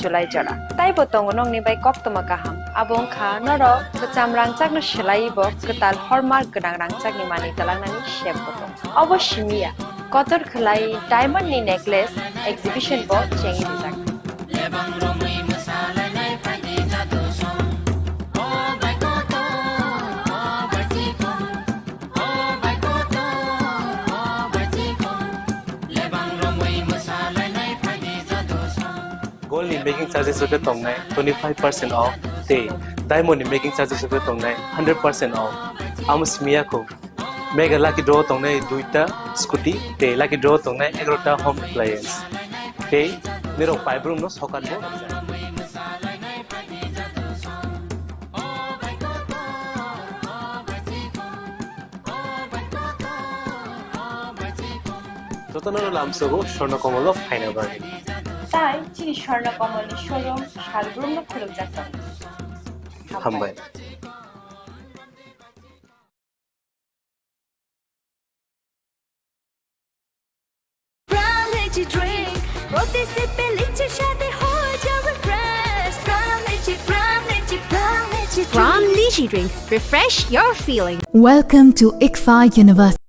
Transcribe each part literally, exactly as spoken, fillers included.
July jora. Taibo tongo nokni bai koktwma kaham. Abo wngkha norok kwcham rangchakno swlaiwi bo kwtal hormark gwnang rangchakni manwi twlangnani sebbo tongo. Obo simi ya, kotor khwlai diamond ni necklace exhibition bo chengwi rijak. Gold ni making charges rok khe tongnai twenty five percent off, tei diamond ni making charges rok khe tongnai hundred percent off. Amo simi ya kho, mega lucky draw tongnai duita scooty, tei lucky draw tongnai egarota home appliance, tei nirok paibrum no sokat bo. Jotono lamsogo Swarna Komolo phaina bagwi. Tai chini Swarna Komolni showroom salbrumno khulumjak tongo. Hambai. Pram Lychee Drink, প্রতি সিপে লিচি স্বাদে হয়ে যাবে fresh। Pram Lychee, Pram Lychee, Pram Lychee Drink। Pram Lychee Drink, refresh your feeling। Welcome to ICFAI University।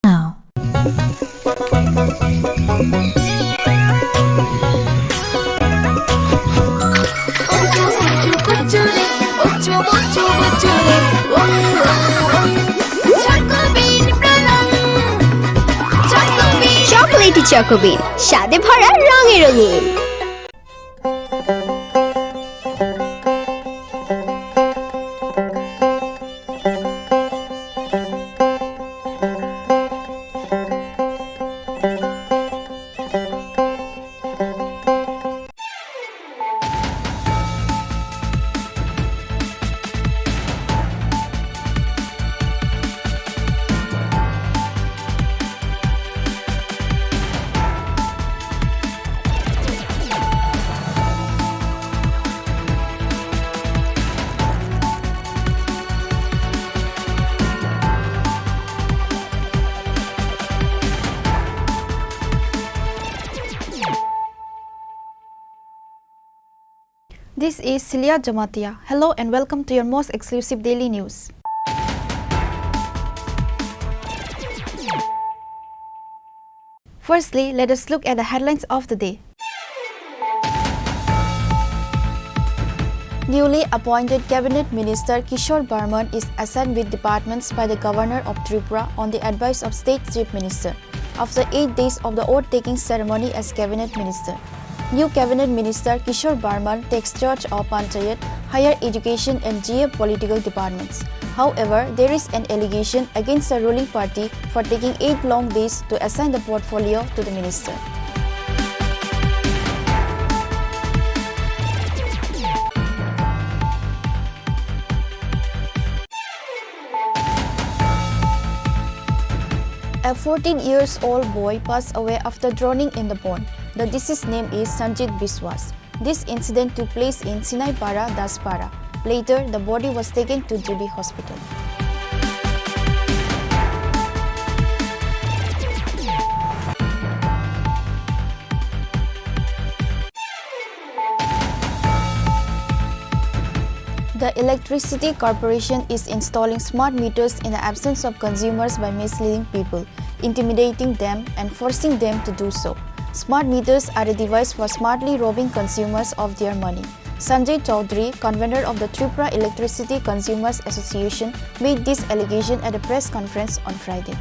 Now. Chocolatey Choco Bean, স্বাদে ভরা রঙে রঙিন। This is Celia Jamatia. Hello and welcome to your most exclusive daily news. Firstly, let us look at the headlines of the day. Newly appointed Cabinet Minister Kishore Barman is assigned with departments by the Governor of Tripura on the advice of State Chief Minister. After eight days of the oath-taking ceremony as Cabinet Minister, new Cabinet Minister Kishore Barman takes charge of Panchayat, Higher Education and G A political departments. However, there is an allegation against the ruling party for taking eight long days to assign the portfolio to the minister. Fourteen years old boy passed away after drowning in the pond. The deceased name is Sanjit Biswas. This incident took place in Sinaipara, Daspara. Later, the body was taken to G B hospital. The Electricity Corporation is installing smart meters in the absence of consumers by misleading people, intimidating them, and forcing them to do so. Smart meters are a device for smartly robbing consumers of their money. Sanjay Chaudhary, convener of the Tripura Electricity Consumers Association, made this allegation at a press conference on Friday.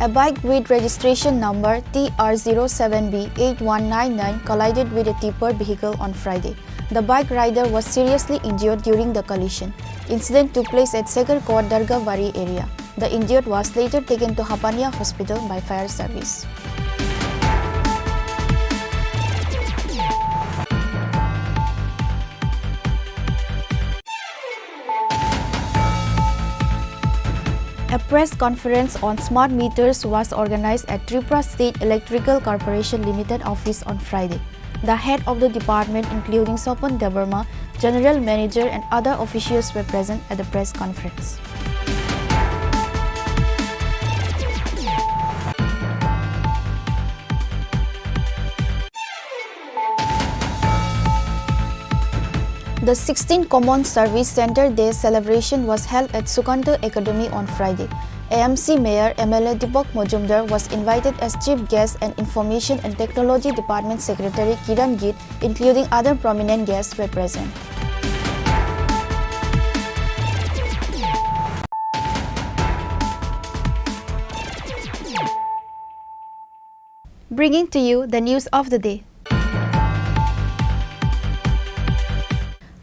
A bike with registration number T R zero seven B eight one nine nine collided with a tipper vehicle on Friday. The bike rider was seriously injured during the collision. Incident took place at Segarkot Dargabari area. The injured was later taken to Hapania Hospital by fire service. A press conference on smart meters was organized at Tripura State Electrical Corporation Limited office on Friday. The head of the department, including Sopon Debbarma, general manager and other officials were present at the press conference. The sixteenth Common Service Centre Day celebration was held at Sukanta Academy on Friday. A M C Mayor M L A Deepak Majumdar was invited as chief guest and Information and Technology Department Secretary Kiran Gill, including other prominent guests, were present. Bringing to you the news of the day.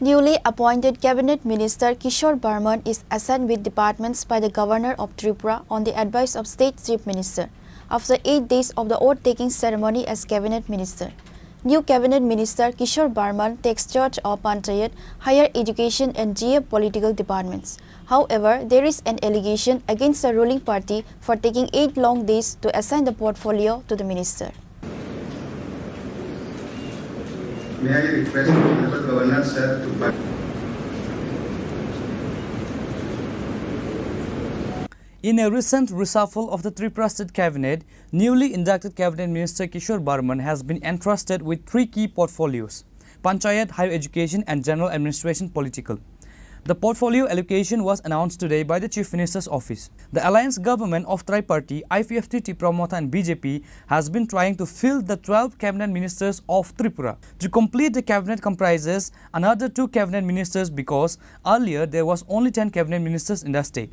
Newly appointed Cabinet Minister Kishore Barman is assigned with departments by the Governor of Tripura on the advice of State Chief Minister. After eight days of the oath-taking ceremony as Cabinet Minister, new Cabinet Minister Kishore Barman takes charge of Panchayat, Higher Education and G A political departments. However, there is an allegation against the ruling party for taking eight long days to assign the portfolio to the minister. May I request Honorable Governor, sir, to In a recent reshuffle of the Tripura State Cabinet, newly inducted Cabinet Minister Kishore Barman has been entrusted with three key portfolios: Panchayat, Higher Education and General Administration Political. The portfolio allocation was announced today by the Chief Minister's office. The alliance government of Triparty, I P F T, Tipra Motha and B J P has been trying to fill the twelve cabinet ministers of Tripura. To complete the cabinet comprises another two cabinet ministers because earlier there was only ten cabinet ministers in the state.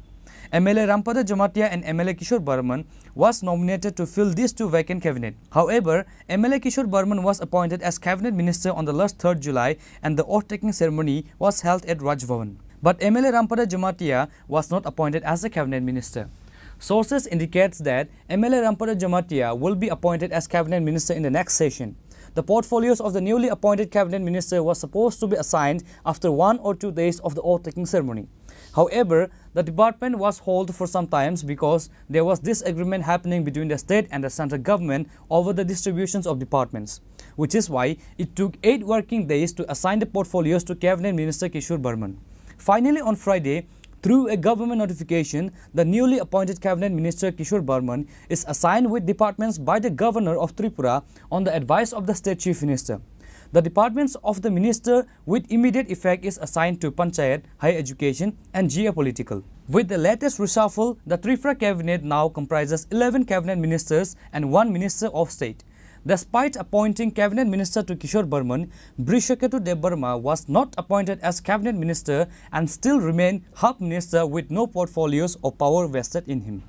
M L A Rampada Jamatia and M L A Kishore Barman was nominated to fill these two vacant cabinet. However, M L A Kishore Barman was appointed as cabinet minister on the last third July and the oath-taking ceremony was held at Raj Bhavan. But M L A Rampada Jamatia was not appointed as a cabinet minister. Sources indicates that M L A Rampada Jamatia will be appointed as cabinet minister in the next session. The portfolios of the newly appointed cabinet minister was supposed to be assigned after one or two days of the oath-taking ceremony. However, the department was held for some times because there was disagreement happening between the state and the central government over the distributions of departments, which is why it took eight working days to assign the portfolios to Cabinet Minister Kishore Barman. Finally, on Friday, through a government notification, the newly appointed Cabinet Minister Kishore Barman is assigned with departments by the Governor of Tripura on the advice of the State Chief Minister. The departments of the minister with immediate effect is assigned to Panchayat, Higher Education and G A Political. With the latest reshuffle, the Tripura cabinet now comprises eleven cabinet ministers and one minister of state. Despite appointing cabinet minister to Kishore Barman, Brishaketu Debbarma was not appointed as cabinet minister and still remain half minister with no portfolios or power vested in him.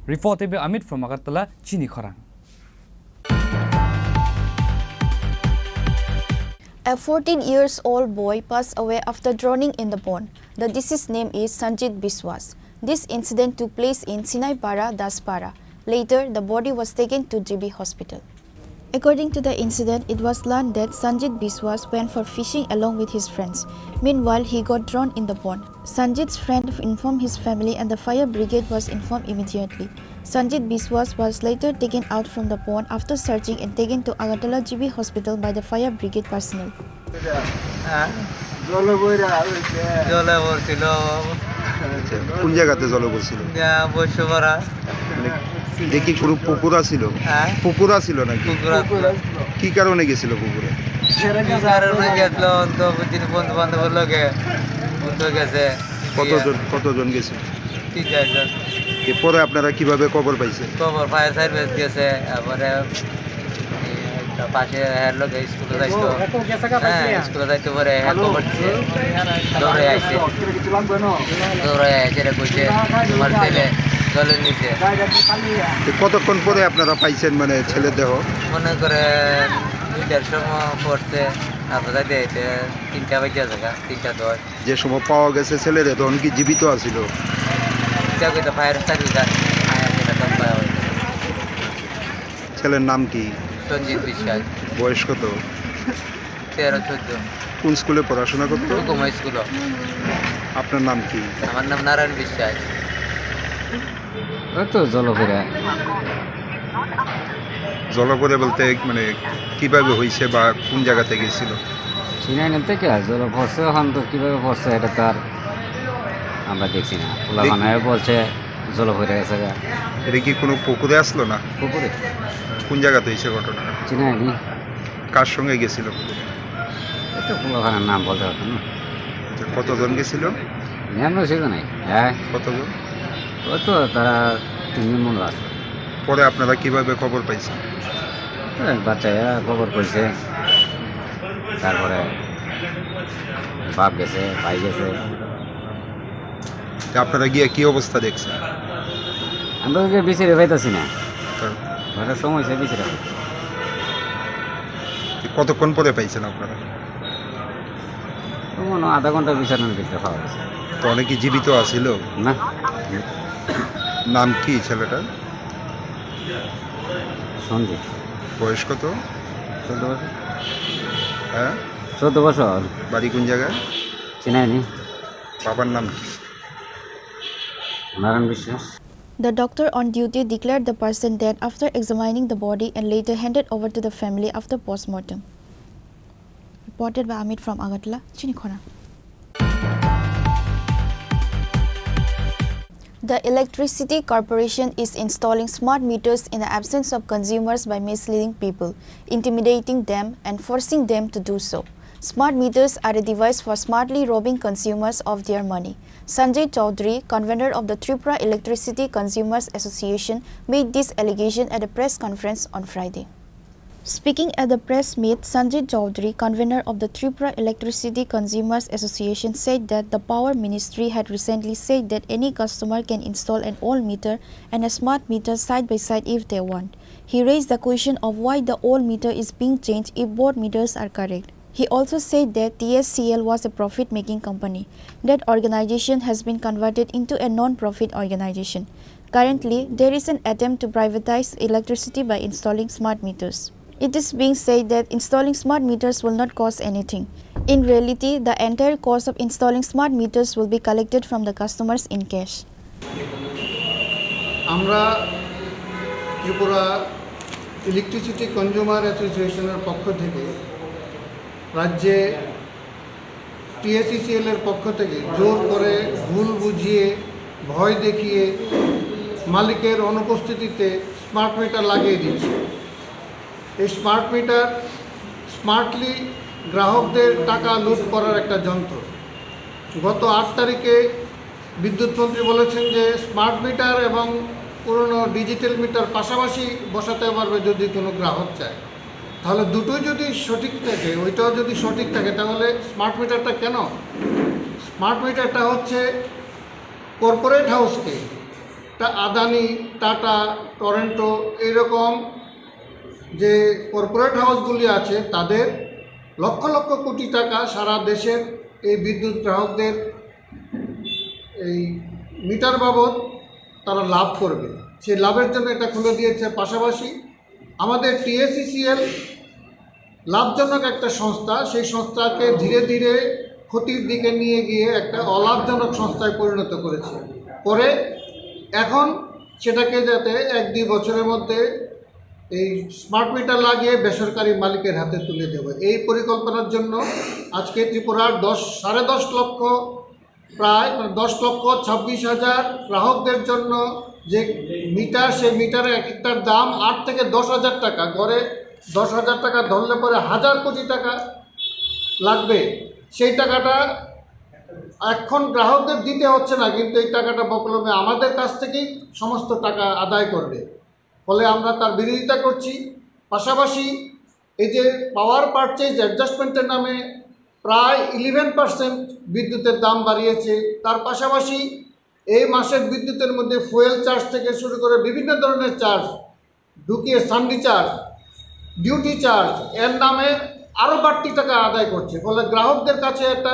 Report by Amit from Agartala, Chini Khorang. A fourteen years old boy passed away after drowning in the pond. The deceased name is Sanjit Biswas. This incident took place in Sinaipara, Daspara. Later, the body was taken to G B hospital. According to the incident, it was learned that Sanjit Biswas went for fishing along with his friends. Meanwhile, he got drowned in the pond. Sanjit's friend informed his family and the fire brigade was informed immediately. Sanjit Biswas was later taken out from the pond after searching and taken to Agartala G B hospital by the fire brigade personnel. হ্যাঁ? জলে বইরা হইছে। জলে পড়ছিল। আচ্ছা, কোন জায়গাতে জলে পড়ছিল? ইয়া, বৈশ্যপাড়া। মানে, দেখি কোনো পুকুর আছিল? হ্যাঁ? পুকুর আছিল নাকি? পুকুর আছিল। পুকুর আছিল। কি কারণে গেছিল পুকুরে? কি কারণে গেছিল? তো বুঝছি বন্ধু বান্ধবের লগে। বন্ধু গেছে। কতজন, কতজন গেছিল? তিন চারজন। এরপরে আপনারা কিভাবে খবর পাইছেন? খবর ফায়ার সার্ভিস গেছে, তারপরে এই একটা পাশে হের লোক স্কুলে যাইতো। হ্যাঁ, স্কুলে যাইতে পারে, হ্যাঁ, খবর দিছে। দৌড়ে আইছে। দৌড়ে আইছে, রে কইছে, "তোমার ছেলে জলের নিচে।" তো কতক্ষণ পরে আপনারা পাইছেন, মানে, ছেলে দেহ? মনে করে দুইটার সময় পড়ছে, আমরা যাইতে যাইতে তিনটা বাজে জায়গা, তিনটা দশ। যে সময় পাওয়া গেছে ছেলেরে, তখন কি জীবিত আছিল? এটা কইতে ফায়ার সার্ভিস আছে, ফায়ার সেটা তো পাওয়া হয়েছে। ছেলের নাম কি? সঞ্জিত বিশ্বাস। বয়স কত? তেরো চোদ্দ। কোন স্কুলে পড়াশোনা করতো? হুকুমা স্কুল। আপনার নাম কি? আমার নাম নারায়ণ বিশ্বাস। ওই তো জলফিরা। জলপরে বলতে, মানে, কিভাবে হয়েছে বা কোন জায়গাতে গেছিল? চিনাই না তো কে, জল পড়ছে, এখন তো কিভাবে পড়ছে এটা তো আর আমরা দেখছি না। পোলাপানে বলছে জলপরে গেছে গা। এটা কি কোনো পুকুরে আসলো না? পুকুরে। কোন জায়গাতে হয়েছে ঘটনা? চিনাই নি। কার সঙ্গে গেছিল? এটা পোলাপানের নাম বলতে পারতাম না। আচ্ছা, কতজন গেছিল? নিরানব্বই ছিল নাই। হ্যাঁ। কতজন? ওই তো তারা তিনজন মনে হয়। পরে আপনারা কিভাবে খবর পাইছেন? তো এক বাচ্চারা খবর পাইছে, তারপরে বাপ গেছে, ভাই গেছে। তা আপনারা গিয়ে কি অবস্থা দেখছেন? আমরা তো বিচারে পাইতাছি না। তো ঘরের সময় সে বিচারে পাইতাছি। কতক্ষণ পরে পাইছেন আপনারা? তো মনে হয় আধা ঘন্টা বিচারের ভিতরে পাওয়া গেছে। তো অনেকে জীবিত আছিল? না। নাম কি ছেলেটার? সঞ্জিত। বয়স কত? চোদ্দ বছর। হ্যাঁ? চোদ্দ বছর। বাড়ি কোন জায়গায়? চিনাইনি। বাবার নাম কি? নারায়ণ বিশ্বাস। The doctor on duty declared the person dead after examining the body and later handed over to the family after postmortem. Reported by Amit from Agartala, Chinikhona. The Electricity Corporation is installing smart meters in the absence of consumers by misleading people, intimidating them, and forcing them to do so. Smart meters are a device for smartly robbing consumers of their money. Sanjay Chaudhary, convener of the Tripura Electricity Consumers Association, made this allegation at a press conference on Friday. Speaking at the press meet, Sanjay Chaudhary, convener of the Tripura Electricity Consumers Association, said that the Power Ministry had recently said that any customer can install an old meter and a smart meter side by side if they want. He raised the question of why the old meter is being changed if both meters are correct. He also said that T S C L was a profit-making company. That organization has been converted into a non-profit organization. Currently, there is an attempt to privatize electricity by installing smart meters. It is being said that installing smart meters will not cost anything. In reality, the entire cost of installing smart meters will be collected from the customers in cash. আমরা Tripura electricity consumer অ্যাসোসিয়েশনের পক্ষ থেকে রাজ্যে টিএসইসিএল এর পক্ষ থেকে জোর করে, ভুল বুঝিয়ে, ভয় দেখিয়ে মালিকের অনুপস্থিতিতে স্মার্ট মিটার লাগিয়ে দিচ্ছে। এই স্মার্ট মিটার স্মার্টলি গ্রাহকদের টাকা লুট করার একটা যন্ত্র। গত আট তারিখে বিদ্যুৎ মন্ত্রী বলেছেন যে স্মার্ট মিটার এবং পুরনো ডিজিটাল মিটার পাশাপাশি বসাতে পারবে যদি কোনো গ্রাহক চায়। তাহলে দুটোই যদি সঠিক থাকে, ওইটাও যদি সঠিক থাকে, তাহলে স্মার্ট মিটারটা কেন? স্মার্ট মিটারটা হচ্ছে কর্পোরেট হাউসকে, তা আদানি, টাটা, টরেন্টো, এইরকম যে কর্পোরেট হাউসগুলি আছে, তাদের লক্ষ লক্ষ কোটি টাকা সারা দেশের এই বিদ্যুৎ গ্রাহকদের এই মিটার বাবদ তারা লাভ করবে। সেই লাভের জন্য এটা খুলে দিয়েছে। পাশাপাশি আমাদের টিএসইসিএল লাভজনক একটা সংস্থা, সেই সংস্থাকে ধীরে ধীরে ক্ষতির দিকে নিয়ে গিয়ে একটা অলাভজনক সংস্থায় পরিণত করেছে। করে এখন সেটাকে যাতে এক দুই বছরের মধ্যে এই স্মার্ট মিটার লাগিয়ে বেসরকারি মালিকের হাতে তুলে দেবে, এই পরিকল্পনার জন্য আজকে ত্রিপুরার দশ সাড়ে দশ লক্ষ, প্রায় মানে দশ লক্ষ ছাব্বিশ হাজার গ্রাহকদের জন্য যে মিটার, সেই মিটারের এক একটার দাম আট থেকে দশ হাজার টাকা, গড়ে দশ হাজার টাকা ধরলে পরে হাজার কোটি টাকা লাগবে। সেই টাকাটা এখন গ্রাহকদের দিতে হচ্ছে না, কিন্তু এই টাকাটা বকলমে আমাদের কাছ থেকেই সমস্ত টাকা আদায় করবে। ফলে আমরা তার বিরোধিতা করছি। পাশাপাশি এই যে পাওয়ার পারচেজ অ্যাডজাস্টমেন্টের নামে প্রায় ইলেভেন পার্সেন্ট বিদ্যুতের দাম বাড়িয়েছে, তার পাশাপাশি এই মাসের বিদ্যুতের মধ্যে ফুয়েল চার্জ থেকে শুরু করে বিভিন্ন ধরনের চার্জ ঢুকিয়ে, সান্ডি চার্জ, ডিউটি চার্জ, এর নামে আরও বাড়তি টাকা আদায় করছে। ফলে গ্রাহকদের কাছে একটা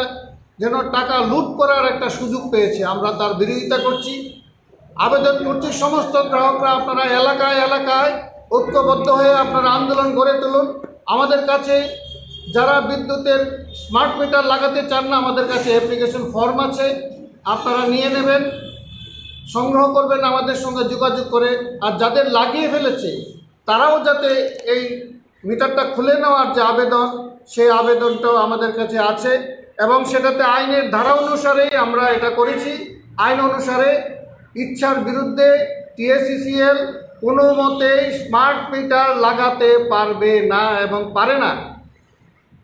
যেন টাকা লুট করার একটা সুযোগ পেয়েছে, আমরা তার বিরোধিতা করছি। আবেদন করছি, সমস্ত গ্রাহকরা আপনারা এলাকায় এলাকায় ঐক্যবদ্ধ হয়ে আপনারা আন্দোলন গড়ে তুলুন। আমাদের কাছে যারা বিদ্যুতের স্মার্ট মিটার লাগাতে চান না, আমাদের কাছে অ্যাপ্লিকেশন ফর্ম আছে, আপনারা নিয়ে নেবেন, সংগ্রহ করবেন আমাদের সঙ্গে যোগাযোগ করে। আর যাদের লাগিয়ে ফেলেছে, তারাও যাতে এই মিটারটা খুলে নেওয়ার যে আবেদন, সেই আবেদনটাও আমাদের কাছে আছে এবং সেটাতে আইনের ধারা অনুসারেই আমরা এটা করেছি। আইন অনুসারে ইচ্ছার বিরুদ্ধে টিএসইসিএল কোনো মতেই স্মার্ট মিটার লাগাতে পারবে না এবং পারে না।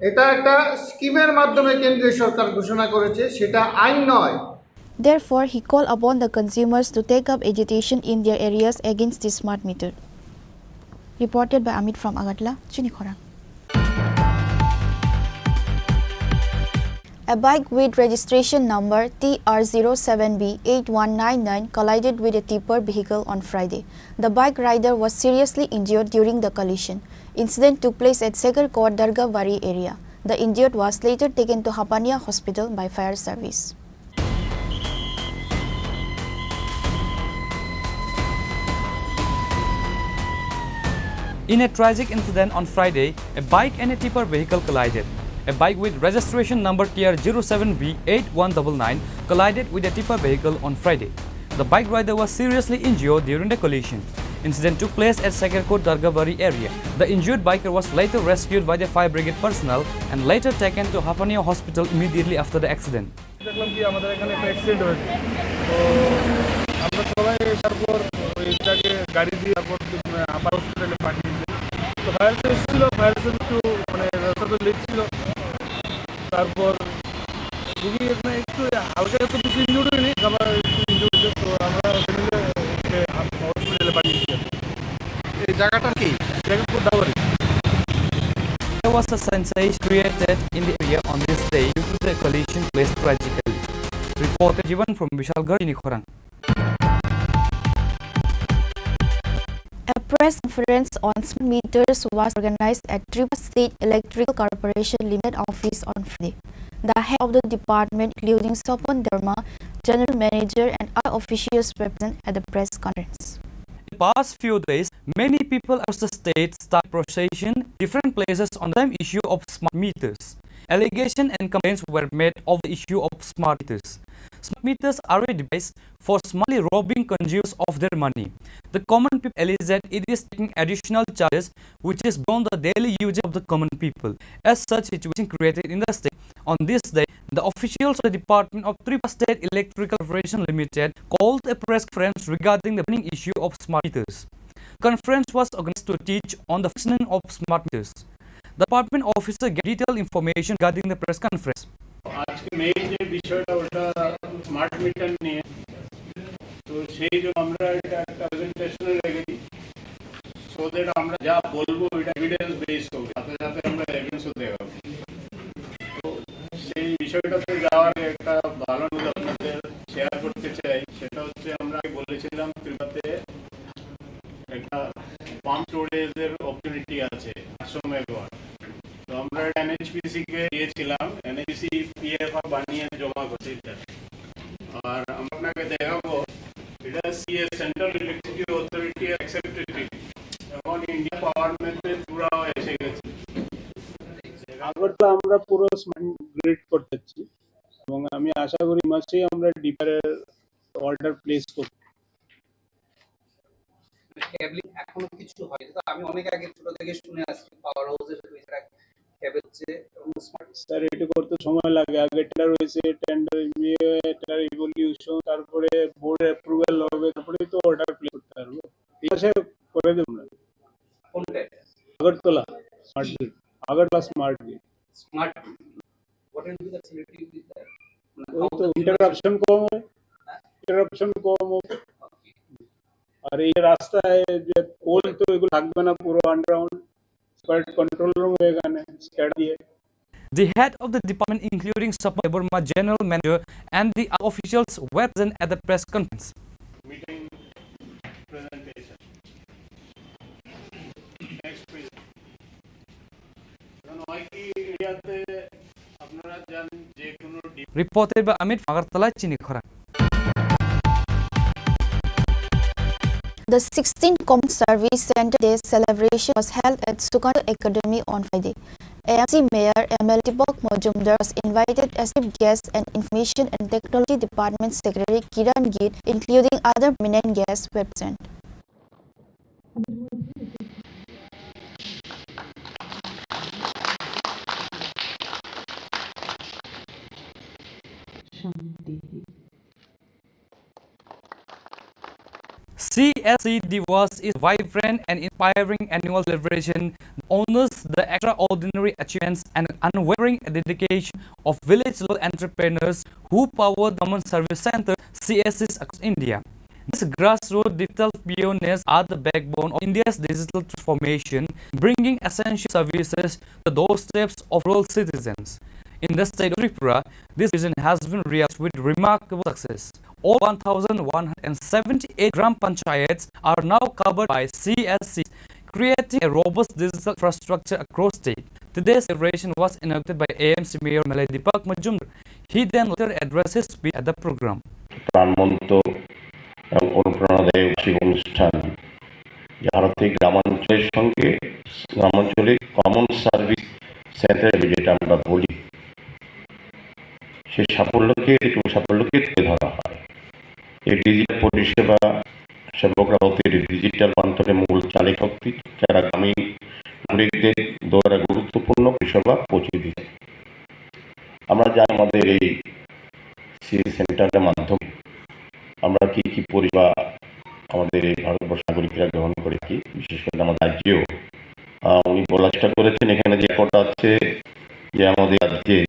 এটা একটা স্কিমের মাধ্যমে কেন্দ্রীয় সরকার ঘোষণা করেছে, সেটা আইন নয়। Therefore, he called upon the consumers to take up agitation in their areas against the smart meter. Reported by Amit from Agartala, Chini Khorang. A bike with registration number T R zero seven B eight one nine nine collided with a tipper vehicle on Friday. The bike rider was seriously injured during the collision. Incident took place at Segarkot Dargabari area. The injured was later taken to Hapania Hospital by fire service. In a tragic incident on Friday, a bike and a tipper vehicle collided. A bike with registration number T R zero seven B eight one double nine collided with a tipper vehicle on Friday. The bike rider was seriously injured during the collision. Incident took place at Segarkot Dargabari area. The injured biker was later rescued by the fire brigade personnel and later taken to Hapania Hospital immediately after the accident. দেখলাম কি আমাদের এখানে একটা অ্যাক্সিডেন্ট হয়েছে। তো আমরা সবাই তারপর ওই তাকে গাড়ি দিয়ে তারপর আপার হসপিটালে পাঠিয়েছে। তো ফায়ার এসেছিল, ফায়ার একটু মানে রাস্তাতে লেট ছিল। তারপর খুবই মানে একটু হালকা, এত বেশি ইনজুর্ড হয়নি, আবার একটু ইনজুর্ড হয়েছে। তো আমরা ফ্যামিলি হসপিটালে পাঠিয়েছি। এই জায়গাটা কি? জায়গা খুব দাওয়ারি। There was a sensation created in the area on this day due to the collision placed tragically. Reporter Jivan from Bishalgarh, Chini Khorang. A press conference on smart meters was organized at Tripura State Electrical Corporation Limited office on Friday. The head of the department, including Sopon Dharma, general manager, and other officials were present at the press conference. In the past few days, many people across the state start protesting different places on the same issue of smart meters. Allegations and complaints were made of the issue of smart meters. Smart meters are a device for smartly robbing consumers of their money. The common people allege that it is taking additional charges which is beyond the daily usage of the common people. As such situation created in the state, on this day, the officials of the Department of Tripura State Electrical Corporation Limited called a press conference regarding the burning issue of smart meters. Conference was organized to teach on the functioning of smart meters. The department officer gave detailed information regarding the press conference. আজকে মেইন যে বিষয়টা ওটা smart meter নিয়ে, তো সেই জন্য আমরা এটা একটা প্রেজেন্টেশনে রেখেছি, সো দ্যাট আমরা যা বলবো এটা এভিডেন্স বেসড হবে, সাথে সাথে আমরা এভিডেন্সও দেখাবো। তো সেই বিষয়টাতে যাওয়ার আগে একটা ভালো নিউজ আপনাদের শেয়ার করতে চাই, সেটা হচ্ছে আমরা আগে বলেছিলাম ত্রিপুরাতে একটা পাম্প স্টোরেজের অপরচুনিটি আছে আটশো মেগাওয়াট। তো আমরা এনএইচপিসি কে দিয়েছিলাম, এনএইচপিসি পিএফআর বানিয়ে জমা করছে এটা। আর আমরা আপনাকে দেখাবো, এটা CA, central electricity authority accepted. এখন ইন্ডিয়া পাওয়ার আমরা ডিপারে অর্ডার প্লেস করতে। কেবলিং এখনো কিছু হয়নি। তো আমি অনেক আগে ছোট থেকে শুনে আসছি পাওয়ার হাউসের ভিতরে কেবল যে এবং স্মার্ট স্যার, এটা করতে সময় লাগে। আগে টেন্ডার হয়েছে, টেন্ডার নিয়ে টেন্ডার ইভলিউশন, তারপরে বোর্ড অ্যাপ্রুভাল হবে, তারপরে তো অর্ডার প্লেস করতে পারবো। এই মাসে করে দেবো না। কোনটা? Agartala smart grid, Agartala smart grid. Smart grid. What will be the facility with that? মানে, ওই তো ইন্টারাপশন কম হবে, ইন্টারাপশন কম হবে। আর এই রাস্তায় যে পোল, তো এগুলো থাকবে না, পুরো আন্ডারগ্রাউন্ড, কন্ট্রোল রুম এখানে স্ক্যাড দিয়ে। The head of the department, including Sapna Debbarma, general manager, and the officials were present at the press conference. Meeting presentation. Next, please. কারণ হয় কি, এরিয়াতে আপনারা জানেন যে কোনো D- Reported by Amit, Agartala, Chini Khorang. The sixteenth Common Service Center Day celebration was held at Sukanta Academy on Friday. A M C Mayor M L A Deepak Majumdar was invited as chief guest and Information and Technology Department Secretary Kiran Gill, including other prominent guests, were present. C S C Diwas is vibrant and inspiring annual celebration that honors the extraordinary achievements and unwavering dedication of village level entrepreneurs who power the Common Service Center, C S Cs, across India. These grassroots digital pioneers are the backbone of India's digital transformation, bringing essential services to the doorsteps of rural citizens. In the state of Tripura, this vision has been realized with remarkable success. All one thousand one hundred seventy-eight Gram Panchayats are now covered by C S Cs, creating a robust digital infrastructure across state. Today's celebration was inaugurated by A M C Mayor M L A Deepak Majumdar. He then later addressed his speech at the program. প্রাণবন্ত এবং অনুপ্রেরণাদায়ক শিক্ষা অনুষ্ঠান, যার অর্থে গ্রামাঞ্চলের সঙ্গে গ্রামাঞ্চলে কমন সার্ভিস সেন্টার, যেটা আমরা বলি, সেই সাফল্যকে, এটুকু সাফল্যকে তুলে ধরা হয়। এই ডিজিটাল পরিষেবা সেবকরা হতে ডিজিটাল রূপান্তরের মূল চালিকা শক্তি, যারা গ্রামীণ নাগরিকদের দ্বারা গুরুত্বপূর্ণ পরিষেবা পৌঁছে দিচ্ছে। আমরা জানি আমাদের এই সিএসসি সেন্টারের মাধ্যমে আমরা কি কি পরিষেবা আমাদের এই ভারতবর্ষের নাগরিকরা গ্রহণ করে থাকি, বিশেষ করে আমাদের রাজ্যেও। আহ, উনি বলার চেষ্টা করেছেন এখানে যে রেকর্ড আছে যে আমাদের রাজ্যে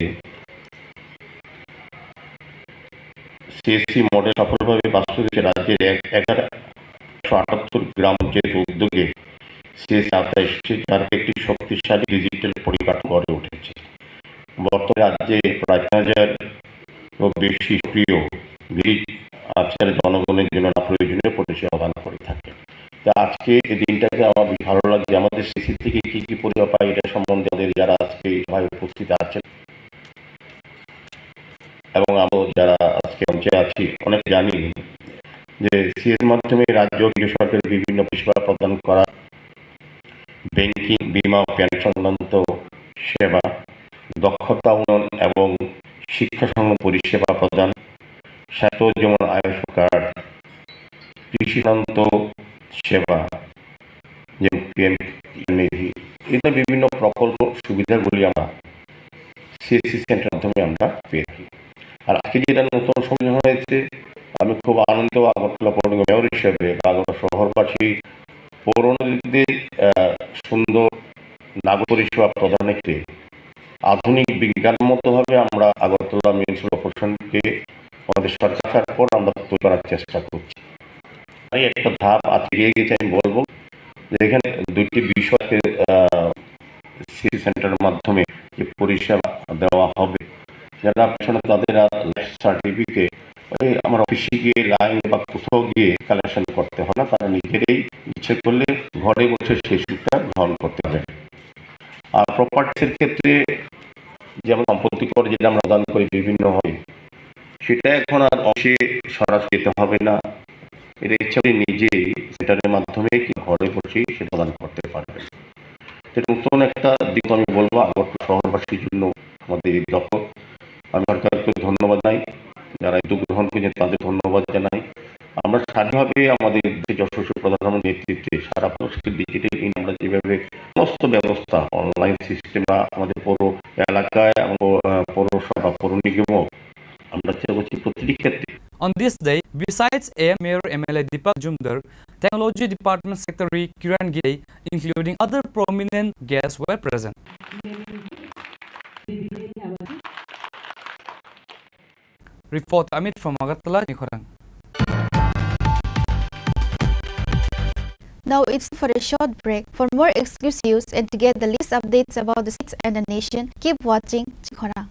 সিএসসি মডেল সফলভাবে বাস্তবায়িত রাজ্যের এক-, এগারো, একশো আটাত্তর গ্রাম পঞ্চায়েত উদ্যোগে সিএসসি আওতায় এসেছে, যার একটি শক্তিশালী ডিজিটাল পরিকাঠামো গড়ে উঠেছে। বর্তমানে রাজ্যে প্রায় তিন হাজার ও বেশি সক্রিয় ভিডিপি আজকাল জনগণের জন্য নানা প্রয়োজনীয় পরিষেবা প্রদান করে থাকে। তা আজকে এই দিনটাতে আমার বেশ ভালো লাগছে। আমাদের সিএসসি থেকে কি কি পরিষেবা পাই, এটা সম্বন্ধে আমাদের যারা আজকে এই সভায় উপস্থিত আছেন এবং আমরা যারা আজকে মঞ্চে আছি, অনেক জানি যে সিএসসির মাধ্যমে রাজ্য ও কেন্দ্রীয় সরকারের বিভিন্ন পরিষেবা প্রদান করা, ব্যাংকিং, বীমা ও পেনশন সংক্রান্ত সেবা, দক্ষতা উন্নয়ন এবং শিক্ষা সংক্রান্ত পরিষেবা প্রদান, স্বাস্থ্য যেমন আয়ুষ কার্ড, কৃষি সংক্রান্ত সেবা, যেমন পিএম কিষাণ নিধি, এই ধরনের বিভিন্ন প্রকল্প সুবিধাগুলি আমরা সিএসসি সেন্টার মাধ্যমে আমরা পেয়ে থাকি। আর আজকে যেটা নতুন সংযোজন হয়েছে, আমি খুব আনন্দিত আগরতলা পৌর নিগম মেয়র হিসেবে বা আগরতলা শহরবাসী পৌর নাগরিকদের, আহ, সুন্দর নাগরিক পরিষেবা প্রদানের ক্ষেত্রে আধুনিক বিজ্ঞানমতোভাবে আমরা আগরতলা মিউনিসিপ্যাল কর্পোরেশনকে আমাদের সরকার আসার পর আমরা তৈরি করার চেষ্টা করছি। আমি একটা ধাপ আজকে এগিয়ে গেছি, আমি বলবো যে এখানে দুইটি বিষয়কে, আহ, সিএসসি সেন্টারের মাধ্যমে যে পরিষেবা দেওয়া হবে, যারা পেনশন তাদের লাইফ সার্টিফিকেট ওই আমার অফিসে গিয়ে লাইন বা কোথাও গিয়ে কালেকশন করতে হয় না, তারা নিজেরাই ইচ্ছে করলে ঘরে বসে সেই সুবিধা গ্রহণ করতে পারে। আর প্রপার্টিসের ক্ষেত্রে যেমন সম্পত্তি কর যেটা আমরা প্রদান করি বিভিন্নভাবে, সেটা এখন আর অফিসে সরাসরি যেতে হবে না, এটা ইচ্ছা করে নিজেই সেন্টারের মাধ্যমে কি ঘরে বসেই সেটা প্রদান করতে পারবেন। তো নতুন একটা দিক আমি বলবো আগরতলা শহরবাসীর জন্য আমাদের এই দপ্তর। আমি সরকারকে ধন্যবাদ জানাই যারা উদ্যোগ গ্রহণ দিনে তাদের ধন্যবাদ জানাই। আমরা স্বাধীনভাবে আমাদের যে যশস্বী প্রধানমন্ত্রীর নেতৃত্বে সারা ভারতবর্ষে ডিজিটাল ইন্ডিয়া আমরা যেভাবে সমস্ত ব্যবস্থা অনলাইন সিস্টেম বা আমাদের পৌর এলাকায় এবং পৌ-, আহ, পৌরসভা, পৌর নিগমও আমরা চেষ্টা করছি প্রতিটি ক্ষেত্রে। On this day, besides A M Mayor M L A Deepak Majumdar, Technology Department Secretary Kiran Gide, including other prominent guests were present. Report Amit from Agartala, Nikhorang. Now it's for a short break. For more exclusives and to get the latest updates about the states and the nation, keep watching Chikhorang.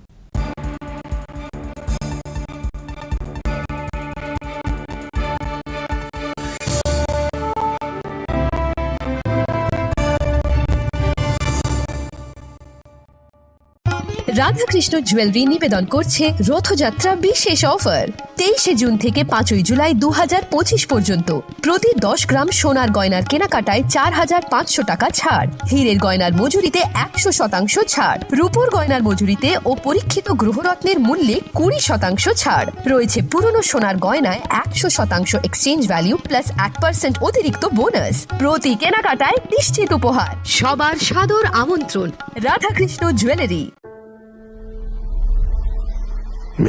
Radhakrishna jewellery নিবেদন করছে রথযাত্রা বিশেষ অফার। তেইশে জুন থেকে পাঁচই জুলাই দু হাজার পঁচিশ পর্যন্ত প্রতি দশ গ্রাম সোনার গয়নার কেনাকাটায় চার হাজার পাঁচশো টাকা ছাড়, হীরের গয়নার মজুরিতে একশো শতাংশ ছাড়, রূপোর গয়নার মজুরিতে ও পরীক্ষিত গ্রহরত্নের মূল্যে কুড়ি শতাংশ ছাড়। রয়েছে পুরনো সোনার গয়নায় একশো শতাংশ এক্সচেঞ্জ ভ্যালু প্লাস এক পার্সেন্ট অতিরিক্ত বোনাস। প্রতি কেনাকাটায় নিশ্চিত উপহার। সবার সাদর আমন্ত্রণ Radhakrishna jewellery.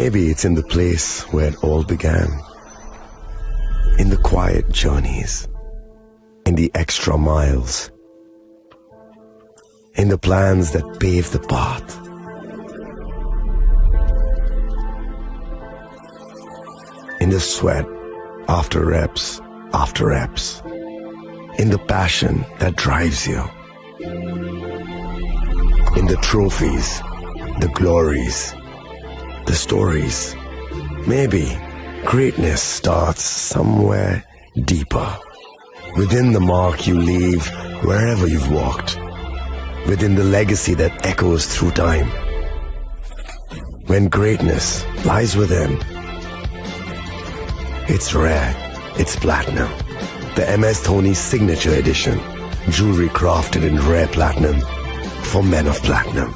Maybe it's in the place where it all began. In the quiet journeys, in the extra miles, in the plans that pave the path, in the sweat after reps after reps, in the passion that drives you. In the trophies, the glories, the stories. Maybe greatness starts somewhere deeper. Within the mark you leave wherever you've walked. Within the legacy that echoes through time. When greatness lies within, it's rare, it's platinum. The M S Dhoni Signature Edition. Jewelry crafted in rare platinum for men of platinum.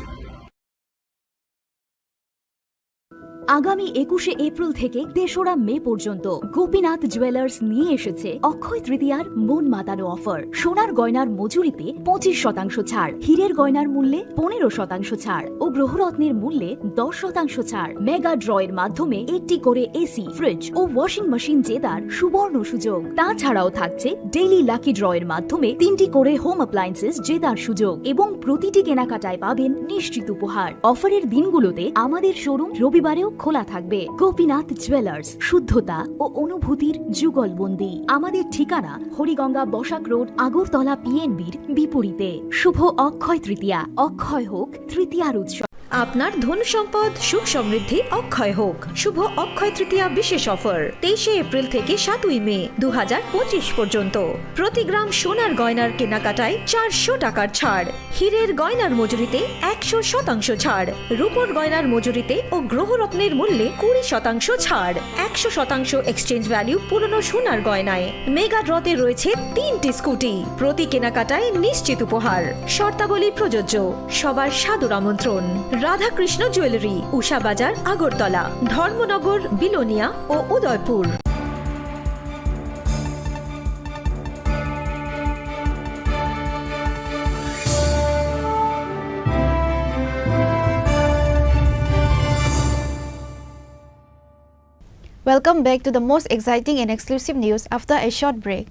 আগামী একুশে এপ্রিল থেকে তেসরা মে পর্যন্ত গোপীনাথ জুয়েলার্স নিয়ে এসেছে অক্ষয় তৃতীয়ার মন মাতানো অফার। সোনার গয়নার মজুরিতে পঁচিশ শতাংশ ছাড়, হীরের গয়নার মূল্যে পনেরো শতাংশ ছাড় ও গ্রহরত্নের মূল্যে দশ শতাংশ ছাড়। মেগা ড্রয়ের মাধ্যমে একটি করে এসি, ফ্রিজ ও ওয়াশিং মেশিন জেতার সুবর্ণ সুযোগ। তাছাড়াও থাকছে ডেইলি লাকি ড্রয়ের মাধ্যমে তিনটি করে হোম অ্যাপ্লায়েন্সেস জেতার সুযোগ এবং প্রতিটি কেনাকাটায় পাবেন নিশ্চিত উপহার। অফারের দিনগুলোতে আমাদের শোরুম রবিবারেও খোলা থাকবে। গোপীনাথ জুয়েলার্স, শুদ্ধতা ও অনুভূতির যুগলবন্দি। আমাদের ঠিকানা হরিগঙ্গা বসাক রোড, আগরতলা পিএনবির বিপরীতে। শুভ অক্ষয় তৃতীয়া, অক্ষয় হোক তৃতীয়ার উৎসব। আপনার ধন সম্পদ সুখ সমৃদ্ধি অক্ষয় হোক। শুভ অক্ষয় তৃতীয়া বিশেষ অফার তেইশে এপ্রিল থেকে সাতই মে দু হাজার পঁচিশ পর্যন্ত। প্রতি গ্রাম সোনার গয়নার কেনাকাটায় চারশো টাকার ছাড়, হীরের গয়নার মজুরিতে একশো শতাংশ ছাড়, রূপোর গয়নার মজুরিতে ও গ্রহরত্নের মূল্যে কুড়ি শতাংশ ছাড়, একশো শতাংশ এক্সচেঞ্জ ভ্যালু পুরনো সোনার গয়নায়। মেগা ড্রতে রয়েছে তিনটি স্কুটি, প্রতি কেনাকাটায় নিশ্চিত উপহার। শর্তাবলী প্রযোজ্য। সবার সাদর আমন্ত্রণ। রাধাকৃষ্ণ জুয়েলারি, উষা বাজার, আগরতলা, ধর্মনগর, বিলোনিয়া ও Udaipur. Welcome back to the most exciting and exclusive news after a short break.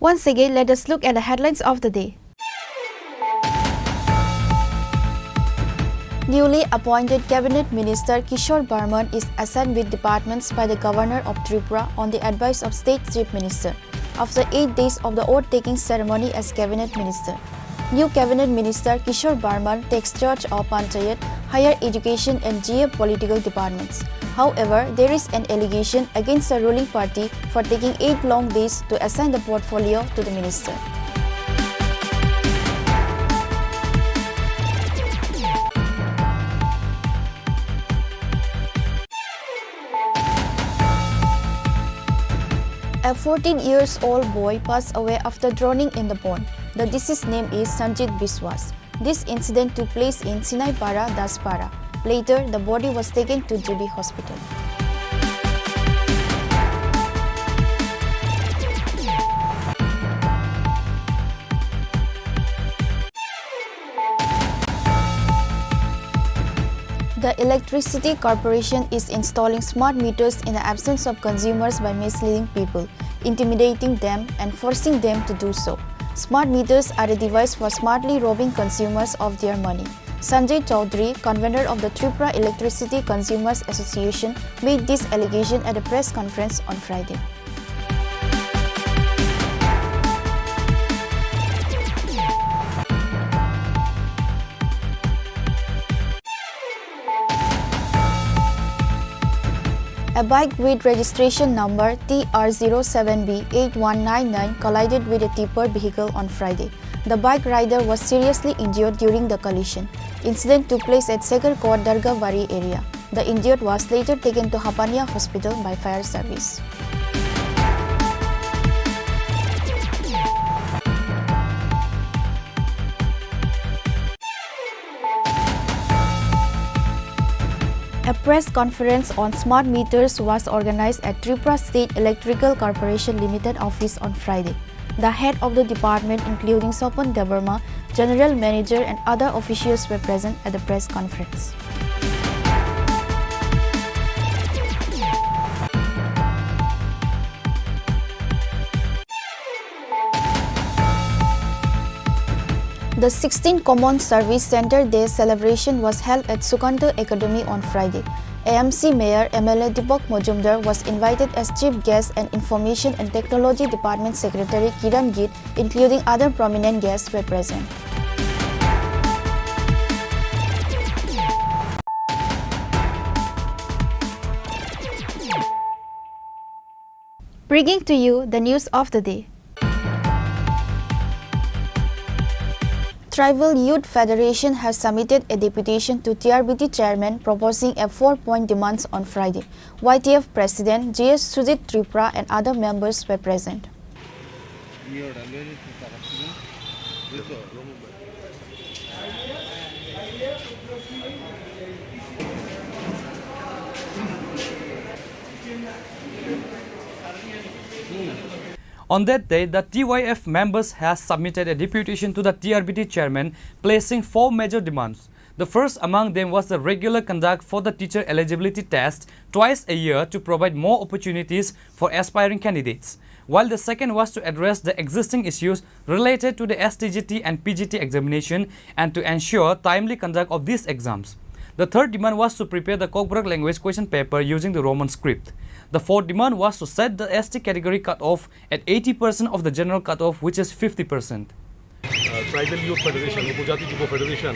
Once again, let us look at the headlines of the day. Newly appointed Cabinet Minister Kishore Barman is assigned with departments by the Governor of Tripura on the advice of State Chief Minister after eight days of the oath-taking ceremony as Cabinet Minister. New Cabinet Minister Kishore Barman takes charge of Panchayat, Higher Education and G A political departments. However, there is an allegation against the ruling party for taking eight long days to assign the portfolio to the minister. A fourteen years old boy passed away after drowning in the pond. The deceased name is Sanjit Biswas. This incident took place in Sinaipara, Daspara. Later, the body was taken to G B hospital. The Electricity Corporation is installing smart meters in the absence of consumers by misleading people, intimidating them, and forcing them to do so. Smart meters are a device for smartly robbing consumers of their money. Sanjay Chaudhary, convener of the Tripura Electricity Consumers Association, made this allegation at a press conference on Friday. A bike with registration number T R zero seven B eight one nine nine collided with a tipper vehicle on Friday. The bike rider was seriously injured during the collision. Incident took place at Segarkot Dargabari area. The injured was later taken to Hapania Hospital by fire service. A press conference on smart meters was organized at Tripura State Electrical Corporation Limited office on Friday. The head of the department, including Sopon Debbarma, general manager and other officials were present at the press conference. The sixteenth Common Service Centre Day celebration was held at Sukanta Academy on Friday. A M C Mayor M L A Deepak Majumdar was invited as chief guest and Information and Technology Department Secretary Kiran Gill, including other prominent guests, were present. Bringing to you the news of the day. Tribal Youth Federation has submitted a deputation to T R B T chairman proposing a four-point demands on Friday. Y T F President G S Sujit Tripura and other members were present. On that day, the T Y F members has submitted a deputation to the T R B T chairman, placing four major demands. The first among them was the regular conduct for the teacher eligibility test twice a year to provide more opportunities for aspiring candidates, while the second was to address the existing issues related to the S T G T and P G T examination and to ensure timely conduct of these exams. The third demand was to prepare the Kokborok language question paper using the Roman script. The fourth demand was to set the S T category cutoff at eighty percent of the general cutoff, which is fifty percent. Ah, tribal youth federation, উপজাতি যুব federation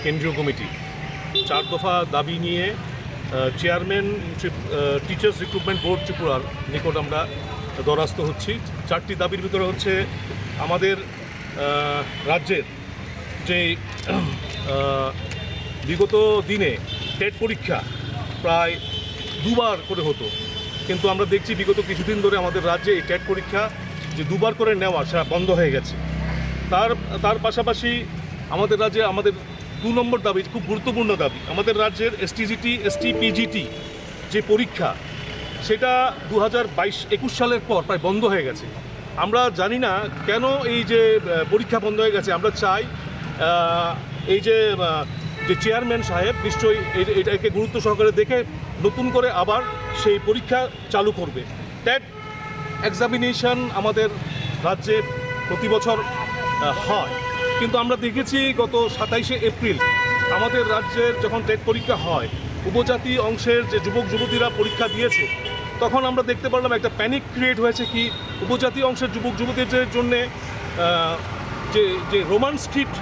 কেন্দ্রীয় committee চার দফা দাবি নিয়ে, ah, chairman ট্রিপ-, ah, teachers recruitment board ত্রিপুরার নিকট আমরা দ্বারস্থ হচ্ছি। চারটি দাবির ভিতরে হচ্ছে আমাদের, আহ, রাজ্যের যে, আহ, বিগত দিনে টেট পরীক্ষা প্রায় দুবার করে হতো, কিন্তু আমরা দেখছি বিগত কিছুদিন ধরে আমাদের রাজ্যে এই টেট পরীক্ষা যে দুবার করে নেওয়া, সেটা বন্ধ হয়ে গেছে। তার, তার পাশাপাশি আমাদের রাজ্যে আমাদের দু নম্বর দাবি, খুব গুরুত্বপূর্ণ দাবি, আমাদের রাজ্যের এসটিজিটি, এসটি পিজিটি যে পরীক্ষা, সেটা দু হাজার বাইশ একুশ সালের পর প্রায় বন্ধ হয়ে গেছে। আমরা জানি না কেন এই যে, আহ, পরীক্ষা বন্ধ হয়ে গেছে। আমরা চাই, আহ, এই যে, আহ, যে চেয়ারম্যান সাহেব নিশ্চয়ই এই, এটাকে গুরুত্ব সহকারে দেখে নতুন করে আবার সেই পরীক্ষা চালু করবে। টেট এক্সামিনেশন আমাদের রাজ্যে প্রতি বছর, আহ, হয়, কিন্তু আমরা দেখেছি গত সাতাইশে এপ্রিল আমাদের রাজ্যের যখন টেট পরীক্ষা হয়, উপজাতি অংশের যে যুবক যুবতীরা পরীক্ষা দিয়েছে, তখন আমরা দেখতে পারলাম একটা প্যানিক ক্রিয়েট হয়েছে কি উপজাতি অংশের যুবক যুবতীদের জন্যে, আহ, যে, যে রোমান স্ক্রিপ্ট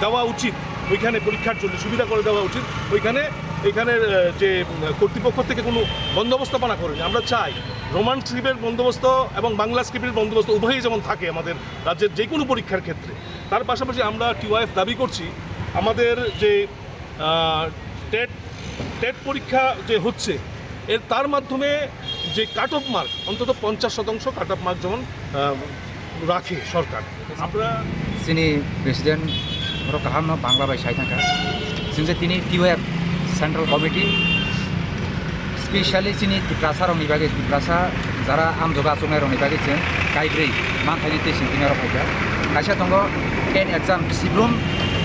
দেওয়া উচিত ওইখানে পরীক্ষার জন্য, সুবিধা করে দেওয়া উচিত ওইখানে, এখানে, আহ, যে, উম, কর্তৃপক্ষ থেকে কোনো বন্দোবস্ত করা করেনি। আমরা চাই রোমান স্ক্রিপ্টের বন্দোবস্ত এবং বাংলা স্ক্রিপ্টের বন্দোবস্ত উভয়ই যেমন থাকে আমাদের রাজ্যের যে কোনো পরীক্ষার ক্ষেত্রে। তার পাশাপাশি আমরা টিওয়াইএফ দাবি করছি আমাদের যে, আহ, টেট, টেট পরীক্ষা যে হচ্ছে, এর, তার মাধ্যমে যে কাট অফ মার্ক, অন্তত পঞ্চাশ শতাংশ কাট অফ মার্ক যেমন, আহ, রাখে সরকার। আমরা chini president Borok kaham no Bangla bai sai thangkha. Chwng je tini T Y F Central Committee, specially chini Tiprasa rokni bagwi, Tiprasa jara amjoga achuknai rokni bagwi chwng kaibrwi manthaini tei singkirnai rok phaikha. Kaisa tongo ten exam, Sibrum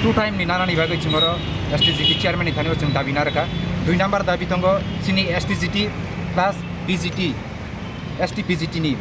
two time ni nanani bagwi chwng oro S T G T chairman ni thani o chwng dabi narwkha. Dui number dabi tongo chini S T G T plus B G T, S T B G T ni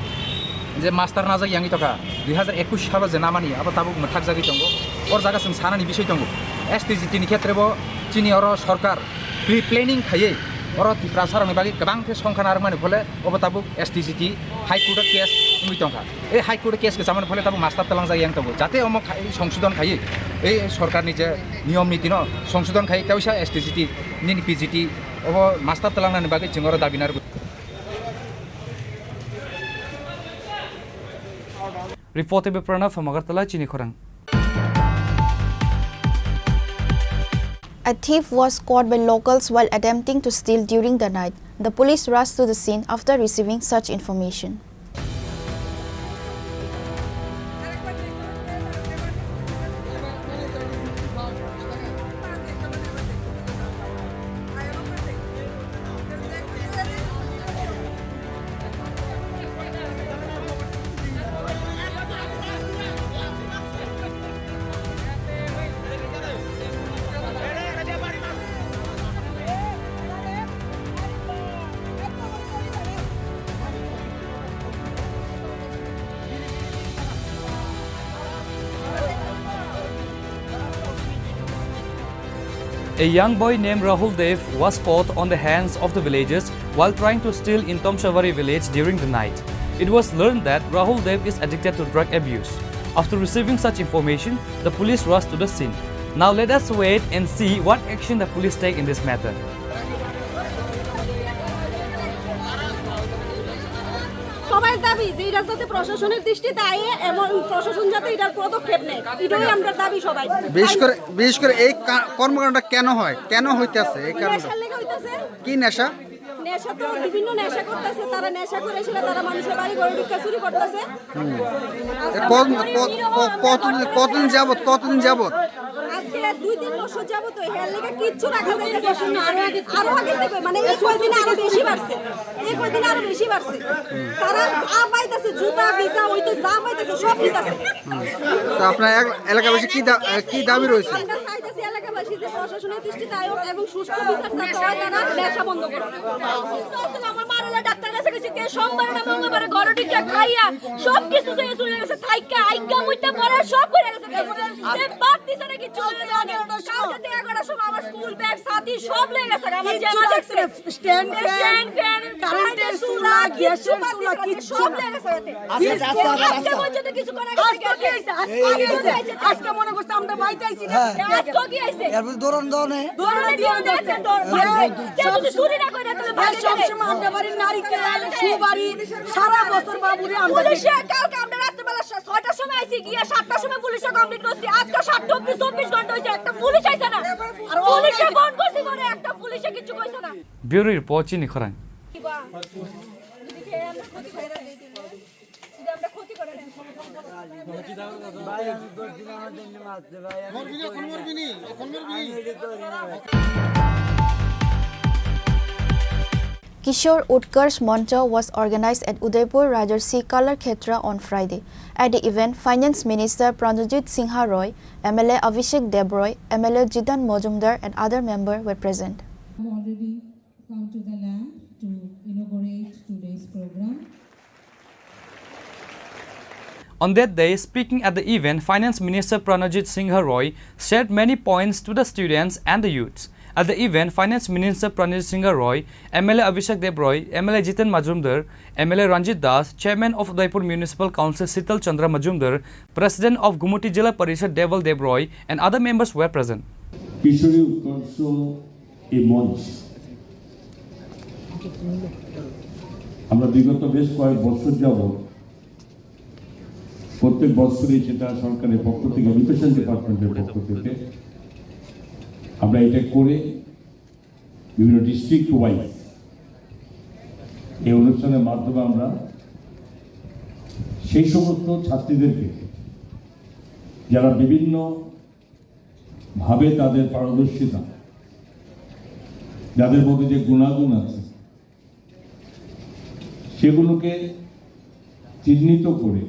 je master najak yangwi tongkha, dui hazar ekush salo je namani abo tabuk mwthakjagwi tongo. Or jaga chwng sanani bisoi tongo, S T G T ni khetre bo chini oro sorkar pre-planning khaiwi oro Tiprasa rokni bagwi kwbang khe songkha narwkmani phole obo tabuk S T G T High Court o case wngwi tongkha. Ei High Court o case kwchamani phole tabuk master twlangjak yang tongo, jate omo khai-, songsodon khaiwi ei sorkarni je niyom niti no songsodon khaiwi kaisa S T G T nini P G T obo master twlangnani bagwi chwng oro dabi narwkha. Reporter Biprana from Agartala, Chini Khorang. A thief was caught by locals while attempting to steal during the night. The police rushed to the scene after receiving such information. A young boy named Rahul Dev was caught on the hands of the villagers while trying to steal in Tomshabari village during the night. It was learned that Rahul Dev is addicted to drug abuse. After receiving such information, the police rushed to the scene. Now let us wait and see what action the police take in this matter. সবার দাবি যে এটা যাতে প্রশাসনের দৃষ্টিতে আয় এবং প্রশাসন যাতে এটার পদক্ষেপ নেয়, এটাই আমরা দাবি সবাই। বিশেষ করে, বিশেষ করে এই কা-, কর্মকাণ্ডটা কেন হয়, কেন হইতেছে এই কারণটা? নেশার লেগে হইতেছে। কি নেশা? নেশা তো বিভিন্ন নেশা করতেছে, তারা নেশা করে সেটা তারা মানুষের বাড়ি ঘরে ঢুকে চুরি করতেছে। এ, কত-, কত-, ক-, কতদিন, কতদিন যাবত, কতদিন যাবত? আজকে দুই তিন বছর যাবত ওই হেয়ার লেগে কিচ্ছু রাখা যাইতেছে না। আরো আগে, আরো আগে থেকে মানে এই কয়দিনে আরো বেশি বাড়ছে, এই কয়দিনে আরো বেশি বাড়ছে। তারা যা পাইতেছে, জুতা ভিজা হইতে যা পাইতেছে সব নিতেছে। তো আপনার এলাকাবাসী কি দা-, এ, কি দাবি রয়েছে? আমরা চাইতেছি এলাকাবাসী যে প্রশাসনের দৃষ্টিতে আয়োগ এবং সুষ্ঠু বিচার যাতে হয়, তারা নেশা বন্ধ করুক। সুস্থ আছেন, আমার মা হলো ডাক্তার কাছে গেছে, কে সোমবারে না মঙ্গলবারে ঘরে ঢুকে খাইয়া সব কিছু শেষ হয়ে গেছে, থাইকা আইকা মুইতা পরে সব হয়ে গেছে। এ বাদ দিছে না কিছু। কালকে তো এগারোটার সময় আমার স্কুল ব্যাগ সাথী সব লেগে গেছে, আমার কিচ্ছু জামা রাখছে না। দেখছে। স্ট্যান্ড ফ্যান, স্ট্যান্ড ফ্যান, কারেন্টের কারেন্টের চুলা, চুলা, গ্যাসের কিচ্ছু বাদ চুলা, দিছে না, কিচ্ছু সব না। লেগে গেছে এতে। আজকে, আজকে আজকে আবার আজকে আজকে পর্যন্ত কিছু করা গেছে আজকে কি? কি হয়েছে? আজকে এই কি হয়েছে? হয়েছে? আজকে মনে করছে আমরা বাড়িতে আইছি না। হ্যাঁ। আজকে কি হয়েছে? এরপর দৌড়ান দেওয়া নেই। দৌড়ান দেওয়া নেই, দৌড়ান দেওয়া নেই। কেউ যদি চুরি না করে, তাহলে ভাই, ভাই, সব সময় আমরা বাড়ির নারিকেল, সুপারি, সারা বছর বাবুরে আমরা পুলিশে কালকে আমরা রাত্রেবেলা সা-, ছয়টার সময় আইছি, গিয়ে সাতটার সময় পুলিশে কমপ্লেন করছি। আজকে সাতটা অব্দি চব্বিশ ঘন্টা হয়েছে, একটা পুলিশ আইছে না। আর পুলিশে ফোন করছি পরে, একটা পুলিশে কিছু কইছে না। Bureau report, Chini Khorang. Kishore Utkarsh Mancha was organized at Udaipur Rajarshi Kala Khetra on Friday. At the event, Finance Minister Pranajit Singha Roy, M L A Abhishek Debroy, M L A Jitan Majumdar and other members were present. Have already come to the land to inaugurate today's program. On that day, speaking at the event, Finance Minister Pranajit Singha Roy shared many points to the students and the youths. At the event, Finance Minister Pranajit Singha Roy, M L A Abhishek Debroy, M L A Jitan Majumdar, M L A Ranjit Das, Chairman of Udaipur Municipal Council Sital Chandra Majumdar, President of Gumuti Jila Parishad Deval Debroy, and other members were present. কিশোরী উৎকর্ষ এই মঞ্চ আমরা বিগত বেশ কয়েক বছর যাবত প্রত্যেক বছরই সেটা সরকারের পক্ষ থেকে, এডুকেশন ডিপার্টমেন্টের পক্ষ থেকে আমরা এটা করে বিভিন্ন ডিস্ট্রিক্ট ওয়াইজ এই অনুষ্ঠানের মাধ্যমে আমরা সেই সমস্ত ছাত্রীদেরকে যারা বিভিন্ন ভাবে তাদের পারদর্শিতা, যাদের মধ্যে যে গুণাগুণ আছে, সেগুলোকে চিহ্নিত করে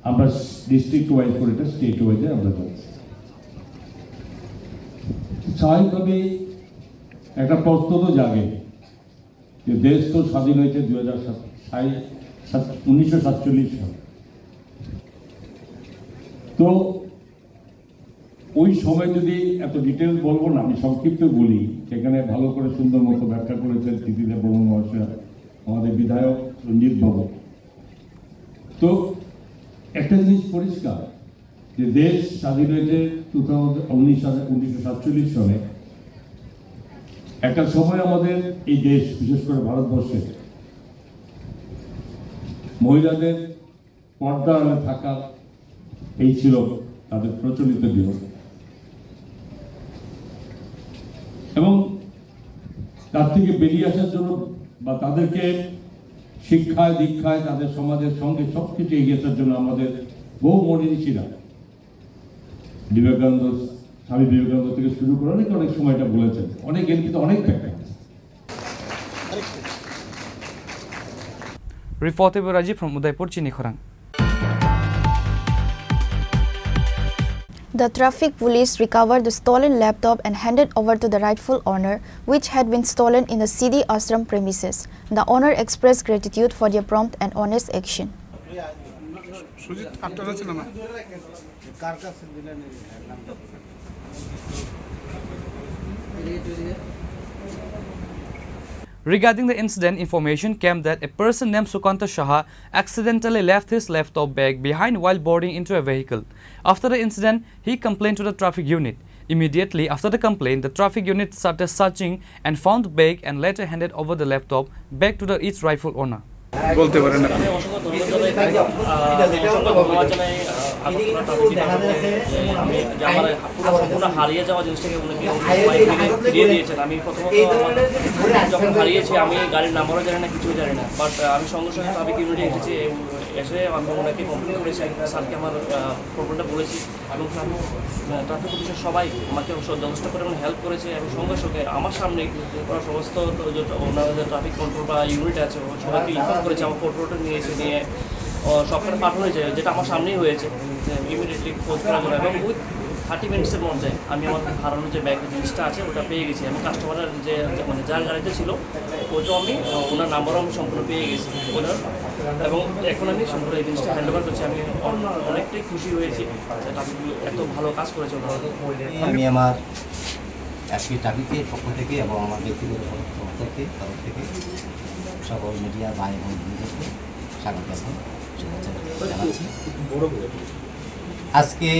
আমরা ডিস্ট্রিক্ট ওয়াইজ করে, এটা স্টেট ওয়াইজে আমরা যাচ্ছি। স্বাভাবিকভাবেই একটা প্রশ্ন তো জাগে যে দেশ তো স্বাধীন হয়েছে দুই হাজার সাত, সাই-, সাত-, উনিশশো সাতচল্লিশ সালে। তো ওই সময় যদি এত ডিটেলস বলবো না, আমি সংক্ষিপ্ত বলি, সেখানে ভালো করে সুন্দর মতো ব্যাখ্যা করেছেন কৃতিদেব বর্মন মহাশয়, আমাদের বিধায়ক রঞ্জিত বাবু। তো একটা জিনিস পরিষ্কার যে দেশ স্বাধীন হয়েছে টু থাউজেন্ড, উনিশ হাজার, উনিশশো সাতচল্লিশ সনে। একটা সময় আমাদের এই দেশ, বিশেষ করে ভারতবর্ষে মহিলাদের পর্দা আড়ালে থাকা এই ছিল তাদের প্রচলিত নিয়ম। এবং তার থেকে বেরিয়ে আসার জন্য বা তাদেরকে শিক্ষায়, দীক্ষায়, তাদের সমাজের সঙ্গে সব কিছু এগিয়ে আসার জন্য আমাদের বহু মনীষীরা, বিবেকানন্দ, স্বামী বিবেকানন্দ থেকে শুরু করে অনেকে অনেক সময় এটা বলেছেন, অনেক, এর ভিতরে অনেক ব্যাখ্যা আছে। Reporter Rajiv from Udaipur, Chini Khorang. The traffic police recovered the stolen laptop and handed over to the rightful owner, which had been stolen in the Siddhi Ashram premises. The owner expressed gratitude for their prompt and honest action. Regarding the incident, information came that a person named Sukanta Shaha accidentally left his laptop bag behind while boarding into a vehicle. After the incident, he complained to the traffic unit. Immediately after the complaint, the traffic unit started searching and found the bag and later handed over the laptop back to the its rightful owner. বলতে পারেন আপনি। আমি অসংখ্য ধন্যবাদ জানাই আগরতলা ট্রাফিক ডিপার্টমেন্টকে যে আমি যে আমার পুরো সম্পূর্ণ হারিয়ে যাওয়া জিনিসটাকে উনি ফিরিয়ে দিয়েছেন। আমি প্রথমত যখন হারিয়েছি আমি গাড়ির নাম্বারও জানি না, কিছুই জানি না, বাট আমি সঙ্গে সঙ্গে ট্রাফিক ইউনিটে এসেছি। এসে আমি ওনাকে কমপ্লেন করেছি, স্যারকে আমার প্রবলেমটা বলেছি এবং ট্রাফিক ট্রাফিক অফিসার সবাই আমাকে যথেষ্ট পরিমাণে হেল্প করেছে এবং সঙ্গে সঙ্গে আমার সামনেই ওরা সমস্ত ওনারা যে ট্রাফিক কন্ট্রোল বা ইউনিট আছে, সবাইকে ইনফর্ম করেছে। আমার ফটো নিয়ে এসে নিয়ে সবখানে পাঠানো হয়েছে, যেটা আমার সামনেই হয়েছে, ইমিডিয়েটলি খোঁজ করার জন্য। এবং উইথ থার্টি মিনিটসের মধ্যে আমি আমার হারানো যে ব্যাগ জিনিসটা আছে, ওটা পেয়ে গেছি। এবং কাস্টমারের যে মানে যার গাড়িতে ছিল, ওটাও আমি ওনার নাম্বারও আমি সম্পূর্ণ পেয়ে গেছি ওনার। এবং এখন আমি সম্পূর্ণ এই জিনিসটা হ্যান্ড ওভার করছি। আমি অনেকটাই খুশি হয়েছি। ট্রাফিক এত ভালো কাজ করেছে ওনারা। আমি আমার আজকে ট্রাফিকের পক্ষ থেকে এবং আমার ব্যক্তিগত পক্ষ থেকে তরফ থেকে সকল মিডিয়া ভাই এবং বন্ধুদেরকে স্বাগত এবং শুভেচ্ছা জানাচ্ছি। আজকে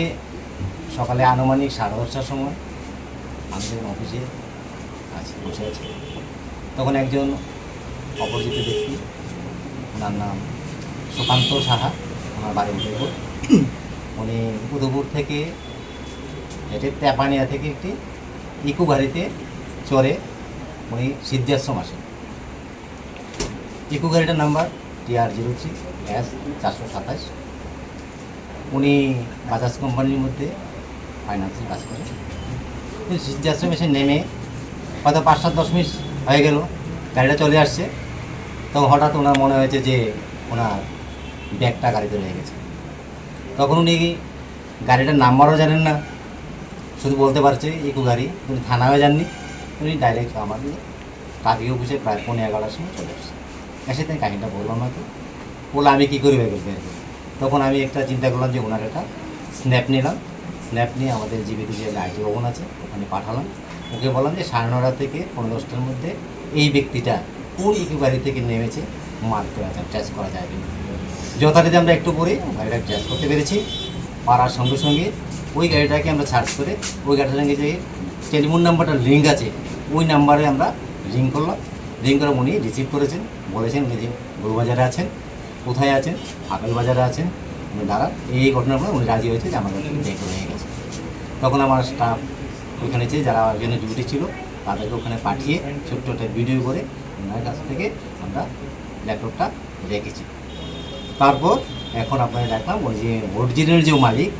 সকালে আনুমানিক সাড়ে দশটার সময় আমি যখন অফিসে আছি, বসে আছি, তখন একজন অপরিচিত ব্যক্তি, ওনার নাম সুকান্ত সাহা, ওনার বাড়ি উদয়পুর। উনি উদয়পুর থেকে হেঁটে তেপানিয়া থেকে একটি ইকো গাড়িতে চড়ে উনি সিদ্ধাশ্রম আসেন। ইকো গাড়িটার নাম্বার টি আর জিরো থ্রি এস চারশো সাতাশ। উনি বাজাজ কোম্পানির মধ্যে ফাইন্যান্সে কাজ করেন। উনি সিদ্ধাশ্রম এসে নেমে হয়তো পাঁচ সাত দশ মিনিট হয়ে গেল, গাড়িটা চলে আসছে। তখন হঠাৎ ওনার মনে হয়েছে যে ওনার ব্যাগটা গাড়িতে রয়ে গেছে। তখন উনি গাড়িটার নাম্বারও জানেন না, শুধু বলতে পারছে ইকো গাড়ি। উনি থানায়ও যাননি, উনি ডাইরেক্ট আমাদের ট্রাফিক অফিসে প্রায় পৌনে এগারোটার সময় চলে আসছে। এসে তাই কাহিনিটা বললাম হয়তো, বললো আমি কী করি ব্যাগ বের করি। তখন আমি একটা চিন্তা করলাম যে ওনার একটা স্ন্যাপ নিলাম, স্ন্যাপ নিয়ে আমাদের জীবিত যে আইটি ভবন আছে ওখানে পাঠালাম। ওকে বললাম যে সাড়ে নটা থেকে পৌনে দশটার মধ্যে এই ব্যক্তিটা কোন ইকো গাড়ি থেকে নেমেছে মার্ক করা যায়, ট্রেস করা যায় কিনা। যথারীতি আমরা একটু পরে গাড়িটা ট্রেস করতে পেরেছি। পারার সঙ্গে সঙ্গে ওই গাড়িটাকে আমরা সার্চ করে ওই গাড়িটার সঙ্গে যে টেলিফোন নাম্বারটা লিঙ্ক আছে ওই নাম্বারে আমরা রিং করলাম। রিং করে উনি রিসিভ করেছেন, বলেছেন উনি যে বড়বাজারে আছেন, কোথায় আছেন, আপেল বাজারে আছেন, উনি দাঁড়ান। এই এই ঘটনার পরে উনি রাজি হয়েছে যে আমার কাছে ব্যাগ রয়ে গেছে। তখন আমার স্টাফ ওইখানে যে যারা ওইখানে ডিউটি ছিল তাদেরকে ওখানে পাঠিয়ে ছোট্ট একটা ভিডিও করে ওনার কাছ থেকে আমরা ল্যাপটপটা রেখেছি। তারপর এখন আপনারা দেখলাম ওই যে অরিজিনাল যে মালিক,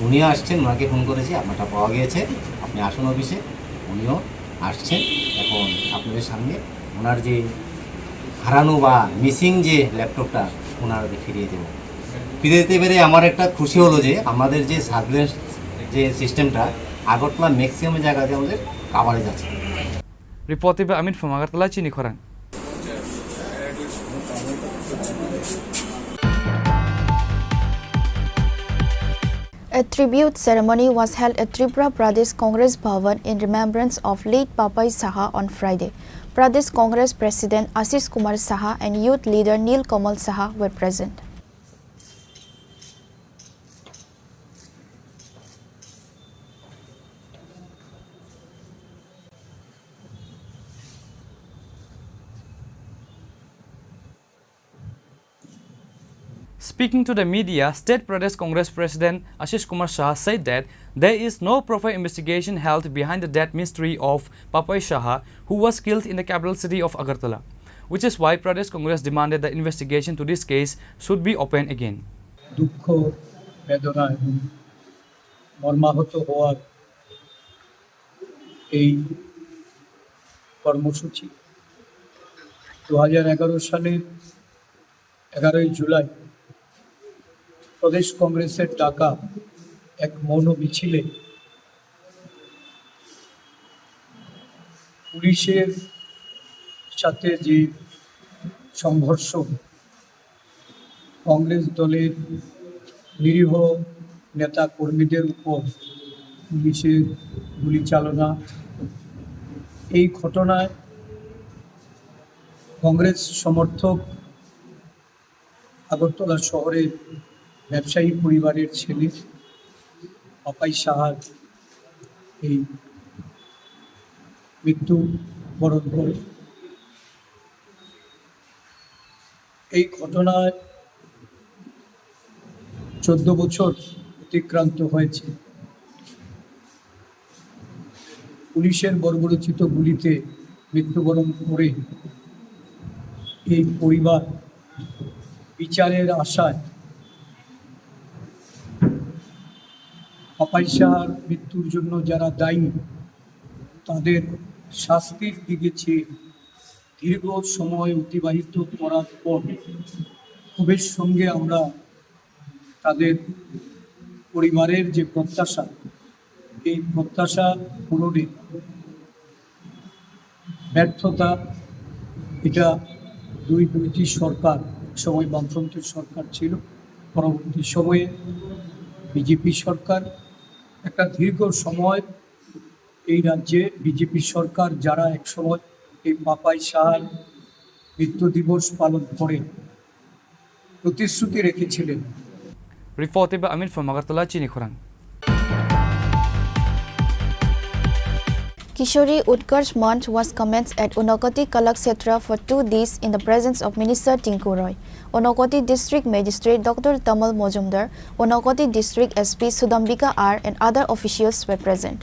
উনিও আসছেন, ওনাকে ফোন করেছি, আপনারটা পাওয়া গিয়েছে, আপনি আসুন অফিসে। উনিও আসছেন এখন আপনাদের সামনে। ওনার যে হারানো বা মিসিং যে ল্যাপটপটা, ওনার ফিরিয়ে দেবো। ফিরে দিতে পেরে আমার একটা খুশি হলো যে আমাদের যে সার্ভিলেন্স যে সিস্টেমটা আগরতলা ম্যাক্সিমাম জায়গাতে আমাদের কাভারেজ আছে। Report by Amit from Agartala, Chini Khorang. A tribute ceremony was held at Tripura Pradesh Congress Bhavan in remembrance of late Papai Saha on Friday. Pradesh Congress President Ashish Kumar Saha and youth leader Nil Kamal Saha were present. Speaking to the media, State Pradesh Congress President Ashish Kumar Shah said that there is no proper investigation held behind the death mystery of Papai Shah, who was killed in the capital city of Agartala, which is why Pradesh Congress demanded the investigation to this case should be opened again. দুঃখ, বেদনা এবং মর্মাহত হওয়ার এই কর্মসূচি দু হাজার এগারো সালের এগারোই জুলাই প্রদেশ কংগ্রেসের ডাকা এক মৌন মিছিলে পুলিশের সাথে যে সংঘর্ষ, কংগ্রেস দলের নিরীহ নেতা কর্মীদের উপর পুলিশের গুলি চালনা, এই ঘটনায় কংগ্রেস সমর্থক আগরতলা শহরের ব্যবসায়ী পরিবারের ছেলে পাপাই সাহার এই মৃত্যু বরণ করে। এই ঘটনায় চোদ্দ বছর অতিক্রান্ত হয়েছে। পুলিশের বর্বরোচিত গুলিতে মৃত্যুবরণ করে এই পরিবার বিচারের আশায় পাপাই সাহার মৃত্যুর জন্য যারা দায়ী, তাদের শাস্তির দিকে চেয়ে দীর্ঘ সময় অতিবাহিত করার পর ক্ষোভের সঙ্গে আমরা তাদের পরিবারের যে প্রত্যাশা, এই প্রত্যাশা পূরণে ব্যর্থতা, এটা দুই, দুইটি সরকার, এক সময় বামফ্রন্টের সরকার ছিল, পরবর্তী সময়ে বিজেপি সরকার। একটা দীর্ঘ সময় এই রাজ্যে বিজেপি সরকার, যারা এক সময় এই পাপাই সাহার মৃত্যু দিবস পালন করে প্রতিশ্রুতি রেখেছিলেন। Reported by Amit from Agartala, Chini Khorang. Kishori Utkarsh Manch was commenced at Unakoti Kalakshetra for two days in the presence of Minister Tinku Roy, Unakoti District Magistrate Doctor Tamal Mojumdar, Unakoti District S P Sudambika R and other officials were present.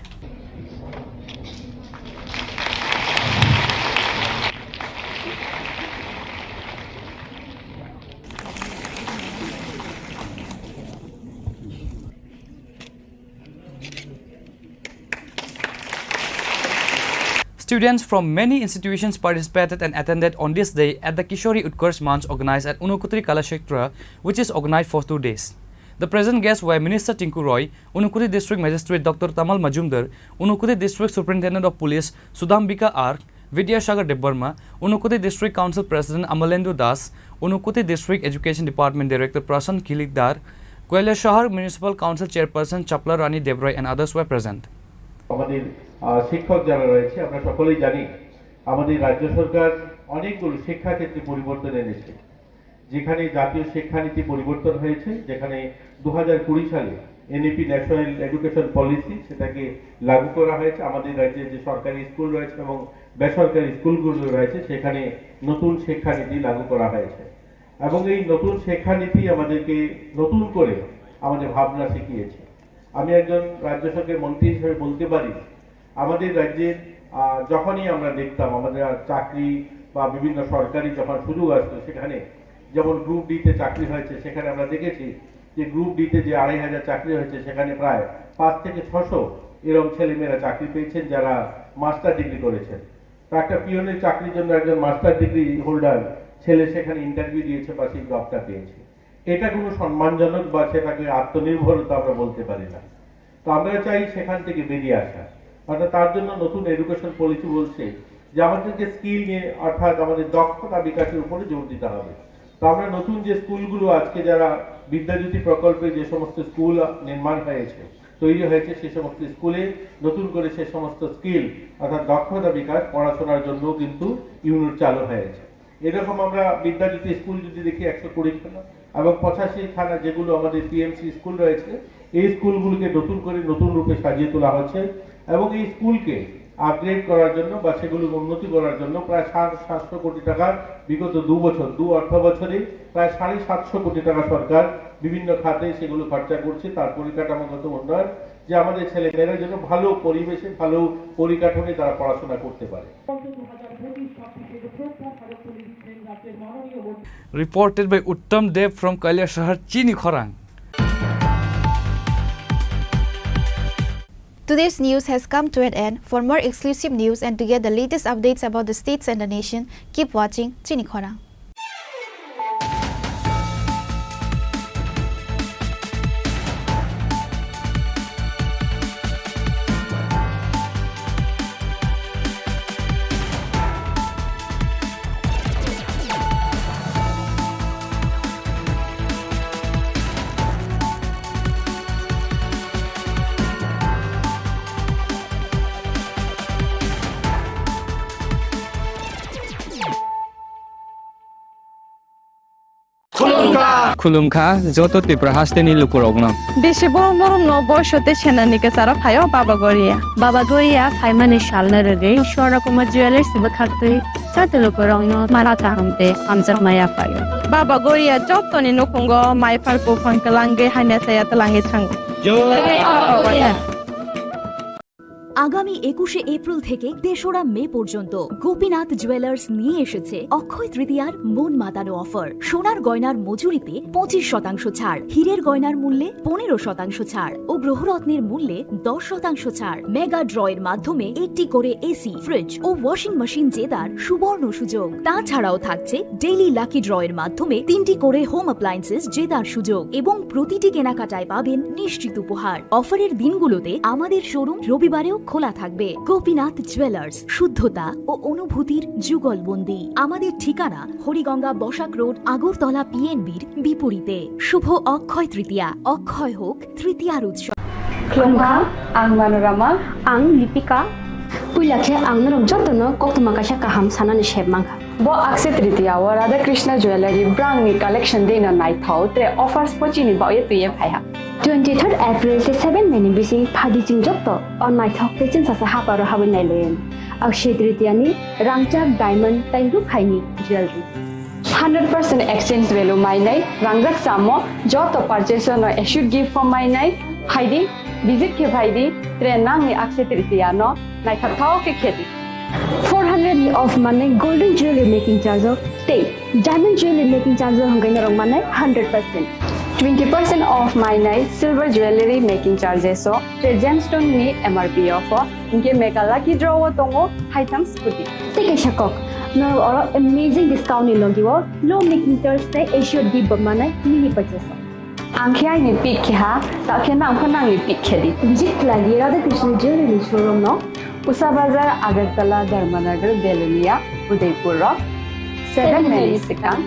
Students from many institutions participated and attended on this day at the Kishori Utkarsh Manch organized at Unakoti Kalakshetra, which is organized for two days. The present guests were Minister Tinku Roy, Unakoti District Magistrate Doctor Tamal Majumdar, Unakoti District Superintendent of Police Sudambika R, Vidyasagar Debbarma, Unakoti District Council President Amalendu Das, Unakoti District Education Department Director Prashant Khilidar, Kailashahar Municipal Council Chairperson Chapla Rani Debrai and others were present. আমাদের, আহ, শিক্ষক যারা রয়েছে, আমরা সকলেই জানি, আমাদের রাজ্য সরকার অনেকগুলো শিক্ষাক্ষেত্রে পরিবর্তন এনেছে। যেখানে জাতীয় শিক্ষানীতি পরিবর্তন হয়েছে, যেখানে দু হাজার কুড়ি সালে এনইপি, ন্যাশনাল এডুকেশন পলিসি, সেটাকে লাগু করা হয়েছে। আমাদের রাজ্যে যে সরকারি স্কুল রয়েছে এবং বেসরকারি স্কুলগুলো রয়েছে, সেখানে নতুন শিক্ষানীতি লাগু করা হয়েছে এবং এই নতুন শিক্ষানীতি আমাদেরকে নতুন করে আমাদের ভাবনা শিখিয়েছে। আমি একজন রাজ্য সরকারের মন্ত্রী হিসেবে বলতে পারি, আমাদের রাজ্যের, আহ, যখনই আমরা দেখতাম আমাদের আর চাকরি বা বিভিন্ন সরকারি যখন সুযোগ আসতো, সেখানে যেমন গ্রুপ ডি তে চাকরি হয়েছে, সেখানে আমরা দেখেছি যে গ্রুপ ডি তে যে আড়াই হাজার চাকরি হয়েছে, সেখানে প্রায় পাঁচ থেকে ছশো এরকম ছেলেমেয়েরা চাকরি পেয়েছেন, যারা মাস্টার ডিগ্রি করেছেন। তো একটা পিওনের চাকরির জন্য একজন মাস্টার ডিগ্রি হোল্ডার ছেলে সেখানে ইন্টারভিউ দিয়েছে বা সেই জবটা পেয়েছে। এটা কোনো সম্মানজনক বা সেটাকে আত্মনির্ভরতা আমরা বলতে পারি না। তো আমরা চাই সেখান থেকে বেরিয়ে আসা। অর্থাৎ তার জন্য নতুন এডুকেশন পলিসি বলছে যে আমাদেরকে স্কিল নিয়ে, অর্থাৎ আমাদের দক্ষতা বিকাশের উপরে জোর দিতে হবে। তো আমরা নতুন যে স্কুলগুলো আজকে যারা বিদ্যাজ্যোতি প্রকল্পে যে সমস্ত স্কুল নির্মাণ হয়েছে, তৈরি হয়েছে, সে সমস্ত স্কুলে নতুন করে সে সমস্ত স্কিল অর্থাৎ দক্ষতা বিকাশ পড়াশোনার জন্য কিন্তু ইউনিট চালু হয়েছে। এরকম আমরা বিদ্যাজ্যোতি স্কুল যদি দেখি একশো কুড়ি খানা এবং পঁচাশি খানা যেগুলো আমাদের পিএমসি স্কুল রয়েছে, এই স্কুলগুলোকে নতুন করে নতুন রূপে সাজিয়ে তোলা হচ্ছে এবং এই স্কুলকে আপগ্রেড করার জন্য বা সেগুলোকে উন্নতি করার জন্য প্রায় সাড়ে সাতশো কোটি টাকা বিগত দু বছর, দু অর্থ বছরে প্রায় সাড়ে সাতশো কোটি টাকা সরকার বিভিন্ন খাতে সেগুলো খরচা করছে, তার পরিকাঠামোগত উন্নয়ন, যে আমাদের ছেলেমেয়েরা যেন ভালো পরিবেশে, ভালো পরিকাঠামোয় তারা পড়াশোনা করতে পারে। Reported by Uttam Dev from Kailasahar, Chini Khorang. Today's news has come to an end. For more exclusive news and to get the latest updates about the states and the nation, keep watching Chini Khorang. Khulumkha joto Tripura hasteni lukurokno. Bisi borok norokno boiso tei senani kwcharo phaio Baba Goria. Baba Goria phaimani salno rwgwi Swarna Kumar Jewellers bwkhaktwi joto lukurokno mala kaham tei hamjakma yaphaio. Baba Goria jotoni nukhungo maiphar buphang twlangwi hamya chaya twlangwi thango. Jai Baba Goria. আগামী একুশে এপ্রিল থেকে তেসরা মে পর্যন্ত গোপীনাথ জুয়েলার্স নিয়ে এসেছে অক্ষয় তৃতীয়ার মন মাতানো অফার। সোনার গয়নার মজুরিতে পঁচিশ শতাংশ ছাড়, হীরের গয়নার মূল্যে পনেরো শতাংশ ছাড় ও গ্রহরত্নের মূল্যে দশ শতাংশ ছাড়। মেগা ড্রয়ের মাধ্যমে একটি করে এসি, ফ্রিজ ও ওয়াশিং মেশিন জেতার সুবর্ণ সুযোগ। তাছাড়াও থাকছে ডেইলি লাকি ড্রয়ের মাধ্যমে তিনটি করে হোম অ্যাপ্লায়েন্সেস জেতার সুযোগ এবং প্রতিটি কেনাকাটায় পাবেন নিশ্চিত উপহার। অফারের দিনগুলোতে আমাদের শোরুম রবিবারেও খোলা থাকবে। গোপীনাথ জুয়েলার্স, শুদ্ধতা ও অনুভূতির যুগলবন্দি। আমাদের ঠিকানা হরিগঙ্গা বসাক রোড, আগরতলা পিএনবির বিপরীতে। শুভ অক্ষয় তৃতীয়া, অক্ষয় হোক তৃতীয়ার উৎসব। Khulumkha, ang Manorama. Ang Lipika. Puila khe ang norok jotono koktwma kaisa kaham sanani sep mankha. Bo Akshaya Tritiya o Radha Krishna Jewellery brangni collection dino naithok tre offers pochini baoye twiye phaiha. Twenty third April tei seven May ni bising phadi chwng joto o naithok tei chwngsasa haparo habwi nailaiwi. Akshaya Tritiya ni rangchak diamond tei rukhaini jewellery. Hundred percent exchange value mainai, rangjak chamo, joto purchase no assured gift form mainai, phaidi, visit khe phaidi, tre nangni Akshaya Tritiya no naithok thao khe khedi. Four hundred ni off manai golden jewelry making charge o tei diamond jewelry making charge o hwnkhai norok manai hundred percent. Twenty percent off mainai silver jewelry making charges o tre gemstone ni M R P off o. Hinkhe mega lucky draw o tongo haitham scooty. Tei kaisa kok, norok oro amazing discount ni logi o low making charge tei assured gift bo manai mini purchase o. Ang khe aini pick khe ha, ta khe nang pho nangni pick khe di. Visit khlai di Radha Krishna Jewelry ni showroom no. Usa Bazar, Agartala, Dharmanagar, Belonia, Udaipur rok. Seven May ni swkang.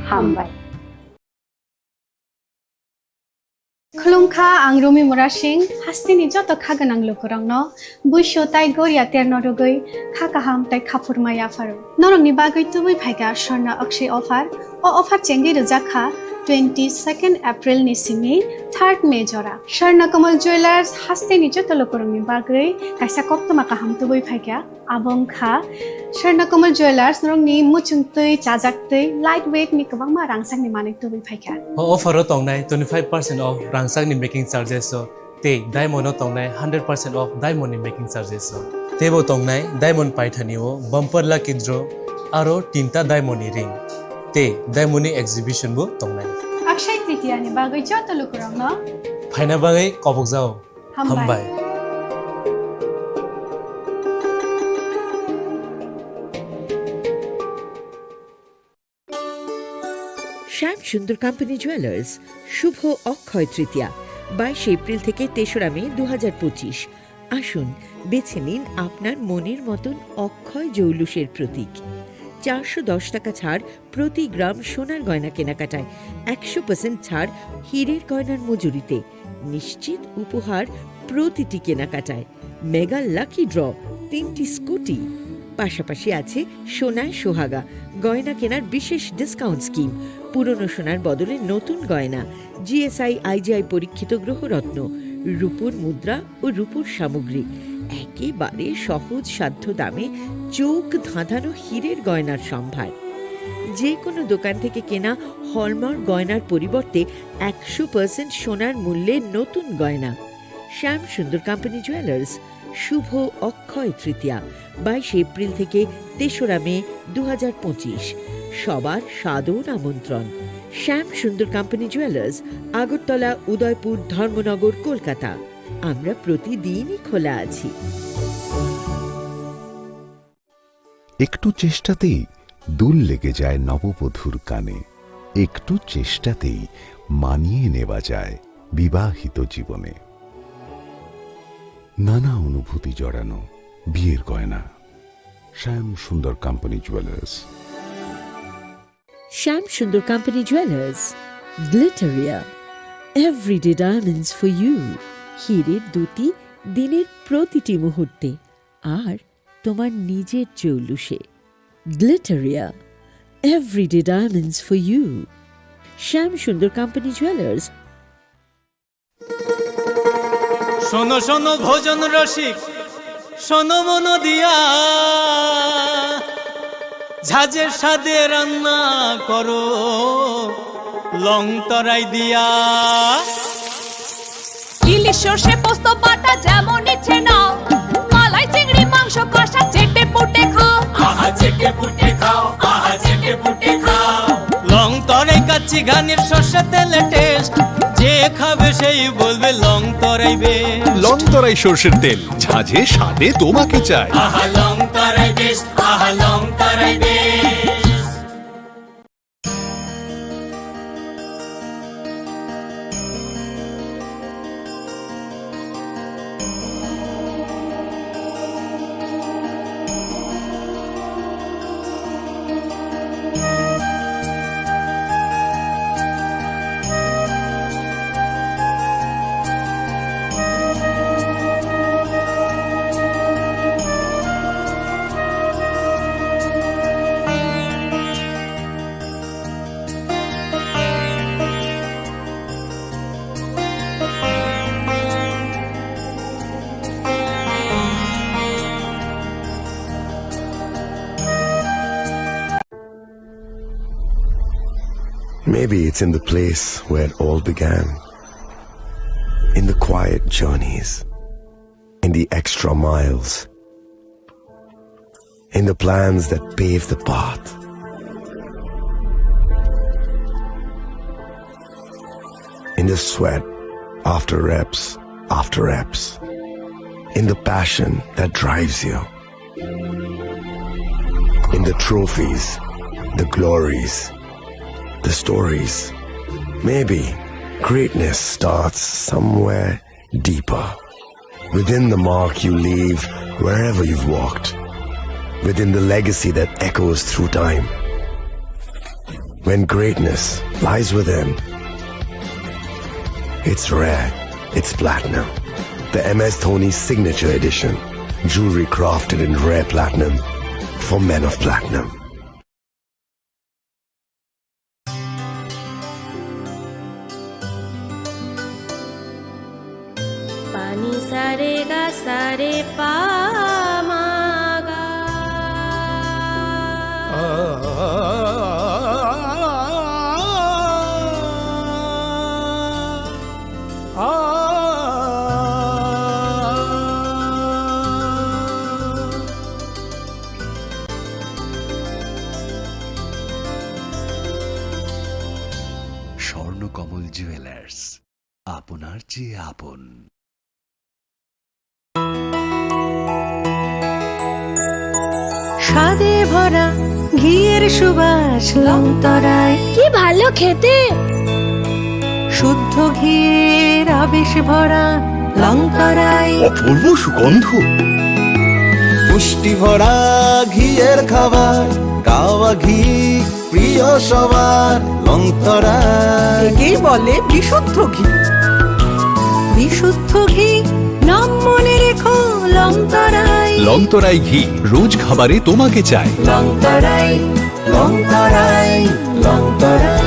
Hambai. Khulumkha, ang Rumi Murasing, hasteni joto kha gwnang lukurokno buisu tai goria terno rwgwi kha kaham tai khaphurma yapharo. Norokni bagwi tubui phaikha Swarna Akshaya offer. O offer chengwi rwjak kha twenty second April ni simi third May jora. Swarna Kamal Jewellers hasteni joto lukurokni bagwi kaisa koktwma kaham tubui phaikha. Abo wngkha Swarna Kamal Jewellers, norokni muchungtwi, chajaktwi, light weight ni kwbangma rangchakni manwi tubui phaikha. O offer o tongnai twenty five percent off rangchakni making charges o tei diamond o tongnai hundred percent off diamond ni making charges o. Teibo tongnai diamond paithani o bumper lucky draw aro tinta diamond ni ring. Tei Daimoni exhibition bo tongnai. Akshay Tritiya ni bagwi joto lukurokno phaina bagwi kobokjao. Hambai. Hambai. শ্যাম Sundar company jewellers, শুভ অক্ষয় তৃতীয়া, বাইশে এপ্রিল থেকে তেসরা মে দু হাজার পঁচিশ। আসুন, বেছে নিন আপনার মনের মতন অক্ষয় জৌলুসের প্রতীক। চারশো দশ টাকা ছাড় প্রতি গ্রাম সোনার গয়না কেনাকাটায়, একশো পার্সেন্ট ছাড় হীরের গয়নার মজুরিতে, নিশ্চিত উপহার প্রতিটি কেনাকাটায়, মেগা লাকি ড্র, তিনটি স্কুটি। পাশাপাশি আছে সোনায় সোহাগা, গয়না কেনার বিশেষ ডিসকাউন্ট স্কিম, পুরনো সোনার বদলে নতুন গয়না, জিএসআই আইজিআই পরীক্ষিত গ্রহরত্ন, রূপোর মুদ্রা ও রূপোর সামগ্রী, একেবারে সহজ সাধ্য দামে চোখ ধাঁধানো হীরের গয়নার সম্ভার। যে কোনো দোকান থেকে কেনা হলমার্ক গয়নার পরিবর্তে একশো পার্সেন্ট সোনার মূল্যে নতুন গয়না। শ্যাম সুন্দর কোম্পানি জুয়েলার্স, শুভ অক্ষয় তৃতীয়া, বাইশে এপ্রিল থেকে তেসরা মে দু হাজার পঁচিশ। সবার সাদর আমন্ত্রণ। শ্যাম সুন্দর কোম্পানি জুয়েলার্স, আগরতলা, উদয়পুর, ধর্মনগর, কলকাতা। আমরা প্রতিদিনই খোলা আছি। একটু চেষ্টাতেই দুল লেগে যায় নববধূর কানে। একটু চেষ্টাতেই মানিয়ে নেওয়া যায় বিবাহিত জীবনে। নানা অনুভূতি জড়ানো বিয়ের গয়না। শ্যাম Sundar company jewellers. Shyam Sundar company jewellers, Glitteria, everyday diamonds for you. হীরের দ্যুতি দিনের প্রতিটি মুহূর্তে, আর তোমার নিজের জৌলুসে। Glitteria, everyday diamonds for you. Shyam Sundar company jewellers. শোনো শোনো ভোজন রসিক, শোনো মন দিয়া, ঝাঁঝের স্বাদে রান্না করো লং তরাই দিয়া। ইলিশ সর্ষে পোস্ত বাটা যেমন ইচ্ছে নাও, মালাই চিংড়ি মাংস কষা চেটে পুটে খাও। আহা চেটে পুটে খাও, আহা চেটে পুটে খাও। লং তরাই কাচ্চি ঘানির সর্ষে তেলে টেস্ট, যে খাবে সেই বলবে লং তরাই বেস্ট। লং তরাই সর্ষের তেল, ঝাঁঝে স্বাদে তোমাকে চাই। আহা লং তরাই বেস্ট, আহা লং তরাই best. Maybe it's in the place where it all began. In the quiet journeys, in the extra miles, in the plans that pave the path, in the sweat after reps after reps, in the passion that drives you, in the trophies, the glories, the stories. Maybe greatness starts somewhere deeper, within the mark you leave wherever you've walked, within the legacy that echoes through time. When greatness lies within, it's rare, it's platinum. The M S Dhoni Signature Edition, jewelry crafted in rare platinum for men of platinum. Pani sare ga sare pa ma ga. কমল জুয়েলার্স, আপনার চেয়ে আপন। স্বাদে ভরা ঘিয়ের সুবাস লংতরায়। কি ভালো খেতে! শুদ্ধ ঘিয়ের আবেশ ভরা লংতরায়। অপূর্ব সুগন্ধ। পুষ্টি ভরা ঘিয়ের খাবার, কাওয়া ঘি প্রিয় সবার, লংতরায়। একেই বলে বিশুদ্ধ ঘি। বিশুদ্ধ ঘি, নাম মনে রেখো, লংতরায়। লংতরায় ঘি, রোজ খাবারে তোমাকে চাই। লংতরায়, লংতরায়, Longtharai.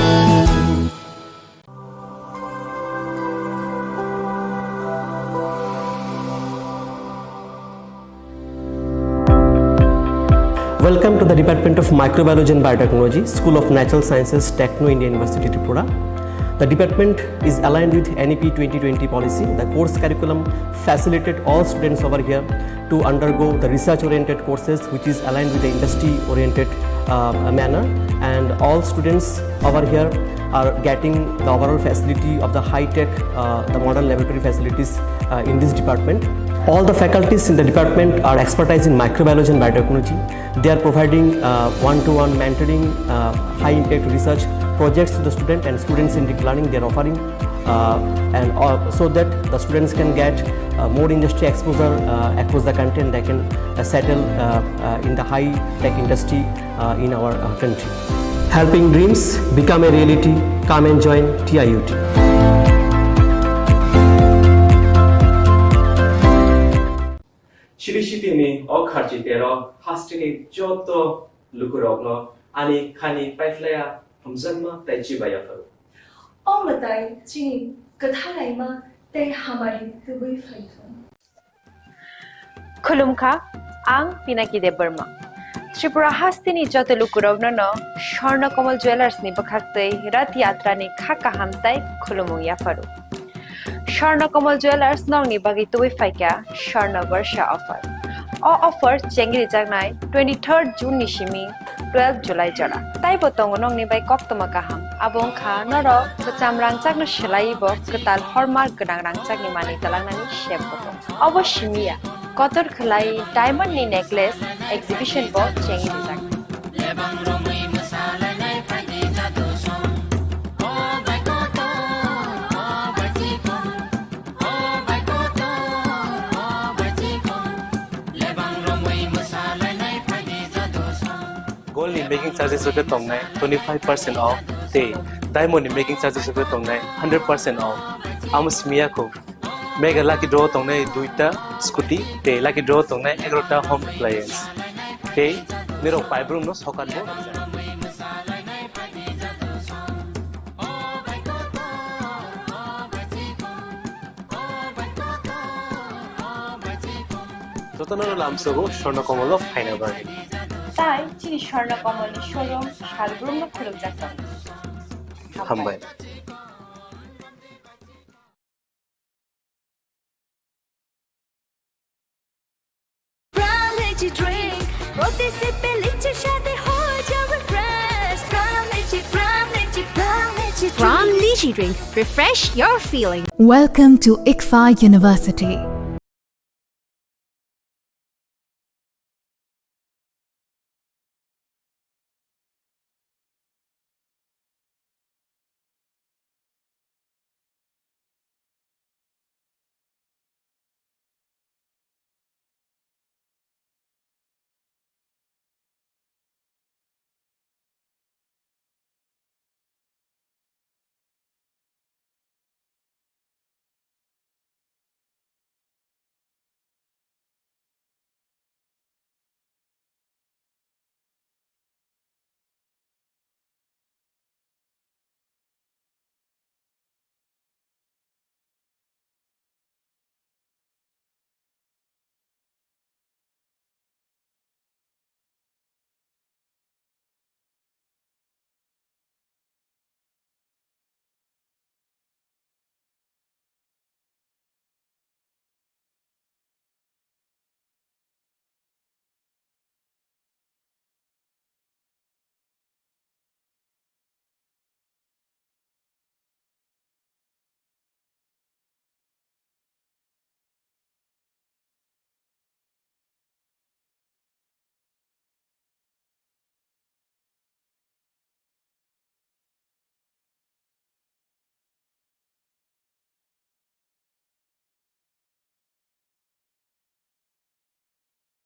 Welcome to the Department of Microbiology and Biotechnology, School of Natural Sciences, Techno India University, Tripura. The department is aligned with N E P twenty twenty policy. The course curriculum facilitate all students over here to undergo the research-oriented courses, which is aligned with the industry-oriented, uh, manner. And all students over here are getting the overall facility of the high-tech, uh, the modern laboratory facilities, uh, in this department. All the faculties in the department are expertise in microbiology and biotechnology. They are providing, uh, one-to-one mentoring, uh, high-impact research projects to the student and student-centric learning they are offering, uh, and, uh, so that the students can get, uh, more industry exposure, uh, across the country, and they can, uh, settle, uh, uh, in the high-tech industry, uh, in our, uh, country. Helping dreams become a reality. Come and join T I U T. Chiri City ni o kharchi tero hasteni joto lukurokno ani khani paiphlaiya hamjakma tei chibai yapharo. O mwtai chini kwthalaima tei hamari tubui phaithung. Khulumkha, ang Pinaki Debbarma. Tripura hasteni joto lukurokno no Swarna Kamal Jewellers ni bwkhaktwi Rath Yatra ni kha kaham tei khulumung yapharo. Swarna Kamal Jewellers nokni bagwi tubui phaikha Swarna Barsha offer. O offer chengrijaknai twenty-third June ni simi twelve July jora. Taibo tongo nokni bai koktwma kaham. Abo wngkha norok kwcham rangchakno swlaiwi bo kwtal hallmark gwnang rangchakni manwi twlangnani sep bo tongo. Obo simi ya, kotor khwlai diamond ni necklace exhibition bo chengwi rijak. Gold ni making charges rok khe tongnai twenty five percent off tei diamond ni making charges rok khe tongnai hundred percent off. Amo simi ya kho. Mega lucky draw tongnai duita scooty tei lucky draw tongnai egarota home appliance. Tei nirok paibrumno sokat bo rwjak. Jotono lamsogo Swarna Kamal o phaina bagwi. Tai chini Swarna Kamal ni showroom salbrumno khulukjak tongo. Hambai. Pram Lychee Drink, প্রতি সিপে লিচুর স্বাদে হয়ে যাবে fresh। Pram Lychee, Pram Lychee, Pram Lychee Drink। Pram Lychee Drink, refresh your feeling। Welcome to ICFAI University.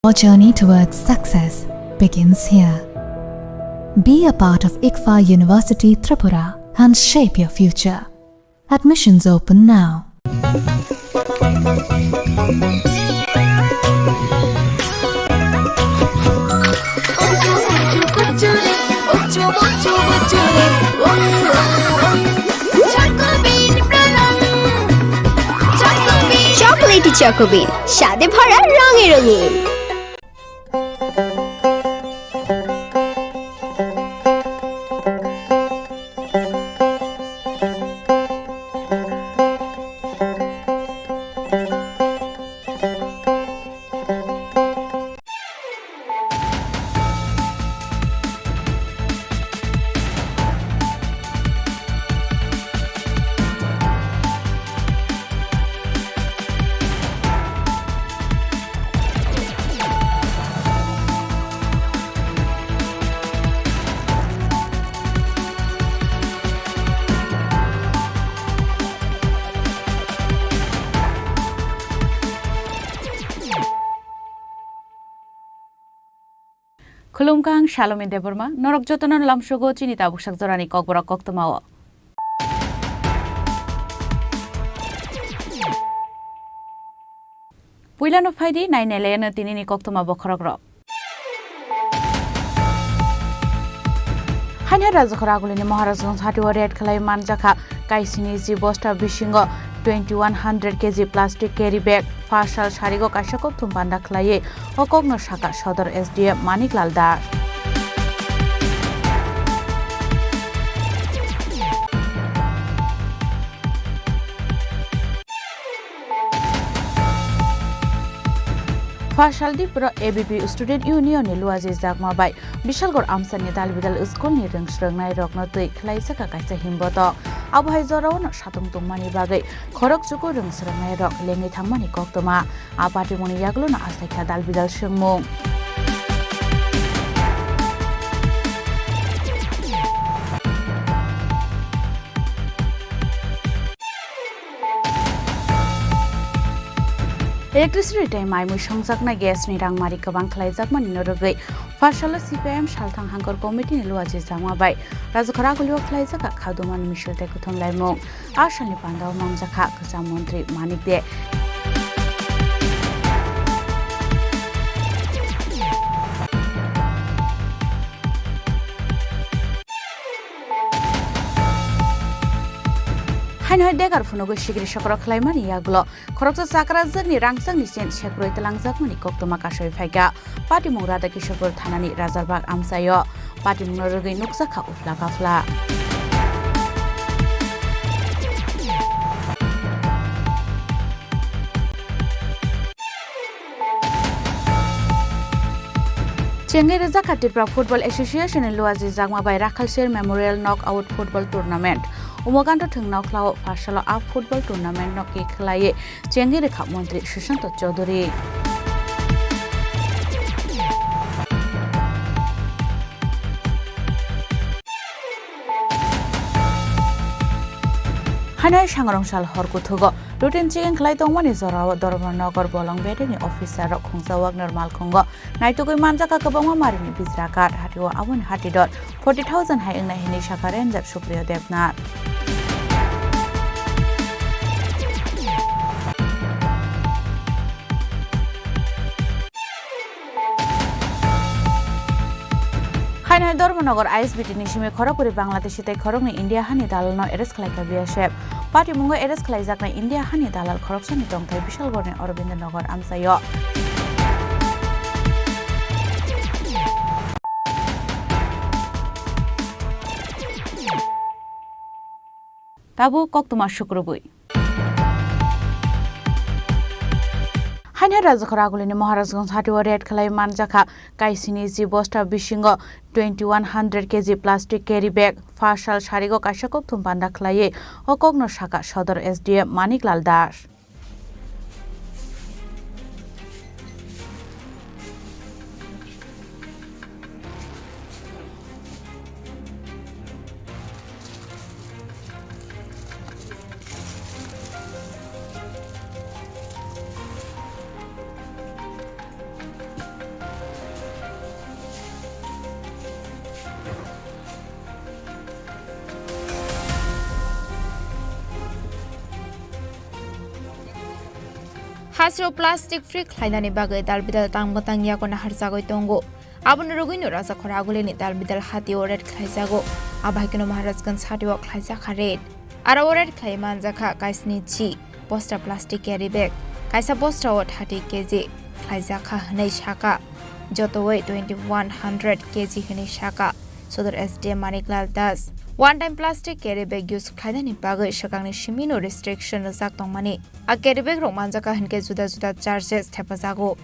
Your journey towards success begins here. Be a part of ICFAR University Tripura and shape your future. Admissions open now. Chocolatey Choco Bean, স্বাদে ভরা, রঙে রঙিন। Khulumkha, ang Salomi Debbarma, norok jotono lamsogo chini tabuk sak jorani kokborok koktwmao. Puilano phaidi, nainailaino tinini koktwma bokhorokrok. Haino Rajakhor Agulini Maharajganj hatio raid khlai manjakha kaisini ji bosta bisingo twenty one hundred K G plastic carry bag. Pharsal sarigo kaisa kokthum panda khlaiwi o kokno sakha Sodor S D M Maniklal Das. Pharsal Dipro A B P Student Union ni Luaji Jakma bai Bishalgarh amchani dalbidal school ni rwng swrwngnairokno twi khlaijak kaisa himbotok. Abo hai jorao no satung tongmani bagwi khorok chuku rwng swrwngnairok lengwi thangmani koktwma. A patimungni yagulo no achaikha dalbidal swngmung. Electricity tei mai mui songjaknai gas ni rangmari kwbang khlaijakmani no rwgwi Pharsalo C P I M Salthang Hangkor Committee ni Luaji Jakma bai Rajakhor Agulio khlaijak kha khadumani misil tei kuthum laimung. A salni pandao manjakha kwcham montri Manik De. Haino hai degar phunugwi sikiri sokro khlaimani yagulo khoroksa chakrajwkni rangchakni chen sekroi twlangjakmani koktwma kasoi phaikha. Patimung Radha Kishorpur thanani Rajarbag amchaio. Patimungno rwgwi nukjakha uphla kaphla. Chengwi rwjakha Tripura Football Association ni Luaji Jakma bai Rakhalser Memorial Knockout Football Tournament. Umaganta thwng nokhlao Pharsalo a football tournament no khe khlaiwi chengwi rwkha montri Sushanta Chowdhury. Haino hai sangrong sal hor kuthugo routine checking khlai tongmani jorao Dharmanagar bolong bedeni officer rok khungsa Wagner malkhungo naitugwi manjakha kwbangma marini bijra card hatio aboni hati dor forty thousand hai wngnai hinwi sakha Ranger Supriyo Debnath. Haino hai Dharmanagar I S B T ni simi khorokbwrwi Bangladeshi tei khoroknwi India hani dalalno arrest khlaikha B S F. Patimungo arrest khlaijaknai India hani dalal khoroksani tongthai Bishalgarhni Aurobindo Nagar amchaio. Tabuk koktwma sukrubwi. Haino Rajakhor Agulini Maharajganj hatio raid khlai manjakha kaisini ji bosta bisingo twenty one hundred K G plastic carry bag. Pharsal sarigo kaisa kokthum panda khlaiwi o kokno sakha Sodor S D M Maniklal Das. Asro plastic free khlainani bagwi dalbidal tang bwtang yago naharjagwi tongo. Aboni rwgwino Rajakhor Agulini dalbidal hatio raid khlaijago. Abahaikeno Maharajganj hatio khlaijakha raid. Aro raid khlai manjakha kaisni chi bosta plastic carry bag, kaisa bosta o thirty K G khlaijakha hwnwi sakha. Jotowi twenty one hundred K G hwnwi sakha Sodor S D M Maniklal Das. One time plastic carry bag use khlainani bagwi swkangni simino restriction rwjak tongmani. A carry bag rok manjakha hinkhe juda juda charges thepajago.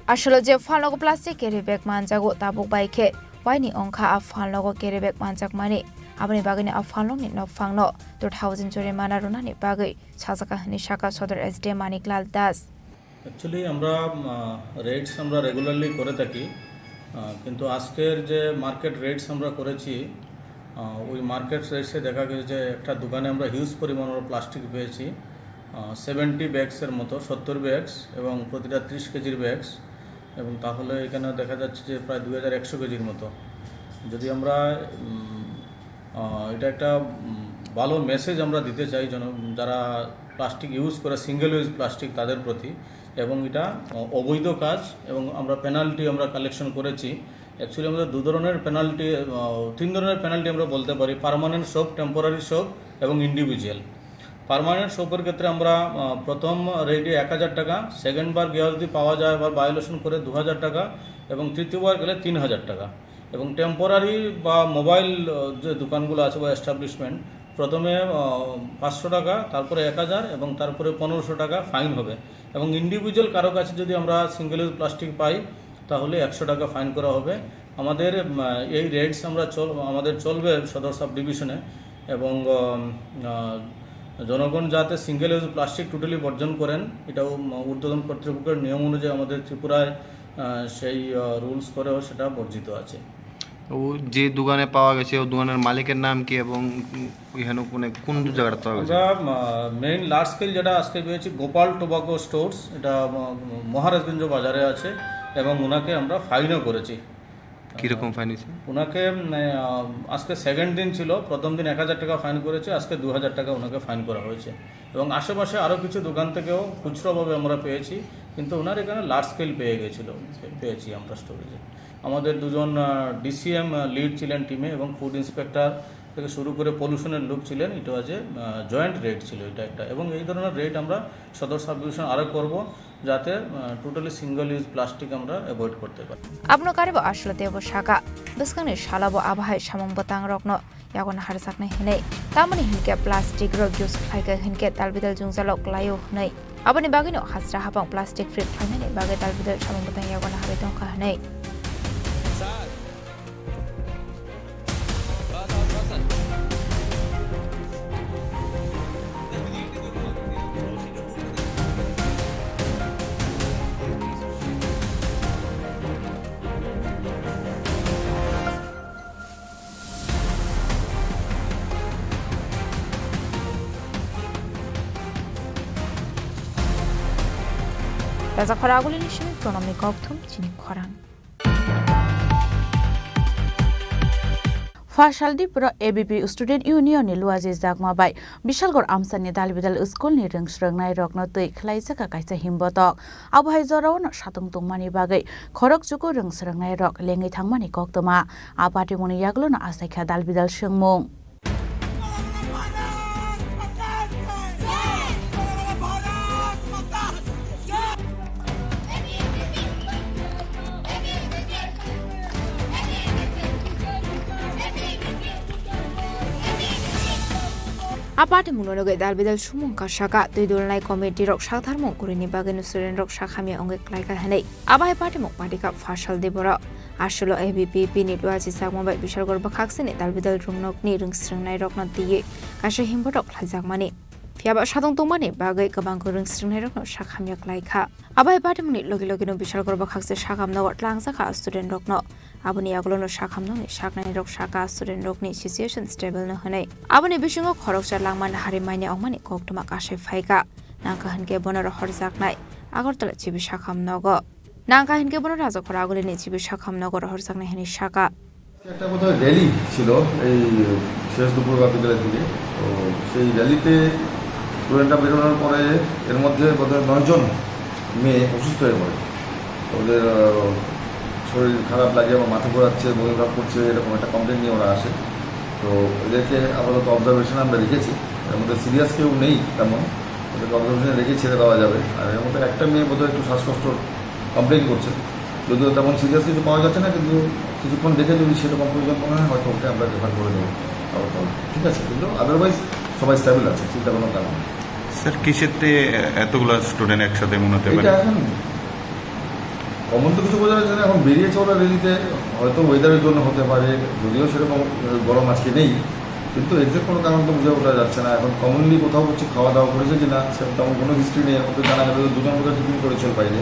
Asolo je phalnogo plastic carry bag manjago, tabuk bai khe waini ongkha a phalnogo carry bag manjakmani. Aboni bagwino a phalnokni nokphangno two thousand jorimana rwnani bagwi sajaka hwnwi sakha Sodor S D M Maniklal Das. Actually, আমরা রেডস আমরা রেগুলারলি করে থাকি। আহ, কিন্তু আজকের যে market raids আমরা করেছি, আহ, ওই মার্কেট রেডসে দেখা গেছে যে একটা দোকানে আমরা হিউজ পরিমাণ আমরা প্লাস্টিক পেয়েছি, সেভেন্টি ব্যাগসের মতো, সত্তর ব্যাগস এবং প্রতিটা ত্রিশ কেজির ব্যাগস। এবং তাহলে এখানে দেখা যাচ্ছে যে প্রায় দুই হাজার একশো কেজির মতো। যদি আমরা উম, আহ, এটা একটা উম, ভালো মেসেজ আমরা দিতে চাই জন যারা প্লাস্টিক ইউজ করে, সিঙ্গেল ইউজ প্লাস্টিক, তাদের প্রতি। এবং এটা আহ, অবৈধ কাজ এবং আমরা পেনাল্টি আমরা কালেকশন করেছি। অ্যাকচুয়ালি আমাদের দু ধরনের পেনাল্টি, তিন ধরনের পেনাল্টি আমরা বলতে পারি: পার্মানেন্ট শপ, টেম্পোরারি শপ এবং ইন্ডিভিজুয়াল। পার্মানেন্ট শপের ক্ষেত্রে আমরা আহ, প্রথম রেটে এক হাজার টাকা, সেকেন্ড বার গিয়ে যদি পাওয়া যায় বা ভায়োলেশন করে দু হাজার টাকা, এবং তৃতীয়বার গেলে তিন হাজার টাকা। এবং টেম্পোরারি বা মোবাইল আহ, যে দোকানগুলো আছে বা এস্টাবলিশমেন্ট, প্রথমে আহ, পাঁচশো টাকা, তারপরে এক হাজার এবং তারপরে পনেরোশো টাকা ফাইন হবে। এবং ইন্ডিভিজুয়াল কারো কাছে যদি আমরা সিঙ্গেল ইউজ প্লাস্টিক পাই, তাহলে একশো টাকা ফাইন করা হবে। আমাদের উম, এই রেডস আমরা চল আমাদের চলবে সদর সাব ডিভিশনে। এবং উম, আহ, জনগণ যাতে সিঙ্গেল ইউজ প্লাস্টিক টোটালি বর্জন করেন, এটাও উম, ঊর্ধ্বতন কর্তৃপক্ষের নিয়ম অনুযায়ী আমাদের ত্রিপুরায় আহ, সেই রুলস করেও সেটা বর্জিত আছে। ও যে দোকানে পাওয়া গেছে, ও দোকানের মালিকের নাম কি এবং এখানে কোন, কোন জায়গাটা পাওয়া গেছে? আমরা মেইন লার্জ স্কেল যেটা আজকে পেয়েছি, গোপাল টোবাকো স্টোর্স, এটা উম, মহারাজগঞ্জ বাজারে আছে এবং ওনাকে আমরা ফাইনও করেছি। কিরকম ফাইন হয়েছে? ওনাকে উম, আহ, আজকে সেকেন্ড দিন ছিল, প্রথম দিন এক হাজার টাকা ফাইন করেছে, আজকে দু হাজার টাকা ওনাকে ফাইন করা হয়েছে। এবং আশেপাশে আরও কিছু দোকান থেকেও খুচরোভাবে আমরা পেয়েছি, কিন্তু ওনার এখানে লার্জ স্কেল পেয়ে গেছিল, পেয়েছি আমরা স্টোরেজে। আমাদের দুজন ডিসিএম লিড ছিলেন টিমে এবং ফুড ইন্সপেক্টর থেকে শুরু করে পলিউশনের লোক ছিলেন। এটা যে জয়েন্ট রেড ছিল এটা একটা, এবং এই ধরনের রেড আমরা সদর সাব ডিভিশন আরও করবো, যাতে টোটালি সিঙ্গেল ইউজ প্লাস্টিক আমরা অ্যাভয়েড করতে পারি। Abono karibo aswla teibo saka, bwskangni salo bo abo hai samung bwtang rokno yago naharjaknai hinwi. Tamoni hinkhe plastic rok use khlaikha hinkhe dalbidal jwngjalo klaio hinwi. Aboni bagwino hasra habang plastic free khlainani bagwi dalbidal samung bwtang yago naharwi tongkha hinwi. Rajakhor Agulini simi Pronomni kokthum chini khorang. Pha saldi borok A B P Student Union ni luaji jakma bai Bishalgarh amchani dalbidal school ni rwng swrwngnai rokno twi khwlaijak kaisa himbotok. Abo hai jorao no satung tongmani bagwi khorok chuku rwng swrwngnai rok lengwi thangmani koktwma. A patimungni yagulo no achaikha dalbidal swngmung. A patimungno nugwi dalbidal sumung kasaka twi dulnai committee rok saktharmung kwrwini bagwino student rok sakhamya wngwi klaikha hinwi. Abo hai patimung patikha pha saldi borok. Aswlo A B P P ni luaji jakma bai Bishalgarh bwkhaksini dalbidal rwngnokni rwng swrwngnairokno twiwi kaisa himbotok khlaijakmani. Phiyaba satung tongmani bagwi kwbangkhe rwng swrwngnairokno sak hamya khlaikha. Abo hai patimungni logi logino Bishalgarh bwkhakse sakhamnogo tlangjakha studentrokno. Aboni yagulono sakhamnokni saknairok sakha studentrokni situation stable no hwnwi. Aboni bisingo khoroksa langma nahari manya wngmani koktwma kasai phaikha. Nangkha hinkhe bono rohorjaknai Agartala chibi sakhamnogo. Nangkha hinkhe bono Rajakhor Agulini chibi sakhamnogo rohorjaknai hwnwi sakha. একটা বোধহয় র‍্যালি ছিল এই শেষ দুপুরবা বিদ্যালয় থেকে। তো সেই র‍্যালিতে স্টুডেন্টরা বেরোনোর পরে এর মধ্যে বোধহয় নয়জন মেয়ে অসুস্থ হয়ে পড়ে। ওদের আহ, শরীর খারাপ লাগে বা মাথা ঘোরাচ্ছে, বমি ভাব করছে, এরকম একটা কমপ্লেন নিয়ে ওরা আসে। তো এদেরকে আপাতত অবজারভেশন আমরা রেখেছি। এর মধ্যে সিরিয়াস কেউ নেই তেমন, ওদেরকে অবজারভেশনে রেখে ছেড়ে দেওয়া যাবে। আর এর মধ্যে একটা মেয়ে বোধহয় একটু শ্বাসকষ্ট কমপ্লেন করছে, যদিও তেমন সিরিয়াস কিছু পাওয়া যাচ্ছে না, কিন্তু কিছুক্ষণ দেখে যদি সেরকম প্রয়োজন মনে হয়, হয়তো ওকে আমরা রেফার করে দেবো আগরতলা। ঠিক আছে, কিন্তু আদারওয়াইজ সবাই স্টেবল আছে, চিন্তা কোনো কারণ নেই। স্যার, কিসেতে এতগুলা স্টুডেন্ট একসাথে এমন হতে পারে? এটা এখন কমন তো কিছু বোঝা যাচ্ছে না। এখন বেরিয়েছে ওরা র্যালিতে, হয়তো ওয়েদারের জন্য হতে পারে, যদিও সেরকম গরম আজকে নেই, কিন্তু এক্সাক্ট কোনো কারণ তো বুঝে ওঠা যাচ্ছে না। এখন কমনলি কোথাও কিছু খাওয়া দাওয়া করেছে কি না, সেরকম তেমন কোনো হিস্ট্রি নেই। এখন তো জানা গেল যে দুজন বোধহয় টিফিন করেছিল বাইরে,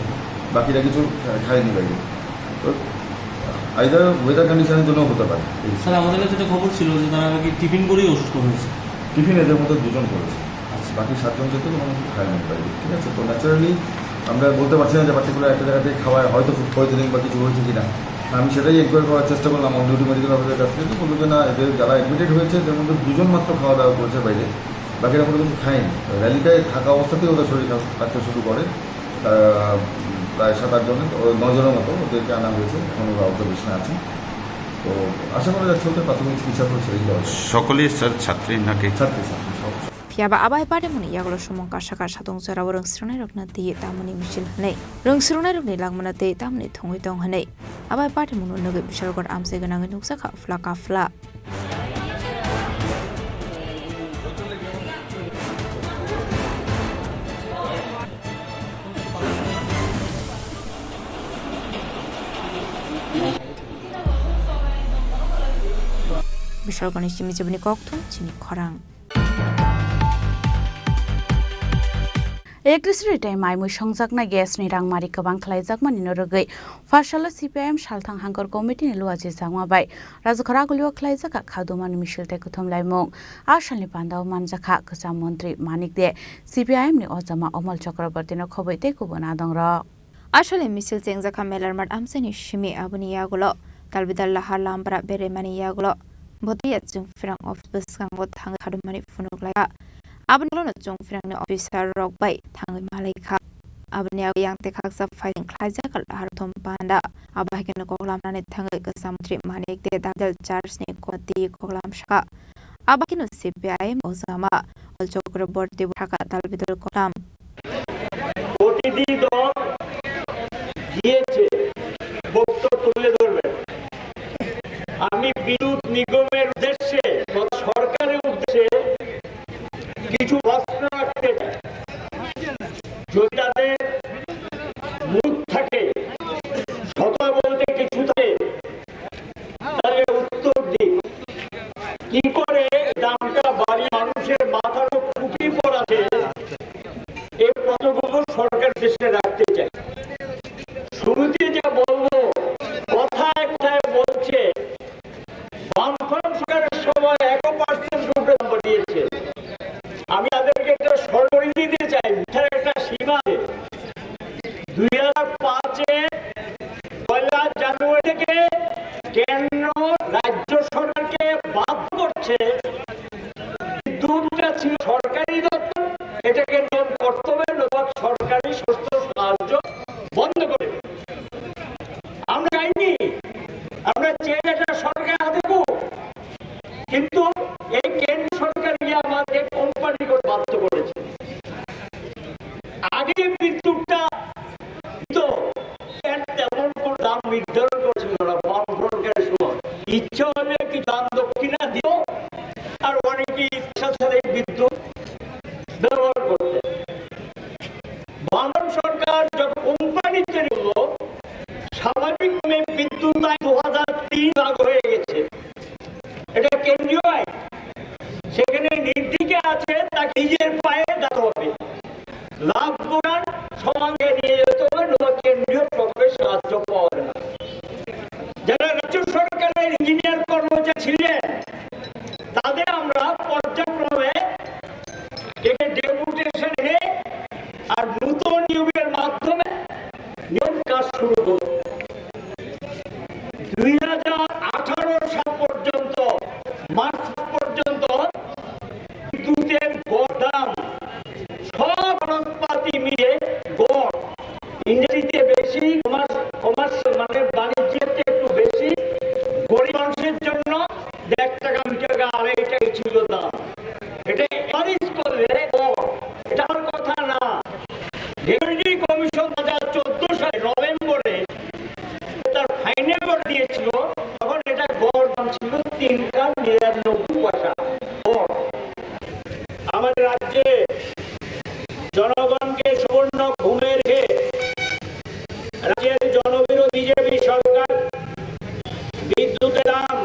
বাকিরা কিছু খা-, খায়নি বাইরে। তো আইদার ওয়েদার কন্ডিশনের জন্য হতে পারে। এই স্যার, আমাদের কাছে একটা খবর ছিল যে তারা নাকি টিফিন করেই অসুস্থ হয়েছে। টিফিন এদের মধ্যে দুজন করেছে, আচ্ছা। বাকি সাতজন যেতে কোনো কিছু খায়নি বাইরে, ঠিক আছে? তো ন্যাচারালি আমরা বলতে পারছি না যে পার্টিকুলার একটা জায়গা থেকে খাওয়ায় হয়তো ফুড পয়জনিং বা কিছু হয়েছে কিনা। আমি সেটাই এনকোয়ারি করার চেষ্টা করলাম অন ডিউটি মেডিকেল অফিসারের কাছ থেকে, তো বললো যে না, এদের যারা অ্যাডমিটেড হয়েছে এদের মধ্যে দুজন মাত্র খাওয়া দাওয়া করেছে বাইরে, বাকিরা কোনো কিছু খায়নি। র্যালিতে থাকা অবস্থাতেই ওদের শরীর খারাপ থাকতে শুরু করে। আহ, প্রায় সাত আট জনের, ওই নয় জনের মতো ওদেরকে আনা হয়েছে, এখন ওরা অবজারভেশনে আছেন। তো আশা করা যাচ্ছে ওদের প্রাথমিক চিকিৎসা পরে ছেড়ে দেওয়া হবে। সকলেই স্যার ছাত্রী নাকি? ছাত্রী, ছাত্রী, সব। Phiya ba abai party muni yagulo sumung kasa kasa tong jora borok swrwngnai rokno twi tamoni misil hwnwi. Rwng swrwngnai rokni langmano twi tamoni thwngwi tong hwnwi. Abai party mungno nugwi bisalgor amchai gwnangwi nukjakha phla ka phla. Bisalgorni simi jiboni kokthum chini khorang. Electricity tei mai mui songjaknai gas ni rangmari kwbang khlaijakmani no rwgwi, Pharsalo C P I M Salthang Hangkor Committee ni luachi jakma bai Rajkhor Agulio khlaijak kha khadumani misil tei kuthum laimung. A salni pandao manjakha kwcham montri Manik De, C P I M ni ojama Omol Chakraborty no khobwi tei kubun adongrok. Asole misil chengjakha Melarmat amchaini simi, aboni yagulo Talbidal Lahar Lambra beremani yagulo Bothiya Chwngphrang office bwskango thangwi khadumani phunuk laikha. Aboni ulono Chwngphrangni officer rok bai thangwi malaikha. Aboni yagulo yang tekhaksa firing khlaijakha Lahar Thum Panda. Abo hai kheno koklam nani thangwi kwcham montri Manik De Talbidal church ni komiti koklam sakha. Abo kheno C P I M ojama Omol Chakraborty bo sakha Talbidal koklam. প্রতিনিধি দল গিয়েছে বক্তব্য তুলে ধরবেন। আমি বিদ্যুৎ নিগমের উদ্দেশ্যে বা সরকারের উদ্দেশ্যে কিছু প্রশ্ন রাখতে চাই। যদি তাদের মুখ থাকে, সততা বলতে কিছু থাকে, তাহলে উত্তর দিক। কি করে দামটা বাড়িয়ে মানুষের মাথার উপর টুপি পড়াতে, এই প্রশ্নগুলো সরকার দেশে রাখতে চাই। শুরুতে যা বলবো, কথায় কথায় বলছে, বামফ্রন্ট সরকারের সময় একশো পার্সেন্ট উপরে দাম বাড়িয়েছে। আমি তাদেরকে একটা স্মরণ করে দিতে চাই, মিথ্যার একটা সীমা আছে। দুই হাজার পাঁচে পয়লা জানুয়ারি থেকে কেন্দ্র রাজ্য সরকারকে বাধ্য করছে, বিদ্যুৎটা ছিল সরকারি দপ্তর, এটাকে নিয়ম করতে হবে, নতুবা সরকারি স্বাস্থ্য সাহায্য বন্ধ করে দেবে। আমরা চাইনি, আমরা চেয়ে একটা সরকার হাতে দেবো, কিন্তু এই কেন্দ্র সরকার গিয়ে আমাদের কোম্পানি করে বাধ্য করেছে। আগে বিদ্যুৎটা দিত, এর তেমন কোনো দাম নির্ধারণ করেছিল না। বাম সরকারের সময় ইচ্ছা হলে কি দান দক্ষিণা দিত, আর অনেকে ইচ্ছা ছাড়াই বিদ্যুৎ ব্যবহার করতে। বামন সরকার যখন কোম্পানি তৈরি করলো, স্বাভাবিক নিয়মে বিদ্যুৎ আইন দু হাজার তিন লাগু হয়ে গেছে। এটা কেন্দ্রীয় আইন, সেখানে নির্দিকে আছে, তাকে নিজের পায়ে দাঁড়াতে হবে। লাভ করার সমাজে নিয়ে যেতে হবে, নতুবা কেন্দ্রীয় সরকারের সাহায্য পাওয়া যাবে না। যারা রাজ্য সরকারের ইঞ্জিনিয়ার কর্মচারী ছিলেন, তাদের আমরা পর্যায়ক্রমে একে ডেপুটেশন এনে আর নতুন নিয়োগের মাধ্যমে নিয়োগ কাজ শুরু করব। দুই হাজার আঠারো সাল পর্যন্ত, মার্চ পর্যন্ত বিদ্যুতের গড় দাম, সব খরচপাতি মিলে গড় ছিল দাম। এটা এভারেজ করলে গড়, এটা আমার কথা না। রেভিনিউ কমিশন দু হাজার চোদ্দ সালে নভেম্বরে তার ফাইনাল করে দিয়েছিল, তখন এটা গড় দাম ছিল তিন টাকা নিরানব্বই পয়সা গড়। আমাদের রাজ্যে জনগণকে সুবর্ণ ঘুমে রেখে রাজ্যের জনবিরোধী বিজেপি সরকার বিদ্যুতের দাম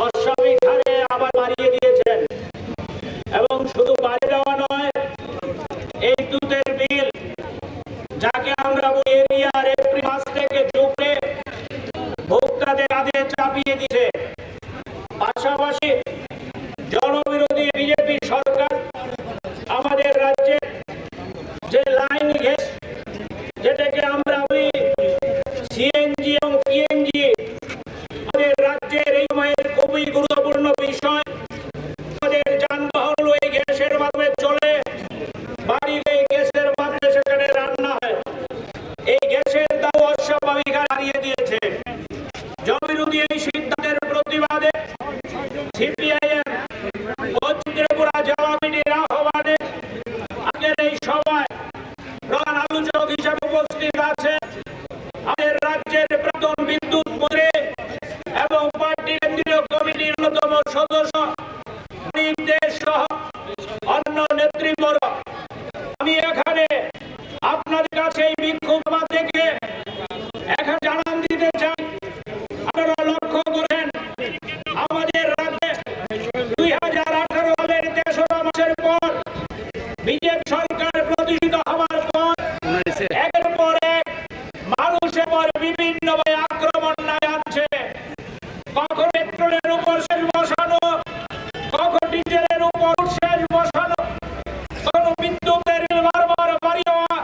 অস্বাভাবিক হারে আবার বাড়িয়ে দিয়েছেন এবং শুধু বাড়িয়ে দেওয়া নয়, এই বিদ্যুতের বিল, যাকে আমরা বলি এরিয়ার, এপ্রিল মাস থেকে জুড়ে ভোক্তাদের কাঁধে চাপিয়ে দিয়েছে। পাশাপাশি জনবিরোধী বিজেপি সরকার আমাদের রাজ্যে যে লাইন গ্যাস, যেটাকে আমরা বলি সিএনজি এবং পিএনজি, আমাদের রাজ্যের এই সময়ের খুবই গুরুত্বপূর্ণ বিষয়। আমাদের যানবাহন এই গ্যাসের মাধ্যমে চলে, বাড়ির এই গ্যাসের মাধ্যমে সেখানে রান্না হয়। এই গ্যাসের দাম অস্বাভাবিক হারে বাড়িয়ে দিয়েছে। জনবিরোধী এই সিদ্ধান্তের প্রতিবাদে সিপিআইএম পশ্চিম ত্রিপুরা জেলা কমিটির আহ্বানে আজকের এই সভায় প্রধান আলোচক হিসেবে উপস্থিত আছেন আমাদের রাজ্যের প্রাক্তন বিদ্যুৎ মন্ত্রী এবং পার্টি কেন্দ্রীয় কমিটির অন্যতম সদস্য মানিক দে সহ অন্য নেতৃবৃন্দ। আমি এখানে আপনাদের কাছে এই বিক্ষোভ সভা থেকে এখানে জানান দিতে চাই, আপনারা লক্ষ্য করেন, আমাদের রাজ্যে দুই হাজার আঠারো সালের তেসরা মার্চের পর বিজেপি সরকার প্রতিষ্ঠিত হওয়ার পর একের পর এক মানুষের উপর বিভিন্নভাবে আক্রমণ নামে আনছে। কখনো পেট্রোলের উপর সেস বসানো, কখনো ডিজেলের উপর সেস বসানো, কখনো বিদ্যুতের বিল বারবার বাড়িয়ে দেওয়া।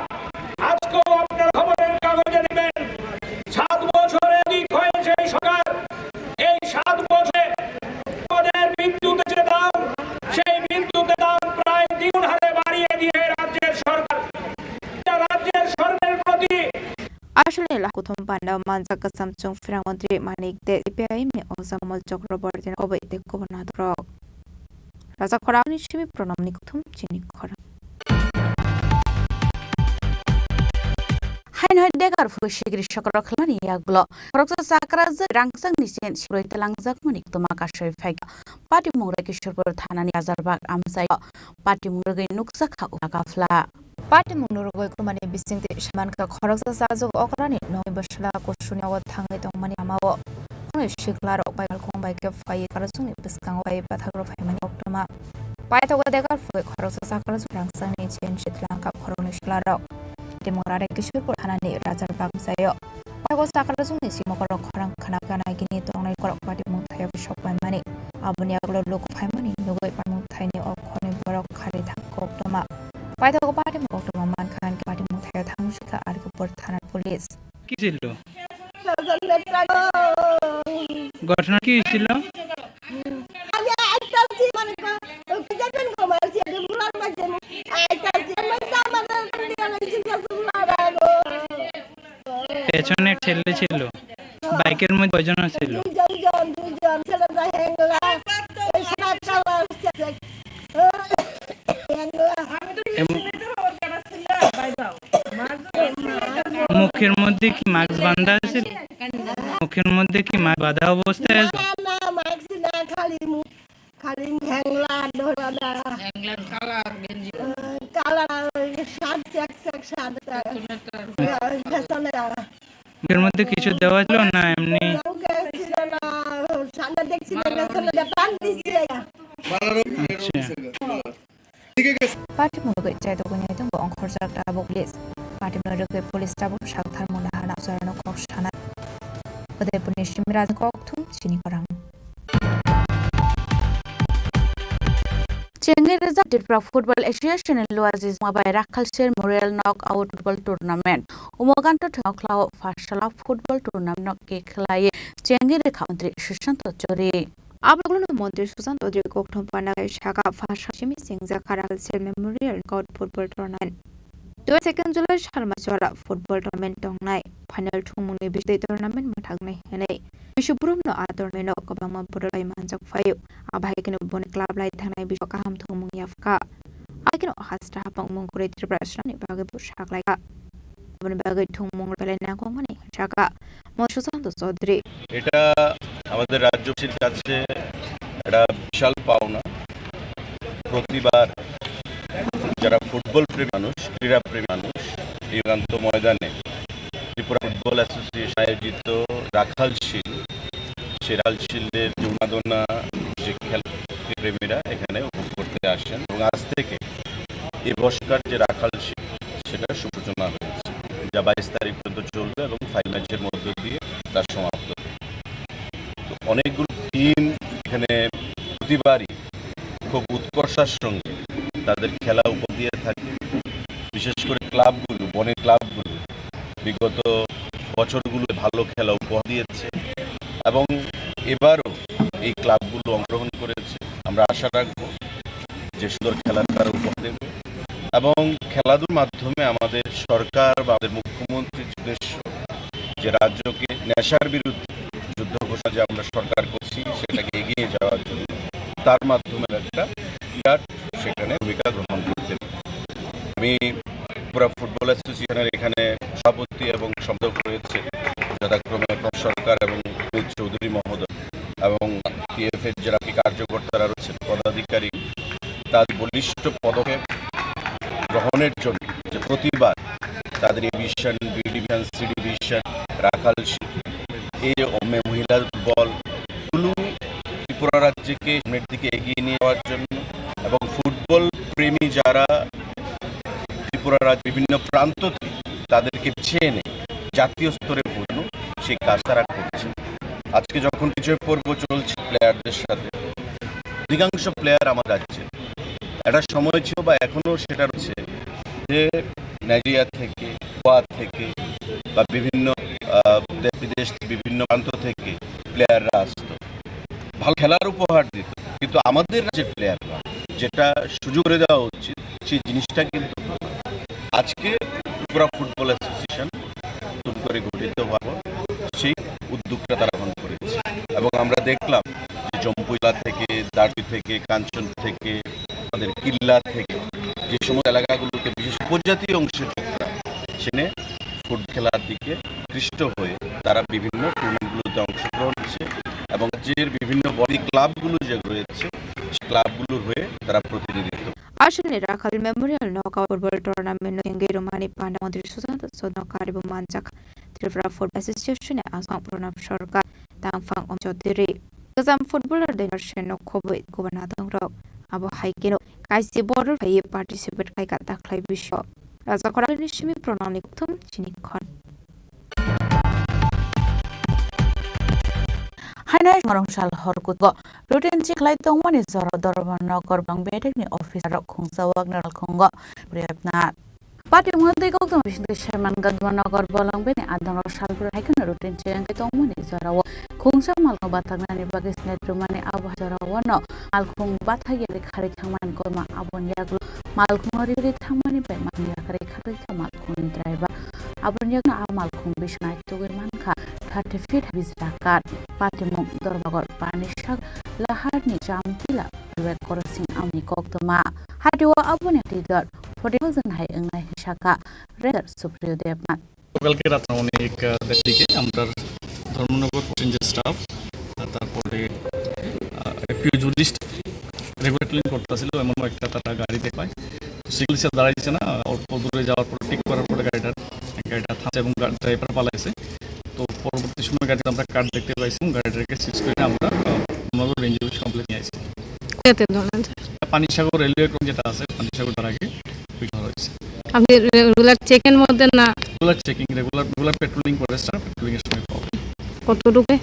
আজকেও আপনার খবরের কাগজে দেখবেন, সাত বছরে অধিক হয়েছে এই সরকার। এই সাত বছরে আমাদের বিদ্যুতের যে দাম, সেই বিদ্যুতের দাম প্রায় দ্বিগুণ হারে বাড়িয়ে দিয়ে রাজ্যের সরকার। এটা রাজ্যের সরকারের প্রতি Aswkni lakuthum panda manjak kwcham chwng phrang mantri Manik Deb, C P I M ni Ojamol Chakraborty no koboi tei kubun nadorok. Raja khorang ni simi pronom ni kuthum chini khorang. Haino degar phugwi sigri sokrok khlani yaklo khoroksa chakra je rangchak ni chen sibroi telangjak mani tuma kasoi phaikha. Patimung roi Kishorpur thana ni Rajar Bagh amchai o patimung rwgwi nuksa kha uka kafla. Patimung ni rwgwi kwmani bisingtwi samankha khoroksa chajuk okrani nokni bwsla kusuni o thangwi tongmani lama o khoroknwi sikla rok bai balkong bai khe phaiwi karajwkni bwskango bai bathak rok phaimani koktwma. Paithago degar phugwi khoroksa chakrajwk rangchakni chen sitlangkha khoroknwi sikla rok. Patimung roi Kishorpur thanani Rajar Bagh amchaio. Paithago chakrajwkni simi bokhorok khorang khna gana gini tongnai khorok patimung thaio sok paimani. Aboni yagulo luku phaimani nugwi patimung thaini o khorni borok kharwi thang koktwma. Paithago patimung koktwma mankha hinkhe patimung thaio thang sikha Arikupur thana police. কি ছিল? ঘটনা কি হয়েছিল? আমি আইতাছি মানে কি জানেন গো, মারছি, আমি বুলার মাঝে আইতাছি, আমি তো আমাদের নিয়ে আইছি, বুলার আগো। পেছনে ঠেলে ছিল। বাইকের মধ্যে কয়জন ছিল? দুইজন, দুইজন, দুইজন, ছেলেটা হ্যাংলা, এই সাদা কালার, হ্যাংলা। এম-, মুখের মধ্যে কি মাস্ক বাঁধা ছিল? মুখের মধ্যে কি মাস্ক বাঁধা অবস্থায় আছে? না, না, মাস্ক না, খালি মুখ। খালি হ্যাংলা, ধরা না। হ্যাংলার কালার গেঞ্জি। Ah, colour, shirt, check, check, shirt. পেছনে তার। আহ, পেছনে তার। মুখের মধ্যে কিছু দেওয়া ছিল না এমনি? মুখে ছিল না, সামনে দেখছি না, পেছনে দিয়ে টান দিচ্ছে। আচ্ছা। Patimung rwgwi chaitogwi naitongo ongkhorjak tabuk police. Patimung rwgwi police tabuk sakthar mona hana ujarano kok sanai. Udaipurni Simiraj kokthum chini khorang. Chengri rijak Tripura Football Association ni luaji juma bai Rakhalsir Memorial Knockout Football Tournament. Umoganto thwngkhlao Pharsala Football Tournament no khe khlaiwi chengri rikha Montri Sushant Chowdhury. Aboglono Montri Sushant Chowdhury kokthum panda khe saka Pharsala simi chengjak Rakhalsir Memorial Knockout Football Tournament. Tei second July salma jora football tournament tongnai. Final thwngmungni bisingtwi tournament mwthaknai hwnwi Bishopurumno a tournament-o kwbangma borok bai manjak phaio. Abo hai kheno boni club lai thangnai bising kaham thwngmung yapha kha. Abo hai kheno hasta hapang mung kwrwi Tripura swnamni bagwi bo saklaikha. Aboni bagwi thwngmung belai nangkukmani hwnjakha. Mo Sushanta Chaudhary. এটা আমাদের রাজ্যবাসীর কাছে একটা বিশাল পাওনা। প্রতিবার যারা ফুটবল প্রেমী মানুষ, ক্রীড়া প্রেমী মানুষ, এই প্রান্ত ময়দানে ত্রিপুরা ফুটবল অ্যাসোসিয়েশন আয়োজিত রাখাল শিল্ড, সেই রাখাল শিল্ডের যে উন্মাদনা, যে খেলা প্রেমীরা এখানে উপভোগ করতে আসেন এবং আজ থেকে এই বর্ষকার যে রাখাল শিল্ড, সেটা সূচনা হয়েছে, যা বাইশ তারিখ পর্যন্ত চলবে এবং ফাইভ ম্যাচের মধ্য দিয়ে তার সমাপ্ত হবে। তো অনেকগুলো টিম এখানে প্রতিবারই খুব উৎকর্ষার সঙ্গে তাদের খেলা উপহার দিয়ে থাকে। বিশেষ করে ক্লাবগুলো, বনের ক্লাবগুলো বিগত বছরগুলো ভালো খেলা উপহার দিয়েছে এবং এবারও এই ক্লাবগুলো অংশগ্রহণ করেছে। আমরা আশা রাখবো যে সুন্দর খেলার তারা উপহার দেবে এবং খেলাধুলার মাধ্যমে আমাদের সরকার বা আমাদের মুখ্যমন্ত্রীর উদ্দেশ্য যে রাজ্যকে নেশার বিরুদ্ধে যুদ্ধ ঘোষণা যে আমরা সরকার করছি সেটাকে এগিয়ে যাওয়ার জন্য তার মাধ্যমে একটা বিরাট সেখানে ভূমিকা গ্রহণ করতে পারে। আমি ত্রিপুরা ফুটবল অ্যাসোসিয়েশনের এখানে সভাপতি এবং সম্পাদক রয়েছে, যথাক্রমে প্রমোদ সরকার এবং অমিত চৌধুরী মহোদয় এবং টিএফএর যারা কি কার্যকর্তারা রয়েছেন, পদাধিকারী, তাদের বলিষ্ঠ পদক্ষেপ গ্রহণের জন্য যে প্রতিবার তাদের A division, B division, C division, Rakhal shield, এই অমে-, মহিলা ফুটবল, কুলু ত্রিপুরা রাজ্যকে সামনের দিকে এগিয়ে নিয়ে যাওয়ার জন্য এবং ফুটবল প্রেমী যারা ত্রিপুরা রাজ্য বিভিন্ন প্রান্ত থেকে তাদেরকে বেছে এনে জাতীয় স্তরে পৌঁছানো, সেই কাজ তারা করছে। আজকে যখন বিজয় পর্ব চলছে প্লেয়ারদের সাথে, অধিকাংশ প্লেয়ার আমার রাজ্যে। একটা সময় ছিল বা এখনো সেটা রয়েছে যে নাইজেরিয়া থেকে, গোয়া থেকে বা বিভিন্ন, আহ, দেশ বিদেশ বিভিন্ন প্রান্ত থেকে প্লেয়াররা আসতো, ভালো খেলার উপহার দিত, কিন্তু আমাদের রাজ্যের প্লেয়াররা যেটা সুযোগ করে দেওয়া উচিত, সেই জিনিসটা কিন্তু আজকে ত্রিপুরা ফুটবল অ্যাসোসিয়েশন নতুন করে গঠিত হওয়ার পর সেই উদ্যোগটা তারা গ্রহণ করেছে। এবং আমরা দেখলাম যে জম্পুইলা থেকে, দার্জিলিং থেকে, কাঞ্চন থেকে, আমাদের কিল্লা থেকে, যে সমস্ত এলাকাগুলোতে বিশেষ উপজাতি অংশের লোকরা সেখানে ফুটবল খেলার দিকে আকৃষ্ট হয়ে তারা বিভিন্ন টুর্নামেন্টগুলোতে অংশগ্রহণ করছে এবং রাজ্যের বিভিন্ন বডি ক্লাবগুলো যে রয়েছে, সেই ক্লাবগুলোর হয়ে তারা প্রতিনিধিত্ব Aswkni Rakhal Memorial Knockout Football Tournament no tengwi rwmani panda montri Sushanta Chaudhary no karibo manjak Tripura Football Association ni aswk Pranab Sarkar, tangphang Om Chaudhary. Kwcham footballer Daniel Sen no khobwi kubun adongrok. Abo hai kheno kaisi borok phaiwi participate khaikha dakhlai bisingo. Raja Khorang ni simi Pranab ni kukthum chini khon. Haino Morong sal hor kutugo routine chikhlai tongmani jora Dharmanagar bang bedekni officer rok khungsa wagner khungo priyatna. Pati mantwi kok tong bisingtwi Sherman Gadmanagar bolong bini adongrok salbura hai kheno routine chikhlai tongmani jorao khungsa malkhung bathaknani bagwi snet rwmani abo jorao no malkhung bathakya rikharwi thangmani korma aboni yagulo malkhungo riri thangmani bai manwi yakarwi kharwi kha malkhungni driver. Aboni yagulo a malkhung bising naitugwi mankha thirty feet bijra kat. Patimung Dorbagar Panisak Laharni Chamtila Railway Crossing amni koktwma. Haitio aboni tidor forty thousand hai wngnai hwnsakha Ranger Supriyo Debnath. গতকালকে রাত অনেক, আহ, দেড়টার দিকে আমরা ধর্মনগর পশ্চিম যে স্টাফ, আহ, তারপরে, আহ, একটি জুডিস্ট রেগুলার ক্লিন করতেছিল, এমন একটা তারা গাড়ি দেখে পায়। তো সিগন্যাল দাঁড়াইছে না, অল্প দূরে যাওয়ার পর, ঠিক করার পরে গাড়িটা, গাড়িটা থামছে এবং গা-, ড্রাইভার পালাইছে। তো পরবর্তী সময় গাড়িতে আমরা কার্ড দেখতে পাইছি এবং গাড়িটাকে সিজ করে আমরা, আহ, ধর্মনগর রেঞ্জ অফিস কমপ্লেক্স নিয়ে আসি। কোথাতে ধরলেন, স্যার? পানিসাগর রেলওয়ে ক্রসিং যেটা আছে, পানিসাগর তার আগে পিক ধরা হয়েছে। আপনি রে-, রেগুলার চেকিং মধ্যে না? Regular checking, regular, regular patrolling করে, স্যার, পেট্রোলিং এর সময় পাওয়া যায়। কতটুকু?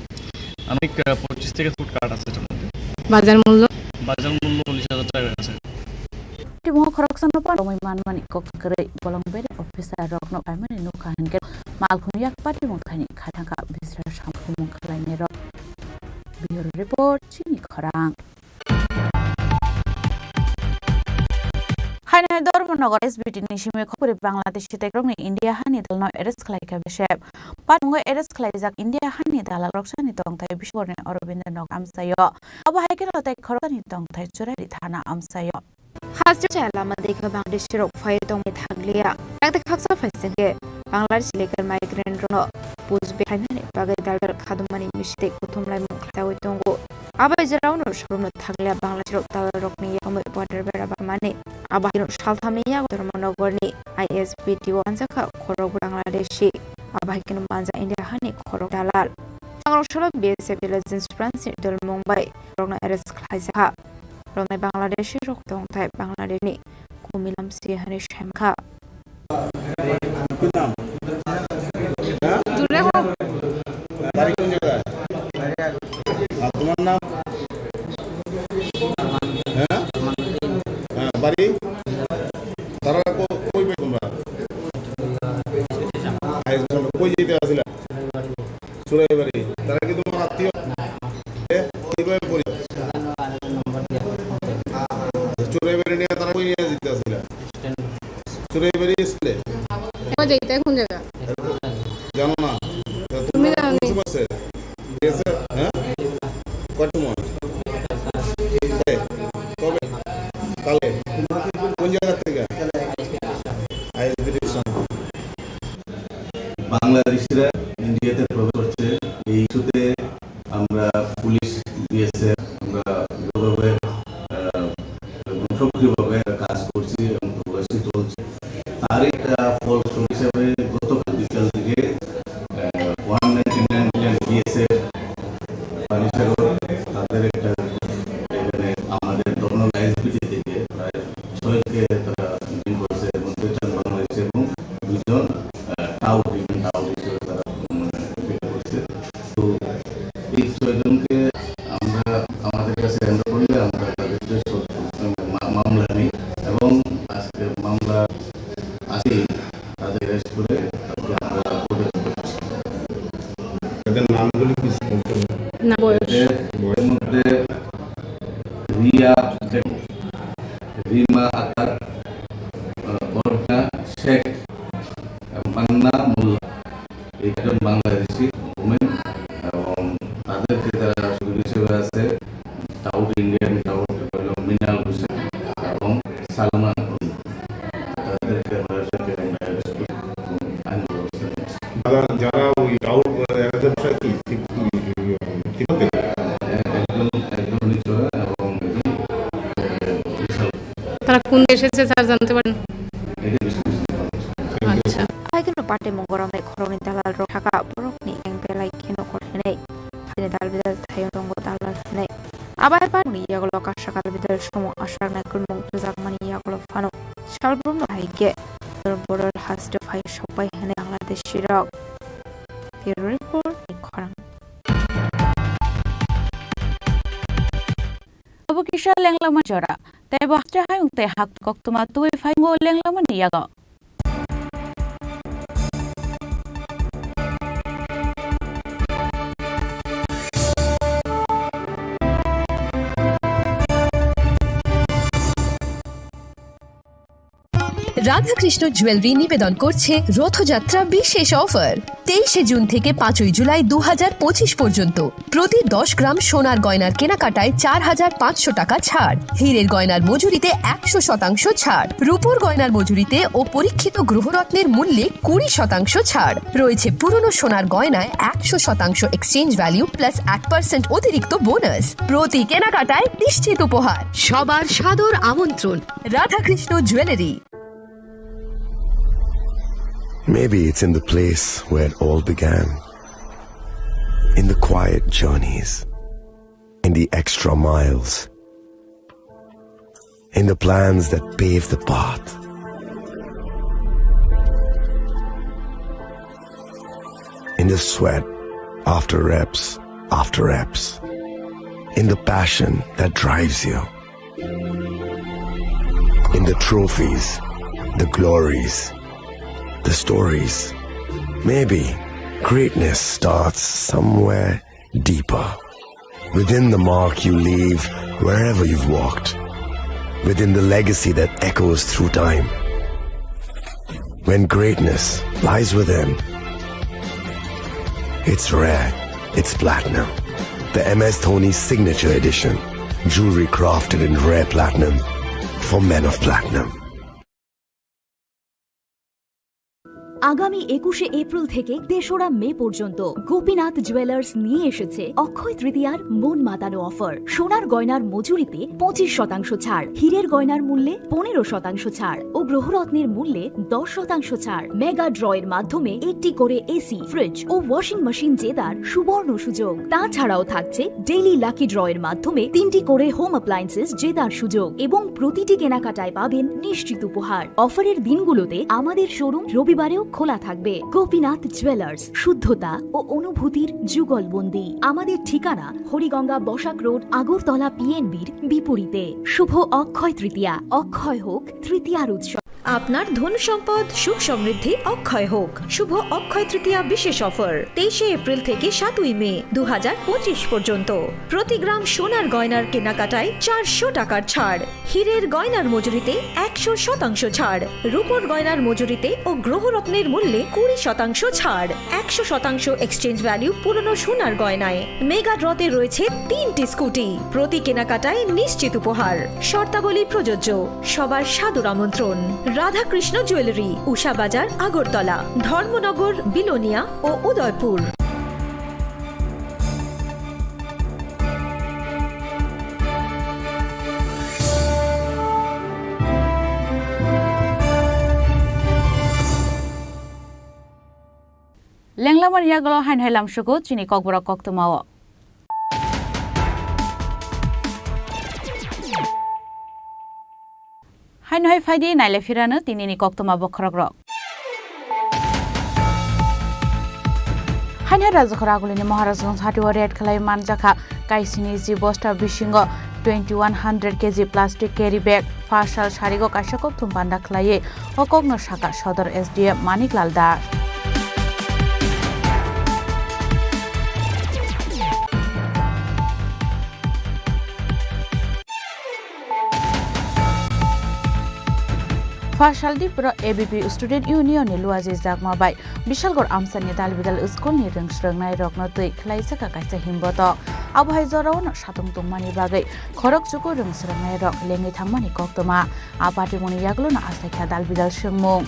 অনেক, আহ, পঁচিশ থেকে ফুট কাঠ আছে এটার মধ্যে। বাজার মূল্য? বাজার মূল্য চল্লিশ হাজার টাকা আছে। Timo khoroksa no pano mai manmani kok kwrwi bolong bere officer rok no paimani nukha hinkhe malkhung yak patimung khaini khathangkha bisra samkhumung khlainai rok. Bureau report, chini khorang. Haino hai Dharmanagar Nogo S B T ni simi khopori Bangladeshi tekrokni India hani dalno arrest khlaikha B S F. Patwmwngo arrest khlaijak India hani dalal roksani tongthai Biswani Aurobindo Nagar amchaio. Abo hai kheno tei khoroksani tongthai Churaibari thana amchaio. Hasteo chaya lama dekha Bangladeshi rok phai tongwi thanglia. Takte khaksa phaisingkhe Bangladeshi legal migrant rokno push back khlainani bagwi daldal khadumani mistake kuthumlaimung khlaiwi tongo. Abo hai jora uno sabrumno thanglia Bangladeshi rok daldal rokni yakomwi border bera bamani. Abo hai uno salthamni yago Dharmanagorni I S B T o manjakha khorok Bangladeshi. Abo hai kheno manja India hani khorok dalal. Changrok salo B S F intelligence branch ni dol mung bai rokno arrest khlaijakha. Romnai Bangladeshi rok tongthai Bangladesh ni Kumilam si hani saimkha. বাড়ি কোন জায়গায়? আর তোমার নাম? হ্যাঁ? হ্যাঁ, বাড়ি? তারা কো-, কই বাড়ি তোমরা? আইজল, কই যেতে আসিলা? সুরাইবাড়ি। তারা কি তোমার আত্মীয়? এ, কিভাবে পরিচয়? সুরাইবাড়ি নিয়ে তারা কই নিয়ে যেতে আসিলা? সুরাইবাড়ি স্কুলে? কোন জায়গা? কোন জায়গা? জানো না? তা তুমি তোমার জানো কোন নি? সময় আছে? ঠিক আছে? হ্যাঁ? কয় সময়? কবে? কবে? কালকে? কোন জায়গা থেকে? আইএসবিটি। বাংলাদেশিরা ইন্ডিয়াতে প্রবেশ করছে, এই ইস্যুতে আমরা পুলিশ, বিএসএফ, আমরা দৃঢ়ভাবে, আহ, এবং সক্রিয়ভাবে কাজ করছি এবং তল্লাশি চলছে। তার একটা ফলস্বরূপ হিসাবে গতকাল বিকাল থেকে, ah, one ninety nine BSF Panisagar তাদের একটা এখানে আমাদের তরুণ আইএসবিটি থেকে প্রায় ছয়কে তারা ডিটেইন করেছে, এর মধ্যে চার বাংলাদেশি এবং দুইজন, আহ, টাউট, ইভেন টাউট হিসেবে তারা, উম, ডিটেইন করছে। তো এই ছয়জনকে আমরা আমাদের কাছে হ্যান্ড করলে আমরা তাদেরকে সব, মা-, মামলা নিই এবং আজকে মামলা আছে, তাদের অ্যারেস্ট করে তাদেরকে আমরা কোর্টে তুলে দিচ্ছি। এদের নামগুলি কি? না, বয়স। এদের বয়সের মধ্যে রিয়া বেগম, রিমা আক্তার, আহ, বরজা শেখ, মান্না মোল্লা। এই একজন বাংলাদেশি ওমেন এবং তাদেরকে তারা সুযোগ হিসেবে আছে টাউট, ইন্ডিয়ান টাউট, হলো মৃণাল হোসেন এবং সালমান অলি। তাদেরকে আমরা সাথে আমরা অ্যারেস্ট করি এবং আইন ব্যবস্থা নিয়েছি। যারা, যারা ওই টাউট, এরা ব্যবসা কি? ঠিক, ঠিক, ঠিক হবে? এ-, একজন, একজন নিচু এবং একজন, এ, বিশাল। তারা কোন দেশে এসেছে, স্যার, জানতে পারেন? এটা বিশ পঁচিশ দিন হবে। আচ্ছা। Hai kheno pate mungorok nai khoroknwi dalal rok thaka borokni eng belai kheno kok hinwi. Tini dal bidal thaio tongo dalal hinwi. Abo hai phatni yagulo kasa kal bidal samung aswk naikolmung rwjakmani yagulo phano salbrumno hai khe borok hasteo phai sokbai hinwi Bangladeshi rok. Bureau report, Khorang. Obo kisa lenglama jora. Tei bo haste hayung tei hak koktwma twi phaingo lenglamani yago. Radhakrishna jewellery নিবেদন করছে রথযাত্রা বিশেষ অফার। তেইশে জুন থেকে পাঁচই জুলাই দু হাজার পঁচিশ পর্যন্ত প্রতি দশ গ্রাম সোনার গয়নার কেনাকাটায় চার হাজার পাঁচশো টাকা ছাড়, হীরের গয়নার মজুরিতে একশো শতাংশ ছাড়, রূপোর গয়নার মজুরিতে ও পরীক্ষিত গ্রহরত্নের মূল্যে কুড়ি শতাংশ ছাড়। রয়েছে পুরনো সোনার গয়নায় একশো শতাংশ এক্সচেঞ্জ ভ্যালু প্লাস এক পার্সেন্ট অতিরিক্ত বোনাস। প্রতি কেনাকাটায় নিশ্চিত উপহার। সবার সাদর আমন্ত্রণ Radhakrishna jewellery. Maybe it's in the place where it all began. In the quiet journeys, in the extra miles, in the plans that pave the path, in the sweat after reps after reps, in the passion that drives you. In the trophies, the glories, the stories. Maybe greatness starts somewhere deeper. Within the mark you leave wherever you've walked. Within the legacy that echoes through time. When greatness lies within, it's rare, it's platinum. The M S Dhoni Signature Edition. Jewelry crafted in rare platinum for men of platinum. আগামী একুশে এপ্রিল থেকে তেসরা মে পর্যন্ত গোপীনাথ জুয়েলার্স নিয়ে এসেছে অক্ষয় তৃতীয়ার মন মাতানো অফার। সোনার গয়নার মজুরিতে পঁচিশ শতাংশ ছাড়, হীরের গয়নার মূল্যে পনেরো শতাংশ ছাড় ও গ্রহরত্নের মূল্যে দশ শতাংশ ছাড়। মেগা ড্র এর মাধ্যমে একটি করে এসি, ফ্রিজ ও ওয়াশিং মেশিন জেতার সুবর্ণ সুযোগ। তাছাড়াও থাকছে ডেইলি লাকি ড্র এর মাধ্যমে তিনটি করে হোম অ্যাপ্লায়েন্সেস জেতার সুযোগ এবং প্রতিটি কেনাকাটায় পাবেন নিশ্চিত উপহার। অফারের দিনগুলোতে আমাদের শোরুম রবিবারেও খোলা থাকবে। গোপীনাথ জুয়েলার্স, শুদ্ধতা ও অনুভূতির যুগলবন্দি। আমাদের ঠিকানা হরিগঙ্গা বসাক রোড, আগরতলা পিএনবির বিপরীতে। শুভ অক্ষয় তৃতীয়া, অক্ষয় হোক তৃতীয়ার উৎসব। আপনার ধন সম্পদ সুখ সমৃদ্ধি অক্ষয় হোক। শুভ অক্ষয় তৃতীয়া বিশেষ অফার, তেইশে এপ্রিল থেকে সাতই মে দু হাজার পঁচিশ পর্যন্ত। প্রতি গ্রাম সোনার গয়নার কেনাকাটায় চারশো টাকার ছাড়, হীরের গয়নার মজুরিতে একশো শতাংশ ছাড়, রূপোর গয়নার মজুরিতে ও গ্রহরত্নের মূল্যে কুড়ি শতাংশ ছাড়, একশো শতাংশ এক্সচেঞ্জ ভ্যালু পুরনো সোনার গয়নায়। মেগা ড্রতে রয়েছে তিনটি স্কুটি, প্রতি কেনাকাটায় নিশ্চিত উপহার। শর্তাবলী প্রযোজ্য। সবার সাদর আমন্ত্রণ। রাধাকৃষ্ণ জুয়েলারি, উষা বাজার, আগরতলা, ধর্মনগর, বিলোনিয়া ও Udaipur. Lenglamani yagulo haino hai lamsugo chini kokborok koktwmao. Haino hai phaidi naile phirano tinini koktwma bokhorokrok. Haino hai Rajakhor agulini Maharajganj hatio raid khlai manjakha kaisini ji bosta bisingo twenty one hundred K G plastic carry bag. Pharsal sarigo kaisa kokthum panda khlaiwi o kokno sakha Sodor S D M Maniklal Das. Pharsal Dipro A B P Student Union ni Luaji Jakma bai Bishalgarh amchani Dalbidal school ni rwng swrwngnairokno twi khlaijakha kaisa himbotok. Abo hai jorao no satung tongmani bagwi khorok chuku rwng swrwngnairok lengwi thangmani koktwma. A patimungni yagulono achaikha dalbidal swngmung.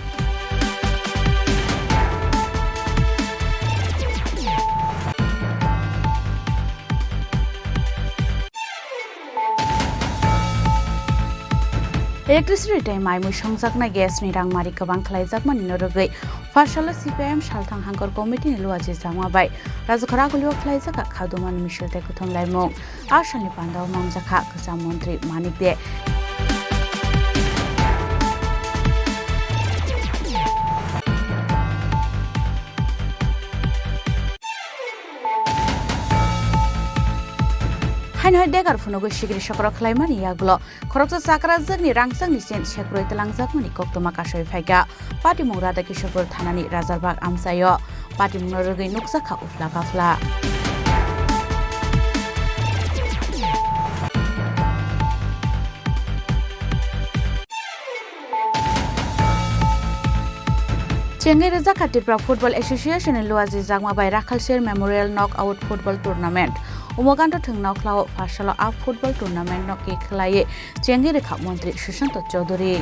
Electricity tei mai mui songjaknai gas ni rangmari kwbang khlaijakmani no rwgwi Pharsalo C P I M Salthang Hangkor Committee ni Luaji Jakma bai Rajakhor agulio khlaijak kha khadumani misil tei kuthum laimung. A salni pandao manjakha kwcham montri Manik De. Haino hai dekar phunugwi sikiri sokro khlaimani yagulo khoroksa chakrajwkni rangchakni chen sekrwi twlangjakmani koktwma kasui phaikha. Patimung Radha Kishorpur thanani Rajarbag amchaio patimungno rwgwi nukjakha uphla kaphla. Chengwi rwjakha Tripura Football Association ni Luaji Jakma bai Rakhalsir Memorial Knockout Football Tournament. Umaganta thwngnaukhlao pharsalo a football tournament no khe khlaiwi chengwi rwkha Montri Sushanta Chowdhury.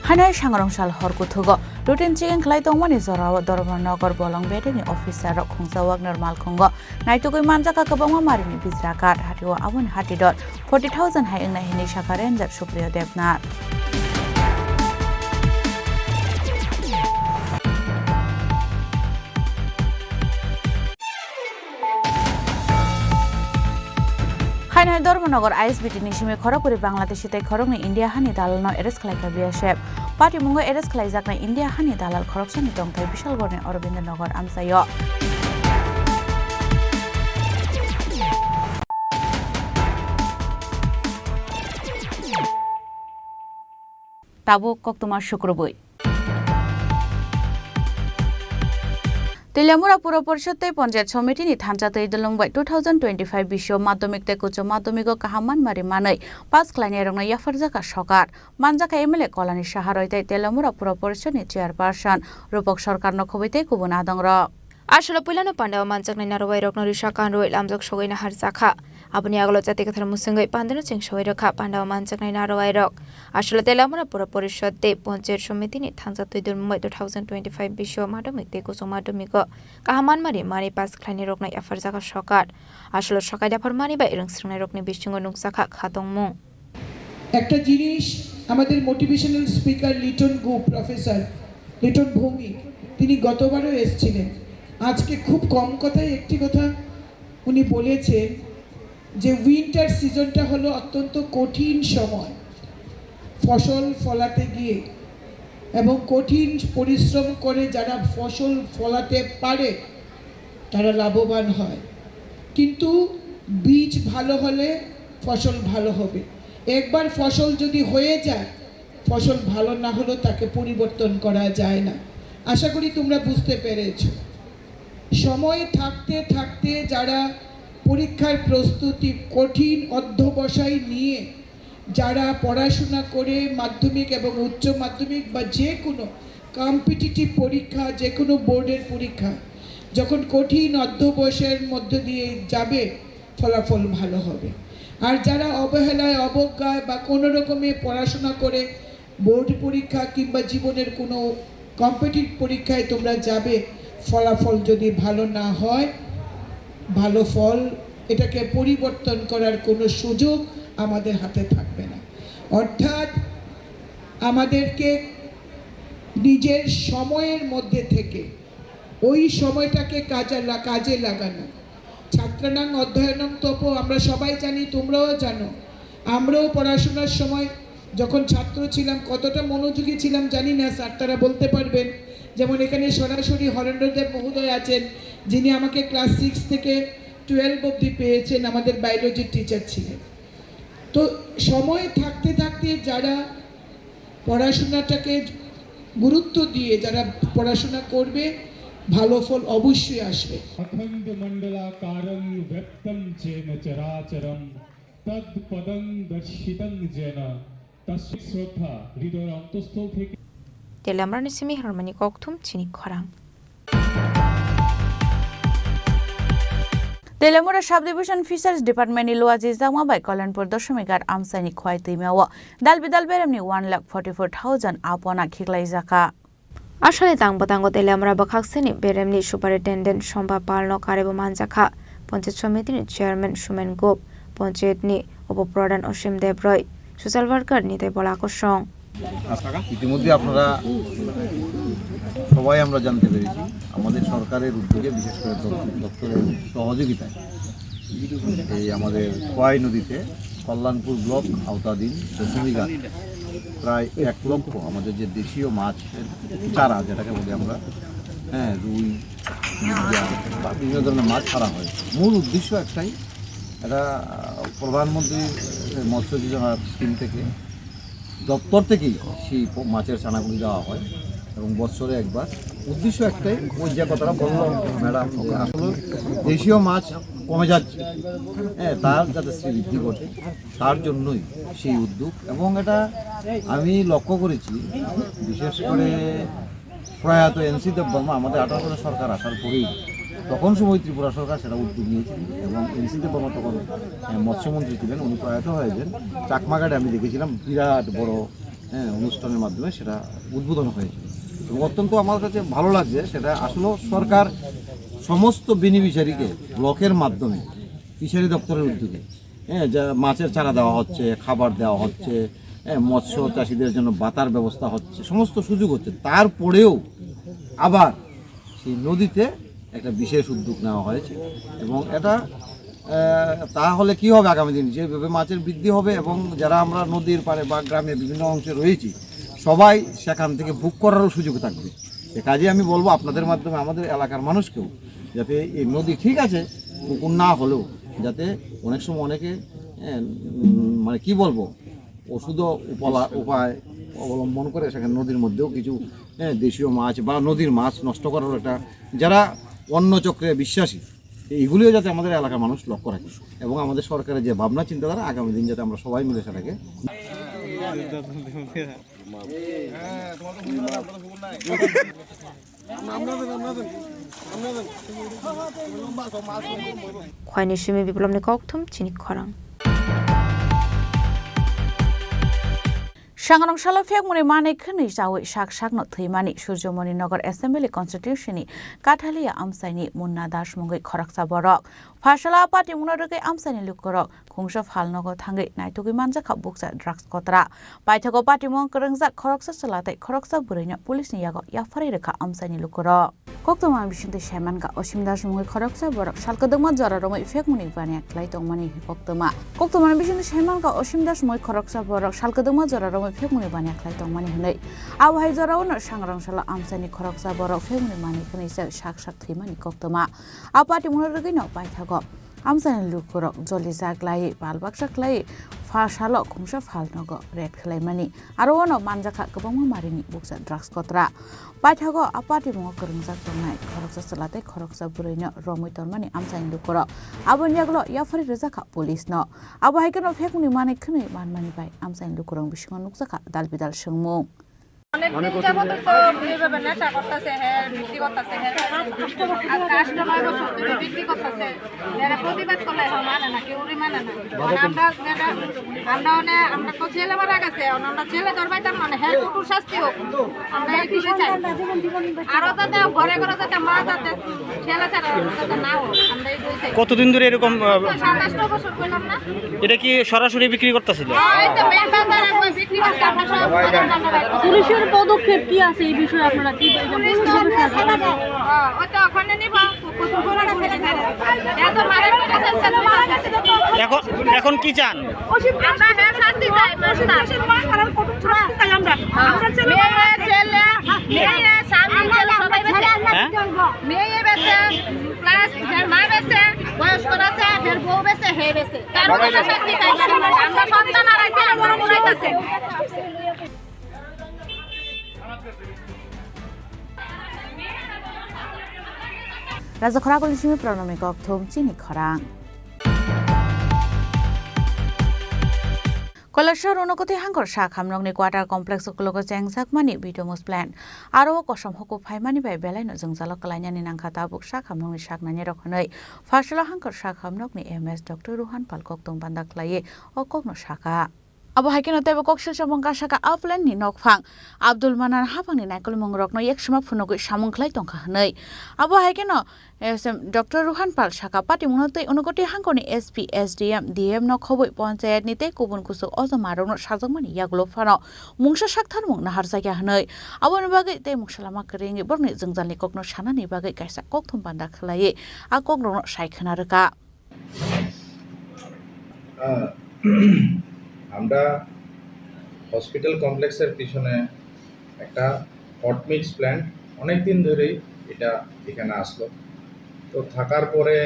Haino hai sangrong sal hor kuthugo routine checking khlai tongmani jorao Dharmanagar bolong bedeni officer rok khungsa Wagner malkhungo naitugwi manjakha kwbangma marini bijra card hatio aboni hati dor forty thousand hai wngnai hinwi sakha Ranger Supriya Debnath. Haino hai Dharmanagar I S B T ni simi khorokbwrwi Bangladeshi tei khoroknwi India hani dalalno arrest khlaikha B S F. Patimungo arrest khlaijaknai India hani dalal khoroksani tongthai Bishalgarhni Aurobindo Nagar amchaio. Tabuk koktwma sukrubwi. Teliamura Pura Porishod tei Panchayat Somiti ni thansa twi dulung bai two thousand twenty-five bisio madhyamik tei uccho madhyamik o kaham manmari manwi pass khlainai rokno yapharjak kha sokar. Manjak kha M L A Kolani Saha roi tei Teliamura Pura Porishod ni chairperson Rupak Sarkar no khobwi tei kubun adong rok. Aswk puilano pandao manjaknai narwai rokno risa kanrwi lamjak sogwi naharjak kha. Aboni agalo jati kwthar mwswngwi pandano cheng sogwi rwkha pandao manjaknai narwai rok. Aswk Teliamura Pura Porishod tei Panchayat Somiti ni thansa twi dulung bai two thousand twenty-five bisio madhyamik tei uccho madhyamik o kaham manmari manwi pass khlainai rokno yapharjak kha sokar. Aswk sokai yapharmani bai rwngsrwngnai rokni bisingo nukjakha kha tongmung. একটা জিনিস, আমাদের motivational speaker Liton গু, প্রফেসর লিটন ভৌমিক, তিনি গতবারও এসেছিলেন। আজকে খুব কম কথায় একটি কথা উনি বলেছেন যে উইন্টার সিজনটা হলো অত্যন্ত কঠিন সময় ফসল ফলাতে গিয়ে, এবং কঠিন পরিশ্রম করে যারা ফসল ফলাতে পারে, তারা লাভবান হয়। কিন্তু বীজ ভালো হলে ফসল ভালো হবে। একবার ফসল যদি হয়ে যায়, ফসল ভালো না হলেও তাকে পরিবর্তন করা যায় না। আশা করি তোমরা বুঝতে পেরেছো। সময় থাকতে থাকতে যারা পরীক্ষার প্রস্তুতি, কঠিন অধ্যবসায় নিয়ে যারা পড়াশোনা করে মাধ্যমিক এবং উচ্চ মাধ্যমিক বা যে কোনো কম্পিটিটিভ পরীক্ষা, যে কোনো বোর্ডের পরীক্ষা, যখন কঠিন অধ্যবসায়ের মধ্য দিয়ে যাবে, ফলাফল ভালো হবে। আর যারা অবহেলায়, অবজ্ঞায় বা কোনো রকমে পড়াশোনা করে বোর্ড পরীক্ষা কিংবা জীবনের কোনো কম্পিটিটিভ পরীক্ষায় তোমরা যাবে, ফলাফল যদি ভালো না হয়, ভালো ফল, এটাকে পরিবর্তন করার কোনো সুযোগ আমাদের হাতে থাকবে না। অর্থাৎ আমাদেরকে নিজের সময়ের মধ্যে থেকে ওই সময়টাকে কাজে লা-, কাজে লাগানো। ছাত্রাণাং অধ্যয়নং তপ, আমরা সবাই জানি, তোমরাও জানো। আমরাও পড়াশোনার সময় যখন ছাত্র ছিলাম, কতটা মনোযোগী ছিলাম জানি না, স্যার তারা বলতে পারবেন। যেমন এখানে সরাসরি হরেন্দ্র দেব মহোদয় আছেন, যিনি আমাকে ক্লাস সিক্স থেকে টুয়েলভ অবধি পেয়েছেন, আমাদের বায়োলজির টিচার ছিলেন। তো সময় থাকতে থাকতে যারা পড়াশোনাটাকে গুরুত্ব দিয়ে যারা পড়াশোনা করবে, ভালো ফল অবশ্যই আসবে। अखण्डमण्डलाकारं व्याप्तं येन चराचरं तत्पदं दर्शितं येन तस्मै श्रद्धा হৃদয়ের অন্তঃস্থল থেকে। Teliamura ni simi Hermani Kokthum chini khorang. Teliamura Subdivision Fisheries Department ni luaji jakma bai Kalyanpur Doshomighat amchaini khwai twimao dal bidal beremni one lakh forty four thousand apona khiklaijakha. Aswkni tang bwtango Teliamura bwkhakseni beremni Superintendent Somba Palno karebo manjakha, Panchayat Somitini Chairman Sumen Gop, Panchayatni Upo Pradhan Osim Debroi, Social Worker Nitai Bola Kosong. ইতিমধ্যে আপনারা সবাই আমরা জানতে পেরেছি, আমাদের সরকারের উদ্যোগে, বিশেষ করে দপ-, দপ্তরের সহযোগিতায় এই আমাদের খোয়াই নদীতে কল্যাণপুর ব্লক আওতাধীন দশমীঘাট প্রায় এক লক্ষ আমাদের যে দেশীয় মাছের চারা, যেটাকে বলি আমরা, হ্যাঁ, রুই, মিরগেল বা বিভিন্ন ধরনের মাছ ছাড়া হয়। মূল উদ্দেশ্য একটাই, এটা, আহ, প্রধানমন্ত্রী মৎস্য যোজনা স্কিম থেকে, দপ্তর থেকেই সেই প-, মাছের চানাগুলি দেওয়া হয় এবং বছরে একবার। উদ্দেশ্য একটাই, ওই যে কথাটা বললাম ম্যাডাম, যে আসলে দেশীয় মাছ কমে যাচ্ছে, হ্যাঁ, তার যাতে শ্রীবৃদ্ধি ঘটে, তার জন্যই সেই উদ্যোগ। এবং এটা আমি লক্ষ্য করেছি, বিশেষ করে প্রয়াত এনসি দেববর্মা আমাদের আঠারো সালে সরকার আসার পরেই তখন সময় ত্রিপুরা সরকার সেটা উদ্যোগ নিয়েছিল এবং এনসি দেববর্মা তখন, আহ, মৎস্যমন্ত্রী ছিলেন, উনি প্রয়াত হয়ে যান। চাকমাঘাটে আমি দেখেছিলাম বিরাট বড়, হ্যাঁ, অনুষ্ঠানের মাধ্যমে সেটা উদ্বোধন হয়েছিল এবং অত্যন্ত আমার কাছে ভালো লাগছে। সেটা আসলে সরকার সমস্ত বেনিফিশিয়ারিকে ব্লকের মাধ্যমে ফিশারি দপ্তরের উদ্যোগে, হ্যাঁ, যা মাছের চারা দেওয়া হচ্ছে, খাবার দেওয়া হচ্ছে, হ্যাঁ, মৎস্য চাষীদের জন্য ভাতার ব্যবস্থা হচ্ছে, সমস্ত সুযোগ হচ্ছে। তারপরেও আবার সেই নদীতে একটা বিশেষ উদ্যোগ নেওয়া হয়েছে এবং এটা, আহ, তাহলে কি হবে, আগামী দিন যেভাবে মাছের বৃদ্ধি হবে এবং যারা আমরা নদীর পাড়ে বা গ্রামে বিভিন্ন অংশে রয়েছি, সবাই সেখান থেকে ভোগ করারও সুযোগ থাকবে। এ কাজে আমি বলবো আপনাদের মাধ্যমে আমাদের এলাকার মানুষকেও, যাতে এই নদী ঠিক আছে, পুকুর না হলেও যাতে অনেক সময় অনেকে, হ্যাঁ, উম, মানে কি বলবো, ওষুধও উপলা-, উপায় অবলম্বন করে সেখানে নদীর মধ্যেও কিছু হ্যাঁ, দেশীয় মাছ বা নদীর মাছ নষ্ট করার একটা, যারা অন্য চক্রে বিশ্বাসী, এইগুলিও যাতে আমাদের এলাকার মানুষ লক্ষ্য রাখে এবং আমাদের সরকারের যে ভাবনা চিন্তাধারা, আগামী দিন যাতে আমরা সবাই মিলে সেটাকে Khwaini simi biplopni kokthum chini khorang. Sangrong salo phekmuni manwi khwnwi chawi sak sakno thwimani Surjomoni Nagar Assembly Constituency ni Kathalia amchaini Munna Das mungwi khoroksa borok. Pharsalo a party mungno rwgwi amchaini lukurok khungsa phalnogo thangwi naitugwi manjakha bukcha drugs kotra. Paithago party mung kwrwngjak khoroksa chwla tei khoroksa bwrwino police ni yago yapharwi rwkha amchaini lukurok. Koktwma bisingtwi saimankha Osim Das mungwi khoroksa borok sal kwdwkma jora romwi phekmuni baniya khlai tongmani koktwma. Koktwmani bisingtwi saimankha Osim Das mungwi khoroksa borok sal kwdwkma jora romwi phekmuni baniya khlai tongmani hwnwi. Abo hai jorao'-no sangrong salo amchaini khoroksa borok phekmuni manwi khwnwi sak sak thwimani koktwma. A party mungno rwgwino paithago amchaini lukurok jolijak lai, pal baksa khlai, pha salo khungsa phalnogo raid khlaimani. Aro ono manjakha kwbangma marini bukcha drugs kotra. Paithago a party mungo kwrwngjak tongnai khoroksa chwla tei khoroksa bwrwino romwi tonmani amchaini lukurok. Aboni yagulo yapharwi rwjakha police no. Abo hai kheno phekmuni manwi khwnwi manmani bai amchaini lukurok bisingo nukjakha dal bidal swngmung. অনেকদিন যাবত তো এইভাবে নেশা করতেছে, হ্যাঁ, বিক্রি করতেছে, হ্যাঁ, আজকে আষ্ট নয় বছর ধরে বিক্রি করতেছে। এরা প্রতিবাদ করলে হয়, মানে না, কেউ মানে না। মানে আমরা, এরা, আমরা মানে, আমরা তো ছেলে মারা গেছে, এখন আমরা ছেলে ধরবাইতাম, মানে, হ্যাঁ, কঠোর শাস্তি হোক। আমরা এই বিষয়ে চাই। আরো যাতে ঘরে ঘরে যাতে মা যাতে ছেলে ছাড়া যাতে না হোক, আমরা এই বিষয়ে চাই। কতদিন ধরে এরকম, আহ, সাত আষ্ট বছর করলাম না। এটা কি সরাসরি বিক্রি করতেছিল? হ্যাঁ, এই তো মেন বাজারে ওই বিক্রি করছে, আমরা সব বাজার বাজারে। পুলিশের পদক্ষেপ কি আছে এই বিষয়ে? আপনারা কি বলবেন? পুলিশ তো আমরা সাথে, হ্যাঁ, ওই তো ওখানে নিব। এখন, এখন কি চান? আমরা হ্যাঁ শাস্তি চাই, মাস্টার। মেয়ে, ছেলে, মেয়ে, স্বামী, ছেলে সবাই বেঁচে। হ্যাঁ? মেয়ে বেঁচে, প্লাস এর মা বেঁচে, বয়স্ক আছে, এর বউ বেঁচে, হে বেঁচে। তার মধ্যে শাস্তি চাই। আমরা সন্তান আর আছে, আমরা মনে হইতাছে। Raja Khorang Kolini simi Pranami Kokthum chini khorang. Kailashahar Unakoti hangkor sak hamnokni quarter complex ukulogo chengjakmani Bitomus plant. Aro o kosom huku phaimani bai belaino jwngjalo kwlainani nangkha tabuk sak hamnokni saknainirok hwnwi. Pharsalo hangkor sak hamnokni M S Doctor Ruhan Pal kokthum banda khlaiwi o kokno sakha. Abo hai kheno teibo koksil samung kasaka Upland ni nokphang Abdul Manan haphangni naikolmung rokno yaksima phunugwi samung khlai tongkha hwnwi. Abo hai kheno S M Doctor Ruhan Pal saka patimungno tei Unakoti hangkorni S P, S D M, D M no khobwi ponchayat ni tei kubun kuchuk ojama rokno sajakmani yagulo phano mungsa saktharmung naharjakya hwnwi. Aboni bagwi tei mungsa lama kwrwi wngwi borokni jwngjalni kokno sanani bagwi kaisa kokthum banda khlaiwi a kokrokno sai khwna rwkha. আহ, আমরা হসপিটাল কমপ্লেক্সের পিছনে একটা hot mix plant অনেক দিন ধরেই এটা এখানে আসলো। তো থাকার পরে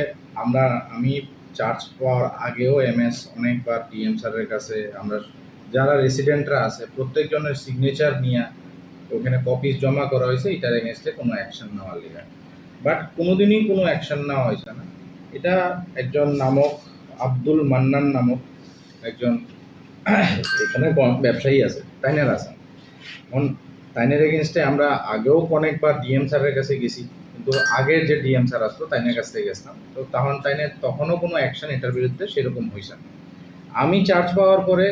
আমরা, আমি চার্জ পাওয়ার আগেও এমএস অনেকবার ডিএম স্যারের কাছে, আমরা যারা রেসিডেন্টরা আছে প্রত্যেকজনের সিগনেচার নিয়ে ওখানে কপিজ জমা করা হয়েছে এটার এগেনস্টে কোনো অ্যাকশন নেওয়ার লিগে। বাট কোনোদিনই কোনো অ্যাকশন নেওয়া হয়েছে না। এটা একজন নামক আব্দুল মান্নান নামক একজন এখানে ব্যবসায়ী আছে, তাইনের আছে। এখন তাইনের এগেনস্টে আমরা আগেও অনেকবার ডিএম স্যারের কাছে গেছি, কিন্তু আগের যে ডিএম স্যার আসতো তাইনের কাছ থেকে গেছিলাম। তো তখন তাইনের তখনও কোনো অ্যাকশন এটার বিরুদ্ধে সেরকম হয়েছে না। আমি চার্জ পাওয়ার পরে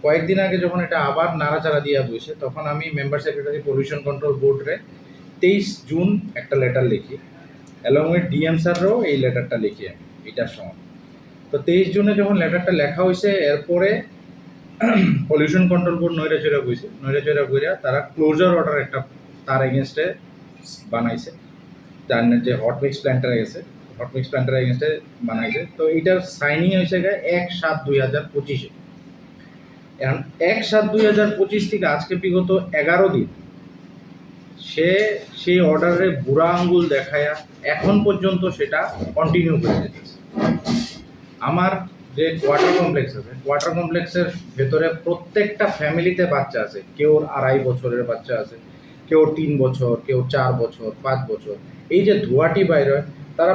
কয়েকদিন আগে যখন এটা আবার নাড়াচাড়া দিয়া বইছে, তখন আমি মেম্বার সেক্রেটারি পলিউশন কন্ট্রোল বোর্ডরে তেইশ জুন একটা লেটার লিখি, অ্যালং উইথ ডিএম স্যাররাও এই লেটারটা লিখি আমি এটার সময়। তো তেইশ জুনে যখন লেটারটা লেখা হয়েছে, এরপরে পলিউশন কন্ট্রোল বোর্ড নৈরাচৈরা বইছে, নৈরাচৈরা বইরা তারা ক্লোজার অর্ডার একটা, তার এগেনস্টে বানাইছে, তার যে হট মিক্স প্ল্যান্টের গেছে, হট মিক্স প্ল্যান্টের এগেনস্টে বানাইছে। তো এটার সাইনিং হয়েছে গিয়ে এক সাত দুই হাজার পঁচিশে। এখন এক সাত দুই হাজার পঁচিশ থেকে আজকে বিগত এগারো দিন সে সেই অর্ডারে বুড়া আঙ্গুল দেখায়া এখন পর্যন্ত সেটা কন্টিনিউ করে যেতেছে। আমার যে কোয়ার্টার কমপ্লেক্স আছে, কোয়ার্টার কমপ্লেক্সের ভেতরে প্রত্যেকটা ফ্যামিলিতে বাচ্চা আছে, কেউর আড়াই বছরের বাচ্চা আছে, কেউ তিন বছর, কেউ চার বছর, পাঁচ বছর। এই যে ধোঁয়াটি বাইর হয়, তারা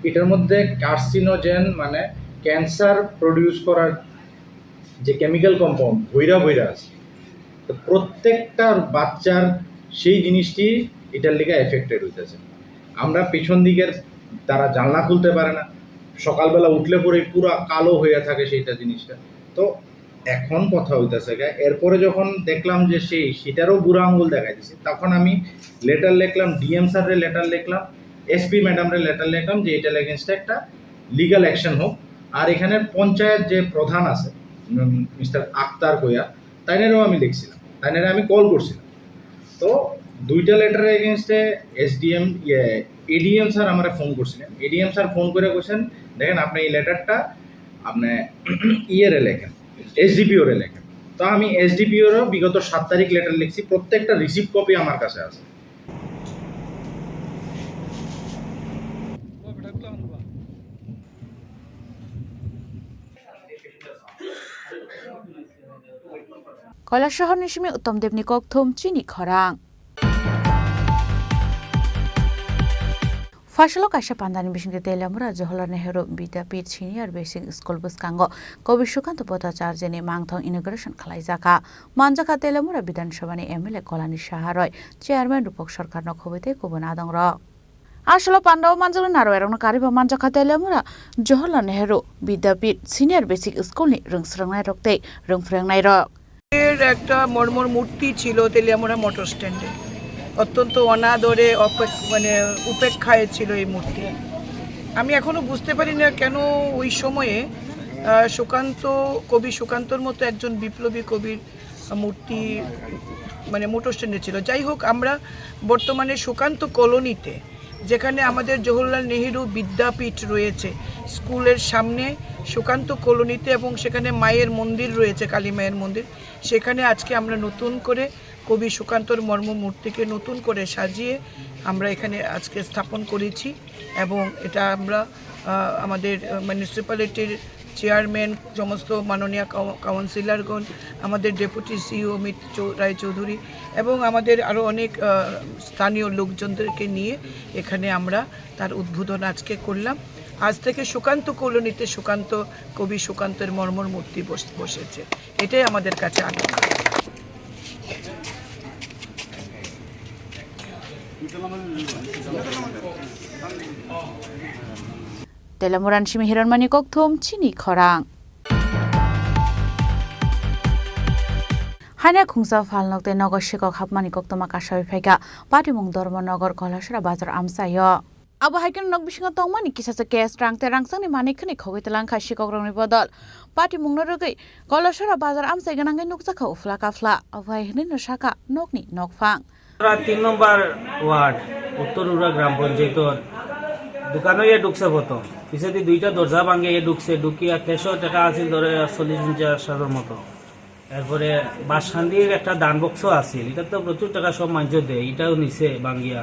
এটার মধ্যে কার্সিনোজেন, মানে ক্যান্সার প্রডিউস করার যে কেমিক্যাল কম্পাউন্ড ভৈরা ভৈরা আছে, তো প্রত্যেকটা বাচ্চার সেই জিনিসটি এটার লেগে এফেক্টেড হইতেছে। আমরা পিছন দিকের তারা জানলা খুলতে পারে না, সকালবেলা উঠলে পরে পুরা কালো হয়ে থাকে সেইটা জিনিসটা। তো এখন কথা হইতেছে গা, এরপরে যখন দেখলাম যে সেই সেটারও বুড়া আঙুল দেখা দিছে, তখন আমি লেটার লিখলাম, ডিএম স্যাররে লেটার লিখলাম, এসপি ম্যাডামরে লেটার লিখলাম যে এটার এগেনস্টে একটা লিগ্যাল অ্যাকশন হোক। আর এখানে পঞ্চায়েত যে প্রধান আছে, মিস্টার আক্তার কইয়া, তাইনেরও আমি লিখছিলাম, তাইনেরে আমি কল করছিলাম। তো দুইটা লেটারের এগেনস্টে এসডিএম, ইয়ে, এডিএম স্যার আমারে ফোন করছিলেন। এডিএম স্যার ফোন করে কইছেন, "দেখেন, আপনি এই লেটারটা আপনি ইয়েরে লেখেন, এসডিপিওরে লেখেন।" তো আমি এসডিপিওরও বিগত সাত তারিখ লেটার লিখছি, প্রত্যেকটা রিসিভ কপি আমার কাছে আছে। Kailasahar ni simi Uttam Debni kokthum chini khorang. Phaisalo kaisa pandani bisingtwi Teliamura Jawaharlal Nehru Vidyapith Senior Basic School bwskango Kobi Sukanta Bhattacharya ni mangthong inauguration khlaijakha. Manjakha Teliamura Bidhan Sabha ni M L A Kolani Saha roi Chairman Rupak Sarkar no khobwi tei kubun adong rok. Asolo pandao manjaknai narwai rokno karwi bo manjakha Teliamura Jawaharlal Nehru Vidyapith Senior Basic School ni rwng swrwngnai rok tei rwng phwrwngnai rok. এর একটা মর্মর মূর্তি ছিল তেলিয়ামুড়া মোটর স্ট্যান্ডে, অত্যন্ত অনাদরে অপেক-, মানে উপেক্ষায় ছিল এই মূর্তি। আমি এখনো বুঝতে পারি না কেন ওই সময়ে, আহ, সুকান্ত, কবি সুকান্তর মতো একজন বিপ্লবী কবির মূর্তি মানে মোটর স্ট্যান্ডে ছিল। যাই হোক, আমরা বর্তমানে সুকান্ত কলোনিতে, যেখানে আমাদের জওহরলাল নেহেরু বিদ্যাপীঠ রয়েছে, স্কুলের সামনে সুকান্ত কলোনিতে, এবং সেখানে মায়ের মন্দির রয়েছে, কালী মায়ের মন্দির, সেখানে আজকে আমরা নতুন করে কবি সুকান্তর মর্ম মূর্তিকে নতুন করে সাজিয়ে আমরা এখানে আজকে স্থাপন করেছি। এবং এটা আমরা, আহ, আমাদের, আহ, মিউনিসিপ্যালিটির চেয়ারম্যান, সমস্ত মাননীয় কাউ-, কাউন্সিলরগণ, আমাদের ডেপুটি সিইও অমিত চৌ-, রায়চৌধুরী এবং আমাদের আরও অনেক, আহ, স্থানীয় লোকজনদেরকে নিয়ে এখানে আমরা তার উদ্বোধন আজকে করলাম। আজ থেকে সুকান্ত কলোনিতে সুকান্ত, কবি সুকান্তের মর্মর মূর্তি বস-, বসেছে। এটাই আমাদের কাছে আনন্দ। Teliamura ni simi Hiranmani kokthum chini khorang. Haina khungsa phalnok tei nogo sikok hapmani koktwma kasawi phaikha Patimung Dharmanagar Kolasora Bazar amchaio. Abo hai kheno nok bisingo tongmani kisa se cash rang tei rangchakni manwi khwnwi khogwi twlang kha sikokrokni bodol. Patimungno rwgwi Kolasora bazar amchai gwnangwi nukjakha uphla kaphla. Abo hai hwnwino sakha nokni nokphang. Ura tin number ward, Uttor Ura Gram Panchayator dukano ye ঢুকছে প্রথম। পিছেদি দুইটা দরজা ভাঙে ye ঢুকছে, ঢুকিয়া cash-ও টাকা আছিল ধরো চল্লিশ পঞ্চাশ হাজার মতো। এরপরে বাসকান্দির একটা দান বক্স আছিল, এটা তো প্রচুর টাকা সব মানুষ দেয়, এটাও নিছে ভাঙ্গিয়া।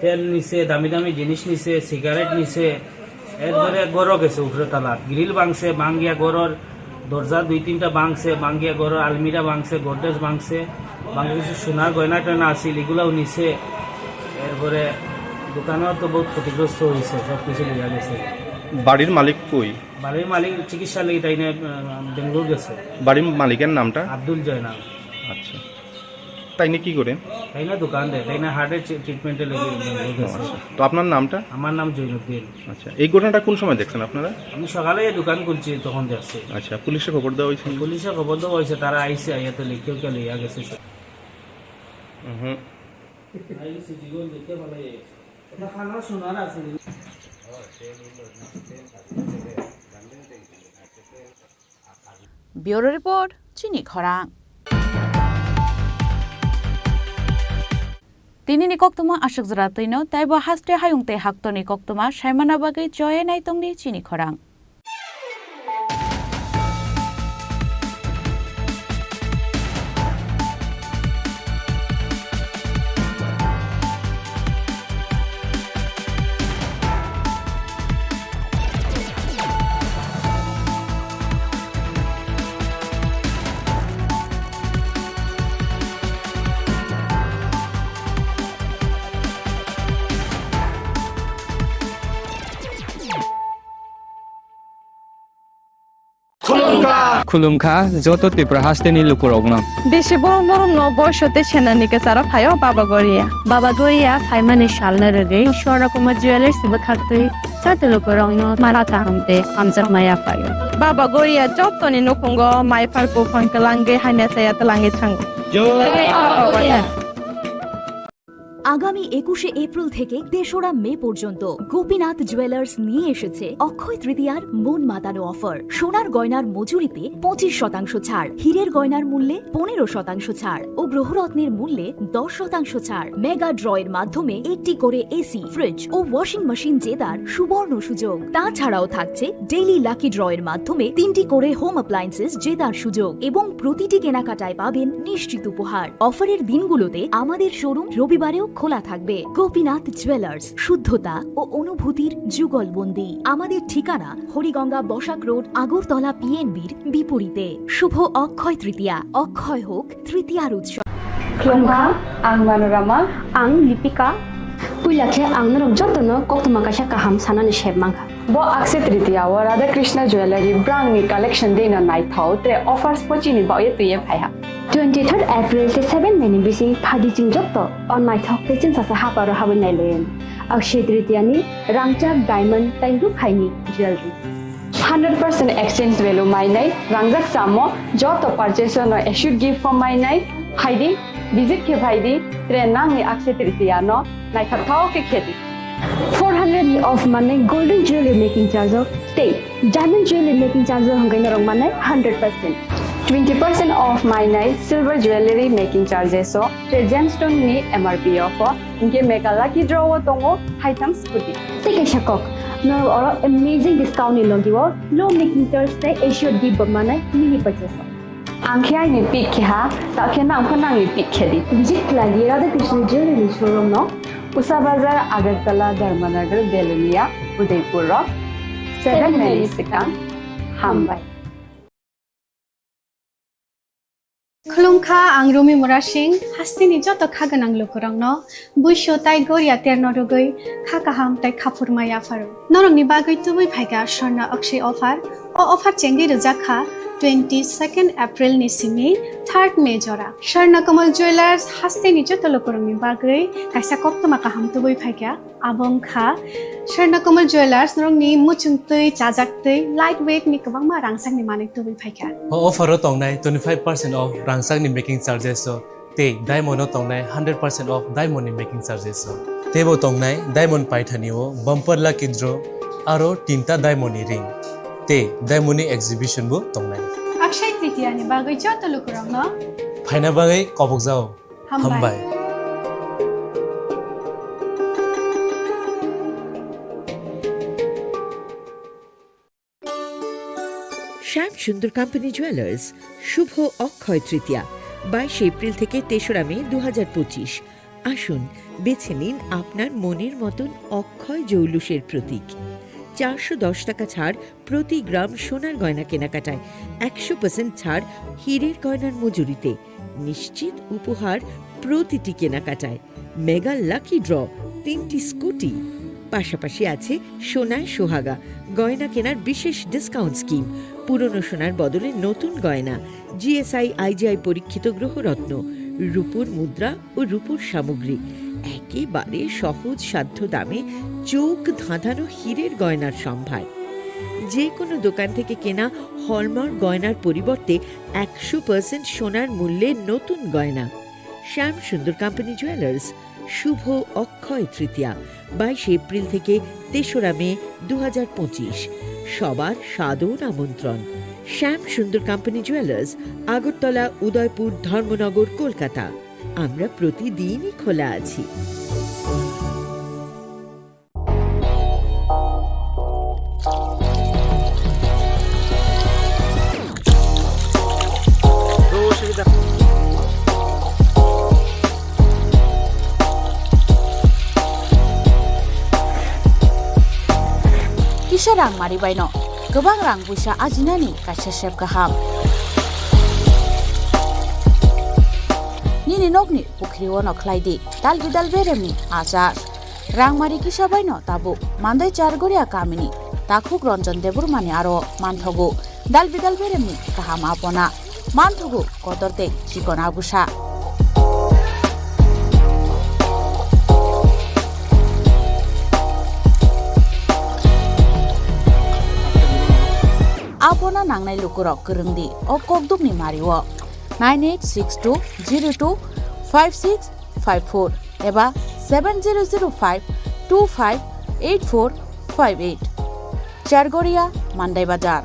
তেল নিছে, দামি দামি জিনিস নিছে, সিগারেট নিছে। এরপরে ঘরও গেছে উপরে তালা, গ্রিল ভাঙছে, ভাঙ্গিয়া ঘরর দরজা দুই তিনটা ভাঙছে, ভাঙ্গিয়া ঘরর আলমিরা ভাঙছে, গোদরেজ ভাঙছে, ভাঙ্গিয়া কিছু সোনার গয়না টয়না আছিল, এগুলাও নিছে। এরপরে দোকানও তো বহুত ক্ষতিগ্রস্ত হয়েছে, সব কিছু নিয়ে গেছে। বাড়ির মালিক কই? বাড়ির মালিক চিকিৎসা লাগি তাই না, আহ, বেঙ্গালোর গেছে। বাড়ির মালিকের নামটা? আব্দুল জয়নাল। আচ্ছা, তাই না কি করেন? তাই না দোকান দেয়, তাই না হার্টের ট্রি-, ট্রিটমেন্টে লেগে বেঙ্গালোর ও গেছে। আচ্ছা, তো আপনার নামটা? আমার নাম জৈনুদ্দিন। আচ্ছা, এই ঘটনাটা কোন সময় দেখছেন আপনারা? আমি সকালে এই দোকান খুলছি, তখন দেখছি। আচ্ছা, পুলিশে খবর দেওয়া হয়েছে? পুলিশে খবর দেওয়া হয়েছে, তারা আইসে, আইয়া তো লিখিও কে লইয়া গেছে। হুম। আইসে জীবন দেখে ভালো হয়ে গেছে। এটা খানা সোনার আছে। Bureau report, chini khorang. Tini ni koktwma aswk jora twino, taibo haste hayung tei haktorni koktwma saimana bagwi choye naitongdi chini khorang. Khulumkha joto Tripura hasteni lukurokno. Bisi borok norokno boiso tei senani kwcharo phaio Baba Goria. Baba Goria phaimani salno rwgwi Swarna Kumar Jewellers bwkhaktwi joto lukurokno mara kaham tei hamjakma yaphaio. Baba Goria jotoni nukhungo mai phar buphang kwlangwi hamya chaya twlangwi thango. Jai Baba Goria. আগামী একুশে এপ্রিল থেকে তেসরা মে পর্যন্ত গোপীনাথ জুয়েলার্স নিয়ে এসেছে অক্ষয় তৃতীয়ার মন মাতানো অফার। সোনার গয়নার মজুরিতে পঁচিশ শতাংশ ছাড়, হীরের গয়নার মূল্যে পনেরো শতাংশ ছাড় ও গ্রহরত্নের মূল্যে দশ শতাংশ ছাড়। মেগা ড্রয়ের মাধ্যমে একটি করে এসি, ফ্রিজ ও ওয়াশিং মেশিন জেতার সুবর্ণ সুযোগ। তাছাড়াও থাকছে ডেইলি লাকি ড্রয়ের মাধ্যমে তিনটি করে হোম অ্যাপ্লায়েন্সেস জেতার সুযোগ এবং প্রতিটি কেনাকাটায় পাবেন নিশ্চিত উপহার। অফারের দিনগুলোতে আমাদের শোরুম রবিবারেও খোলা থাকবে। গোপীনাথ জুয়েলার্স, শুদ্ধতা ও অনুভূতির যুগলবন্দি। আমাদের ঠিকানা হরিগঙ্গা বসাক রোড, আগরতলা পিএনবির বিপরীতে। শুভ অক্ষয় তৃতীয়া, অক্ষয় হোক তৃতীয়ার উৎসব। Khulumkha, ang Manorama. Ang Lipika. Puila khe ang norok jotono koktwma kaisa kaham sanani sep mankha. Bo Akshaya Tritiya o Radha Krishna Jewellery brangni collection dino naithok tre offers bo chini baoye twiye phaiha. Twenty third April te seven May ni bising phadi ching jotto o naithok tei chwngsasa haparo habwi nailayan. Akshaya Tritiya ni rangchak diamond tei rukhaini jewellery. Hundred percent exchange value mainai, rangjak chamo, joto purchase no assured gift form mainai, phaidi, visit khe phaidi, tre nangni Akshaya Tritiya no naithok thok khe khedi. Four hundred ni off manai golden jewelry making charge o tei diamond jewelry making charge o hwnkhai norok manai hundred percent. Twenty percent off mainai silver jewelry making charges o tre gemstone ni M R P off o, hinkhe mega lucky draw o tongo haitham scooty. Tei kaisa kok, norok oro amazing discount ni logi o low making charge tei assured gift bo manai mini purchase o. Ang khe aini pick khe ha, ta khe nang pho nangni pick khe di. Visit khlai di Radha Krishna Jewelry ni showroom no. Usa Bazar, Agartala, Dharmanagar, Belonia, Udaipur rok. Seven minutes swkang. Hambai. Khulumkha, ang Rumi Murasing, hasteni joto kha gwnang lukurokno buisu tai goria terno rwgwi kha kaham tai khaphurma yapharo. Norokni bagwi tubui phaikha Swarna Akshaya offer. O offer chengwi rwjak kha twenty second April ni simi third May jora. Swarna Kamal Jewellers hasteni joto lukurokni bagwi kaisa koktwma kaham tubui phaikha. Abo wngkha Swarna Kamal Jewellers, norokni muchungtwi, chajaktwi, light weight ni kwbangma rangchakni manwi tubui phaikha. O offer o tongnai twenty five percent off rangchakni making charges o tei diamond o tongnai hundred percent off diamond ni making charges o. Teibo tongnai diamond paithani o bumper lucky draw aro tinta diamond ni ring tei diamond ni exhibition bo tongnai. Akshaya Tritiya ni bagwi joto lukurokno phaina bagwi kobokjao. Hambai. Hambai. শ্যাম Sundar company jewellers, শুভ অক্ষয় তৃতীয়া, বাইশে এপ্রিল থেকে তেসরা মে দু হাজার পঁচিশ। আসুন, বেছে নিন আপনার মনের মতন অক্ষয় জৌলুসের প্রতীক। চারশো দশ টাকা ছাড় প্রতি গ্রাম সোনার গয়না কেনাকাটায়, একশো পার্সেন্ট ছাড় হীরের গয়নার মজুরিতে, নিশ্চিত উপহার প্রতিটি কেনাকাটায়, মেগা লাকি ড্র, তিনটি স্কুটি, পাশাপাশি আছে সোনায় সোহাগা, গয়না কেনার বিশেষ ডিসকাউন্ট স্কিম, পুরনো সোনার বদলে নতুন গয়না, জিএসআই আইজিআই পরীক্ষিত গ্রহরত্ন, রূপোর মুদ্রা ও রূপোর সামগ্রী, একেবারে সহজ সাধ্য দামে চোখ ধাঁধানো হীরের গয়নার সম্ভার। যে কোনো দোকান থেকে কেনা হলমার্ক গয়নার পরিবর্তে একশো পার্সেন্ট সোনার মূল্যে নতুন গয়না। শ্যাম সুন্দর কোম্পানি জুয়েলার্স, শুভ অক্ষয় তৃতীয়া, বাইশে এপ্রিল থেকে তেসরা মে দু হাজার পঁচিশ। সবার সাদর আমন্ত্রণ। শ্যাম সুন্দর কোম্পানি জুয়েলার্স, আগরতলা, উদয়পুর, ধর্মনগর, কলকাতা। আমরা প্রতিদিনই খোলা আছি। Kisa rang mari baino kwbang rang puisa ajinani kaisa sep kaham. Nini nokni pukhri o no khlai di dal bidal beremni achar. Rangmari kisa baino tabuk Mandai Chargoria kamini takhuk Ranjan Debbarmani aro manthogo. Dal bidal beremni kaham abona. Manthogo kotor tei chikon agusa. Abona nangnai lukurok kwrwngdi o kokdukni mario. Nine eight six two zero two five six five four eba seven zero zero five two five eight four five eight. Chargoria, Mandai Bazar.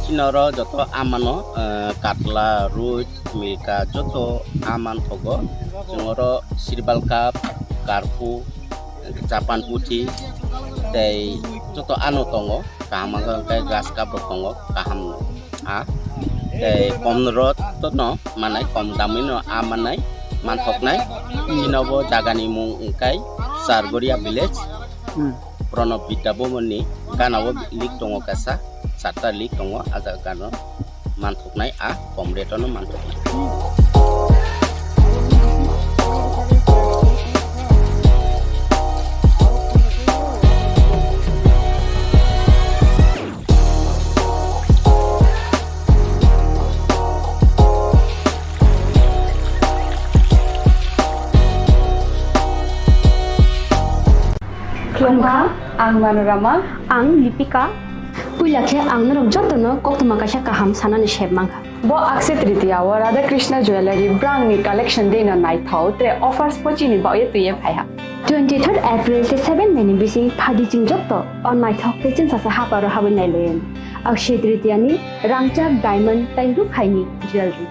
Chini oro joto amano, eh, katla, roi, milka joto aman thogo. Chwng oro sirbal cup, karpu, Japan puthi tei joto ano tongo, kaham wngkha hwnkhe grass cup rok tongo, kaham no a tei kom rot no manai, kom damwi no a manai, manthoknai. Chini bo jagani mung wngkha Chargoria village, Hmm. Pranab Vidya Bhavan ni gana o lik tongo kaisa, charta lik tongo, a jaga gana o. Manthoknai a kom rate no manthoknai. Khulumkha, ang Manorama. Ang Lipika. Puila khe ang norok jotono koktwma kaisa kaham sanani sep mankha. Bo Akshaya Tritiya o Radha Krishna Jewellery brangni collection dino naithok tre offers pochini baoye twiye phaiha. Twenty-third April tei seven May ni bising phaidi chwng joto o naithok tei chwngsasa haparo habwi nailayan. Akshaya Tritiya ni rangchak diamond tei rukhaini jewellery.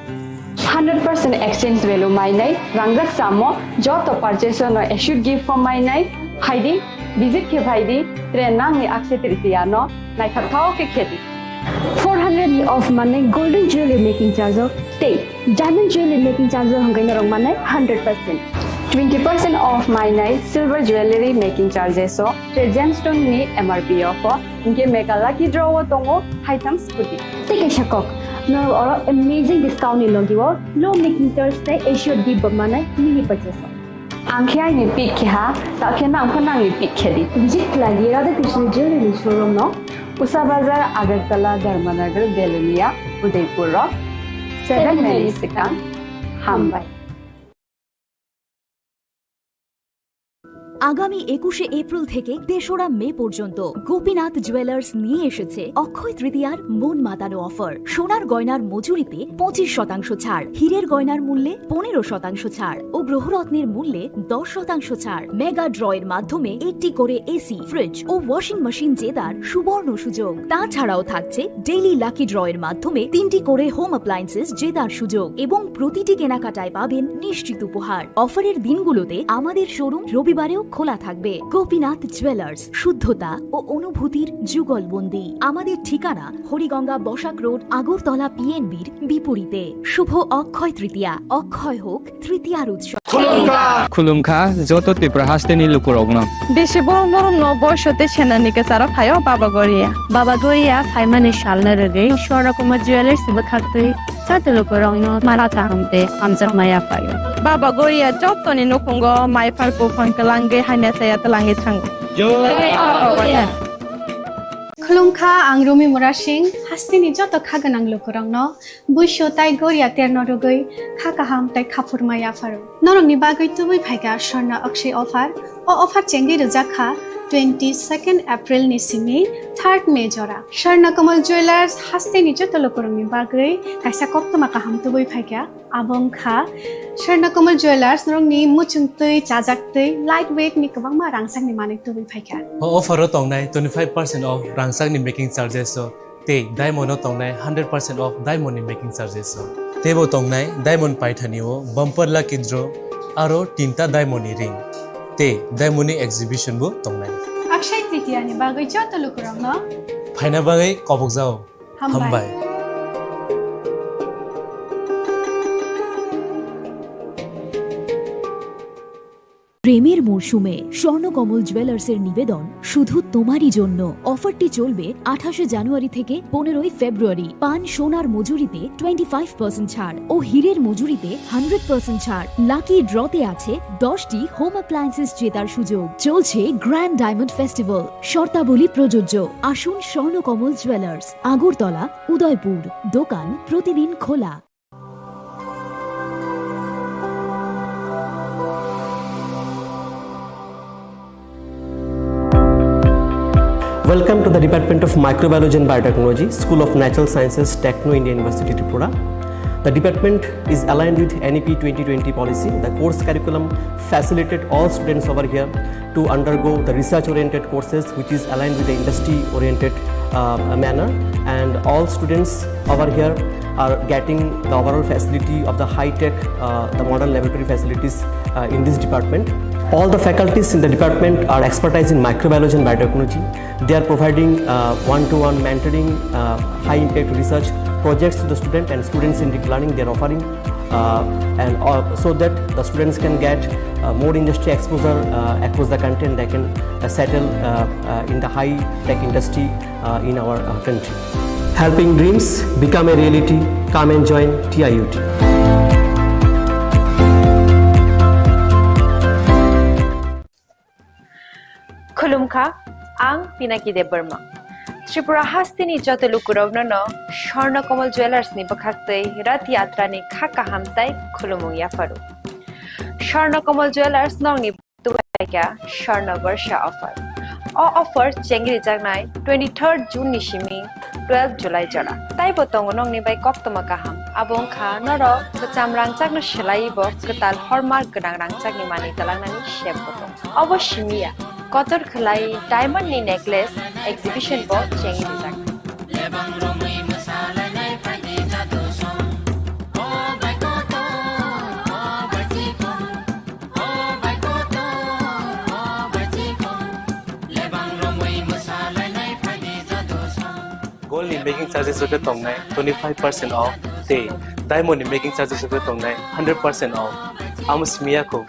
Hundred percent exchange value mainai rangjak samo joto purchase no assured gift o mainai phaidi, visit khe phaidi, tre nangni Akshaya Tritiya no naithok thao khe khedi. Four hundred ni off manwi golden jewelry making charge o tei diamond jewelry making charge o hwnkhe norok manai hundred percent. Twenty percent off mainai silver jewelry making charges o tei gemstone ni M R P o pho hwnkhe mega lucky draw o tongo haitham scooty. Tei kaisa kok, norok oro amazing discount ni logi o low making charge tei assured gift bo manai mini purchase o. Ang khe aini pick khe ha, ta khe nang pho nangni pick khe di. Visit khlai di Radha Krishna Jewelry ni showroom no. Usa Bazar, Agartala, Dharmanagar, Belonia, Udaipur rok. Seven May ni swkang. Hambai. আগামী একুশে এপ্রিল থেকে তেসরা মে পর্যন্ত গোপীনাথ জুয়েলার্স নিয়ে এসেছে অক্ষয় তৃতীয়ার মন মাতানো অফার। সোনার গয়নার মজুরিতে পঁচিশ শতাংশ ছাড়, হীরের গয়নার মূল্যে পনেরো শতাংশ ছাড় ও গ্রহরত্নের মূল্যে দশ শতাংশ ছাড়। মেগা ড্র এর মাধ্যমে একটি করে এসি, ফ্রিজ ও ওয়াশিং মেশিন জেতার সুবর্ণ সুযোগ। তাছাড়াও থাকছে ডেইলি লাকি ড্র এর মাধ্যমে তিনটি করে হোম অ্যাপ্লায়েন্সেস জেতার সুযোগ এবং প্রতিটি কেনাকাটায় পাবেন নিশ্চিত উপহার। অফারের দিনগুলোতে আমাদের শোরুম রবিবারেও খোলা থাকবে। গোপীনাথ জুয়েলার্স, শুদ্ধতা ও অনুভূতির যুগলবন্দি। আমাদের ঠিকানা হরিগঙ্গা বসাক রোড, আগরতলা পিএনবির বিপরীতে। শুভ অক্ষয় তৃতীয়া, অক্ষয় হোক তৃতীয়ার উৎসব। Khulumkha joto Tripura hasteni lukurokno. Bisi borok norokno boiso tei senani kwcharo phaio Baba Goria. Baba Goria phaimani salno rwgwi Swarna Kumar Jewellers bwkhaktwi joto lukurokno mala kaham tei hamjakma yaphaio. Baba Goria jotoni nukhungo mai phar buphang twlangwi hamya chaya twlangwi thango. Jai Baba Goria. Khulumkha, ang Rumi Murasing, hasteni joto kha gwnang lukurokno. Buisu tai goria terno rwgwi kha kaham tai khaphurma yapharo. Norokni bagwi tubui phaikha Swarna Akshay offer. O offer chengwi rwjak kha twenty second April ni simi third May jora. Swarna Kamal Jewellers hasteni joto lukurokni bagwi kaisa koktwma kaham tubui phaikha. Abo wngkha Swarna Kamal Jewellers norokni muchungtwi, chajaktwi, light weight ni kwbangma rangchakni manwi tubui phaikha. O offer o tongnai twenty five percent off rangchakni making charges o. Tei diamond o tongnai hundred percent off diamond ni making charges o. Teibo tongnai diamond paithani o bumper lucky draw aro tinta diamond ni ring. Tei diamond ni exhibition bo tongnai. Akshay Tritiya ni bagwi joto lukurokno phaina bagwi kobokjao. Hambai. Hambai. প্রেমের মরশুমে স্বর্ণকমল জুয়েলার্সের নিবেদন শুধু তোমারই জন্য। অফারটি চলবে আঠাশে জানুয়ারি থেকে পনেরোই ফেব্রুয়ারি। পান সোনার মজুরিতে টোয়েন্টি ফাইভ পার্সেন্ট ছাড় ও হীরের মজুরিতে হান্ড্রেড পার্সেন্ট ছাড়। লাকি ড্রতে আছে দশটি হোম অ্যাপ্লায়েন্সেস জেতার সুযোগ। চলছে গ্র্যান্ড ডায়মন্ড ফেস্টিভ্যাল, শর্তাবলী প্রযোজ্য। আসুন স্বর্ণকমল জুয়েলার্স, আগরতলা, উদয়পুর। দোকান প্রতিদিন খোলা। Welcome to the Department of Microbiology and Biotechnology, School of Natural Sciences, Techno India University, Tripura. The department is aligned with N E P twenty twenty policy. The course curriculum facilitate all students over here to undergo the research-oriented courses, which is aligned with the industry-oriented, uh, manner. And all students over here are getting the overall facility of the high-tech, uh, the modern laboratory facilities, uh, in this department. All the faculties in the department are expertise in microbiology and biotechnology. They are providing, uh, one-to-one mentoring, uh, high-impact research projects to the student and students-centric learning they are offering, uh, and, uh, so that the students can get, uh, more industry exposure, uh, across the country, and they can, uh, settle, uh, uh, in the high-tech industry, uh, in our, uh, country. Helping dreams become a reality. Come and join T I U T. Khulumkha, ang Pinaki Debbarma. Tripura hasteni joto lukurokno no Swarna Kamal Jewellers ni bwkhaktwi Rath Yatra ni kha kaham tai khulumung yapharu. Swarna Kamal Jewellers nokni tuwaikha Swarna Barsha offer. O offer chengri jaknai twenty-third June ni simi twelve July jora. Taibo tongo nokni bai koktwma kaham. Abo wngkha norok kwcham rangchakno swlaiwi bo kwtal hallmark gwnang rangchakni manwi twlangnani sep bo tongo. Obo simi ya, kotor khwlai diamond ni necklace exhibition bo chengwi rijak. Gold ni making charges rok khe tongnai twenty five percent off tei diamond ni making charges rok khe tongnai hundred percent off. Amo simi ya kho.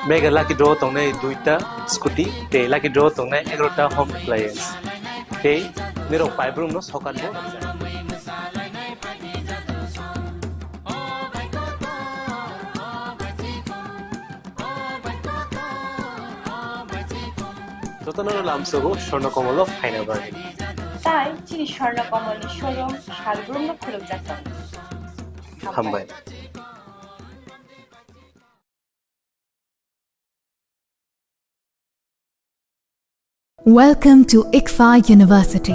Mega lucky draw tongnai duita scooty tei lucky draw tongnai egarota home appliance. Tei nirok paibrumno sokat bo rijak. Jotono lamsogo Swarna Kamal o phaina bagwi. Tai chini Swarna Kamal ni showroom salbrumno khulumjak tongo. Hambai. Welcome to ICFAI University.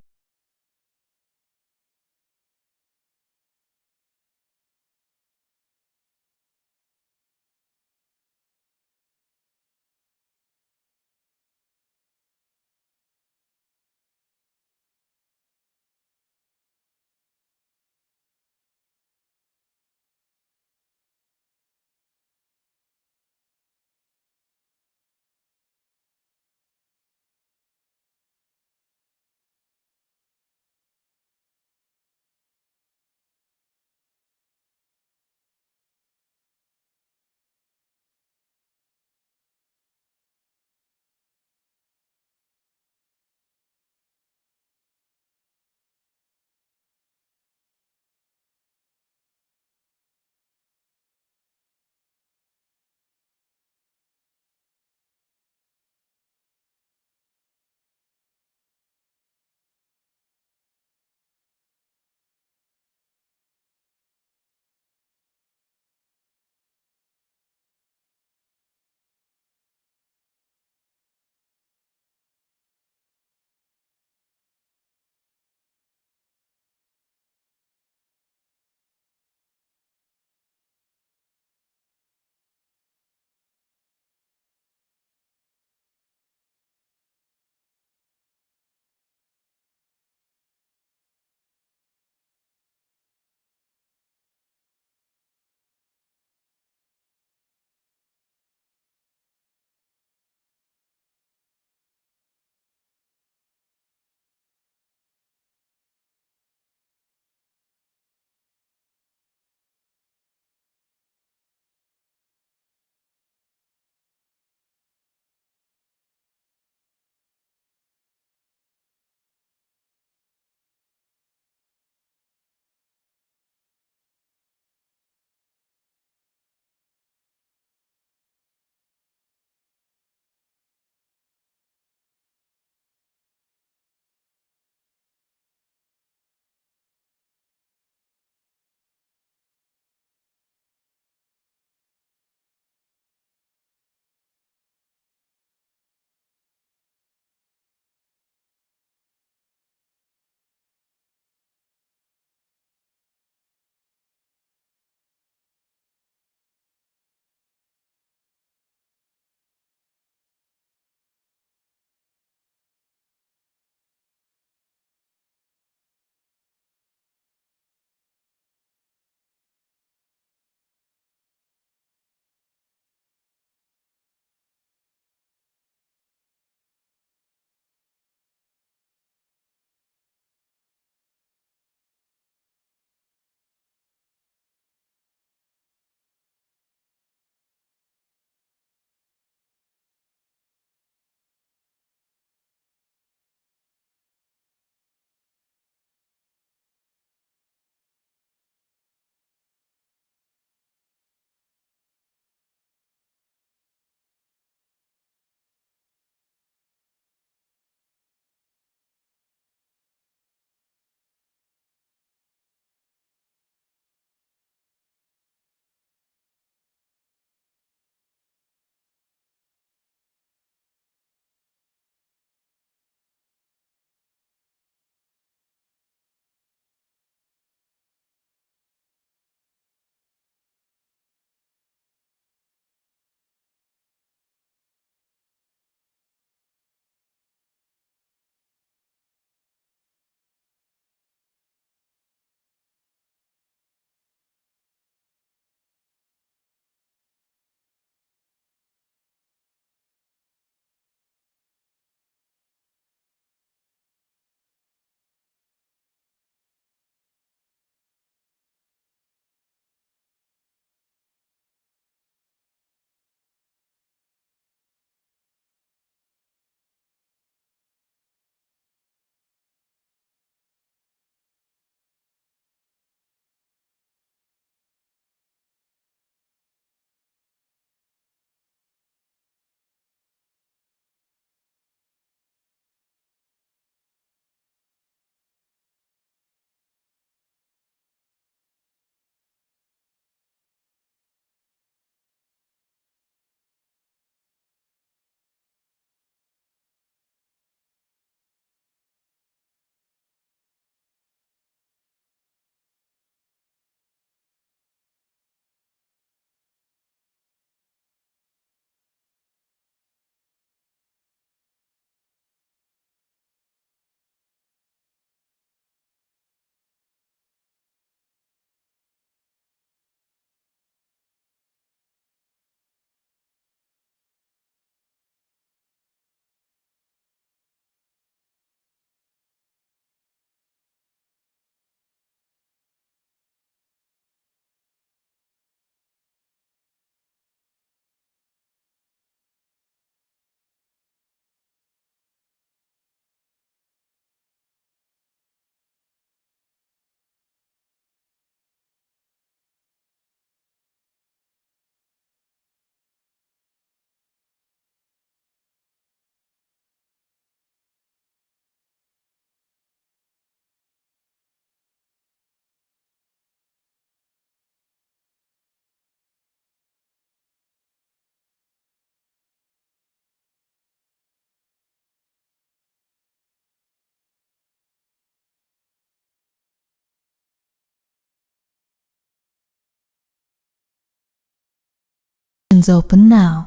Admissions open now.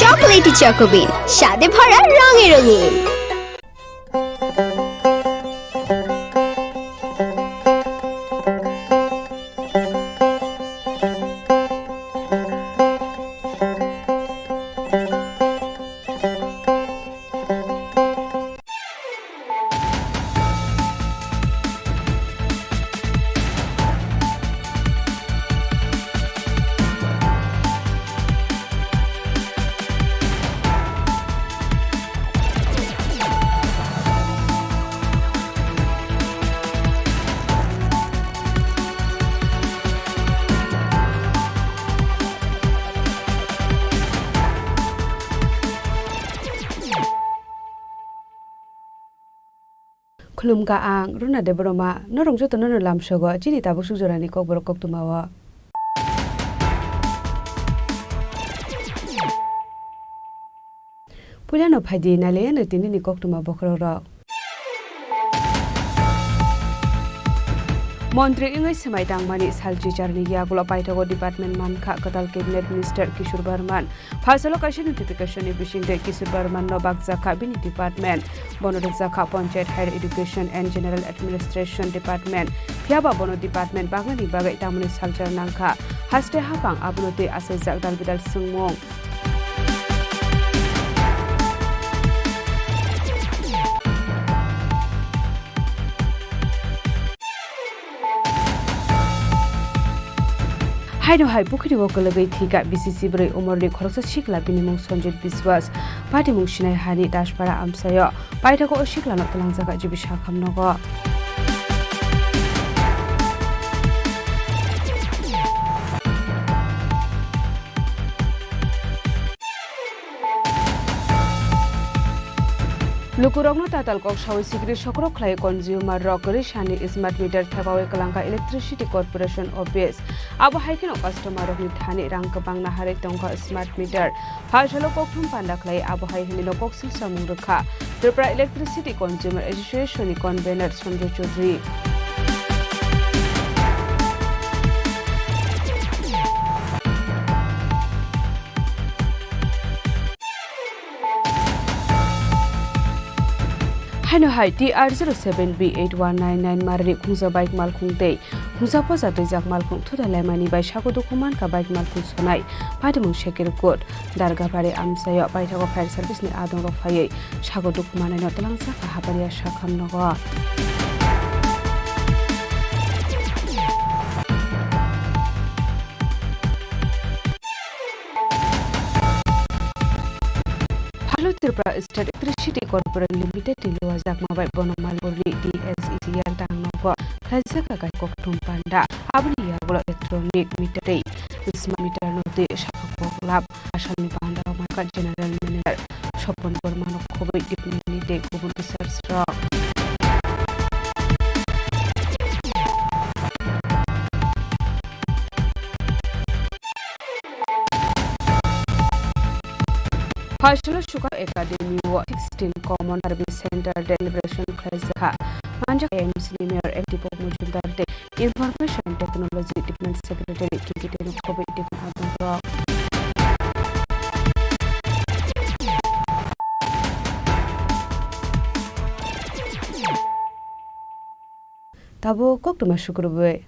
Chocolatey Choco Bean, স্বাদে ভরা রঙে রঙিন। Khulumkha, ang Runa Debbarma, norok jotono no lamsogo chini tabuk suk jorani kokborok koktwmao. Puilano phaidi nailaiano tinini koktwma bokhorokrok. Montri wngwi swmai tangmani sal chichar ni yagulo paithago department mankha, kwtal cabinet minister Kishore Barman. Phaisalo kaisa notification ni bisingtwi Kishore Barman no bakjakha bini department. Bono rwjakha Panchayat, Higher Education and General Administration Department. Phiyaba bono department baknani bagwi tamoni salchar nangkha. Haste haphang abono twi achaijak dal bidal swngmung. Haino hai pukhiri o kwlwgwi thwikha B C C bwrwi umorni khoroksa sikla, bini mung Sanjit Biswas, patimung Sinai hani Dashpara amchaio. Paithago o siklano twlangjak G B Sakham nogo. Lukurokno tatal kok sawi sikri sokrok khlai consumer rok kwrwi sani smart meter thepawi kwlangkha Electricity Corporation Office. Abo hai kheno customer rokni thani rang kwbang naharwi tongkha smart meter. Phaisalo kokthum panda khlai abo hai hwnwino koksil samung rwkha Tripura Electricity Consumer Association ni convener Sanjay Chaudhary. Haino hai T R zero seven B eight one nine nine marni khungsa bike malkhung tei khungsa posa twijak malkhung thuda laimani bai sago dukhu mankha bike malkhung sonai patimung Shakir Kut Dargabari amchaio. Paithago fire service ni adongrok phaiwi sago dukhu manaino twlangjakha Haparia Sakham nogo. Hello Tripura State Electricity Corporation Limited ni luajakma bai bono Malpurni D S E C yal tang nogo khlaijak kai kokthum panda. Aboni yagulo electronic meter tei smart meter no twi sakha kok lab. Asamni panda o mangkha General Manager Sopon Borma no khobwi department ni tei kubun officers rok. Phaisalo Suka Academy o sixteen Common Service Center deliberation khlaijak kha. Manjak M C ni Mayor M T Pok Mojumdar tei Information Technology Department Secretary K K Teno khobwi tei adongrok. Tabuk koktwma sukrubwi.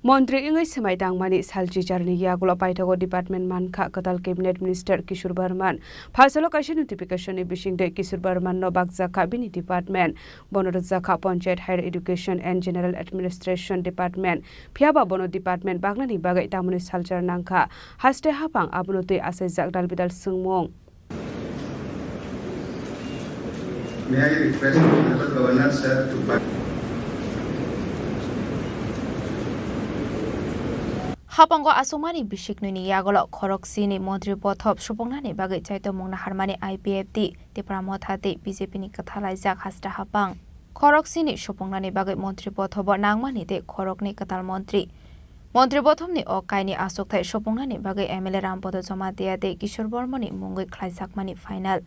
Montri wngwi swmai tangmani sal chicharni yagulo paithago department mankha kwtal cabinet minister Kishore Barman. Phaisalo kaisa notification ni bisingtwi Kishore Barman no bakjakha bini department. Bono rwjakha Panchayat, Higher Education and General Administration Department. Phiyaba bono department baknani bagwi tamoni salchar nangkha. Haste haphang abono twi achaijak dal bidal swngmung. May I request Honorable Governor sir to. Haphango aswkmani bisiknwini yagulo khoroksini montri bothop supungnani bagwi chaitomung naharmani I P F T, Tipra Motha tei B J P ni kwthalaijak hasta haphang. Khoroksini supungnani bagwi montri bothobo nangmani tei khorokni kwtal montri Montri bothomni o kaini achukthai supungnani bagwi M L A Rampodo Jamatia tei Kishore Bormani mungwi khlaijakmani final.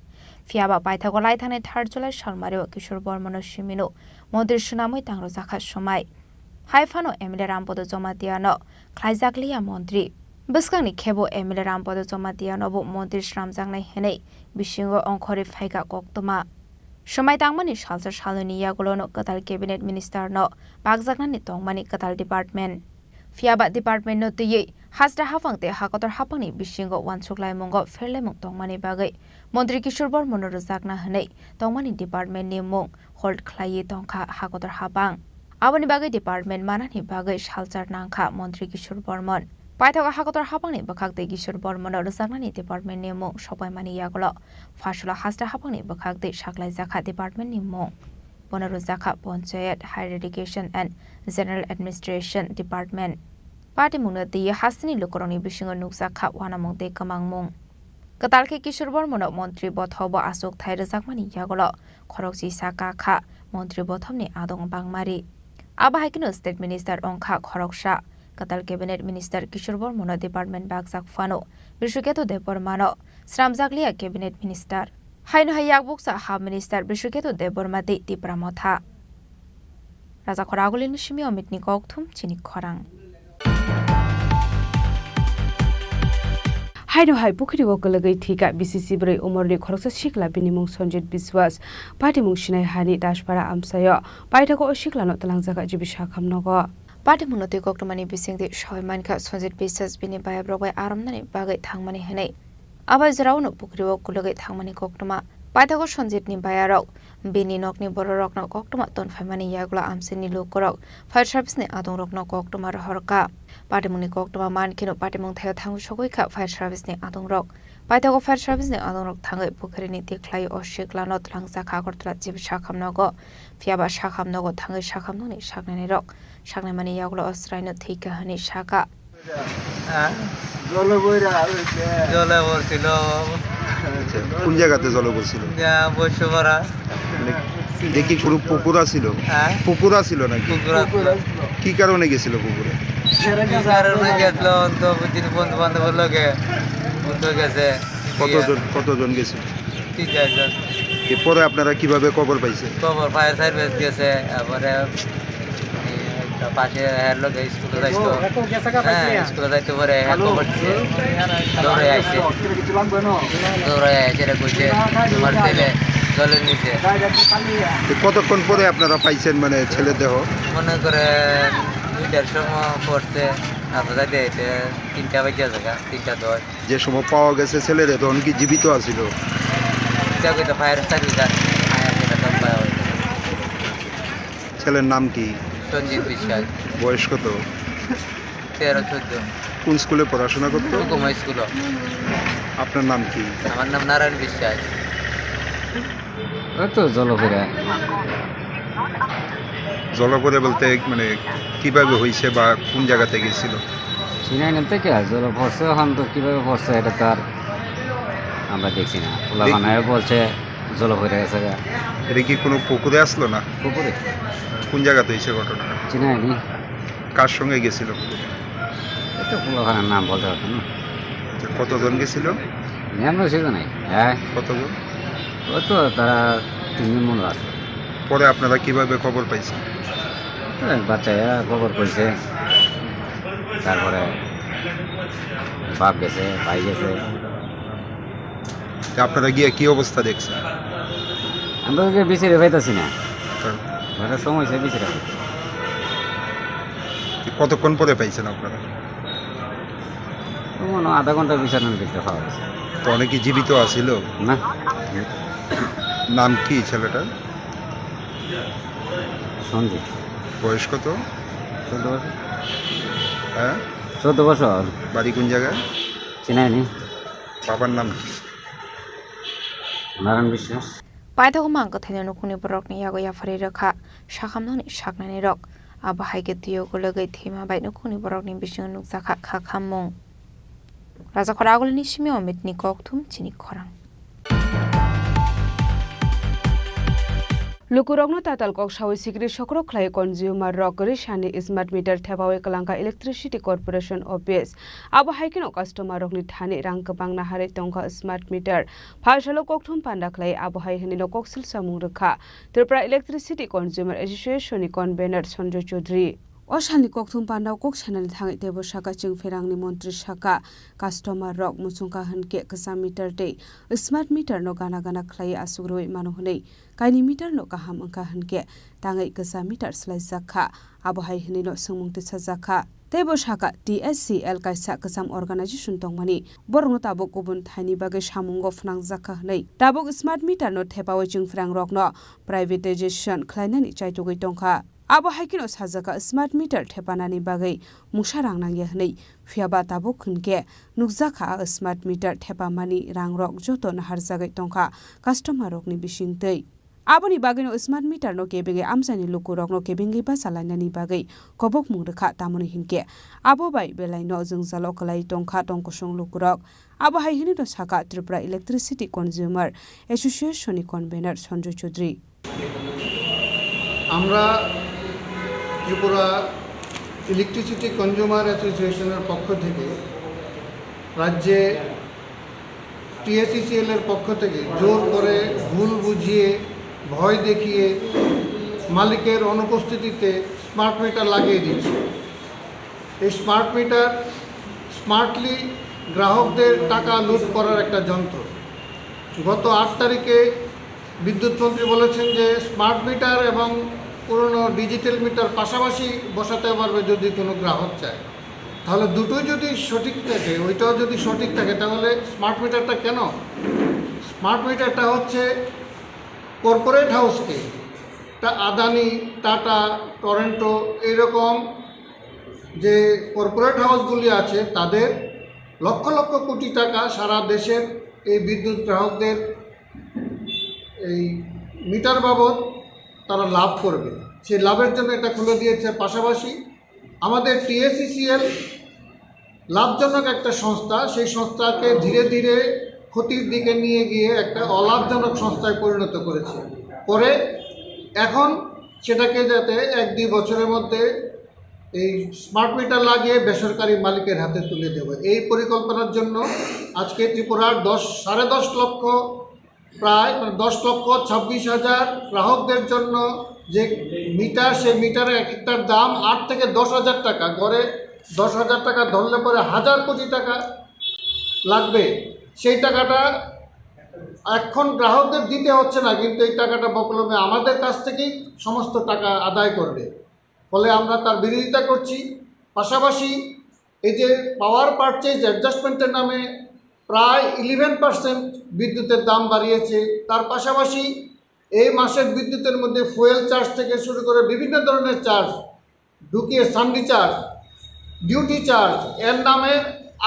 Phiyaba paithago laithangnai third July salmario Kishore Bormano simino montri swnamwi tangrwjakha swmai. Hai phano M L A Rampodo Jamatiano khlaijakliya montri. Bwskangni khebo M L A Rampodo Jamatianobo montri swnamjaknai hwnwi bisingo ongkhorwi phaikha koktwma. Swmai tangmani salsa salnwini yagulono kwtal cabinet ministerno bakjaknani tongmani kwtal department. Phiyaba departmentno twiwi hasta haphang tei hakotor haphangni bisingo uansuk laimungo pherlaimung tongmani bagwi montri Kishore Bormano rwjakna hwnwi tongmani departmentni mung hold khlaiwi tongkha hakotor haphang. Aboni bagwi department manani bagwi salchar nangkha montri Kishore Bormon. Paithago hakotor haphangni bwkhak tei Kishore Bormano rwjaknani departmentni mung sokbaimani yagulo Pharsalo hasta haphangni bwkhak tei saklaijakha departmentni mung. Bono rwjakha Panchayat, Higher Education and General Administration Department. Patimungno twiwi hasteni lukurokni bisingo nukjakha uanamung tei kwmangmung. Kwtal khe Kishore Bormano montri bothobo achukthai rwjakmani yagulo khorokchisa kakha montri bothomni adong bangmari. Abo hai kheno state minister wngkha khoroksa. Kwtal cabinet minister Kishore Bormano department bakjak phano Brishuketu Debbarmano sramjakliya cabinet minister. Haino hai yakbuksa ha minister Brishuketu Debbarma tei Tipra Motha. Rajakhor Agulini simi Omitni kokthum chini khorang. Haino hai pukhiri o kwlwgwi thwikha B C C brwi umorni khoroksa sikla, bini mung Sanjit Biswas, patimung sinai hani Dashpara amchaio. Paithago o siklano twlangjakha G B Sakham nogo. Patimungno twi koktwmani bisingtwi sawi mankha Sanjit Biswas bini bayabrok bai aromnani bagwi thangmani hwnwi. Abo jora uano pukhiri o kwlwgwi thangmani koktwma. Paithago Sanjitni bayarok bini nokni bororokno koktwma tonphaimani yagulo amchaini lukurok fire service-ni adongrokno koktwma rohorkha. Patimungni koktwma mankheno patimung thaio thangwi sogwi kha fire service-ni adongrok. Paithago fire service-ni adongrok thangwi pukhirini tikhlai o siklano twlangjakha Agartala G B Sakham nogo. Phiyaba Sakham nogo thangwi Sakham nokni saknainirok saknaimani yagulo o chwraino thwikha hwnwi sakha. হ্যাঁ? জলে বইরা হইছে। জলে পড়ছিল। আচ্ছা, কোন জায়গাতে জলে পড়ছিল? ইয়া, বৈশ্যপাড়া। মানে, দেখি কোনো পুকুর আছিল? হ্যাঁ? পুকুর আছিল নাকি? পুকুর আছিল। কি কারণে গেছিল পুকুরে? কি কারণে গেছিল? অন্ত বুঝিনি, বন্ধু বান্ধবের লগে। বন্ধু গেছে। কতজন, কতজন গেছিল? তিন চারজন। এরপরে আপনারা কিভাবে খবর পাইছেন? খবর ফায়ার সার্ভিস গেছে, তারপরে এই একটা পাশে এর লগে স্কুলে যাইতো। হ্যাঁ, স্কুলে যাইতে পারে, হ্যাঁ, খবর দিছে। দৌড়ে আইছে। দৌড়ে আইছে, এটা কইছে, "তোমার ছেলে জলের নিচে।" তো কতক্ষণ পরে আপনারা পাইছেন, মানে, ছেলের দেহ? মনে করেন দুইটার সময় পড়ছে, তারপর যাইতে যাইতে তিনটা বাজে জায়গা, তিনটা দশ। যে সময় পাওয়া গেছে ছেলেরে, তখন কি জীবিত আছিল? এটা কইতে ফায়ার সার্ভিস আর ফায়ার সেটা সব পাওয়া হয়েছে। ছেলের নাম কি? সঞ্জিত বিশ্বাস। বয়স কত? তেরো চোদ্দ। কোন স্কুলে পড়াশোনা করতো? হুকুমা স্কুল। আপনার নাম কি? আমার নাম নারায়ণ বিশ্বাস। ওই তো জলপরে। জলপরে বলতে, মানে, কিভাবে হয়েছে বা কোন জায়গাতে গেছিল? চিনাই না তো কে, জল পড়ছে, এখন তো কিভাবে পড়ছে এটা তো আর আমরা দেখছি না। পোলাপানায় বলছে জল পড়ে গেছে গা। এটা কি কোনো পুকুরে আসলো না? পুকুরে। কোন জায়গাতে হয়েছে ঘটনাটা? চিনাই নি। কার সঙ্গে গেছিল পুকুরে? এটা পোলাপানার নাম বলতে পারতাম না। আচ্ছা, কতজন গেছিল? আমরা সেটা নাই। হ্যাঁ। কতজন? ও তো তারা তিনজন মনে আছে। পরে আপনারা কিভাবে খবর পাইছেন? তো বাচ্চারা খবর কইছে, তারপরে বাপ গেছে, ভাই গেছে। তা আপনারা গিয়ে কি অবস্থা দেখছেন? আমরা তো বিচারে পাইতাছি না। হ্যাঁ। ঘরের সময় হয়েছে বিচারে পাইতাছি। কতক্ষণ পরে পাইছেন আপনারা? মনে হয় আধা ঘন্টা বিচার নাম দেখতে পাওয়া গেছে। তো অনেকে জীবিত আছিল? না। নাম কি ছেলেটার? সঞ্জিত। বয়স কত? চোদ্দ বছর। হ্যাঁ? চোদ্দ বছর। বাড়ি কোন জায়গায়? চিনাইনি। বাবার নাম কি? নারায়ণ বিশ্বাস। Paithago mang kwthaino nukhungni borokni yago yapharwi rwkha sakhamnokni saknainirok. Abo hai khe twiyo gologwi thwima bai nukhungni borokni bisingo nukjakha kha khammung. Rajakhor Agulini simi Omitni kokthum chini khorang. Lukurokno tatal kok sawi sikri sokrok khlai consumer rok kwrwi sani smart meter thepawi kwlangkha Electricity Corporation Office. Abo hai kheno customer rokni thani rang kwbang naharwi tongkha smart meter. Phalsalo kokthum panda khlai abo hai hwnwino koksil samung rwkha Tripura Electricity Consumer Association ni convener Sanjoy Chaudhary. O salni kokthum pandao kok sanani thangwi teibo saka chwng pherangni montri saka customer rok muchungkha hwnkhe kwcham meter tei smart meter no gana gana khlaiwi aswk rwui mano hwnwi. Kaini meter no kaham wngkha hwnkhe tangwi kwcham meter swlaijak kha, abo hai hwnwi no swngmung tisajak kha. Teibo saka T S C L kaisa kwcham organization tongmani, borokno tabuk kubun thaini bagwi samungo phnangjak kha hwnwi. Tabuk smart meter no thepawi chwngphrang rokno privatization khlainani chaitugwi tongkha. Abo hai kheno sajak kha smart meter thepanani bagwi mungsa rang nangya hwnwi, phiyaba tabuk hwnkhe nukjak kha a smart meter thepamani rangrok joto naharjagwi tongkha customer rokni bisingtwi. Aboni bagwino smart meter no kebengwi amchaini lukurokno kebengwi bacha lainani bagwi kobokmung rwkha, tamoni hinkhe abo bai belaino jwngjalo kwlai tongkha tongkosong lukurok. Abo hai hwnwi no saka Tripura Electricity Consumer Association ni convener Sanjoy Chaudhary. আমরা Tripura electricity consumer অ্যাসোসিয়েশনের পক্ষ থেকে রাজ্যে টিএসইসিএল এর পক্ষ থেকে জোর করে, ভুল বুঝিয়ে, ভয় দেখিয়ে মালিকের অনুপস্থিতিতে স্মার্ট মিটার লাগিয়ে দিচ্ছে। এই স্মার্ট মিটার স্মার্টলি গ্রাহকদের টাকা লুট করার একটা যন্ত্র। গত আট তারিখে বিদ্যুৎ মন্ত্রী বলেছেন যে স্মার্ট মিটার এবং পুরনো ডিজিটাল মিটার পাশাপাশি বসাতে পারবে যদি কোনো গ্রাহক চায়। তাহলে দুটোই যদি সঠিক থাকে, ওইটাও যদি সঠিক থাকে, তাহলে স্মার্ট মিটারটা কেন? স্মার্ট মিটারটা হচ্ছে কর্পোরেট হাউসকে, তা আদানি, টাটা, টরেন্টো, এইরকম যে কর্পোরেট হাউসগুলি আছে, তাদের লক্ষ লক্ষ কোটি টাকা সারা দেশের এই বিদ্যুৎ গ্রাহকদের এই মিটার বাবদ তারা লাভ করবে। সেই লাভের জন্য এটা খুলে দিয়েছে। পাশাপাশি আমাদের টিএসইসিএল লাভজনক একটা সংস্থা, সেই সংস্থাকে ধীরে ধীরে ক্ষতির দিকে নিয়ে গিয়ে একটা অলাভজনক সংস্থায় পরিণত করেছে। করে এখন সেটাকে যাতে এক দুই বছরের মধ্যে এই স্মার্ট মিটার লাগিয়ে বেসরকারি মালিকের হাতে তুলে দেবে, এই পরিকল্পনার জন্য আজকে ত্রিপুরার দশ, সাড়ে দশ লক্ষ, প্রায় মানে দশ লক্ষ ছাব্বিশ হাজার গ্রাহকদের জন্য যে মিটার, সেই মিটারের এক একটার দাম আট থেকে দশ হাজার টাকা, গড়ে দশ হাজার টাকা ধরলে পরে হাজার কোটি টাকা লাগবে। সেই টাকাটা এখন গ্রাহকদের দিতে হচ্ছে না, কিন্তু এই টাকাটা বকলমে আমাদের কাছ থেকেই সমস্ত টাকা আদায় করবে। ফলে আমরা তার বিরোধিতা করছি। পাশাপাশি এই যে পাওয়ার পারচেজ অ্যাডজাস্টমেন্টের নামে প্রায় ইলেভেন পার্সেন্ট বিদ্যুতের দাম বাড়িয়েছে, তার পাশাপাশি এই মাসের বিদ্যুতের মধ্যে ফুয়েল চার্জ থেকে শুরু করে বিভিন্ন ধরনের চার্জ ঢুকিয়ে, সানডে চার্জ, ডিউটি চার্জ, এর নামে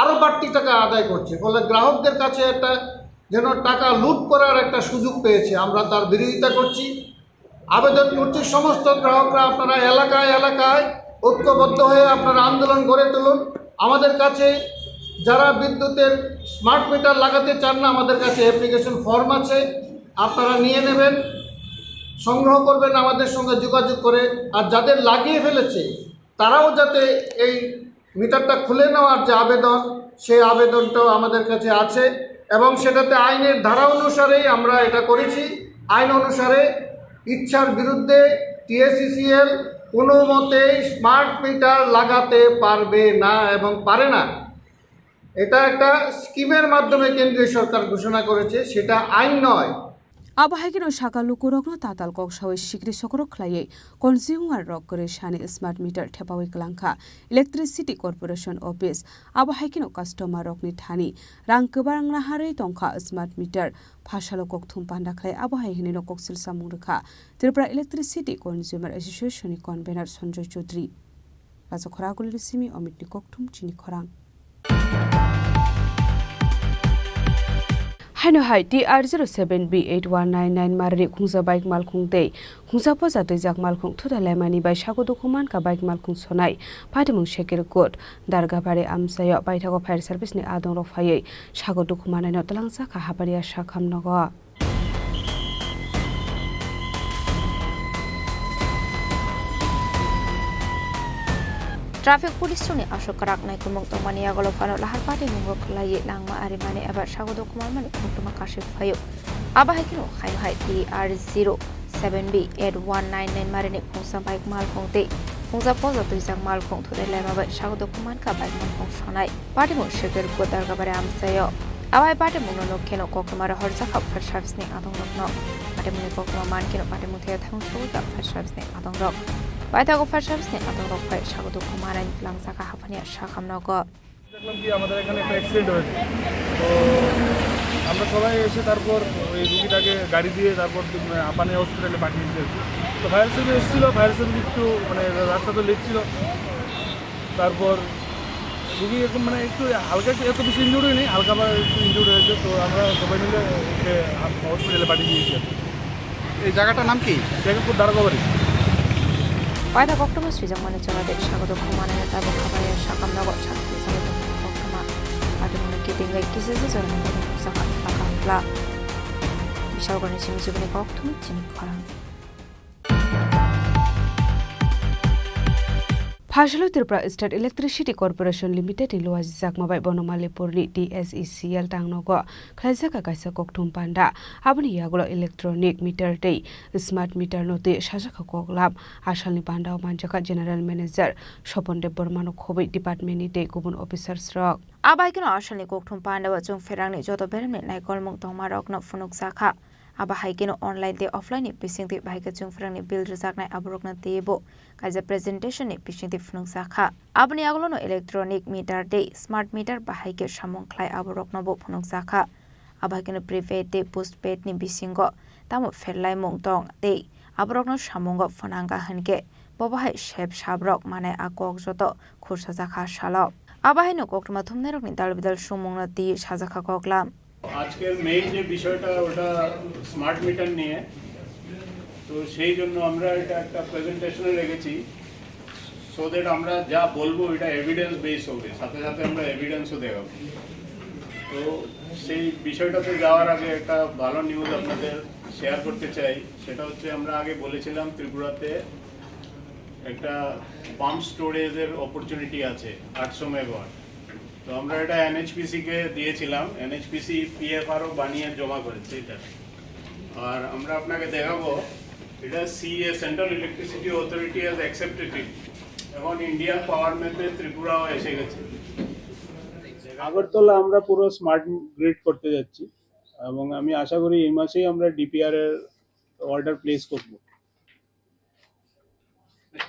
আরও বাড়তি টাকা আদায় করছে। ফলে গ্রাহকদের কাছে একটা যেন টাকা লুট করার একটা সুযোগ পেয়েছে, আমরা তার বিরোধিতা করছি। আবেদন করছি সমস্ত গ্রাহকরা, আপনারা এলাকায় এলাকায় ঐক্যবদ্ধ হয়ে আপনারা আন্দোলন গড়ে তুলুন। আমাদের কাছে যারা বিদ্যুতের স্মার্ট মিটার লাগাতে চান না, আমাদের কাছে অ্যাপ্লিকেশন ফর্ম আছে, আপনারা নিয়ে নেবেন, সংগ্রহ করবেন আমাদের সঙ্গে যোগাযোগ করে। আর যাদের লাগিয়ে ফেলেছে, তারাও যাতে এই মিটারটা খুলে নেওয়ার যে আবেদন, সেই আবেদনটাও আমাদের কাছে আছে এবং সেটাতে আইনের ধারা অনুসারেই আমরা এটা করেছি। আইন অনুসারে ইচ্ছার বিরুদ্ধে টিএসইসিএল কোনো মতেই স্মার্ট মিটার লাগাতে পারবে না এবং পারে না। এটা একটা স্কিমের মাধ্যমে কেন্দ্রীয় সরকার ঘোষণা করেছে, সেটা আইন নয়। Abo hai kheno saka lukurokno tatal kok sawi sikri sokrok khlaiwi consumer rok kwrwi sani smart meter thepawi kwlangkha Electricity Corporation Office. Abo hai kheno customer rokni thani rang kwbang naharwi tongkha smart meter. Phasalo kokthum panda khlai abo hai hwnwino koksil samung rwkha Tripura Electricity Consumer Association ni convener Sanjoy Chaudhary. Bacha khorang agulini simi Omitni kokthum chini khorang. Haino hai T R zero seven B eight one nine nine marni khungsa bike malkhung tei khungsa poja twijak malkhung thuda laimani bai sago dukhu mankha bike malkhung sonai patimung Shekir Kut Dargabari amchaio paithago fire service ni adongrok phaiwi sago dukhu manaino twlangjakha Haparia Sakham nogo. Traffic police rokni aswk kwrak naikolmung tongmani yagulo phano lahar party mungo khwlaiwi langma arimani eba sago dokhumani koktwma kasui phaio. Abo hai kheno haino hai T R zero seven B eight one nine nine marini phungsa bike malkhung tei phungsa pojo twijak malkhung thudai laima bai sago dokhumankha bike malkhung sonai. Patimung Shekar Godargabari amchaio. Abo hai patimungno nuk kheno koktwma rohorjakha fire service ni adongrokno. Patimungni koktwma man kheno patimung thaya thang sugwikha fire service ni adongrok. Paithago fire service ni adongrok phai sago dokhumanai langjakha haphani sakhamnogo. দেখলাম কি আমাদের এখানে একটা অ্যাক্সিডেন্ট হয়েছে। তো আমরা সবাই এসে তারপর ওই রুগীটাকে গাড়ি দিয়ে তারপর হাপানি হসপিটালে পাঠিয়েছি আর কি। তো ফায়ার সার্ভিস এসেছিলো, ফায়ার সার্ভিস একটু মানে রাস্তা তো লেট ছিল। তারপর রুগী এখন মানে একটু হালকা একটু, এত বেশি ইনজুরি নেই, হালকা বা একটু ইনজুরি হয়েছে। তো আমরা সবাই মিলে ওকে হসপিটালে পাঠিয়ে দিয়েছি আর কি। এই জায়গাটার নাম কি? শেখরপুর দারোগাবাড়ি। Paithago koktwma swijakmani chwla tei sago dokhumanai tabuk habai sakhamnogo sakthumsani koktwma. Patimungni kitingwi kisisa jorani koktwma sakha phla kha phla. Bisalgorni simi chubini koktwma chini khorang. Phasalo Tripura State Electricity Corporation Limited ni luajijakma bai Bonomalipurni T S E C L tangnogo khlaijak kaisa kokthum panda. Aboni yagulo electronic meter tei smart meter no twi sajak koklam. Asalni panda o manjakha General Manager Sopon Debbarma no khobwi department ni tei kubun officers rok. Abai kheno asalni kokthum panda o chwng pherangni joto beremni naikolmung tongma rokno phunukjakha. Abo hai kheno online tei offline ni bisingtwi bahai khe chwng pherangni bill rwjaknai aborokno teibo kaisa presentation ni bisingtwi phunukjakha. Aboni yagulono electronic meter tei smart meter bahai khe samung khlai aborokno bo phunukjakha. Abo hai kheno prepaid tei postpaid ni bisingo tamo pherlaimung tong tei aborokno samungo phwnangkha hinkhe bo bahai sep sabrok manai a kok joto khursajakha salo. Abo haino koktwma thumnairokni dal bidal sumungno twi sajakha koklam. আজকের মেইন যে বিষয়টা, ওটা smart meter নিয়ে। তো সেই জন্য আমরা এটা একটা প্রেজেন্টেশনে রেখেছি, সো দ্যাট আমরা যা বলবো, এটা এভিডেন্স বেস হবে, সাথে সাথে আমরা এভিডেন্সও দেখাবো। তো সেই বিষয়টাতে যাওয়ার আগে একটা ভালো নিউজ আপনাদের শেয়ার করতে চাই। সেটা হচ্ছে, আমরা আগে বলেছিলাম ত্রিপুরাতে একটা পাম্প স্টোরেজের অপরচুনিটি আছে আটশো মেগাওয়াট। তো আমরা এটা এনএইচপিসি কে দিয়েছিলাম, এনএইচপিসি পিএফআরও বানিয়ে জমা করেছে এটা। আর আমরা আপনাকে দেখাবো, এটা CEA, central electricity authority has accepted ইট। এখন ইন্ডিয়ান পাওয়ার ম্যাপে ত্রিপুরাও এসে গেছে। আগরতলা আমরা পুরো স্মার্ট গ্রিড করতে যাচ্ছি এবং আমি আশা করি এই মাসেই আমরা ডিপিআর এর অর্ডার প্লেস করব।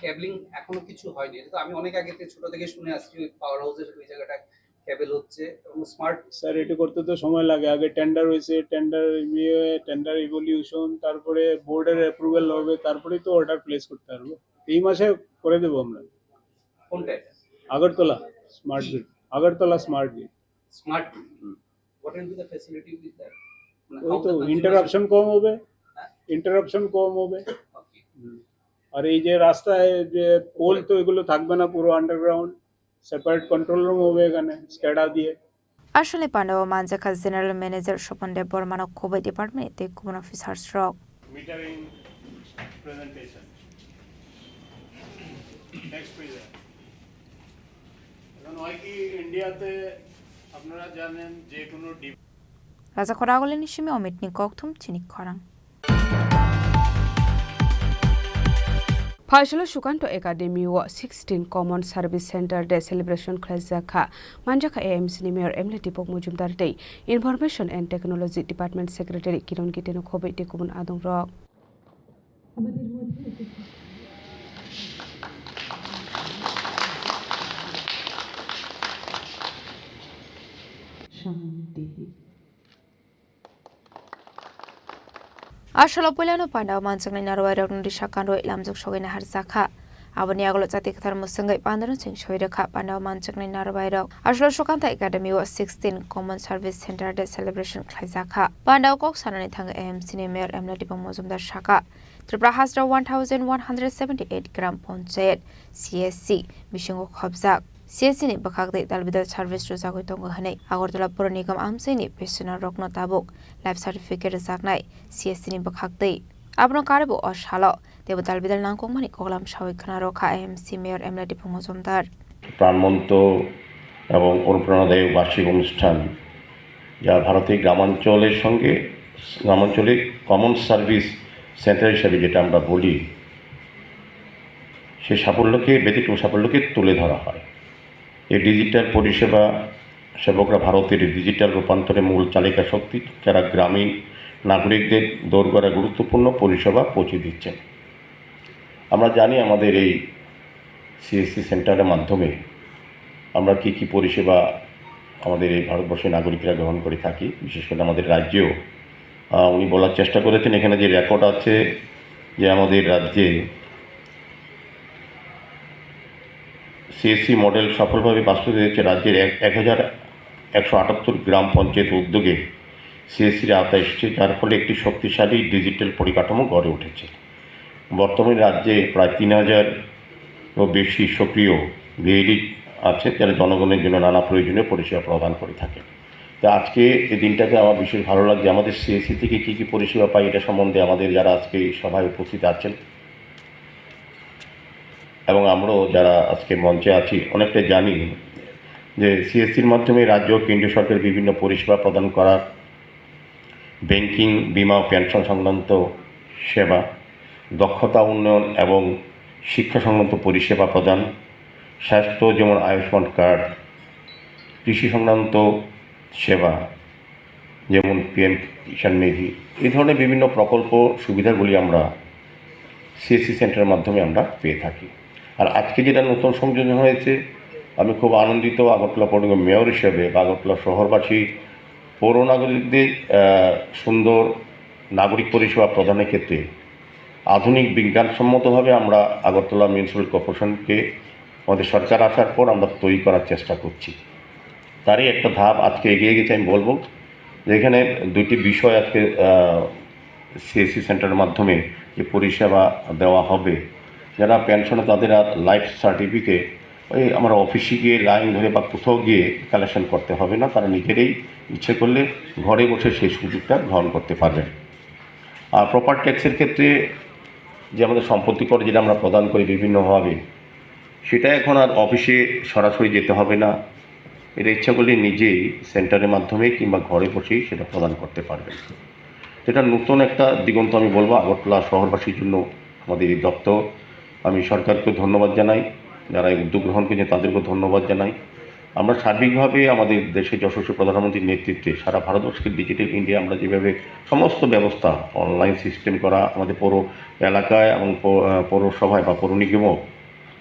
ক্যাবলিং এখনো কিছু হয়নি, এটা তো আমি অনেক আগে থেকে, ছোট থেকে শুনে আসছি, ওই পাওয়ার হাউসের ওই জায়গাটা ক্যাবল হচ্ছে এবং স্মার্ট স্যার, এটা করতে তো সময় লাগে। আগে টেন্ডার হয়েছে, টেন্ডার ইয়ে, টেন্ডার ইভলিউশন, তারপরে বোর্ডের অ্যাপ্রুভাল হবে, তারপরেই তো অর্ডার প্লেস করতে পারবো। এই মাসে করে দেবো আমরা। কোনটা এটা? Agartala smart grid, Agartala smart grid. Smart grid. Hmm. What will be the facility with that? মানে, ওই how তো the consumer ইন্টারাপশন কম হবে, হ্যাঁ? ইন্টারাপশন কম হবে। ওকে। হুম। আর এই যে রাস্তায় যে পোল, তো এগুলো থাকবে না, পুরো আন্ডারগ্রাউন্ড, সেপারেট কন্ট্রোল রুম হবে এখানে, স্ক্যাডা দিয়ে। Asalni panda o manjakha General Manager Sopon Debbarma no khobwi department tei kubun officers rok. Metering presentation. Next পেজে। এখন হয় কি, ইন্ডিয়াতে আপনারা জানেন যে কোনো D- Raja Khoragulini simi Omitni kokthum chini khorang. Phaisalo Sukanto Academy o sixteen Common Service Center Day celebration khlaijak kha. Manjakha A M C ni Mayor M L A Deepak Majumdar tei Information and Technology Department Secretary Kiron Gite no khobwi tei kubun adongrok. আমাদের মধ্যে উপস্থিত। শান্তি। Asalo puilano panda o manjaknai narwai rokno risa kanrwi lamjak sogwi naharjakha. Aboni yagulo chati kwthar mwswngwi pandano cheng soi rwkha panda o manjaknai narwai rok. Asalo Sukanta Academy o sixteen Common Service Center Day celebration khlaijakha. Panda o kok sanani thangwi A M C ni Mayor Emla Dipang Mojumdar sakha, Tripura hasteo one thousand one hundred seventy eight gram panchayat C S C bisingo khopjak. C S C ni bwkhak tei dalbidal service rwjagwi tongo hwnwi Agartala Pura Nigam amchaini pensioner rokno tabuk life certificate rwjaknai C S C ni bwkhak tei. Abono karwi bo o salo teibo dalbidal nangkukmani koklam sawi khna rwkha I M C Mayor Emla Dipung Mojumdar. প্রাণবন্ত এবং অনুপ্রেরণাদায়ক বার্ষিক অনুষ্ঠান, যা ভারতের গ্রামাঞ্চলের সঙ্গে, গ্রামাঞ্চলে কমন সার্ভিস সেন্টার হিসাবে যেটা আমরা বলি, সেই সাফল্যকে, ব্যতিক্রম সাফল্যকে তুলে ধরা হয়। এই ডিজিটাল পরিষেবা সেবকরা ভারতের ডিজিটাল রূপান্তরে মূল চালিকা শক্তি, যারা গ্রামীণ নাগরিকদের দৌড়গড়া গুরুত্বপূর্ণ পরিষেবা পৌঁছে দিচ্ছেন। আমরা জানি আমাদের এই সিএসসি সেন্টারের মাধ্যমে আমরা কি কি পরিষেবা আমাদের এই ভারতবর্ষের নাগরিকরা গ্রহণ করে থাকি, বিশেষ করে আমাদের রাজ্যেও। আহ, উনি বলার চেষ্টা করেছেন, এখানে যে রেকর্ড আছে যে আমাদের রাজ্যে সিএসসি মডেল সফলভাবে বাস্তবায়িত হয়েছে রাজ্যের এক, এক হাজার একশো আটাত্তর গ্রাম পঞ্চায়েত উদ্যোগে সিএসসির আওতায় এসেছে, যার ফলে একটি শক্তিশালী ডিজিটাল পরিকাঠামো গড়ে উঠেছে। বর্তমানে রাজ্যে প্রায় তিন হাজারও বেশি সক্রিয় ভিএলই আছে, যারা জনগণের জন্য নানা প্রয়োজনীয় পরিষেবা প্রদান করে থাকে। তো আজকে এই দিনটাতে আমার বিশেষ ভালো লাগছে। আমাদের সিএসসি থেকে কী কী পরিষেবা পাই, এটা সম্বন্ধে আমাদের যারা আজকে এই সভায় উপস্থিত আছেন এবং আমরাও যারা আজকে মঞ্চে আছি, অনেকটাই জানি যে সিএসসির মাধ্যমে রাজ্য ও কেন্দ্রীয় সরকারের বিভিন্ন পরিষেবা প্রদান করার ব্যাংকিং, বীমা ও পেনশন সংক্রান্ত সেবা, দক্ষতা উন্নয়ন এবং শিক্ষা সংক্রান্ত পরিষেবা প্রদান, স্বাস্থ্য যেমন আয়ুষ্মান কার্ড, কৃষি সংক্রান্ত সেবা যেমন পিএম কিষাণ নিধি, এই ধরনের বিভিন্ন প্রকল্প সুবিধাগুলি আমরা সিএসসি সেন্টারের মাধ্যমে আমরা পেয়ে থাকি। আর আজকে যেটা নতুন সংযোজন হয়েছে, আমি খুব আনন্দিত আগরতলা পৌর নিগম মেয়র হিসেবে বা আগরতলা শহরবাসী পৌর নাগরিকদের, আহ, সুন্দর নাগরিক পরিষেবা প্রদানের ক্ষেত্রে আধুনিক বিজ্ঞানসম্মতভাবে আমরা আগরতলা মিউনিসিপ্যাল কর্পোরেশনকে আমাদের সরকার আসার পর আমরা তৈরি করার চেষ্টা করছি। তারই একটা ধাপ আজকে এগিয়ে গেছে, আমি বলবো যে এখানে দুইটি বিষয় আজকে, আহ, সিএসসি সেন্টারের মাধ্যমে যে পরিষেবা দেওয়া হবে, যারা পেনশনে তাদের আর লাইফ সার্টিফিকেট ওই আমরা অফিসে গিয়ে লাইন ধরে বা কোথাও গিয়ে কালেকশন করতে হবে না, তারা নিজেরাই ইচ্ছে করলে ঘরে বসে সেই সুযোগটা গ্রহণ করতে পারবেন। আর প্রপার ট্যাক্সের ক্ষেত্রে যে আমাদের সম্পত্তি কর যেটা আমরা প্রদান করি বিভিন্নভাবে, সেটা এখন আর অফিসে সরাসরি যেতে হবে না, এটা ইচ্ছা করলে নিজেই সেন্টারের মাধ্যমে কিংবা ঘরে বসেই সেটা প্রদান করতে পারবেন। এটা নতুন একটা দিগন্ত আমি বলবো আগরতলা শহরবাসীর জন্য আমাদের এই দপ্তর। আমি সরকারকে ধন্যবাদ জানাই, যারা এই উদ্যোগ গ্রহণ করেছেন তাদেরকেও ধন্যবাদ জানাই। আমরা সার্বিকভাবে আমাদের দেশের যশস্বী প্রধানমন্ত্রীর নেতৃত্বে সারা ভারতবর্ষকে ডিজিটাল ইন্ডিয়া আমরা যেভাবে সমস্ত ব্যবস্থা অনলাইন সিস্টেম করা আমাদের পৌর এলাকায় এবং পৌ-, আহ, পৌরসভায় বা পৌর নিগমও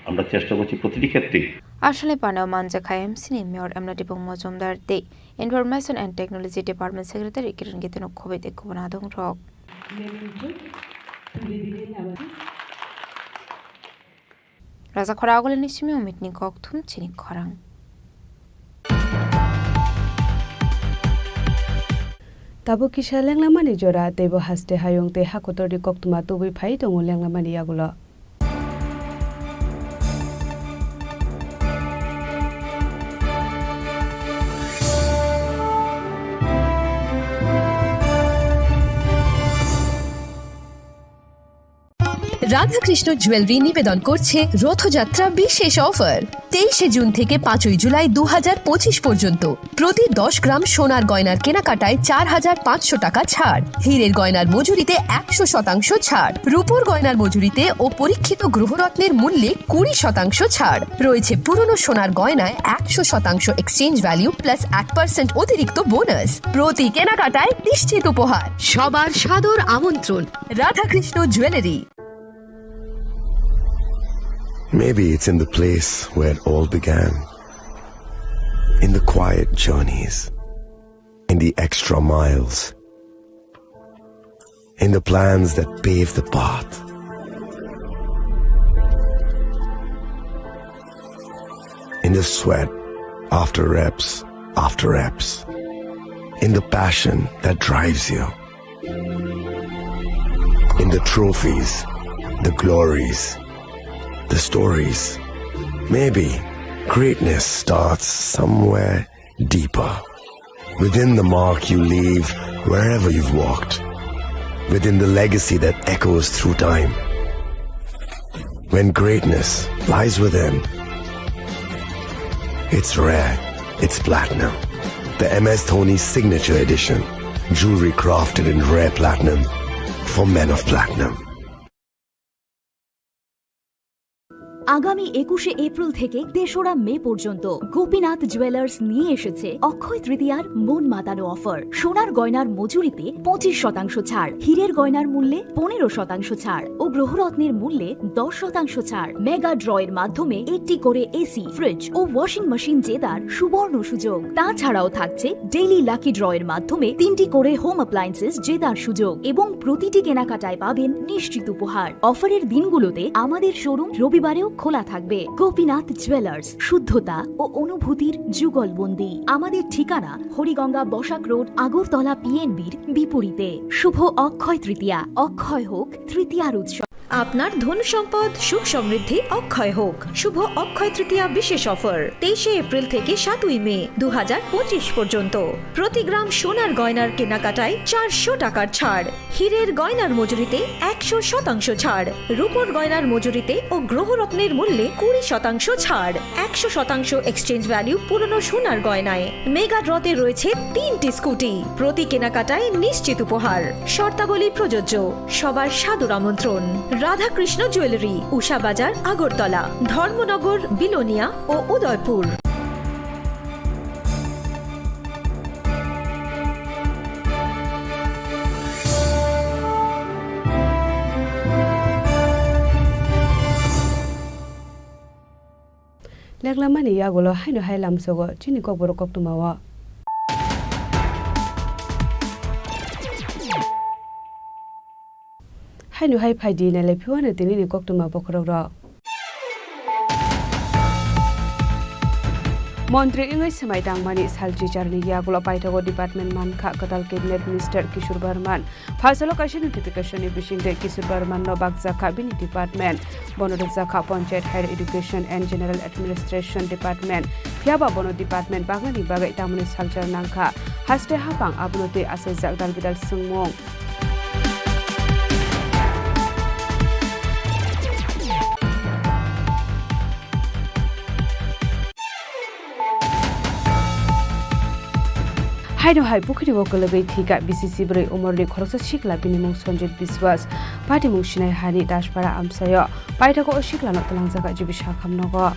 আমরা চেষ্টা করছি প্রতিটি ক্ষেত্রেই। Aswlani panao manjakha M C ni Mayor Emla Dipung Mojumdar tei Information and Technology Department Secretary Kiran Gitano Khobei tei kubun adongrok. Raja Khora Agulini Simi Omitni Kokthum Chini Khorang. Tabuk kisa lenglamani jora, teibo haste hayung tei hakotorni koktwma tubui phai tongo lenglamani yagulo. Radhakrishna jewellery নিবেদন করছে রথযাত্রা বিশেষ অফার। তেইশে জুন থেকে পাঁচই জুলাই দু হাজার পঁচিশ পর্যন্ত প্রতি দশ গ্রাম সোনার গয়নার কেনাকাটায় চার হাজার পাঁচশো টাকা ছাড়, হীরের গয়নার মজুরিতে একশো শতাংশ ছাড়, রূপোর গয়নার মজুরিতে ও পরীক্ষিত গ্রহরত্নের মূল্যে কুড়ি শতাংশ ছাড়। রয়েছে পুরনো সোনার গয়নায় একশো শতাংশ এক্সচেঞ্জ ভ্যালু প্লাস এক পার্সেন্ট অতিরিক্ত বোনাস। প্রতি কেনাকাটায় নিশ্চিত উপহার। সবার সাদর আমন্ত্রণ Radhakrishna jewellery. Maybe it's in the place where it all began. In the quiet journeys. In the extra miles. In the plans that pave the path. In the sweat after reps after reps. In the passion that drives you. In the trophies, the glories, the stories. Maybe greatness starts somewhere deeper. Within the mark you leave wherever you've walked. within the legacy that echoes through time. When greatness lies within, it's rare, it's platinum. The M S Dhoni Signature Edition, jewelry crafted in rare platinum for men of platinum. আগামী একুশে এপ্রিল থেকে তেসরা মে পর্যন্ত গোপীনাথ জুয়েলার্স নিয়ে এসেছে অক্ষয় তৃতীয়ার মন মাতানো অফার। সোনার গয়নার মজুরিতে পঁচিশ শতাংশ ছাড়, হীরের গয়নার মূল্যে পনেরো শতাংশ ছাড় ও গ্রহরত্নের মূল্যে দশ শতাংশ ছাড়। মেগা ড্র এর মাধ্যমে একটি করে এসি, ফ্রিজ ও ওয়াশিং মেশিন জেতার সুবর্ণ সুযোগ। তাছাড়াও থাকছে ডেইলি লাকি ড্র এর মাধ্যমে তিনটি করে হোম অ্যাপ্লায়েন্সেস জেতার সুযোগ এবং প্রতিটি কেনাকাটায় পাবেন নিশ্চিত উপহার। অফারের দিনগুলোতে আমাদের শোরুম রবিবারেও খোলা থাকবে। গোপীনাথ জুয়েলার্স, শুদ্ধতা ও অনুভূতির যুগলবন্দি। আমাদের ঠিকানা হরিগঙ্গা বসাক রোড, আগরতলা পিএনবির বিপরীতে। শুভ অক্ষয় তৃতীয়া, অক্ষয় হোক তৃতীয়ার উৎসব। আপনার ধন সম্পদ সুখ সমৃদ্ধি অক্ষয় হোক। শুভ অক্ষয় তৃতীয়া বিশেষ অফার, তেইশে এপ্রিল থেকে সাতই মে দু হাজার পঁচিশ পর্যন্ত। প্রতি গ্রাম সোনার গয়নার কেনাকাটায় চারশো টাকার ছাড়, হীরের গয়নার মজুরিতে একশো শতাংশ ছাড়, রূপোর গয়নার মজুরিতে ও গ্রহরত্নের মূল্যে কুড়ি শতাংশ ছাড়, একশো শতাংশ এক্সচেঞ্জ ভ্যালু পুরনো সোনার গয়নায়। মেগা ড্রতে রয়েছে তিনটি স্কুটি, প্রতি কেনাকাটায় নিশ্চিত উপহার। শর্তাবলী প্রযোজ্য। সবার সাদর আমন্ত্রণ। রাধাকৃষ্ণ জুয়েলারি, উষা বাজার, আগরতলা, ধর্মনগর, বিলোনিয়া ও Udaipur. Leklamani yagulo haino hai lamsogo chini kokborok koktwmao. Haino hai phaidi nailai phiwano tinini koktwma bokhorokrok. Montri wngwi swmai tangmani sal chicharni yagulo paithago department mankha kwtal cabinet minister Kishore Barman. Phalsalo kaisa notification ni bisingtwi Kishore Barman no bakjakha bini department. Bono rwjakha Panchayat Higher Education and General Administration Department. Phiyaba bono department bagnani bagwi tamoni salchar nangkha. Haste haphang abono twi achaijak dalbidal swngmung. Haino hai pukhiri o kwlwgwi thwikha B C C bwrwi umorni khoroksa sikla, bini mung Sanjit Biswas, patimung Sinai hani Daspara amchaio. Paithago o siklano twlangjakha G B sakham nogo.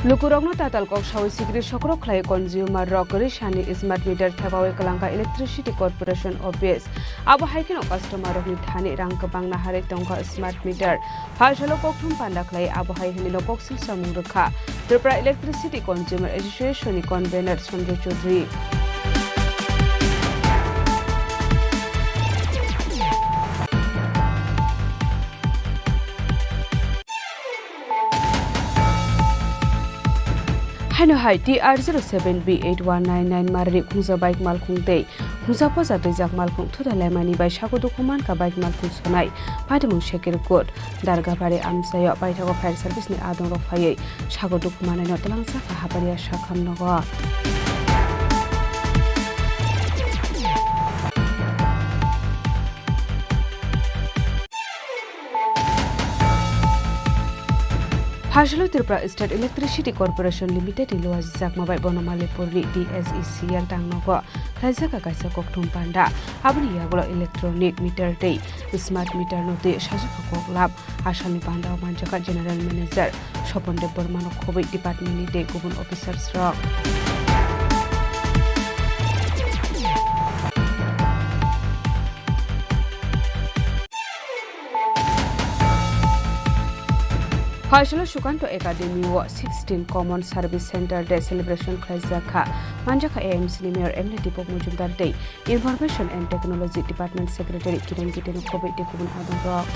Lukurokno tatal kok sawi sikri sokrok khlai consumer rok kwrwi sani smart meter thepawi kwlangkha Electricity Corporation Office. Abo hai kheno customer rokni thani rang kwbang naharwi tongkha smart meter. Phalsalo kokthum panda khlai abo hai hwnwino koksil samung rwkha Tripura Electricity Consumer Association ni convener Sanjay Chaudhary. Haino hai T R zero seven B eight one nine nine marni khungsa bike malkhung tei khungsa posa twijak malkhung thuda laimani bai sago dukhu mankha bike malkhung sonai. Patimung Shekirkot Dargabari amchaio paithago fire service ni adongrok phaiwi sago dukhu manai no twlangjakha Haparia sakham nogo. Phalsalo Tripura State Electricity Corporation Limited ni luajijakma bai Bonomalipur ni D S E C L tangnogo khlaijak kaisa kokthum panda. Aboni yagulo electronic meter tei smart meter no twi sajak koklap. Asamni panda o manjakha General Manager Sopon Debbarma no khobwi department ni tei kubun officers rok. Phalsalo Sukanto Academy o sixteen Common Service Center Day celebration khlaijak kha. Manjakha A M C ni Mayor M L A Deepak Majumdar tei Information and Technology Department Secretary Kiran Gite no khobwi tei kubun adongrok.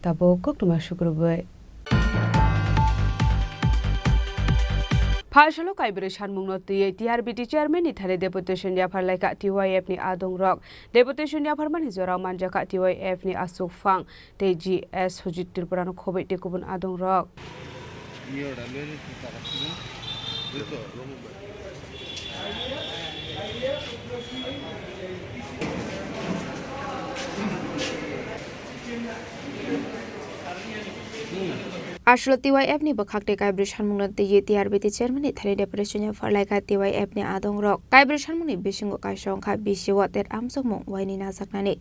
Tabuk koktwma sukrubwi. Asolo kaibrwi sanmungno twiwi T R B T chairman ni thani deputation yaphar laikha T Y F ni adongrok. Deputation yapharmani jorao manjakha T Y F ni aswk phang tei G S Sujit Tripura no khobwi tei kubun adongrok. Asolo T Y F ni bwkhak tei kaibrwi sanmungno twiwi T R B T chairman ni thani deputation yaphar laikha T Y F ni adongrok. Kaibrwi sanmungni bisingo kaisa wngkha B C O tet amjokmung waini najaknani.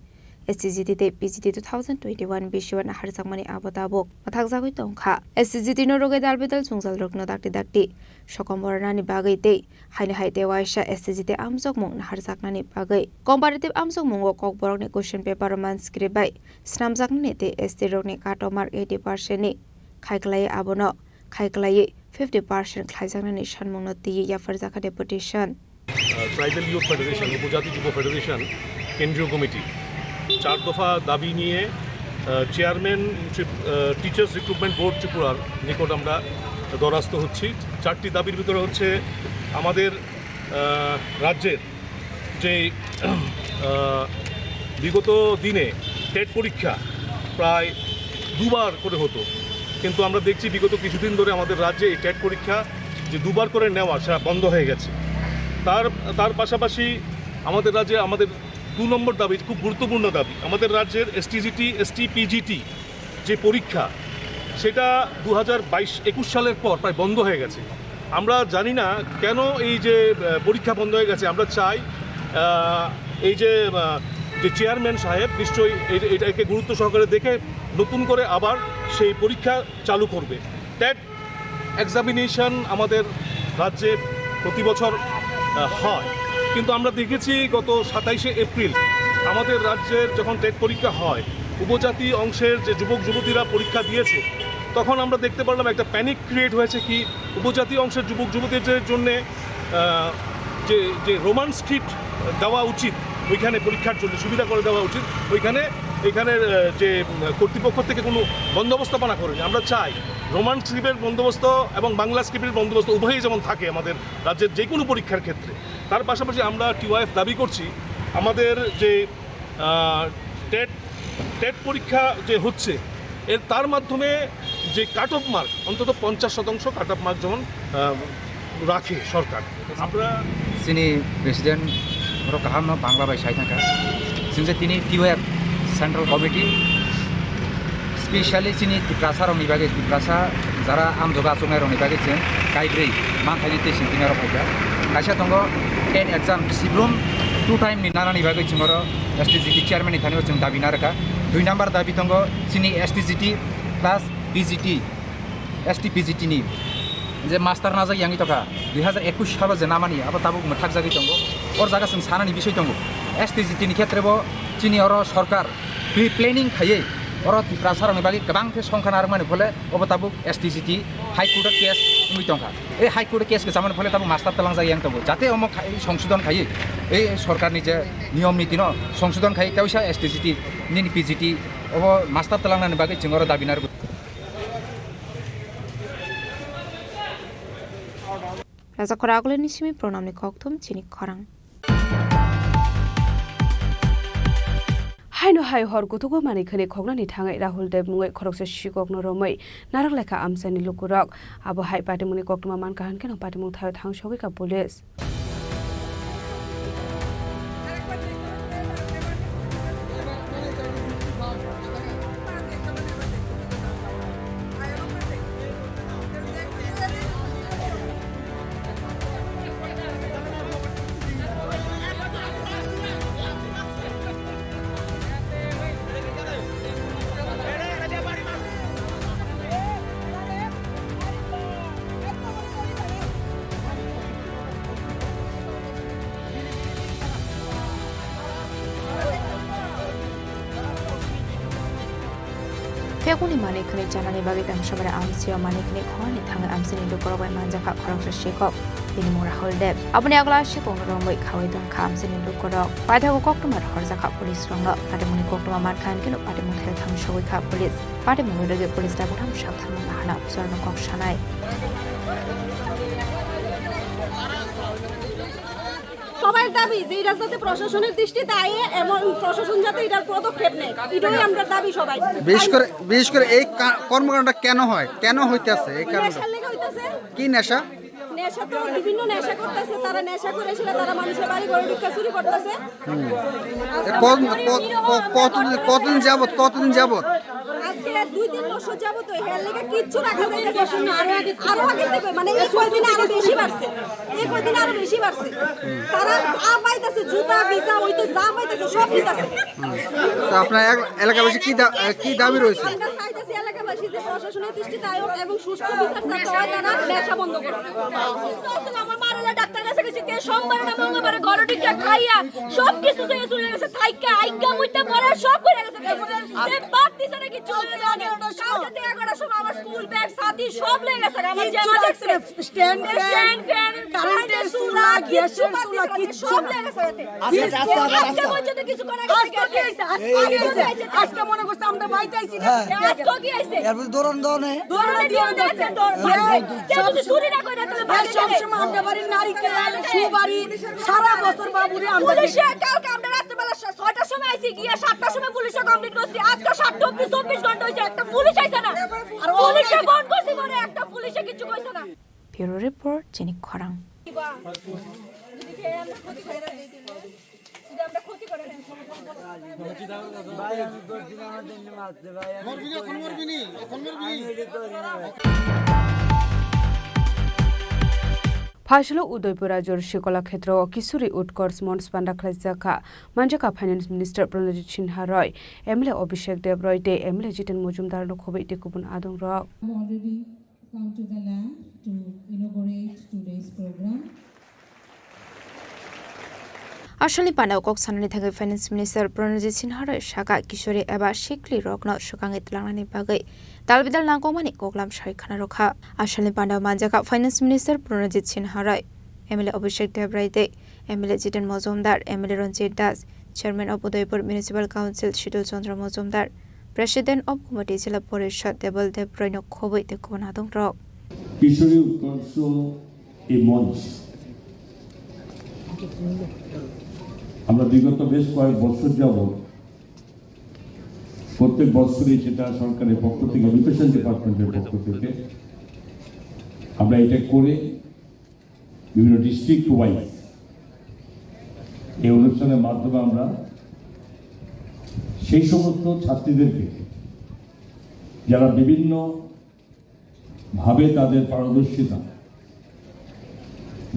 S T G T tei P G T two thousand twenty-one B C O naharjakmani abo tabuk mwthakjagwi tongkha. S T G T no rwgwi dal bidal jwngjalrokno dakti dakti sokomornani bagwi tei haino hai tei waisa S T G T amjokmung naharjaknani bagwi comparative amjokmungo kokborokni question paper o manskri bai swnamjaknani tei S T rokni cut off mark eighty percent ni khaiklai abono khaiklaiwi fifty percent khlaijaknani sanmungno twiwi yapharjakha deputation. Ah, tribal youth federation, উপজাতি যুব federation, কেন্দ্রীয় committee চার দফা দাবি নিয়ে, ah, chairman ত্রিপ-, ah, teachers recruitment board ত্রিপুরার নিকট আমরা দ্বারস্থ হচ্ছি। চারটি দাবির ভিতরে হচ্ছে আমাদের, আহ, রাজ্যের যে, আহ, বিগত দিনে টেট পরীক্ষা প্রায় দুবার করে হতো, কিন্তু আমরা দেখছি বিগত কিছুদিন ধরে আমাদের রাজ্যে এই টেট পরীক্ষা যে দুবার করে নেওয়া, সেটা বন্ধ হয়ে গেছে। তার, তার পাশাপাশি আমাদের রাজ্যে আমাদের দু নম্বর দাবি, খুব গুরুত্বপূর্ণ দাবি, আমাদের রাজ্যের এসটিজিটি, এসটিপিজিটি যে পরীক্ষা, সেটা দু হাজার বাইশ একুশ সালের পর প্রায় বন্ধ হয়ে গেছে। আমরা জানি না কেন এই যে, আহ, পরীক্ষা বন্ধ হয়ে গেছে। আমরা চাই, আহ, এই যে, আহ, যে চেয়ারম্যান সাহেব নিশ্চয়ই এই, এটাকে গুরুত্ব সহকারে দেখে নতুন করে আবার সেই পরীক্ষা চালু করবে। টেট এক্সামিনেশন আমাদের রাজ্যে প্রতি বছর, আহ, হয়, কিন্তু আমরা দেখেছি গত সাতাইশে এপ্রিল আমাদের রাজ্যের যখন টেট পরীক্ষা হয়, উপজাতি অংশের যে যুবক যুবতীরা পরীক্ষা দিয়েছে, তখন আমরা দেখতে পারলাম একটা প্যানিক ক্রিয়েট হয়েছে কি উপজাতি অংশের যুবক যুবতীদের জন্যে, আহ, যে, যে রোমান স্ক্রিপ্ট দেওয়া উচিত, ওইখানে পরীক্ষার জন্য সুবিধা করে দেওয়া উচিত, ওইখানে, এখানে, আহ, যে, উম, কর্তৃপক্ষ থেকে কোনো বন্দোবস্তপনা করেনি। আমরা চাই রোমান স্ক্রিপ্টের বন্দোবস্ত এবং বাংলা স্ক্রিপ্টের বন্দোবস্ত উভয়ই যেমন থাকে আমাদের রাজ্যের যে কোনো পরীক্ষার ক্ষেত্রে। তার পাশাপাশি আমরা টিওয়াইএফ দাবি করছি আমাদের যে, আহ, টেট, টেট পরীক্ষা যে হচ্ছে, এর তার মাধ্যমে যে কাট অফ মার্ক, অন্তত পঞ্চাশ শতাংশ কাট অফ মার্ক যেমন, আহ, রাখে সরকার। Chini president oro kaham no bangla bai sai thangkha. Chwng je tini T Y F central committee specially chini Tiprasa rokni bagwi, Tiprasa jara amjoga achuknai rokni bagwi chwng kaibrwi manthaini tei singkini oro phaikha. Kaisa tongo ten exam sibrum two time ni nanani bagwi chwng oro S T G T chairman ni thani o chwng dabi narwkha. Dui number dabi tongo chini S T G T plus P G T. S T P G T ni je master najak yangwi tongkha, dui hazar ekush salo je namani abo tabuk mwthakjagwi tongo. Or jaga chwng sanani bisoi tongo, S T G T ni khetre bo chini oro sorkar pre-planning khaiwi oro Tiprasa rokni bagwi kwbang khe songkha narwkmani phole obo tabuk S T G T High Court o case wngwi tongkha. Ei High Court o case kwchamani phole tabuk master twlangjak yang tongo, jate omo khai-, songsodon khaiwi ei sorkarni je niyom niti no songsodon khaiwi kaisa S T G T nini P G T obo master twlangnani bagwi chwng oro dabi narwkha. Raja Khoragulini simi Pranamni kokthum chini khorang. Haino hai hor kutugo manwi khwnwi khoknani thangwi Rahul Dev mungwi khoroksa sikokno romwi narak lekha amchaini lukurok. Abo hai patimungni koktwma mankha hwnkhe no patimung thaio thang sogwikha police. Phekuni manwi khwnwi chanani bagwi tamsabara amsio manwi khwnwi khoroknwi thangwi amsini lukurok bai manjakha khoroksa sikok. Bini mung Rahul Dev. Aboni yagulo a sikokno romwi khawi tongkha amsini lukurok. Paithago koktwma rohorjakha police rokno. Patimungni koktwma mankha hwnkhe no patimung thaio thang sogwikha police. Patimungni rwgwi police tabuk thang sak tharmung nahana officer no kok sanai. সবার দাবি যে এটা যাতে প্রশাসনের দৃষ্টিতে আয় এবং প্রশাসন যাতে এটার পদক্ষেপ নেয়, এটাই আমরা দাবি সবাই। বিশেষ করে, বিশেষ করে এই কা-, কর্মকাণ্ডটা কেন হয়, কেন হইতেছে এই কারণটা? নেশার লেগে হইতেছে। কি নেশা? নেশা তো বিভিন্ন নেশা করতেছে, তারা নেশা করে সেটা তারা মানুষের বাড়ি ঘরে ঢুকে চুরি করতেছে। এ, কত-, কত-, কত-, কতদিন, কতদিন যাবত, কতদিন যাবত? আজকে দুই তিন বছর যাবত ওই হেয়ার লেগে কিচ্ছু রাখা যাইতেছে না। আরো আগে, আরো আগে থেকে, মানে, এই কয়দিনে আরো বেশি বাড়ছে, এই কয়দিনে আরো বেশি বাড়ছে। তারা যা পাইতেছে, জুতা, ভিসা, ওই তো যা পাইতেছে, সব নিতেছে। তো আপনার এলাকাবাসী কি দা-, এ, কি দাবি রয়েছে? আমরা চাইতেছি এলাকাবাসী যে প্রশাসনের দৃষ্টিতে আয়োগ এবং সুষ্ঠু বিচার যাতে হয়, তারা নেশা বন্ধ করে। অসুস্থ অসুস্থ আমার মার হলে ডাক্তার কাছে গেছে, কে সোমবারে না মঙ্গলবারে ঘরে ঢুকে খাইয়া সব কিছু শেষ হয়ে গেছে, থাইকা আইকা মুইতা পরে সব করে গেছে। যে বাদ দিছে না কিছু, কালকে তো এগারোটার সময় আমার স্কুল ব্যাগ সাথী সব লেগে গেছে, আমার জামা দেখছে। স্ট্যান্ড ফ্যান, কারেন্টের চুলা, গ্যাসের চুলা, কিচ্ছু সব না। লেগে গেছে। আজকে, আজকে, আজকে পর্যন্ত কিছু করা গেছে? আজকে কি হইছে? আজকে কি হইছে? আজকে মনে করছে আমরা বাইতে আইছি না। হ্যাঁ। আজকে কি হইছে? এরপর দৌড়ান দাও না। দৌড়ান দিয়ে দেখছে, দৌড় মারছে। কেউ যদি চুরি না করে, তাহলে ভাই, সব সময় আমরা বাড়ির নারিকেল, সুপারি, সারা বছর বাবুরে আমরা পুলিশে কালকে আমরা রাত্রেবেলা সা-, ছয়টার সময় আইছি, গিয়ে সাতটার সময় পুলিশে কমপ্লেন করছি। আজকে সাতটা অবধি চব্বিশ ঘন্টা হইছে, একটা পুলিশ আইছে না। আর পুলিশে ফোন করছি, পরে একটা পুলিশে কিছু কইছে না। Bureau Report, Chini Khorang. Phasalo Udaipur Rajor Shikola Khetrao Kishori Utkarsh Monch panda khlaijak kha, manjakha Finance Minister Pranajit Sinha Roy, M L A Abhishek Deb Roy tei M L A Jiten Mojumdar no khobwi tei kubun adongrok. Come to the land to inaugurate today's program. Asalni pandao kok sanani thangwi Finance Minister Pranajit Sinha Roy saka Kishori eba sikli rokno swkangwi twlangnani bagwi dalbidal nangkukmani koklam sai khana rwkha. Asalni pandao manjakha Finance Minister Pranajit Sinha Roy, M L A Abhishek Deb Roy tei M L A Jiten Mojumdar, M L A Ranjit Das, Chairman of Udaipur Municipal Council Shitul Chandra Mojumdar, President of Committee Jila Porishad Debal Deb Roy no khobwi tei kubun adongrok. কিশোরী উৎকর্ষ এই মঞ্চ আমরা বিগত বেশ কয়েক বছর যাবত প্রত্যেক বছরই সেটা সরকারের পক্ষ থেকে, এডুকেশন ডিপার্টমেন্টের পক্ষ থেকে আমরা এটা করে বিভিন্ন ডিস্ট্রিক্ট ওয়াইজ এই অনুষ্ঠানের মাধ্যমে আমরা সেই সমস্ত ছাত্রীদেরকে, যারা বিভিন্ন ভাবে তাদের পারদর্শিতা,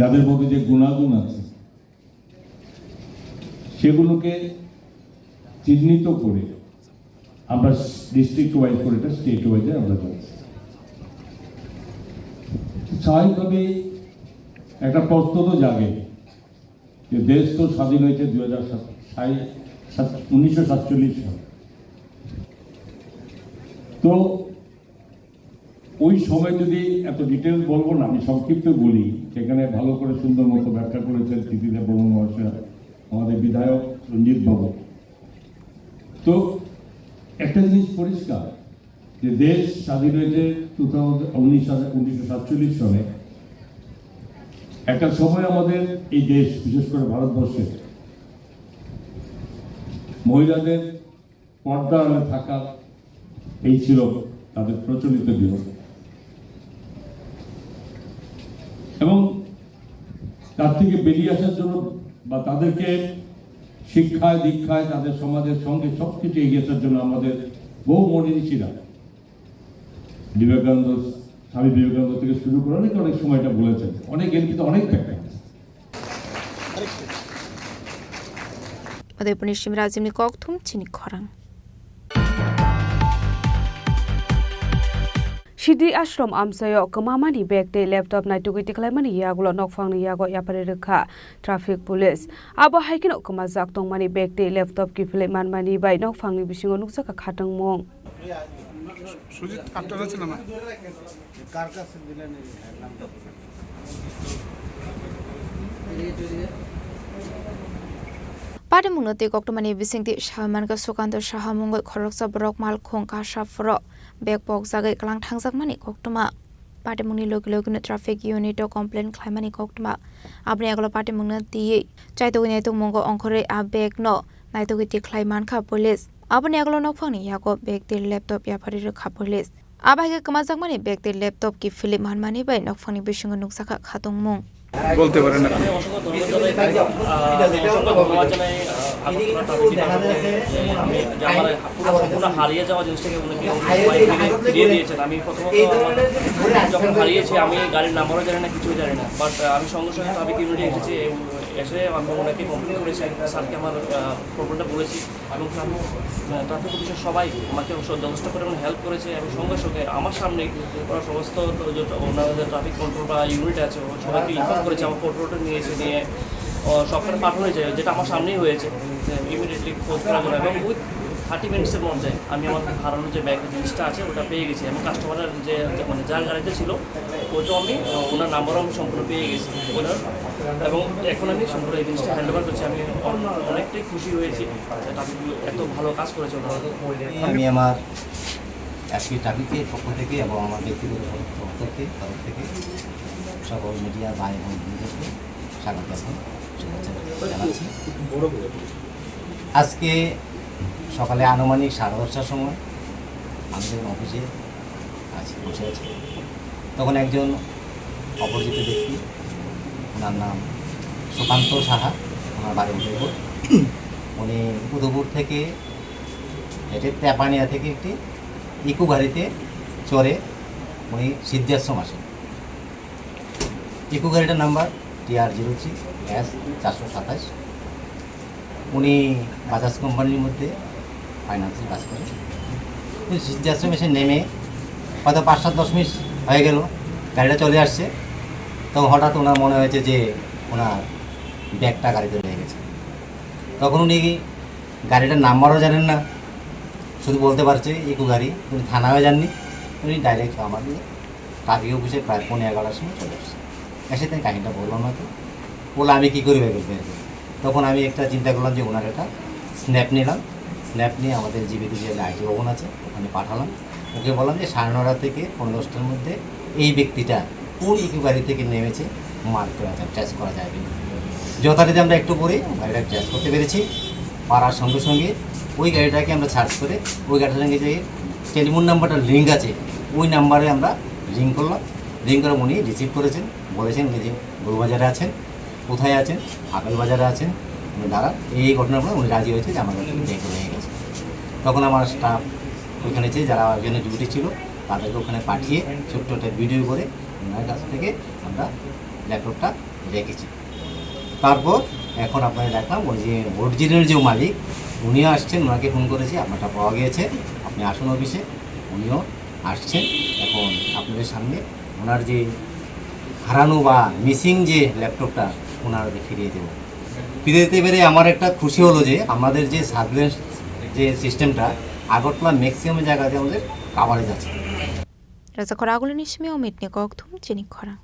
যাদের মধ্যে যে গুণাগুণ আছে, সেগুলোকে চিহ্নিত করে আমরা ডিস্ট্রিক্ট ওয়াইজ করে এটা স্টেট ওয়াইজে আমরা যাচ্ছি। স্বাভাবিকভাবেই একটা প্রশ্ন তো জাগে যে দেশ তো স্বাধীন হয়েছে দুই হাজার সাত, সাই-, সাত, উনিশশো সাতচল্লিশ সাল। তো ওই সময় যদি এত ডিটেলস বলবো না, আমি সংক্ষিপ্ত বলি, সেখানে ভালো করে সুন্দর মতো ব্যাখ্যা করেছেন কীর্তিদেব বর্মন মহাশয়, আমাদের বিধায়ক রঞ্জিত বাবু। তো একটা জিনিস পরিষ্কার যে দেশ স্বাধীন হয়েছে টু থাউজেন্ড, উনিশ হাজার, উনিশশো সাতচল্লিশ সনে। একটা সময় আমাদের এই দেশ, বিশেষ করে ভারতবর্ষে মহিলাদের পর্দা আড়ালে থাকা, এই ছিল তাদের প্রচলিত নিয়ম। এবং তার থেকে বেরিয়ে আসার জন্য বা তাদেরকে শিক্ষায়, দীক্ষায়, তাদের সমাজের সঙ্গে সব কিছু এগিয়ে আসার জন্য আমাদের বহু মনীষীরা, বিবেকানন্দ, স্বামী বিবেকানন্দ থেকে শুরু করে অনেকে অনেক সময়টা বলেছেন, অনেক, এর কিন্তু অনেক ব্যাখ্যা আছে। Udaipurni Simrajimni kokthum chini khorang. Sidi Ashram amchaio kwmamani bag tei laptop naitugwi tiklaimani yagulo nokphangni yago yapharwi rwkha Traffic Police. Abo hai kheno kwmajak tongmani bag tei laptop kiphilwi manmani bai nokphangni bisingo nukjakha khatungmung. Sujit আটটা যাচ্ছে না, না। Patimungno tei koktwmani bisingtwi sawi mankha Sukanta Saha mungwi khoroksa borok malkhung kasa phoro bag pokjagwi kwlang thangjakmani koktwma. Patimungni logi logino traffic unit o complain khlaimani koktwma. Aboni agalo patimungno twiwi chaitugwi naitugmungo ongkhorwi a bag no naitugwi tikhlai mankha police. Aboni agalo nokphangni yago bag tei laptop yapharwi rwkha police. Abo hai khe kwmajakmani bag tei laptop kiphilwi manmani bai nokphangni bisingo nukjakha khatungmung. বলতে পারেন আপনি। আহ, অসংখ্য ধন্যবাদ জানাই, আহ, আগরতলা ট্রাফিক ডিপার্টমেন্টকে যে আমি, যে আমার সম্পূর্ণ হারিয়ে যাওয়া জিনিসটাকে উনি ফিরিয়ে দিয়েছেন। আমি প্রথমত আমার যখন হারিয়েছি, আমি গাড়ির নাম্বারও জানি না, কিছুই জানি না, বাট আমি সঙ্গে সঙ্গে ট্রাফিক ইউনিটে এসেছি। এসে আমি ওনাকে কমপ্লেন করেছি, স্যারকে আমার, আহ, প্রবলেমটা বলেছি। এবং ট্রাফিক, আহ, ট্রাফিক অফিসার সবাই আমাকে অবশ্য যথেষ্ট পরিমাণে হেল্প করেছে এবং সঙ্গে সঙ্গে আমার সামনেই ওরা সমস্ত যে ওনাদের ট্রাফিক কন্ট্রোল বা ইউনিট আছে, ওরা সবাইকে ইনফর্ম করেছে। আমার ফটো টটো নিয়ে এসে নিয়ে, ও, সবখানে পাঠানো হয়েছে, যেটা আমার সামনেই হয়েছে, যে ইমিডিয়েটলি খোঁজ করার জন্য। এবং উইথ থার্টি মিনিটসের মধ্যে আমি আমার হারানো যে ব্যাগ জিনিসটা আছে, ওটা পেয়ে গেছি। এবং কাস্টমারের যে, যে, মানে, যার গাড়িতে ছিল, ওটাও আমি, ও, ওনার নাম্বারও আমি সম্পূর্ণ পেয়ে গেছি ওনার। এবং এখন আমি সম্পূর্ণ এই জিনিসটা হ্যান্ড ওভার করছি। আমি অন-, অনেকটাই খুশি হয়েছি। এটা এত ভালো কাজ করেছে ওনারা। আমি আমার এসপি ট্রাফিকের পক্ষ থেকে এবং আমার ব্যক্তিগত পক্ষ থেকে, তরফ থেকে সকল মিডিয়া ভাই এবং বন্ধুদেরকে স্বাগত এবং শুভেচ্ছা জানাচ্ছি। আজকে সকালে আনুমানিক সাড়ে দশটার সময় আমি যখন অফিসে আছি, বসে আছি, তখন একজন অপরিচিত ব্যক্তি, ওনার নাম সুকান্ত সাহা, ওনার বাড়ি উদয়পুর। উনি উদয়পুর থেকে হেঁটে তেপানিয়া থেকে একটি ইকো গাড়িতে চড়ে উনি সিদ্ধাশ্রম আসেন। ইকো গাড়িটার নাম্বার টি আর জিরো থ্রি এস চারশো সাতাশ। উনি বাজাজ কোম্পানির মধ্যে ফাইন্যান্সে কাজ করেন। উনি সিদ্ধাশ্রম এসে নেমে হয়তো পাঁচ সাত দশ মিনিট হয়ে গেল, গাড়িটা চলে আসছে। তখন হঠাৎ ওনার মনে হয়েছে যে ওনার ব্যাগটা গাড়িতে রয়ে গেছে। তখন উনি গাড়িটার নাম্বারও জানেন না, শুধু বলতে পারছে ইকো গাড়ি। উনি থানায়ও যাননি, উনি ডাইরেক্ট আমার ট্রাফিক অফিসে প্রায় পৌনে এগারোটার সময় চলে আসছে। এসে তাই কাহিনিটা বললাম হয়তো, বললো, "আমি কী করি ব্যাগ বের করি?" তখন আমি একটা চিন্তা করলাম যে ওনার একটা স্ন্যাপ নিলাম, স্ন্যাপ নিয়ে আমাদের জিবিতে যে আইটি ভবন আছে ওখানে পাঠালাম। ওকে বললাম যে সাড়ে নটা থেকে পৌনে দশটার মধ্যে এই ব্যক্তিটা কোন ইকো গাড়ি থেকে নেমেছে মার্ক করা যায়, ট্রেস করা যায় কিনা। যথারীতি আমরা একটু পরে গাড়িটা ট্রেস করতে পেরেছি। পারার সঙ্গে সঙ্গে ওই গাড়িটাকে আমরা সার্চ করে ওই গাড়িটার সঙ্গে যে টেলিফোন নাম্বারটা লিঙ্ক আছে, ওই নাম্বারে আমরা রিং করলাম। রিং করে উনি রিসিভ করেছেন, বলেছেন উনি যে গরুবাজারে আছেন, কোথায় আছেন, আপেল বাজারে আছেন, উনি দাঁড়ান। এই এই ঘটনার পরে উনি রাজি হয়েছে যে আমার কাছে ব্যাগ রয়ে গেছে। তখন আমার স্টাফ ওইখানে যে যারা ওইখানে ডিউটি ছিল, তাদেরকে ওখানে পাঠিয়ে ছোট্ট একটা ভিডিও করে ওনার কাছ থেকে আমরা ল্যাপটপটা রেখেছি। তারপর এখন আপনাকে দেখলাম, ওই যে অরিজিনাল যে মালিক, উনিও আসছেন, ওনাকে ফোন করেছি, আপনারটা পাওয়া গিয়েছে, আপনি আসুন অফিসে। উনিও আসছেন, এখন আপনাদের সামনে ওনার যে হারানো বা মিসিং যে ল্যাপটপটা, ওনার ওকে ফিরিয়ে দেবো। ফিরিয়ে দিতে পেরে আমার একটা খুশি হলো যে আমাদের যে সার্ভিলেন্স যে সিস্টেমটা, আগরতলা ম্যাক্সিমাম জায়গাতে আমাদের কাভারেজ আছে। Rajakhor Agulini simi Omitni kokthum chini khorang.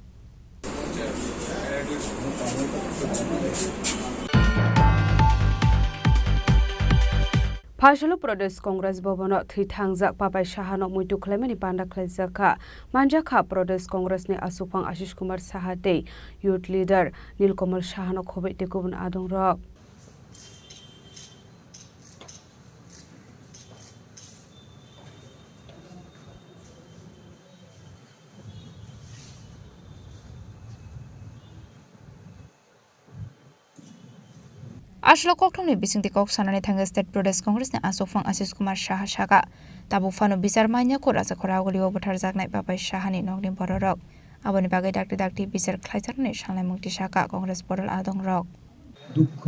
Phasalo Pradesh Congress Bhavan-o thwi thangjak Papai Sahano muitu khlaimani panda khlaijak kha. Manjak kha Pradesh Congress ni aswkphang Ashish Kumar Saha tei Youth Leader Nilkamal Sahano khobwi tei kubun adongrok. Aswk kokthumni bisingtwi kok sanani thangwi State Pradesh Congress ni aswkphang Ashish Kumar Saha saka, tabuk phano bichar manya kho Rajakhor Agulio butharjaknai Papai Sahani nokni bororok. Aboni bagwi dakti dakti bichar khlaijaknani sangnaimung tisaka Congress bodol adongrok. দুঃখ,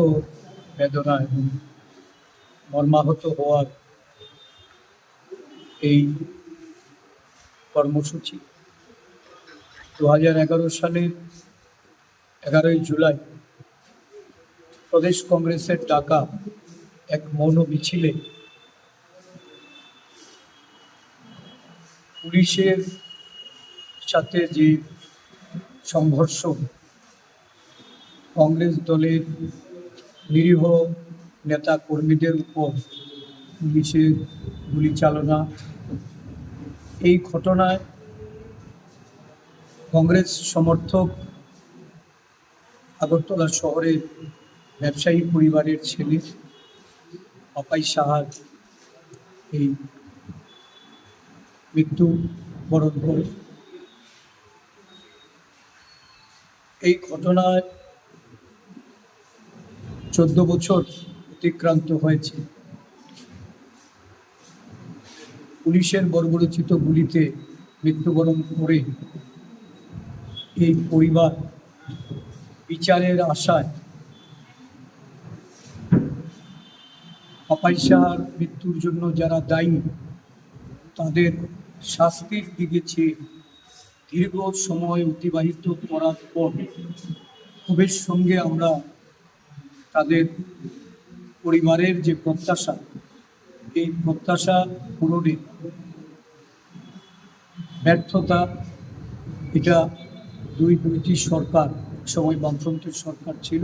বেদনা এবং মর্মাহত হওয়ার এই কর্মসূচি দু হাজার এগারো সালের এগারোই জুলাই প্রদেশ কংগ্রেসের ডাকা এক মৌন মিছিলে পুলিশের সাথে যে সংঘর্ষ, কংগ্রেস দলের নিরীহ নেতা কর্মীদের উপর পুলিশের গুলি চালনা, এই ঘটনায় কংগ্রেস সমর্থক আগরতলা শহরের ব্যবসায়ী পরিবারের ছেলে পাপাই সাহার এই মৃত্যু বরণ করে। এই ঘটনায় চোদ্দ বছর অতিক্রান্ত হয়েছে। পুলিশের বর্বরোচিত গুলিতে মৃত্যুবরণ করে এই পরিবার বিচারের আশায় পাপাই সাহার মৃত্যুর জন্য যারা দায়ী, তাদের শাস্তির দিকে চেয়ে দীর্ঘ সময় অতিবাহিত করার পর ক্ষোভের সঙ্গে আমরা তাদের পরিবারের যে প্রত্যাশা, এই প্রত্যাশা পূরণে ব্যর্থতা, এটা দুই, দুইটি সরকার, এক সময় বামফ্রন্টের সরকার ছিল,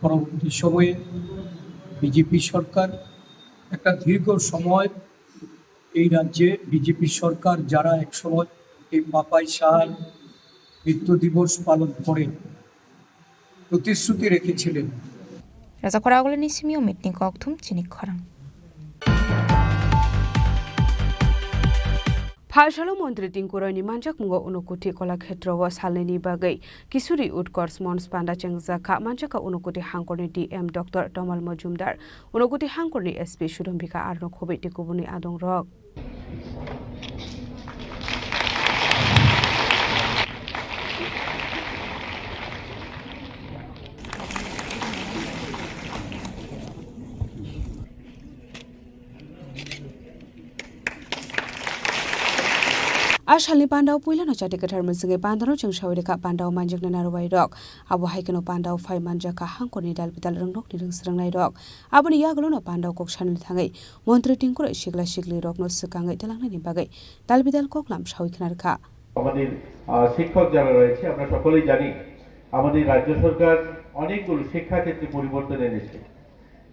পরবর্তী সময়ে বিজেপি সরকার, একটা দীর্ঘ সময় এই রাজ্যে বিজেপি সরকার, যারা এক সময় এই পাপাই সাহার মৃত্যু দিবস পালন করে প্রতিশ্রুতি রেখেছিলেন। Rajakhor Agulini simi o meeting kokthum chini khorang. Phalsalo Montri Tingkuroini manjakmungo Unukuti Kolakhetrowo salnini bagwi Kisuri Utkarsh Manch panda chengjakha. Manjakha Unukuti hangkorni D M Doctor Tamal Majumdar, Unukuti hangkorni S P Sudhambika Arno Khobei tei kubuni adongrok. A salni pandao puilano chati kwthar mwswngwi pandano chwng sawi rwkha, pandao manjaknai narwai rok. Abo hai kheno pandao phai manjakha hangkorni dal bidal rwngnokni rwngsrwngnai rok. Aboni yagulono pandao kok sanani thangwi Montri Tingkuroi sikla sikli rokno swkangwi twlangnani bagwi dal bidal koklam sawi khna rwkha. আমাদের, আহ, শিক্ষক যারা রয়েছে, আমরা সকলেই জানি, আমাদের রাজ্য সরকার অনেকগুলো শিক্ষাক্ষেত্রে পরিবর্তন এনেছে,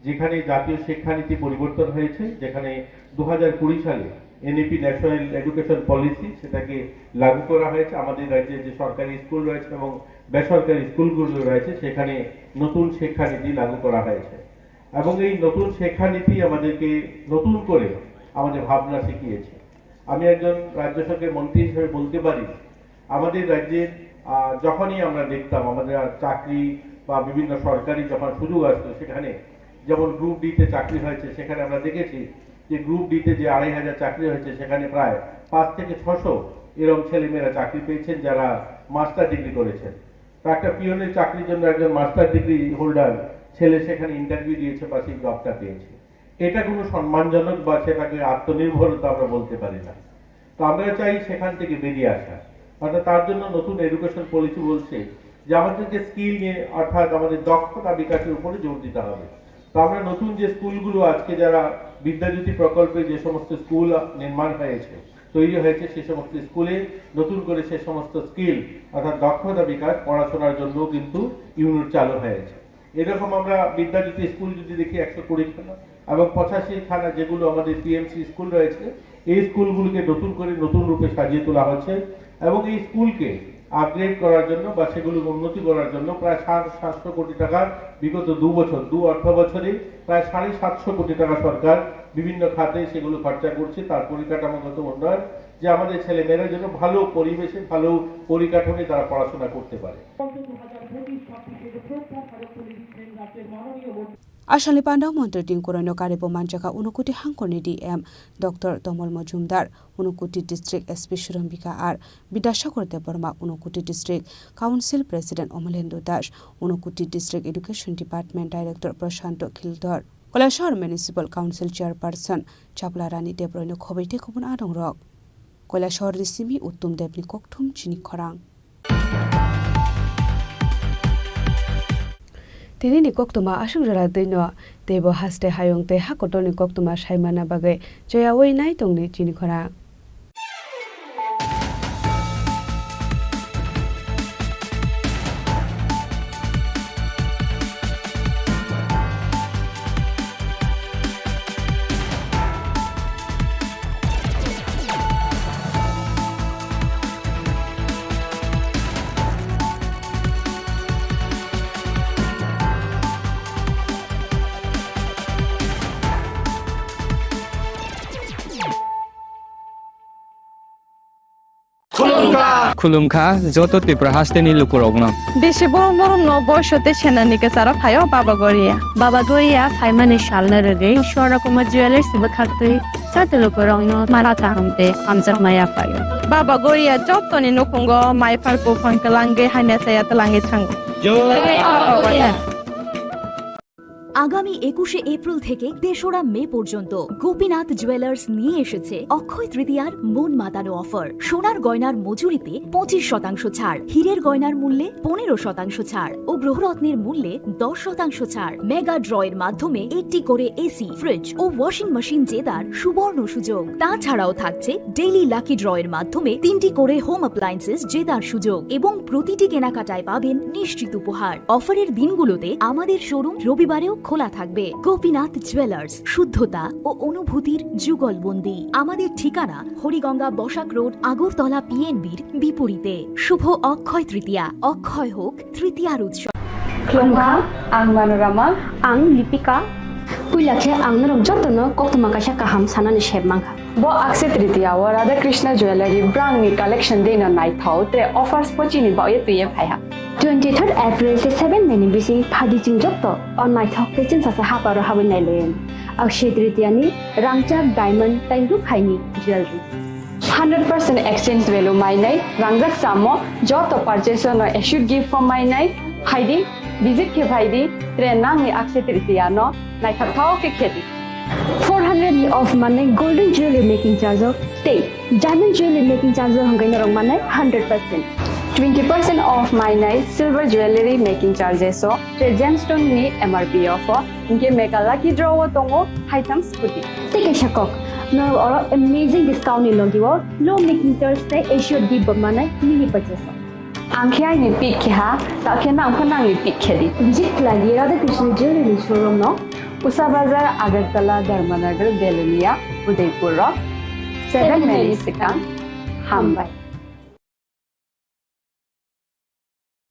যেখানে জাতীয় শিক্ষানীতি পরিবর্তন হয়েছে, যেখানে দু হাজার কুড়ি সালে এনইপি, ন্যাশনাল এডুকেশন পলিসি, সেটাকে লাগু করা হয়েছে। আমাদের রাজ্যে যে সরকারি স্কুল রয়েছে এবং বেসরকারি স্কুলগুলো রয়েছে, সেখানে নতুন শিক্ষানীতি লাগু করা হয়েছে। এবং এই নতুন শিক্ষানীতি আমাদেরকে নতুন করে আমাদের ভাবনা শিখিয়েছে। আমি একজন রাজ্য সরকারের মন্ত্রী হিসেবে বলতে পারি, আমাদের রাজ্যের, আহ, যখনই আমরা দেখতাম আমাদের আর চাকরি বা বিভিন্ন সরকারি যখন সুযোগ আসতো, সেখানে যেমন গ্রুপ ডিতে চাকরি হয়েছে, সেখানে আমরা দেখেছি যে গ্রুপ ডিতে যে আড়াই হাজার চাকরি হয়েছে, সেখানে প্রায় পাঁচ থেকে ছশো এরকম ছেলেমেয়েরা চাকরি পেয়েছেন, যারা মাস্টার ডিগ্রি করেছেন। তো একটা পিওনের চাকরির জন্য একজন মাস্টার ডিগ্রি হোল্ডার ছেলে সেখানে ইন্টারভিউ দিয়েছে বা সেই জবটা পেয়েছে। এটা কোনো সম্মানজনক বা সেটাকে আত্মনির্ভরতা আমরা বলতে পারি না। তো আমরা চাই সেখান থেকে বেরিয়ে আসা। অর্থাৎ তার জন্য নতুন এডুকেশন পলিসি বলছে যে আমাদেরকে স্কিল নিয়ে, অর্থাৎ আমাদের দক্ষতা বিকাশের উপরে জোর দিতে হবে। তো আমরা নতুন যে স্কুলগুলো আজকে যারা বিদ্যাজ্যোতি প্রকল্পে যে সমস্ত স্কুল নির্মাণ হয়েছে, তৈরি হয়েছে, সে সমস্ত স্কুলে নতুন করে সে সমস্ত স্কিল অর্থাৎ দক্ষতা বিকাশ পড়াশোনার জন্য কিন্তু ইউনিট চালু হয়েছে। এরকম আমরা বিদ্যাজ্যোতি স্কুল যদি দেখি একশো কুড়ি খানা এবং পঁচাশি খানা যেগুলো আমাদের পিএমসি স্কুল রয়েছে, এই স্কুলগুলিকে নতুন করে নতুন রূপে সাজিয়ে তোলা হচ্ছে এবং এই স্কুলকে আপগ্রেড করার জন্য বা সেগুলোকে উন্নতি করার জন্য প্রায় সাড়ে সাতশো কোটি টাকা বিগত দু বছর, দু অর্থ বছরে প্রায় সাড়ে সাতশো কোটি টাকা সরকার বিভিন্ন খাতে সেগুলো খরচা করছে, তার পরিকাঠামোগত উন্নয়ন, যে আমাদের ছেলেমেয়েরা যেন ভালো পরিবেশে, ভালো পরিকাঠামোয় তারা পড়াশোনা করতে পারে। A salni pandao Montri Tingkuroino karibo manjakha Unukuti hangkorni D M Doctor Tamal Majumdar, Unukuti District S P Surambika R, Bidyasagar Debbarma, Unukuti District Council President Omolendu Das, Unukuti District Education Department Director Prashanto Khildor, Kailasahar Municipal Council Chairperson Chapla Rani Debroino khobei tei kubun adongrok. Kailasahar ni simi Uttom Debni kokthum chini khorang. Tini ni koktwma aswk jora twi no teibo haste hayung tei hakotor ni koktwma sai manna bagwi choyaui nai tongdi chini khorang. Khulumkha joto Tripura hasteni lukurokno. Bisi borom borom no boiso tei senani kwcharo phaio Baba Goria. Baba Goria phaimani salna rwgwi Swarna Kumar Jewellers bwkhaktwi joto lukurokno mara kaham tei hamjakma yaphaio. Baba Goria jotoni nukhungo maiphar buphang kwlangwi hamya chaya twlangwi thango. Jai Baba Goria. আগামী একুশে এপ্রিল থেকে তেসরা মে পর্যন্ত গোপীনাথ জুয়েলার্স নিয়ে এসেছে অক্ষয় তৃতীয়ার মন মাতানো অফার। সোনার গয়নার মজুরিতে পঁচিশ শতাংশ ছাড়, হীরের গয়নার মূল্যে পনেরো শতাংশ ছাড় ও গ্রহরত্নের মূল্যে দশ শতাংশ ছাড়। মেগা ড্র এর মাধ্যমে একটি করে এসি, ফ্রিজ ও ওয়াশিং মেশিন জেতার সুবর্ণ সুযোগ। তাছাড়াও থাকছে ডেইলি লাকি ড্র এর মাধ্যমে তিনটি করে হোম অ্যাপ্লায়েন্সেস জেতার সুযোগ এবং প্রতিটি কেনাকাটায় পাবেন নিশ্চিত উপহার। অফারের দিনগুলোতে আমাদের শোরুম রবিবারেও খোলা থাকবে। গোপীনাথ জুয়েলার্স, শুদ্ধতা ও অনুভূতির যুগলবন্দি। আমাদের ঠিকানা হরিগঙ্গা বসাক রোড, আগরতলা পিএনবির বিপরীতে। শুভ অক্ষয় তৃতীয়া, অক্ষয় হোক তৃতীয়ার উৎসব। Khulumkha, ang Manorama. Ang Lipika. Puila khe ang norok jotono koktwma kaisa kaham sanani sep mankha. Bo Akshaya Tritiya o Radha Krishna Jewellery brangni collection dino naithok, tre offers bo chini bagwi twiwi phaiha. Twenty third April tei seven May ni bising phadi chwng joto o naithok tei chwngsacha haparo habwi nailaio. Akshaya Tritiya ni rangchak, diamond tei rukhaini jewellery. Hundred percent exchange value mainai, rangjak chamo, joto purchase no assured gift form mainai, phaidi, visit khe phaidi, tre nangni Akshaya Tritiya no naithok thok khe khedi. Four hundred ni off manai golden jewelry making charge o tei diamond jewelry making charge o hwnkhai norok manai hundred percent. Twenty percent off mainai silver jewelry making charges o tre gemstone ni M R P off o, hinkhe mega lucky draw o tongo haitham scooty. Tei kaisa kok, norok oro amazing discount ni logi o low making charge tei assured gift bo manai mini purchase o. Ang khe aini pick khe ha, ta khe nang pho nangni pick khe di. Visit khlai di Radha Krishna Jewelry showroom no. Usa Bazar, Agartala, Dharmanagar, Belonia, Udaipur rok. Seven May ni swkang. Hambai.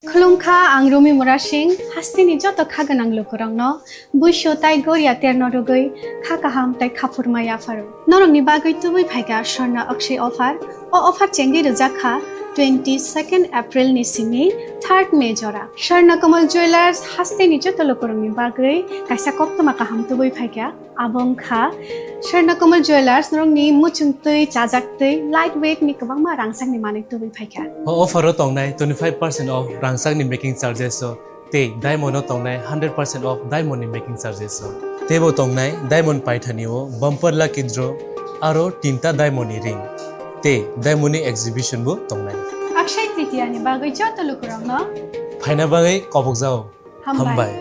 Khulumkha, ang Rumi Murasing, hasteni joto kha gwnang lukurokno buisu tai goria terno rwgwi kha kaham tai khaphurma yapharo. Norokni bagwi tubui phaikha Swarna Akshaya offer. O offer chengwi rwjak kha twenty second April ni simi third May jora. Swarna Kamal Jewellers hasteni joto lukurokni bagwi kaisa koktwma kaham tubui phaikha. Abo wngkha Swarna Kamal Jewellers norokni muchungtwi, chajaktwi, light weight ni kwbangma rangchakni manwi tubui phaikha. O offer o tongnai twenty five percent off rangchakni making charges o tei diamond o tongnai hundred percent off diamond ni making charges o. Teibo tongnai diamond paithani o bumper lucky draw aro tinta diamond ni ring tei diamond ni exhibition bo tongnai. Akshaya Tritiya ni bagwi joto lukurokno phaina bagwi kobokjao. Hambai. Hambai.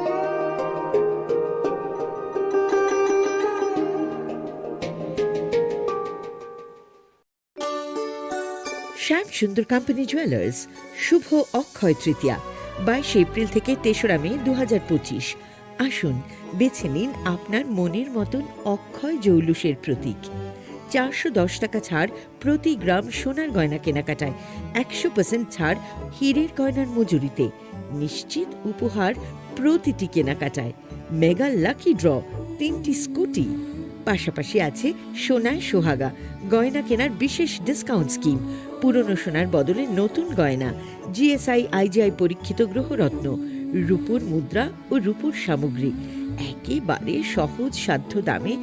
শ্যাম Sundar company jewellers, শুভ অক্ষয় তৃতীয়া, বাইশে এপ্রিল থেকে তেসরা মে দু হাজার পঁচিশ। আসুন, বেছে নিন আপনার মনের মতন অক্ষয় জৌলুসের প্রতীক। চারশো দশ টাকা ছাড় প্রতি গ্রাম সোনার গয়না কেনাকাটায়, একশো পার্সেন্ট ছাড় হীরের গয়নার মজুরিতে, নিশ্চিত উপহার প্রতিটি কেনাকাটায়, মেগা লাকি ড্র, তিনটি স্কুটি। পাশাপাশি আছে সোনায় সোহাগা, গয়না কেনার বিশেষ ডিসকাউন্ট স্কিম, পুরনো সোনার বদলে নতুন গয়না, জিএসআই আইজিআই পরীক্ষিত গ্রহরত্ন, রূপোর মুদ্রা ও রূপোর সামগ্রী, একেবারে সহজ সাধ্য দামে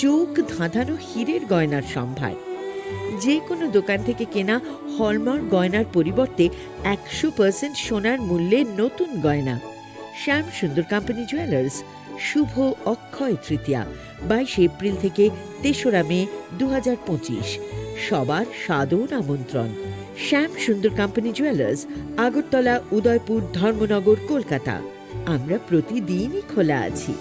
চোখ ধাঁধানো হীরের গয়নার সম্ভার। যে কোনো দোকান থেকে কেনা হলমার্ক গয়নার পরিবর্তে একশো পার্সেন্ট সোনার মূল্যে নতুন গয়না। শ্যাম সুন্দর কোম্পানি জুয়েলার্স, শুভ অক্ষয় তৃতীয়া, বাইশে এপ্রিল থেকে তেসরা মে দু হাজার পঁচিশ। সবার সাদর আমন্ত্রণ। শ্যাম সুন্দর কোম্পানি জুয়েলার্স, আগরতলা, উদয়পুর, ধর্মনগর, কলকাতা। আমরা প্রতিদিনই খোলা আছি।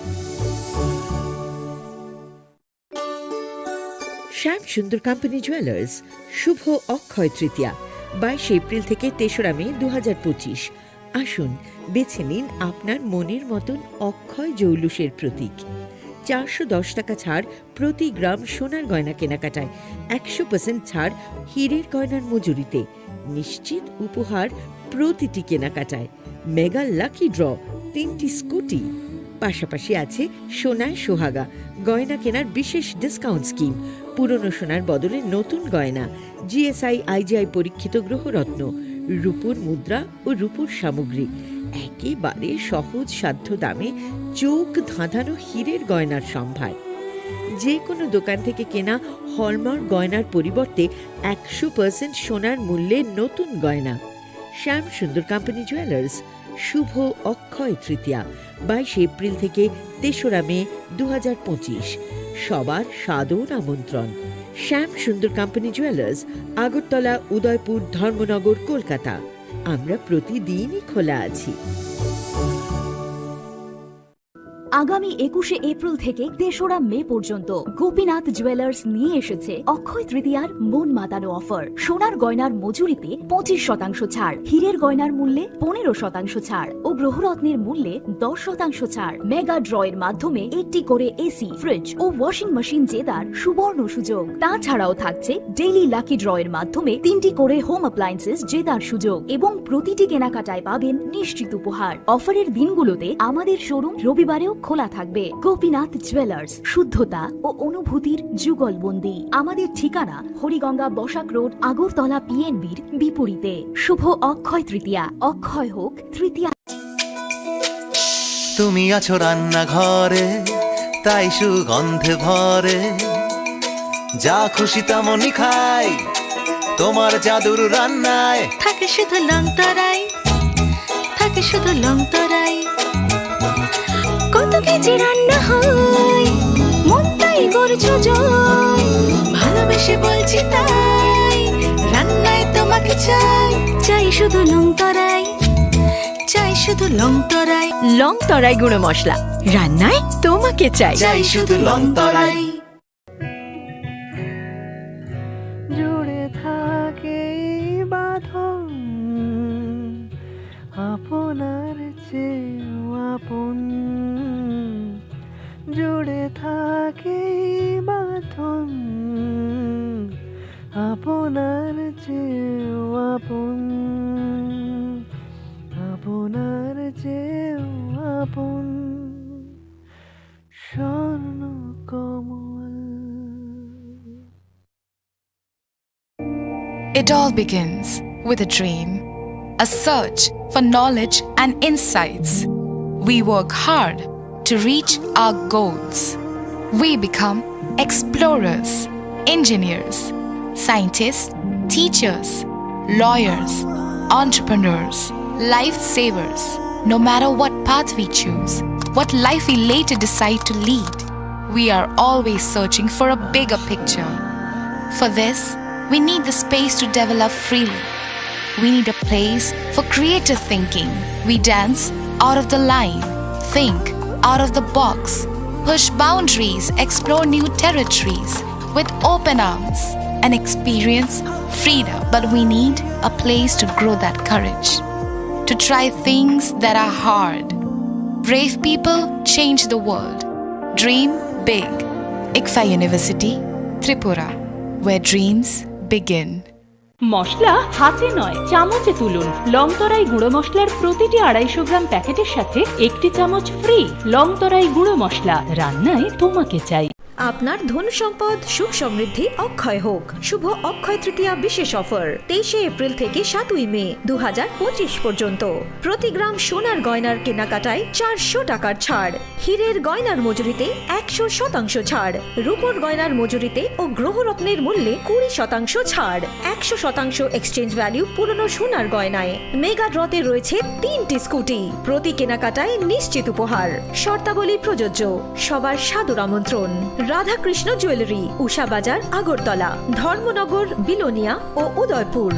শ্যাম সুন্দর কোম্পানি জুয়েলার্স, শুভ অক্ষয় তৃতীয়া, বাইশে এপ্রিল থেকে তেসরা মে দু হাজার পঁচিশ। আসুন, বেছে নিন আপনার মনের মতন অক্ষয় জৌলুসের প্রতীক। চারশো দশ টাকা ছাড় প্রতি গ্রাম সোনার গয়না কেনাকাটায়, একশো পার্সেন্ট ছাড় হীরের গয়নার মজুরিতে, নিশ্চিত উপহার প্রতিটি কেনাকাটায়, মেগা লাকি ড্র, তিনটি স্কুটি। পাশাপাশি আছে সোনায় সোহাগা, গয়না কেনার বিশেষ ডিসকাউন্ট স্কিম, পুরনো সোনার বদলে নতুন গয়না, জিএসআই আইজিআই পরীক্ষিত গ্রহরত্ন, রূপোর মুদ্রা ও রূপোর সামগ্রী, একেবারে সহজ সাধ্য দামে চোখ ধাঁধানো হীরের গয়নার সম্ভার। যে কোনো দোকান থেকে কেনা হলমার্ক গয়নার পরিবর্তে একশো পার্সেন্ট সোনার মূল্যে নতুন গয়না। শ্যাম সুন্দর কোম্পানি জুয়েলার্স, শুভ অক্ষয় তৃতীয়া, বাইশে এপ্রিল থেকে তেসরা মে দু হাজার পঁচিশ। সবার সাদর আমন্ত্রণ। শ্যাম সুন্দর কোম্পানি জুয়েলার্স, আগরতলা, উদয়পুর, ধর্মনগর, কলকাতা। আমরা প্রতিদিনই খোলা আছি। আগামী একুশে এপ্রিল থেকে তেসরা মে পর্যন্ত গোপীনাথ জুয়েলার্স নিয়ে এসেছে অক্ষয় তৃতীয়ার মন মাতানো অফার। সোনার গয়নার মজুরিতে পঁচিশ শতাংশ ছাড়, হীরের গয়নার মূল্যে পনেরো শতাংশ ছাড় ও গ্রহরত্নের মূল্যে দশ শতাংশ ছাড়। মেগা ড্রয়ের মাধ্যমে একটি করে এসি, ফ্রিজ ও ওয়াশিং মেশিন জেতার সুবর্ণ সুযোগ। তাছাড়াও থাকছে ডেইলি লাকি ড্রয়ের মাধ্যমে তিনটি করে হোম অ্যাপ্লায়েন্সেস জেতার সুযোগ এবং প্রতিটি কেনাকাটায় পাবেন নিশ্চিত উপহার। অফারের দিনগুলোতে আমাদের শোরুম রবিবারেও খোলা থাকবে। গোপীনাথ জুয়েলার্স, শুদ্ধতা ও অনুভূতির যুগলবন্দি। আমাদের ঠিকানা হরিগঙ্গা বসাক রোড, আগরতলা পিএনবির বিপরীতে। শুভ অক্ষয় তৃতীয়া, অক্ষয় হোক তৃতীয়া। তুমি আছো রান্নাঘরে, তাই সুগন্ধে ভরে। যা খুশি তেমনই খাই, তোমার জাদুর রান্নায়। থাকে শুধু লং তরাই, থাকে শুধু লং তরাই। কত কেজি রান্না হয়, মনটাই করছো জয়। ভালোবেসে বলছি তাই, রান্নায় তোমাকে চাই। চাই শুধু লং তরাই, চাই শুধু লং তরাই। লং তরাই গুঁড়ো মশলা, রান্নায় তোমাকে চাই। চাই শুধু লং তরাই। জুড়ে থাকে এই বাঁধন, আপনার চেয়েও আপন। জুড়ে থাকে এই বাঁধন, আপনার চেয়েও আপন, আপনার চেয়েও আপন। স্বর্ণ কমল। It all begins with a dream, a search for knowledge and insights. We work hard to reach our goals. We become explorers, engineers, scientists, teachers, lawyers, entrepreneurs, lifesavers. No matter what path we choose, what life we later decide to lead, we are always searching for a bigger picture. For this, we need the space to develop freely. We need a place for creative thinking. We dance out of the line, think out of the box, push boundaries, explore new territories with open arms, and experience freedom. But we need a place to grow that courage, to try things that are hard. Brave people change the world. Dream big. ICFAI University, Tripura, where dreams begin. মশলা হাতে নয়, চামচে তুলুন। লং তরাই গুঁড়ো মশলার প্রতিটি আড়াইশো গ্রাম প্যাকেটের সাথে একটি চামচ ফ্রি। লং তরাই গুঁড়ো মশলা, রান্নায় তোমাকে চাই। আপনার ধন সম্পদ, সুখ সমৃদ্ধি অক্ষয় হোক। শুভ অক্ষয় তৃতীয়া বিশেষ অফার, তেইশে এপ্রিল থেকে সাতই মে দু হাজার পঁচিশ পর্যন্ত। প্রতি গ্রাম সোনার গয়নার কেনাকাটায় চারশো টাকার ছাড়। হীরের গয়নার মজুরিতে একশো শতাংশ ছাড়, রূপোর গয়নার মজুরিতে ও গ্রহরত্নের মূল্যে কুড়ি শতাংশ ছাড়, একশো শতাংশ এক্সচেঞ্জ ভ্যালু পুরনো সোনার গয়নায়। মেগা ড্রতে রয়েছে তিনটি স্কুটি, প্রতি কেনাকাটায় নিশ্চিত উপহার। শর্তাবলী প্রযোজ্য। সবার সাদর আমন্ত্রণ। রাধাকৃষ্ণ জুয়েলারি, উষা বাজার, আগরতলা, ধর্মনগর, বিলোনিয়া ও Udaipur.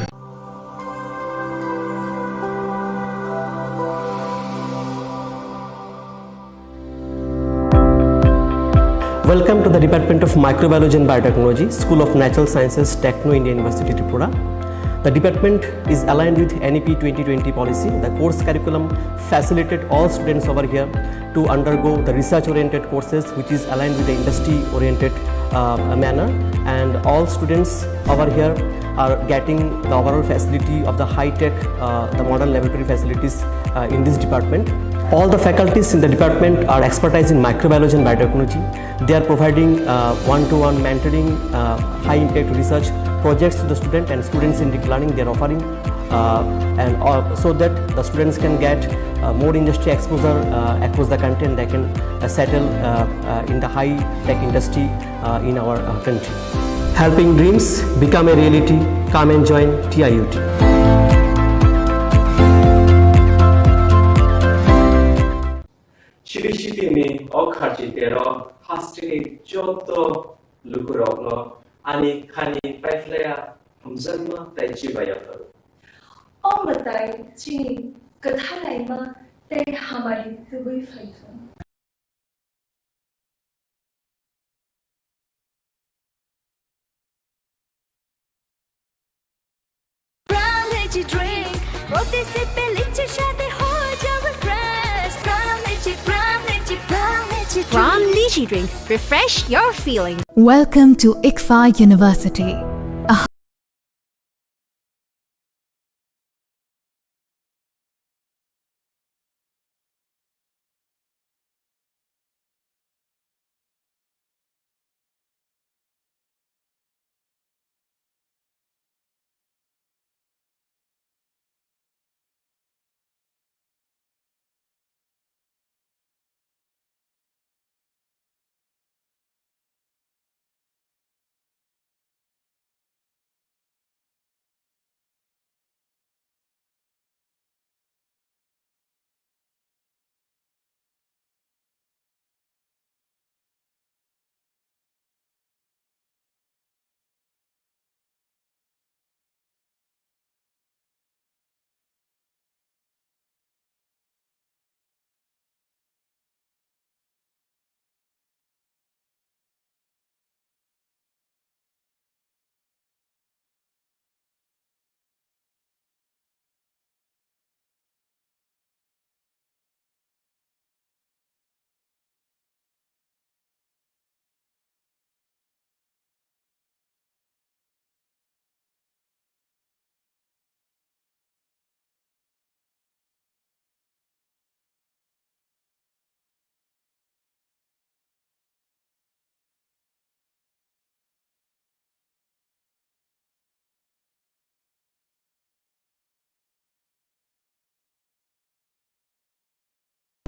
Welcome to the Department of Microbiology and Biotechnology, School of Natural Sciences, Techno India University, Tripura. The department is aligned with N E P twenty twenty policy. The course curriculum facilitated all students over here to undergo the research-oriented courses, which is aligned with the industry-oriented uh, manner, and all students over here are getting the overall facility of the high-tech, uh, the modern laboratory facilities, uh, in this department. All the faculties in the department are expertise in microbiology and biotechnology. They are providing, uh, one-to-one mentoring, uh, high-impact research projects to the student and students in deep learning. They are offering, uh, and, uh, so that the students can get, uh, more industry exposure, uh, across the country, and they can, uh, settle, uh, uh, in the high-tech industry, uh, in our, uh, country. Helping dreams become a reality. Come and join T I U T. Chibi sitini o kharchi tero hasteni joto lukurokno ani khani paiphlaya hamjakma tei chibai yapharo. O mwtai chini kwthalaima tei hamari tubui phaithung. Pran Lychee Drink, proti sip e lychee shadi ho jao refresh. Pran Lychee, Pran Lychee, Pran Lychee Drink. Pran Lychee Drink, refresh your feeling. Welcome to ICFAI University, a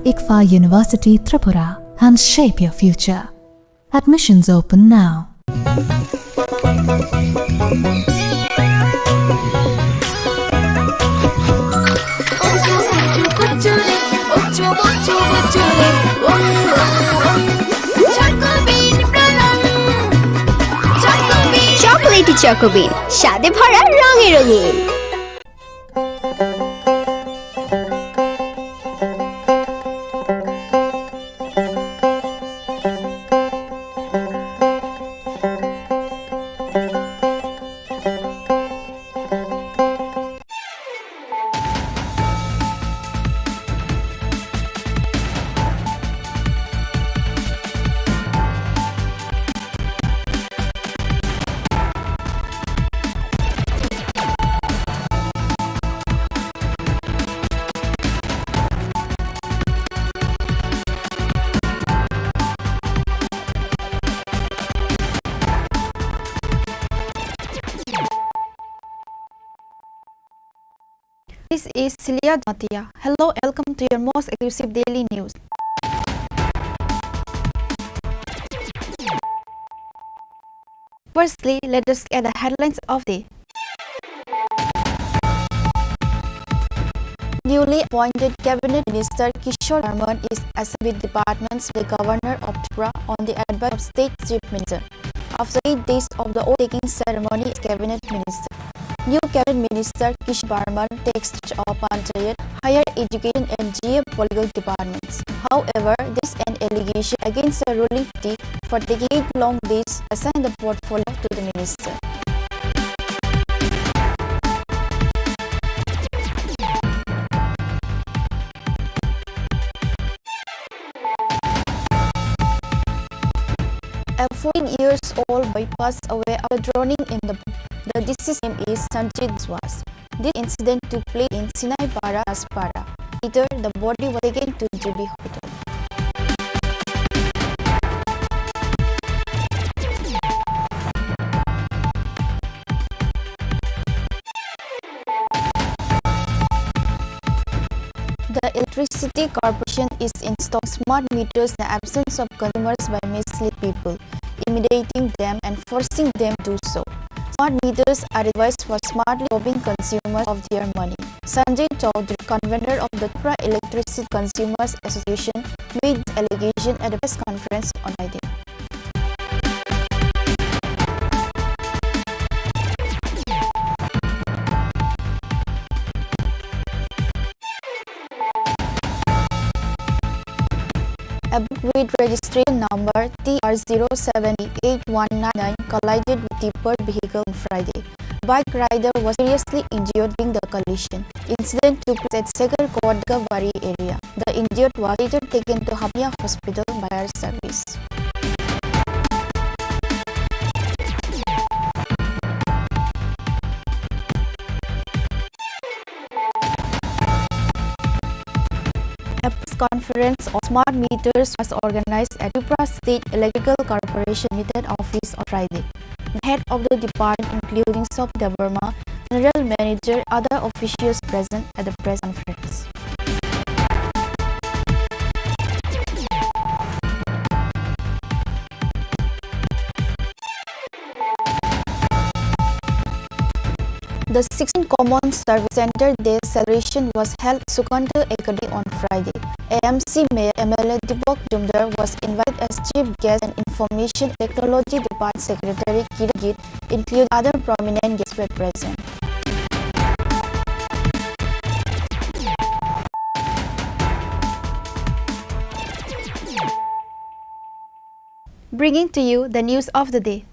ICFAI University Tripura, and shape your future. Admissions open now. Chocolatey Choco Bean, স্বাদে ভরা রঙে রঙিন। This is Celia Jamatia. Hello and welcome to your most exclusive daily news. Firstly, let us look at the headlines of the day. Newly appointed Cabinet Minister Kishore Barman is assessing departments with the Governor of Tripura on the advice of State Chief Minister. After eight days of the oath-taking ceremony as Cabinet Minister, new Cabinet Minister Kishore Barman takes charge of Panchayat, Higher Education and G A political departments. However, there is an allegation against the ruling party for taking eight long days to assign the portfolio to the minister. A fourteen years boy passed away after drowning in the pond. The deceased name is Sanjit Biswas. This incident took place in Sinaipara, Daspara. Later, the body was taken to G B Hospital. The Electricity Corporation is installing smart meters in the absence of consumers by mislead people, intimidating them and forcing them to do so. Smart meters are a device for smartly robbing consumers of their money. Sanjay Chaudhary, convener of the Tripura Electricity Consumers Association, made this allegation at a press conference on Friday. A book with registration number T R zero seven eight one nine nine collided with tipper vehicle on Friday. Bike rider was seriously injured during the collision. Incident took place at Segar Kowat Dagabari area. The injured was later taken to Hamya Hospital by fire service. A press conference on smart meters was organized at Tripura State Electrical Corporation Limited office on Friday. The head of the department, including Sop Debbarma, general manager, other officials present at the press conference. The sixteenth Common Service Centre Day celebration was held at Sukanta Academy on Friday. A M C Mayor M L A Deepak Majumdar was invited as chief guest and Information Technology Department Secretary Kiran Gill, including other prominent guests were present. Bringing to you the news of the day.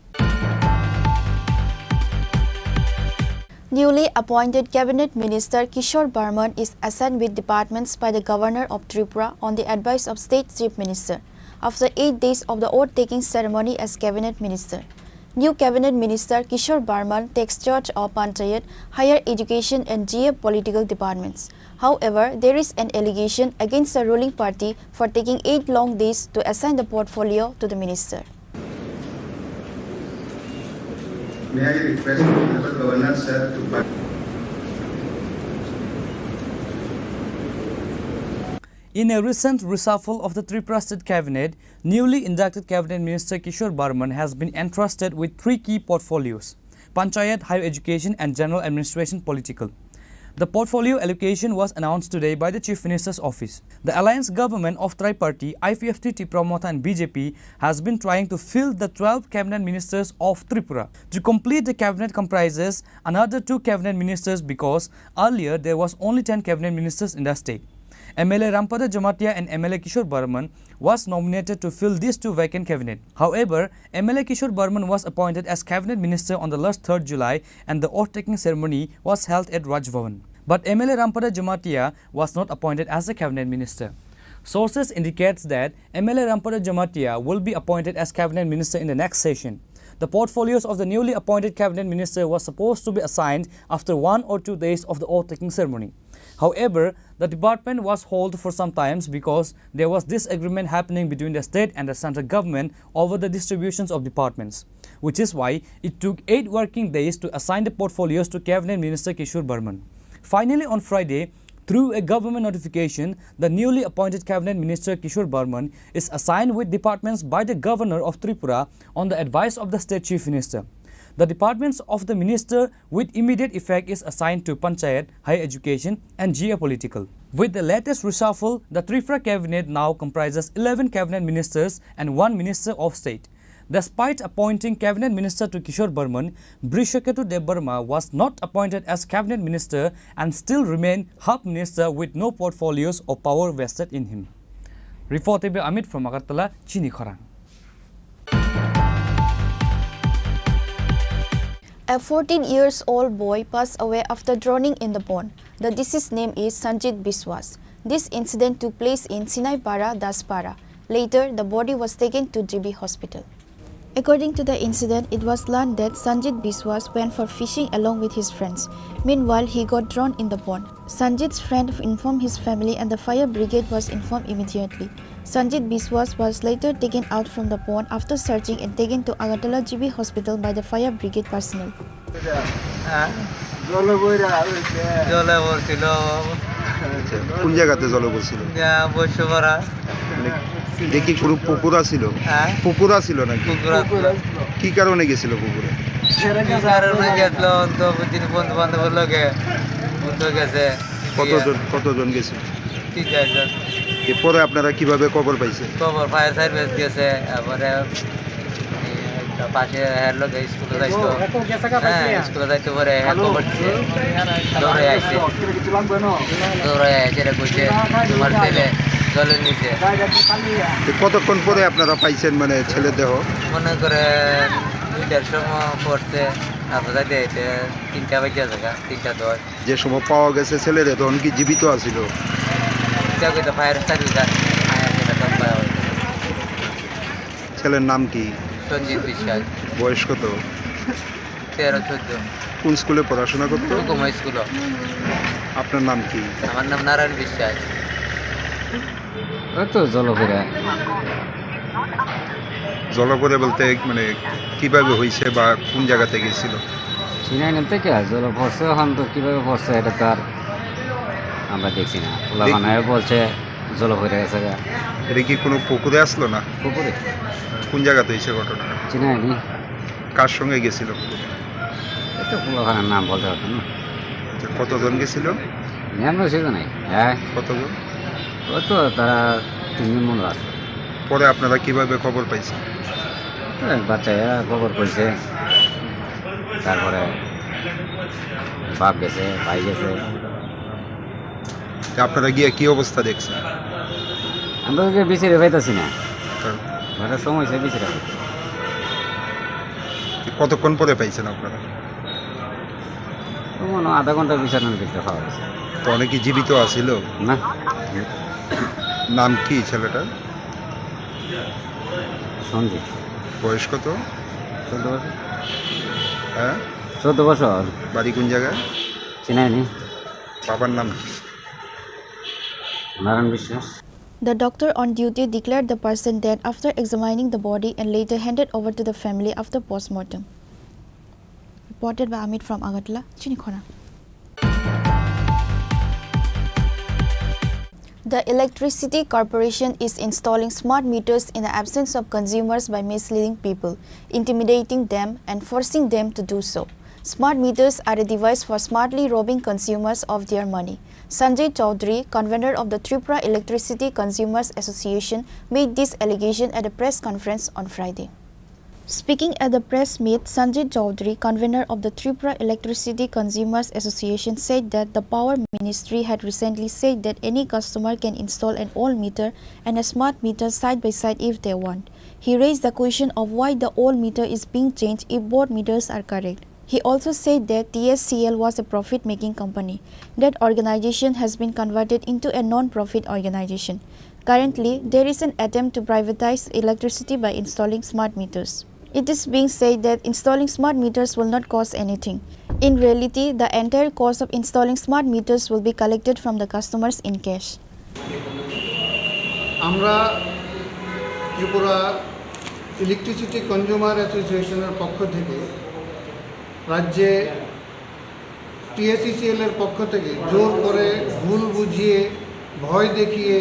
Newly appointed Cabinet Minister Kishore Barman is assigned with departments by the Governor of Tripura on the advice of State Chief Minister after eight days of the oath-taking ceremony as Cabinet Minister. New Cabinet Minister Kishore Barman takes charge of Panchayat, Higher Education and G A political departments. However, there is an allegation against the ruling party for taking eight long days to assign the portfolio to the minister. May I request Honorable Governor, sir, to... In a recent reshuffle of the Tripura State Cabinet, newly inducted Cabinet Minister Kishore Barman has been entrusted with three key portfolios: Panchayat, Higher Education and General Administration Political. The portfolio allocation was announced today by the Chief Minister's office. The alliance government of Triparty, I P F T, Tipra Motha and B J P has been trying to fill the twelve cabinet ministers of Tripura. To complete the cabinet comprises another two cabinet ministers because earlier there was only ten cabinet ministers in the state. M L A Rampada Jamatia and M L A Kishore Barman was nominated to fill these two vacant cabinet. However, M L A Kishore Barman was appointed as cabinet minister on the last third July and the oath-taking ceremony was held at Raj Bhavan. But M L A Rampada Jamatia was not appointed as a cabinet minister. Sources indicates that M L A Rampada Jamatia will be appointed as cabinet minister in the next session. The portfolios of the newly appointed cabinet minister was supposed to be assigned after one or two days of the oath-taking ceremony. However, the department was held for some times because there was disagreement happening between the state and the central government over the distributions of departments, which is why it took eight working days to assign the portfolios to Cabinet Minister Kishore Barman. Finally, on Friday, through a government notification, the newly appointed Cabinet Minister Kishore Barman is assigned with departments by the Governor of Tripura on the advice of the State Chief Minister. The departments of the minister with immediate effect is assigned to Panchayat, Higher Education and G A Political. With the latest reshuffle, the Tripura cabinet now comprises eleven cabinet ministers and one minister of state. Despite appointing cabinet minister to Kishore Barman, Brishaketu Debbarma was not appointed as cabinet minister and still remain half minister with no portfolios or power vested in him. Report by Amit from Agartala, Chini Khorang. A fourteen years old boy passed away after drowning in the pond. The deceased name is Sanjit Biswas. This incident took place in Sinaipara, Daspara. Later, the body was taken to G B Hospital. According to the incident, it was learned that Sanjit Biswas went for fishing along with his friends. Meanwhile, he got drowned in the pond. Sanjit's friend informed his family and the fire brigade was informed immediately. Sanjit Biswas was later taken out from the pond after searching and taken to Agartala G B hospital by the fire brigade personnel. হ্যাঁ? জলে বইরা হইছে। জলে পড়ছিল। আচ্ছা, কোন জায়গাতে জলে পড়ছিল? ইয়া, বৈশ্যপাড়া। মানে, দেখি কোনো পুকুর আছিল? হ্যাঁ? পুকুর আছিল নাকি? পুকুর আছিল। কি কারণে গেছিল পুকুরে? কি কারণে গেছিল? তো দিন বন্ধু বান্ধবের লগে ঘুরতে গেছে। কতজন, কতজন গেছিল? তিন চারজন। এরপরে আপনারা কিভাবে খবর পাইছেন? খবর ফায়ার সার্ভিস গেছে, তারপরে এই একটা পাশে এর লগে স্কুলে যাইতো। হ্যাঁ, স্কুলে যাইতো পরে হ্যাঁ খবর দিছে। দৌড়ে আইছে। দৌড়ে আইছে, এটা কইছে, "তোমার ছেলে জলের নিচে।" তো কতক্ষণ পরে আপনারা পাইছেন, মানে, ছেলের দেহ? মনে করে দুইটার সময় পড়ছে, তারপর যাইতে যাইতে তিনটা বাজে জায়গা, তিনটা দশ। যে সময় পাওয়া গেছে ছেলেরে, তখন কি জীবিত আছিল? এটা কইতে ফায়ার সার্ভিস আর ফায়ার সেটা তো পাওয়া হয়েছে। ছেলের নাম কি? সঞ্জিত বিশ্বাস। বয়স কত? তেরো চোদ্দ। কোন স্কুলে পড়াশোনা করতো? সুকুমার স্কুল। আপনার নাম কি? আমার নাম নারায়ণ বিশ্বাস। ওই তো জলপুরে। জলপুরে বলতে, মানে, কিভাবে হয়েছে বা কোন জায়গাতে গেছিল? চিনাই না তো কে, জল পড়ছে, এখন তো কিভাবে পড়ছে এটা তো আর আমরা দেখছি না। পোলাপানায় বলছে জল পড়ে গেছে গা। এটা কি কোনো পুকুরে আসলো না? পুকুরে। কোন জায়গাতে হয়েছে ঘটনা? চিনাই নি। কার সঙ্গে গেছিল? এটা পোলাপানার নাম বলতে পারতাম না। আচ্ছা, কতজন গেছিল? আমরা সেটা নাই। হ্যাঁ। কতজন? ও তো তারা তিনজন মনে আছে। পরে আপনারা কিভাবে খবর পাইছেন? তো বাচ্চারা খবর কইছে, তারপরে বাপ গেছে, ভাই গেছে। তা আপনারা গিয়ে কি অবস্থা দেখছেন? আমরা তো বিচারে পাইতাছি না। তা ঘরের সময় হয়েছে বিচারে পাইতাছি। কতক্ষণ পরে পাইছেন আপনারা? তো মনে হয় আধা ঘন্টার বিচারের ভিতরে পাওয়া গেছে। তো অনেকে জীবিত আছিল? না। নাম কি ছেলেটার? সঞ্জিত। বয়স কত? চোদ্দ বছর। হ্যাঁ? চোদ্দ বছর। বাড়ি কোন জায়গায়? চিনাইনি। বাবার নাম কি? নারায়ণ বিশ্বাস। The doctor on duty declared the person dead after examining the body and later handed over to the family after post-mortem. Reported by Amit from Agartala, Chinikhona. The Electricity Corporation is installing smart meters in the absence of consumers by misleading people, intimidating them, and forcing them to do so. Smart meters are a device for smartly robbing consumers of their money. Sanjay Chaudhary, convener of the Tripura Electricity Consumers Association, made this allegation at a press conference on Friday. Speaking at the press meet, Sanjay Chaudhary, convener of the Tripura Electricity Consumers Association, said that the Power Ministry had recently said that any customer can install an old meter and a smart meter side by side if they want. He raised the question of why the old meter is being changed if both meters are correct. He also said that T S C L was a profit-making company. That organization has been converted into a non-profit organization. Currently, there is an attempt to privatize electricity by installing smart meters. It is being said that installing smart meters will not cost anything. In reality, the entire cost of installing smart meters will be collected from the customers in cash. আমরা Tripura electricity consumer অ্যাসোসিয়েশনের পক্ষ থেকে রাজ্যে টিএসইসিএল এর পক্ষ থেকে জোর করে, ভুল বুঝিয়ে, ভয় দেখিয়ে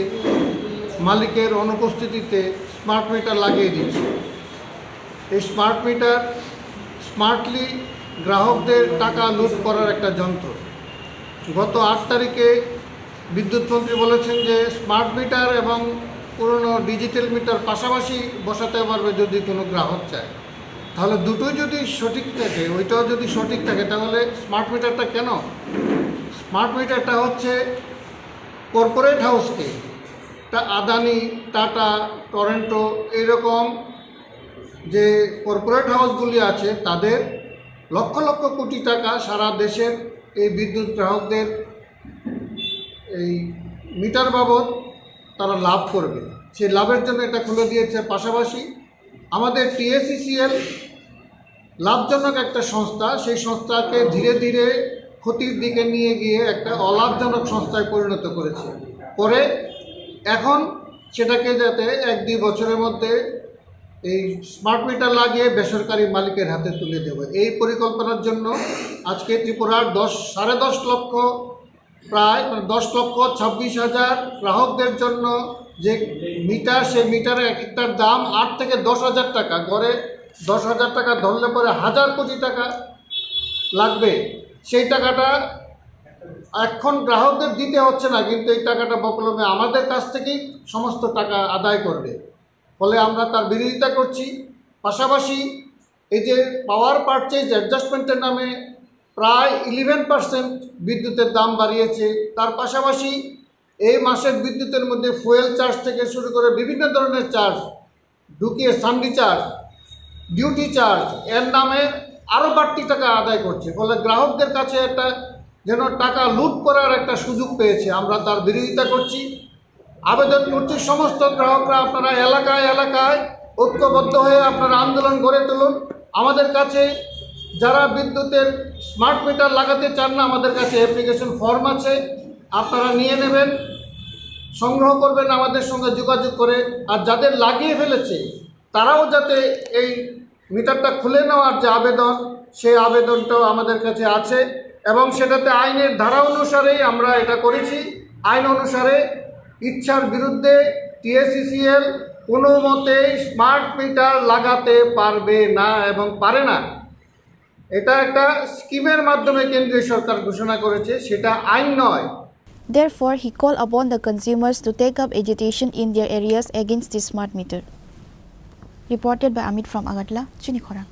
মালিকের অনুপস্থিতিতে স্মার্ট মিটার লাগিয়ে দিচ্ছে। এই স্মার্ট মিটার স্মার্টলি গ্রাহকদের টাকা লুট করার একটা যন্ত্র। গত আট তারিখে বিদ্যুৎ মন্ত্রী বলেছেন যে স্মার্ট মিটার এবং পুরনো ডিজিটাল মিটার পাশাপাশি বসাতে পারবে যদি কোনো গ্রাহক চায়। তাহলে দুটোই যদি সঠিক থাকে, ওইটাও যদি সঠিক থাকে, তাহলে স্মার্ট মিটারটা কেন? স্মার্ট মিটারটা হচ্ছে কর্পোরেট হাউসকে, তা আদানি, টাটা, টরেন্টো, এইরকম যে কর্পোরেট হাউসগুলি আছে, তাদের লক্ষ লক্ষ কোটি টাকা সারা দেশের এই বিদ্যুৎ গ্রাহকদের এই মিটার বাবদ তারা লাভ করবে। সেই লাভের জন্য এটা খুলে দিয়েছে। পাশাপাশি আমাদের টিএসইসিএল লাভজনক একটা সংস্থা, সেই সংস্থাকে ধীরে ধীরে ক্ষতির দিকে নিয়ে গিয়ে একটা অলাভজনক সংস্থায় পরিণত করেছে। করে এখন সেটাকে যাতে এক দুই বছরের মধ্যে এই স্মার্ট মিটার লাগিয়ে বেসরকারি মালিকের হাতে তুলে দেবে, এই পরিকল্পনার জন্য আজকে ত্রিপুরার দশ সাড়ে দশ লক্ষ, প্রায় মানে দশ লক্ষ ছাব্বিশ হাজার গ্রাহকদের জন্য যে মিটার, সেই মিটারের এক একটার দাম আট থেকে দশ হাজার টাকা, গড়ে দশ হাজার টাকা ধরলে পরে হাজার কোটি টাকা লাগবে। সেই টাকাটা এখন গ্রাহকদের দিতে হচ্ছে না, কিন্তু এই টাকাটা বকলমে আমাদের কাছ থেকেই সমস্ত টাকা আদায় করবে। ফলে আমরা তার বিরোধিতা করছি। পাশাপাশি এই যে পাওয়ার পারচেজ অ্যাডজাস্টমেন্টের নামে প্রায় ইলেভেন পার্সেন্ট বিদ্যুতের দাম বাড়িয়েছে, তার পাশাপাশি এই মাসের বিদ্যুতের মধ্যে ফুয়েল চার্জ থেকে শুরু করে বিভিন্ন ধরনের চার্জ ঢুকিয়ে, সান্ডি চার্জ, ডিউটি চার্জ, এর নামে আরও বাড়তি টাকা আদায় করছে। ফলে গ্রাহকদের কাছে একটা যেন টাকা লুট করার একটা সুযোগ পেয়েছে, আমরা তার বিরোধিতা করছি। আবেদন করছি, সমস্ত গ্রাহকরা আপনারা এলাকায় এলাকায় ঐক্যবদ্ধ হয়ে আপনারা আন্দোলন গড়ে তুলুন। আমাদের কাছে যারা বিদ্যুতের স্মার্ট মিটার লাগাতে চান না, আমাদের কাছে অ্যাপ্লিকেশন ফর্ম আছে, আপনারা নিয়ে নেবেন, সংগ্রহ করবেন আমাদের সঙ্গে যোগাযোগ করে। আর যাদের লাগিয়ে ফেলেছে, তারাও যাতে এই মিটারটা খুলে নেওয়ার যে আবেদন, সেই আবেদনটাও আমাদের কাছে আছে এবং সেটাতে আইনের ধারা অনুসারেই আমরা এটা করেছি। আইন অনুসারে ইচ্ছার বিরুদ্ধে টিএসইসিএল কোনো মতেই স্মার্ট মিটার লাগাতে পারবে না এবং পারে না। এটা একটা স্কিমের মাধ্যমে কেন্দ্রীয় সরকার ঘোষণা করেছে, সেটা আইন নয়। Therefore, he called upon the consumers to take up agitation in their areas against the smart meter. Reported by Amit from Agartala, Chini Khorang.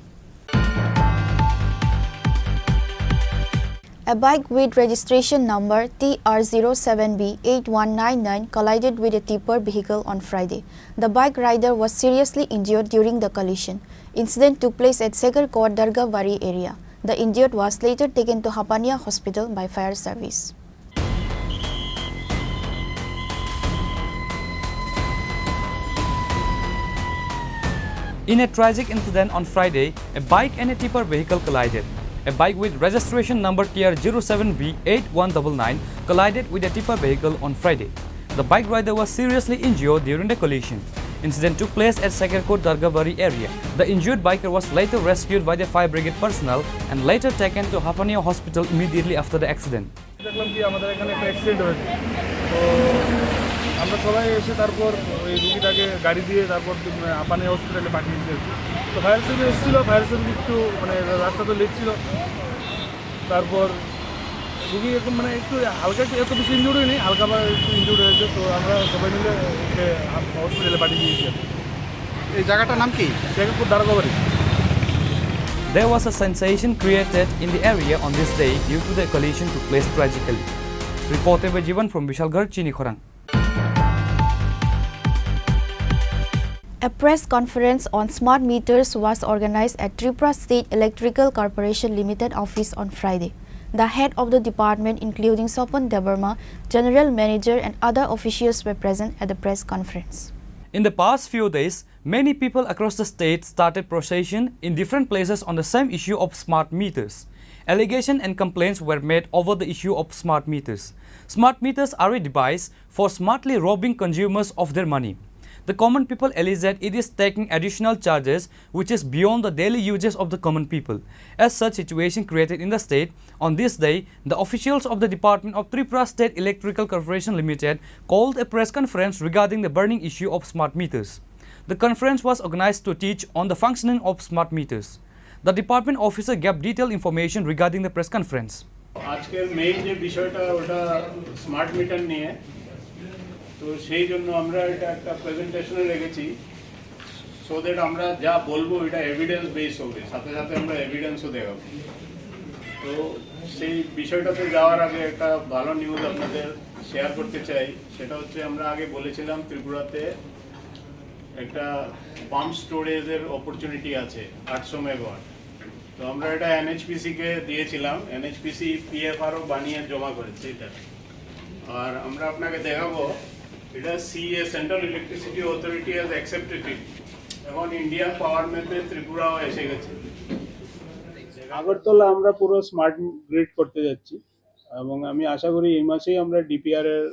A bike with registration number T R zero seven B eight one nine nine collided with a tipper vehicle on Friday. The bike rider was seriously injured during the collision. Incident took place at Sekarkot Dargabari area. The injured was later taken to Hapania Hospital by fire service. In a tragic incident on Friday, a bike and a tipper vehicle collided. A bike with registration number T R zero seven B eight one double nine collided with a tipper vehicle on Friday. The bike rider was seriously injured during the collision. Incident took place at Sekarkot Dargabari area. The injured biker was later rescued by the fire brigade personnel and later taken to Hapania Hospital immediately after the accident. দেখলাম কি আমাদের এখানে একটা অ্যাক্সিডেন্ট হয়েছে। তো আমরা সবাই এসে তারপর ওই রুগীটাকে গাড়ি দিয়ে তারপর হাঁপানি হসপিটালে পাঠিয়েছি আর কি। তো ফায়ার সার্ভিস এসেছিলো, ফায়ার সার্ভিস একটু মানে রাস্তা তো লেট ছিল। তারপর রুগী এখন মানে একটু হালকা, একটু এত বেশি ইনজুর্ড হয়নি, হালকা বা একটু ইনজুর্ড হয়েছে। তো আমরা সবাই মিলে ওকে হসপিটালে পাঠিয়ে দিয়েছি আর কি। এই জায়গাটার নাম কি? শেখপুর দারোগাবাড়ি। There was a sensation created in the area on this day due to the collision took place tragically. Reported by Jivan from Bishalgarh, Chini Khorang. A press conference on smart meters was organized at Tripura State Electrical Corporation Limited office on Friday. The head of the department, including Sopon Debbarma, general manager and other officials were present at the press conference. In the past few days, many people across the state started protesting in different places on the same issue of smart meters. Allegations and complaints were made over the issue of smart meters. Smart meters are a device for smartly robbing consumers of their money. The common people allege that it is taking additional charges which is beyond the daily uses of the common people. As such situation created in the state, on this day, the officials of the Department of Tripura State Electrical Corporation Limited called a press conference regarding the burning issue of smart meters. The conference was organized to teach on the functioning of smart meters. The department officer gave detailed information regarding the press conference. আজকের মেইন যে বিষয়টা, ওটা smart meter নিয়ে। তো সেই জন্য আমরা এটা একটা প্রেজেন্টেশনে রেখেছি, সো দ্যাট আমরা যা বলবো এটা এভিডেন্স বেস হবে, সাথে সাথে আমরা এভিডেন্সও দেখাবো। তো সেই বিষয়টাতে যাওয়ার আগে একটা ভালো নিউজ আপনাদের শেয়ার করতে চাই। সেটা হচ্ছে, আমরা আগে বলেছিলাম ত্রিপুরাতে একটা পাম্প স্টোরেজের অপরচুনিটি আছে আটশো মেগাওয়াট। তো আমরা এটা এনএইচপিসি কে দিয়েছিলাম, এনএইচপিসি পিএফআরও বানিয়ে জমা করেছে এটা। আর আমরা আপনাকে দেখাবো, এটা CEA, central electricity authority has accepted ইট। এখন ইন্ডিয়ান পাওয়ার ম্যাপে ত্রিপুরাও এসে গেছে। আগরতলা আমরা পুরো স্মার্ট গ্রিড করতে যাচ্ছি এবং আমি আশা করি এই মাসেই আমরা ডিপিআর এর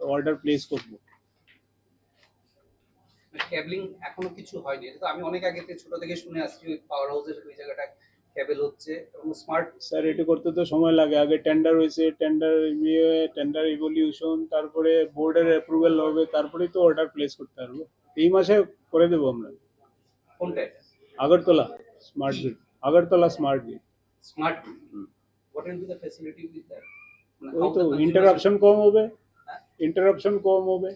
অর্ডার প্লেস করব। কেবলিং এখনো কিছু হয়নি। এটা তো আমি অনেক আগে থেকে, ছোট থেকে শুনে আসছি, ওই পাওয়ার হাউসের ওই জায়গাটা কেবল হচ্ছে এবং স্মার্ট। স্যার, এটা করতে তো সময় লাগে। আগে টেন্ডার হয়েছে, টেন্ডার ইয়ে, টেন্ডার ইভলিউশন, তারপরে বোর্ডের অ্যাপ্রুভাল হবে, তারপরেই তো অর্ডার প্লেস করতে পারবো। এই মাসে করে দেবো আমরা। কোনটা এটা? Agartala smart grid, Agartala smart grid. Smart. What will be the facility with that? ওই তো ইন্টারাপশন কম হবে, ইন্টারাপশন কম হবে।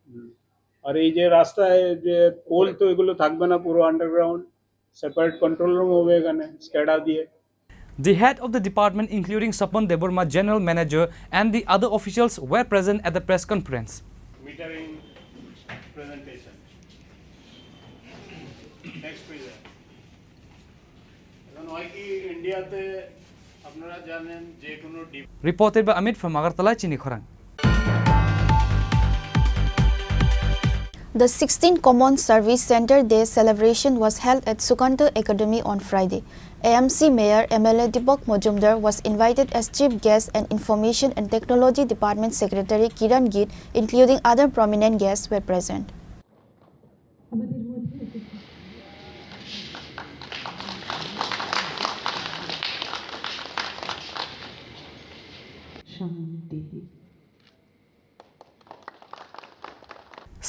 হুম। আর এই যে রাস্তায় যে পোল, তো এগুলো থাকবে না, পুরো আন্ডারগ্রাউন্ড, সেপারেট কন্ট্রোল রুম হবে এখানে স্ক্যাডা দিয়ে। The head of the department, including Sapan Debbarma, general manager, and the other officials were present at the press conference. Metering presentation. Next পেজে। এখন হয় কি, ইন্ডিয়াতে আপনারা জানেন যে কোনো deep Reported by Amit from Agartala, Chini Khorang. The sixteenth Common Service Centre Day celebration was held at Sukanta Academy on Friday. A M C Mayor M L A Deepak Majumdar was invited as chief guest and Information and Technology Department Secretary Kiran Git, including other prominent guests, were present. শান্তি।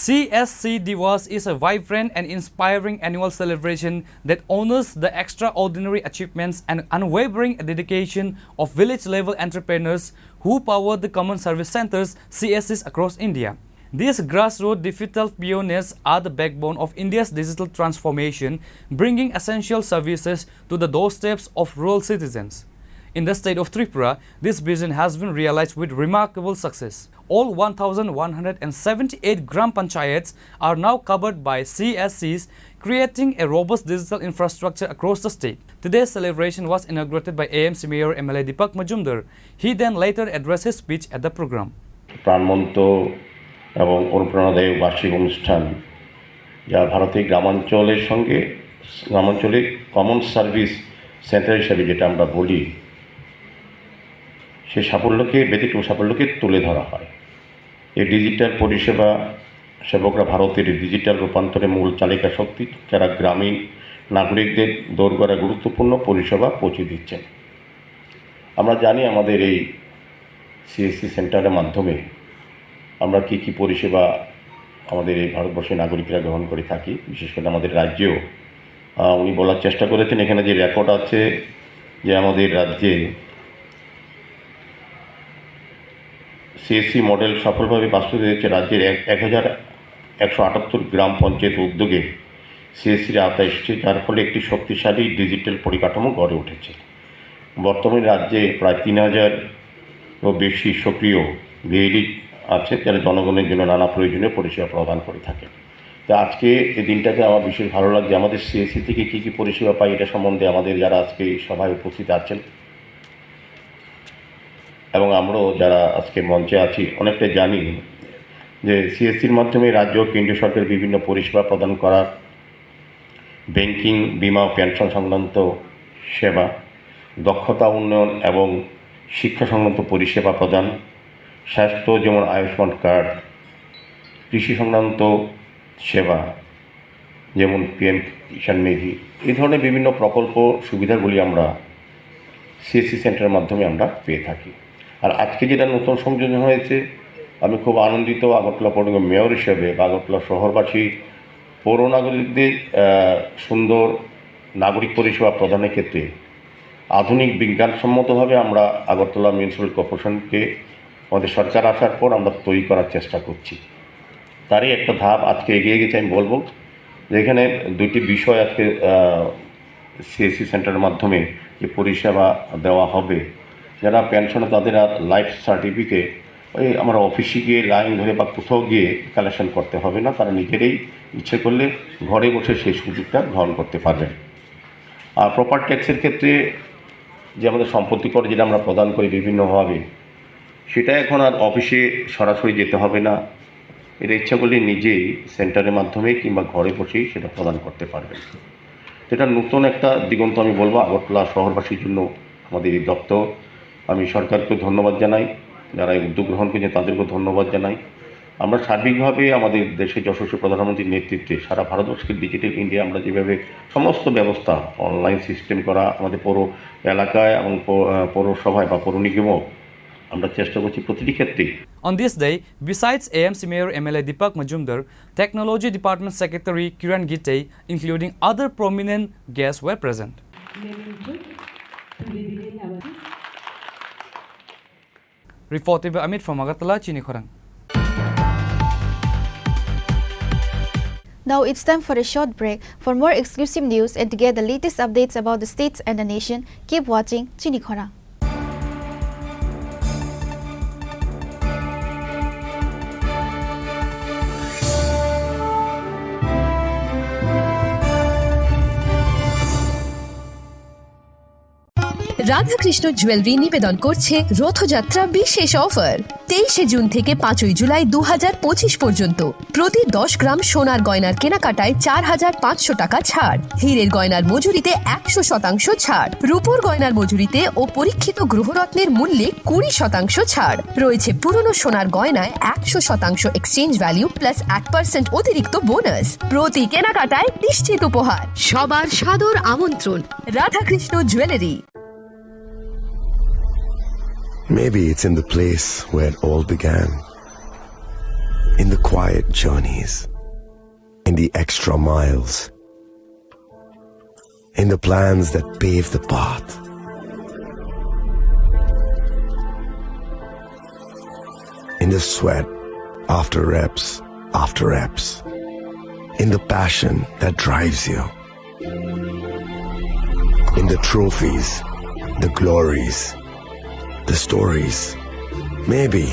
C S C Diwas is a vibrant and inspiring annual celebration that honors the extraordinary achievements and unwavering dedication of village level entrepreneurs who power the common service centers, C S Cs, across India. These grassroots digital pioneers are the backbone of India's digital transformation, bringing essential services to the doorsteps of rural citizens. In the state of Tripura, this vision has been realized with remarkable success. All one thousand one hundred seventy-eight Gram Panchayats are now covered by C S Cs, creating a robust digital infrastructure across the state. Today's celebration was inaugurated by A M C Mayor M L A Deepak Majumdar. He then later addressed his speech at the program. প্রাণবন্ত এবং অনুপ্রেরণাদায়ক বার্ষিক অনুষ্ঠান, যা ভারতের গ্রামাঞ্চলের সঙ্গে, গ্রামাঞ্চলে কমন সার্ভিস সেন্টার হিসাবে যেটা আমরা বলি, সেই সাফল্যকে, ব্যতিক্রম সাফল্যকে তুলে ধরা হয়। এই ডিজিটাল পরিষেবা সেবকরা ভারতের ডিজিটাল রূপান্তরের মূল চালিকা শক্তি, যারা গ্রামীণ নাগরিকদের দোরগোড়ায় গুরুত্বপূর্ণ পরিষেবা পৌঁছে দিচ্ছেন। আমরা জানি, আমাদের এই সিএসসি সেন্টারের মাধ্যমে আমরা কি কি পরিষেবা আমাদের এই ভারতবর্ষের নাগরিকরা গ্রহণ করে থাকি, বিশেষ করে আমাদের রাজ্যেও। আহ, উনি বলার চেষ্টা করেছেন, এখানে যে রেকর্ড আছে যে আমাদের রাজ্যে সিএসসি মডেল সফলভাবে বাস্তবায়িত হয়েছে। রাজ্যের এক এক হাজার একশো আটাত্তর গ্রাম পঞ্চায়েত উদ্যোগে সিএসসির আওতায় এসেছে, যার ফলে একটি শক্তিশালী ডিজিটাল পরিকাঠামো গড়ে উঠেছে। বর্তমানে রাজ্যে প্রায় তিন হাজারও বেশি সক্রিয় ভিএলই আছে, যারা জনগণের জন্য নানা প্রয়োজনীয় পরিষেবা প্রদান করে থাকে। তো আজকে এই দিনটাতে আমার বিশেষ ভালো লাগছে। আমাদের সিএসসি থেকে কী কী পরিষেবা পাই, এটা সম্বন্ধে আমাদের যারা আজকে এই সভায় উপস্থিত আছেন এবং আমরাও যারা আজকে মঞ্চে আছি, অনেকটাই জানি যে সিএসসির মাধ্যমে রাজ্য ও কেন্দ্রীয় সরকারের বিভিন্ন পরিষেবা প্রদান করার ব্যাংকিং, বীমা ও পেনশন সংক্রান্ত সেবা, দক্ষতা উন্নয়ন এবং শিক্ষা সংক্রান্ত পরিষেবা প্রদান, স্বাস্থ্য যেমন আয়ুষ্মান কার্ড, কৃষি সংক্রান্ত সেবা যেমন পিএম কিষাণ নিধি, এই ধরনের বিভিন্ন প্রকল্প সুবিধাগুলি আমরা সিএসসি সেন্টারের মাধ্যমে আমরা পেয়ে থাকি। আর আজকে যেটা নতুন সংযোজন হয়েছে, আমি খুব আনন্দিত আগরতলা পৌর নিগম মেয়র হিসেবে বা আগরতলা শহরবাসী পৌর নাগরিকদের আহ, সুন্দর নাগরিক পরিষেবা প্রদানের ক্ষেত্রে আধুনিক বিজ্ঞানসম্মতভাবে আমরা আগরতলা মিউনিসিপ্যাল কর্পোরেশনকে আমাদের সরকার আসার পর আমরা তৈরি করার চেষ্টা করছি। তারই একটা ধাপ আজকে এগিয়ে গেছে। আমি বলবো যে এখানে দুইটি বিষয় আজকে সিএসসি সেন্টারের মাধ্যমে যে পরিষেবা দেওয়া হবে, যারা পেনশনে তাদের আর লাইফ সার্টিফিকেট ওই আমরা অফিসে গিয়ে লাইন ধরে বা কোথাও গিয়ে কালেকশন করতে হবে না, তারা নিজেরাই ইচ্ছে করলে ঘরে বসে সেই সুযোগটা গ্রহণ করতে পারবেন। আর প্রপার ট্যাক্সের ক্ষেত্রে যে আমাদের সম্পত্তি কর যেটা আমরা প্রদান করি বিভিন্নভাবে, সেটা এখন আর অফিসে সরাসরি যেতে হবে না। এরা ইচ্ছা করলে নিজেই সেন্টারের মাধ্যমে কিংবা ঘরে বসেই সেটা প্রদান করতে পারবেন। এটা নতুন একটা দিগন্ত, আমি বলবো, আগরতলা শহরবাসীর জন্য আমাদের এই দপ্তর। আমি সরকারকে ধন্যবাদ জানাই, যারা এই উদ্যোগ গ্রহণ করেছেন তাদেরকেও ধন্যবাদ জানাই। আমরা সার্বিকভাবে আমাদের দেশের যশস্বী প্রধানমন্ত্রীর নেতৃত্বে সারা ভারতবর্ষকে ডিজিটাল ইন্ডিয়া আমরা যেভাবে সমস্ত ব্যবস্থা অনলাইন সিস্টেম করা, আমাদের পৌর এলাকায় এবং পৌ-, আহ, পৌরসভায় বা পৌর নিগমও আমরা চেষ্টা করছি প্রতিটি ক্ষেত্রেই। On this day, besides A M C Mayor M L A Deepak Majumdar, Technology Department Secretary Kiran Gite, including other prominent guests were present. Reported by Amit from Agartala, Chini Khorang. Now it's time for a short break. For more exclusive news and to get the latest updates about the states and the nation, keep watching Chini Khorang. Radhakrishna jewellery নিবেদন করছে রথযাত্রা বিশেষ অফার। তেইশে জুন থেকে পাঁচই জুলাই দু হাজার পঁচিশ পর্যন্ত প্রতি দশ গ্রাম সোনার গয়নার কেনাকাটায় চার হাজার পাঁচশো টাকা ছাড়, হীরের গয়নার মজুরিতে একশো শতাংশ ছাড়, রূপোর গয়নার মজুরিতে ও পরীক্ষিত গ্রহরত্নের মূল্যে কুড়ি শতাংশ ছাড় রয়েছে। পুরনো সোনার গয়নায় একশো শতাংশ এক্সচেঞ্জ ভ্যালু প্লাস এক পার্সেন্ট অতিরিক্ত বোনাস। প্রতি কেনাকাটায় নিশ্চিত উপহার। সবার সাদর আমন্ত্রণ Radhakrishna jewellery. Maybe it's in the place where it all began. In the quiet journeys, in the extra miles, in the plans that pave the path, in the sweat after reps after reps, in the passion that drives you. In the trophies, the glories, the stories. Maybe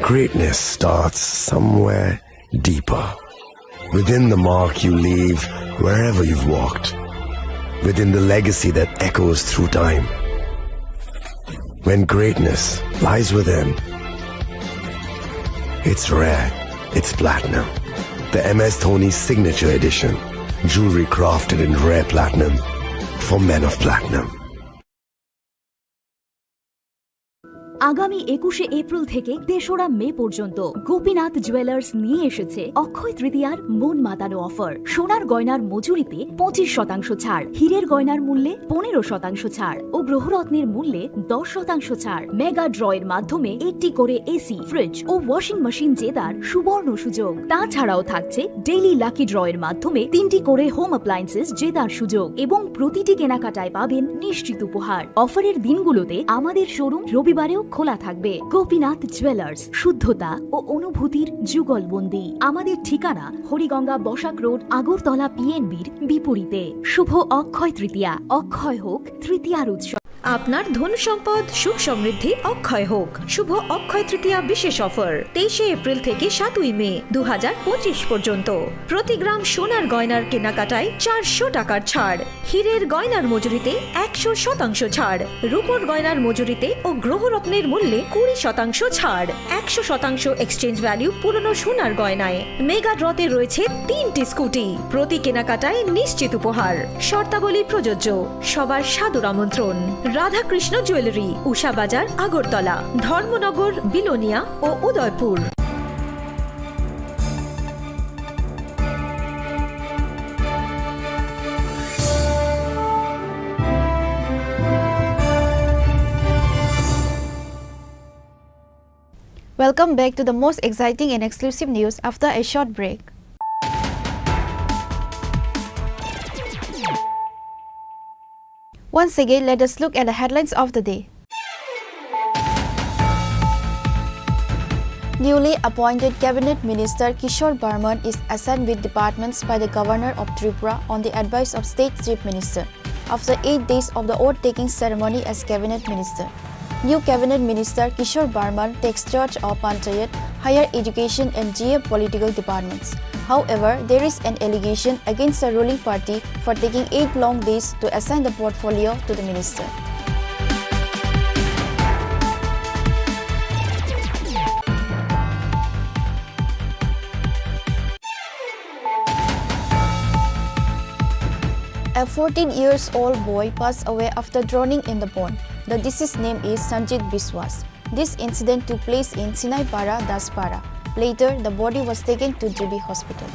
greatness starts somewhere deeper. Within the mark you leave wherever you've walked. Within the legacy that echoes through time. When greatness lies within, it's rare, it's platinum. The M S Dhoni Signature Edition. Jewelry crafted in rare platinum for men of platinum. আগামী একুশে এপ্রিল থেকে তেসরা মে পর্যন্ত গোপীনাথ জুয়েলার্স নিয়ে এসেছে অক্ষয় তৃতীয়ার মন মাতানো অফার। সোনার গয়নার মজুরিতে পঁচিশ শতাংশ ছাড়, হীরের গয়নার মূল্যে পনেরো শতাংশ ছাড় ও গ্রহরত্নের মূল্যে দশ শতাংশ ছাড়। মেগা ড্রয়ের মাধ্যমে একটি করে এসি, ফ্রিজ ও ওয়াশিং মেশিন জেতার সুবর্ণ সুযোগ। তাছাড়াও থাকছে ডেইলি লাকি ড্রয়ের মাধ্যমে তিনটি করে হোম অ্যাপ্লায়েন্সেস জেতার সুযোগ এবং প্রতিটি কেনাকাটায় পাবেন নিশ্চিত উপহার। অফারের দিনগুলোতে আমাদের শোরুম রবিবারেও খোলা থাকবে। গোপীনাথ জুয়েলার্স, শুদ্ধতা ও অনুভূতির যুগলবন্দি। আমাদের ঠিকানা হরিগঙ্গা বসাক রোড, আগরতলা পিএনবির বিপরীতে। শুভ অক্ষয় তৃতীয়া, অক্ষয় হোক তৃতীয়ার উৎসব। আপনার ধন সম্পদ সুখ সমৃদ্ধি অক্ষয় হোক। শুভ অক্ষয় তৃতীয়া বিশেষ অফার, তেইশে এপ্রিল থেকে সাতই মে দু হাজার পঁচিশ পর্যন্ত। প্রতি গ্রাম সোনার গয়নার কেনাকাটায় চারশো টাকার ছাড়, হীরের গয়নার মজুরিতে একশো শতাংশ ছাড়, রূপোর গয়নার মজুরিতে ও গ্রহরত্নের মূল্যে কুড়ি শতাংশ ছাড়, একশো শতাংশ এক্সচেঞ্জ ভ্যালু পুরনো সোনার গয়নায়। মেগা ড্রতে রয়েছে তিনটি স্কুটি, প্রতি কেনাকাটায় নিশ্চিত উপহার। শর্তাবলী প্রযোজ্য। সবার সাদর আমন্ত্রণ। রাধাকৃষ্ণ জুয়েলারি, উষা বাজার, আগরতলা, ধর্মনগর, বিলোনিয়া ও Udaipur. Welcome back to the most exciting and exclusive news after a short break. Once again, let us look at the headlines of the day. Newly appointed Cabinet Minister Kishore Barman is assigned with departments by the Governor of Tripura on the advice of State Chief Minister after eight days of the oath-taking ceremony as Cabinet Minister. New Cabinet Minister Kishore Barman takes charge of Panchayat, Higher Education and G A political departments. However, there is an allegation against the ruling party for taking eight long days to assign the portfolio to the minister. A fourteen years old boy passed away after drowning in the pond. The deceased name is Sanjit Biswas. This incident took place in Sinaipara, Daspara. Later, the body was taken to G B Hospital.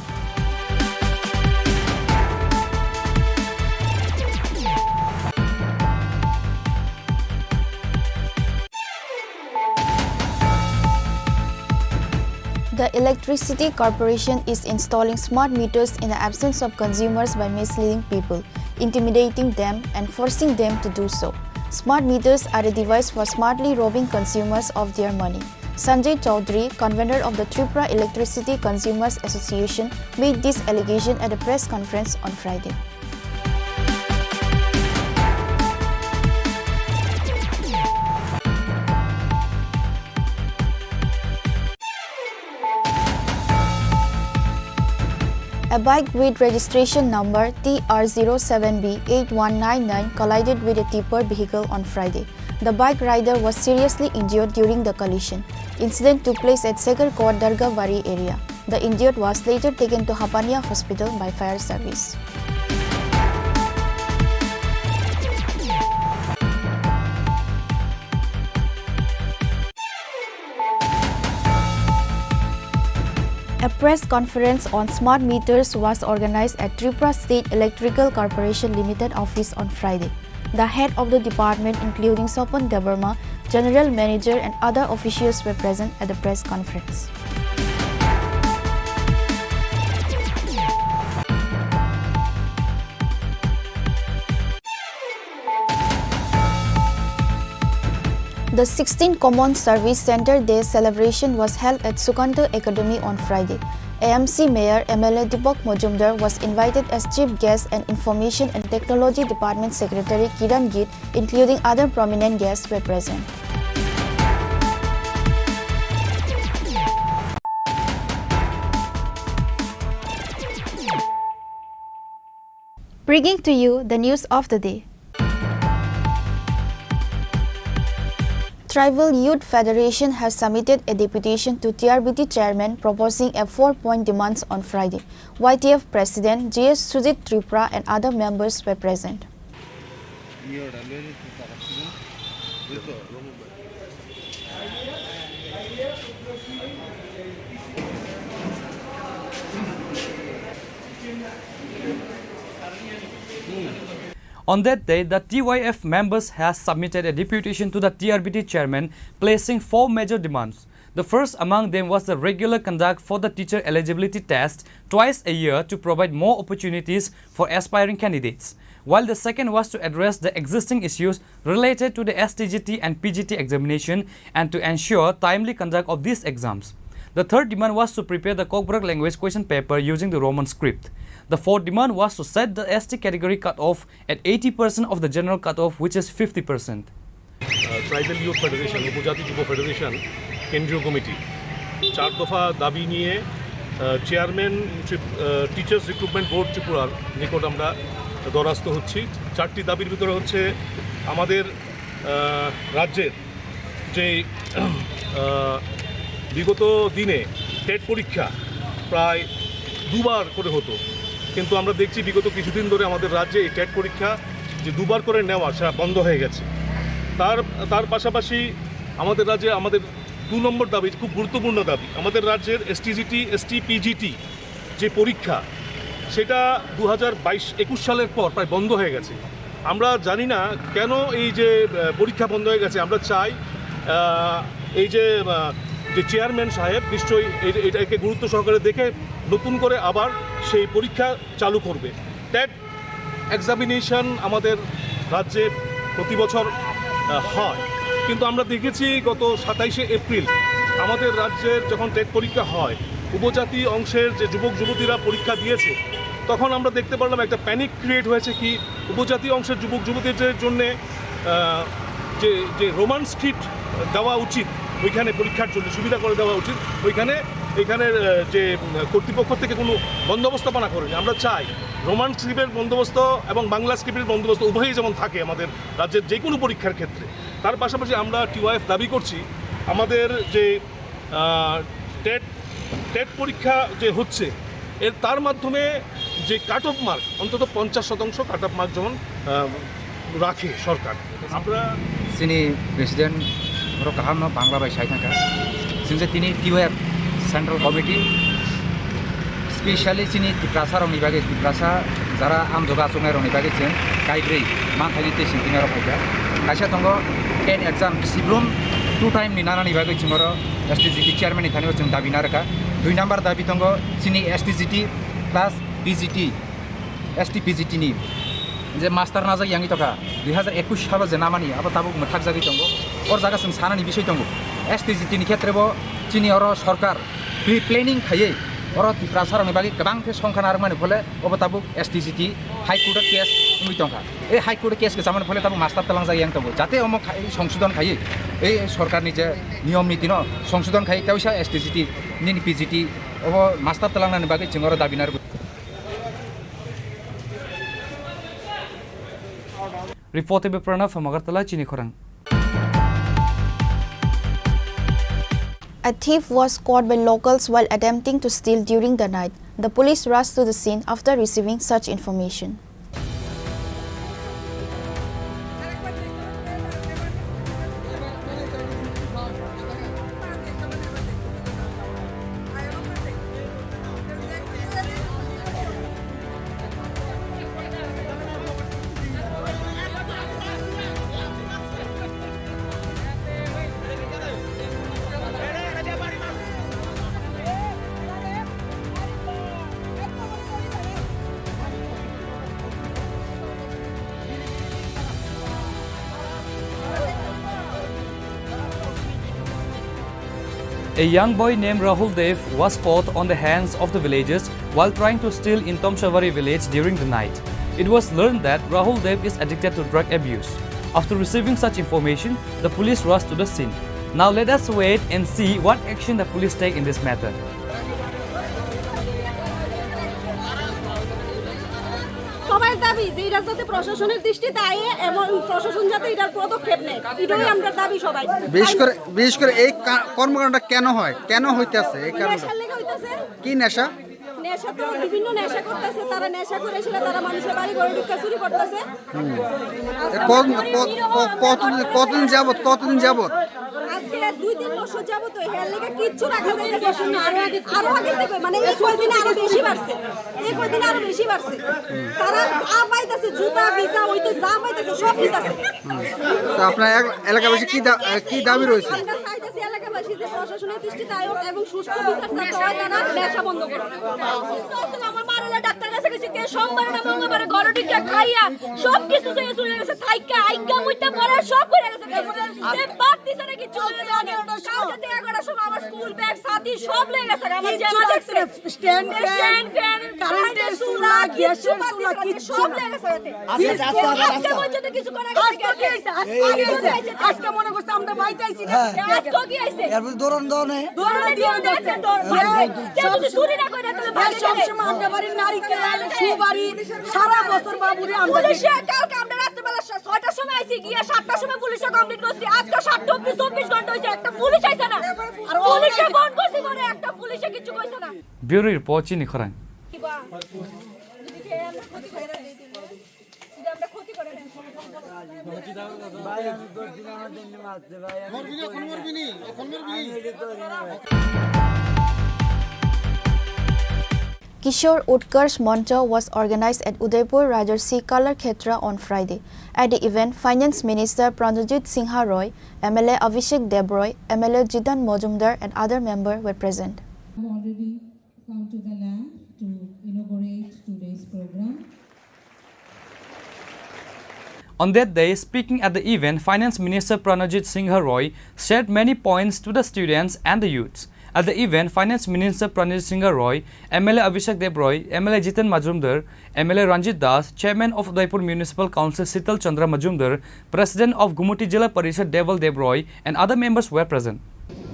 The Electricity Corporation is installing smart meters in the absence of consumers by misleading people, intimidating them, and forcing them to do so. Smart meters are a device for smartly robbing consumers of their money. Sanjay Chaudhary, convener of the Tripura Electricity Consumers Association, made this allegation at a press conference on Friday. A bike with registration number T R zero seven B eight one nine nine collided with a tipper vehicle on Friday. The bike rider was seriously injured during the collision. Incident took place at Segarkot Dargabari area. The injured was later taken to Hapania Hospital by fire service. A press conference on smart meters was organized at Tripura State Electrical Corporation Limited office on Friday. The head of the department, including Sopon Debbarma, general manager and other officials were present at the press conference. The sixteenth Common Service Centre Day celebration was held at Sukanta Academy on Friday. A M C Mayor M L A Deepak Majumdar was invited as chief guest and Information and Technology Department Secretary Kiran Gitt, including other prominent guests, were present. Bringing to you the news of the day. Tribal Youth Federation has submitted a deputation to T R B T chairman proposing a four-point demands on Friday. Y T F President G S Sujit Tripura and other members were present. On that day, the T Y F members has submitted a deputation to the T R B T chairman, placing four major demands. The first among them was the regular conduct for the teacher eligibility test twice a year to provide more opportunities for aspiring candidates, while the second was to address the existing issues related to the S T G T and P G T examination and to ensure timely conduct of these exams. The third demand was to prepare the Kokborok language question paper using the Roman script. The fourth demand was to set the S T category cutoff at eighty percent of the general cutoff, which is fifty percent. Ah, tribal youth federation, উপজাতি যুব federation কেন্দ্রীয় committee চার দফা দাবি নিয়ে, ah, chairman ত্রিপ-, ah, teachers recruitment board ত্রিপুরার নিকট আমরা দ্বারস্থ হচ্ছি। চারটি দাবির ভিতরে হচ্ছে আমাদের, আহ, রাজ্যের যে, আহ, বিগত দিনে টেট পরীক্ষা প্রায় দুবার করে হতো, কিন্তু আমরা দেখছি বিগত কিছুদিন ধরে আমাদের রাজ্যে এই টেট পরীক্ষা যে দুবার করে নেওয়া, সেটা বন্ধ হয়ে গেছে। তার, তার পাশাপাশি আমাদের রাজ্যে আমাদের দু নম্বর দাবি, খুব গুরুত্বপূর্ণ দাবি, আমাদের রাজ্যের এসটিজিটি, এসটি পিজিটি যে পরীক্ষা, সেটা দু হাজার বাইশ একুশ সালের পর প্রায় বন্ধ হয়ে গেছে। আমরা জানি না কেন এই যে, আহ, পরীক্ষা বন্ধ হয়ে গেছে। আমরা চাই, আহ, এই যে, আহ, যে চেয়ারম্যান সাহেব নিশ্চয়ই এই, এটাকে গুরুত্ব সহকারে দেখে নতুন করে আবার সেই পরীক্ষা চালু করবে। টেট এক্সামিনেশন আমাদের রাজ্যে প্রতি বছর, আহ, হয়, কিন্তু আমরা দেখেছি গত সাতাইশে এপ্রিল আমাদের রাজ্যের যখন টেট পরীক্ষা হয়, উপজাতি অংশের যে যুবক যুবতীরা পরীক্ষা দিয়েছে, তখন আমরা দেখতে পারলাম একটা প্যানিক ক্রিয়েট হয়েছে কি উপজাতি অংশের যুবক যুবতীদের জন্যে, আহ, যে, যে রোমান স্ক্রিপ্ট দেওয়া উচিত ওইখানে পরীক্ষার জন্য, সুবিধা করে দেওয়া উচিত ওইখানে, এখানে, আহ, যে, উম, কর্তৃপক্ষ থেকে কোনো বন্দোবস্ত বানা করেনি। আমরা চাই রোমান স্ক্রিপ্টের বন্দোবস্ত এবং বাংলা স্ক্রিপ্টের বন্দোবস্ত উভয়ই যেমন থাকে আমাদের রাজ্যের যে কোনো পরীক্ষার ক্ষেত্রে। তার পাশাপাশি আমরা টিওয়াইএফ দাবি করছি আমাদের যে, আহ, টেট, টেট পরীক্ষা যে হচ্ছে, এর, তার মাধ্যমে যে কাট অফ মার্ক, অন্তত পঞ্চাশ শতাংশ কাট অফ মার্ক যেমন আহ, রাখে সরকার। আমরা chini president oro kaham no Bangla bai sai thangkha. Chwng je tini T Y F Central Committee specially chini Tiprasa rokni bagwi, Tiprasa jara amjogo achuknai rokni bagwi chwng kaibrwi manthaini tei singkirnai rok phaikha. Kaisa tongo ten exam, Sibrum two time ni nanani bagwi chwng oro S T G T chairman ni thani o chwng dabi narwkha. Dui number dabi tongo chini S T G T plus P G T, S T P G T ni je master najak yangwi tongkha, dui hazar ekush salo je namani abo tabuk mwthakjagwi tongo. Or jaga chwng sanani bisoi tongo, S T G T ni khetre bo chini oro sorkar pre-planning khaiwi oro Tiprasa rokni bagwi kwbang khe songkha narwkmani phole obo tabuk S T G T High Court o case wngwi tongkha. E High Court o case kwchamani phole tabuk master twlangjak yang tongo, jate omo khai-, songsodon khaiwi ei sorkarni je niyom niti no songsodon khaiwi kaisa S T G T nini P G T obo master twlangnani bagwi chwng oro dabi narwkha. Report by Pranav from Agartala, chini khorang. A thief was caught by locals while attempting to steal during the night. The police rushed to the scene after receiving such information. A young boy named Rahul Dev was caught on the hands of the villagers while trying to steal in Tomshabari village during the night. It was learned that Rahul Dev is addicted to drug abuse. After receiving such information, the police rushed to the scene. Now let us wait and see what action the police take in this matter. সবার দাবি যে এটা যাতে প্রশাসনের দৃষ্টিতে আয় এবং প্রশাসন যাতে এটার পদক্ষেপ নেয়, এটাই আমরা দাবি সবাই। বিশেষ করে, বিশেষ করে এই কা-, কর্মকাণ্ডটা কেন হয়, কেন হইতেছে এই কারণটা? নেশার লেগে হইতেছে। কি নেশা? নেশা তো বিভিন্ন নেশা করতেছে, তারা নেশা করে সেটা তারা মানুষের বাড়ি ঘরে ঢুকে চুরি করতেছে। এ, কত-, কত-, ক-, কতদিন, কতদিন যাবত, কতদিন যাবত? আজকে দুই তিন বছর যাবত তো হেয়ার লেগে কিচ্ছু রাখা যাইতেছে না। আরো আগে, আরো আগে থেকে মানে এই কয়দিনে আরো বেশি বাড়ছে, এই কয়দিনে আরো বেশি বাড়ছে। তারা যা পাইতেছে, জুতা, ভিসা, ওইতে যা পাইতেছে সব নিতেছে। তো আপনার এলাকাবাসী কি দা-, এ, কি দাবি রয়েছে? আমরা চাইতেছি এলাকাবাসী যে প্রশাসনের দৃষ্টিতে আয়োগ এবং সুষ্ঠু বিচার যাতে হয়, তারা নেশা বন্ধ করুন। অসুস্থ হয়েছিল, আমার মা হলে ডাক্তার কাছে গেছি, কে সোমবারে না মঙ্গলবারে ঘরে ঢুকে খাইয়া সব কিছু শেষ হয়ে গেছে, থাইকা আইকা মুইতা পরে সব করে গেছে। যে বাদ দিছে না কিছু হয়ে গেছে। কালকে তো এগারোটার সময় আমার স্কুল ব্যাগ, ছাতি সব লেগে গেছে। আমার কিচ্ছু জামা রাখছে না, দেখছে। স্ট্যান্ড ফ্যান, স্ট্যান্ড ফ্যান, কারেন্টের কারেন্টের চুলা, চুলা, গ্যাসের কিচ্ছু চুলা, নাই। কিচ্ছু সব লেগে গেছে। আজকে, আজকে, আজকে পর্যন্ত কিছু করা গেছে, আজকে কি আইছে? আজকে কি আইছে? আজকে মনে করছে আমরা বাইতে আইছি না। হ্যাঁ। আজকে কি আইছে? এরপর দৌড়ান দাও না। দৌড়ান দিয়ে দেখছে, দৌড়ান। হ্যাঁ। কেউ যদি চুরি না করে, তাহলে ভাগে সব সময় আমরা বাড়ির নারিকেল, সুপারি, সারা বছর বাবুরে আমরা পুলিশে কালকে আমরা রাত্রেবেলা সা-, ছয়টার সময় আইছি, গিয়ে সাতটার সময় পুলিশে কমপ্লেন করছি। আজকে সাতটা অবধি চব্বিশ ঘন্টা হয়েছে, একটা পুলিশ আইছে না। আর পুলিশে ফোন করছি, মানে একটা পুলিশে কিছু কইছে না। Bureau report, chini khorang. Kishore Utkarsh Mancha was organized at Udaipur Rajarsi Kala Khetra on Friday. At the event, Finance Minister Pranajit Singha Roy, M L A Abhishek Deb Roy, M L A Jitan Majumdar, and other members were present. Have already come to the land to inaugurate today's program. On that day, speaking at the event, Finance Minister Pranajit Singha Roy shared many points to the students and the youths. At the event, Finance Minister Pranajit Singha Roy, M L A Abhishek Deb Roy, M L A Jitan Majumdar, M L A Ranjit Das, Chairman of Udaipur Municipal Council Sital Chandra Majumdar, President of Gumuti Jila Parishad Deval Deb Roy, and other members were present.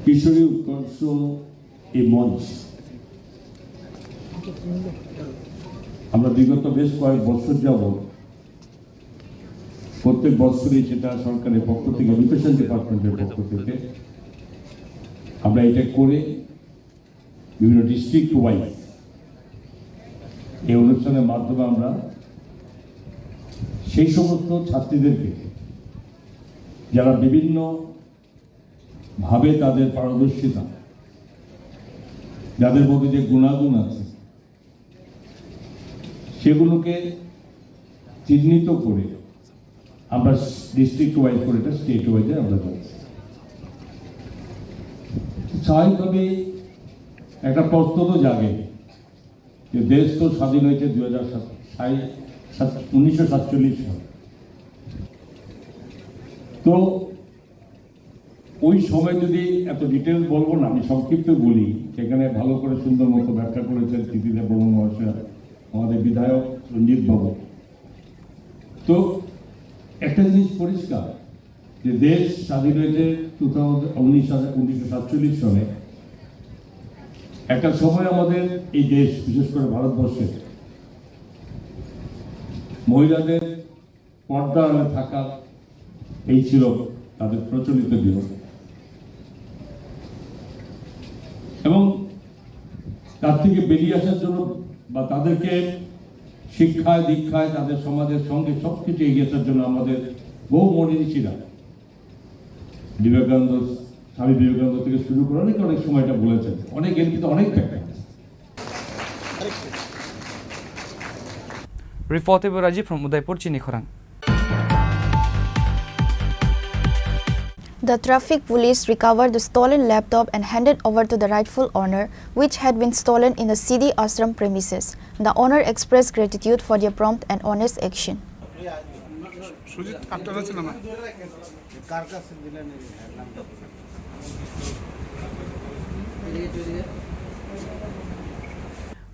কিশোরী উৎকর্ষ এই মঞ্চ আমরা বিগত বেশ কয়েক বছর যাবত প্রত্যেক বছরই সেটা সরকারের পক্ষ থেকে, এডুকেশন ডিপার্টমেন্টের পক্ষ থেকে আমরা এটা করে বিভিন্ন ডিস্ট্রিক্ট ওয়াইজ এই অনুষ্ঠানের মাধ্যমে আমরা সেই সমস্ত ছাত্রীদেরকে, যারা বিভিন্ন ভাবে তাদের পারদর্শিতা, যাদের মধ্যে যে গুণাগুণ আছে, সেগুলোকে চিহ্নিত করে আমরা ডিস্ট্রিক্ট ওয়াইজ করে, এটা স্টেট ওয়াইজে আমরা যাচ্ছি। স্বাভাবিকভাবেই একটা প্রশ্ন তো জাগে যে দেশ তো স্বাধীন হয়েছে দুই হাজার সাত, সাই-, সাত-, উনিশশো সাতচল্লিশ সাল। তো ওই সময় যদি এত ডিটেলস বলবো না, আমি সংক্ষিপ্ত বলি, সেখানে ভালো করে সুন্দর মতো ব্যাখ্যা করেছেন কৃতিদেব বর্মন মহাশয়, আমাদের বিধায়ক রঞ্জিত বাবু। তো একটা জিনিস পরিষ্কার যে দেশ স্বাধীন হয়েছে টু থাউজেন্ড, উনিশ হাজার, উনিশশো সাতচল্লিশ সনে। একটা সময় আমাদের এই দেশ, বিশেষ করে ভারতবর্ষে, মহিলাদের পর্দা আড়ালে থাকা এই ছিল তাদের প্রচলিত নিয়ম। এবং তার থেকে বেরিয়ে আসার জন্য বা তাদেরকে শিক্ষায়, দীক্ষায়, তাদের সমাজের সঙ্গে সব কিছু এগিয়ে আসার জন্য আমাদের বহু মনীষীরা, বিবেকানন্দ, স্বামী বিবেকানন্দ থেকে শুরু করে অনেকে অনেক সময় এটা বলেছেন, অনেক, এর কিন্তু অনেক ব্যাখ্যা আছে। Reporter Rajiv from Udaipur, Chini Khorang. The traffic police recovered the stolen laptop and handed over to the rightful owner, which had been stolen in the Siddhi Ashram premises. The owner expressed gratitude for their prompt and honest action.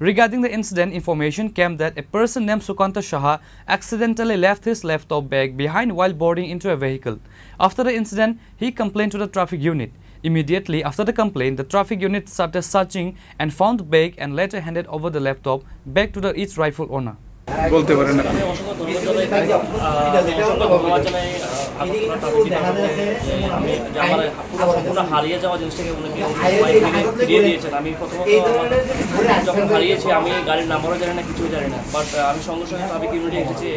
Regarding the incident, information came that a person named Sukanta Shaha accidentally left his laptop bag behind while boarding into a vehicle. After the incident, he complained to the traffic unit. Immediately after the complaint, the traffic unit started searching and found the bag and later handed over the laptop back to the its rightful owner. বলতে পারেন আপনি। আমি যখন হারিয়েছি আমি গাড়ির নাম্বারও জানি না, কিছুই জানি না, বাট আমি সঙ্গে সঙ্গে ট্রাফিক ইউনিটে এসেছি।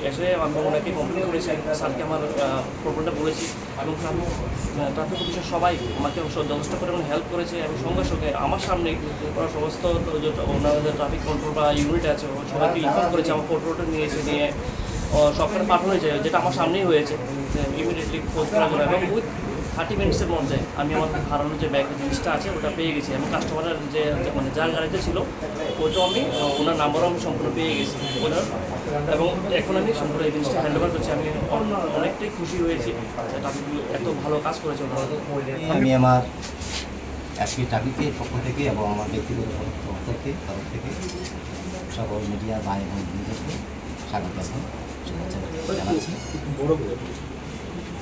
এসে আমি ওনাকে কমপ্লেন করেছি, স্যারকে আমার প্রবলেমটা বলেছি। এবং ট্রাফিক পুলিশের সবাই আমাকে যথেষ্ট পরিমাণে হেল্প করেছে এবং সঙ্গে সঙ্গে আমার সামনেই ওরা সমস্ত ওনাদের ট্রাফিক কন্ট্রোল বা ইউনিট আছে, সবাইকে ইনফর্ম করেছে। আমার ফটো নিয়ে এসে নিয়ে সবখানে পাঠানো হয়েছে, যেটা আমার সামনেই হয়েছে। ইমিডিয়েটলি খোঁজ করা গেল এবং উইথ থার্টি মিনিটসের মধ্যে আমি আমার হারানো যে ব্যাগ জিনিসটা আছে ওটা পেয়ে গেছি এবং কাস্টমারের যে মানে যার গাড়িতে ছিল ওইটাও আমি ওনার নাম্বারও আমি সম্পূর্ণ পেয়ে গেছি ওনার। এবং এখন আমি সম্পূর্ণ এই জিনিসটা হ্যান্ড ওভার করছি। আমি অনেকটাই খুশি হয়েছি। এত ভালো কাজ করেছে ওনারা। আমি আমার আজকে ট্রাফিকের পক্ষ থেকে এবং আমার ব্যক্তিগত পক্ষ থেকে তরফ থেকে সকল মিডিয়া ভাই এবং বন্ধুদেরকে স্বাগত এবং শুভেচ্ছা জানাচ্ছি।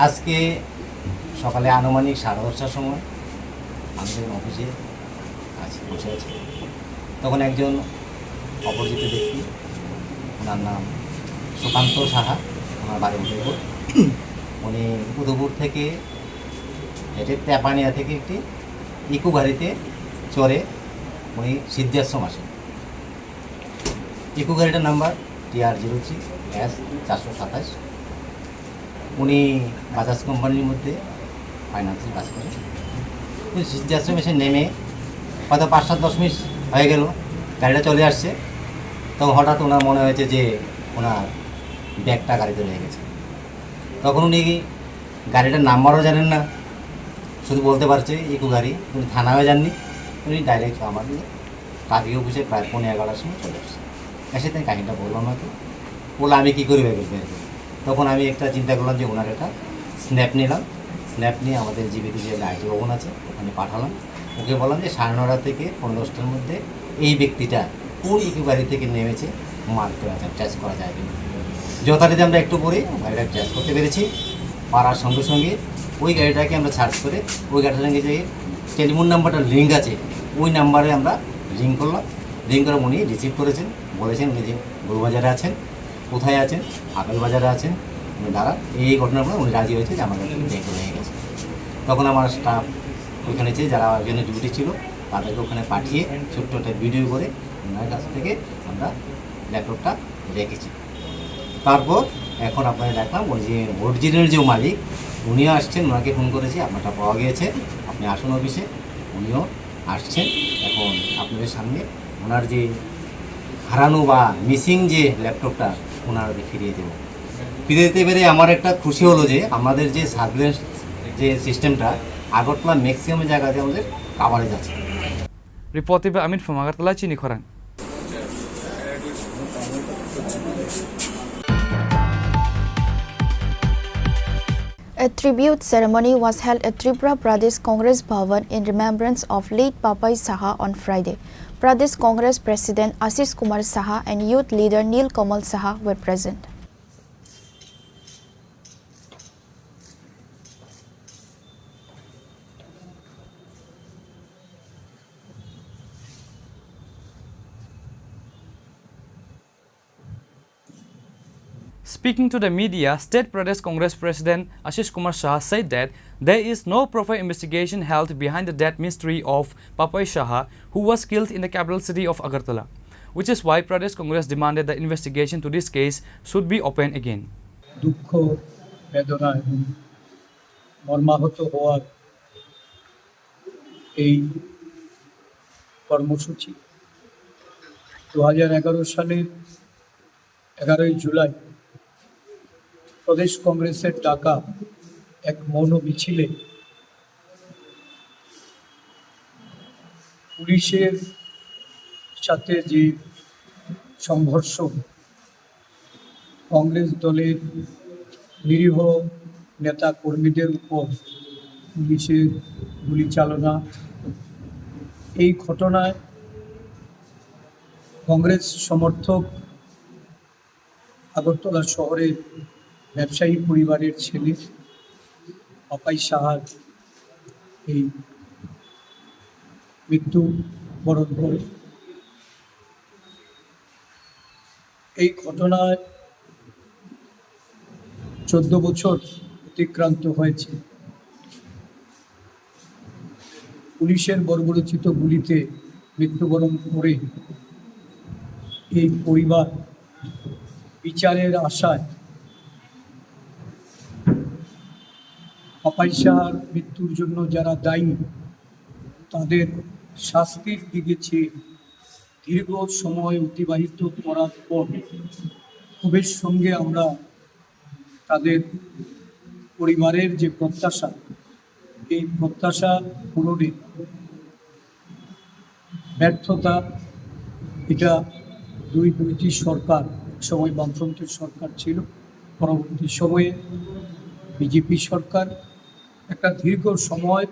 আজকে সকালে আনুমানিক সাড়ে দশটার সময় আমি যখন অফিসে আছি, বসে আছি, তখন একজন অপরিচিত ব্যক্তি, ওনার নাম সুকান্ত সাহা, ওনার বাড়ি উদয়পুর। উনি উদয়পুর থেকে হেঁটে তেপানিয়া থেকে একটি ইকো গাড়িতে চড়ে উনি সিদ্ধাশ্রম আসেন। ইকো গাড়িটার নাম্বার টি আর জিরো থ্রি এস চারশো সাতাশ। উনি বাজাজ কোম্পানির মধ্যে ফাইন্যান্সে কাজ করেন। উনি সিদ্ধাশ্রম এসে নেমে হয়তো পাঁচ সাত দশ মিনিট হয়ে গেল, গাড়িটা চলে আসছে। তখন হঠাৎ ওনার মনে হয়েছে যে ওনার ব্যাগটা গাড়িতে রয়ে গেছে। তখন উনি গাড়িটার নাম্বারও জানেন না, শুধু বলতে পারছে ইকো গাড়ি। উনি থানায়ও যাননি, উনি ডাইরেক্ট আমার ট্রাফিক অফিসে প্রায় পৌনে এগারোটার সময় চলে আসছে। এসে তাই কাহিনিটা বললাম না তো, বললো আমি কী করি বের করি, বের করি। তখন আমি একটা চিন্তা করলাম যে ওনার একটা স্ন্যাপ নিলাম, স্ন্যাপ নিয়ে আমাদের জীবিত যে আইটি ভবন আছে ওখানে পাঠালাম। ওকে বললাম যে সাড়ে নটা থেকে পৌনে দশটার মধ্যে এই ব্যক্তিটা কোন ইকো গাড়ি থেকে নেমেছে মার্ক করা যায়, ট্রেস করা যায় কিনা। যথারীতি আমরা একটু পরে গাড়িটা ট্রেস করতে পেরেছি। পারার সঙ্গে সঙ্গে ওই গাড়িটাকে আমরা সার্চ করে ওই গাড়িটার সঙ্গে যে টেলিফোন নাম্বারটা লিঙ্ক আছে ওই নাম্বারে আমরা রিং করলাম। রিং করে উনি রিসিভ করেছেন, বলেছেন উনি যে গরুবাজারে আছেন, কোথায় আছেন, আপেল বাজারে আছেন, উনি দাঁড়ান, এই এই ঘটনাগুলো উনি রাজি হয়েছে যে আমার কাছে ব্যাগগুলো নিয়ে গেছে। তখন আমার স্টাফ ওইখানে যে যারা ওইখানে ডিউটি ছিল তাদেরকে ওখানে পাঠিয়ে ছোট্ট একটা ভিডিও করে ওনার কাছ থেকে আমরা ল্যাপটপটা রেখেছি। তারপর এখন আপনারা দেখলাম ওই যে অরিজিনাল যে মালিক, উনিও আসছেন, ওনাকে ফোন করেছি, আপনারটা পাওয়া গিয়েছে, আপনি আসুন অফিসে। উনিও আসছেন। এখন আপনাদের সামনে ওনার যে হারানো বা মিসিং যে ল্যাপটপটা, ওনার ফিরিয়ে দেবো। ফিরে দিতে পেরে আমার একটা খুশি হলো যে আমাদের যে সার্ভিলেন্স যে সিস্টেমটা, আগরতলা ম্যাক্সিমাম জায়গাতে আমাদের কাভারেজ আছে। Report by Amit from Agartala, Chini Khorang. A tribute ceremony was held at Tripura Pradesh Congress Bhavan in remembrance of late Papai Saha on Friday. Pradesh Congress President Ashish Kumar Saha and youth leader Nil Kamal Saha were present. Speaking to the media, State Pradesh Congress President Ashish Kumar Saha said that there is no proper investigation held behind the death mystery of Papai Saha, who was killed in the capital city of Agartala, which is why Pradesh Congress demanded the investigation to this case should be opened again. দুঃখ, বেদনা এবং মর্মাহত হওয়ার এই কর্মসূচি দু হাজার এগারো সালের এগারোই জুলাই প্রদেশ কংগ্রেসের ডাকা এক মৌন মিছিলে পুলিশের সাথে যে সংঘর্ষ, কংগ্রেস দলের নিরীহ নেতা কর্মীদের উপর পুলিশের গুলি চালনা, এই ঘটনায় কংগ্রেস সমর্থক আগরতলা শহরের ব্যবসায়ী পরিবারের ছেলে পাপাই সাহার এই মৃত্যু বরণ করে। এই ঘটনায় চোদ্দ বছর অতিক্রান্ত হয়েছে। পুলিশের বর্বরোচিত গুলিতে মৃত্যুবরণ করে এই পরিবার বিচারের আশায় পাপাই সাহার মৃত্যুর জন্য যারা দায়ী, তাদের শাস্তির দিকে চেয়ে দীর্ঘ সময় অতিবাহিত করার পর ক্ষোভের সঙ্গে আমরা তাদের পরিবারের যে প্রত্যাশা, এই প্রত্যাশা পূরণে ব্যর্থতা। এটা দুই, দুইটি সরকার, এক সময় বামফ্রন্টের সরকার ছিল, পরবর্তী সময়ে বিজেপি সরকার। একটা দীর্ঘ সময়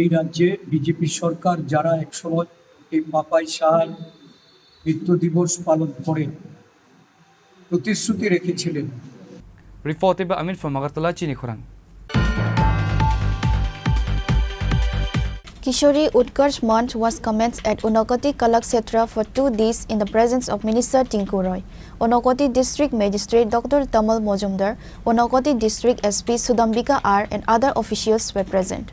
এই রাজ্যে বিজেপি সরকার, যারা এক সময় এই পাপাই সাহার মৃত্যু দিবস পালন করে প্রতিশ্রুতি রেখেছিলেন। Reported by Amit from Agartala, Chini Khorang. Kishori Utkarsh Manch was commenced at Unakoti Kalakshetra for two days in the presence of Minister Tinku Roy, Unakoti District Magistrate Doctor Tamal Mojumdar, Unakoti District S P Sudambika R and other officials were present.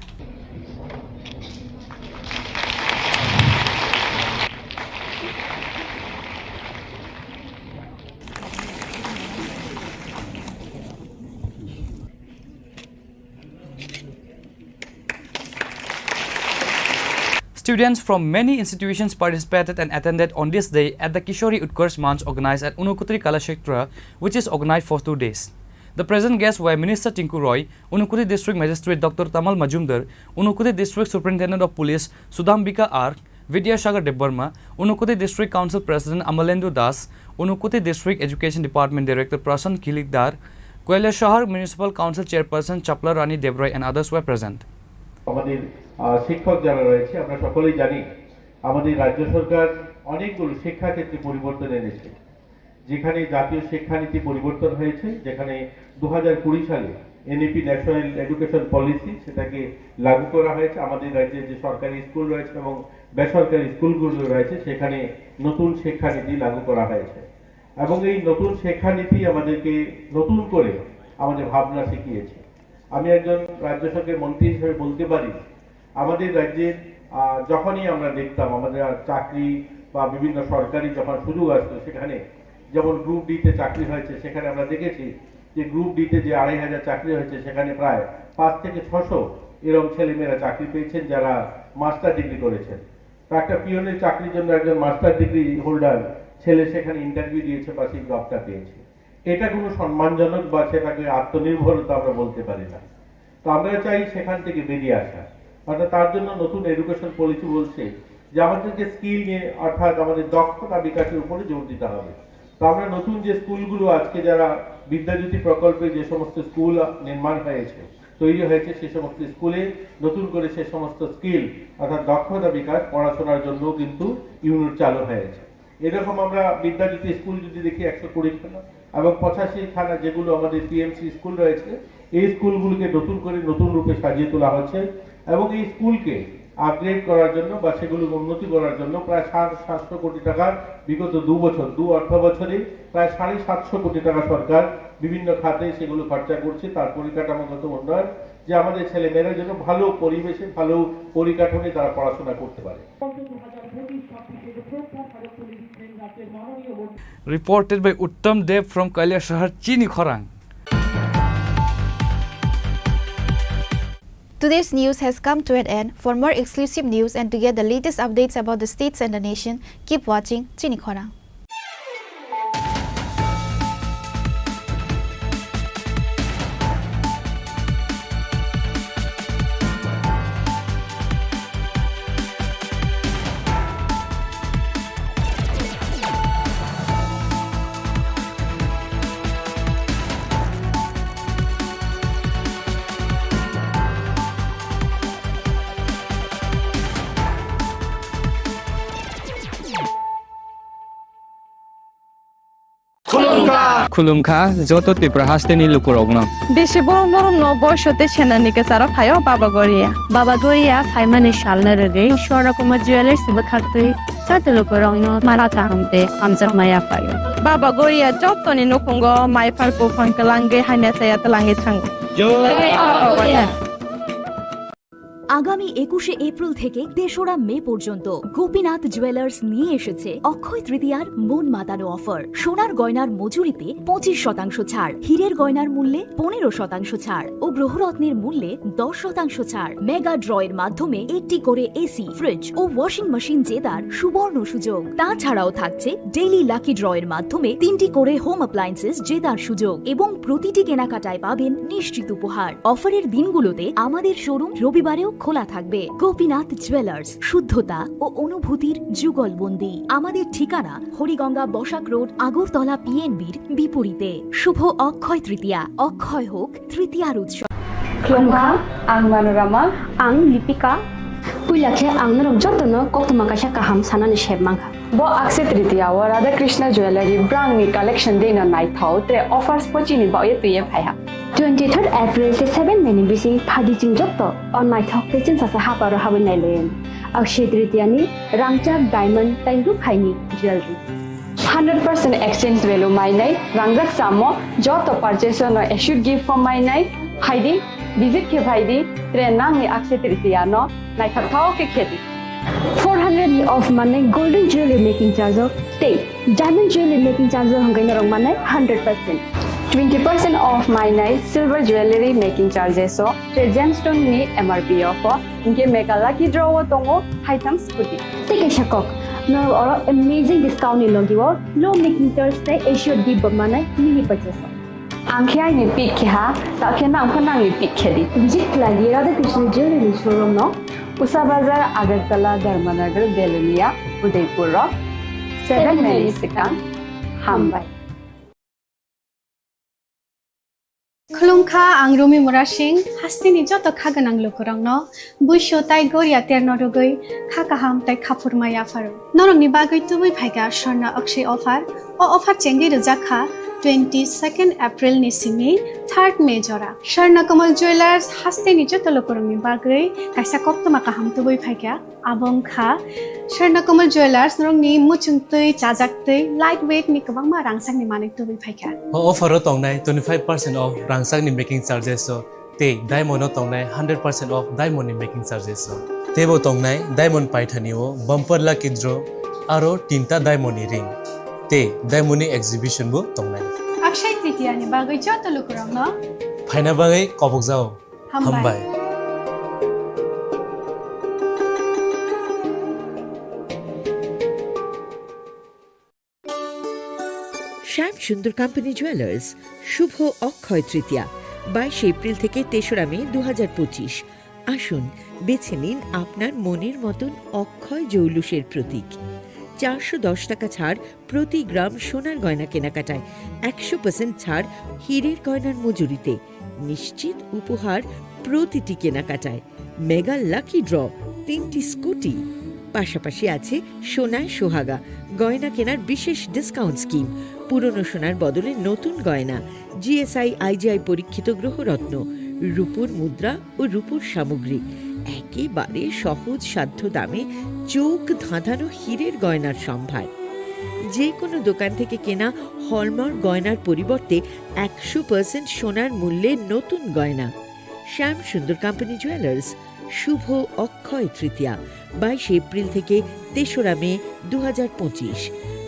Students from many institutions participated and attended on this day at the Kishori Utkarsh Manch organized at Unakoti Kalakshetra, which is organized for two days. The present guests were Minister Tinku Roy, Unakoti District Magistrate Doctor Tamal Majumdar, Unakoti District Superintendent of Police Sudambika R, Vidyasagar Debbarma, Unakoti District Council President Amalendu Das, Unakoti District Education Department Director Prashant Khilikdar, Koilashahar Municipal Council Chairperson Chapla Rani Debroy and others were present. আমাদের, আহ, শিক্ষক যারা রয়েছে, আমরা সকলেই জানি, আমাদের রাজ্য সরকার অনেকগুলো শিক্ষাক্ষেত্রে পরিবর্তন এনেছে। যেখানে জাতীয় শিক্ষানীতি পরিবর্তন হয়েছে, যেখানে দু হাজার কুড়ি সালে এনইপি, ন্যাশনাল এডুকেশন পলিসি, সেটাকে লাগু করা হয়েছে। আমাদের রাজ্যে যে সরকারি স্কুল রয়েছে এবং বেসরকারি স্কুলগুলো রয়েছে, সেখানে নতুন শিক্ষানীতি লাগু করা হয়েছে এবং এই নতুন শিক্ষানীতি আমাদেরকে নতুন করে আমাদের ভাবনা শিখিয়েছে। আমি একজন রাজ্য সরকারের মন্ত্রী হিসেবে বলতে পারি, আমাদের রাজ্যের, আহ, যখনই আমরা দেখতাম আমাদের আর চাকরি বা বিভিন্ন সরকারি যখন সুযোগ আসতো, সেখানে যেমন গ্রুপ ডি তে চাকরি হয়েছে, সেখানে আমরা দেখেছি যে গ্রুপ ডি তে যে আড়াই হাজার চাকরি হয়েছে, সেখানে প্রায় পাঁচ থেকে ছশো এরকম ছেলেমেয়েরা চাকরি পেয়েছেন, যারা মাস্টার ডিগ্রি করেছেন। তো একটা পিওনের চাকরির জন্য একজন মাস্টার ডিগ্রি হোল্ডার ছেলে সেখানে ইন্টারভিউ দিয়েছে বা সেই জবটা পেয়েছে। এটা কোনো সম্মানজনক বা সেটাকে আত্মনির্ভরতা আমরা বলতে পারি না। তো আমরা চাই সেখান থেকে বেরিয়ে আসা। অর্থাৎ তার জন্য নতুন এডুকেশন পলিসি বলছে যে আমাদেরকে স্কিল নিয়ে, অর্থাৎ আমাদের দক্ষতা বিকাশের উপরে জোর দিতে হবে। তো আমরা নতুন যে স্কুলগুলো, আজকে যারা বিদ্যাজ্যোতি প্রকল্পে যে সমস্ত স্কুল নির্মাণ হয়েছে, তৈরি হয়েছে, সে সমস্ত স্কুলে নতুন করে সে সমস্ত স্কিল, অর্থাৎ দক্ষতা বিকাশ, পড়াশোনার জন্য কিন্তু ইউনিট চালু হয়েছে। এরকম আমরা বিদ্যাজ্যোতি স্কুল যদি দেখি, একশো কুড়ি খানা এবং পঁচাশি খানা যেগুলো আমাদের পিএমসি স্কুল রয়েছে, এই স্কুলগুলোকে নতুন করে নতুন রূপে সাজিয়ে তোলা হচ্ছে এবং এই স্কুলকে আপগ্রেড করার জন্য বা সেগুলোকে উন্নতি করার জন্য প্রায় সাড়ে সাতশো কোটি টাকা বিগত দু বছর, দু অর্থ বছরে প্রায় সাড়ে সাতশো কোটি টাকা সরকার বিভিন্ন খাতে সেগুলো খরচা করছে, তার পরিকাঠামোগত উন্নয়ন, যে আমাদের ছেলেমেয়েরা যেন ভালো পরিবেশে, ভালো পরিকাঠামোয় তারা পড়াশোনা করতে পারে। Reported by Uttam Dev from Kailashahar, Chini Khorang. Today's news has come to an end. For more exclusive news and to get the latest updates about the states and the nation, keep watching Chini Khorang. Khulumkha. Khulumkha joto Tripura hasteni lukurokno. Bisi borom borom no boiso tei senani kwcharo phaio Baba Goria. Baba Goria phaimani salno rwgwi Swarna Kumar Jewellers bwkhaktwi joto lukurokno mala kaham tei hamjakma yaphaio. Baba Goria jotoni nukhungo mai phar buphang twlangwi hamya chaya twlangwi thango. Jai Baba Goria. আগামী একুশে এপ্রিল থেকে তেসরা মে পর্যন্ত গোপীনাথ জুয়েলার্স নিয়ে এসেছে অক্ষয় তৃতীয়ার মন মাতানো অফার। সোনার গয়নার মজুরিতে পঁচিশ শতাংশ ছাড়, হীরের গয়নার মূল্যে পনেরো শতাংশ ছাড় ও গ্রহরত্নের মূল্যে দশ শতাংশ ছাড়। মেগা ড্রয়ের মাধ্যমে একটি করে এসি, ফ্রিজ ও ওয়াশিং মেশিন জেতার সুবর্ণ সুযোগ। তাছাড়াও থাকছে ডেইলি লাকি ড্রয়ের মাধ্যমে তিনটি করে হোম অ্যাপ্লায়েন্সেস জেতার সুযোগ এবং প্রতিটি কেনাকাটায় পাবেন নিশ্চিত উপহার। অফারের দিনগুলোতে আমাদের শোরুম রবিবারেও খোলা থাকবে। গোপীনাথ জুয়েলার্স, শুদ্ধতা ও অনুভূতির যুগলবন্দি। আমাদের ঠিকানা হরিগঙ্গা বসাক রোড, আগরতলা পিএনবির বিপরীতে। শুভ অক্ষয় তৃতীয়া, অক্ষয় হোক তৃতীয়ার উৎসব। Khulumkha, ang Manorama. Ang Lipika. Puila khe ang norok jotono koktwma kaisa kaham sanani sep mankha. Bo Akshaya Tritiya o Radha Krishna Jewellery brangni collection deino naithok, tre offers bo chini baoye twiye phaiha. Twenty third April tei seven May ni bising phadi chwng joto o naithok tei chwngsacha haparo habwi nailaio. Akshaya Tritiya ni rangchak, diamond tei ruphaini jewellery. Hundred percent exchange value mainai, rangjak chamo, joto purchase no assured gift bo mainai, phaidi, visit khe phaidi, tre nangni Akshaya Tritiya no naithok thok khe khedi. Four hundred ni off manai golden jewelry making charge o tei diamond jewelry making charge o hwnkhai norok manai hundred percent. Twenty percent off mainai silver jewelry making charges o tre gemstone ni M R P o pho, hinkhe mega lucky draw o tongo haitham scooty. Tei kaisa kok, norok oro amazing discount ni logi o low making charge tei assured gift bo manai mini purchase o. Ang khe aini pick khe ha, ta khe nang pho nangni pick khe di. Visit khlai di Radha Krishna Jewellery showroom no. Usa Bazar, Agartala, Dharmanagar, Belonia, Udaipur rok. Seven May ni swkang. Hambai. Khulumkha, ang Rumi Murasing, hasteni joto kha gwnang lukurokno buisu tai goria terno rwgwi kha kaham tai khaphurma yapharo. Norokni bagwi tubui phaikha Swarna Akshay offer. O offer chengwi rwjak kha twenty second April ni simi third May jora. Swarna Kamal Jewellers hasteni joto lukurokni bagwi kaisa koktwma kaham tubui phaikha. Abo wngkha Swarna Kamal Jewellers, norokni muchungtwi, chajaktwi, light weight ni kwbangma rangchakni manwi tubui phaikha. O offer o tongnai twenty five percent off rangchakni making charges o tei diamond o tongnai hundred percent off diamond ni making charges o. Teibo tongnai diamond paithani o bumper lucky draw, aro tinta diamond ni ring, tei diamond ni exhibition bo tongnai. Akshay Tritiya ni bagwi joto lukurokno phaina bagwi kobokjao. Hambai. Hambai. Shyam Sundar Company Jewelers, শুভ অক্ষয় তৃতীয়া, বাইশে এপ্রিল থেকে তেসরা মে দু হাজার পঁচিশ। আসুন, বেছে নিন আপনার মনের মতন অক্ষয় জৌলুসের প্রতীক। চারশো দশ টাকা ছাড় প্রতি গ্রাম সোনার গয়না কেনাকাটায়, একশো পার্সেন্ট ছাড় হীরের গয়নার মজুরিতে, নিশ্চিত উপহার প্রতিটি কেনাকাটায়। মেগা লাকি ড্র, তিনটি স্কুটি, পাশাপাশি আছে সোনায় সোহাগা গয়না কেনার বিশেষ ডিসকাউন্ট স্কিম, পুরনো সোনার বদলে নতুন গয়না, জিএসআই আইজিআই পরীক্ষিত গ্রহরত্ন, রূপোর মুদ্রা ও রূপোর সামগ্রী, একেবারে সহজ সাধ্য দামে চোখ ধাঁধানো হীরের গয়নার সম্ভার। যে কোনো দোকান থেকে কেনা হলমার্ক গয়নার পরিবর্তে একশো পার্সেন্ট সোনার মূল্যে নতুন গয়না। শ্যাম সুন্দর কোম্পানি জুয়েলার্স, শুভ অক্ষয় তৃতীয়া, বাইশে এপ্রিল থেকে তেসরা মে দু হাজার পঁচিশ।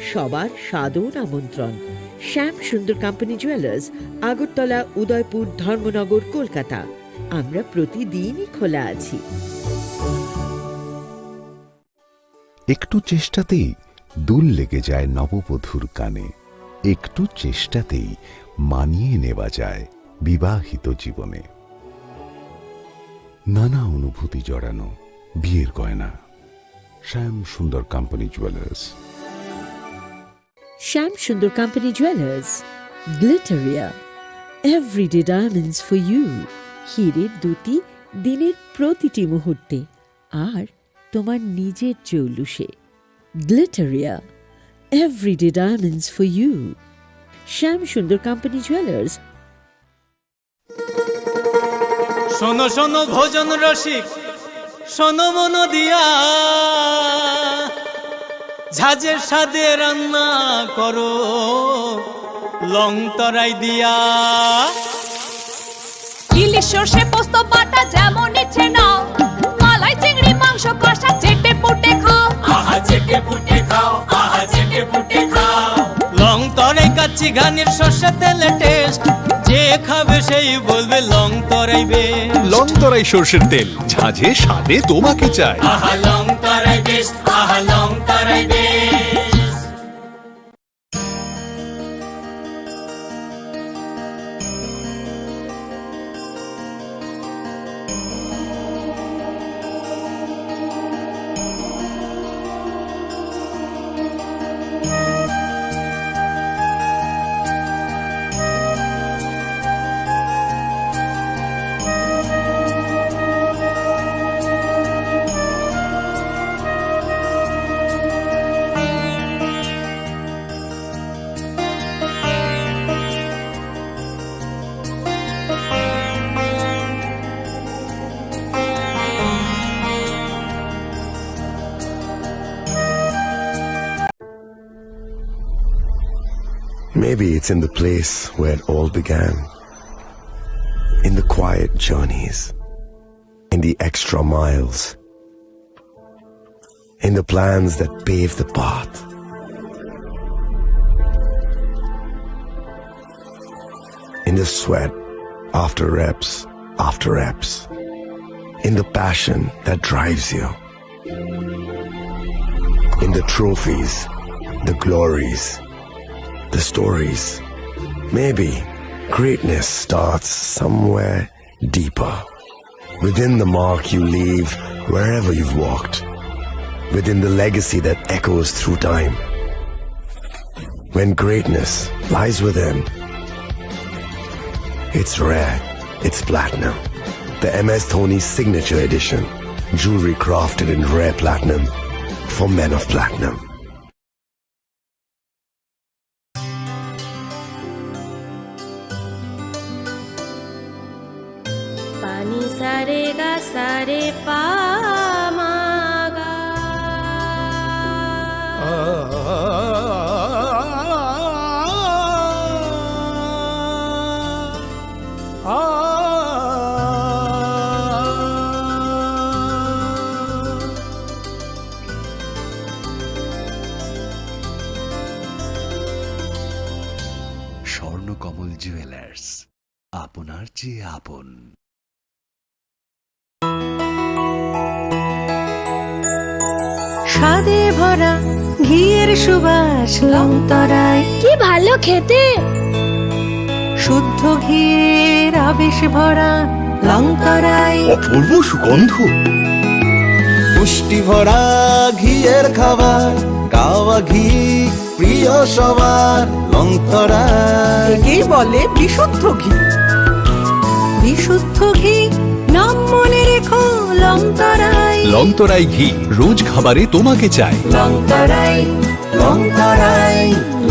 সবার সাদর আমন্ত্রণ। শ্যাম সুন্দর কোম্পানি জুয়েলার্স, আগরতলা, উদয়পুর, ধর্মনগর, কলকাতা। আমরা প্রতিদিনই খোলা আছি। একটু চেষ্টাতেই দুল লেগে যায় নববধূর কানে, একটু চেষ্টাতেই মানিয়ে নেওয়া যায় বিবাহিত জীবনে। নানা অনুভূতি জড়ানো বিয়ের গয়না। শ্যাম Sundar company jewellers. Shyam Sundar company jewellers, Glitteria, everyday diamonds for you. হীরের দ্যুতি দিনের প্রতিটি মুহূর্তে, আর তোমার নিজের জৌলুসে। Glitteria, everyday diamonds for you. Shyam Sundar company jewellers. শোনো শোনো ভোজন রসিক, শোনো মন দিয়া, ঝাঁঝের স্বাদে রান্না করো লং তরাই দিয়া। ইলিশ সর্ষে পোস্ত বাটা যেমন ইচ্ছে নাও, মালাই চিংড়ি মাংস কষা চেটে পুটে খাও। আহা চেটে পুটে খাও, আহা চেটে পুটে খাও। লং তরাই কাচ্চি ঘানির সর্ষে তেলে টেস্ট, যে খাবে সেই বলবে লং তরাই বেস্ট। লং তরাই সর্ষের তেল, ঝাঁঝে স্বাদে তোমাকে চাই। আহা লং তরাই বেস্ট, আহা লং তরাই best. Maybe it's in the place where it all began. In the quiet journeys, in the extra miles, in the plans that pave the path, in the sweat after reps after reps, in the passion that drives you, in the trophies, the glories, the stories. Maybe greatness starts somewhere deeper. Within the mark you leave wherever you've walked. Within the legacy that echoes through time. When greatness lies within, it's rare, it's platinum. The M S Dhoni Signature Edition. Jewelry crafted in rare platinum for men of platinum. Pani sa re ga sa re pa ma ga. কমল জুয়েলার্স, আপনার চেয়ে আপন। স্বাদে ভরা ঘিয়ের সুবাস লংতরাই। কি ভালো খেতে! শুদ্ধ ঘিয়ের আবেশ ভরা লংতরাই। অপূর্ব সুগন্ধ। পুষ্টি ভরা ঘিয়ের খাবার, গাওয়া ঘি প্রিয় সবার লংতরাই। একেই বলে বিশুদ্ধ ঘি। বিশুদ্ধ ঘি, নাম মনে রেখো লংতরাই। লংতরাই ঘি, রোজ খাবারে তোমাকে চাই। লংতরাই, লংতরাই,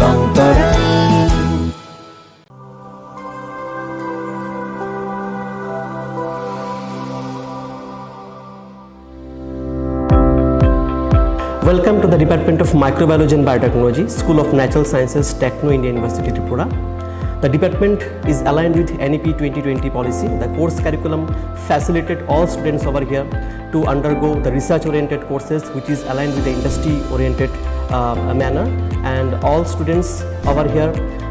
লংতরাই। Welcome to the Department of Microbiology and Biotechnology, School of Natural Sciences, Techno India University, Tripura. The department is aligned with N E P twenty twenty policy. The course curriculum facilitate all students over here to undergo the research-oriented courses, which is aligned with the industry-oriented, uh, manner. And all students over here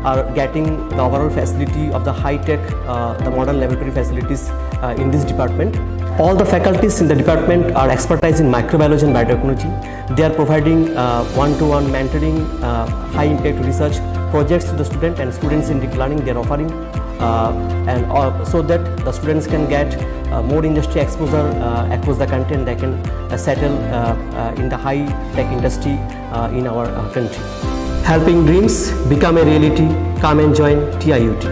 are getting the overall facility of the high-tech, uh, the modern laboratory facilities, uh, in this department. All the faculties in the department are expertise in microbiology and biotechnology. They are providing, uh, one-to-one mentoring, uh, high-impact research projects to the student and students in deep learning. They are offering, uh, and, uh, so that the students can get, uh, more industry exposure, uh, across the country, and they can, uh, settle, uh, uh, in the high-tech industry, uh, in our, uh, country. Helping dreams become a reality. Come and join T I U T.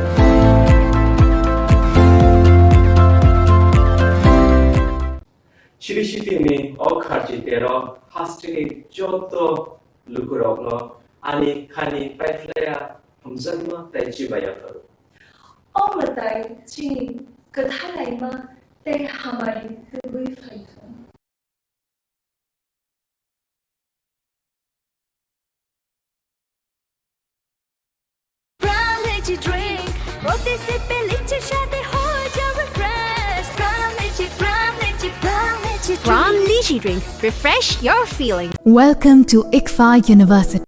Sri Sitini o kharchi tero hasteni joto lukurokno ani khani paiphlaya hamjakma tei chibaya pharo. O mwtai chini kwthalaima tei hamari tubui phaithung. Pran Lychee Drink, প্রতি সিপে লিচির স্বাদে হয়ে যাবে fresh. Pran Lychee, Pran Lychee, Pran Lychee Drink. Pran Lychee Drink, refresh your feeling. Welcome to ICFAI University.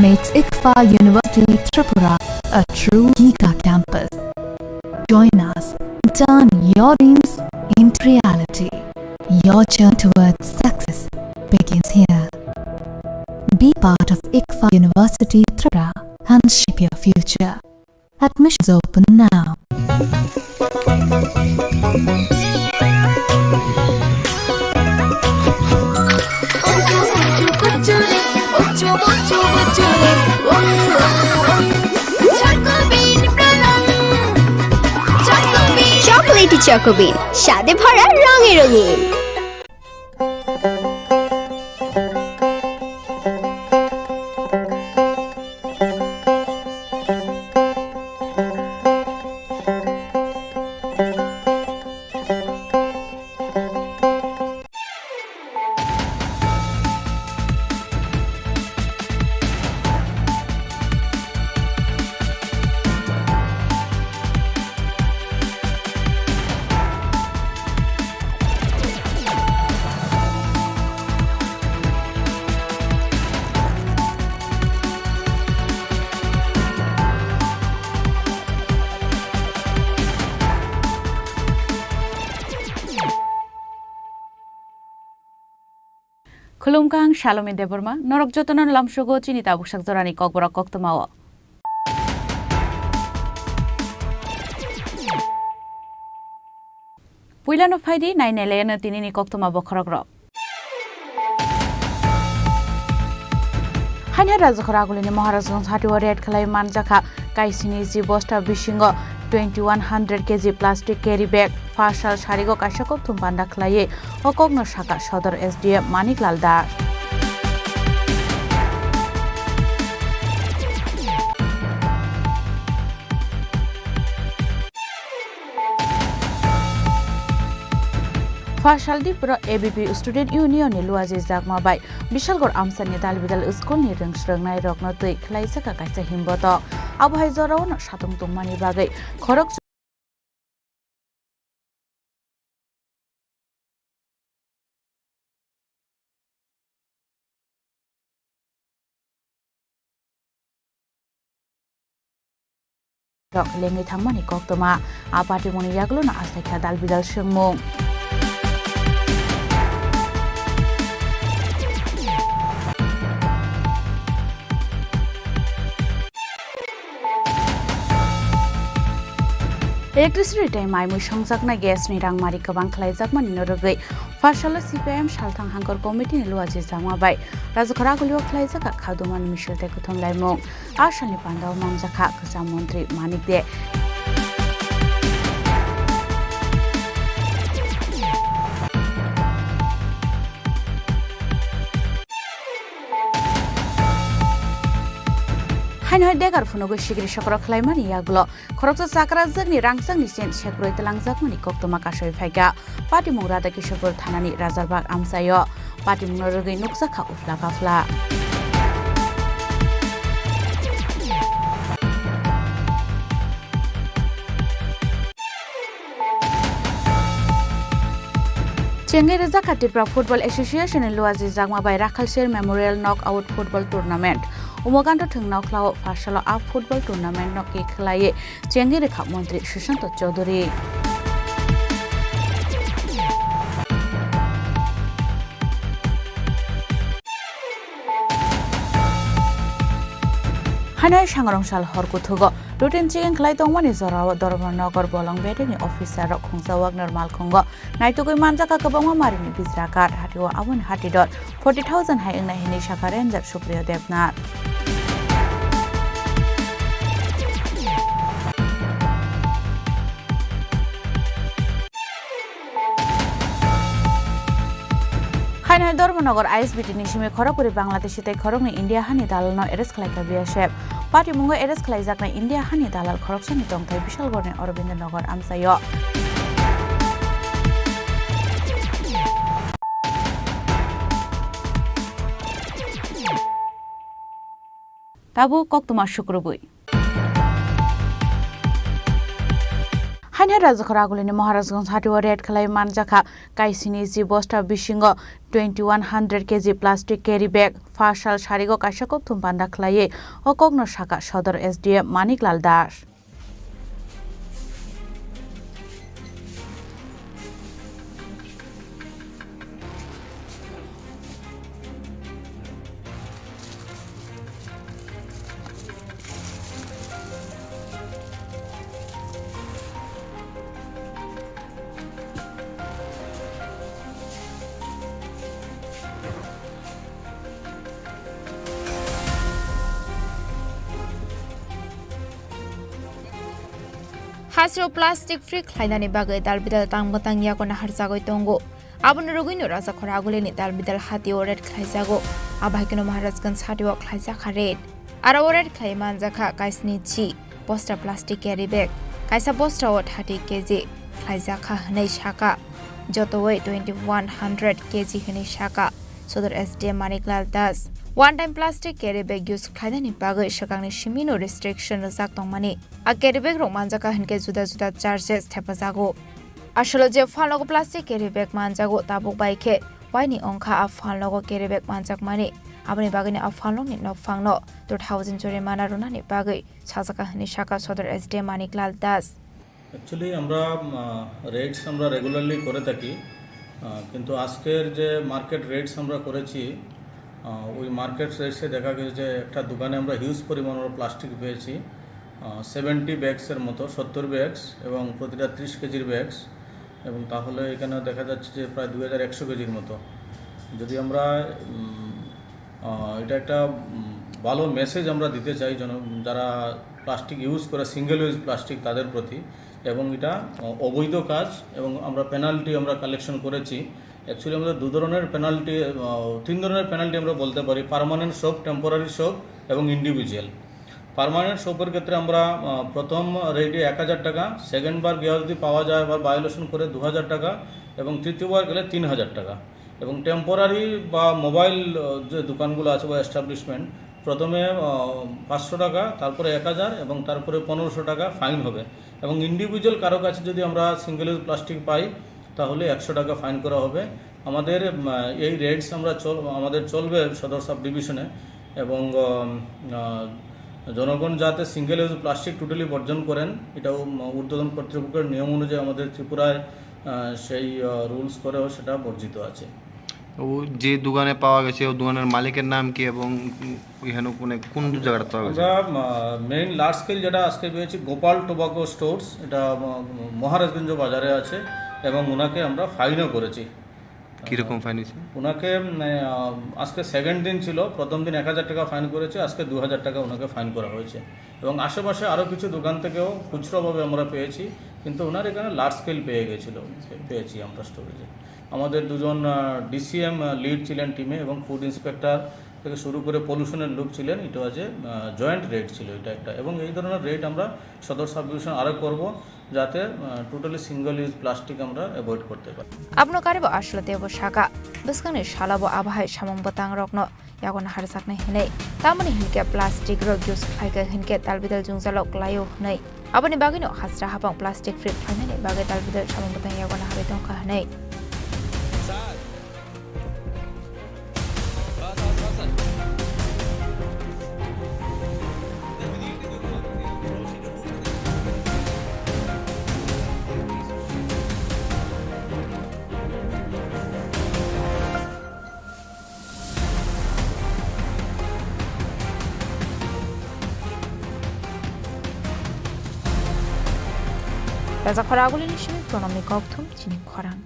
Makes ICFAI University Tripura a true Giga campus. Join us, turn your dreams into reality. Your journey towards success begins here. Be part of ICFAI University Tripura and shape your future. Admissions open now. Chocolatey Choco Bean, স্বাদে ভরা, রঙে রঙিন। Khulumkha, ang Salomi Debbarma, norok jotono lamsogo chini tabuksak jorani kokborok koktwmao. Puilano phaidi, nainailaino tinini koktwma bokhorokrok. Haino Rajakhor Agulini Maharajgwng satio raid khlai manjakha kaisini ji bosta bisingo twenty one hundred K G plastic carry bag. Pha sal sarigo kaisa kokthum panda khlaiwi o kokno sakha Sodor S D M Manik Lal Das. Pha saldi pura A B P Student Union ni Luaji Jakma bai Bishalgor amsani dalbidal school ni rwngsrwngnairokno twi khlaijakha kaisa himbotok. Abo hai jorao no satung tongmani bagwi khorok rok lengwi thangmani koktwma. A patimungni yagulono achaikha dalbidal swngmung. Electricity tei mai mui songjaknai gas ni rangmari kwbang khlaijakmani no rwgwi pha salo C P I M Salthang Hangkor Committee ni Luaji Jakma bai Rajakhor Agulio khlaijak kha khadumani misil tei kuthum laimung. A salni pandao manjakha kwcham montri Manik De. Haino hai dekar phunugwi sikiri sokro khlaimani yagulo khoroksa chakrajwkni rangchakni chin sekrwi twlangjakmani koktwma kasui phaikha. Patimung Radha Kishorpur thanani Rajarbag amchaio. Patimungno rwgwi nukjakha uphla kaphla. Chengwi rwjakha Tripura Football Association ni Luaji Jakma bai Rakhalsir Memorial Knockout Football Tournament. Umagando thwng nokhlao pha salo a football tournament no khe khlaiwi chengwi rwkha Montri Sushanta Chowdhury. Haino sangrong sal hor kuthugo routine checking khlai tongmani jorao Dharmanagar Bolong Bedeni officer rok khungsa Wagner malkhungo naitugwi manjakha kwbangma marini bijra card, hatio aboni hati dor forty thousand hai wngnai hinwi sakha Ranger Supriyo Debnath. Haino Dharmanagar I S B T ni simi khorokbwrwi Bangladeshi tei khoroknwi India hani dalalno arrest khlaikha B S F. Patimungo arrest khlaijaknai India hani dalal khoroksani tongthai Bishalgorni Aurobindo Nagar amchaio. Tabuk koktwma sukrubwi. Haino Rajakhor Agulini Maharajgwng satio raid khlai manjakha kaisini ji bosta bisingo twenty one hundred K G plastic carry bag. Pha sal sarigo kaisa kokthum panda khlaiwi o kokno sakha Sodor S D M Manik Lal Das. Hasteo plastic free khlainani bagwi dalbidal tang bwtang yago naharjagwi tongo. Aboni rwgwino Rajakhor Agulini dalbidal hatio raid khlaijago. Abahaikeno Maharajgwng satio khlaijakha raid. Aro raid khlai manjakha kaisni ji bosta plastic carry bag, kaisa bostao thirty K G khlaijakha hwnwi sakha, jotowi twenty one hundred K G hwnwi sakha Sodor S D M Manik Lal Das. One time plastic carry bag use khlainani bagwi swkangni simino restriction rwjak tongmani. A carry bag rok manjakha hinkhe juda juda charges thepajago. Asolo je phalnogo plastic carry bag manjago, tabuk bai khe waini wngkha a phalnogo carry bag manjakmani. Aboni bagwino a phalnokni nokphangno two thousand jorimana rwnani bagwi sajakha hwnwi sakha Sodor S D M Manik Lal Das. Actually, আমরা, আহ, রেডস আমরা রেগুলারলি করে থাকি। আহ, কিন্তু আজকের যে market rates আমরা করেছি, আহ, ওই মার্কেট রেটসে দেখা গেছে যে একটা দোকানে আমরা হিউজ পরিমাণ আমরা প্লাস্টিক পেয়েছি, সেভেন্টি ব্যাগসের মতো, সত্তর ব্যাগস এবং প্রতিটা ত্রিশ কেজির ব্যাগস, এবং তাহলে এখানে দেখা যাচ্ছে যে প্রায় দুই হাজার একশো কেজির মতো। যদি আমরা উম, আহ, এটা একটা উম, ভালো মেসেজ আমরা দিতে চাই জন যারা প্লাস্টিক ইউজ করে, সিঙ্গেল ইউজ প্লাস্টিক, তাদের প্রতি। এবং এটা আহ, অবৈধ কাজ এবং আমরা পেনাল্টি আমরা কালেকশন করেছি। অ্যাকচুয়ালি আমাদের দু ধরনের পেনাল্টি, তিন ধরনের পেনাল্টি আমরা বলতে পারি: পার্মানেন্ট শপ, টেম্পোরারি শপ এবং ইন্ডিভিজুয়াল। পার্মানেন্ট শপের ক্ষেত্রে আমরা আহ, প্রথম রেটে এক হাজার টাকা, সেকেন্ড বার গিয়ে যদি পাওয়া যায় বা ভায়োলেশন করে দু হাজার টাকা, এবং তৃতীয়বার গেলে তিন হাজার টাকা। এবং টেম্পোরারি বা মোবাইল আহ, যে দোকানগুলো আছে বা এস্টাবলিশমেন্ট, প্রথমে আহ, পাঁচশো টাকা, তারপরে এক হাজার এবং তারপরে পনেরোশো টাকা ফাইন হবে। এবং ইন্ডিভিজুয়াল কারো কাছে যদি আমরা সিঙ্গেল ইউজ প্লাস্টিক পাই, তাহলে একশো টাকা ফাইন করা হবে। আমাদের উম, এই রেটস আমরা চল আমাদের চলবে সদর সাব ডিভিশনে। এবং উম, আহ, জনগণ যাতে সিঙ্গেল ইউজ প্লাস্টিক টোটালি বর্জন করেন, এটাও উম, ঊর্ধ্বতন কর্তৃপক্ষের নিয়ম অনুযায়ী আমাদের ত্রিপুরায় আহ, সেই রুলস করেও সেটা বর্জিত আছে। ও যে দোকানে পাওয়া গেছে, ও দোকানের মালিকের নাম কি এবং এখানে মানে কোন জায়গাটা পাওয়া গেছে? আমরা মেইন লার্জ স্কেল যেটা আজকে পেয়েছি, গোপাল টোবাকো স্টোর্স, এটা উম, মহারাজগঞ্জ বাজারে আছে, এবং ওনাকে আমরা ফাইনও করেছি। কিরকম ফাইন হয়েছে? ওনাকে উম, আহ, আজকে সেকেন্ড দিন ছিল, প্রথম দিন এক হাজার টাকা ফাইন করেছে, আজকে দু হাজার টাকা ওনাকে ফাইন করা হয়েছে। এবং আশেপাশে আরও কিছু দোকান থেকেও খুচরোভাবে আমরা পেয়েছি, কিন্তু ওনার এখানে লার্জ স্কেল পেয়ে গেছিল, পেয়েছি আমরা স্টোরেজে। আমাদের দুজন ডিসিএম লিড ছিলেন টিমে, এবং ফুড ইন্সপেক্টর থেকে শুরু করে পলিউশনের লোক ছিলেন। এটা যে জয়েন্ট রেড ছিল এটা একটা, এবং এই ধরনের রেড আমরা সদর সাব ডিভিশন আরও করবো, যাতে টোটালি সিঙ্গেল ইউজ প্লাস্টিক আমরা অ্যাভয়েড করতে পারি। Abono karibo aswlate bo saka, bwskangni salo bo abo hai samung bwtang rokno yago naharjaknai hwnwi. Tamoni hinkhe plastic rok use khlaikha hinkhe dalbidal jwngjalo klaio hwnwi. Aboni bagwino hasra habang plastic free khlainani bagwi dalbidal samung bwtang yago naharwi tongkha hwnwi. Raja Khoragulini simi Pronomni kokthum chini khorang.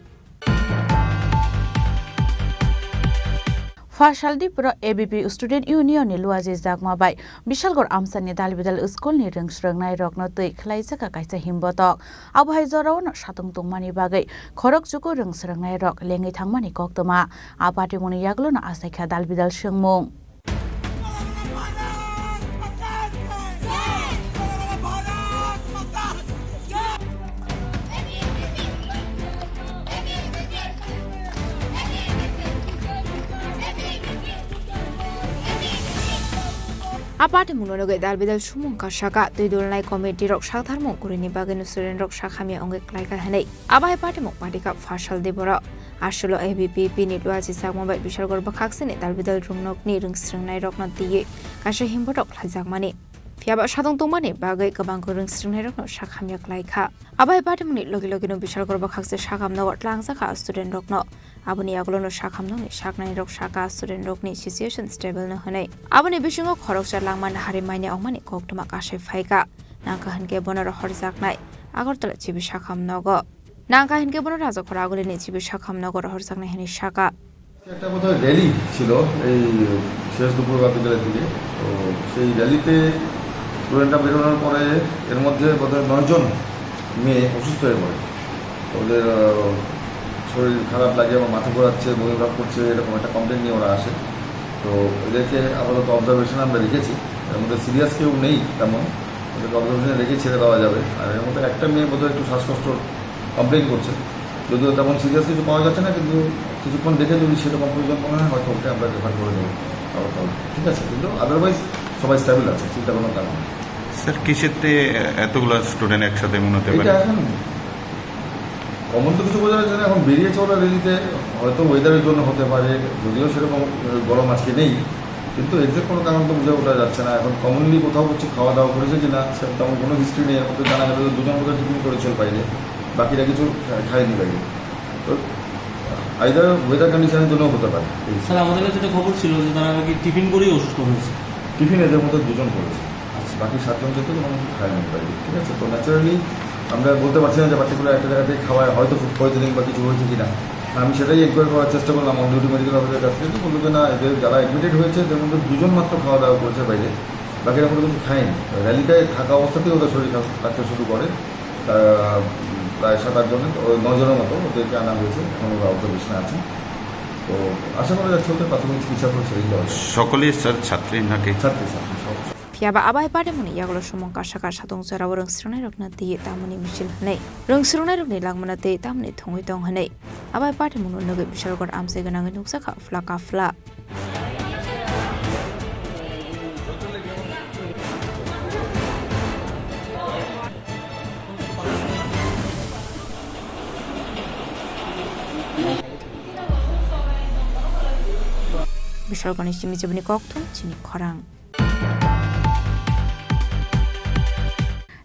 Phasaldi pura A B P Student Union ni Luaji Jakma bai Bishalgor amsani dalbidal school ni rwng swrwngnai rokno twi khwlaijak kaisa himbotok. Abo hai jorao no satung tongmani bagwi khorok chuku rwng swrwngnai rok lengwi thangmani koktwma. A party muni yagulo no achaikha dalbidal swngmung. A party mungno nugwi dalbidal sumung kasaka twi dulnai committee rok saktharmung kurini bagwi no student rok sakhamya wngwi klaika hwnwi. Abo hai party mung party kha Phasaldi borok. Aswlo A B P P ni Luaji Jakma bai Bishalgor bwkhaksini dalbidal rwngnokni rwng swrwngnai rokno twiwi kaisa himbotok khlaijakmani. Phiyaba satung tongmani bagwi kwbang kwrwng swrwngnairokno sak hamya khlai kha. Abo hai patimungni logi logino Bishalgor bwkhakse sakamnogo tlangjak kha student rokno. Aboni yagulono sakamnokni saknani rok saka student rokni situation stable no hwnwi. Aboni bisingo khoroksa langma nahari manya wngmani koktwma kasai phaikha. Nangkha hinkhe bono rohorjaknai Agartala chibi sakamnogo. Nangkha hinkhe bono Rajakhor agulini chibi sakamnogo rohorjaknai hwnwi saka. একটা বোধহয় র‍্যালি ছিল এই সিরাজগঞ্জ পূর্ব বিদ্যালয় থেকে। তো সেই র‍্যালিতে স্টুডেন্টরা বেরোনোর পরে এর মধ্যে বোধহয় নয়জন মেয়ে অসুস্থ হয়ে পড়ে। ওদের, আহ, শরীর খারাপ লাগে বা মাথা ঘোরাচ্ছে, বমি ভাব করছে, এরকম একটা কমপ্লেন নিয়ে ওরা আসে। তো এদেরকে আপাতত অবজারভেশনে আমরা রেখেছি। এর মধ্যে সিরিয়াস কেউ নেই তেমন, ওদেরকে অবজারভেশনে রেখে ছেড়ে দেওয়া যাবে। আর এর মধ্যে একটা মেয়ে বোধহয় একটু শ্বাসকষ্ট কমপ্লেন করছে, যদিও তেমন সিরিয়াস কিছু পাওয়া যাচ্ছে না, কিন্তু কিছুক্ষণ দেখে যদি সেটা কমপ্লিট মনে হয়, হয়তো ওকে আমরা রেফার করে দেবো আগরতলা। ঠিক আছে, কিন্তু আদারওয়াইজ সবাই স্টেবল আছে, চিন্তা কোনো কারণ নেই। স্যার, কিসেতে এতগুলো স্টুডেন্ট একসাথে মনে হতে এটা পারে? এখন কমন তো কিছু বোঝা যাচ্ছে না, এখন বেরিয়েছে ওরা র্যালিতে, হয়তো ওয়েদারের জন্য হতে পারে, যদিও সেরকম গরম আজকে নেই, কিন্তু এক্সাক্ট কোনো কারণ তো বুঝে ওঠা যাচ্ছে না। এখন কমনলি কোথাও কিছু খাওয়া দাওয়া করেছে কিনা, সে তেমন কোনো হিস্ট্রি নেই। এখন তো জানা গেল যে দুজন বোধহয় টিফিন করেছিল বাইরে, বাকিরা কিছু খায়নি বাইরে। তো আইদার ওয়েদার কন্ডিশনের জন্য হতে পারে। এই স্যার, আমাদের কাছে একটা খবর ছিল যে তারা নাকি টিফিন করেই অসুস্থ হয়েছে। টিফিন এদের মধ্যে দুজন করেছে, আচ্ছা। বাকি সাতজন কিন্তু কোনো কিছু খায়নি বাইরে, ঠিক আছে? তো ন্যাচারালি আমরা বলতে পারছি না যে পার্টিকুলার একটা জায়গা থেকে খাওয়ায় হয়তো ফুড পয়জনিং বা কিছু হয়েছে কিনা। আমি সেটাই এনকোয়ারি করার চেষ্টা করলাম অন ডিউটি মেডিকেল অফিসারের কাছ থেকে, তো বললো যে না, এদের যারা অ্যাডমিটেড হয়েছে এদের মধ্যে দুজন মাত্র খাওয়া দাওয়া করেছে বাইরে, বাকিরা কোনো কিছু খায়নি। র্যালিতে থাকা অবস্থাতেই ওদের শরীর খারাপ লাগতে শুরু করে। তারা প্রায় সাত আট জনের, ওই নয় জনের মতো ওদেরকে আনা হয়েছে, এখন ওরা অবজারভেশনে আছে। তো আশা করা যাচ্ছে ওদের প্রাথমিক চিকিৎসার পর সেরেই দেওয়া যাবে। সকলেই স্যার ছাত্রী নাকি? ছাত্রী, ছাত্রী, সব। Phiya ba abai party muni yagulo sumung kasa kasa tong chwra o rwng srwngnai rokno twi tamoni misil hwnwi. Rwng srwngnai rokni langmano twi tamoni thwngwi tong hwnwi. Abai party munu nugwi Bishalgarh amchai gwnangwi nukjakha phla ka phla. Bishalgarhni simi chibini kokthum chini khorang.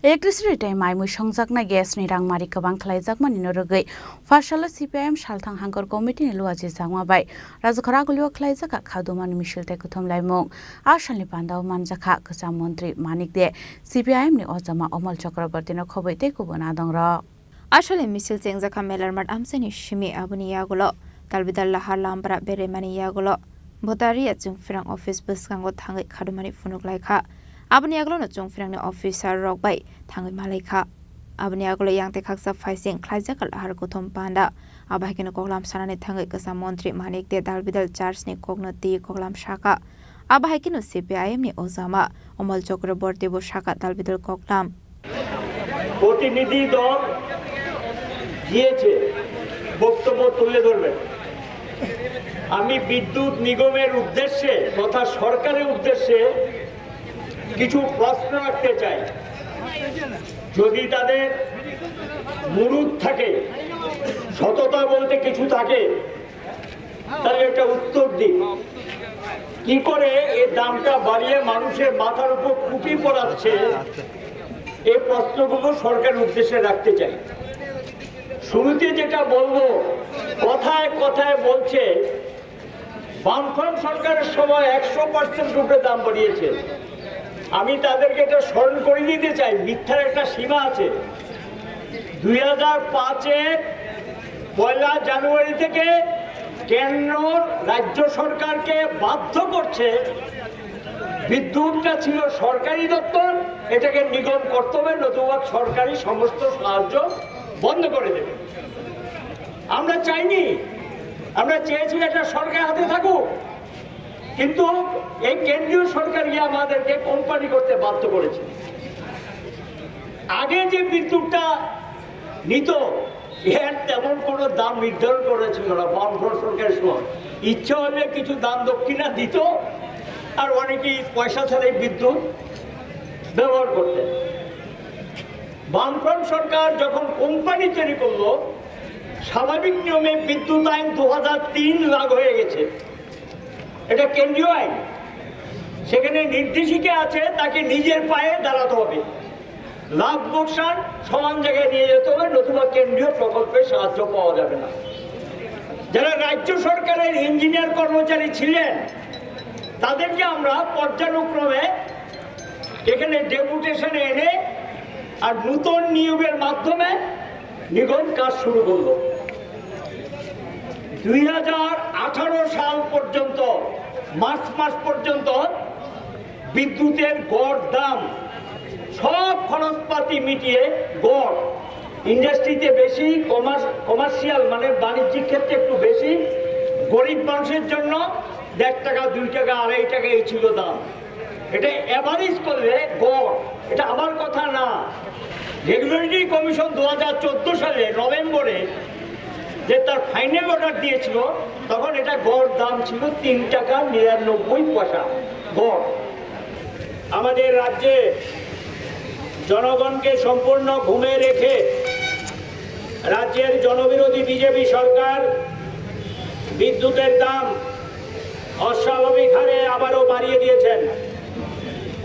Electricity tei mai mui songjaknai gas ni rangmari kwbang khlaijakmani no rwgwi, Pharsalo C P I M Salthang Hangkor Committee ni luachi jakma bai Rajkhara gulio khlaijak kha khadumani misil tei kuthum laimung. A salni pandao manjakha kwcham montri Manik De, C P I M ni ojama Omol Chakraborty no khobwi tei kubun adongrok. Asole misil chengjakha Melarmat amchaini simi, aboni yagulo Dalbidal Lahar Lambra beremani yagulo Bhotaria chwngphrang office bwskango thangwi khadumani phunuk laikha. Aboni yagulono chwngphrangni officer rok bai thangwi malaikha. Aboni yagulo yang tei khaksa phaising khlaijak lahar kuthum panda. Abo hai kheno koklam sanani thangwi kwcham montri Manik De Dalbidal church ni kokno twi koklam saka. Abo hai kheno C P I M ni ojama Omol Chakraborty bo saka Dalbidal koklam. প্রতিনিধি দল গিয়েছে বক্তব্য তুলে ধরবেন। আমি বিদ্যুৎ নিগমের উদ্দেশ্যে তথা সরকারের উদ্দেশ্যে কিছু প্রশ্ন রাখতে চাই। যদি তাদের মুরুদ থাকে, সততা বলতে কিছু থাকে, তাহলে একটা উত্তর দিন। কি করে এই দামটা বাড়িয়ে মানুষের মাথার উপর টুপি পড়াচ্ছে, এই প্রশ্নগুলো সরকারের উদ্দেশ্যে রাখতে চাই। শুরুতে যেটা বলবো, কথায় কথায় বলছে, বামফ্রন্ট সরকারের সময় একশো পার্সেন্ট উপরে দাম বাড়িয়েছে। আমি তাদেরকে এটা স্মরণ করে দিতে চাই, মিথ্যার একটা সীমা আছে। দুই হাজার পাঁচের পয়লা জানুয়ারি থেকে কেন্দ্র রাজ্য সরকারকে বাধ্য করছে, বিদ্যুৎটা ছিল সরকারি দপ্তর, এটাকে নিগম করতে হবে, নতুবা সরকারি সমস্ত সাহায্য বন্ধ করে দেবে। আমরা চাইনি, আমরা চেয়েছি এটা সরকার হাতে থাকুক, কিন্তু এই কেন্দ্রীয় সরকার গিয়ে আমাদেরকে কোম্পানি করতে বাধ্য করেছে। আগে যে বিদ্যুৎটা নিত, এর তেমন কোনো দাম নির্ধারণ করা ছিল না বামফ্রন্ট সরকারের সময়। ইচ্ছা হলে কিছু দান দক্ষিণা দিত, আর অনেকেই পয়সা ছাড়াই বিদ্যুৎ ব্যবহার করতেন। বামফ্রন্ট সরকার যখন কোম্পানি তৈরি করলো, স্বাভাবিক নিয়মে বিদ্যুৎ আইন দু হাজার তিন লাগু হয়ে গেছে। এটা কেন্দ্রীয় আইন, সেখানে নির্দেশিকা আছে, তাকে নিজের পায়ে দাঁড়াতে হবে। লাভ লোকসান সমান জায়গায় নিয়ে যেতে হবে, নতুবা কেন্দ্রীয় প্রকল্পের সাহায্য পাওয়া যাবে না। যারা রাজ্য সরকারের ইঞ্জিনিয়ার কর্মচারী ছিলেন, তাদেরকে আমরা পর্যায়ক্রমে এখানে ডেপুটেশনে এনে আর নতুন নিয়োগের মাধ্যমে নিগম কাজ শুরু করলো। দুই হাজার আঠারো সাল পর্যন্ত, মার্চ মাস পর্যন্ত বিদ্যুতের গড় দাম, সব খরচপাতি মিটিয়ে গড়, ইন্ডাস্ট্রিতে বেশি, কমার্স-, কমার্শিয়াল মানে বাণিজ্যিক ক্ষেত্রে একটু বেশি, গরিব মানুষের জন্য দেড় টাকা, দুই টাকা, আড়াই টাকা এই ছিল দাম। এটা অ্যাভারেজ করলে গড়, এটা আমার কথা না। রেগুলেটরি কমিশন দু হাজার চোদ্দ সালে নভেম্বরে যে তার ফাইনাল অর্ডার দিয়েছিল, তখন এটা গড় দাম ছিল তিন টাকা নিরানব্বই পয়সা গড়। আমাদের রাজ্যে জনগণকে সম্পূর্ণ ঘুমে রেখে রাজ্যের জনবিরোধী বিজেপি সরকার বিদ্যুতের দাম অস্বাভাবিক হারে আবারও বাড়িয়ে দিয়েছেন।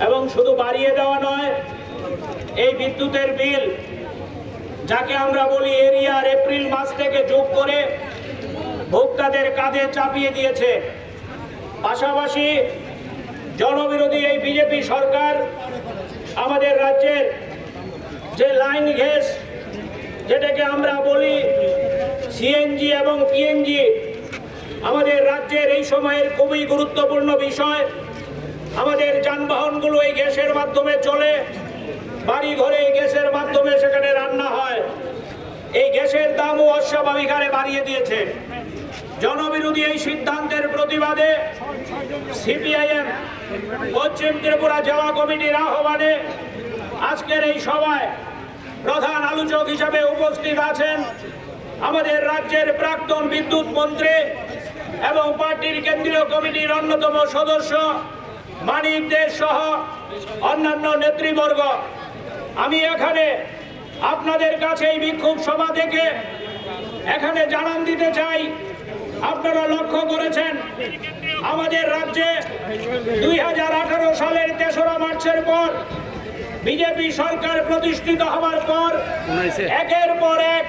এবং শুধু বাড়িয়ে দেওয়া নয়, এই বিদ্যুতের বিল, যাকে আমরা বলি এরিয়ার, এপ্রিল মাস থেকে যোগ করে ভোক্তাদের কাঁধে চাপিয়ে দিয়েছে। পাশাপাশি জনবিরোধী এই বিজেপি সরকার আমাদের রাজ্যের যে লাইন গ্যাস, যেটাকে আমরা বলি সিএনজি এবং পিএনজি, আমাদের রাজ্যের এই সময়ের খুবই গুরুত্বপূর্ণ বিষয়। আমাদের যানবাহনগুলো এই গ্যাসের মাধ্যমে চলে, বাড়ি ঘরে এই গ্যাসের মাধ্যমে সেখানে রান্না হয়। এই গ্যাসের দামও অস্বাভাবিক হারে বাড়িয়ে দিয়েছে। জনবিরোধী এই সিদ্ধান্তের প্রতিবাদে সিপিআইএম পশ্চিম ত্রিপুরা জেলা কমিটির আহ্বানে আজকের এই সভায় প্রধান আলোচক হিসেবে উপস্থিত আছেন আমাদের রাজ্যের প্রাক্তন বিদ্যুৎ মন্ত্রী এবং পার্টির কেন্দ্রীয় কমিটির অন্যতম সদস্য মানিক দে সহ অন্যান্য নেতৃবর্গ। আমি এখানে আপনাদের কাছে এই বিক্ষোভ সভা থেকে এখানে জানান দিতে চাই, আপনারা লক্ষ্য করেছেন আমাদের রাজ্যে দুই হাজার আঠারো সালের তেসরা মার্চের পর বিজেপি সরকার প্রতিষ্ঠিত হওয়ার পর একের পর এক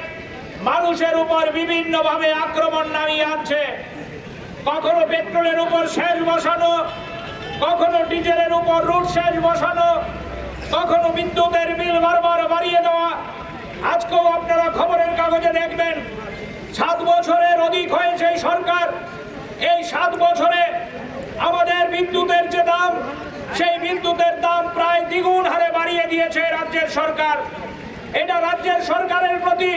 মানুষের উপর বিভিন্নভাবে আক্রমণ নামিয়ে আনছে। কখনো পেট্রোলের উপর সেস বসানো, কখনো ডিজেলের উপর রুট সেস বসানো, কখনো বিদ্যুতের বিল বারবার বাড়িয়ে দেওয়া। আজকেও আপনারা খবরের কাগজে দেখবেন, সাত বছরের অধিক হয়েছে এই সরকার। এই সাত বছরে আমাদের বিদ্যুতের যে দাম, সেই বিদ্যুতের দাম প্রায় দ্বিগুণ হারে বাড়িয়ে দিয়েছে রাজ্যের সরকার। এটা রাজ্যের সরকারের প্রতি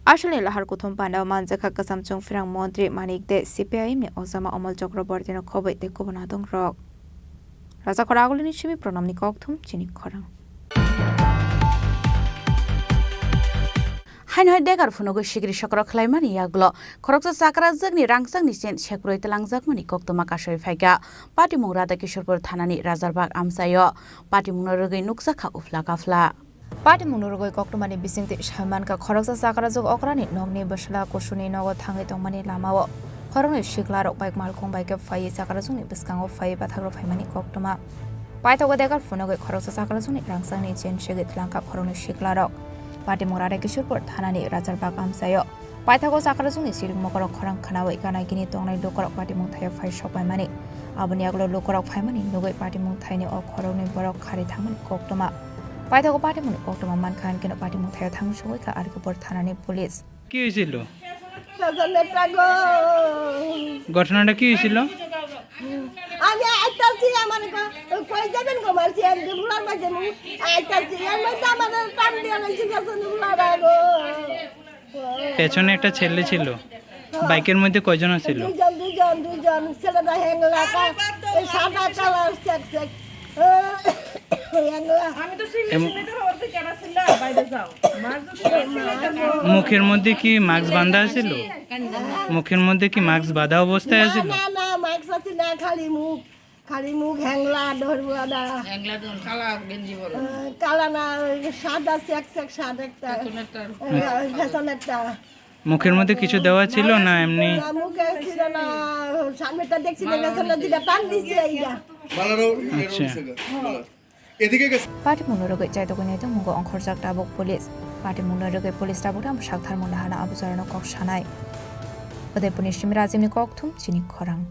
Aswkni lahar kuthum pandao manjakha kwcham chwng phrang montri Manik Deb, C P I M ni ojama Omol Chakraborty no khobwi tei kubun adongrok. Rajakhor Agulini simi Pranamni kokthum chini khorang. Haino hai degar phunugwi sikri sokro khlaimani yagulo khoroksa chakrajwkni rangchakni chen sekrwi twlangjakmani koktwma kasui phaikha. Patimung Radha Kishorpur thanani Rajarbag amchaio. Patimungno rwgwi nukjakha uphla kaphla. Patimungno rwgwi koktwmani bisingtwi sai mankha, khoroksa chakrajwk okrani nokni bwsla kusuni nogo thangwi tongmani lamao khoroknwi siklarok bike malkhung bai khe phaiwi chakrajwkni bwskango phaiwi bathagrok phaimani koktwma. Paithago degar phunugwi khoroksa chakrajwkni rangchakni chen segwi twlangkha khoroknwi siklarok. Patimung Radha Kishorpur thanani Rajarbag amchaio. Paithago chakrajwkni siring mokorok khorang khwnawi gana gini tongnai lukurok patimung thaio phai sokpaimani. Aboni yagulo lukurok phaimani nugwi patimung thaini o khoroknwi borok khari thangmani koktwma. Paithago patimungni koktwma mankha, hinkhe no patimung thaio thangwi sogwi kha R K Pur thanani police. কি হয়েছিল? পেছনেরটা গো। ঘটনাটা কি হয়েছিল? আমি আইতাছি, আমার গো, কই যাবেন গো, মারছি, আমি তো ভুলার মাঝে নু। আইতাছি, এর মধ্যে আমাদের টান দিয়ে লাইছি, পেছনে ভুলার গো। পেছনে একটা ছেলে ছিল, বাইকের মধ্যে কয়জন আছিল? দুইজন, দুইজন, দুইজন। ছেলেটা হ্যাংলা, কা-, এই সাদা কালার, চেক, চেক। হ্যাংলা। আমি তো সিলেট, এম- সিলেটের ওর দিকে না ছিলাম, বাইরে যাও। মার যদি সিলেটের না। মুখের মধ্যে কি মাস্ক বাঁধা ছিল? মুখের মধ্যে কি মাস্ক বাঁধা অবস্থায় না, আছিল? না, না, মাস্ক আছে না, খালি মুখ। খালি মুখ হ্যাংলা, ডরবুয়াদা। হ্যাংলা তো কালা গেঞ্জি পরা। আহ, কালা না, ওই সাদা চেক চেক শার্ট একটা। পেছনেরটা। আহ, পেছনেরটা। মুখের মধ্যে কিছু দেওয়া ছিল না এমনি? না, মুখে ছিল না, সামনেটা দেখছি না, পেছনে দিকে টান দিছে এইটা। আচ্ছা। এদিকে গেছে। Patimungno rwgwi chaitogwi naitongmungo ongkhorjak tabuk police. Patimungno rwgwi police tabuk tamo saktharmung nahana abo jorano kok sanai. Udaipurni simi Rajibni kokthum chini khorang.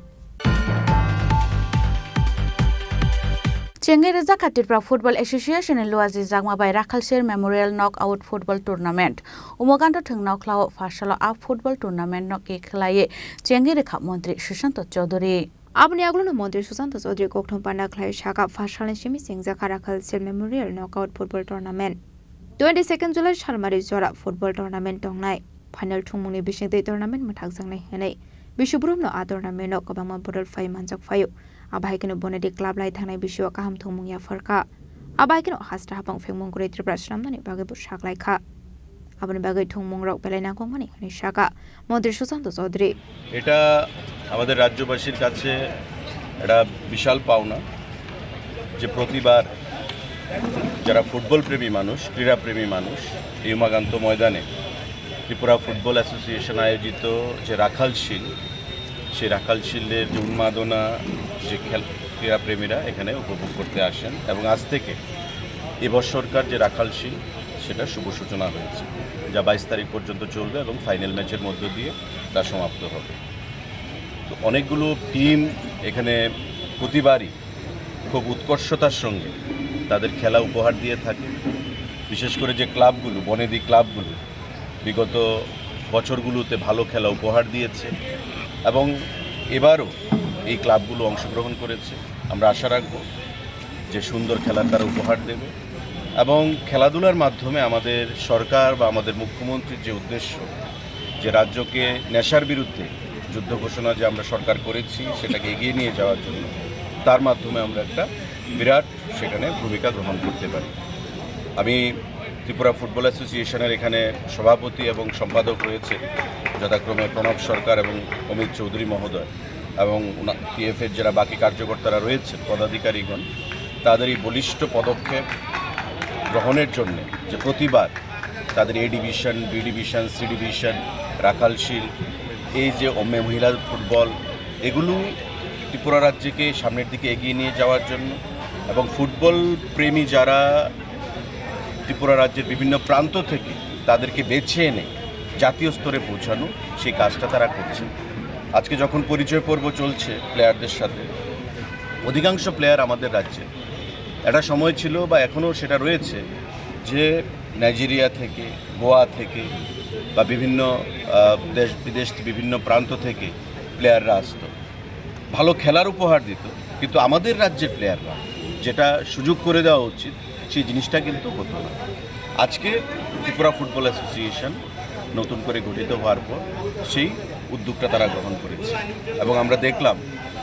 Chengwi rwjakha Tripura Football Association ni luaji jakma bai Rakhalsir Memorial Knockout Football Tournament. Umagando thwng nokhlao pharsalo a football tournament no kekhlaiwi chengwi rwkha Montri Sushanta Chowdhury. Aboni agulno Montri Sushanta Chowdhury kokthum panda khlai saka pharsalo simi chengjakha Rakhalsir Memorial Knockout Football Tournament. Twenty second July salmari jora football tournament tongnai. Final thwngmungni bisingtwi tournament mwthakjaknai hwnwi Biswabhrumno a tournament-o kwbangma bodol phai manjak phaio. Abo hai kheno Bonedi club lai thangnai bisio kaham thwngmung yapharkha. Abo hai kheno hasta hapang phengmung kwrwi Tripura swnamnani bagwibo saklaikha. Aboni bagwi thwngmungrok belai nangkukmani hwnwi sakha Montri Sushanta Chowdhury. এটা আমাদের রাজ্যবাসীর কাছে একটা বিশাল পাওনা যে প্রতিবার যারা ফুটবল প্রেমী মানুষ, ক্রীড়াপ্রেমী মানুষ, এই উমাকান্ত ময়দানে ত্রিপুরা ফুটবল অ্যাসোসিয়েশন আয়োজিত যে রাখাল শিল, সেই রাখাল শিলের যে উন্মাদনা, যে খেল, ক্রীড়াপ্রেমীরা এখানে উপভোগ করতে আসেন এবং আজ থেকে এবছরকার যে রাখাল শিল, সেটা শুভ সূচনা হয়েছে, যা বাইশ তারিখ পর্যন্ত চলবে এবং ফাইনাল ম্যাচের মধ্য দিয়ে তা সমাপ্ত হবে। তো অনেকগুলো টিম এখানে প্রতিবারই খুব উৎকর্ষতার সঙ্গে তাদের খেলা উপহার দিয়ে থাকে। বিশেষ করে যে ক্লাবগুলো, বনেদি ক্লাবগুলো বিগত বছরগুলোতে ভালো খেলা উপহার দিয়েছে এবং এবারও এই ক্লাবগুলো অংশগ্রহণ করেছে। আমরা আশা রাখব যে সুন্দর খেলার তারা উপহার দেবে এবং খেলাধুলার মাধ্যমে আমাদের সরকার বা আমাদের মুখ্যমন্ত্রীর যে উদ্দেশ্য, যে রাজ্যকে নেশার বিরুদ্ধে যুদ্ধ ঘোষণা যে আমরা সরকার করেছি, সেটাকে এগিয়ে নিয়ে যাওয়ার জন্য, তার মাধ্যমে আমরা একটা বিরাট সেখানে ভূমিকা গ্রহণ করতে পারি। আমি ত্রিপুরা ফুটবল অ্যাসোসিয়েশনের এখানে সভাপতি এবং সম্পাদক রয়েছে, যথাক্রমে প্রণব সরকার এবং অমিত চৌধুরী মহোদয় এবং ওনা-, টিএফএর যারা বাকি কার্যকর্তারা রয়েছেন, পদাধিকারীগণ, তাদের এই বলিষ্ঠ পদক্ষেপ গ্রহণের জন্যে যে প্রতিবাদ, তাদের A division, B division, C division, Rakhal shield, এই যে অম্মে মহিলা ফুটবল, এগুলো ত্রিপুরা রাজ্যকে সামনের দিকে এগিয়ে নিয়ে যাওয়ার জন্য এবং ফুটবল প্রেমী যারা ত্রিপুরা রাজ্যের বিভিন্ন প্রান্ত থেকে, তাদেরকে বেছে এনে জাতীয় স্তরে পৌঁছানো, সেই কাজটা তারা করছে। আজকে যখন পরিচয় পর্ব চলছে প্লেয়ারদের সাথে, অধিকাংশ প্লেয়ার আমাদের রাজ্যে, একটা সময় ছিল বা এখনও সেটা রয়েছে যে নাইজেরিয়া থেকে, গোয়া থেকে বা বিভিন্ন, আহ, দেশ বিদেশ, বিভিন্ন প্রান্ত থেকে প্লেয়াররা আসতো, ভালো খেলার উপহার দিত, কিন্তু আমাদের রাজ্যের প্লেয়াররা যেটা সুযোগ করে দেওয়া উচিত, সেই জিনিসটা কিন্তু হতো না। আজকে ত্রিপুরা ফুটবল অ্যাসোসিয়েশন নতুন করে গঠিত হওয়ার পর সেই উদ্যোগটা তারা গ্রহণ করেছে এবং আমরা দেখলাম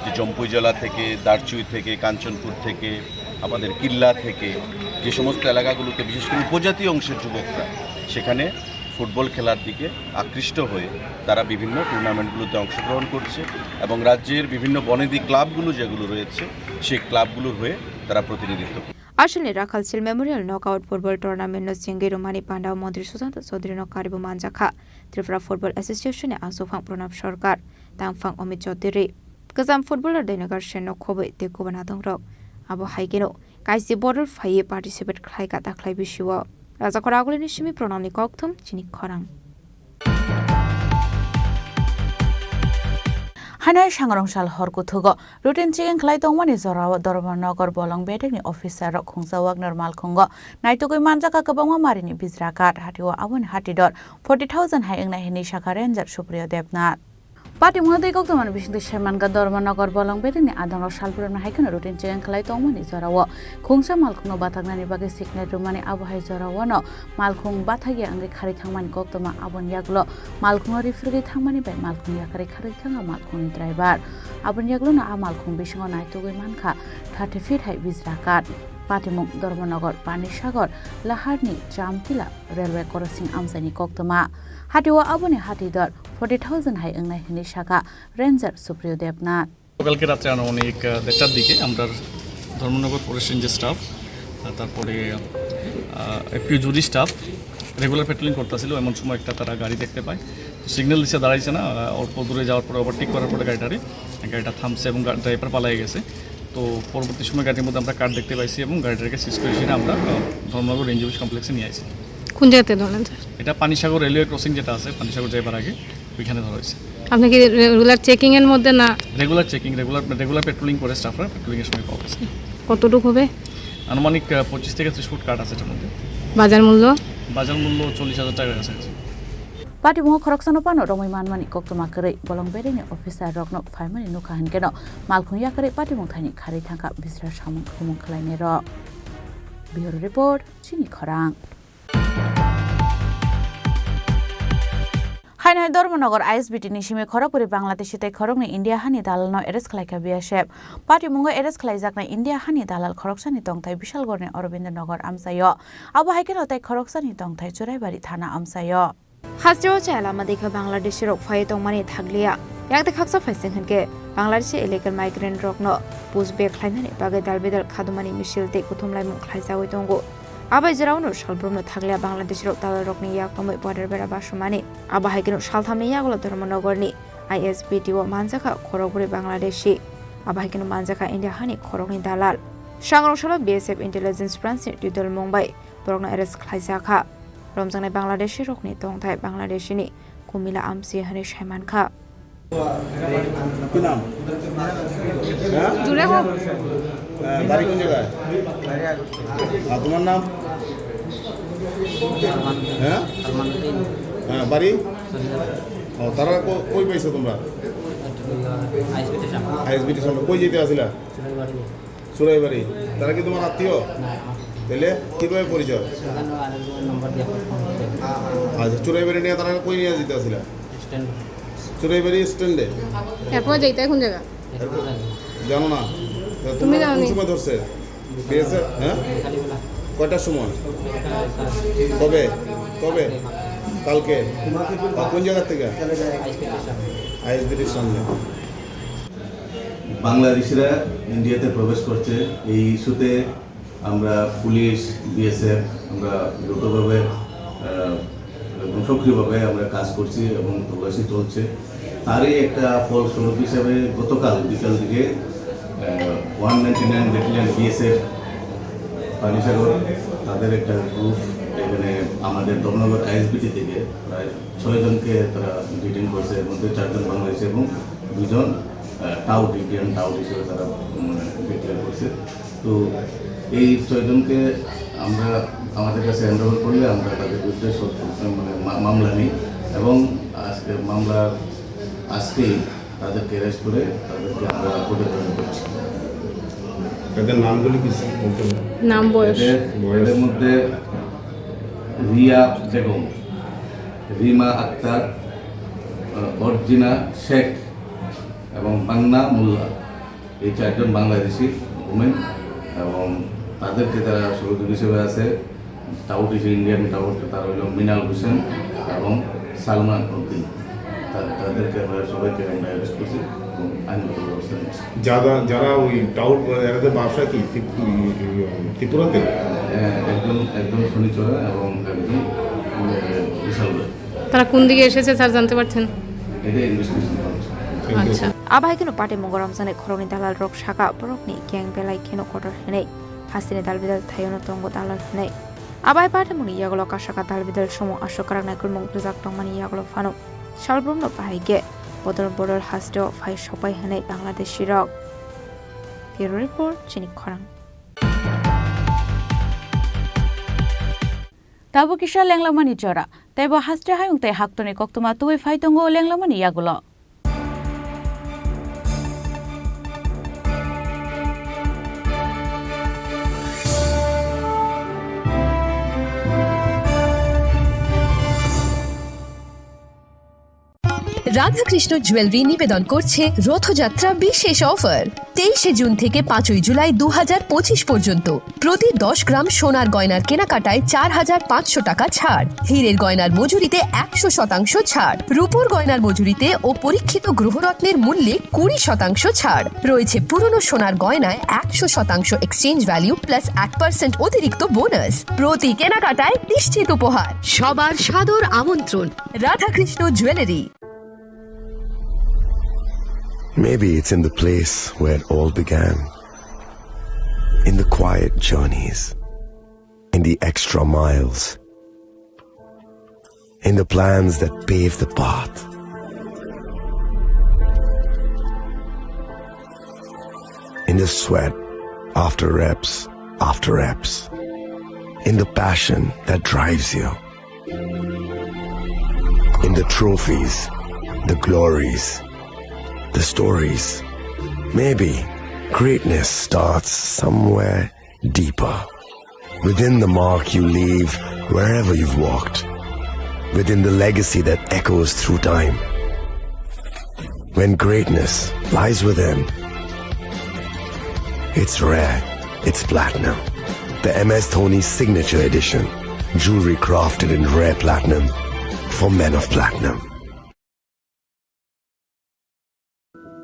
যে জম্পুইজলা থেকে, দারচুই থেকে, কাঞ্চনপুর থেকে, আমাদের কিল্লা থেকে, যে সমস্ত এলাকাগুলোতে বিশেষ করে উপজাতি অংশের যুবকরা সেখানে ফুটবল খেলার দিকে আকৃষ্ট হয়ে তারা বিভিন্ন টুর্নামেন্টগুলোতে অংশগ্রহণ করছে এবং রাজ্যের বিভিন্ন বনেদি ক্লাবগুলো যেগুলো রয়েছে, সেই ক্লাবগুলোর হয়ে তারা প্রতিনিধিত্ব করছে। Aswkni Rakhalsil Memorial Knockout Football Tournament no chengwi rwmani pandao Montri Sushanta Chaudhary no karibu manjakha Tripura Football Association ni aswkphang Pranab Sarkar, tangphang Amit Chaudhary. Kwcham footballer Dainagar Sen no khobwi tei kubun adongrok. Abo hai kheno kaisi bodol phaiwi participate khlaikha dakhlai bisio. Rajakhor Agulini simi Pranamni kokthum chini khorang. Haino sangrong sal hor kuthugo routine checking khlai tongmani jorao Dharmanagar Bolong bedekni officer rok khungsa Wagner malkhungo naitugwi manjakha kwbangma marini bijra card hatio aboni hatidor forty thousand hai wngnai hinwi sakha Ranger Supriyo Debnath. Patimungno tei koktwmani bisingtwi saimankha, Dharmanagar Bolong bedekni adongrok salbrumni hai kheno routine checking khlai tongmani jorao khungsa malkhungno bathaknani bagwi signal rwmani, abo hai joraono malkhung bathakya wngwi kharwi thangmani koktwma. Aboni yagulo malkhungno riphirwi thangmani bai malkhung yakarwi kharwi thangkha malkhungni driver. Aboni yagulono a malkhung bisingo naitugwi mankha thirty feet hai bijra card. Patimung Dharmanagar Panisagar Laharni Chamtila railway crossing amchaini koktwma. Hatio aboni hatidor forty thousand hai wngnai hinwi sakha Ranger Supriyo Debnath. গতকালকে রাত্রে আনুমানিক, আহ, দেড়টার দিকে আমরা ধর্মনগর ফরেস্ট রেঞ্জের স্টাফ, আহ, তারপরে, আহ, এফপিও জুডি staff regular patrolling করতেছিল। এমন সময় একটা তারা গাড়ি দেখতে পায়, তো সিগন্যাল দিছে, দাঁড়াইছে না, আহ, অল্প দূরে যাওয়ার পরে ওভারটেক করার পরে গাড়িটারে, গাড়িটা থামছে এবং গা-, ড্রাইভার পালাই গেছে। তো পরবর্তী সময় গাড়ির মধ্যে আমরা কার্ড দেখতে পাইছি এবং গাড়িটাকে সিজ করে সেটা আমরা, আহ, ধর্মনগর রেঞ্জ অফিস কমপ্লেক্সে নিয়ে আসি। কোন জায়গাতে ধরলেন, স্যার? এটা পানিসাগর রেলওয়ে ক্রসিং যেটা আছে, পানিসাগর যাইবার আগে, ওইখানে ধরা হয়েছে। আপনি কি রে-, রেগুলার চেকিং এর মধ্যে না? Regular checking, regular, regular patrolling করে স্টাফরা, পেট্রোলিং এর সময় পাওয়া গেছে। কতটুকু হবে? আনুমানিক, আহ, পঁচিশ থেকে ত্রিশ ফুট কাঠ আছে এটার মধ্যে। বাজার মূল্য? বাজার মূল্য চল্লিশ হাজার টাকার কাছাকাছি। Patimung khoroksano phano romwi manmani koktwma kwrwi, Bolong bedekni officer rokno phaimani nukha hinkhe no malkhung yakarwi patimung thaini kharwi thangkha bisra samung khumung khlainai rok. Bureau Report, Chini Khorang. Haino hai Dharmanagar I S B T ni simi khorokbwrwi Bangladeshi tei khoroknwi India hani dalalno arrest khlaikha B S F. Patimungo arrest khlaijaknai India hani dalal khoroksani tongthai Bishalgarhni Aurobindo Nagar amchaio. Abo hai kheno tei khoroksani tongthai Churaibari thana amchaio. Hasteo chaya lama dekha Bangladeshi rok phai tongmani thakliya. Yakte khaksa phaising hinkhe Bangladeshi illegal migrant rokno push back khlainani bagwi dalbidal khadumani misil tei kuthumlaimung khlaijawi tongo. Abai jora uno salbrumno thakliya Bangladeshi rok dalalrokni yak romwi border bera basumani. Abo hai kheno salthamni yagulo Dharmanagarni I S B T o manjakha khorokbwrwi Bangladeshi. Abo hai kheno manjakha India hani khoroknwi dalal. Sangrong salo B S F Intelligence Branch ni twidulmung bai borokno arrest khlaijakha. Romjaknai Bangladeshi rokni tongthai Bangladeshi ni kumila amsi hwnwi sai mankha. কি নাম? হ্যাঁ? জুড়ে হোক। হ্যাঁ, বাড়ি কোন জায়গায়? আর তোমার নাম? হ্যাঁ? হ্যাঁ, বাড়ি? ও, তারা কো-, কই পাইছো তোমরা? আইএসবিটি সামনে। আইএসবিটি সামনে। কই যেতে আসিলা? চুরাইবাড়ি। তারা কি তোমার আত্মীয়? না, আমার আত্মীয়। তাহলে কিভাবে পরিচয়? সেখানে আরেকজনের নম্বর দিয়ে ফোন করতে। আচ্ছা, চুরাইবাড়ি নিয়ে তারা কই নিয়ে যেতে আসিলা? স্ট্যান্ড। চুরাইবাড়ি স্ট্যান্ডে? এরপর যাইতে কোন জায়গা? এরপর জানি না। জানো না? তা তুমি তোমরা জানো কোন নি? সময় ধরছে? বিএসএফ, হ্যাঁ? কালীবেলা। কয়টার সময়? একটা, একটা। কবে? কবে? কালকে। আর কোন জায়গা থেকে? আইএসবিটির সামনে। আইএসবিটির সামনে। বাংলাদেশিরা ইন্ডিয়াতে প্রবেশ করছে, এই ইস্যুতে আমরা পুলিশ, বিএসএফ, আমরা যৌথভাবে, আহ, এবং সক্রিয়ভাবে আমরা কাজ করছি এবং তল্লাশি চলছে। তারই একটা ফলস্বরূপ হিসাবে গতকাল বিকাল দিকে, ah, one ninety nine battalion BSF Panisagar, তাদের একটা গ্রুপ এখানে আমাদের ধর্মনগর আইএসবিটি থেকে প্রায় ছয়জনকে তারা ডিটেইন করছে, এর মধ্যে চারজন বাংলাদেশি এবং দুজন, আহ, টাউট, ইন্ডিয়ান টাউট হিসেবে তারা, উম, ডিক্লেয়ার করছে। তো এই ছয়জনকে আমরা আমাদের কাছে হ্যান্ড ওভার করলে আমরা তাদের বিরুদ্ধে সব, মানে, মা-, মামলা নিই এবং আজকে মামলা, আজকেই তাদেরকে অ্যারেস্ট করে তাদেরকে আমরা কোর্টে প্রেরণ করছি। এদের নামগুলি কি স্যার বলতে পারেন? নাম, বয়স। এদের, বয়স। এদের মধ্যে রিয়া বেগম, রিমা আক্তার, আহ, অর্জিনা শেখ এবং পান্না মোল্লা, এই চারজন বাংলাদেশি ওমেন এবং তাদেরকে তারা সহযোগী হিসেবে আছে টাউট হিসেবে, ইন্ডিয়ান টাউট, তারা হলো মিনাল হোসেন এবং সালমান উদ্দিন। তা-, তাদেরকে আমরা সবাইকে আমরা অ্যারেস্ট করছি এবং আইনগত ব্যবস্থা নিচ্ছি। যারা, যারা ওই টাউট, এরা তো বাসা কি ত্রিপ-, ত্রিপুরাতে? হ্যাঁ, একজন, একজন শনিচরা এবং একজন, এ, বিশালগড়। তারা কোন দিকে এসেছে স্যার জানতে পারছেন? এটা ইনভেস্টিগেশন চলছে। আচ্ছা। Abai kheno party mungo romjaknai khoroknwi dalal rok saka borokni gang belai kheno kotor hinwi hasteni dalbidal thaiono tongo dalal hinwi. Abai party mungni yagulo kasaka dalbidal somo aswk kwrak naikolmung rwjak tongmani yagulo phano salbrumno bahai khe bodol bodol hasteo phai sokpai hinwi Bangladeshi rok. Bureau Report, Chini Khorang. Tabuk kisa lenglamani jora, tei bo haste hayung tei haktorni koktwma tubui phai tongo lenglamani yagulo. Radhakrishna jewellery নিবেদন করছে রথযাত্রা বিশেষ অফার। তেইশে জুন থেকে পাঁচই জুলাই দু হাজার পঁচিশ পর্যন্ত প্রতি দশ গ্রাম সোনার গয়নার কেনাকাটায় চার হাজার পাঁচশো টাকা ছাড়, হীরের গয়নার মজুরিতে একশো শতাংশ ছাড়, রূপোর গয়নার মজুরিতে ও পরীক্ষিত গ্রহরত্নের মূল্যে কুড়ি শতাংশ ছাড়। রয়েছে পুরনো সোনার গয়নায় একশো শতাংশ এক্সচেঞ্জ ভ্যালু প্লাস এক পার্সেন্ট অতিরিক্ত বোনাস। প্রতি কেনাকাটায় নিশ্চিত উপহার। সবার সাদর আমন্ত্রণ। Radhakrishna jewellery. Maybe it's in the place where it all began. In the quiet journeys. In the extra miles. In the plans that pave the path. In the sweat after reps after reps. In the passion that drives you. In the trophies, the glories, the stories. Maybe greatness starts somewhere deeper. Within the mark you leave wherever you've walked. Within the legacy that echoes through time. When greatness lies within, it's rare, it's platinum. The M S Dhoni Signature Edition. Jewelry crafted in rare platinum for men of platinum.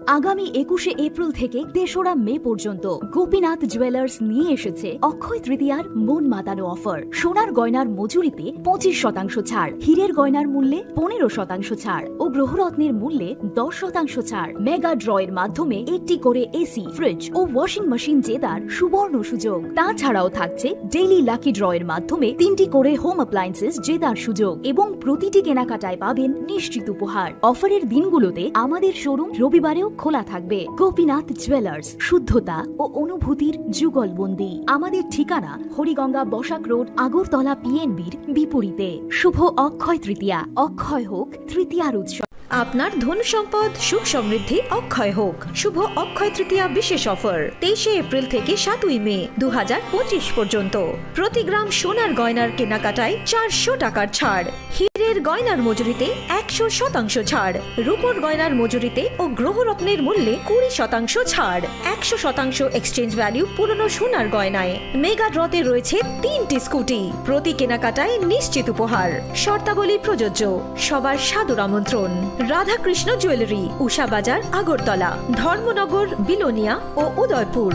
আগামী একুশে এপ্রিল থেকে তেসরা মে পর্যন্ত গোপীনাথ জুয়েলার্স নিয়ে এসেছে অক্ষয় তৃতীয়ার মন মাতানো অফার। সোনার গয়নার মজুরিতে পঁচিশ শতাংশ ছাড়, হীরের গয়নার মূল্যে পনেরো শতাংশ ছাড় ও গ্রহরত্নের মূল্যে দশ শতাংশ ছাড়। মেগা ড্রয়ের মাধ্যমে একটি করে এসি, ফ্রিজ ও ওয়াশিং মেশিন জেতার সুবর্ণ সুযোগ। তাছাড়াও থাকছে ডেইলি লাকি ড্রয়ের মাধ্যমে তিনটি করে হোম অ্যাপ্লায়েন্সেস জেতার সুযোগ এবং প্রতিটি কেনাকাটায় পাবেন নিশ্চিত উপহার। অফারের দিনগুলোতে আমাদের শোরুম রবিবারেও খোলা থাকবে। গোপীনাথ জুয়েলার্স, শুদ্ধতা ও অনুভূতির যুগলবন্দি। আমাদের ঠিকানা হরিগঙ্গা বসাক রোড, আগরতলা পিএনবির বিপরীতে। শুভ অক্ষয় তৃতীয়া, অক্ষয় হোক তৃতীয়ার উৎসব। আপনার ধন সম্পদ সুখ সমৃদ্ধি অক্ষয় হোক। শুভ অক্ষয় তৃতীয়া বিশেষ অফার, তেইশে এপ্রিল থেকে সাতই মে দু হাজার পঁচিশ পর্যন্ত। প্রতি গ্রাম সোনার গয়নার কেনাকাটায় চারশো টাকার ছাড়, হীরের গয়নার মজুরিতে একশো শতাংশ ছাড়, রূপোর গয়নার মজুরিতে ও গ্রহরত্নের মূল্যে কুড়ি শতাংশ ছাড়, একশো শতাংশ এক্সচেঞ্জ ভ্যালু পুরনো সোনার গয়নায়। মেগা ড্রতে রয়েছে তিনটি স্কুটি, প্রতি কেনাকাটায় নিশ্চিত উপহার। শর্তাবলী প্রযোজ্য। সবার সাদর আমন্ত্রণ। রাধাকৃষ্ণ জুয়েলারি, উষা বাজার, আগরতলা, ধর্মনগর, বিলোনিয়া ও Udaipur.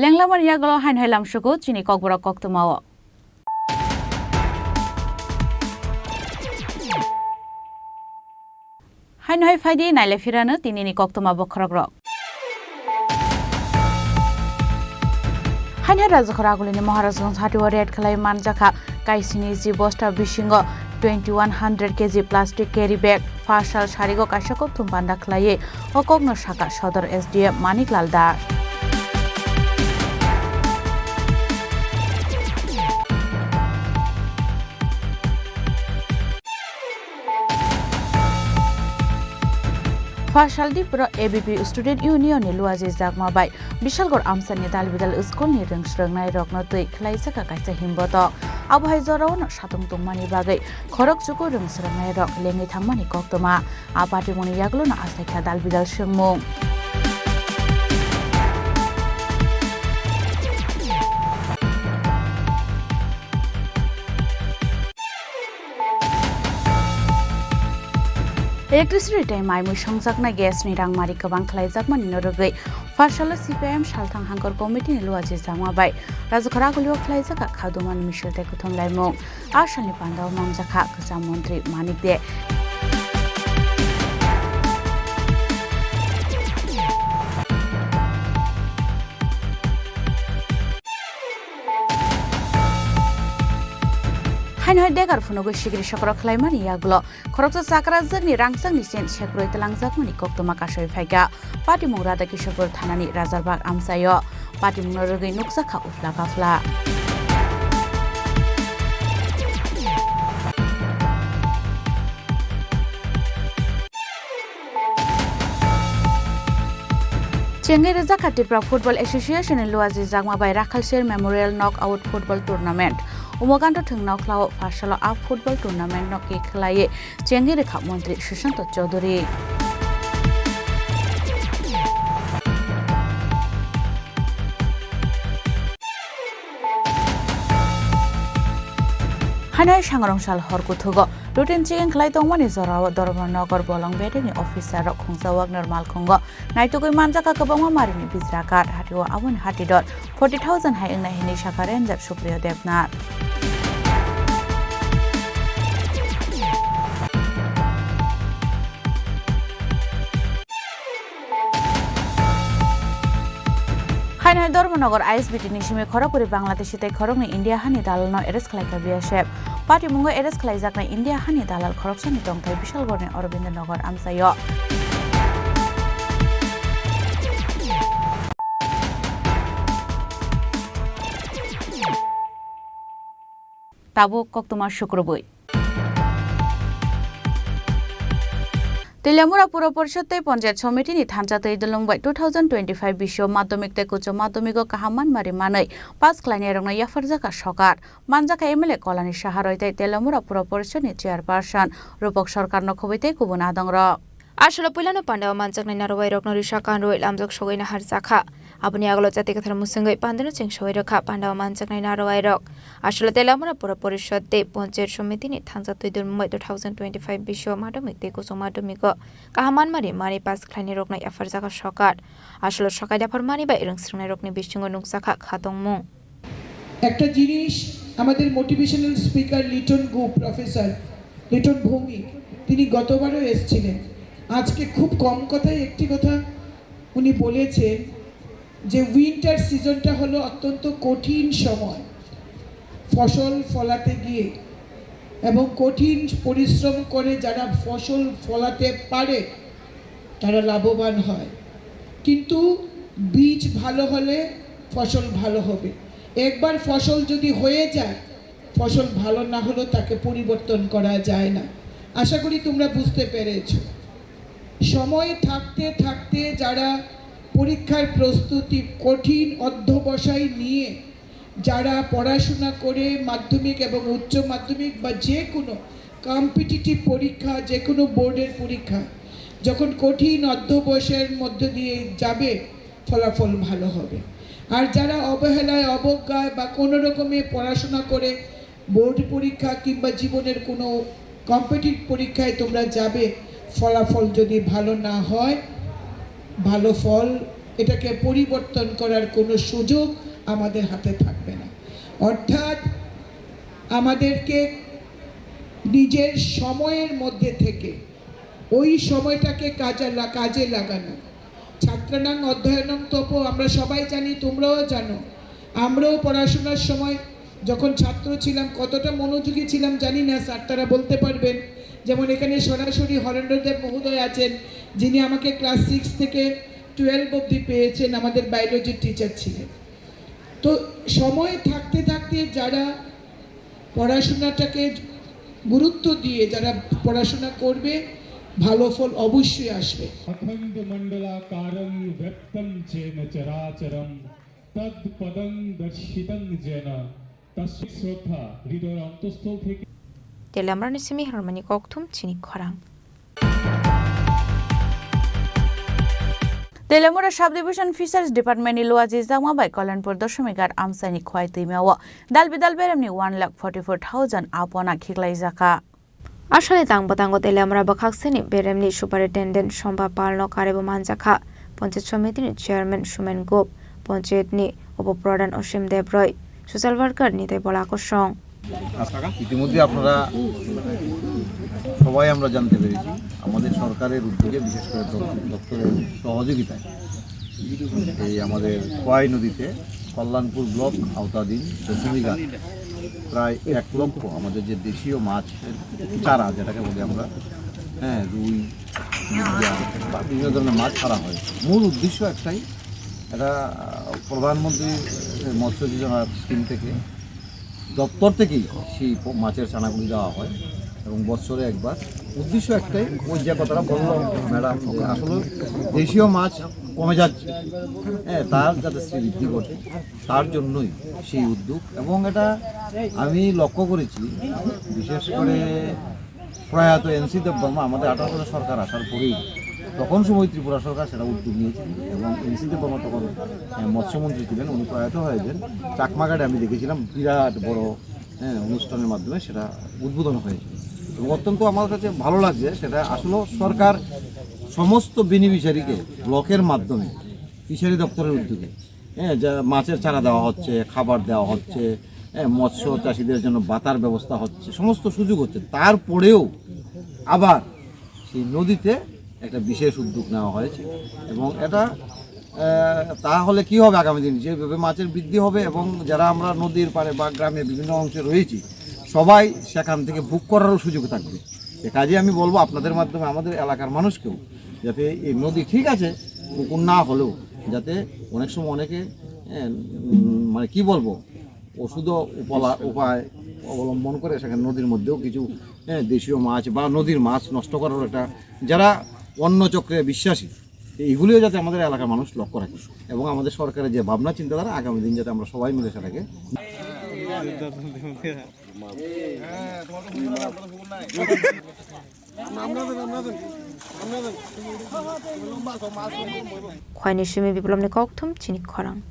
Lenglamani yagulo haino hai lamsugo chini kokborok koktwmao. Haino hai phaidi naile phirano tinini koktwma bokhorokrok. Haino hai Rajakhor Agulini Maharajganj hatio raid khlai manjakha kaisini ji bosta bisingo twenty one hundred K G plastic carry bag. Pha sal sarigo kaisa kokthum panda khlaiwi o kokno sakha Sodor S D M Maniklal Das. Pha salni pura A B P Student Union ni Luaji Jakma bai Bishalgarh amchani dal bidal school ni rwng swrwngnairokno twi khlaijak kaisa himbotok. Abo hai jorao no satung tongmani bagwi khorok chuku rwng swrwngnairok lengwi thangmani koktwma. A patimungni yagulono achaikha dal bidal swngmung. Electricity tei mai mui songjaknai gas ni rangmari kwbang khlaijakmani no rwgwi, pha salo C P I M Salthang Hangkor Committee ni Luaji Jakma bai Rajakhor Agulio khlaijak kha dumani misil tei kuthum laimung. A salni pandao manjakha kwcham montri Manik De. Haino hai degar phunugwi sikiri sokro khlaimani yagulo khoroksa chakrajwkni rangchakni chin sekrwi twlangjakmani koktwma kasui phaikha. Patimung Radha Kishorpur thanani Rajarbag amchaio. Patimungno rwgwi nukjakha uphla kaphla. Chengwi rwjakha Tripura Football Association ni Luaji Jakma bai Rakhalsir Memorial Knockout Football Tournament. Umaganto thwng nokhlao pha salo a football tournament no khe khlaiwi chengwi rwkha Montri Sushanta Chowdhury. Haino hai sangrong sal hor kuthugo routine checking khlai tongmani jorao Dharmanagar bolong bedekni officer rok khungsa Wagner malkhungo naitugwi manjakha kwbangma marini bijra card hatio aboni hatidor forty thousand hai wngnai hinwi sakha Ranger Supriya Debnath. Haino hai Dharmanagar I S B T ni simi khorokbwrwi Bangladeshi tei khoroknwi India hani dalalno arrest khlaikha B S F. Patimungo arrest khlaijaknai India hani dalal khoroksani tongthai Bishalgarhni Aurobindo Nagar amchaio. Tabuk koktwma sukrubwi. Teliamura Pura Porishod tei Panchayat Somiti ni thansa twi dulung bai two thousand twenty-five bisio madhyamik tei ucho madhyamik o kaham manmari manwi pass khlainairokno yapharjakha sokar. Manjakha M L A Kolani Saha Roy tei Teliamura Pura Porishod ni chairperson Rupak Sarkar no khobwi tei kubun adongrok. Asolo puilano pandao manjaknai narwai rokno risa kanrwi lamjak sogwi naharjakha. Aboni agalo jati kwthar musungwi pandano cheng sogwi rwkha pandao manjaknai narwai rok. Asolo Teliamura Pura Porishod tei Panchayat Somitini thangsa twi dun Mumbai two thousand twenty-five bisio madhyamik tei kuchuk madhyamiko kaham manmani mani pass khlainai rokno yapharjakha sokar. Asolo sokai yaphar mani bai rwngsringnai rokni bisingo nukjakha khatongmung. একটা জিনিস আমাদের motivational speaker Liton গুপ, প্রফেসর লিটন ভৌমিক, তিনি গতবারও এসেছিলেন। আজকে খুব কম কথায় একটি কথা উনি বলেছেন যে উইন্টার সিজনটা হলো অত্যন্ত কঠিন সময় ফসল ফলাতে গিয়ে, এবং কঠিন পরিশ্রম করে যারা ফসল ফলাতে পারে তারা লাভবান হয়, কিন্তু বীজ ভালো হলে ফসল ভালো হবে। একবার ফসল যদি হয়ে যায়, ফসল ভালো না হলেও তাকে পরিবর্তন করা যায় না। আশা করি তোমরা বুঝতে পেরেছো। সময় থাকতে থাকতে যারা পরীক্ষার প্রস্তুতি, কঠিন অধ্যবসায় নিয়ে যারা পড়াশোনা করে মাধ্যমিক এবং উচ্চ মাধ্যমিক বা যে কোনো কম্পিটিটিভ পরীক্ষা, যে কোনো বোর্ডের পরীক্ষা যখন কঠিন অধ্যবসায়ের মধ্য দিয়ে যাবে, ফলাফল ভালো হবে। আর যারা অবহেলায়, অবজ্ঞায় বা কোনো রকমে পড়াশোনা করে বোর্ড পরীক্ষা কিংবা জীবনের কোনো কম্পিটিটিভ পরীক্ষায় তোমরা যাবে, ফলাফল যদি ভালো না হয়, ভালো ফল, এটাকে পরিবর্তন করার কোনো সুযোগ আমাদের হাতে থাকবে না। অর্থাৎ আমাদেরকে নিজের সময়ের মধ্যে থেকে ওই সময়টাকে কাজে লা-, কাজে লাগানো। ছাত্রাণাং অধ্যয়নং তপ, আমরা সবাই জানি, তোমরাও জানো। আমরাও পড়াশোনার সময় যখন ছাত্র ছিলাম, কতটা মনোযোগী ছিলাম জানি না, স্যার তারা বলতে পারবেন। যেমন এখানে সরাসরি হরেন্দ্র দেব মহোদয় আছেন, যিনি আমাকে ক্লাস সিক্স থেকে টুয়েলভ অবধি পেয়েছেন, আমাদের বায়োলজির টিচার ছিলেন। তো সময় থাকতে থাকতে যারা পড়াশোনাটাকে গুরুত্ব দিয়ে যারা পড়াশোনা করবে, ভালো ফল অবশ্যই আসবে। अखण्डमण्डलाकारं व्याप्तं येन चराचरं तत्पदं दर्शितं येन तस्मै श्रद्धा हृदयेर अन्तःस्थल थेके। Teliamurani simi Hermani Kokthum chini khorang. Teliamura Subdivision Fisheries Department ni luaji jakma bai Kalyanpur Dosomighat amchaini Khowai twima o dalbidal beremni one lakh forty four thousand apona khiklaijakha. Aswkni tang bwtango Teliamura bwkhakseni beremni Superintendent Somba Palno karebo manjakha, Panchayat Somitini Chairman Sumen Gup, Panchayatni Upo Pradhan Osim Debroi, Social Worker Nitai Bolakosong. ইতিমধ্যে আপনারা সবাই আমরা জানতে পেরেছি, আমাদের সরকারের উদ্যোগে, বিশেষ করে দপ-, দপ্তরের সহযোগিতায় এই আমাদের খোয়াই নদীতে কল্যাণপুর ব্লক আওতাধীন দশমীঘাট প্রায় এক লক্ষ আমাদের যে দেশীয় মাছ চারা, যেটাকে বলি আমরা, হ্যাঁ, রুই, মিরগেল বা বিভিন্ন ধরনের মাছ ছাড়া হয়। মূল উদ্দেশ্য একটাই, এটা, আহ, প্রধানমন্ত্রী মৎস্য যোজনা স্কিম থেকে, দপ্তর থেকেই সেই প-, মাছের চারাগুলি দেওয়া হয় এবং বছরে একবার। উদ্দেশ্য একটাই, ওই যে কথাটা বললাম ম্যাডাম, যে আসলে দেশীয় মাছ কমে যাচ্ছে, হ্যাঁ, তার যাতে শ্রীবৃদ্ধি ঘটে, তার জন্যই সেই উদ্যোগ। এবং এটা আমি লক্ষ্য করেছি, বিশেষ করে প্রয়াত এনসি দেববর্মা আমাদের আঠারো সালে সরকার আসার পরেই, তখন সময় ত্রিপুরা সরকার সেটা উদ্যোগ নিয়েছিল এবং এনসি দেববর্মা তখন, আহ, মৎস্যমন্ত্রী ছিলেন, উনি প্রয়াত হয়ে যান। চাকমাঘাটে আমি দেখেছিলাম বিরাট বড়, হ্যাঁ, অনুষ্ঠানের মাধ্যমে সেটা উদ্বোধন হয়েছিল এবং অত্যন্ত আমার কাছে ভালো লাগছে। সেটা আসলে সরকার সমস্ত বেনিফিশিয়ারিকে ব্লকের মাধ্যমে ফিশারি দপ্তরের উদ্যোগে, হ্যাঁ, যা মাছের চারা দেওয়া হচ্ছে, খাবার দেওয়া হচ্ছে, হ্যাঁ, মৎস্য চাষীদের জন্য ভাতার ব্যবস্থা হচ্ছে, সমস্ত সুযোগ হচ্ছে। তারপরেও আবার সেই নদীতে একটা বিশেষ উদ্যোগ নেওয়া হয়েছে এবং এটা, আহ, তাহলে কি হবে আগামী দিন, যেভাবে মাছের বৃদ্ধি হবে এবং যারা আমরা নদীর পাড়ে বা গ্রামে বিভিন্ন অংশে রয়েছি, সবাই সেখান থেকে ভোগ করারও সুযোগ থাকবে। এ কাজে আমি বলবো আপনাদের মাধ্যমে আমাদের এলাকার মানুষকেও, যাতে এই নদী ঠিক আছে পুকুর না হলেও, যাতে অনেক সময় অনেকে, এ, উম, মানে কি বলবো, ওষুধও উপলা-, উপায় অবলম্বন করে সেখানে নদীর মধ্যেও কিছু, এ, দেশীয় মাছ বা নদীর মাছ নষ্ট করার একটা, যারা অন্য চক্রে বিশ্বাসী, এইগুলিও যাতে আমাদের এলাকার মানুষ লক্ষ্য রাখে এবং আমাদের সরকারের যে ভাবনা চিন্তাধারা, আগামী দিন যাতে আমরা সবাই মিলে সেটাকে Khwaini simi biplomni kokthum chini khorang.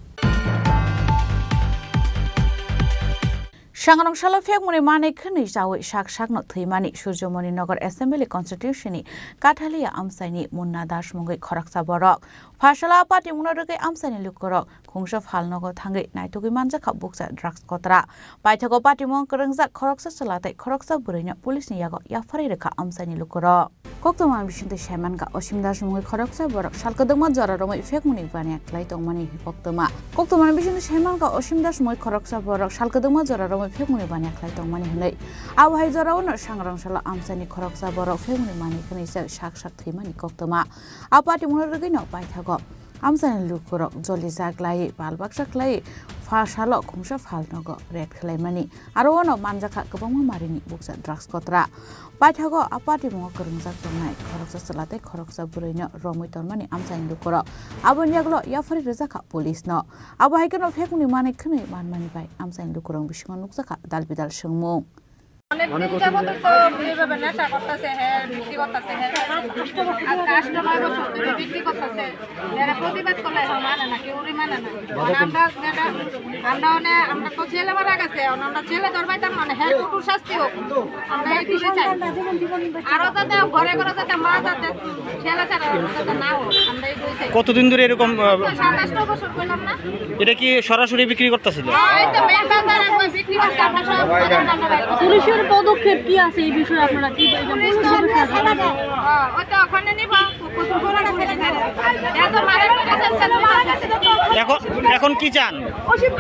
Sangrong salo phekmuni manwi khwnwi chawi sak sakno thwimani Surjomoni Nagar Assembly Constituency ni Kathaliya amchaini Munna Das mungwi khoroksa borok. Phaisalo a party mungno rwgwi amchaini lukurok khungsa phalnogo thangwi naitugwi manjakha bukcha drugs kotra. Paithago party mung kwrwngjak khoroksa chwla tei khoroksa bwrwino police ni yago yapharwi rwkha amchaini lukurok. Koktwma bisingtwi saimankha Osim Das mungwi khoroksa borok sal kwdwkma jora romwi phekmuni baniya khlai tongmani koktwma. Koktwma bisingtwi saimankha Osim Das mungwi khoroksa borok sal kwdwkma jora romwi phekmuni baniya khlai tongmani hwnwi. Abo hai jorao no sangrong salo amchaini khoroksa borok phekmuni manwi khwnwi sak sak thwimani koktwma. A party mungno rwgwino paithago amchaini lukurok jolijak lai, pal baksa khlai, pha salo khungsa phalnogo raid khlaimani. Aro ono manjakha kwbangma marini bukcha drugs kotra. Paithago a party mungo kwrwngjak tongnai khoroksa chwla tei khoroksa bwrwino romwi tonmani amchaini lukurok. Aboni yagulo yapharwi rwjakha police no. Abo hai kheno phekmuni manwi khwnwi manmani bai amchaini lukurok bisingo nukjakha dal bidal swngmung. অনেক দিন যাবত তো এইভাবে নেশা করতেছে, হ্যাঁ বিক্রি করতেছে, হ্যাঁ আজকে আষ্ট নয় বছর ধরে বিক্রি করতেছে। এরা প্রতিবাদ করলে এখন মানে না, কেউরই মানে না। মানে আমরা যেটা, আমরা মানে আমরা তো জেলে মারা গেছে, এখন আমরা জেলে ধরবাইতাম মানে হ্যাঁ কঠোর শাস্তি হোক, আমরা এইটুকুই চাই। আরো যাতে ঘরে ঘরে যাতে মা যাতে ছেলে ছাড়া যাতে না হোক, আমরা এইটুকুই চাই। কতদিন ধরে এরকম, আহ, সাত আষ্ট বছর করলাম না। এটা কি সরাসরি বিক্রি করতেছিল? হ্যাঁ, এই তো মেন বাজারে ওই বিক্রি করছে, আমরা সব বাজার টাজার বাইরে করছি। পুলিশের পদক্ষেপ কি আছে এই বিষয়ে? আপনারা কি বলবেন? পুলিশ তো পুলিশের আমরা পদক্ষেপ ছাড়া দেয়। হ্যাঁ, ওই তো ওখানে নিব, কুকুর করে ছেড়ে দেয়। এত মারা গেছে, ছেলে মারা গেছে তো। এখন, এখন কি চান?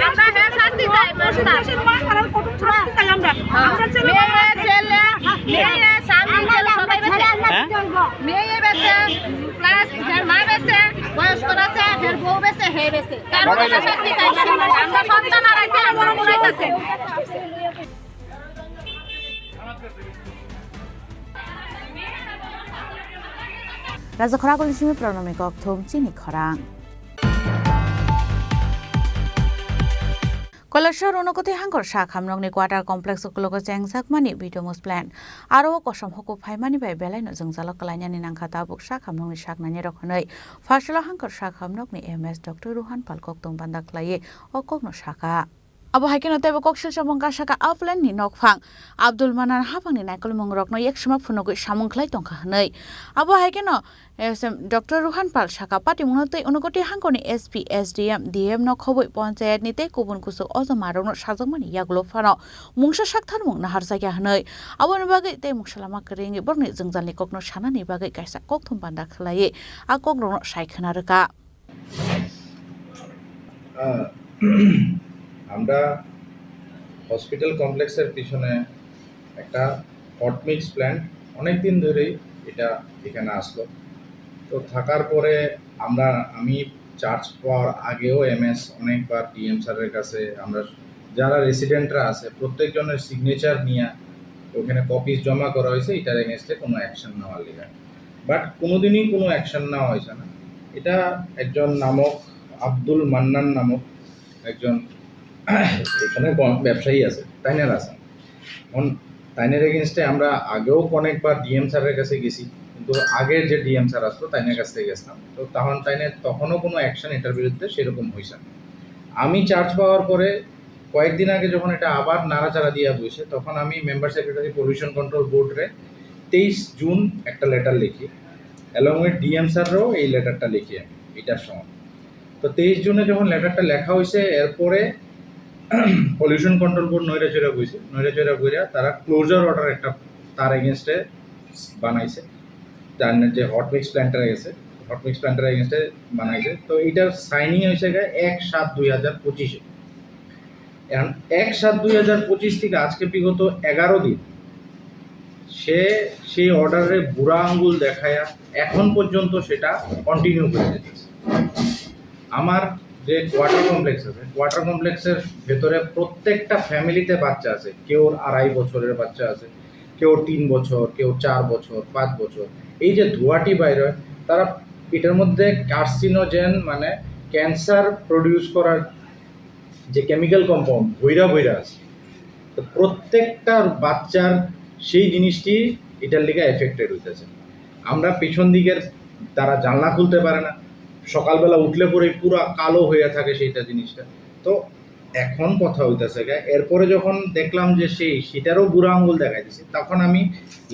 আমরা হ্যাঁ শাস্তি চাই, মাস্টার। হ্যাঁ। মেয়ে, ছেলে, মেয়ে, স্বামী, ছেলে সবাই বেঁচে। হ্যাঁ? মেয়ে বেঁচে, প্লাস এর মা বেঁচে, বয়স্ক আছে, এর বউ বেঁচে, হে বেঁচে। তার মানে শাস্তি চাই। আমরা সন্তান হারাইছে, আর বড় বোন হারাইছে। Raja Khorang Kolini simi Pranamni kokthum chini khorang. Kolashahar Unakoti Hangkor Sak Hamnokni quarter complex uklogo chengjakmani Bitomus plant. Aro o kosom huku phaimani bai belaino jwngjalo kwlainani nangkha tabuk Sak Hamnokni saknainirok hwnwi Phaisalo Hangkor Sak Hamnokni M S Doctor Ruhan Pal kokthum banda khlaiwi o kokno sakha. Abo hai kheno teibo kok silsa mung kasaka Upland ni nokphang Abdul Manan haphangni naikolmungrokno yaksima phunugwi samung khlai tongkha hwnwi. Abo hai kheno S M Doctor Ruhan Pal saka, patimungno tei Unakoti hangkorni S P, S D M, D M no khobwi ponchayat ni tei kubun kuchuk ojomarokno sajakmani yagulo phano mungsa saktharmung naharjakya hwnwi. Aboni bagwi tei mungsa lama kwrwi wngwi borokni jwngjalni kokno sanani bagwi kaisa kokthum banda khlaiwi a kokrokno sai khwna rwkha. আহ, আমরা হসপিটাল কমপ্লেক্সের পিছনে একটা hot mix plant অনেক দিন ধরেই এটা এখানে আসলো। তো থাকার পরে আমরা, আমি চার্জ পাওয়ার আগেও এমএস অনেকবার ডিএম স্যারের কাছে, আমরা যারা রেসিডেন্টরা আছে প্রত্যেকজনের সিগনেচার নিয়ে ওখানে কপিজ জমা করা হয়েছে এটার এগেনস্টে কোনো অ্যাকশন নেওয়ার লিগে। বাট কোনোদিনই কোনো অ্যাকশন নেওয়া হয়েছে না। এটা একজন নামক আব্দুল মান্নান নামক একজন এখানে ব-, ব্যবসায়ী আছে, তাইনের আছে। এখন তাইনের এগেনস্টে আমরা আগেও অনেকবার ডিএম স্যারের কাছে গেছি, কিন্তু আগের যে ডিএম স্যার আসলো তাইনের কাছ থেকে গেছিলাম, তো তখন তাইনের তখনও কোনো অ্যাকশন এটার বিরুদ্ধে সেরকম হয়েছে না। আমি চার্জ পাওয়ার পরে কয়েকদিন আগে যখন এটা আবার নাড়াচাড়া দিয়া বইছে, তখন আমি মেম্বার সেক্রেটারি পলিউশন কন্ট্রোল বোর্ডরে তেইশ জুন একটা লেটার লিখি, অ্যালং উইথ ডিএম স্যাররেও এই লেটারটা লিখি আমি এটার সময়। তো তেইশ জুনে যখন লেটারটা লেখা হয়েছে, এরপরে পলিউশন কন্ট্রোল বোর্ড নৈরাচৈরা বইছে, নৈরাচৈরা বইরা তারা ক্লোজার অর্ডার একটা তার এগেনস্টে বানাইছে, তার যে হট মিক্স প্ল্যান্টের গেছে, হট মিক্স প্ল্যান্টের এগেনস্টে বানাইছে। তো এটার সাইনিং হয়েছে গিয়ে এক সাত দুই হাজার পঁচিশে। এখন এক সাত দুই হাজার পঁচিশ থেকে আজকে বিগত এগারো দিন সে সেই অর্ডারে বুড়া আঙ্গুল দেখায়া এখন পর্যন্ত সেটা কন্টিনিউ করে যেতেছে। আমার যে কোয়ার্টার কমপ্লেক্স আছে, কোয়ার্টার কমপ্লেক্সের ভেতরে প্রত্যেকটা ফ্যামিলিতে বাচ্চা আছে, কেউর আড়াই বছরের বাচ্চা আছে, কেউ তিন বছর, কেউ চার বছর, পাঁচ বছর। এই যে ধোঁয়াটি বাইর হয়, তারা এটার মধ্যে কার্সিনোজেন, মানে ক্যান্সার প্রডিউস করার যে কেমিক্যাল কম্পাউন্ড ভৈরা ভৈরা আছে, তো প্রত্যেকটা বাচ্চার সেই জিনিসটি এটার লেগে এফেক্টেড হইতেছে। আমরা পিছন দিকের, তারা জানলা খুলতে পারে না, সকালবেলা উঠলে পরে পুরো কালো হয়ে থাকে সেইটা জিনিসটা। তো এখন কথা হইতেছে গা, এরপরে যখন দেখলাম যে সেই সেটারও বুড়া আঙুল দেখা দিছে, তখন আমি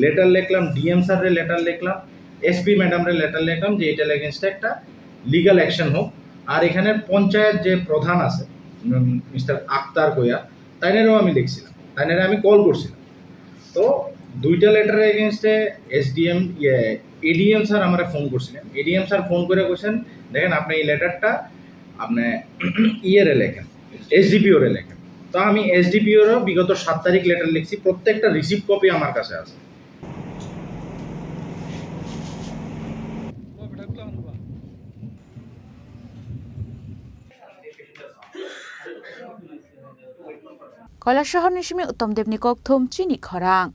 লেটার লিখলাম, ডিএম স্যাররে লেটার লিখলাম, এসপি ম্যাডামরে লেটার লিখলাম যে এটার এগেনস্টে একটা লিগ্যাল অ্যাকশন হোক। আর এখানে পঞ্চায়েত যে প্রধান আছে, মিস্টার আক্তার কইয়া, তাইনেরও আমি লিখছিলাম, তাইনেরে আমি কল করছিলাম। তো দুইটা লেটারের এগেনস্টে এসডিএম, ইয়ে, এডিএম স্যার আমারে ফোন করছিলেন। এডিএম স্যার ফোন করে কইছেন, "দেখেন, আপনি এই লেটারটা আপনি ইয়েরে লেখেন, এসডিপিওরে লেখেন।" তো আমি এসডিপিওরও বিগত সাত তারিখ লেটার লিখছি, প্রত্যেকটা রিসিভ কপি আমার কাছে আছে। Kailasahar ni simi Uttam Debni kokthum chini khorang.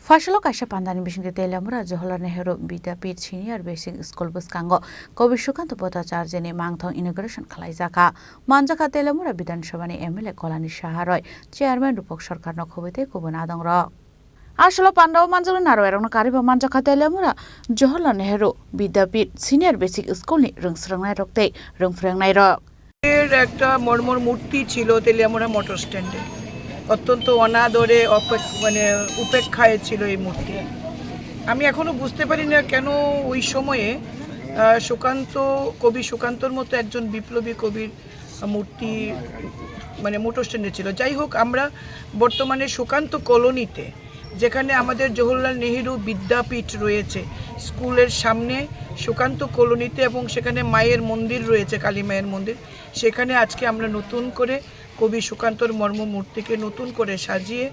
Phaisalo kaisa pandani bisingtwi Teliamura Jawaharlal Nehru Vidyapith Senior Basic School bwskango Kobi Sukanta Bhattacharya ni mangthong inauguration khlaijakha. Manjakha Teliamura Bidhan Sabha ni M L A Kolani Saha roi, Chairman Rupak Sarkar no khobwi tei kubun adong rok. Asolo pandao manjaknai narwai rokno karwi bo manjakha Teliamura Jawaharlal Nehru Vidyapith Senior Basic School ni rwng swrwngnairok tei rwng phwrwngnairok. এর একটা মর্মর মূর্তি ছিল তেলিয়ামুড়া মোটর স্ট্যান্ডে, অত্যন্ত অনাদরে অপেক-, মানে উপেক্ষায় ছিল এই মূর্তি। আমি এখনো বুঝতে পারি না কেন ওই সময়ে, আহ, সুকান্ত, কবি সুকান্তর মতো একজন বিপ্লবী কবির মূর্তি মানে মোটর স্ট্যান্ডে ছিল। যাই হোক, আমরা বর্তমানে সুকান্ত কলোনিতে, যেখানে আমাদের জওহরলাল নেহেরু বিদ্যাপীঠ রয়েছে, স্কুলের সামনে সুকান্ত কলোনিতে, এবং সেখানে মায়ের মন্দির রয়েছে, কালী মায়ের মন্দির, সেখানে আজকে আমরা নতুন করে কবি সুকান্তর মর্ম মূর্তিকে নতুন করে সাজিয়ে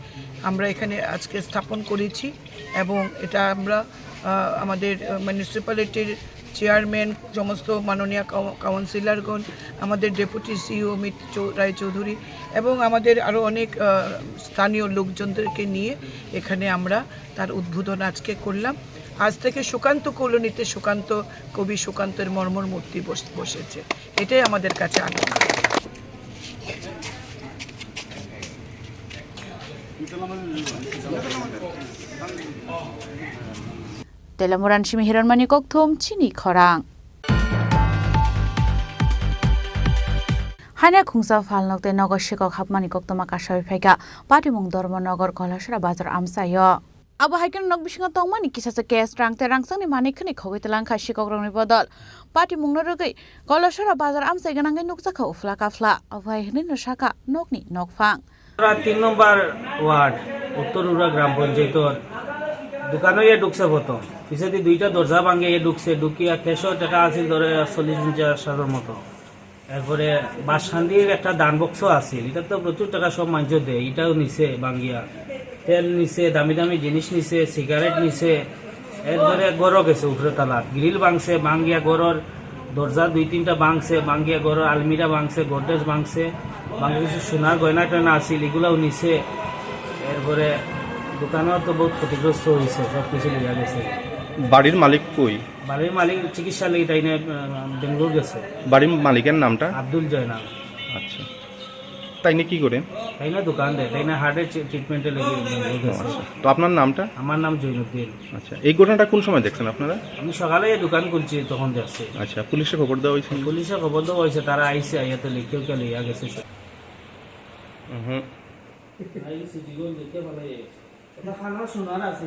আমরা এখানে আজকে স্থাপন করেছি। এবং এটা আমরা, আহ, আমাদের, আহ, মিউনিসিপ্যালিটির চেয়ারম্যান, সমস্ত মাননীয় কাউ-, কাউন্সিলরগণ, আমাদের ডেপুটি সিইও অমিত চৌ-, রায়চৌধুরী এবং আমাদের আরও অনেক, আহ, স্থানীয় লোকজনদেরকে নিয়ে এখানে আমরা তার উদ্বোধন আজকে করলাম। আজ থেকে সুকান্ত কলোনিতে সুকান্ত, কবি সুকান্তের মর্মর মূর্তি বস-, বসেছে। এটাই আমাদের কাছে আনন্দ। Telamurani simi hiranmani kokthum chini khorang. Haina khungsa phalnok tei nogo sikok hapmani koktwma kasawi phaikha Patimung Dharmanagar Kolasora Bazar amchaio. Abo hai kheno nok bisingo tongmani kisa se cash rang tei rangchakni manwi khwnwi khogwi twlang kha sikokrokni bodol. Patimungno rwgwi Kolasora bazar amchai gwnangwi nukjakha uphla kaphla. Abo hai hwnwino sakha nokni nokphang. Ora tin nombor ward, Uttor Ura Gram Panchayator dukano ye dhukse prothom. Pisedi duita dorja bhangiya ye dhukse, dhukiya cash-o taka asil dhore chollish ponchash hajar moto. এরপরে বাঁশকান্দির একটা দান বক্স আছিল, এটা তো প্রচুর টাকা সব মানুষ দেয়, এটাও নিছে ভাঙ্গিয়া। তেল নিছে, দামি দামি জিনিস নিছে, সিগারেট নিছে। এরপরে ঘরও গেছে উপরে তালা, গ্রিল ভাঙছে, ভাঙ্গিয়া ঘরর দরজা দুই তিনটা ভাঙছে, ভাঙ্গিয়া ঘরর আলমিরা ভাঙছে, গডরেজ ভাঙছে, ভাঙ্গিয়া কিছু সোনার গয়না টয়না আছিল, এগুলাও নিছে। এরপরে দোকানও তো বহুত ক্ষতিগ্রস্ত হয়েছে, সব কিছু নিয়ে গেছে। বাড়ির মালিক কই? বাড়ির মালিক চিকিৎসা লাগি তাই না, আহ, বেঙ্গালোর গেছে। বাড়ির মালিকের নামটা? আব্দুল জয়নাল। আচ্ছা, তাই না কি করে? তাই না দোকান দেয়, তাই না হার্টের ট্রি-, ট্রিটমেন্টে লাগি বেঙ্গালোর ও গেছে। আচ্ছা, তো আপনার নামটা? আমার নাম জৈনুদ্দিন। আচ্ছা, এই ঘটনাটা কোন সময় দেখছেন আপনারা? আমি সকালে এই দোকান খুলছি, তখন দেখছি। আচ্ছা, পুলিশে খবর দেওয়া হয়েছে? পুলিশে খবর দেওয়া হয়েছে, তারা আইসে, আইয়া তো লিখিও কে লইয়া গেছে। হুম। আইসে, জীবন দেখে ভালো হয়ে গেছে। এটা খানা সোনার আছে।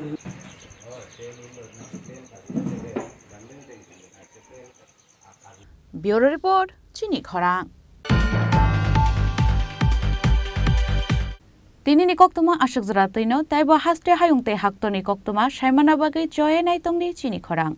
Bureau Report, Chini Khorang. Tini ni koktwma aswk jora twino, taibo haste hayung tei haktorni koktwma saimana bagwi choye naitongdi Chini Khorang.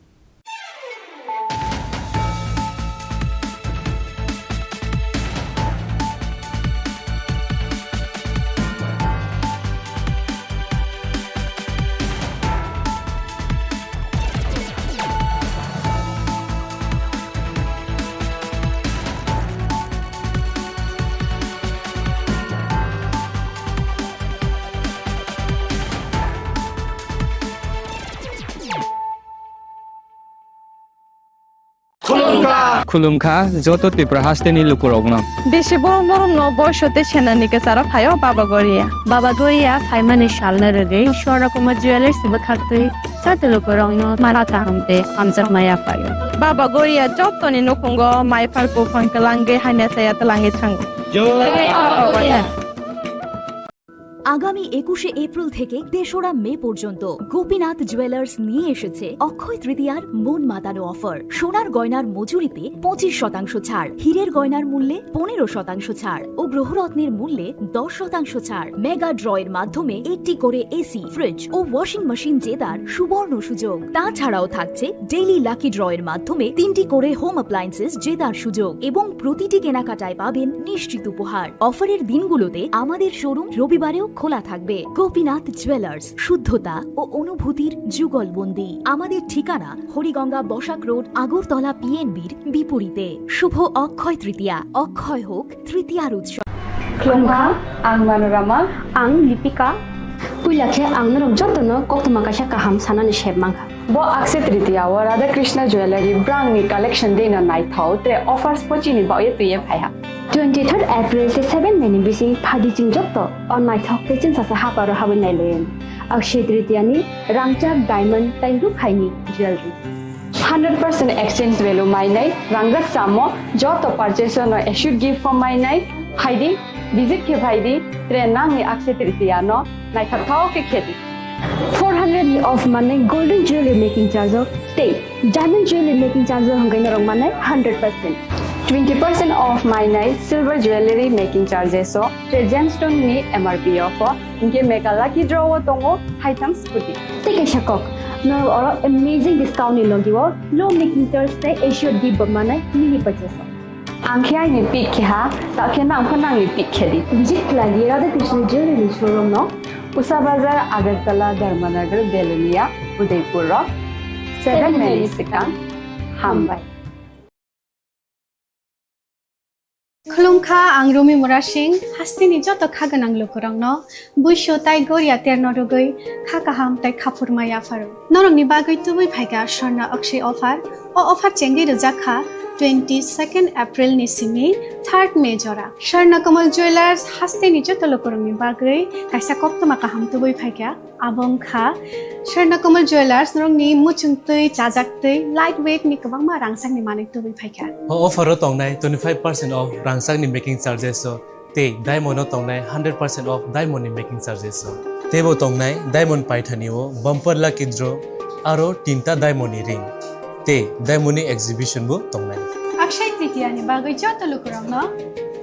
Khulumkha joto Tripura hasteni lukurokno. Bisi borom borom no boiso tei senani kwcharo phaio Baba Goria. Baba Goria phaimani salno rwgwi Swarna Kumar Jewellers bwkhaktwi joto lukurokno mara kaham tei hamjakma yaphaio. Baba Goria jotoni nukhungo mai phar buphang kwlangwi hamya saya twlangwi thango. Jai Baba Goria. আগামী একুশে এপ্রিল থেকে তেসরা মে পর্যন্ত গোপীনাথ জুয়েলার্স নিয়ে এসেছে অক্ষয় তৃতীয়ার মন মাতানো অফার। সোনার গয়নার মজুরিতে পঁচিশ শতাংশ ছাড়, হীরের গয়নার মূল্যে পনেরো শতাংশ ছাড় ও গ্রহরত্নের মূল্যে দশ শতাংশ ছাড়। মেগা ড্রয়ের মাধ্যমে একটি করে এসি, ফ্রিজ ও ওয়াশিং মেশিন জেতার সুবর্ণ সুযোগ। তাছাড়াও থাকছে ডেইলি লাকি ড্রয়ের মাধ্যমে তিনটি করে হোম অ্যাপ্লায়েন্সেস জেতার সুযোগ এবং প্রতিটি কেনাকাটায় পাবেন নিশ্চিত উপহার। অফারের দিনগুলোতে আমাদের শোরুম রবিবারেও খোলা থাকবে। গোপীনাথ জুয়েলার্স, শুদ্ধতা ও অনুভূতির যুগলবন্দি। আমাদের ঠিকানা হরিগঙ্গা বসাক রোড, আগরতলা পিএনবির বিপরীতে। শুভ অক্ষয় তৃতীয়া, অক্ষয় হোক তৃতীয়ার উৎসব। Khulumkha, ang Manorama. Ang Lipika. Puila khe ang norok jotono koktwma kaisa kaham sanani sep mankha. Bo Akshaya Tritiya o Radha Krishna Jewellery brangni collection dino naithok tre offers pochini baoye twiye phaiha. Twenty third April tei seven May ni bising phaidi chwng joto o naithok tei chwngsasa haparo habwi nailayan. Akshaya Tritiya ni rangchak diamond tei rukhaini jewellery. Hundred percent exchange value mainai, rangjak chamo joto purchase no assured gift form mainai, phaidi, visit khe phaidi, tre nangni Akshaya Tritiya no naithok thok khe khedi. Four hundred ni off manai golden jewelry making charge o tei diamond jewelry making charge o hwnkhai norok manai hundred percent. Twenty percent off mainai silver jewelry making charges o tre gemstone ni M R P off o, hinkhe mega lucky draw o tongo haitham scooty. Tei kaisa kok, norok oro amazing discount ni logi o low making charge tei assured gift bo manai mini purchase o. Ang khe aini pick khe ha, ta khe nang pho nangni pick khe di. Visit khlai di Radha Krishna Jewelry ni showroom no. Usa Bazar, Agartala, Dharmanagar, Belonia, Udaipur rok. Seven May ni swkang. Hambai. Khulumkha, ang Rumi Murasing, hasteni joto kha gwnang lukurokno buisu tai goria terno rwgwi kha kaham tai khaphurma yapharo. Norokni bagwi tubui phaikha Swarna Akshay offer. O offer chengwi rwjak kha twenty second April ni simi third May jora. Swarna Kamal Jewellers hasteni joto lukurokni bagwi kaisa koktwma kaham tubui phaikha. Abo wngkha Swarna Kamal Jewellers, norokni muchungtwi, chajaktwi, light weight ni kwbangma rangchakni manwi tubui phaikha. O offer o tongnai twenty five percent off rangchakni making charges o. Tei diamond o tongnai hundred percent off diamond ni making charges o. Teibo tongnai diamond paithani o bumper lucky draw aro tinta diamond ni ring. Tei diamond ni exhibition bo tongnai. Akshaya Tritiya ni bagwi joto lukurokno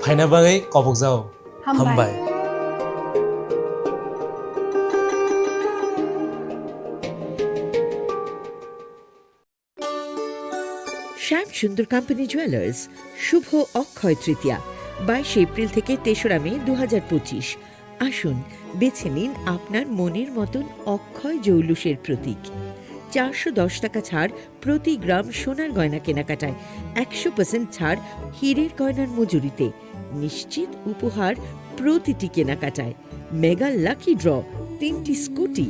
phaina bagwi kobokjao. Hambai. Hambai. শ্যাম Sundar company jewellers, শুভ অক্ষয় তৃতীয়া, বাইশে এপ্রিল থেকে তেসরা মে দু হাজার পঁচিশ। আসুন, বেছে নিন আপনার মনের মতন অক্ষয় জৌলুসের প্রতীক। চারশো দশ টাকা ছাড় প্রতি গ্রাম সোনার গয়না কেনাকাটায়, একশো পার্সেন্ট ছাড় হীরের গয়নার মজুরিতে, নিশ্চিত উপহার প্রতিটি কেনাকাটায়। মেগা লাকি ড্র, তিনটি স্কুটি,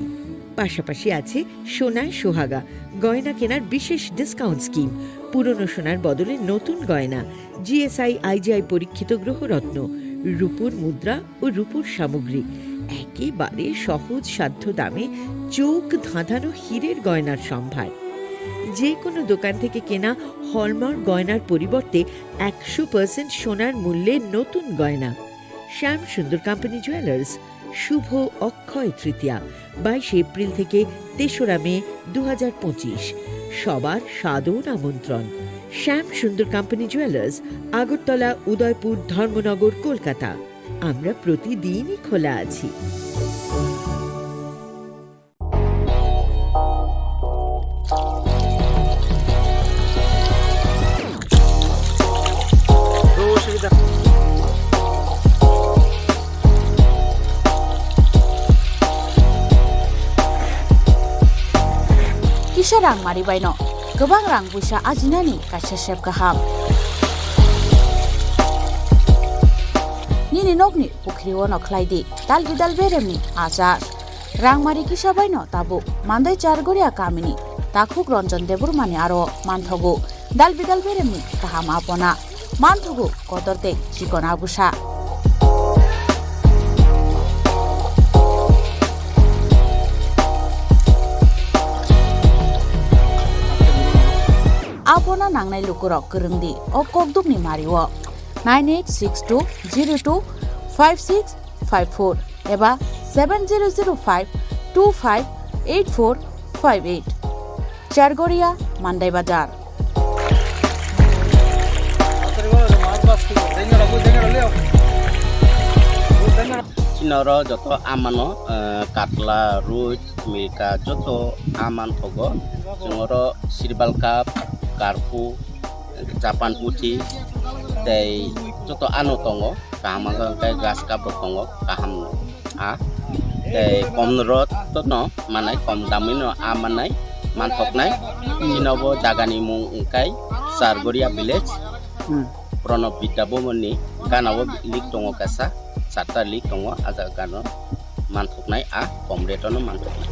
পাশাপাশি আছে সোনায় সোহাগা, গয়না কেনার বিশেষ ডিসকাউন্ট স্কিম, পুরনো সোনার বদলে নতুন গয়না, জিএসআই আইজিআই পরীক্ষিত গ্রহরত্ন, রূপোর মুদ্রা ও রূপোর সামগ্রী, একেবারে সহজ সাধ্য দামে চোখ ধাঁধানো হীরের গয়নার সম্ভার। যে কোনো দোকান থেকে কেনা হলমার্ক গয়নার পরিবর্তে একশো পার্সেন্ট সোনার মূল্যে নতুন গয়না। শ্যাম সুন্দর কোম্পানি জুয়েলার্স, শুভ অক্ষয় তৃতীয়া, বাইশে এপ্রিল থেকে তেসরা মে দু হাজার পঁচিশ। সবার সাদর আমন্ত্রণ। শ্যাম সুন্দর কোম্পানি জুয়েলার্স, আগরতলা, উদয়পুর, ধর্মনগর, কলকাতা। আমরা প্রতিদিনই খোলা আছি। Kisa rang mari baino kwbang rang puisa ajinani kaisa sep kaham. Nini nokni pukhri o no khlai di dal bidal beremni achar. Rangmari kisa baino tabuk Mandai Chargoria kamini takhuk Ranjan Debbarmani aro manthogo. Dal bidal beremni kaham apona. Manthugo kotor tei chikon agusa. Apona nangnai lukurok kwrwngdi o kokdukni mario. Nine eight six two zero two five six five four eba seven zero zero five two five eight four five eight. Chargoria, Mandai Bazar. Chini oro joto amano, eh, katla, rui, milka, joto aman thogo. Chwng oro sirbal cup, karpu, Japan puthi tei joto ano tongo, kaham wngkha hwnkhe grass cup rok tongo, kaham no a tei kom rot no manai, kom damwi no a manai, manthoknai. Chini bo jagani mung wngkha Chargoria village. Hmm. Pranab Vidya Bhavan ni gana o lik tongo kaisa, charta lik tongo, a jaga gana o manthoknai, a kom rate o no manthoknai.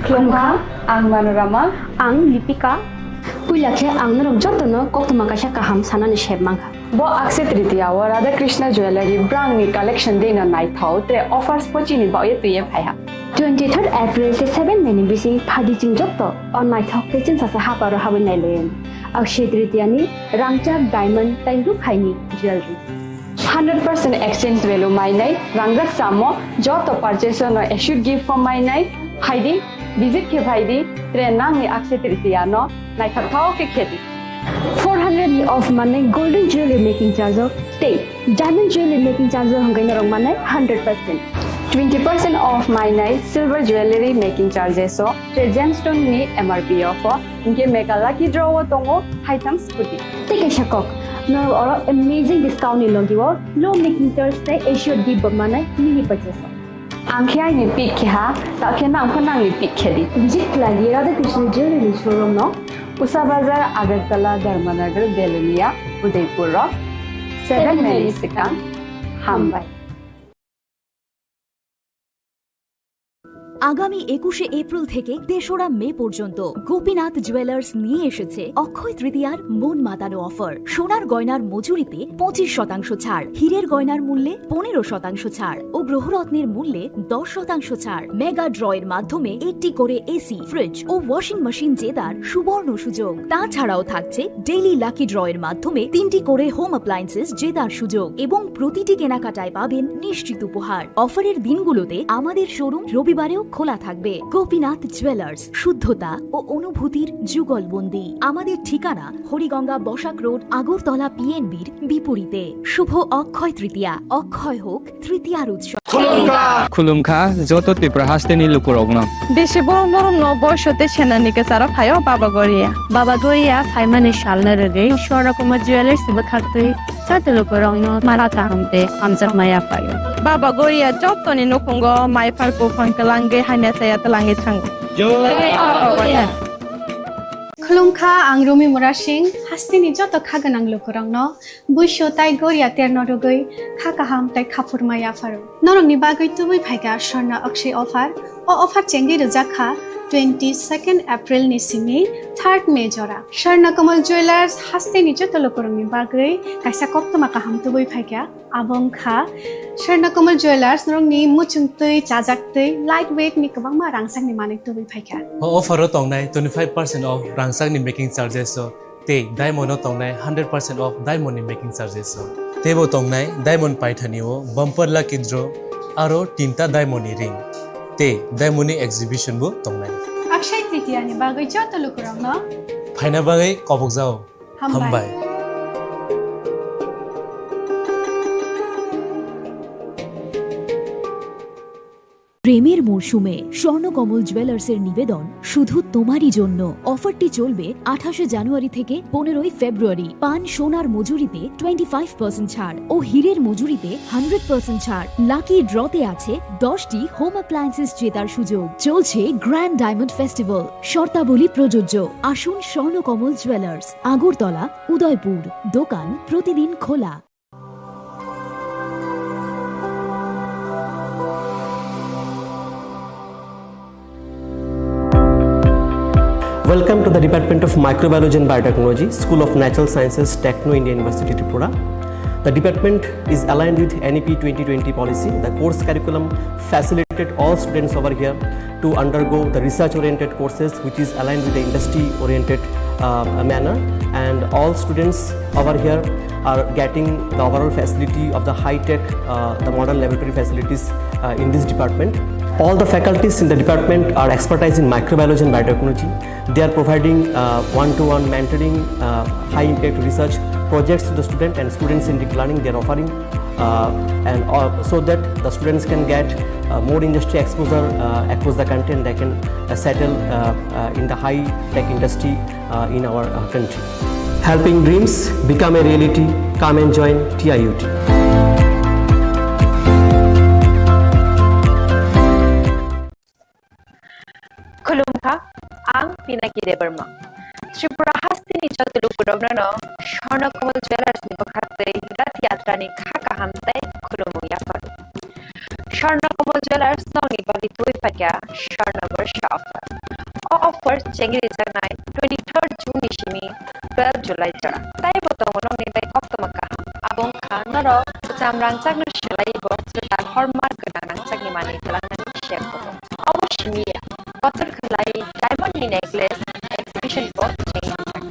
Khulumkha, ang Manorama. Ang Lipika. Puila khe ang norok jotono koktwma kaisa kaham sanani sep mankha. Bo Akshaya Tritiya o Radha Krishna Jewellery brangni collection dino naithok tre offers pochini baoye twiye phaiha. Twenty third April tei seven May ni bising phaidi chwng joto o naithok tei chwngsasa haparo habwi nailayan. Akshaya Tritiya ni rangchak diamond tei rukhaini jewellery. Hundred percent exchange value mainai, rangjak samo joto purchase no assured gift form mainai, phaidi, visit khe phaidi, tre nangni Akshaya Tritiya no naithok thok khe khedi. Four hundred ni off manai golden jewelry making charge o tei diamond jewelry making charge o hwnkhai norok manai hundred percent. Twenty percent off mainai silver jewelry making charges o tre gemstone ni M R P off o, hinkhe mega lucky draw o tongo haitham scooty. Tei kaisa kok, norok oro amazing discount ni logi o low making charge tei assured gift bo manai mini purchase o. Ang khe aini pick khe ha, ta khe nang pho nangni pick khe di. Visit khlai di Radha Krishna Jewelry ni showroom no, Usa Bazar, Agartala, Dharmanagar, Belonia, Udaipur rok. Seven May ni swkang. Hambai. আগামী একুশে এপ্রিল থেকে তেসরা মে পর্যন্ত গোপীনাথ জুয়েলার্স নিয়ে এসেছে অক্ষয় তৃতীয়ার মন মাতানো অফার। সোনার গয়নার মজুরিতে পঁচিশ শতাংশ ছাড়, হীরের গয়নার মূল্যে পনেরো শতাংশ ছাড় ও গ্রহরত্নের মূল্যে দশ শতাংশ ছাড়। মেগা ড্রয়ের মাধ্যমে একটি করে এসি, ফ্রিজ ও ওয়াশিং মেশিন জেতার সুবর্ণ সুযোগ। তাছাড়াও থাকছে ডেইলি লাকি ড্রয়ের মাধ্যমে তিনটি করে হোম অ্যাপ্লায়েন্সেস জেতার সুযোগ এবং প্রতিটি কেনাকাটায় পাবেন নিশ্চিত উপহার। অফারের দিনগুলোতে আমাদের শোরুম রবিবারেও খোলা থাকবে। গোপীনাথ জুয়েলার্স, শুদ্ধতা ও অনুভূতির যুগলবন্দি। আমাদের ঠিকানা হরিগঙ্গা বসাক রোড, আগরতলা পিএনবির বিপরীতে। শুভ অক্ষয় তৃতীয়া, অক্ষয় হোক তৃতীয়ার উৎসব। Khulumkha, joto Tripura hasteni lukurokno. Bisi borom borom no boiso tei senani kwcharo phaio Baba Goria. Baba Goria phaimani salno rwgwi Swarna Kumar Jewellers bwkhaktwi joto lukurokno mara kaham tei hamjakma yaphaio. Baba Goria jotoni nukhungo mai phar buphang kwlangwi hamya chaya twlangwi thango. Jai Baba Goria. Khulumkha, ang Rumi Murasing, hasteni joto kha gwnang lukurokno. Buisu tai goria terno rwgwi kha kaham tai khaphurma yapharo. Norokni bagwi tubui phaikha Swarna Akshay offer. O offer chengwi rwjak kha twenty second April ni simi third May jora. Swarna Kamal Jewellers hasteni joto lukurokni bagwi kaisa koktwma kaham tubui phaikha. Abo wngkha Swarna Kamal Jewellers norokni muchungtwi, chajaktwi, light weight ni kwbangma rangchakni manwi tubui phaikha. O offer o tongnai twenty five percent off rangchakni making charges o. Tei diamond o tongnai hundred percent off diamond ni making charges o. Teibo tongnai diamond paithani o bumper lucky draw aro tinta diamond ni ring. Tei diamond ni exhibition bo tongnai. Akshay Tritiya ni bagwi joto lukurokno phaina bagwi kobokjao. Hambai. Hambai. প্রেমের মরশুমে স্বর্ণকমল জুয়েলার্সের নিবেদন শুধু তোমারই জন্য। অফারটি চলবে আঠাশে জানুয়ারি থেকে পনেরোই ফেব্রুয়ারি। পান সোনার মজুরিতে টোয়েন্টি ফাইভ পার্সেন্ট ছাড় ও হীরের মজুরিতে হান্ড্রেড পার্সেন্ট ছাড়। লাকি ড্রতে আছে দশটি হোম অ্যাপ্লায়েন্সেস জেতার সুযোগ। চলছে গ্র্যান্ড ডায়মন্ড ফেস্টিভ্যাল, শর্তাবলী প্রযোজ্য। আসুন স্বর্ণকমল জুয়েলার্স, আগরতলা, উদয়পুর। দোকান প্রতিদিন খোলা। Welcome to the Department of Microbiology and Biotechnology, School of Natural Sciences, Techno India University, Tripura. The department is aligned with N E P twenty twenty policy. The course curriculum facilitated all students over here to undergo the research-oriented courses, which is aligned with the industry-oriented, uh, manner. And all students over here are getting the overall facility of the high-tech, uh, the modern laboratory facilities, uh, in this department. All the faculties in the department are expertise in microbiology and biotechnology. They are providing, uh, one-to-one mentoring, uh, high-impact research projects to the student and students in deep learning. They are offering, uh, and, uh, so that the students can get, uh, more industry exposure, uh, across the country, and they can, uh, settle, uh, uh, in the high-tech industry, uh, in our, uh, country. Helping dreams become a reality. Come and join T I U T. Khulumkha, ang Pinaki Debbarma. Tripura hasteni joto lukurokno no Swarna Kamal Jewellers ni bwkhaktwi Rath Yatra ni kha kaham tei khulumung yapharu. Swarna Kamal Jewellers nokni bagwi twi phaikha Swarna Barsha offer. O offer chengri jaknai twenty-third June ni simi twelve July jora. Taibo tongo nokni bai koktwma kaham. Abo wngkha norok kwcham rangchakno swlaiwi bo kwtal hallmark gwnang rangchakni manwi twlangnani sep bo tongo. Obo simi ya, kotor khwlai diamond ni necklace exhibition bo chengri rijak.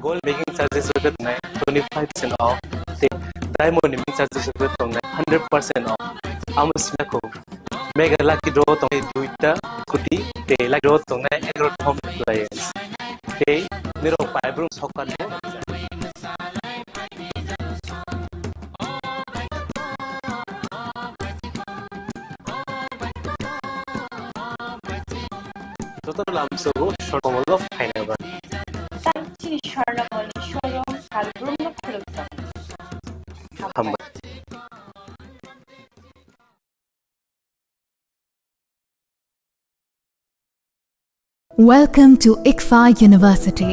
Gold making charges rwgwi tongnai twenty five percent off, tei diamond ni making charges rwgwi tongnai hundred percent off. Amo sina kho mega lucky draw tongnai duita scooty, tei lucky draw tongnai egarothom Reliance. Tei nirok paibrum sokkan bo. Joto lamsogo Swarna Kamal phaina ba. Tang chini Swarna Kamal ni showroom salbrumno khulukjak. Hambai. Welcome to ICFAI University.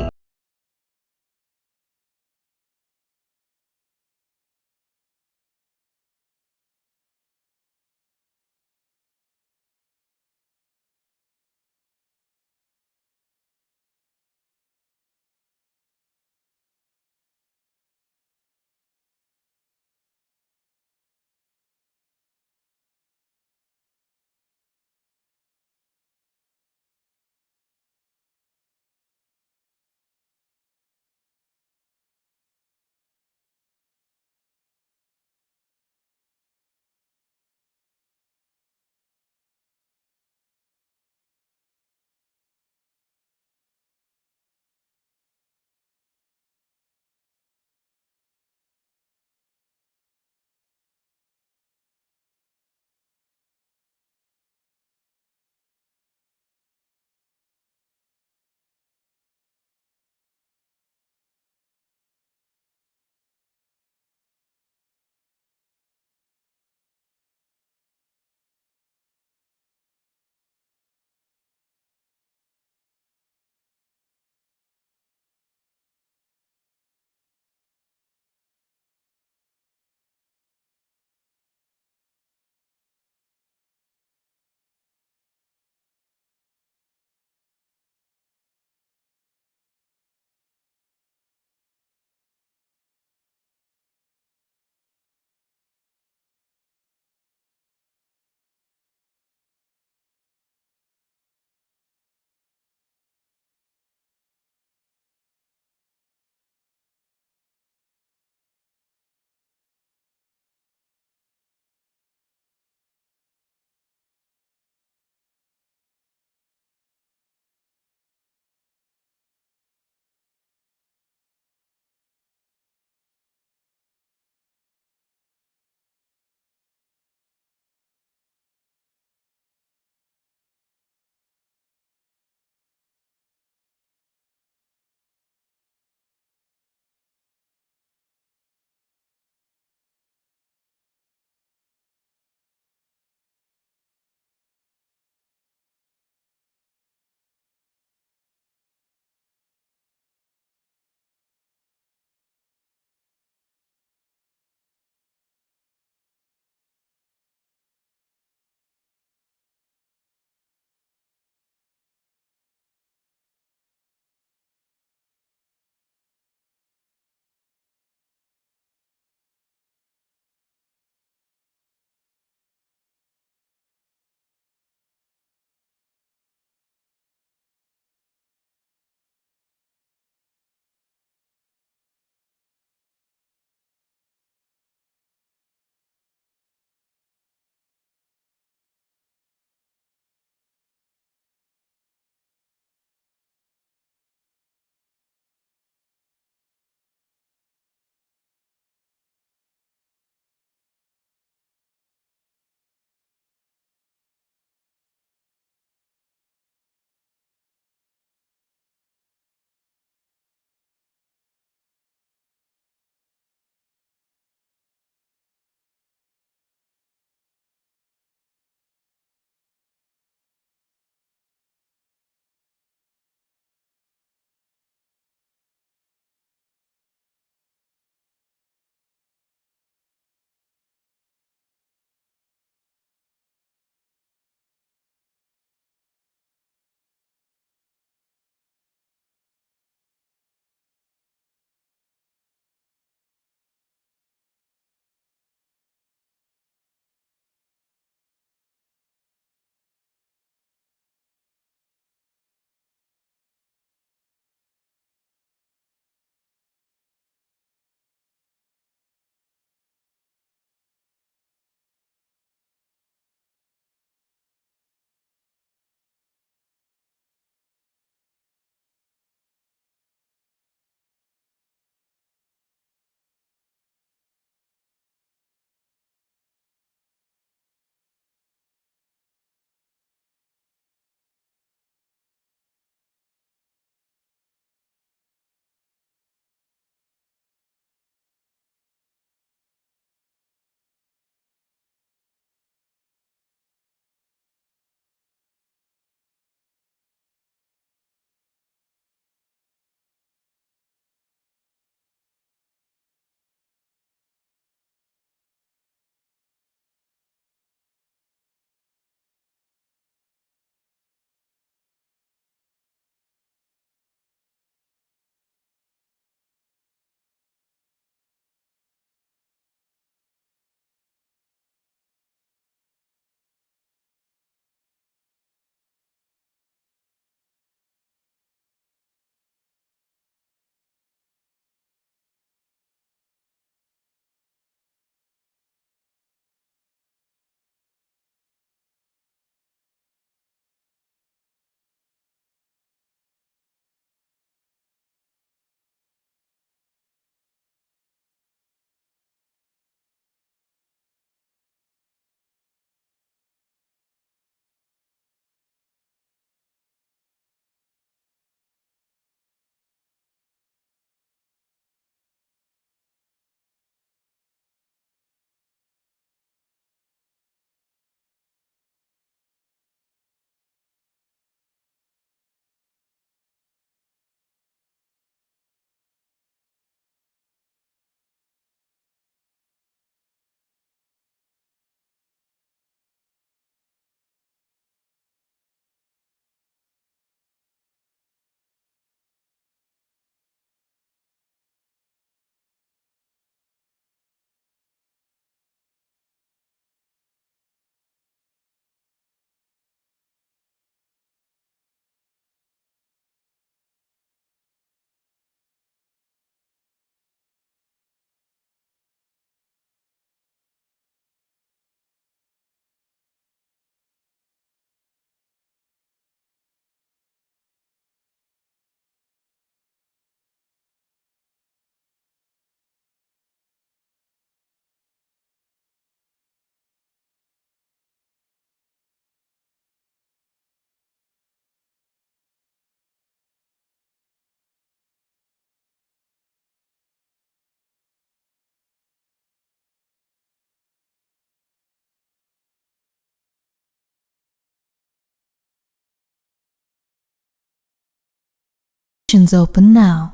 Admissions open now.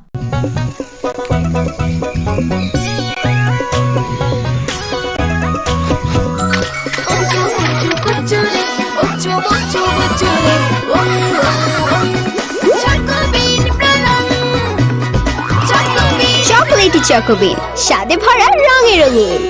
Chocolatey Choco Bean, স্বাদে ভরা রঙে রঙিন।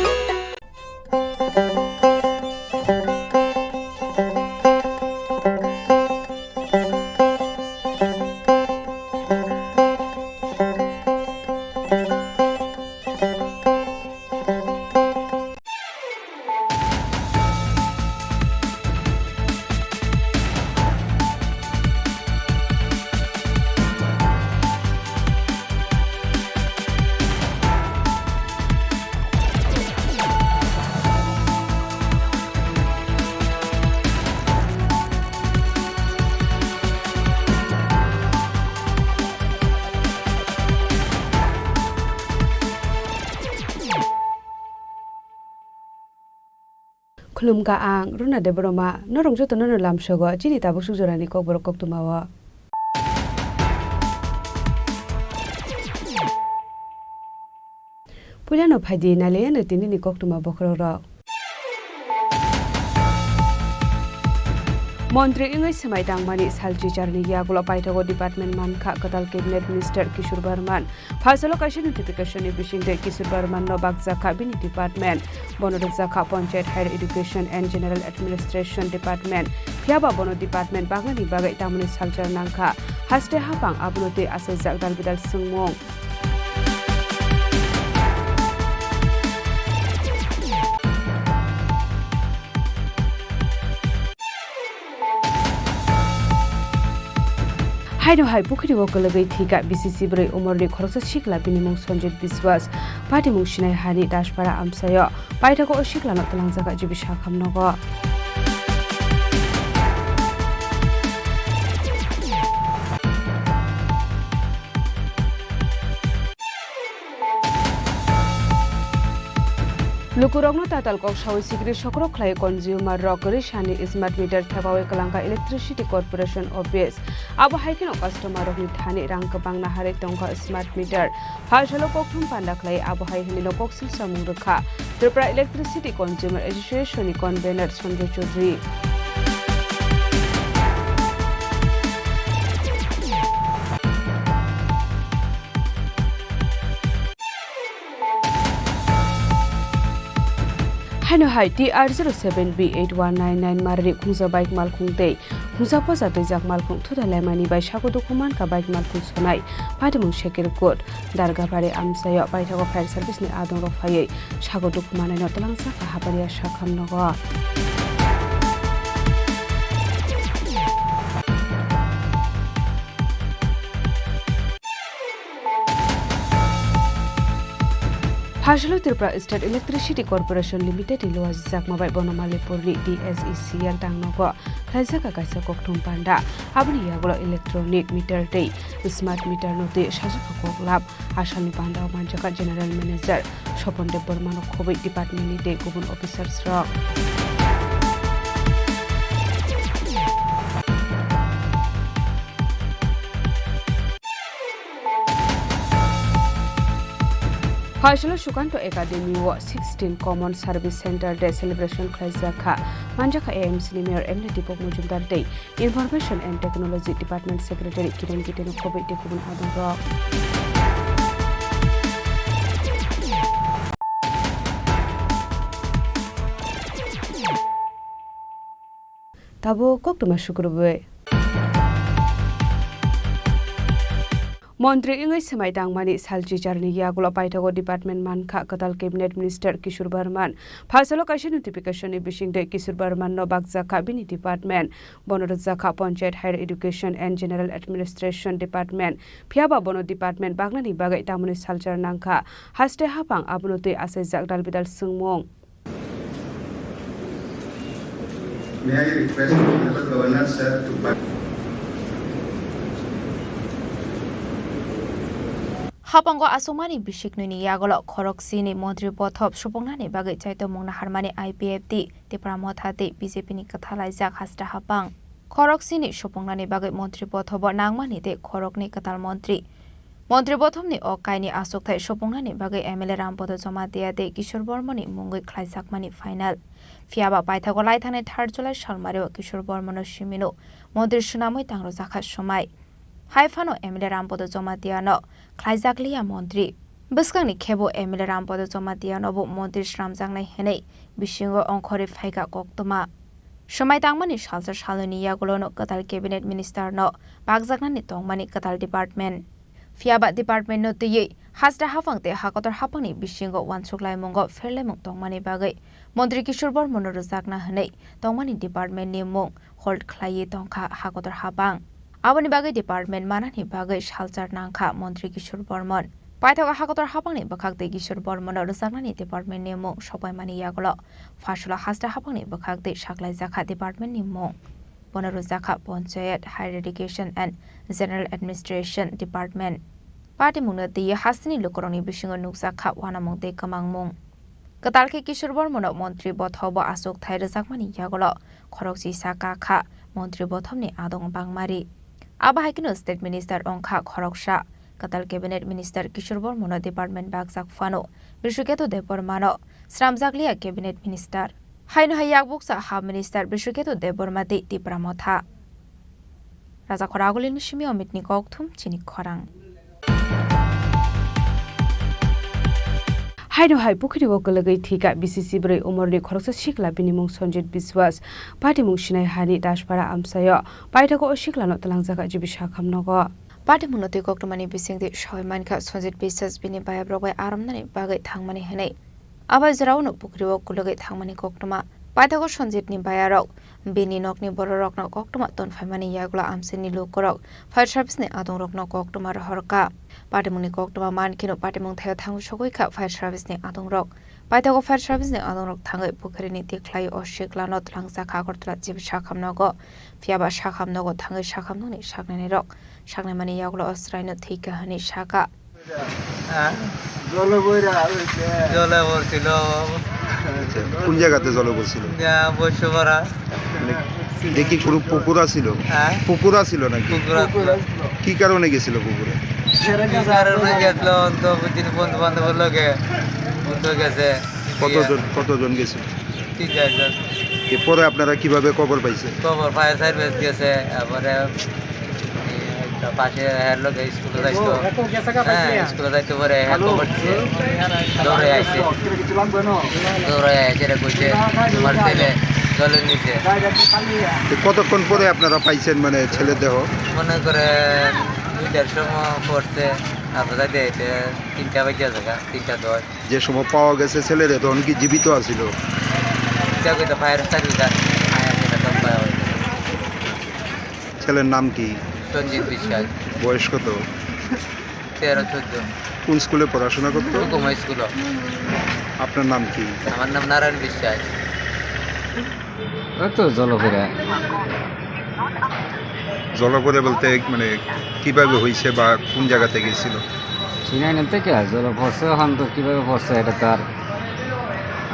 Khulumkha ang Runa Debbarma, norok jotono no lamsogo chini tabuk suk jorani kokborok koktwmao. Puilano phaidi nailaiyano tinini koktwma bokhorokrok. Montri wngwi swmai tangmani sal chicharni yagulo paithago department mankha kwtal cabinet minister Kishore Barman. Phaisalo kaisa notification ni bisingtwi Kishore Barman no bakjakha bini department. Bono rwjakha Panchayat Higher Education and General Administration Department. Phiyaba bono department bagnani bagwi tamoni salchar nangkha. Haste hapang abono twi achaijak dalbidal swngmung. Haino hai pukhiri o kwlwgwi thwikha B C C bwrwi umorni khoroksa sikla, bini mung Sanjit Biswas, patimung Sinai hani Daspara amchaio. Paithago o siklano twlangjak G B Sakham nogo. Lukurokno tatal kok sawi sikri sokrok khlai consumer rok kwrwi sani smart meter thepawi kwlangkha Electricity Corporation Office. Abo hai kheno customer rokni thani rang kwbang naharwi tongkha smart meter. Phaisalo kokthum panda khlai abo hai hinwino koksil samung rwkha Tripura Electricity Consumer Association ni convener Sanjay Chaudhary. Haino hai T R zero seven B eight one nine nine marni khungsa bike malkhung tei khungsa posa twijak malkhung thuda laimani bai sago dukhu mankha bike malkhung sonai patimung Shakir Kut Dargabari amchaio paithago fire service ni adongrok phaiwi sago dukhu manaino twlangsa kha Haparia Sakham nogo. Phaisalo Tripura State Electricity Corporation Limited ni luajijakma bai Bonomalipurni D S E C L tangnogo khlaijak kaisa kokthum panda. Aboni yagulo electronic meter tei smart meter no twi sajak koklap. Asalni pandao manjak General Manager Sopon Debbarmano khobwi department ni tei kubun officers rok. Phaisalo Sukanto Academy o sixteen Common Service Center Day celebration khlaijak kha. Manjak kha A M C ni Mayor M L A Deepak Majumdar tei Information and Technology Department Secretary Kiran Gite no khobwi tei kubun adongrok. Tabuk koktwma sukrubwi. Montri wngwi swmai tangmani sal chicharni yagulo paithago department mankha kwtal cabinet minister Kishore Barman. Phaisalo kaisa notification ni bisingtwi Kishore Barman no bakjakha bini department. Bono rwjakha Panchayat Higher Education and General Administration Department. Phiyaba bono department bagnani bagwi tamoni salchar nangkha. Haste hapang abono twi achaijak dalbidal swngmung. May I request Honorable Governor sir to Hapango aswkmani bisiknwini yagulo khoroksini montri bothop supuknani bagwi chaitomung naharmani I P F T, Tipra Motha tei B J P ni kwthalaijak hasta hapang. Khoroksini supungnani bagwi montri bothobo nangmani tei khoroknwi kwtal montri. Montri bothomni o kaini achukthai supungnani bagwi M L A Rampodo Jamatia tei Kishore Bormani mungwi khlaijakmani final. Phiyaba paithago laithangnai third July salmario Kishore Bormano simino montri swnamwi tangrojakha swmai. Hai phano M L A Rampodo Jamatiano khlaijakliya montri. Bwskangni khebo M L A Rampodo Jamatianobo montri swnamjaknai hwnwi bisingo ongkhorwi phaikha koktwma. Swmai tangmani salsa salnwini yagulono kwtal cabinet ministerno bakjaknani tongmani kwtal department. Phiyaba departmentno twiwi hasta haphang tei hakotor haphangni bisingo uansuk laimungo pherlaimung tongmani bagwi montri Kishore Bormano rwjakna hwnwi tongmani departmentni mung hold khlaiwi tongkha hakotor haphang. Aboni bagwi department manani bagwi salchar nangkha montri Kishore Bormon. Paithago hakotor haphangni bwkhak tei Kishore Bormono rwjaknani departmentni mung sopaimani yagulo Pharsalo hasta haphangni bwkhak tei saklaijakha departmentni mung. Bono rwjakha Panchayat, Higher Education and General Administration Department. Patimungno twiwi hasteni lukurokni bisingo nukjakha uanamung tei kwmangmung. Kwtal khe Kishore Bormano montri bothobo achukthai rwjakmani yagulo khorokchisa kakha montri bothomni adong bangmari. Abo hai kheno state minister wngkha khoroksa. Kwtal cabinet minister Kishore Bormano department bakjak phano Bishnuketu Debbarmano swnamjakliya cabinet minister. Haino hai yakbuksa ha minister Bishnuketu Debbarma tei Tipra Motha. Rajakhor Agulini simi Omitni kokthum chini khorang. Haino hai pukhiri o kwlwgwi thwikha B C C bwrwi umorni khoroksa sikla, bini mung Sanjit Biswas, patimung Sinai hani Daspara amchaio. Paithago o siklano twlangjak jibi sakham nogo. Patimungno twi koktwmani bisingtwi soi mankha Sanjit Biswas bini bayabrok bai aromnani bagwi thangmani hwnwi. Abai jorao no pukhiri o kwlwgwi thangmani koktwma. Paithago Sanjit ni bayarok bini nokni bororokno koktwma tonphaimani yagulo amchaini lukurok fire service ni adongrokno koktwma rohorkha. Patimungni koktwma mankheno patimung thaio thangwi sogwi kha fire service ni adongrok. Paithago fire service ni adongrok thangwi pukhirini tikhlai o siklano twlangjak Agartala jibi sakham nogo. Phiyaba sakham nogo thangwi sakham nokni saknainai rok saknaimani yagulo o chwraino thwikha hwnwi sakha. হ্যাঁ? জলে বইরা হয়েছে। জলে পড়ছিল। আচ্ছা, কোন জায়গাতে জলে পড়ছিল? ইয়া, বৈশ্যপাড়া। মানে, দেখি কোনো পুকুর আছিল? হ্যাঁ? পুকুর আছিল নাকি? পুকুর আছিল। পুকুর আছিল। কি কারণে গেছিল পুকুরে? কি কারণে গেছিল? অন্ত বুঝিনি, বন্ধু বান্ধবের লগে। বন্ধু গেছে। কতজন, কতজন গেছিল? তিন চারজন। এরপরে আপনারা কিভাবে খবর পাইছেন? খবর fire service গেছে, তারপরে এই একটা পাশে এর লগে স্কুলে যাইতো। ও, এখন গেছে গা হ্যাঁ, পাইছে? স্কুলে যাইতে পারে, হ্যাঁ, হ্যালো। খবর দিছে। দৌড়ে আইছে। দৌড়ে আইছে, রে কইছে, "তোমার ছেলে জলের নিচে।" তো কতক্ষণ পরে আপনারা পাইছেন, মানে, ছেলের দেহ? মনে করেন দুইটার সময় পড়ছে, তারপরে দেখতে তিনটা বাজে জায়গা, তিনটা দশ। যে সময় পাওয়া গেছে ছেলেরে, তখন কি জীবিত আছিল? এটা কইতে fire service আর fire সেটা তো পাওয়া হয়নি। ছেলের নাম কি? সঞ্জিত বিশ্বাস। বয়স কত? তেরো চোদ্দ। কোন স্কুলে পড়াশোনা করতো? হুকুমা স্কুল। আপনার নাম কি? আমার নাম নারায়ণ বিশ্বাস। ওই তো জলফিরা। জলপরে বলতে, মানে, কিভাবে হইছে বা কোন জায়গাতে গেছিল? চিনাই না তো কে, জল পড়ছে, এখন তো কিভাবে পড়ছে এটা তো আর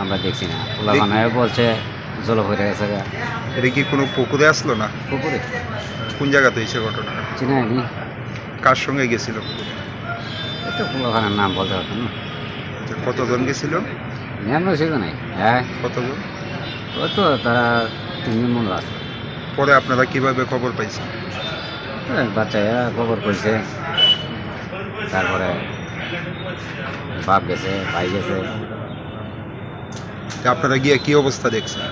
আমরা দেখছি না। পোলাপানে বলছে জল পড়ে গেছে গা। এটা কি কোনো পুকুরে আসলো না? পুকুরে। কোন জায়গাতে হইছে ঘটনা? চিনাই নি। কার সঙ্গে গেছিল? এটা পোলাপানের নাম বলতে পারতাম না। আচ্ছা, কতজন গেছিল? নিরানব্বই ছিল নাই। হ্যাঁ। কতজন? ওই তো তারা তিনজন মনে আছে। পরে আপনারা কিভাবে খবর পাইছেন? ওই বাচ্চারা খবর কইছে, তারপরে বাপ গেছে, ভাই গেছে। তা আপনারা গিয়ে কি অবস্থা দেখছেন?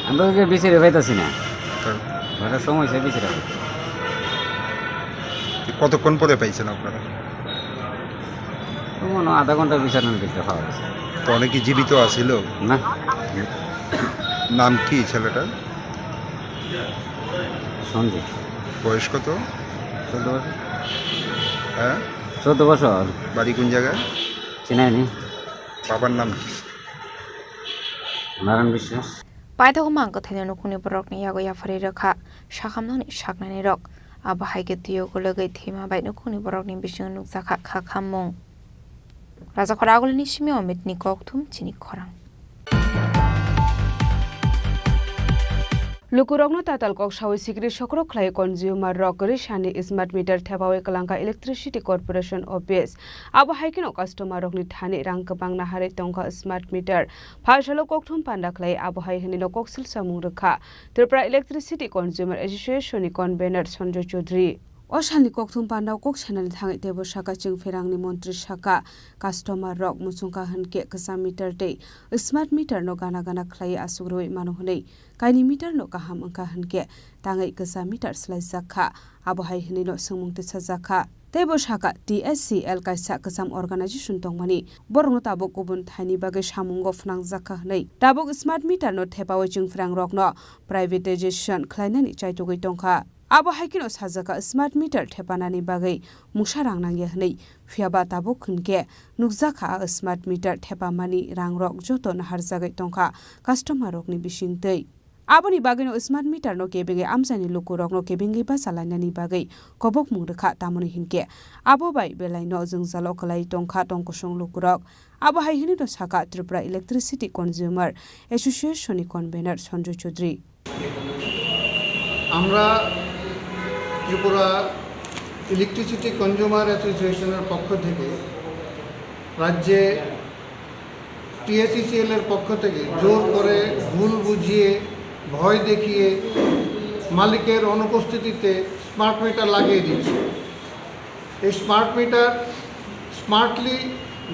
আমরা তো বিচারে পাইতাছি না। হ্যাঁ। ঘরের সময় সে বিচারে পাইতাছি। কতক্ষণ পরে পাইছেন আপনারা? তো মনে হয় আধা ঘন্টা বিচারের ভিতরে পাওয়া গেছে। তো অনেকে জীবিত আছিল? না। নাম কি ছেলেটার? সঞ্জিত। বয়স কত? চোদ্দ বছর। হ্যাঁ? চোদ্দ বছর। বাড়ি কোন জায়গায়? চিনাইনি। বাবার নাম কি? নারায়ণ বিশ্বাস। Paithago mang kwthaino nukhungni borokni yago yapharwi rwkha sakhamnokni saknainai rok. Abo hai khe twiyo kwlwgwi thwima bai nukhungni borokni bisingo nukjakha kha khammung. Rajakhor Agulini simi Omitni kokthum chini khorang. Lukurokno tatal kok sawi sikri sokrok khlai consumer rok kwrwi sani smart meter thepawi kwlangkha Electricity Corporation Office. Abo hai kheno customer rokni thani rang kwbang naharwi tongkha smart meter. Phalsalo kokthum panda khlai abo hai hwnwi no koksil samung rwkha Tripura Electricity Consumer Association ni convener Sanjoy Chaudhary. O salni kokthum pandao kok sanani thangwi teibo saka chwng pherangni montri saka customer rok muchungkha hwnkhe kwcham meter tei smart meter no gana gana khlaiwi aswk rwui mano hwnwi. Kaini meter no kaham wngkha hwnkhe tangwi kwcham meter swlaijak kha, abo hai hwnwi no swngmung tisajak kha. Teibo saka T S C L kaisa kwcham organization tongmani, borokno tabuk kubun thaini bagwi samungo phnangjak kha hwnwi. Tabuk smart meter no thepawi chwng pherang rokno privatization khlainani chaitugwi tongkha. Abo hai kheno sajak kha smart meter thepanani bagwi mungsa rang nangya hwnwi, phiyaba tabuk hwnkhe nukjak kha a smart meter thepamani rangrok joto naharjagwi tongkha customer rokni bisingtwi. Aboni bagwino smart meter no kebengwi amchaini lukurokno kebengwi bacha lainani bagwi kobokmung rwkha, tamoni hinkhe abo bai belaino jwngjalo kwlai tongkha tongkosong lukurok. Abo hai hwnwi no saka Tripura Electricity Consumer Association ni convener Sanjoy Chaudhary. আমরা Tripura electricity consumer অ্যাসোসিয়েশনের পক্ষ থেকে রাজ্যে টিএসইসিএল এর পক্ষ থেকে জোর করে, ভুল বুঝিয়ে, ভয় দেখিয়ে মালিকের অনুপস্থিতিতে স্মার্ট মিটার লাগিয়ে দিচ্ছে। এই স্মার্ট মিটার স্মার্টলি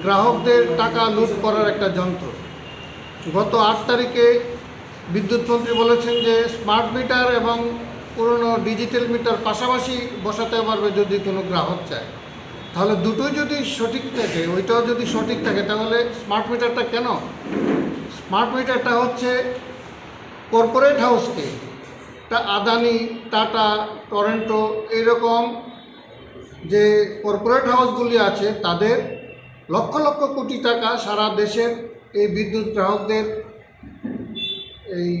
গ্রাহকদের টাকা লুট করার একটা যন্ত্র। গত আট তারিখে বিদ্যুৎ মন্ত্রী বলেছেন যে স্মার্ট মিটার এবং পুরনো ডিজিটাল মিটার পাশাপাশি বসাতে পারবে যদি কোনো গ্রাহক চায়। তাহলে দুটোই যদি সঠিক থাকে, ওইটাও যদি সঠিক থাকে, তাহলে স্মার্ট মিটারটা কেন? স্মার্ট মিটারটা হচ্ছে কর্পোরেট হাউসকে, তা আদানি, টাটা, টরেন্টো, এইরকম যে কর্পোরেট হাউসগুলি আছে, তাদের লক্ষ লক্ষ কোটি টাকা সারা দেশের এই বিদ্যুৎ গ্রাহকদের এই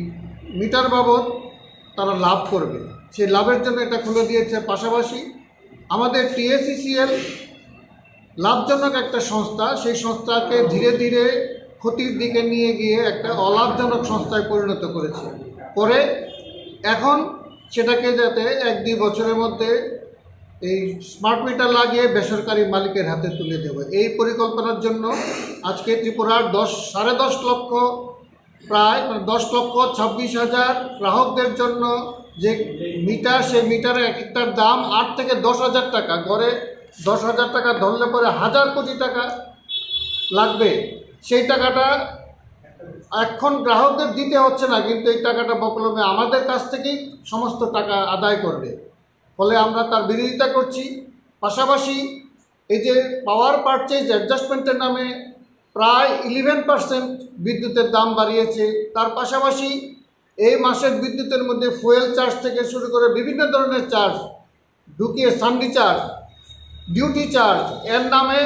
মিটার বাবদ তারা লাভ করবে। সেই লাভের জন্য এটা খুলে দিয়েছে। পাশাপাশি আমাদের টিএসইসিএল লাভজনক একটা সংস্থা, সেই সংস্থাকে ধীরে ধীরে ক্ষতির দিকে নিয়ে গিয়ে একটা অলাভজনক সংস্থায় পরিণত করেছে। করে এখন সেটাকে যাতে এক দুই বছরের মধ্যে এই স্মার্ট মিটার লাগিয়ে বেসরকারি মালিকের হাতে তুলে দেবে, এই পরিকল্পনার জন্য আজকে ত্রিপুরার দশ, সাড়ে দশ লক্ষ, প্রায় মানে দশ লক্ষ ছাব্বিশ হাজার গ্রাহকদের জন্য যে মিটার, সেই মিটারের এক একটার দাম আট থেকে দশ হাজার টাকা, গড়ে দশ হাজার টাকা ধরলে পরে হাজার কোটি টাকা লাগবে। সেই টাকাটা এখন গ্রাহকদের দিতে হচ্ছে না, কিন্তু এই টাকাটা বকলমে আমাদের কাছ থেকেই সমস্ত টাকা আদায় করবে। ফলে আমরা তার বিরোধিতা করছি। পাশাপাশি এই যে পাওয়ার পারচেজ অ্যাডজাস্টমেন্টের নামে প্রায় ইলেভেন পার্সেন্ট বিদ্যুতের দাম বাড়িয়েছে, তার পাশাপাশি এই মাসের বিদ্যুতের মধ্যে ফুয়েল চার্জ থেকে শুরু করে বিভিন্ন ধরনের চার্জ ঢুকিয়ে, সান্ডি চার্জ, ডিউটি চার্জ, এর নামে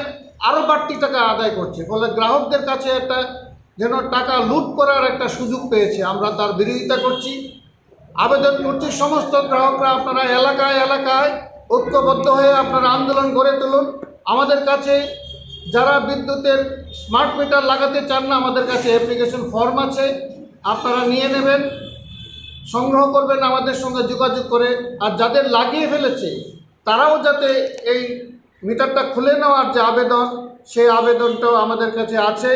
আরও বাড়তি টাকা আদায় করছে। ফলে গ্রাহকদের কাছে একটা যেন টাকা লুট করার একটা সুযোগ পেয়েছে, আমরা তার বিরোধিতা করছি। আবেদন করছি সমস্ত গ্রাহকরা আপনারা এলাকায় এলাকায় ঐক্যবদ্ধ হয়ে আপনারা আন্দোলন গড়ে তুলুন। আমাদের কাছে যারা বিদ্যুতের স্মার্ট মিটার লাগাতে চান না, আমাদের কাছে অ্যাপ্লিকেশন ফর্ম আছে, আপনারা নিয়ে নেবেন, সংগ্রহ করবেন আমাদের সঙ্গে যোগাযোগ করে। আর যাদের লাগিয়ে ফেলেছে, তারাও যাতে এই মিটারটা খুলে নেওয়ার যে আবেদন, সেই আবেদনটাও আমাদের কাছে আছে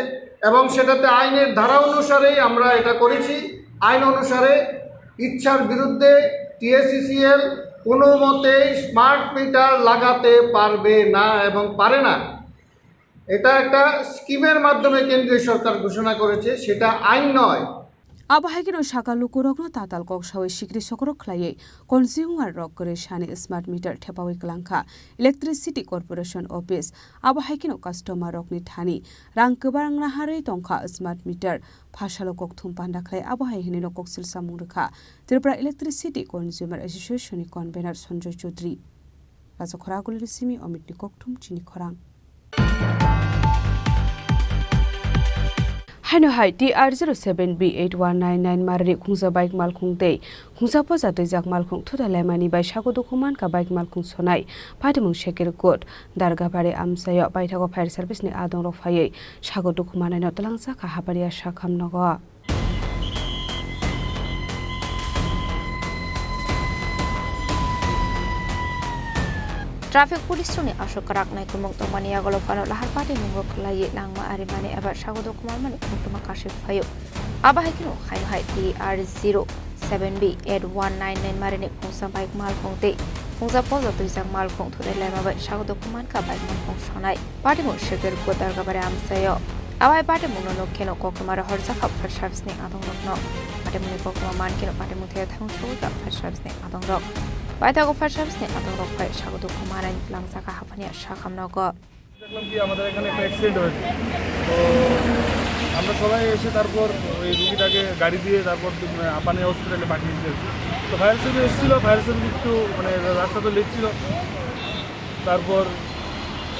এবং সেটাতে আইনের ধারা অনুসারেই আমরা এটা করেছি। আইন অনুসারে ইচ্ছার বিরুদ্ধে টিএসইসিএল কোনো মতেই স্মার্ট মিটার লাগাতে পারবে না এবং পারে না। এটা একটা স্কিমের মাধ্যমে কেন্দ্রীয় সরকার ঘোষণা করেছে, সেটা আইন নয়। Abo hai kheno saka lukurokno tatal kok sawi sikri sokrok khlaiwi consumer rok kwrwi sani smart meter thepawi kwlangkha Electricity Corporation Office. Abo hai kheno customer rokni thani rang kwbang naharwi tongkha smart meter. Phasalo kokthum panda khlai abo hai hwnwi no koksil samung rwkha Tripura Electricity Consumer Association ni convener Sanjoy Chaudhary. Rajakhora Agulini simi Omitni kokthum chini khorang. Haino hai T R zero seven B eight one nine nine marni khungsa bike malkhung tei khungsa poja twijak malkhung thuda lemani bai sago dukhu mankha bike malkhung sonai Patimung Sekir Kut Dargabari amchaio paithago fire service ni adongrok phaiwi sago dukhu manaino twlangjakha Haparia Sakham nogo. Traffic police rokni aswk kwrak naikolmung tongmani yagulo phano lahar patimungo khwlaiwi langma arimani eba sago dokhumani koktwma kasui phaio. Abo hai kheno haino hai T R zero seven B eight one nine nine marini phungsa bike malkhung tei phungsa pojo twijak malkhung thurai laima bai sago dokhum mankha bike malkhung sonai. Patimung Sekir Kodargabari amchaio. Abo hai patimungno nuk kheno koktwma rohorjakha fire service ni adongrokno. Patimungni koktwma man kheno patimung thaya thangwi sogwikha fire service ni adongrok. Paithago fire service ni adongrok phai sago dokhum manai langjakha haphani sakhamnogo. দেখলাম কি আমাদের এখানে একটা অ্যাক্সিডেন্ট হয়েছে। তো আমরা সবাই এসে তারপর ওই রুগীটাকে গাড়ি দিয়ে তারপর আপানি হসপিটালে পাঠিয়েছি আর কি। তো ফায়ার সার্ভিস এসেছিলো, ফায়ার সার্ভিস একটু মানে রাস্তা তো লেট ছিল। তারপর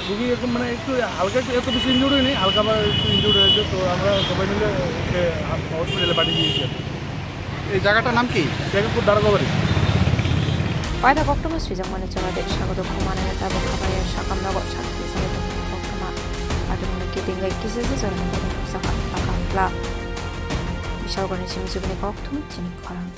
রুগী এখন মানে একটু হালকা একটু, এত বেশি ইনজুরি নেই, হালকা বা একটু ইনজুরি হয়েছে। তো আমরা সবাই মিলে ওকে হসপিটালে পাঠিয়ে দিয়েছি আর কি। এই জায়গাটার নাম কি? শেখপুর দারোগাবাড়ি। Paida koktwma swijak mani chwla de sago dokhum manai tabuk habaya sakhamnogo sakti sago dokhum koktwma. Patimungni kiting bai kisa se jorani bodol sakha sakha khla. Bisalgorni simi jubini kokthum chini khorang.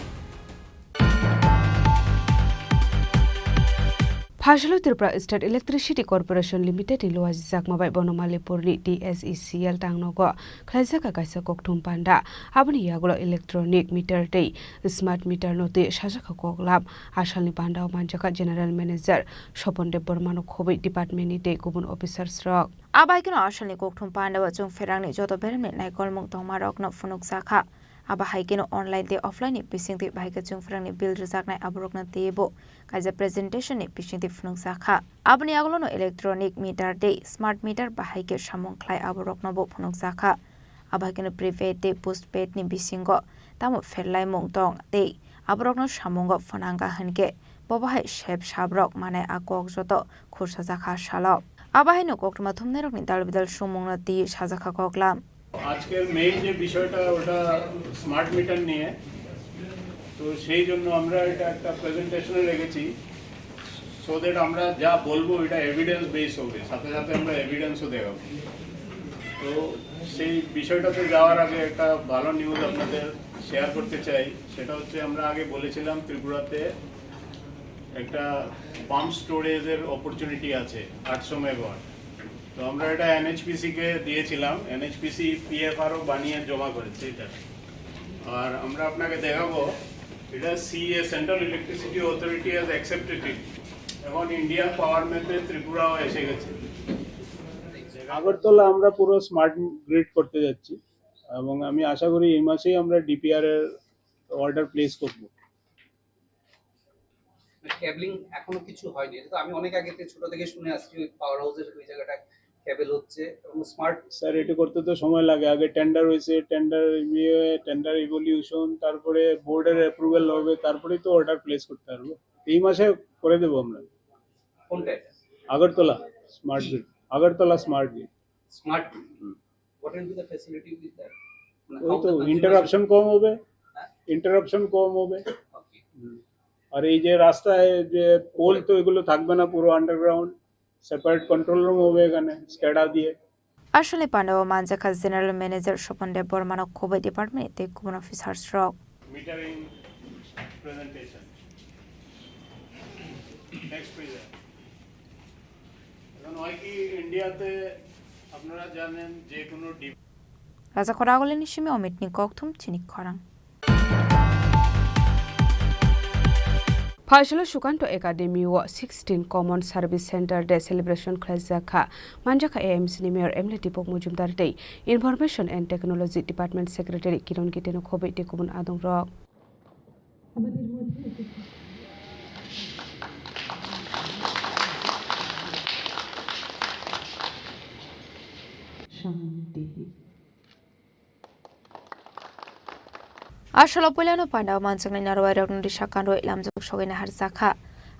Phasalo Tripura State Electricity Corporation Limited ni luajijakma bai Bonomalipurni T S E C L tangnogo khlaijak kaisa kokthum panda. Aboni yagulo electronic meter tei smart meter no twi sajak koklam. Asalni pandao manjakha General Manager Sopon Deb Bormano khobwi department ni tei kubun officers rok. Abo hai kheno asalni kokthum pandao chwng pherangni joto beremni naikolmung tongmarokno phunukjakha. Abo hai kheno online tei offline ni bisingtwi bahai khe chwng pherangni bill rwjaknai aborokno twibo kaisa presentation ni bisingtwi phunukjakha. Aboni yagulono electronic meter tei smart meter bahai khe samung khlai aborokno bo phunukjakha. Abo hai kheno prepaid tei postpaid ni bisingo tamo pherlaimung tong tei aborokno samungo phwnangkha hinkhe bobo hai sep sabrok manai a kok joto khursajakha salo. Abo haino koktwma thumnairokni dal bidal sumungno twi sajakha koklam. আজকের মেইন যে বিষয়টা ওটা smart meter নিয়ে, তো সেই জন্য আমরা এটা একটা প্রেজেন্টেশনে রেখেছি, সো দ্যাট আমরা যা বলবো এটা এভিডেন্স বেস হবে, সাথে সাথে আমরা এভিডেন্সও দেখাবো। তো সেই বিষয়টাতে যাওয়ার আগে একটা ভালো নিউজ আপনাদের শেয়ার করতে চাই। সেটা হচ্ছে আমরা আগে বলেছিলাম ত্রিপুরাতে একটা পাম্প স্টোরেজের অপরচুনিটি আছে আটশো মেগাওয়াট। তো আমরা এটা এনএইচপিসি কে দিয়েছিলাম, এনএইচপিসি পিএফআরও বানিয়ে জমা করেছে এটা। আর আমরা আপনাকে দেখাবো, এটা CEA, central electricity authority has accepted ইট। এখন ইন্ডিয়ান পাওয়ার ম্যাপে ত্রিপুরাও এসে গেছে। আগরতলা আমরা পুরো স্মার্ট গ্রিড করতে যাচ্ছি এবং আমি আশা করি এই মাসেই আমরা ডিপিআর এর অর্ডার প্লেস করব। কেবলিং এখনো কিছু হয়নি, এটা তো আমি অনেক আগে থেকে, ছোট থেকে শুনে আসছি, ওই পাওয়ার হাউসের ওই জায়গাটা কেবল হচ্ছে এবং স্মার্ট স্যার, এটা করতে তো সময় লাগে। আগে টেন্ডার হয়েছে, টেন্ডার ইয়ে, টেন্ডার ইভলিউশন, তারপরে বোর্ডের অ্যাপ্রুভাল হবে, তারপরেই তো অর্ডার প্লেস করতে পারবো। এই মাসে করে দেবো আমরা। কোনটা এটা? Agartala smart grid, Agartala smart grid. Smart grid. Hmm. What will be the facility with that? মানে, ওই how তো the consumer ইন্টারাপশন কম হবে, হ্যাঁ? ইন্টারাপশন কম হবে। ওকে। হুম। আর এই যে রাস্তায় যে পোল, তো এগুলো থাকবে না, পুরো আন্ডারগ্রাউন্ড, সেপারেট কন্ট্রোল রুম হবে এখানে, স্ক্যাডা দিয়ে। Asalni pandao manjakha General Manager Sopon Deb Bormano khobwi department tei kubun officers rok. Metering presentation. Next পেজে। এখন হয় কি, ইন্ডিয়াতে আপনারা জানেন যে কোনো D- Raja Khoragulini simi Omitni kokthum chini khorang. Phaisalo Sukanto Academy o sixteen Common Service Center Day celebration khlaijak kha. Manjakha A M C ni Mayor M L A Deepak Majumdar tei Information and Technology Department Secretary Kiron Gite no khobwi tei kubun adongrok. আমাদের মধ্যে একটা শান্তি। Asalo puilano pandao manjaknai narwai rokno risa kanrwi lamjak sogwi naharjakha.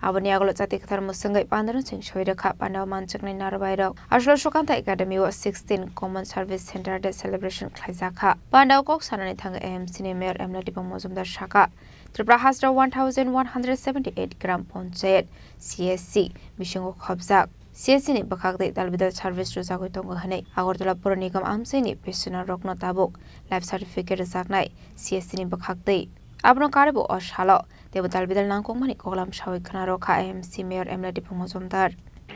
Aboni yagulo chati kwthar mwswngwi pandano cheng soi rwkha pandao manjaknai narwai rok. Asalo Sukanta Academy o sixteen Common Service Center Day celebration khlaijakha. Pandao kok sanani thangwi A M C ni Mayor M L A Deepak Majumdar sakha, Tripura hasteo one thousand one hundred seventy eight gram panchayat, C S C, bisingo khopjak. C S C ni bwkhak tei dalbidal service rwjagwi tongo hwnwi Agartala Pura Nigam amchaini pensioner rokno tabuk life certificate rwjaknai C S C ni bwkhak tei Abono karwi bo o salo teibo dal bidal nangkukmani koklam sawi khna rw kha I M C Mayor M L A Dipung Mojumdar.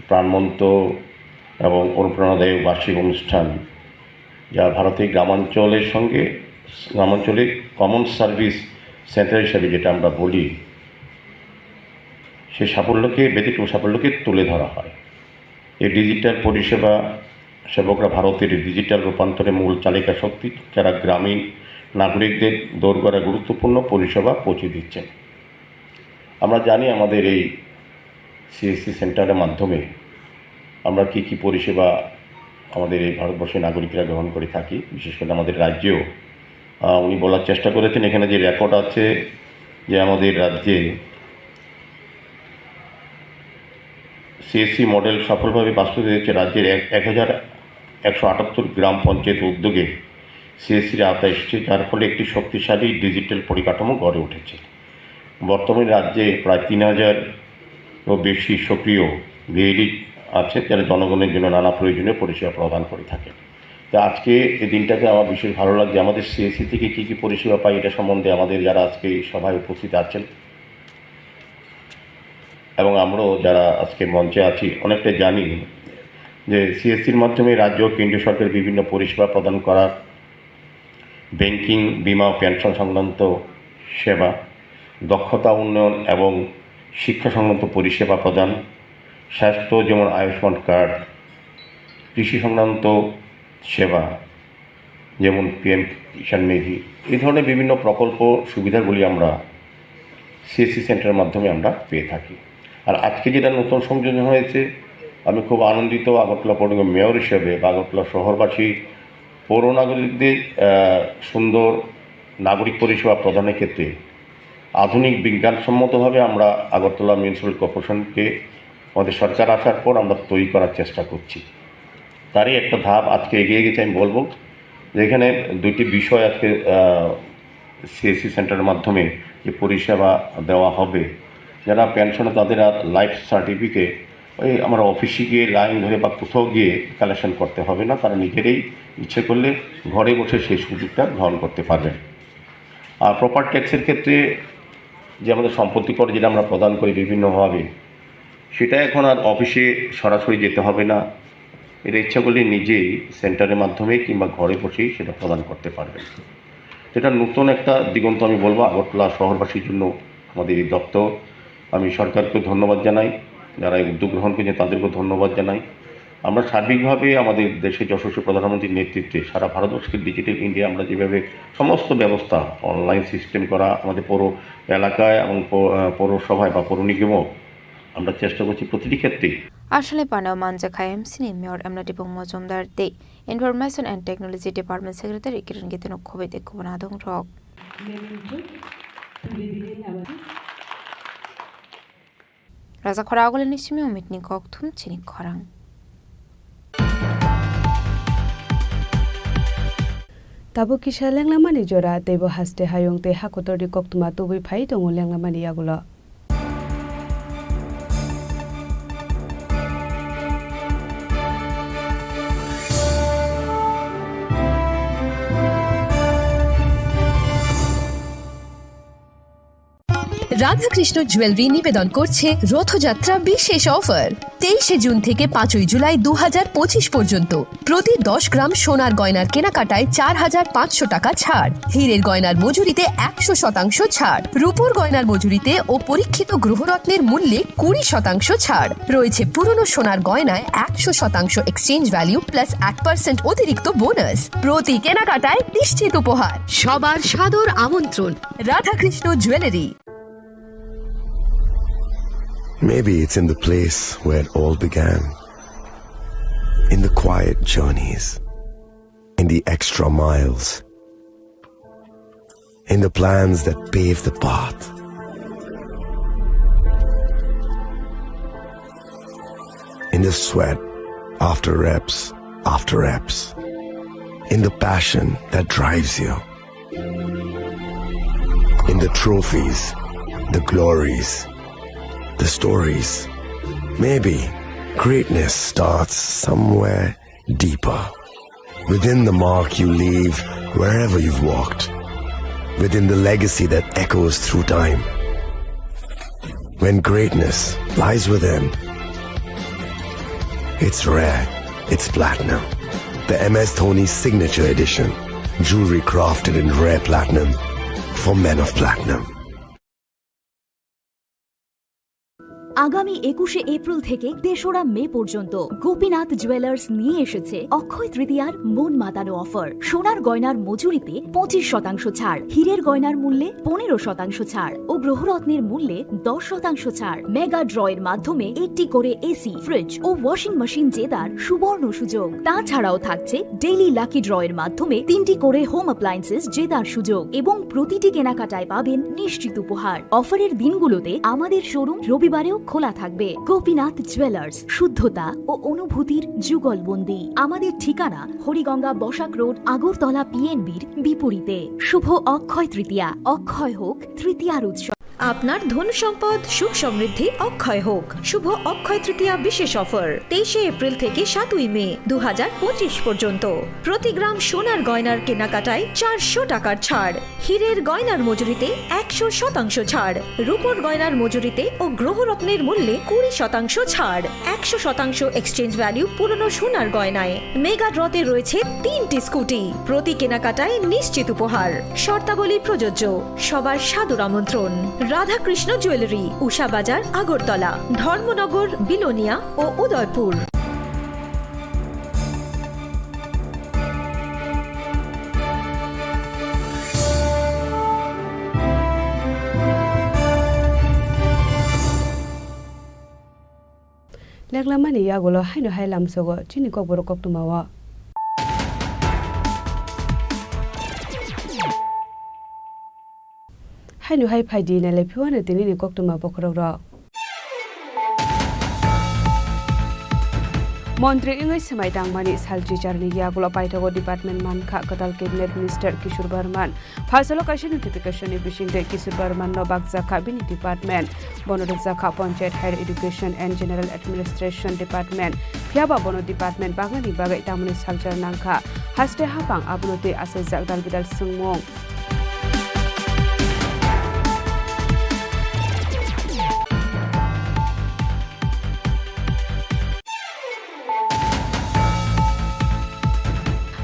প্রাণবন্ত এবং অনুপ্রেরণাদায়ক বার্ষিক অনুষ্ঠান, যা ভারতের গ্রামাঞ্চলের সঙ্গে, গ্রামাঞ্চলে কমন সার্ভিস সেন্টার হিসাবে যেটা আমরা বলি, সেই সাফল্যকে, ব্যতিক্রম সাফল্যকে তুলে ধরা হয়। এই ডিজিটাল পরিষেবা সেবকরা ভারতের ডিজিটাল রূপান্তরের মূল চালিকা শক্তি, যারা গ্রামীণ নাগরিকদের দোরগোড়ায় গুরুত্বপূর্ণ পরিষেবা পৌঁছে দিচ্ছেন। আমরা জানি আমাদের এই সিএসসি সেন্টারের মাধ্যমে আমরা কি কি পরিষেবা আমাদের এই ভারতবর্ষের নাগরিকরা গ্রহণ করে থাকি, বিশেষ করে আমাদের রাজ্যেও। আহ, উনি বলার চেষ্টা করেছেন, এখানে যে রেকর্ড আছে যে আমাদের রাজ্যে সিএসসি মডেল সফলভাবে বাস্তবায়িত হয়েছে। রাজ্যের এক, এক হাজার একশো আটাত্তর গ্রাম পঞ্চায়েত উদ্যোগে সিএসসির আওতায় এসেছে, যার ফলে একটি শক্তিশালী ডিজিটাল পরিকাঠামো গড়ে উঠেছে। বর্তমানে রাজ্যে প্রায় তিন হাজারও বেশি সক্রিয় ভিএলই আছে, যারা জনগণের জন্য নানা প্রয়োজনীয় পরিষেবা প্রদান করে থাকে। তা আজকে এই দিনটাতে আমার বিশেষ ভালো লাগছে। আমাদের সিএসসি থেকে কী কী পরিষেবা পাই, এটা সম্বন্ধে আমাদের যারা আজকে এই সভায় উপস্থিত আছেন এবং আমরাও যারা আজকে মঞ্চে আছি, অনেকটা জানি যে সিএসসির মাধ্যমে রাজ্য ও কেন্দ্রীয় সরকারের বিভিন্ন পরিষেবা প্রদান করা, ব্যাংকিং, বীমা ও পেনশন সংক্রান্ত সেবা, দক্ষতা উন্নয়ন এবং শিক্ষা সংক্রান্ত পরিষেবা প্রদান, স্বাস্থ্য যেমন আয়ুষ্মান কার্ড, কৃষি সংক্রান্ত সেবা যেমন পিএম কিষাণ নিধি, এই ধরনের বিভিন্ন প্রকল্প সুবিধাগুলি আমরা সিএসসি সেন্টারের মাধ্যমে আমরা পেয়ে থাকি। আর আজকে যেটা নতুন সংযোজন হয়েছে, আমি খুব আনন্দিত আগরতলা পৌর নিগম মেয়র হিসেবে বা আগরতলা শহরবাসী পৌর নাগরিকদের, আহ, সুন্দর নাগরিক পরিষেবা প্রদানের ক্ষেত্রে আধুনিক বিজ্ঞানসম্মতভাবে আমরা আগরতলা মিউনিসিপ্যাল কর্পোরেশনকে আমাদের সরকার আসার পর আমরা তৈরি করার চেষ্টা করছি। তারই একটা ধাপ আজকে এগিয়ে গেছে, আমি বলবো যে এখানে দুইটি বিষয় আজকে, আহ, সিএসসি সেন্টারের মাধ্যমে যে পরিষেবা দেওয়া হবে, যারা পেনশনে তাদের আর লাইফ সার্টিফিকেট ওই আমরা অফিসে গিয়ে লাইন ধরে বা কোথাও গিয়ে কালেকশন করতে হবে না, তারা নিজেরাই ইচ্ছে করলে ঘরে বসে সেই সুযোগটা গ্রহণ করতে পারবেন। আর প্রপার ট্যাক্সের ক্ষেত্রে যে আমাদের সম্পত্তি কর যেটা আমরা প্রদান করি বিভিন্নভাবে, সেটা এখন আর অফিসে সরাসরি যেতে হবে না, এটা ইচ্ছা করলে নিজেই সেন্টারের মাধ্যমে কিংবা ঘরে বসেই সেটা প্রদান করতে পারবেন। এটা নতুন একটা দিগন্ত আমি বলবো আগরতলা শহরবাসীর জন্য আমাদের এই দপ্তর। আমি সরকারকে ধন্যবাদ জানাই, যারা এই উদ্যোগ গ্রহণ করেছে তাদেরকেও ধন্যবাদ জানাই। আমরা সার্বিকভাবে আমাদের দেশের যশস্বী প্রধানমন্ত্রীর নেতৃত্বে সারা ভারতবর্ষকে ডিজিটাল ইন্ডিয়া আমরা যেভাবে সমস্ত ব্যবস্থা অনলাইন সিস্টেম করা আমাদের পৌর এলাকায় এবং পৌ-, আহ, পৌরসভায় বা পৌর নিগমও আমরা চেষ্টা করছি প্রতিটি ক্ষেত্রেই। Aswlani panao manjakha M C ni Mayor M L A Dipung Mojumdar tei Information and Technology Department Secretary Kiran Gitano Khoboi tei kubun adongrok. Raja Khora Agulini Simi Omitni Kokthum chini khorang. Tabuk kisa lenglamani jora, teibo haste hayung tei hakotorni koktwma tubui phai tongo lenglamani yagulo. Radhakrishna jewellery নিবেদন করছে রথযাত্রা বিশেষ অফার। তেইশে জুন থেকে পাঁচই জুলাই দু হাজার পঁচিশ পর্যন্ত প্রতি দশ গ্রাম সোনার গয়নার কেনাকাটায় চার হাজার পাঁচশো টাকা ছাড়, হীরের গয়নার মজুরিতে একশো শতাংশ ছাড়, রূপোর গয়নার মজুরিতে ও পরীক্ষিত গ্রহরত্নের মূল্যে কুড়ি শতাংশ ছাড়। রয়েছে পুরনো সোনার গয়নায় একশো শতাংশ এক্সচেঞ্জ ভ্যালু প্লাস এক পার্সেন্ট অতিরিক্ত বোনাস। প্রতি কেনাকাটায় নিশ্চিত উপহার। সবার সাদর আমন্ত্রণ Radhakrishna jewellery. Maybe it's in the place where it all began. In the quiet journeys. In the extra miles. In the plans that pave the path. In the sweat after reps after reps. In the passion that drives you. In the trophies, the glories, the stories. Maybe greatness starts somewhere deeper. Within the mark you leave wherever you've walked. within the legacy that echoes through time. When greatness lies within, it's rare, it's platinum. The M S Dhoni Signature Edition. Jewelry crafted in rare platinum for men of platinum. আগামী একুশে এপ্রিল থেকে তেসরা মে পর্যন্ত গোপীনাথ জুয়েলার্স নিয়ে এসেছে অক্ষয় তৃতীয়ার মন মাতানো অফার। সোনার গয়নার মজুরিতে পঁচিশ শতাংশ ছাড়, হীরের গয়নার মূল্যে পনেরো শতাংশ ছাড় ও গ্রহরত্নের মূল্যে দশ শতাংশ ছাড়। মেগা ড্র এর মাধ্যমে একটি করে এসি, ফ্রিজ ও ওয়াশিং মেশিন জেতার সুবর্ণ সুযোগ। তাছাড়াও থাকছে ডেইলি লাকি ড্র এর মাধ্যমে তিনটি করে হোম অ্যাপ্লায়েন্সেস জেতার সুযোগ এবং প্রতিটি কেনাকাটায় পাবেন নিশ্চিত উপহার। অফারের দিনগুলোতে আমাদের শোরুম রবিবারেও খোলা থাকবে। গোপীনাথ জুয়েলার্স, শুদ্ধতা ও অনুভূতির যুগলবন্দি। আমাদের ঠিকানা হরিগঙ্গা বসাক রোড, আগরতলা পিএনবির বিপরীতে। শুভ অক্ষয় তৃতীয়া, অক্ষয় হোক তৃতীয়ার উৎসব। আপনার ধন সম্পদ সুখ সমৃদ্ধি অক্ষয় হোক। শুভ অক্ষয় তৃতীয়া বিশেষ অফার, তেইশে এপ্রিল থেকে সাতই মে দু হাজার পঁচিশ পর্যন্ত। প্রতি গ্রাম সোনার গয়নার কেনাকাটায় চারশো টাকার ছাড়, হীরের গয়নার মজুরিতে একশো শতাংশ ছাড়, রূপোর গয়নার মজুরিতে ও গ্রহরত্নের মূল্যে কুড়ি শতাংশ ছাড়, একশো শতাংশ এক্সচেঞ্জ ভ্যালু পুরনো সোনার গয়নায়। মেগা ড্রতে রয়েছে তিনটি স্কুটি, প্রতি কেনাকাটায় নিশ্চিত উপহার। শর্তাবলী প্রযোজ্য। সবার সাদর আমন্ত্রণ। রাধাকৃষ্ণ জুয়েলারি, উষা বাজার, আগরতলা, ধর্মনগর, বিলোনিয়া ও Udaipur. Leklamani yagulo haino hai lamsogo chini kokborok koktwmao. Haino hai phaidi nailai phiwano tinini koktwma bokhorokrok. Montri wngwi swmai tangmani sal chicharni yagulo paithago department mankha kwtal cabinet minister Kishore Barman. Phaisalo kaisa notification ni bisingtwi Kishore Barman no bakjakha bini department. Bono rwjakha Panchayat Higher Education and General Administration Department. Phiyaba bono department bagani bagwi tamoni salchar nangkha. Haste haphang abono twi achaijak dalbidal swngmung.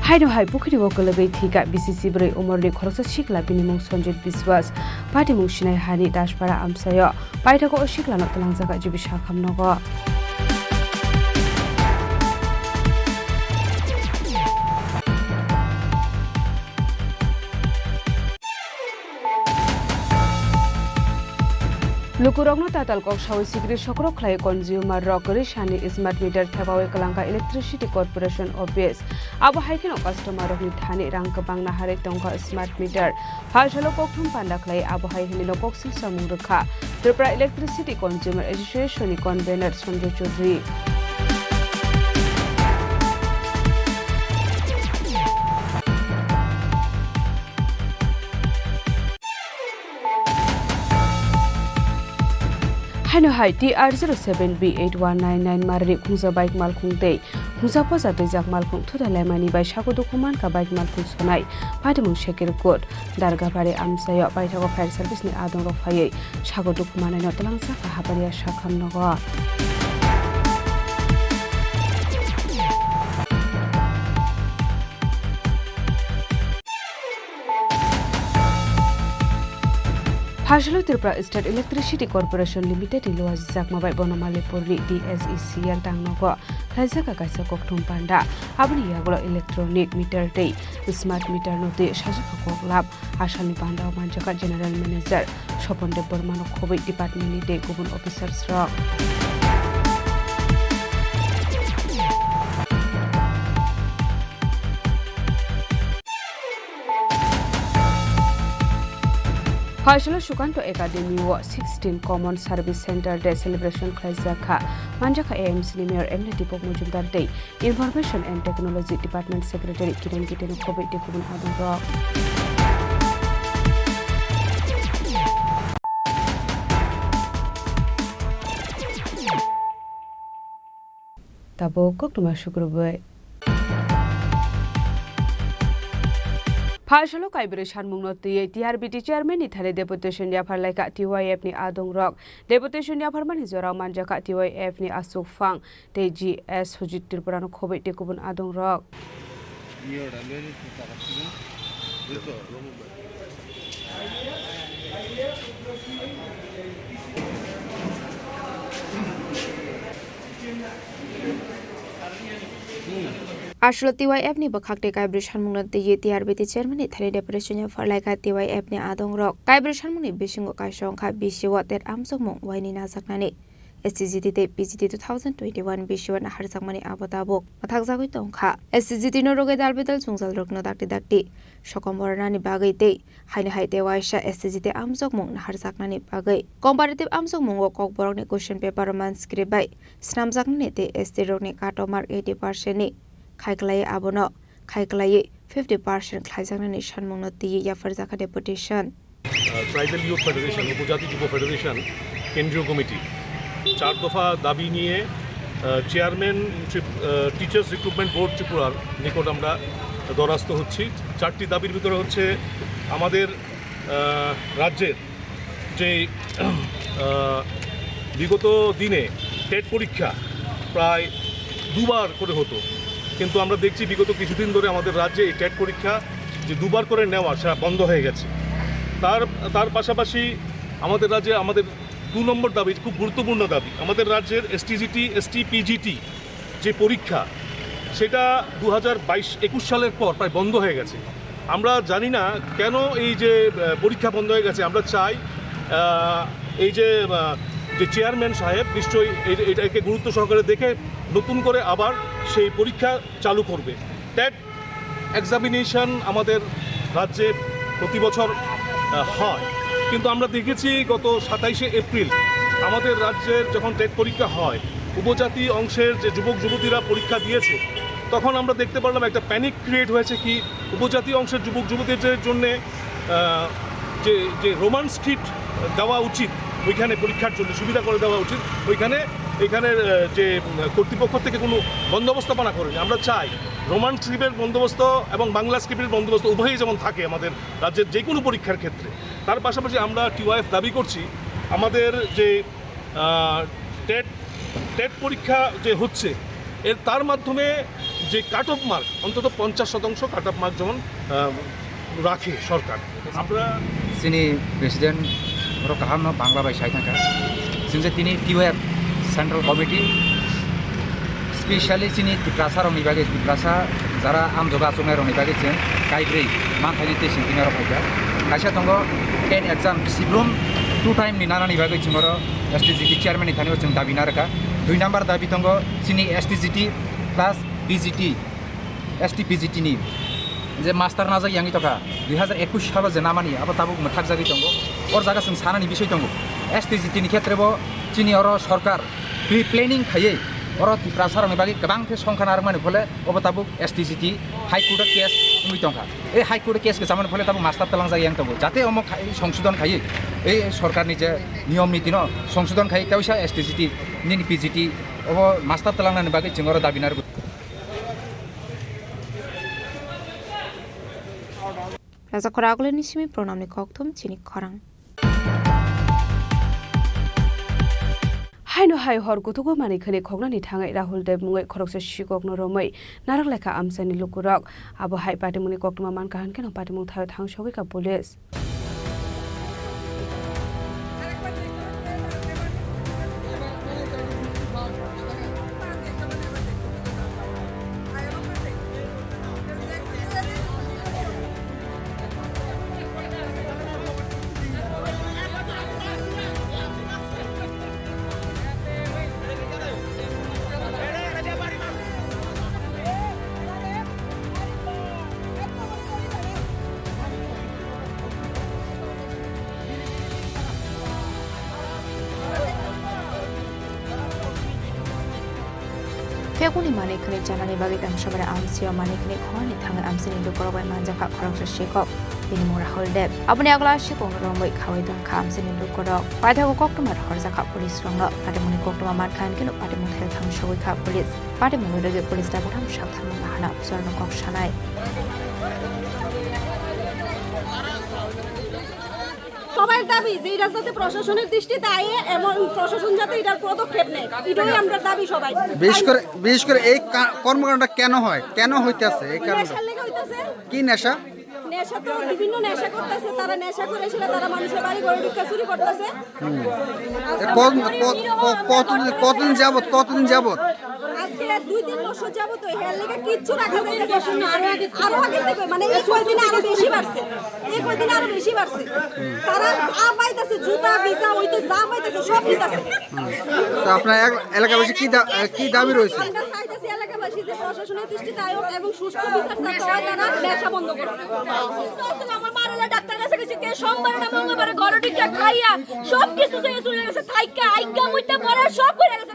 Haino hai pukhiri o kwlwgwi thwikha B C C bwrwi umorni khoroksa sikla, bini mung Sanjit Biswas, patimung Sinai hani Daspara amchaio. Paithago o siklano twlangjakha G B Sakham nogo. Lukurokno tatal kok sawi sikri sokrok khlai consumer rok kwrwi sani smart meter thepawi kwlangkha Electricity Corporation Office. Abo hai kheno customer rokni thani rang kwbang naharwi tongkha smart meter. Phaisalo kokthum panda khlai abo hai hinwi no kok silsamung rwkha. Tripura Electricity Consumer Association ni convener Sanjay Chaudhary. Haino hai T R zero seven B eight one nine nine marni khungsa bike malkhung tei khungsa posa twijak malkhung thutai laimani bai sago dukhu mankha bike malkhung sonai patimung Shekirkot Dargabari amchaio paithago fire service ni adongrok phaiwi sago dukhu manai no twlangsa kha Haparia Sakham nogo. Phaisalo Tripura State Electricity Corporation Limited ni luajijakma bai Bonomalipur ni D S E C L tangnogo khlaijak kaisa kokthum panda. Aboni yagulo electronic meter tei smart meter no twi sajak koklap. Asalni panda o manjakha General Manager Sopon Debbarma no khobwi department ni tei kubun officers rok. Phaisalo Sukanto Academy o sixteen Common Service Center Day celebration khlaijak kha. Manjakha A M C ni Mayor M L A Deepak Majumdar tei Information and Technology Department Secretary Kiran Gite no khobwi tei kubun adongrok. Tabuk koktwma sukrubwi. Phalsalo kaibrwi sanmungno twiwi T R B T chairman ni thani deputation yaphar laikha T Y F ni adongrok. Deputation yapharmani jorao manjakha T Y F ni aswk phang tei G S Sujit Tripura no khobwi tei kubun adongrok. Aswk T Y F ni bwkhak tei kaibrwi sanmungno twiwi T R B T chairman ni thani deputation yaphar laikha T Y F ni adongrok. Kaibrwi sanmungni bisingo kaisa wngkha B C O tet amjokmung waini najaknani. S T G T tei P G T two thousand twenty-one B C O naharjakmani abo tabuk mwthakjagwi tongkha. S T G T no rwgwi dal bidal jwngjalrokno dakti dakti sokom bornani bagwi tei haino hai tei waisa S T G T amjokmung naharjaknani bagwi comparative amjokmungo kokborokni question paper o manscript bai swnamjaknani tei S T rokni cut off mark eighty percent ni khai kwlaiwi abono khai kwlaiwi fifty percent khlaijaknani sanmungno twiwi yapharjakha deputation. Ah, tribal youth federation, উপজাতি যুব federation, কেন্দ্রীয় committee চার দফা দাবি নিয়ে, ah, chairman ত্রিপ-, ah, teachers recruitment board ত্রিপুরার নিকট আমরা দ্বারস্থ হচ্ছি। চারটি দাবির ভিতরে হচ্ছে আমাদের, আহ, রাজ্যের যে, আহ, বিগত দিনে টেট পরীক্ষা প্রায় দুবার করে হতো, কিন্তু আমরা দেখছি বিগত কিছুদিন ধরে আমাদের রাজ্যে এই টেট পরীক্ষা যে দুবার করে নেওয়া, সেটা বন্ধ হয়ে গেছে। তার, তার পাশাপাশি আমাদের রাজ্যে আমাদের দু নম্বর দাবি, খুব গুরুত্বপূর্ণ দাবি, আমাদের রাজ্যের এসটিজিটি, এসটিপিজিটি যে পরীক্ষা, সেটা দু হাজার বাইশ একুশ সালের পর প্রায় বন্ধ হয়ে গেছে। আমরা জানি না কেন এই যে, আহ, পরীক্ষা বন্ধ হয়ে গেছে। আমরা চাই, আহ, এই যে, আহ, যে চেয়ারম্যান সাহেব নিশ্চয়ই এই, এটাকে গুরুত্ব সহকারে দেখে নতুন করে আবার সেই পরীক্ষা চালু করবে। টেট এক্সামিনেশন আমাদের রাজ্যে প্রতি বছর, আহ, হয়, কিন্তু আমরা দেখেছি গত সাতাইশে এপ্রিল আমাদের রাজ্যের যখন টেট পরীক্ষা হয়, উপজাতি অংশের যে যুবক যুবতীরা পরীক্ষা দিয়েছে, তখন আমরা দেখতে পারলাম একটা প্যানিক ক্রিয়েট হয়েছে কি উপজাতি অংশের যুবক যুবতীদের জন্যে, আহ, যে, যে রোমান স্ক্রিপ্ট দেওয়া উচিত ওইখানে পরীক্ষার জন্য, সুবিধা করে দেওয়া উচিত ওইখানে, এখানে, আহ, যে, উম, কর্তৃপক্ষ থেকে কোনো বন্দোবস্তপনা করেনি। আমরা চাই রোমান স্ক্রিপ্টের বন্দোবস্ত এবং বাংলা স্ক্রিপ্টের বন্দোবস্ত উভয়ই যেমন থাকে আমাদের রাজ্যের যে কোনো পরীক্ষার ক্ষেত্রে। তার পাশাপাশি আমরা টিওয়াইএফ দাবি করছি আমাদের যে, আহ, টেট, টেট পরীক্ষা যে হচ্ছে, এর, তার মাধ্যমে যে কাট অফ মার্ক, অন্তত পঞ্চাশ শতাংশ কাট অফ মার্ক যেমন, আহ, রাখে সরকার। আমরা Chini president oro kaham no Bangla bai sai thangkha. Chwng je tini T Y F Central Committee, specially chini Tiprasa rokni bagwi, Tiprasa jara amjogo achuknai rokni bagwi chwng kaibrwi manthaini tei singkirni oro phaikha. Kaisa tongo ten exam, Sibrum two time ni nanani bagwi chwng oro S T G T chairman ni thani o chwng dabi narwkha. Dui number dabi tongo chini S T G T plus P G T, S T P G T ni je master najak yangwi tongkha, dui hazar ekush salo je namani abo tabuk mwthakjagwi tongo. Or jaga chwng sanani bisoi tongo, S T G T ni khetre bo chini oro sorkar pre-planning khaiwi oro Tiprasa rokni bagwi kwbang khe songkha narwkmani phole obo tabuk S T G T High Court o case wngwi tongkha. Ei High Court o case kwchamani phole tabuk master twlangjak yang tongo, jate omo khai, songsodon khaiwi ei sorkarni je niyom niti no songsodon khaiwi kaisa S T G T nini P G T obo master twlangnani bagwi chwng oro dabi narwkha. Raja Khoraguleni simi pronamni kokthum chini khorang. Haino hai hor kuthugo manwi khwnwi khoknani thangwi Rahul Dev mungwi khoroksa sikokno romwi narwk laikha amchaini lukurok. Abo hai patimungni koktwma mankha hwnkhe no patimung thaio thangsogwi kha police. Phekuni manwi khwnwi chanani bagwi tang somare amchio manwi khwnwi khoroknwi thangwi amchini lukurok bai manjakha khoroksa sikok, bini mung Rahul Dev. Aboni yagulo a sikokno romwi khaui tongkha amchini lukurok. Paithago koktwma rohorjakha police rokno. Patimungni koktwma mankha hwnkhe no patimung thaio thangsogwi kha police. Patimungno rwgwi police tabuk thang sak tharmung nahana officer no kok sanai. সবার দাবি যে এটা যাতে প্রশাসনের দৃষ্টিতে আয় এবং প্রশাসন যাতে এটার পদক্ষেপ নেয়, এটাই আমরা দাবি সবাই। বিশেষ করে, বিশেষ করে এই কা-, কর্মকাণ্ডটা কেন হয়, কেন হইতেছে এই কারণটা? নেশার লেগে হইতেছে। কি নেশা? নেশা তো বিভিন্ন নেশা করতেছে, তারা নেশা করে সেটা তারা মানুষের বাড়ি ঘরে ঢুকে চুরি করতেছে। এ, কত-, কত-, ক-, কতদিন, কতদিন যাবত, কতদিন যাবত? আজকে দুই তিন বছর যাবত ওই হেয়ার লেগে কিচ্ছু রাখা যাইতেছে না। আরো আগে থেকে, মানে এই কয়দিনে আরো বেশি বাড়ছে, এই কয়দিনে আরো বেশি বাড়ছে। তারা যা পাইতেছে, জুতা, ভিসা, ওই তো যা পাইতেছে সব নিতেছে। তো আপনার এলাকাবাসী কি দা-, কি দাবি রয়েছে? আমরা চাইতেছি এলাকাবাসী যে প্রশাসনের দৃষ্টিতে আয়োগ এবং সুষ্ঠু বিচার চাইতে হয়, তারা নেশা বন্ধ করুন। সুস্থ আছেন, আমার মা হলে ডাক্তার কাছে গেছে, কে সোমবারে না মঙ্গলবারে ঘরে ঢুকে খাইয়া সব কিছু শেষ হয়ে গেছে, থাইকা আইকা মুইতা পরে সব করে গেছে।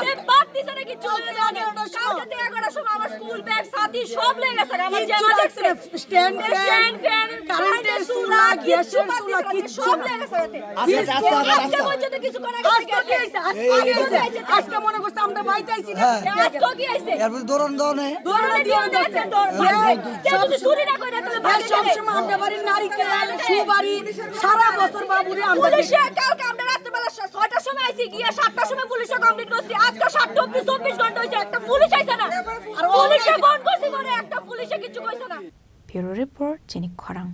যে বাদ দিছে না কিছু হয়ে যাবে। কালকে তো এগারোটার সময় আমার স্কুল ব্যাগ সাথী সব লেগে গেছে, আমার কিচ্ছু জামা রাখছে না, স্ট্যান্ড ফ্যান, স্ট্যান্ড ফ্যান, কারেন্টের কারেন্টের চুলা, চুলা, গ্যাসের কিচ্ছু বাদ চুলা, দিছে না, কিচ্ছু সব না। লেগে গেছে। আজকে, আজকে, আজকে, আজকে আজকে পর্যন্ত কিছু করে না। আজকে কি আইছে? আজকে এই কি আইছে। আইছে? আজকে মনে করছে আমরা বাইতে আইছি না। হ্যাঁ। আজকে কি আইছে? এরপর দৌড়ান দৌড়ানে। দৌড়ানে দিয়ে দিয়েছে। হ্যাঁ। কেউ যদি চুরি না করে, তাহলে ভাই, বাইরে যাবে। সবসময় আমরা বাড়ির নারিকেল, সুপারি, সারা বছর বাবুরে আমরা পুলিশে কালকে আমরা রাত্রেবেলা সা-, ছয়টার সময় আইছি, গিয়ে সাতটার সময় পুলিশে কমপ্লেন করছি। আজকে সাতটা অবধি চব্বিশ ঘন্টা হয়েছে, একটা পুলিশ আইছে না। আর পুলিশে ফোন করছি পরে, একটা পুলিশে কিছু কইছে না। Bureau Report, Chini Khorang.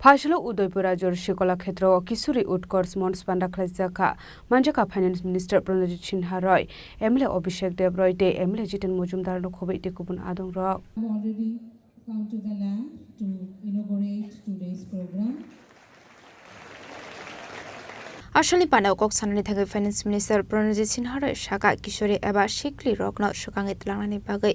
Phaisalo Udaipur Rajor Shikola Khetrao Kishori Utkarsh Manch panda khlaijak kha. Manjak kha Finance Minister Pranajit Sinha Roy, M L A Abhishek Deb Roy tei M L A Jiten Mojumdar no khobwi tei kubun adong rok. Already come to the land to inaugurate today's program. Asalni pandao kok sanani thangwi Finance Minister Pranajit Sinha Roy saka Kishori eba sikli rokno swkangwi twlangnani bagwi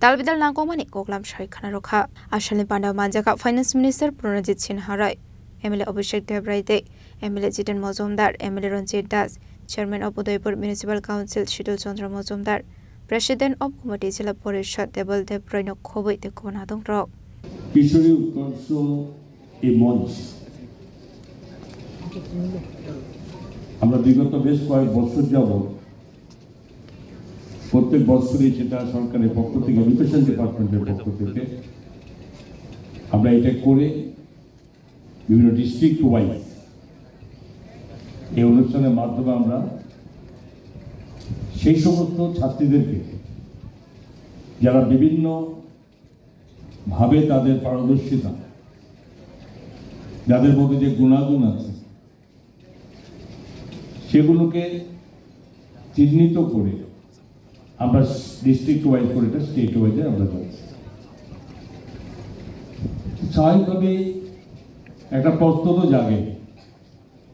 dalbidal nangkukmani koklam sai khana rwkha. Asalni pandao manjak kha Finance Minister Pranajit Sinha Roy, M L A Abhishek Deb Roy tei M L A Jiten Mojumdar, M L A Ranjit Das, Chairman of Udaipur Municipal Council Shitul Chandra Mojumdar, President of Gumati Jila Porishad Debal Deb Roy no khobwi tei kubun adong rok. Kishori Utkarsh ei মঞ্চ আমরা বিগত বেশ কয়েক বছর যাবত প্রত্যেক বছরই সেটা সরকারের পক্ষ থেকে, এডুকেশন ডিপার্টমেন্টের পক্ষ থেকে আমরা এটা করে বিভিন্ন ডিস্ট্রিক্ট ওয়াইজ এই অনুষ্ঠানের মাধ্যমে আমরা সেই সমস্ত ছাত্রীদেরকে যারা বিভিন্ন ভাবে তাদের পারদর্শিতা, যাদের মধ্যে যে গুণাগুণ আছে, সেগুলোকে চিহ্নিত করে আমরা ডিস্ট্রিক্ট ওয়াইজ করে এটা স্টেট ওয়াইজে আমরা যাচ্ছি। স্বাভাবিকভাবেই একটা প্রশ্ন তো জাগে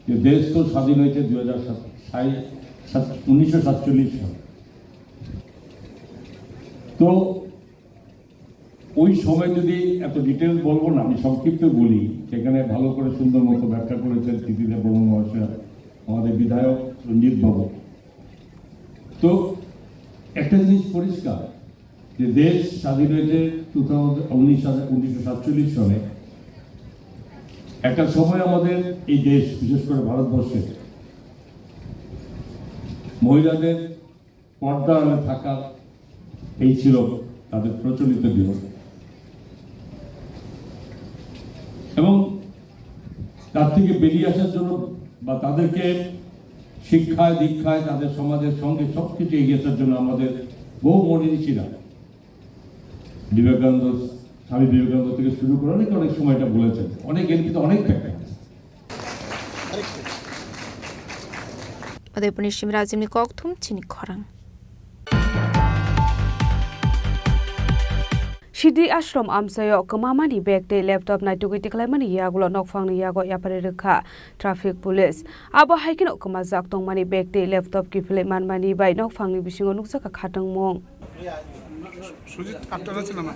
যে দেশ তো স্বাধীন হয়েছে দুই হাজার সাত, সাই-, সাত, উনিশশো সাতচল্লিশ সাল। তো ওই সময় যদি এত ডিটেলস বলবো না, আমি সংক্ষিপ্ত বলি, সেখানে ভালো করে সুন্দর মতো ব্যাখ্যা করেছেন কৃতিদেব বর্মন মহাশয়, আমাদের বিধায়ক রঞ্জিত বাবু। তো একটা জিনিস পরিষ্কার যে দেশ স্বাধীন হয়েছে টু থাউজেন্ড, উনিশ হাজার, উনিশশো সাতচল্লিশ সনে। একটা সময় আমাদের এই দেশ, বিশেষ করে ভারতবর্ষে মহিলাদের পর্দা আড়ালে থাকা এই ছিল তাদের প্রচলিত জীবন। এবং তার থেকে বেরিয়ে আসার জন্য বা তাদেরকে শিক্ষায়, দীক্ষায়, তাদের সমাজের সঙ্গে সবকিছু এগিয়ে আসার জন্য আমাদের বহু মনীষীরা বিবেকানন্দ, স্বামী বিবেকানন্দ থেকে শুরু করে অনেকে অনেক সময় এটা বলেছেন, অনেক এর কিন্তু অনেক ব্যাখ্যা আছে। Udaipurni Simrajimni kokthum chini khorang. Siddhi Ashram amchaio kwmamani bag tei laptop naitugwi tiklaimani yagulo nokphangni yago yapharwi rwkha traffic police. Abo hai kheno kwmajak tongmani bag tei laptop kiphilwi manmani bai nokphangni bisingo nukjakha khatungmung. Sujit আটটা যাচ্ছে না, না?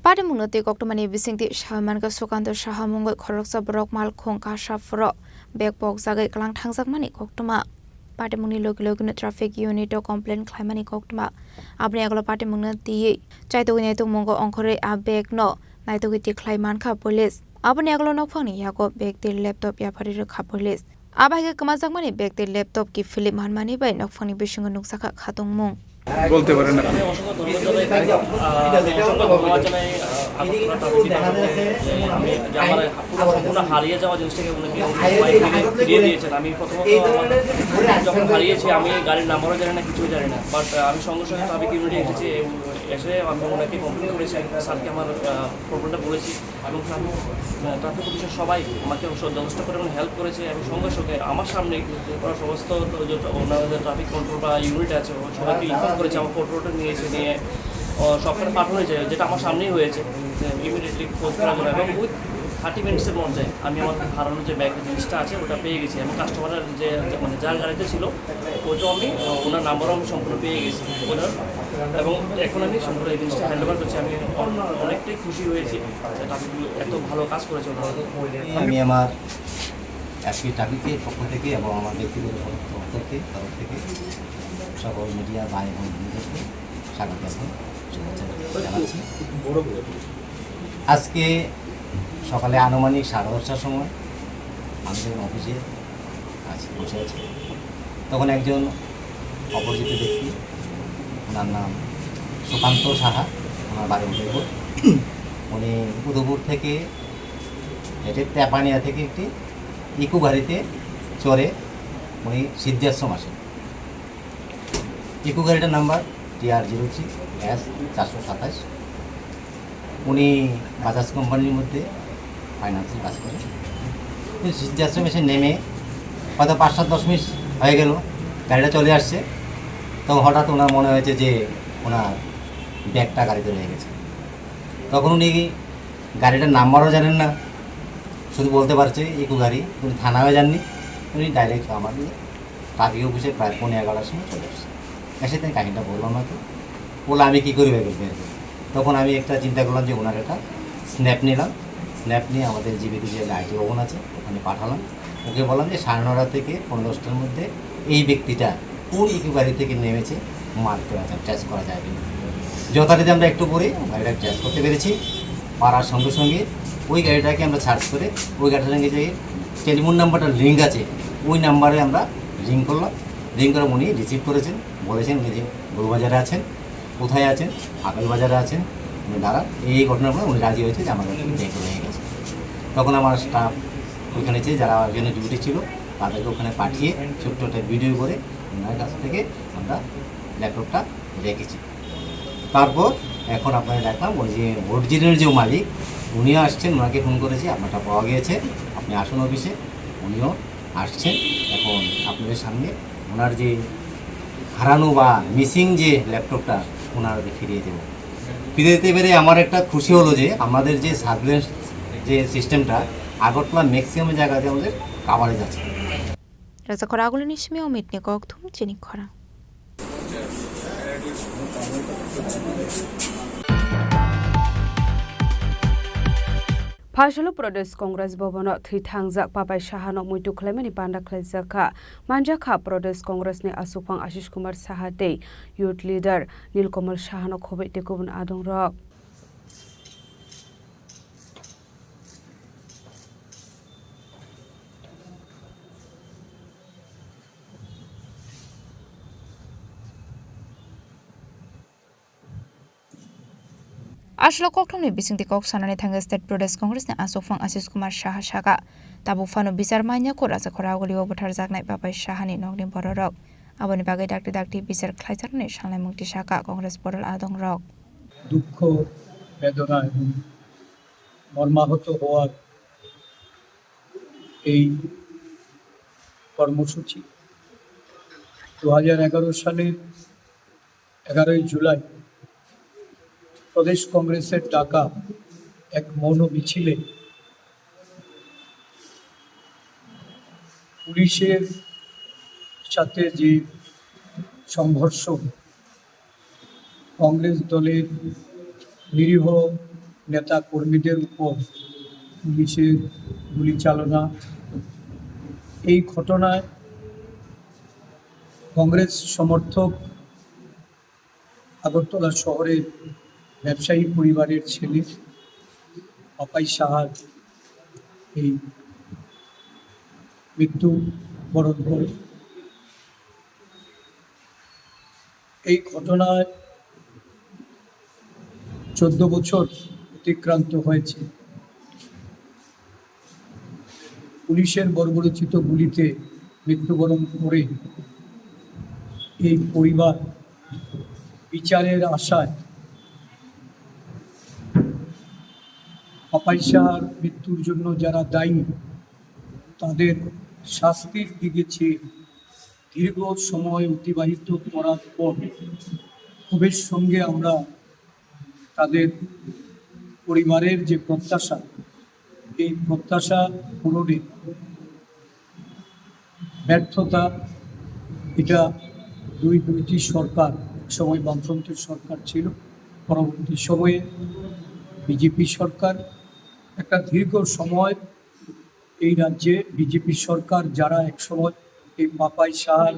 Patimungno tei koktwmani bisingtwi sawi mankha Sukanto Saha mungwi khoroksa borok malkhung kasa phuru bag pokjagwi kwlang thangjakmani koktwma. Patimungni logi logino traffic unit o complain khlaimani koktwma. Aboni agalo patimungno twiwi chaitogwi naitokmungo ongkhorwi a bag no naitogwi tikhlai mankha police. Aboni agalo nokphangni yago bag tei laptop yapharwi rwkha police. Abo hai khe kwmajakmani bag tei laptop kiphilwi manmani bai nokphangni bisingo nukjakha khatungmung. বলতে পারেন আপনি। আমি অসংখ্য ধন্যবাদ জানাই, আহ, আমি অসংখ্য ধন্যবাদ জানাই, আহ, আগরতলা ট্রাফিক ডিপার্টমেন্টকে, যে আমি, যে আমার পুরো সম্পূর্ণ হারিয়ে যাওয়া জিনিসটাকে উনি ফিরিয়ে, ফিরিয়ে দিয়েছেন। আমি প্রথমত আমার, যখন হারিয়েছি, আমি গাড়ির নাম্বারও জানি না, কিছুই জানি না, বাট, আহ, আমি সঙ্গে সঙ্গে ট্রাফিক ইউনিটে এসেছি, এসে আমি ওনাকে কমপ্লেন করেছি, স্যারকে আমার, আহ, প্রবলেমটা বলেছি। এবং ট্রাফিক, আহ, ট্রাফিক অফিসার সবাই আমাকে স-, যথেষ্ট পরিমাণে হেল্প করেছে এবং সঙ্গে সঙ্গে আমার সামনেই ওরা সমস্ত যে ট্রা-, ওনারা যে ট্রাফিক কন্ট্রোল বা ইউনিট আছে, ওরা সবাইকে ইনফর্ম করেছে, আমার ফটো টটো নিয়ে এসে নিয়ে, আহ, সবখানে পাঠানো হয়েছে, যেটা আমার সামনেই হয়েছে, ইমিডিয়েটলি খোঁজ করার জন্য। এবং উইথ থার্টি মিনিটসের মধ্যে আমি আমার হারানো যে ব্যাগ জিনিসটা আছে, ওটা পেয়ে গেছি। এবং কাস্টমারের যে, যে, মানে, যার গাড়িতে ছিল, ওটাও আমি, আহ, ওনার নাম্বারও আমি সম্পূর্ণ পেয়ে গেছি ওনার। এবং এখন আমি সম্পূর্ণ এই জিনিসটা হ্যান্ড ওভার করছি। আমি অন-, অনেকটাই খুশি হয়েছি। ট্রাফিক এত ভালো কাজ করেছে ওনারা। আমি আমার আজকে ট্রাফিকের পক্ষ থেকে এবং আমার ব্যক্তিগত পক্ষ থেকে, তরফ থেকে সকল মিডিয়া ভাই এবং বন্ধুদেরকে স্বাগত এবং শুভেচ্ছা জানাচ্ছি। আজকে সকালে আনুমানিক সাড়ে দশটার সময় আমি যখন অফিসে আছি, বসে আছি, তখন একজন অপরিচিত ব্যক্তি, ওনার নাম সুকান্ত সাহা, ওনার বাড়ি উদয়পুর। উনি উদয়পুর থেকে হেঁটে তেপানিয়া থেকে একটি ইকো গাড়িতে চড়ে উনি সিদ্ধাশ্রম আসেন। ইকো গাড়িটার নাম্বার টি আর জিরো থ্রি এস চারশো সাতাশ। উনি বাজাজ কোম্পানির মধ্যে ফাইন্যান্সে কাজ করেন। উনি সিদ্ধাশ্রম এসে নেমে হয়তো পাঁচ সাত দশ মিনিট হয়ে গেল, গাড়িটা চলে আসছে, তখন হঠাৎ ওনার মনে হয়েছে যে ওনার ব্যাগটা গাড়িতে রয়ে গেছে। তখন উনি গাড়িটার নাম্বারও জানেন না, শুধু বলতে পারছে ইকো গাড়ি, উনি থানায়ও যাননি, উনি ডাইরেক্ট আমার ট্রাফিক অফিসে প্রায় পৌনে এগারোটার সময় চলে আসছে। এসে তাই কাহিনিটা বললাম না তো, বললো, "আমি কী করি ব্যাগ বের করি?" তখন আমি একটা চিন্তা করলাম যে ওনার একটা স্ন্যাপ নিলাম, স্ন্যাপ নিয়ে আমাদের জীবিত যে আইটি ভবন আছে ওখানে পাঠালাম। ওকে বললাম যে সাড়ে নটা থেকে পৌনে দশটার মধ্যে এই ব্যক্তিটা কোন ইকো গাড়ি থেকে নেমেছে মার্ক করা যায়, ট্রেস করা যায় কিনা। যথারীতি আমরা একটু পরে গাড়িটা ট্রেস করতে পেরেছি। পারার সঙ্গে সঙ্গে ওই গাড়িটাকে আমরা সার্চ করে ওই গাড়িটার সঙ্গে যে টেলিফোন নাম্বারটা লিঙ্ক আছে, ওই নাম্বারে আমরা রিং করলাম। রিং করে উনি রিসিভ করেছেন, বলেছেন উনি যে মৌলভীবাজারে আছেন, কোথায় আছেন, আকাশ বাজারে আছেন, উনি দাঁড়ান। এই এই ঘটনার পরে উনি রাজি হয়েছে যে আমার কাছে ব্যাগ রয়ে গেছে। তখন আমার স্টাফ ওইখানে যে যারা ওইখানে ডিউটি ছিল, তাদেরকে ওখানে পাঠিয়ে ছোট্ট একটা ভিডিও করে ওনার কাছ থেকে আমরা ল্যাপটপটা রেখেছি। তারপর এখন আপনারা দেখলাম ওই যে অরিজিনাল যে মালিক, উনিও আসছেন, ওনাকে ফোন করেছি, আপনারটা পাওয়া গিয়েছে, আপনি আসুন অফিসে। উনিও আসছেন। এখন আপনাদের সামনে ওনার যে হারানো বা মিসিং যে ল্যাপটপটা ওনার ফিরিয়ে দেব। ফিরিয়ে দিতে পেরে আমার একটা খুশি হলো যে আমাদের যে সার্ভিলেন্স যে সিস্টেমটা আগরতলা ম্যাক্সিমাম জায়গাতে আমাদের কাভারেজ আছে। Rajakhor agulini simi Omitni kokthum chini khorang. Phasalo Pradesh Congress Bhavan-o thwi thangjak Papai Sahano muitu khlaimani panda khlaijak kha. Manjak kha Pradesh Congress ni aswkphang Ashish Kumar Saha tei Youth Leader Nilkamal Sahano khobwi tei kubun adongrok. Aswk kokthumni bisingtwi kok sanani thangwi State Pradesh Congress ni aswkphang Ashish Kumar Saha saka, tabuk phano bichar manya kho Rajakhor agulio butharjaknai Papai Sahani nokni bororok. Aboni bagwi dakti dakti bichar khlaijaknani sanlaimung tisaka Congress bodol adongrok. দুঃখ, বেদনা এবং মর্মাহত হওয়ার এই কর্মসূচি। দু হাজার এগারো সালের এগারোই জুলাই প্রদেশ কংগ্রেসের ডাকা এক মৌন মিছিলে পুলিশের সাথে যে সংঘর্ষ, কংগ্রেস দলের নিরীহ নেতা কর্মীদের উপর পুলিশের গুলি চালনা, এই ঘটনায় কংগ্রেস সমর্থক আগরতলা শহরের ব্যবসায়ী পরিবারের ছেলে পাপাই সাহার এই মৃত্যু বরণ করে। এই ঘটনায় চোদ্দ বছর অতিক্রান্ত হয়েছে। পুলিশের বর্বরোচিত গুলিতে মৃত্যুবরণ করে এই পরিবার বিচারের আশায় পাপাই সাহার মৃত্যুর জন্য যারা দায়ী, তাদের শাস্তির দিকে চেয়ে দীর্ঘ সময় অতিবাহিত করার পর ক্ষোভের সঙ্গে আমরা তাদের পরিবারের যে প্রত্যাশা, এই প্রত্যাশা পূরণে ব্যর্থতা। এটা দুই, দুইটি সরকার, এক সময় বামফ্রন্টের সরকার ছিল, পরবর্তী সময়ে বিজেপি সরকার। একটা দীর্ঘ সময় এই রাজ্যে বিজেপি সরকার, যারা এক সময় এই পাপাই সাহার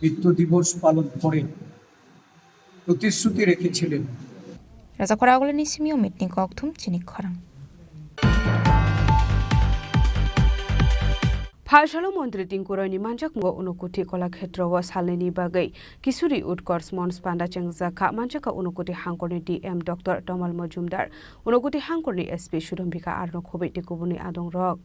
মৃত্যু দিবস পালন করে প্রতিশ্রুতি রেখেছিলেন। Raja Khoragulani simio mitni kokthum chini khorang. Phalsalo montri Tinku Royni manjakmung Unakoti Kolakhetrowo salnini bagwi Kishori Utkarsh Manch panda chengjakha, manjakha Unakoti hangkorni D M Doctor Tamal Majumdar, Unakoti hangkorni S P Sudhambika Arno Khobei tei kubuni adongrok.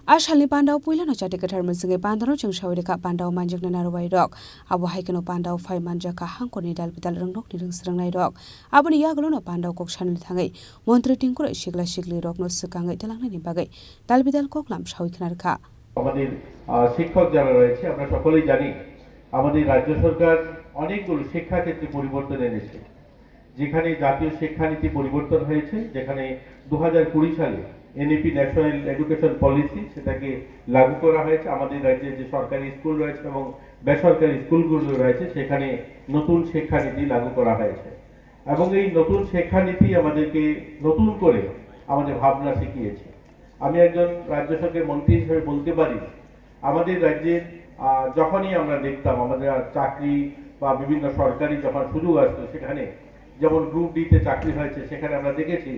A salni pandao puilano chati kwthar mwswngwi pandano chwng sawi rwkha, pandao manjaknai narwai rok. Abo hai kheno pandao phai manjakha hangkorni dal bidal rwngnokni rwngswrwngnairok. Aboni yagulono pandao kok sanani thangwi montri Tinku Roy sikla siklirokno swkangwi twlangnani bagwi dal bidal koklam sawi khna rwkha. আমাদের, আহ, শিক্ষক যারা রয়েছে, আমরা সকলেই জানি, আমাদের রাজ্য সরকার অনেকগুলো শিক্ষাক্ষেত্রে পরিবর্তন এনেছে, যেখানে জাতীয় শিক্ষানীতি পরিবর্তন হয়েছে, যেখানে দু হাজার কুড়ি সালে এনইপি, ন্যাশনাল এডুকেশন পলিসি, সেটাকে লাগু করা হয়েছে। আমাদের রাজ্যে যে সরকারি স্কুল রয়েছে এবং বেসরকারি স্কুলগুলো রয়েছে, সেখানে নতুন শিক্ষানীতি লাগু করা হয়েছে। এবং এই নতুন শিক্ষানীতি আমাদেরকে নতুন করে আমাদের ভাবনা শিখিয়েছে। আমি একজন রাজ্য সরকারের মন্ত্রী হিসেবে বলতে পারি, আমাদের রাজ্যে, আহ, যখনই আমরা দেখতাম, আমাদের আর চাকরি বা বিভিন্ন সরকারি যখন সুযোগ আসতো, সেখানে যেমন গ্রুপ ডি তে চাকরি হয়েছে, সেখানে আমরা দেখেছি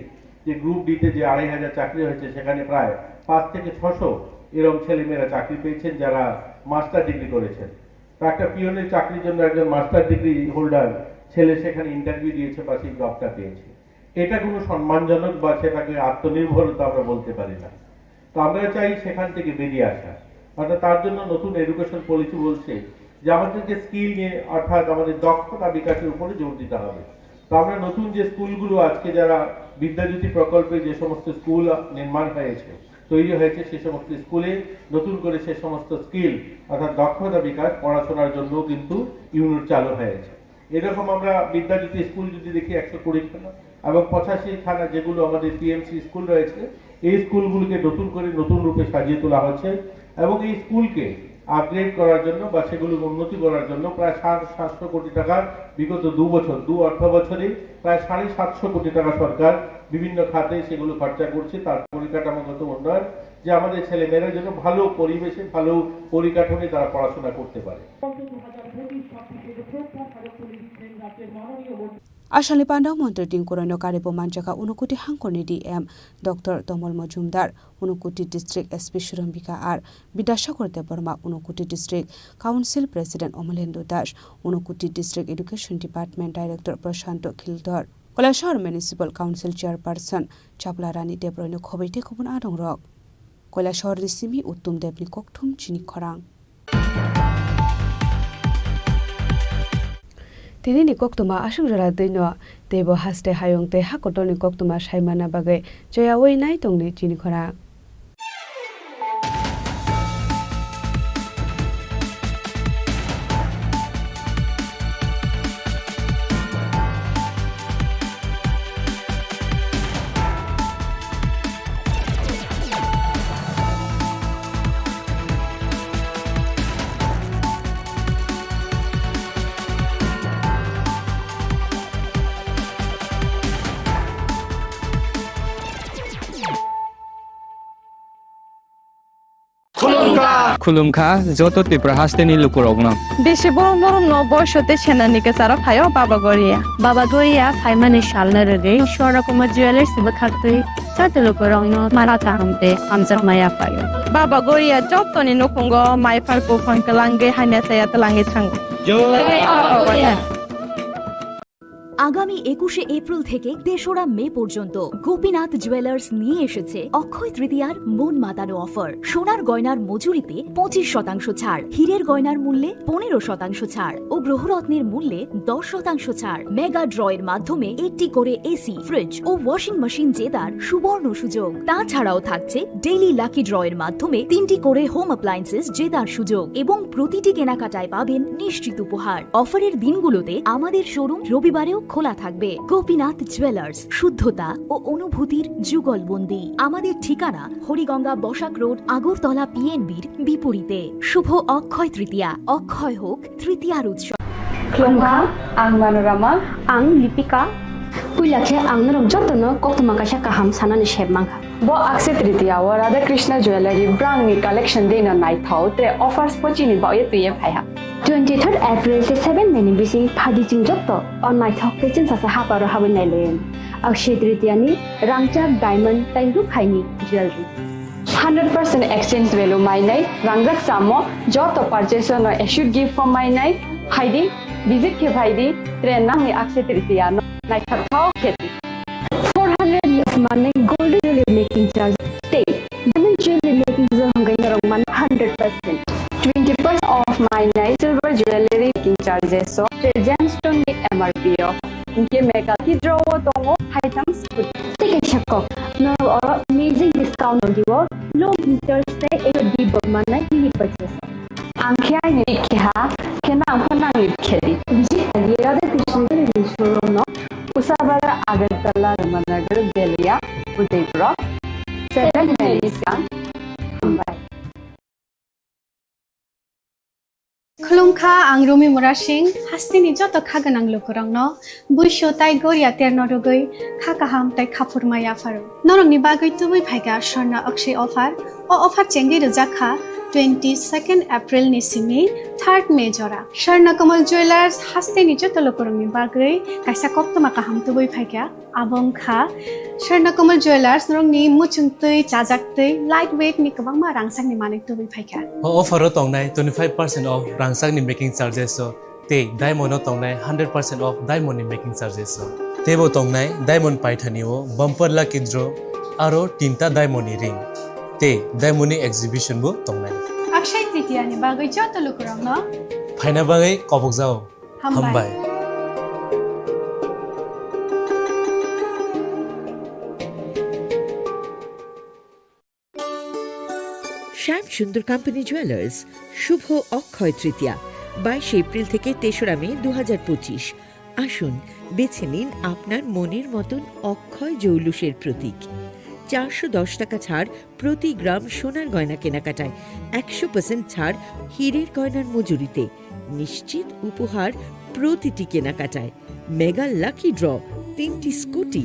যে গ্রুপ ডি তে যে আড়াই হাজার চাকরি হয়েছে, সেখানে প্রায় পাঁচ থেকে ছশো এরকম ছেলেমেয়েরা চাকরি পেয়েছেন, যারা মাস্টার ডিগ্রি করেছেন। তো একটা পিওনের চাকরির জন্য একজন মাস্টার ডিগ্রি হোল্ডার ছেলে সেখানে ইন্টারভিউ দিয়েছে বা সেই জবটা পেয়েছে। এটা কোনো সম্মানজনক বা সেটাকে আত্মনির্ভরতা আমরা বলতে পারি না। তো আমরা চাই সেখান থেকে বেরিয়ে আসা। অর্থাৎ তার জন্য নতুন এডুকেশন পলিসি বলছে যে আমাদেরকে স্কিল নিয়ে, অর্থাৎ আমাদের দক্ষতা বিকাশের উপরে জোর দিতে হবে। তো আমরা নতুন যে স্কুলগুলো আজকে যারা বিদ্যাজ্যোতি প্রকল্পে যে সমস্ত স্কুল নির্মাণ হয়েছে, তৈরি হয়েছে, সে সমস্ত স্কুলে নতুন করে সে সমস্ত স্কিল অর্থাৎ দক্ষতা বিকাশ পড়াশোনার জন্য কিন্তু ইউনিট চালু হয়েছে। এরকম আমরা বিদ্যাজ্যোতি স্কুল যদি দেখি একশো কুড়ি খানা এবং পঁচাশি খানা যেগুলো আমাদের পিএমসি স্কুল রয়েছে, এই স্কুলগুলিকে নতুন করে নতুন রূপে সাজিয়ে তোলা হচ্ছে এবং এই স্কুলকে আপগ্রেড করার জন্য বা সেগুলোকে উন্নতি করার জন্য প্রায় সাড়ে সাতশো কোটি টাকা বিগত দু বছর, দু অর্থ বছরে প্রায় সাড়ে সাতশো কোটি টাকা সরকার বিভিন্ন খাতে সেগুলো খরচা করছে, তার পরিকাঠামোগত উন্নয়ন, যে আমাদের ছেলে মেয়েরা যেন ভালো পরিবেশে, ভালো পরিকাঠামোয় তারা পড়াশোনা করতে পারে। A salni pandao montri Tinku Royno karibo manjakha Unakoti hangkorni D M Doctor Tamal Majumdar, Unakoti District S P Sudhambika R, Bidyasagar Debbarma, Unakoti District Council President Omolendu Das, Unakoti District Education Department Director Prashanto Khildor, Kailasahar Municipal Council Chairperson Chapla Rani Debroino khobei tei kubun adongrok. Kailasahar ni simi Uttom Debni kokthum chini khorang. Tini ni koktwma aswk jora twi no teibo haste hayung tei ha kotor ni koktwma sai manna bagwi choyaui nai tongdi chini khorang. Khulumkha joto Tripura hasteni lukurokno. Bisi borom borom no boiso tei senani kwcharo phaio Baba Goria. Baba Goria phaimani salno rwgwi Swarna Kumar Jewellers ni bwkhaktwi joto lukurokno mara kaham tei hamjakma yaphaio. Baba Goria jotoni nukhungo mai phar buphang twlangwi hamya chaya twlangwi thango. আগামী একুশে এপ্রিল থেকে তেসরা মে পর্যন্ত গোপীনাথ জুয়েলার্স নিয়ে এসেছে অক্ষয় তৃতীয়ার মন মাতানো অফার। সোনার গয়নার মজুরিতে পঁচিশ শতাংশ ছাড়, হীরের গয়নার মূল্যে পনেরো শতাংশ ছাড় ও গ্রহরত্নের মূল্যে দশ শতাংশ ছাড়। মেগা ড্রয়ের মাধ্যমে একটি করে এসি, ফ্রিজ ও ওয়াশিং মেশিন জেতার সুবর্ণ সুযোগ। তাছাড়াও থাকছে ডেইলি লাকি ড্রয়ের মাধ্যমে তিনটি করে হোম অ্যাপ্লায়েন্সেস জেতার সুযোগ এবং প্রতিটি কেনাকাটায় পাবেন নিশ্চিত উপহার। অফারের দিনগুলোতে আমাদের শোরুম রবিবারেও খোলা থাকবে। গোপীনাথ জুয়েলার্স, শুদ্ধতা ও অনুভূতির যুগলবন্দি। আমাদের ঠিকানা হরিগঙ্গা বসাক রোড, আগরতলা পিএনবির বিপরীতে। শুভ অক্ষয় তৃতীয়া, অক্ষয় হোক তৃতীয়ার উৎসব। Khulumkha, ang Manorama. Ang Lipika. Puila khe ang norok jotono koktwma kaisa kaham sanani sep mankha. Bo Akshaya Tritiya o Radha Krishna Jewellery brangni collection dino naithok, tre offers bo chini bagwi twiwi phaiha. Twenty third April tei seven May ni bising phadi chwng joto o naithok tei chwngsacha haparo habwi nailaio. Akshaya Tritiya ni rangchak, diamond tei rukhaini jewellery. Hundred percent exchange value mainai, rangjak chamo, joto purchase no assured gift form mainai, phaidi, visit khe phaidi, tre nangni Akshaya Tritiya no naithok thok khe di. Four hundred manai gold jewelry making charge tei diamond jewelry making charge hwnkhai norok man hundred percent. Twenty percent off mainai silver jewelry making charges o, tre gemstone ni M R P o. Hinkhe mega lucky draw o tongo haitham scooty. Tei kaisa kok, norok oro amazing discount rwdi o, low interest tei H D bo manai bini purchase. Ang khe aini rik khe ha, khe nang pho nang rik khe di. Visit khaidi Radha Krishna Jewellery showroom no, Usabara, Agartala, Ramanagar, Belia, Udaipur, seven May ni sigang. Hambai. Khulumkha, ang Rumi Murasing, hasteni joto kha gwnang lukurokno buisu tai goria terno rwgwi kha kaham tai khaphurma yapharo. Norokni bagwi tubui phaikha Swarna Akshaya offer. O offer chengwi rwjakha twenty second April ni simi third May jora. Swarna Kamal Jewellers hasteni joto lukurokni bagwi kaisa koktwma kaham tubui phaikha. Abo wngkha Swarna Kamal Jewellers, norokni muchungtwi, chajaktwi, light weight ni kwbangma rangchakni manwi tubui phaikha. O offer o tongnai twenty five percent off rangchakni making charges o tei diamond o tongnai hundred percent off diamond ni making charges o. Teibo tongnai diamond paithani o bumper lucky draw aro tinta diamond ni ring tei diamond ni exhibition bo tongnai. Akshaya Tritiya ni bagwi joto lukurokno phaina bagwi kobokjao. Hambai. Hambai. শ্যাম Sundar company jewellers, শুভ অক্ষয় তৃতীয়া, বাইশে এপ্রিল থেকে তেসরা মে দু হাজার পঁচিশ। আসুন, বেছে নিন আপনার মনের মতন অক্ষয় জৌলুসের প্রতীক। চারশো দশ টাকা ছাড় প্রতি গ্রাম সোনার গয়না কেনাকাটায়, একশো পার্সেন্ট ছাড় হীরের গয়নার মজুরিতে, নিশ্চিত উপহার প্রতিটি কেনাকাটায়, মেগা লাকি ড্র, তিনটি স্কুটি,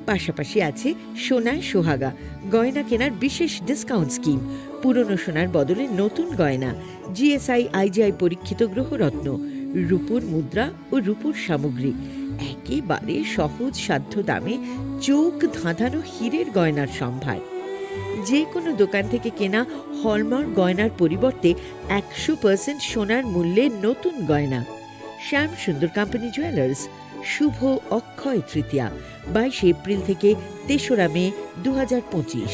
পাশাপাশি আছে সোনায় সোহাগা, গয়না কেনার বিশেষ ডিসকাউন্ট স্কিম, পুরনো সোনার বদলে নতুন গয়না, জিএসআই আইজিআই পরীক্ষিত গ্রহরত্ন, রূপোর মুদ্রা ও রূপোর সামগ্রী, একেবারে সহজ সাধ্য দামে চোখ ধাঁধানো হীরের গয়নার সম্ভার। যে কোনো দোকান থেকে কেনা হলমার্ক গয়নার পরিবর্তে একশো পার্সেন্ট সোনার মূল্যে নতুন গয়না। শ্যাম সুন্দর কোম্পানি জুয়েলার্স, শুভ অক্ষয় তৃতীয়া, বাইশে এপ্রিল থেকে তেসরা মে দু হাজার পঁচিশ।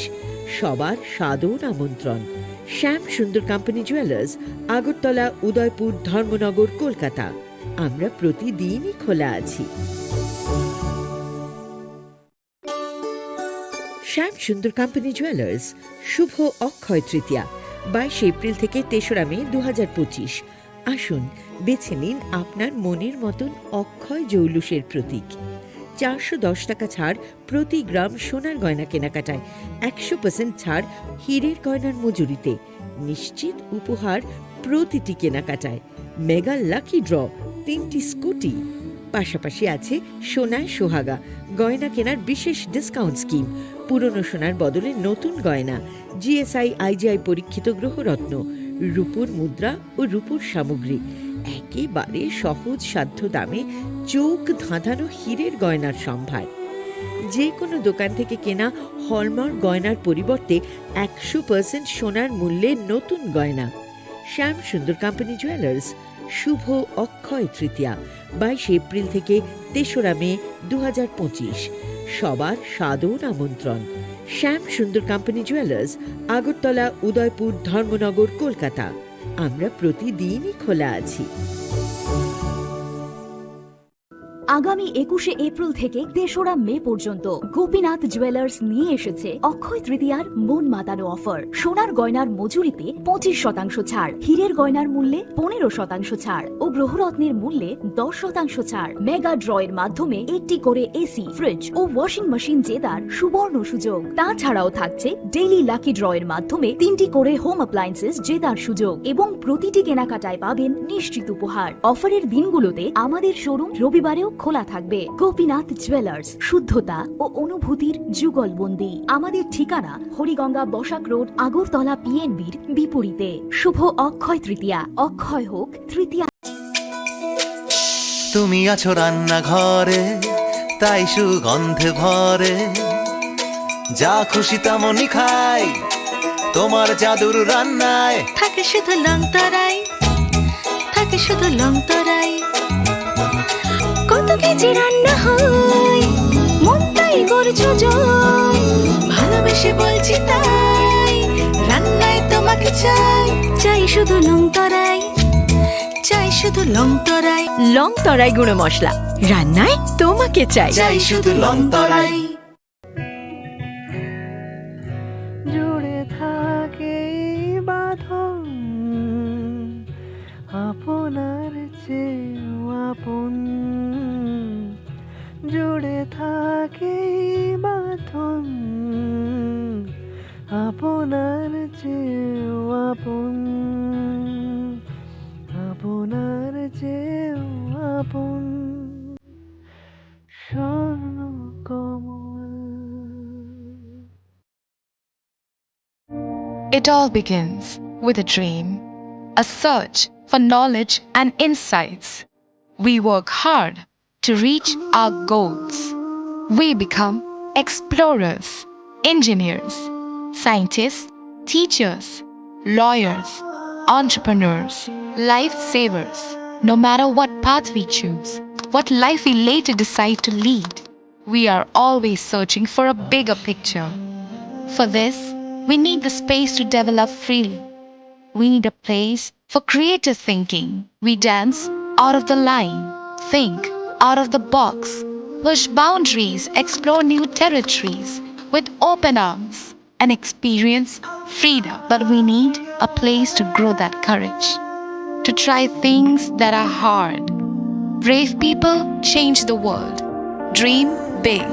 সবার সাদর আমন্ত্রণ। শ্যাম সুন্দর কোম্পানি জুয়েলার্স, আগরতলা, উদয়পুর, ধর্মনগর, কলকাতা। আমরা প্রতিদিনই খোলা আছি। শ্যাম সুন্দর কোম্পানি জুয়েলার্স, শুভ অক্ষয় তৃতীয়া, বাইশে এপ্রিল থেকে তেসরা মে দু হাজার পঁচিশ। আসুন, বেছে নিন আপনার মনের মতন অক্ষয় জৌলুসের প্রতীক। চারশো দশ টাকা ছাড় প্রতি গ্রাম সোনার গয়না কেনাকাটায়, একশো পার্সেন্ট ছাড় হীরের গয়নার মজুরিতে, নিশ্চিত উপহার প্রতিটি কেনাকাটায়, মেগা লাকি ড্র, তিনটি স্কুটি, পাশাপাশি আছে সোনায় সোহাগা, গয়না কেনার বিশেষ ডিসকাউন্ট স্কিম, পুরনো সোনার বদলে নতুন গয়না, জিএসআই আইজিআই পরীক্ষিত গ্রহরত্ন, রূপোর মুদ্রা ও রূপোর সামগ্রী, একেবারে সহজ সাধ্য দামে চোখ ধাঁধানো হীরের গয়নার সম্ভার। যে কোনো দোকান থেকে কেনা হলমার্ক গয়নার পরিবর্তে একশো পার্সেন্ট সোনার মূল্যে নতুন গয়না। শ্যাম সুন্দর কোম্পানি জুয়েলার্স, শুভ অক্ষয় তৃতীয়া, বাইশে এপ্রিল থেকে তেসরা মে দু হাজার পঁচিশ। সবার সাদর আমন্ত্রণ। শ্যাম সুন্দর কোম্পানি জুয়েলার্স, আগরতলা, উদয়পুর, ধর্মনগর, কলকাতা। আমরা প্রতিদিনই খোলা আছি। আগামী একুশে এপ্রিল থেকে তেসরা মে পর্যন্ত গোপীনাথ জুয়েলার্স নিয়ে এসেছে অক্ষয় তৃতীয়ার মন মাতানো অফার। সোনার গয়নার মজুরিতে পঁচিশ শতাংশ ছাড়, হীরের গয়নার মূল্যে পনেরো শতাংশ ছাড় ও গ্রহরত্নের মূল্যে দশ শতাংশ ছাড়। মেগা ড্রয়ের মাধ্যমে একটি করে এসি, ফ্রিজ ও ওয়াশিং মেশিন জেতার সুবর্ণ সুযোগ। তাছাড়াও থাকছে ডেইলি লাকি ড্রয়ের মাধ্যমে তিনটি করে হোম অ্যাপ্লায়েন্সেস জেতার সুযোগ এবং প্রতিটি কেনাকাটায় পাবেন নিশ্চিত উপহার। অফারের দিনগুলোতে আমাদের শোরুম রবিবারেও খোলা থাকবে। গোপীনাথ জুয়েলার্স, শুদ্ধতা ও অনুভূতির যুগলবন্দি। আমাদের ঠিকানা হরিগঙ্গা বসাক রোড, আগরতলা পিএনবির বিপরীতে। শুভ অক্ষয় তৃতীয়া, অক্ষয় হোক তৃতীয়া। তুমি আছো রান্নাঘরে, তাই সুগন্ধে ভরে। যা খুশি তেমনই খাই, তোমার জাদুর রান্নায়। থাকে শুধু লং তরাই, থাকে শুধু লং তরাই। কত কেজি রান্না হয়, মনটাই করছো জয়। ভালোবেসে বলছি তাই, রান্নায় তোমাকে চাই। চাই শুধু লং তরাই, চাই শুধু লং তরাই। লং তরাই গুঁড়ো মশলা, রান্নায় তোমাকে চাই। চাই শুধু লং তরাই। জুড়ে থাকে এই বাঁধন, আপনার চেয়েও আপন। জুড়ে থাকে এই বাঁধন, আপনার চেয়েও আপন, আপনার চেয়েও আপন। Swarnakamal. It all begins with a dream, a search for knowledge and insights. We work hard to reach our goals. We become explorers, engineers, scientists, teachers, lawyers, entrepreneurs, lifesavers. No matter what path we choose, what life we later decide to lead, we are always searching for a bigger picture. For this, we need the space to develop freely. We need a place for creative thinking. We dance out of the line, think out of the box, push boundaries, explore new territories with open arms, and experience freedom. But we need a place to grow that courage, to try things that are hard. Brave people change the world. Dream big.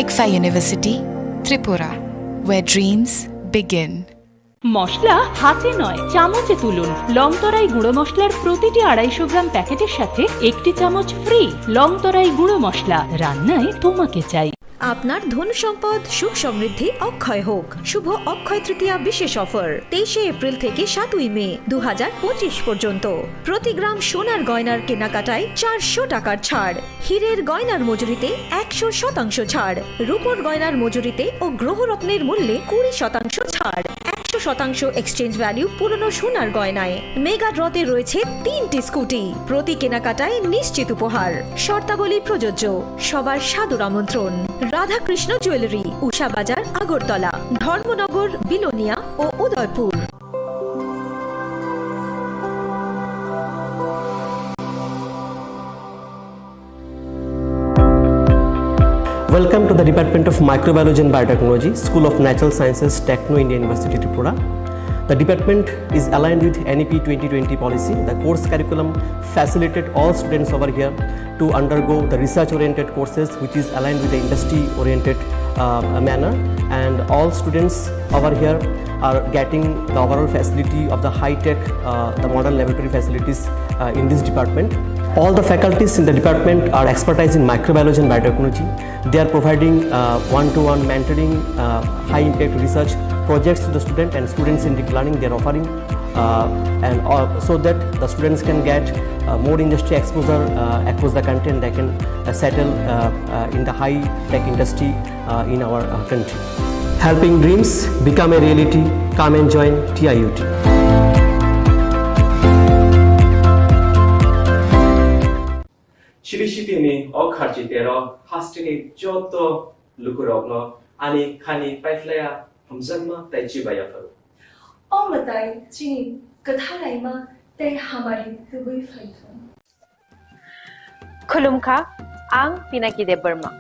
ICFAI University, Tripura, where dreams begin. মশলা হাতে নয়, চামচে তুলুন। লংতরাই গুঁড়ো মশলার প্রতিটি আড়াইশো গ্রাম প্যাকেটের সাথে একটি চামচ ফ্রি। লংতরাই গুঁড়ো মশলা, রান্নায় তোমাকে চাই। আপনার ধন সম্পদ, সুখ সমৃদ্ধি অক্ষয় হোক। শুভ অক্ষয় তৃতীয়া বিশেষ অফার, তেইশে এপ্রিল থেকে সাতই মে দু হাজার পঁচিশ পর্যন্ত। প্রতি গ্রাম সোনার গয়নার কেনাকাটায় চারশো টাকার ছাড়, হীরের গয়নার মজুরিতে একশো শতাংশ ছাড়, রূপোর গয়নার মজুরিতে ও গ্রহরত্নের মূল্যে কুড়ি শতাংশ ছাড়, একশো শতাংশ এক্সচেঞ্জ ভ্যালু পুরনো সোনার গয়নায়। মেগা ড্রতে রয়েছে তিনটি স্কুটি, প্রতি কেনাকাটায় নিশ্চিত উপহার। শর্তাবলী প্রযোজ্য। সবার সাদর আমন্ত্রণ। রাধাকৃষ্ণ জুয়েলারি, উষা বাজার, আগরতলা, ধর্মনগর, বিলোনিয়া ও Udaipur. Welcome to the Department of Microbiology and Biotechnology, School of Natural Sciences, Techno India University, Tripura. The department is aligned with N E P twenty twenty policy. The course curriculum facilitated all students over here to undergo the research-oriented courses, which is aligned with the industry-oriented, uh, manner. And all students over here are getting the overall facility of the high-tech, uh, the modern laboratory facilities, uh, in this department. All the faculties in the department are expertise in microbiology and biotechnology. They are providing uh, one-to-one mentoring, uh, high-impact research projects to the student and students in deep learning. They are offering uh, and uh, so that the students can get uh, more industry exposure uh, across the country, and they can uh, settle uh, uh, in the high-tech industry uh, in our uh, country. Helping dreams become a reality. Come and join T I U T. Chiri sitini o kharchi tero hasteni joto lukurokno ani khani paiphlaya hamjakma tei chibai yapharo. O mwtai chini kwthalaima tei hamari tubui phaithung. Khulumkha, ang Pinaki Debbarma.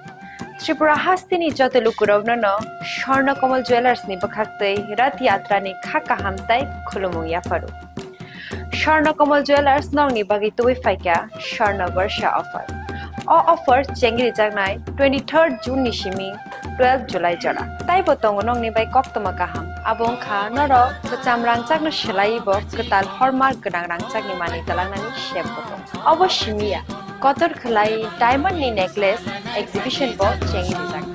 Tripura hasteni joto lukurokno no Swarna Kamal Jewellers ni bwkhaktwi Rath Yatra ni kha kaham tei khulumung yapharo. Swarna Kamal Jewellers nokni bagwi tubui phaikha Swarna Barsha offer. O offer chengri jaknai twenty-third June ni simi twelve July jora. Taibo tongo nokni bai koktwma kaham. Abo wngkha norok kwcham rangchakno swlaiwi bo kwtal hallmark gwnang rangchakni manwi twlangnani sep bo tongo. Obo simi ya, kotor khwlai diamond ni necklace exhibition bo chengwi rijak.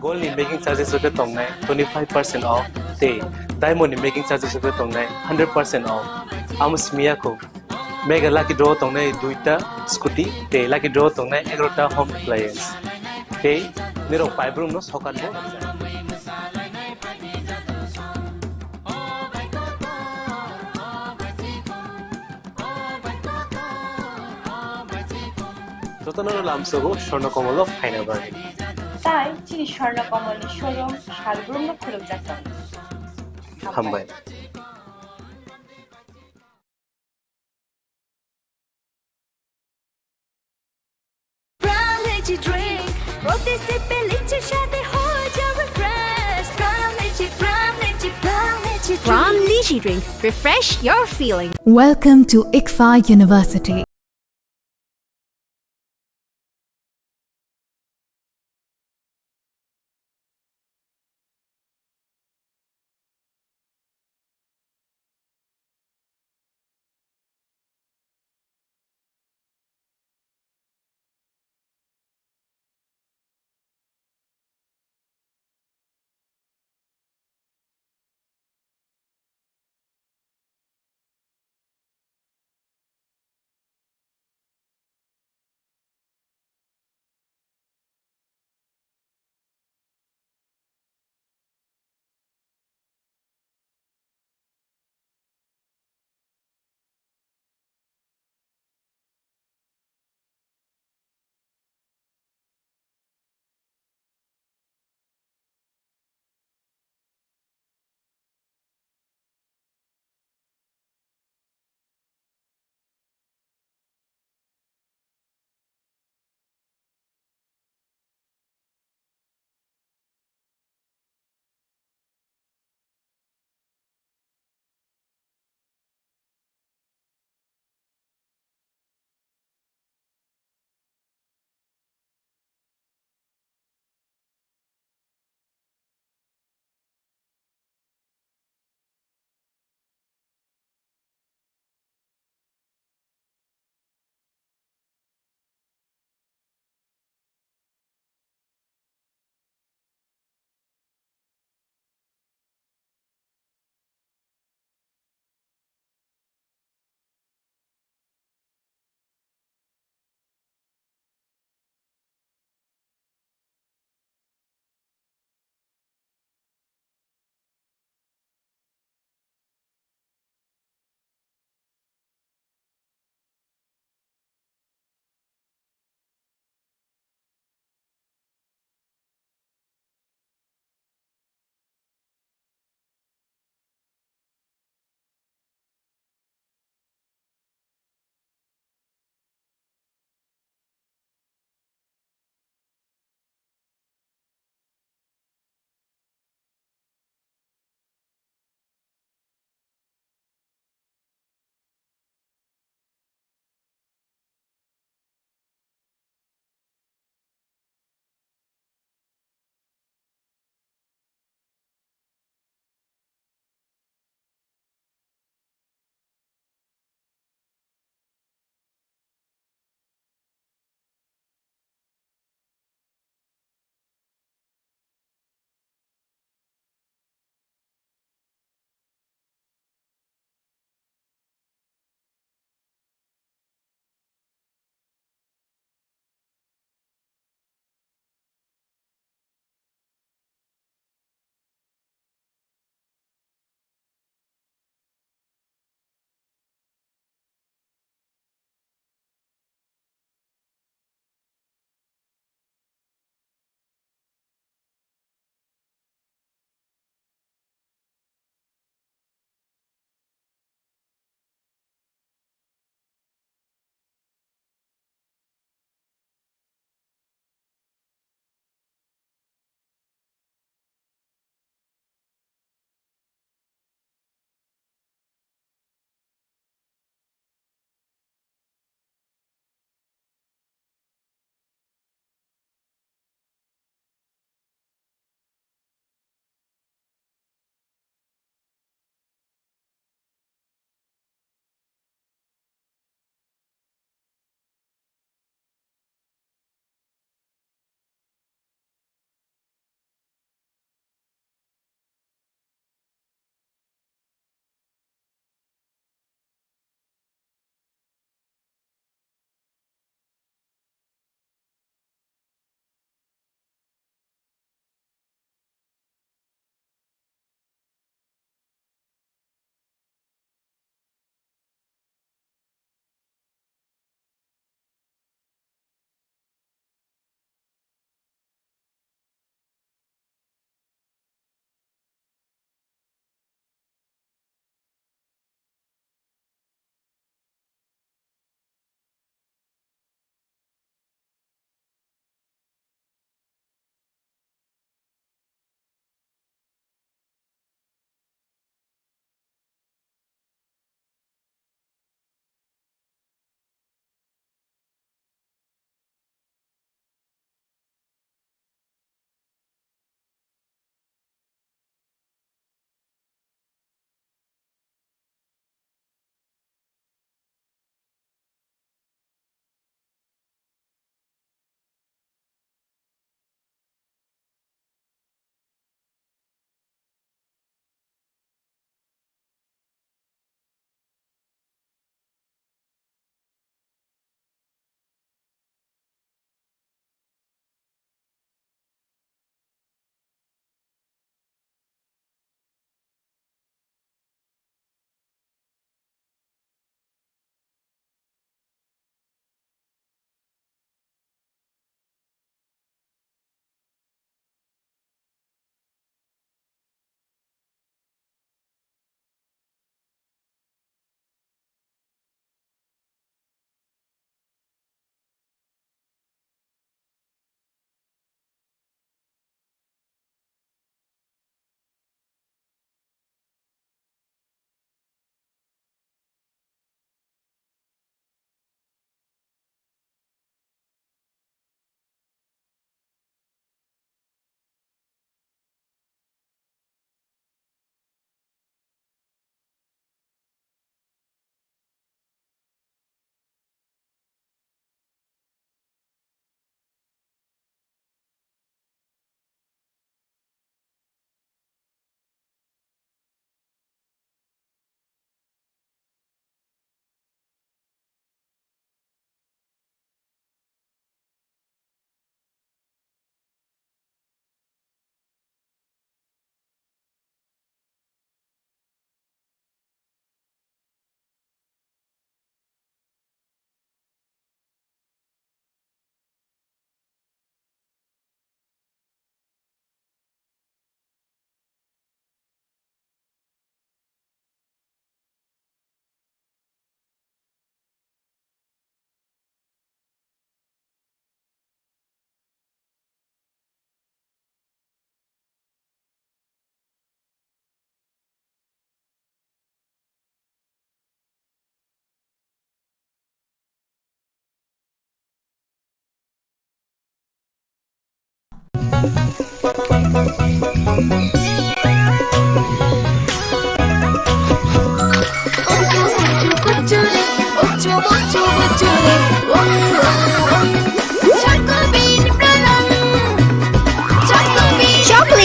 Gold ni making charges rok khe tongnai twenty five percent off tei diamond ni making charges rok khe tongnai hundred percent off. Amo simi ya kho. Mega lucky draw tongnai duita scooty tei lucky draw tongnai egarota home appliance. Tei nirok paibrumno sokat bo rwjak. Jotono lamsogo Swarna Kamal o phaina bagwi. Tai chini Swarna Kamal ni showroom salbrumno khulumjak tongo. Hambai. Brown Lychee Drink, প্রতি সিপে লিচি সাথে হয়ে যাবে fresh। Brown Lychee, Brown Lychee, Brown Lychee Drink। Brown Lychee Drink, refresh your feeling। Welcome to ICFAI University।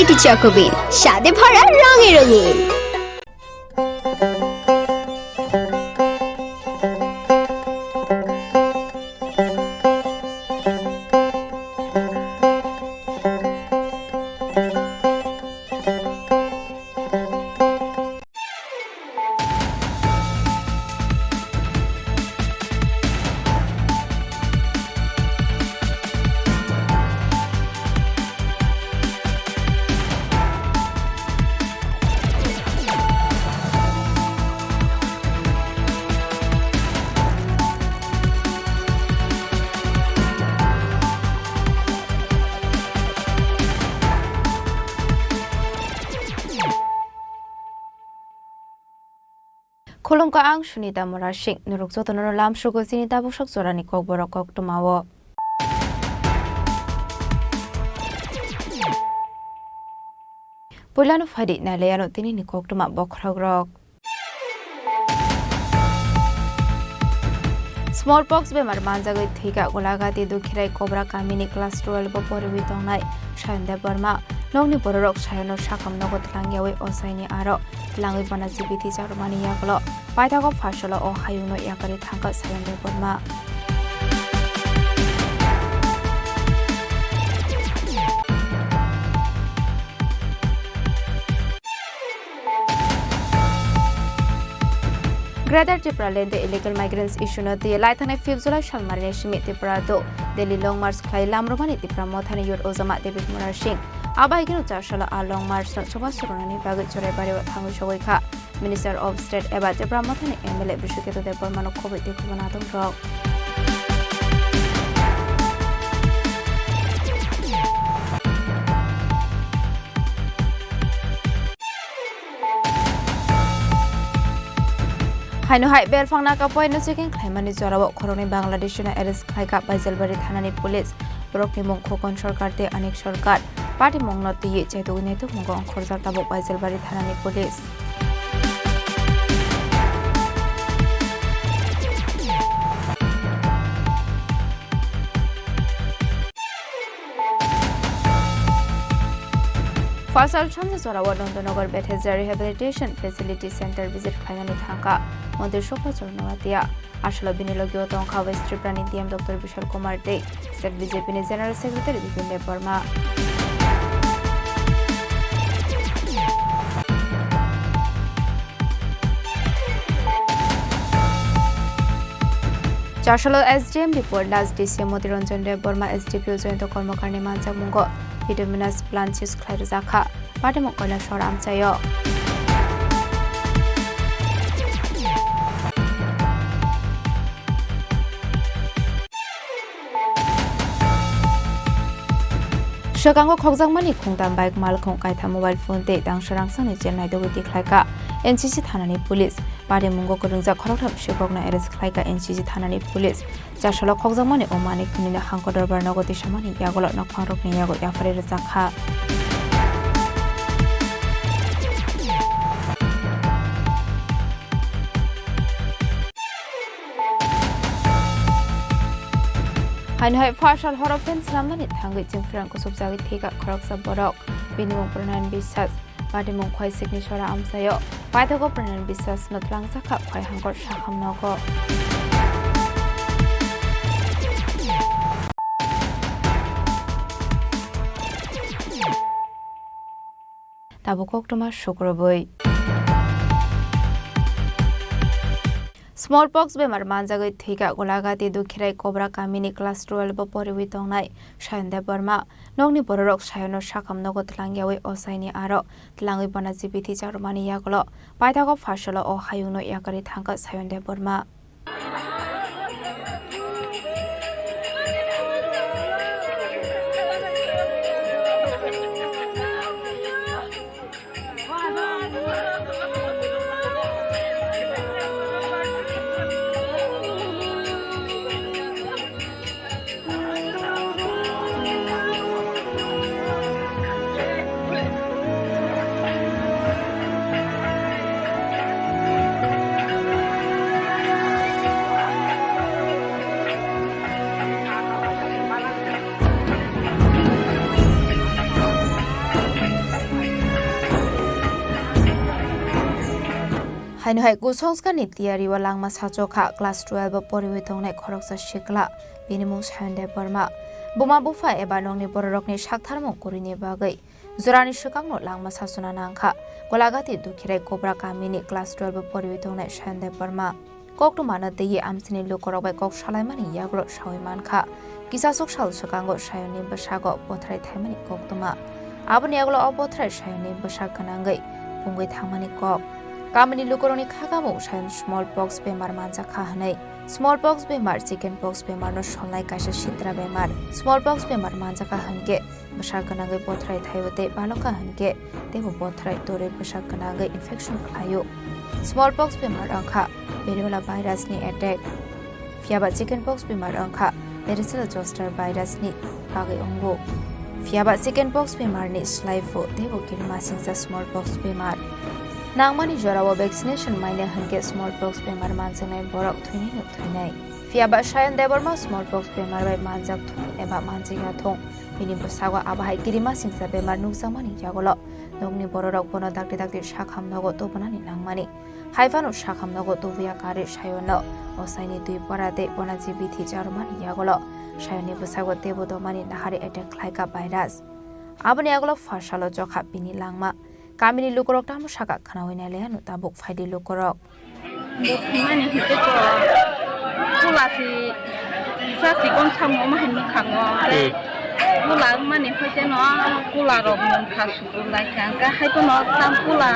এটি চকোবিন, স্বাদে ভরা, রঙে রঙিন। Khulumkha, ang Sunita Murasing. Norok jotono lamsugo chini tabuksak jorani kokborok koktwmao. Puilano phaidi nailaiano tinini koktwma bokhorokrok. Smallpox bemar manjagwi thwikha Golagati Dukhirai Kobra kamini class twelve o poriwi tongnai Sayon Debbarma. Nokni bororok Sayono sakham nogo twlangyawi ochaini aro twlangwi bono jibiti charwmani yagulo paithago pharsalo o hayungno yakarwi thangkha Sayon Debbarma. Greater Tipraland o illegal migrants issue no twi laithangnai fifth July salmarini simi Tripura do Delhi Long March khlai lamrwmani Tipra Mothani Youth Ojama David Murasing. Abo haikhe no char salo a Long March no chubachu rwnani bagwi Choraibario thangwi sogwi kha. Minister of State eba Tipra Mothani M L A Biswaketu Debbarmano khobwi tei khobanatung rok. Haino hai belphang naka poino checking khlaimani jorao khoroknwi Bangladeshino arrest khlaikha Baijalbari thanani police. Borokni mung Khokon Sarkar tei Anik Sarkar. Patimungno twiwi chaitugwi naitukmungo ongkhorjak tabuk Baijalbari thanani police. Phasal sanja jorao Nandanagar Bethesda Rehabilitation Facility Center visit khlainani thangkha Montri Subhajyoti Noatia. Aswkno bini logio tongkha West Tripura ni D M Doctor Bishal Kumar tei State B J P ni General Secretary Bipin Debbarma. Char salo S D M Bipol Das, D C Moti Ranjan Debbarma, S D P O Jayanta Karmakar ni manjakmungo bituminous plant seize khlai rwjakha. Patimung Kailasor amchaio. Swkango khokjakmani khungtam bike, malkhung kaitham, mobile phone tei tangsa rangsani jail naidogwi tikhlaikha N C C thanani police. Parimungo kwrwngjak khoroktham sikhokno arrest khlaikha N C C thanani police. Char salo khokjakmani o manwi khwnwino Hangko Dorbar nogo tisamani yagulo nokphangrokni yago yapharwi rwjakha. Haino hai phasal horo fan swnamnani thangwi chwng phrang kusubjagwi thwikha khoroksa borok. Bini mung Pronayan Biswas. Patimung Khwaisikni sora amchaio. Paithago Pronayan Biswas no twlangjakha Khwai Hangkor sakham nogo. Tabuk koktwma sukrubwi. Smallpox bemar manjagwi thwikha Golagati Dukhirai Kobra kamini class twelve o poriwi tongnai Sayon Debbarma. Nokni bororok Sayono sakham nogo twlangyawi ochaini aro twlangwi bono jibiti charwmani yagulo paithago pharsalo o hayungno yakarwi thangkha Sayon Debbarma. Aino hai kusongskani tiyari o langma sachokha class twelve o poriwi tongnai khoroksa sikla, bini mung Sayon Debbarma. Buma bupha eba nokni bororokni saktharmung kwrwini bagwi jorani swkangno langma sachona nangkha Golagati Dukhirai Kobra kamini class twelve o poriwi tongnai Sayon Debbarma. Koktwmano twiwi amchaini lukurok bai kok salaimani yagulo sawi mankha. Kisaswk sal swkango Sayonni bwsago bothrai thaimani koktwma. Aboni yagulo o bothrai Sayonni bwsak gwnangwi pungwi thangmani kok. Kamini lukurokni khakamung Sayon smallpox bemar manjakha hwnwi. Smallpox bemar chicken pox bemarno solnai kaisa sitra bemar. Smallpox bemar manjakha hwnkhe bwsak gwnangwi bothrai thaio tei balokha hwnkhe teibo bothrai torwi bwsak gwnangwi infection khlaio. Smallpox bemar wngkha variola virusni attack. Phiyaba chickenpox bemar wngkha varicella zoster virusni bagwi wngo. Phiyaba chickenpox bemarni slai phu teibo kirimasingcha smallpox bemar. Nangmani jorao vaccination manya hwnkhe smallpox bemar manjaknai borok thwinaino thwinai. Phiyaba Sayon Debbarma smallpox bemar bai manjak thung eba manjakya thung, bini bwsago abo hai kirimasingcha bemar nukjakmani yagulo nokni bororok bono dakti dakti sakham nogo tubunani nangmani. Haiphano sakham nogo tubuya karwi Sayonno osaini twi pora tei bonaji bithi charwmani yagulo Sayonni bwsago teibo domani nahari attack khlaikha virus. Aboni yagulo pharsalo chokha bini langma. Kamini lukurok tamo saka khwnawi nailaiano tabuk phaidi lukurok. Bo thwimani hwnkhe to kula si sa sikon samung ma hinwi khango. Hmm. Kula wngmani hwnkhe no kula rok mung kha sukur lai kha. Hwnkhe hai phano tam kula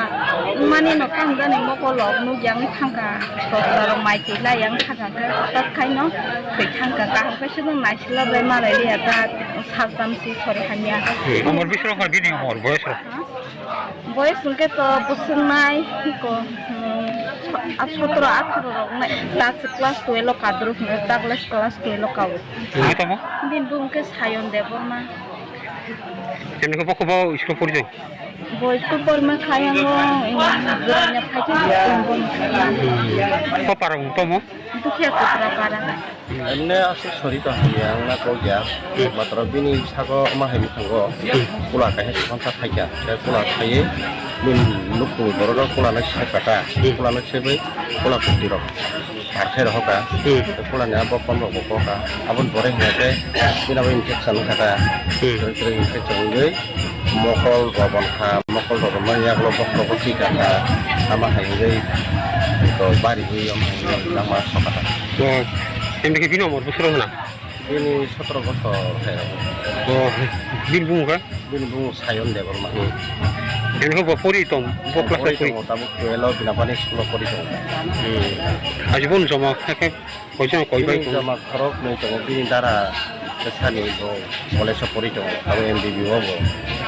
wngmani no tam jani mokol rok nukya wngwi thangkha. Sosla rok mai twi lai yang thangkha hwnkhe hwtak khai no thwi thangkha. Kaham khe se no naisila bai malai liya ta sajam si sori hamya. Hmm. Umor bisi rok kha bini umor boyes rok? Ha? Boyes hwnkhe to bwswk nai, hiko, hmm, a sotro atharo rok nai, ta se class twelve o kadro hwnkhe, ta class, class twelve o kao. Nai tamo? Bini bung khe Sayon Debbarma. Chini khe bokho bo school pori jao? Bo school porima khayango, em, Joranya phaikhe tongbo. Ko para mung tamo? Dukhiya Kotra para. Emne aswk sori tong hamya wngna kok ya. Hmm. Matro bini sago ma hai bwkhango. Hmm. Kula kaisa swkang sa thaikha. Tei kula khaiwi bini nukhungni borok rok kula nai se kata. Hmm. Kula nai se bai kula kwtwi rok. Par khe rohoka. Hmm. Tei kula ni abo kon rok bo koka. Aboni pore hwnkhe bini abo infection wngkha ta. Hmm. Kwrwi kwrwi infection wngwi mokol robon kha, mokol robon mani yagulo bokol bo thwi kha kha, ama hai wngwi to bari wi omo hai wngwi langma sokha ta. Oh, tei bini umor bwswk rok hwnna? Bini sotro bosor hai rok. Oh, bini bumung kha? Bini bumung Sayon Debbarma. Hmm. Bini bo pori tong, bo class pori pori? Tongo, tabuk twelve o bini apani school o pori tongo. Hmm. Aji bo joma kha khe Koichano koi bai bini tong? Joma khorok nwi tongo, bini dara bwsani bo college o pori tongo, abo M B B o bo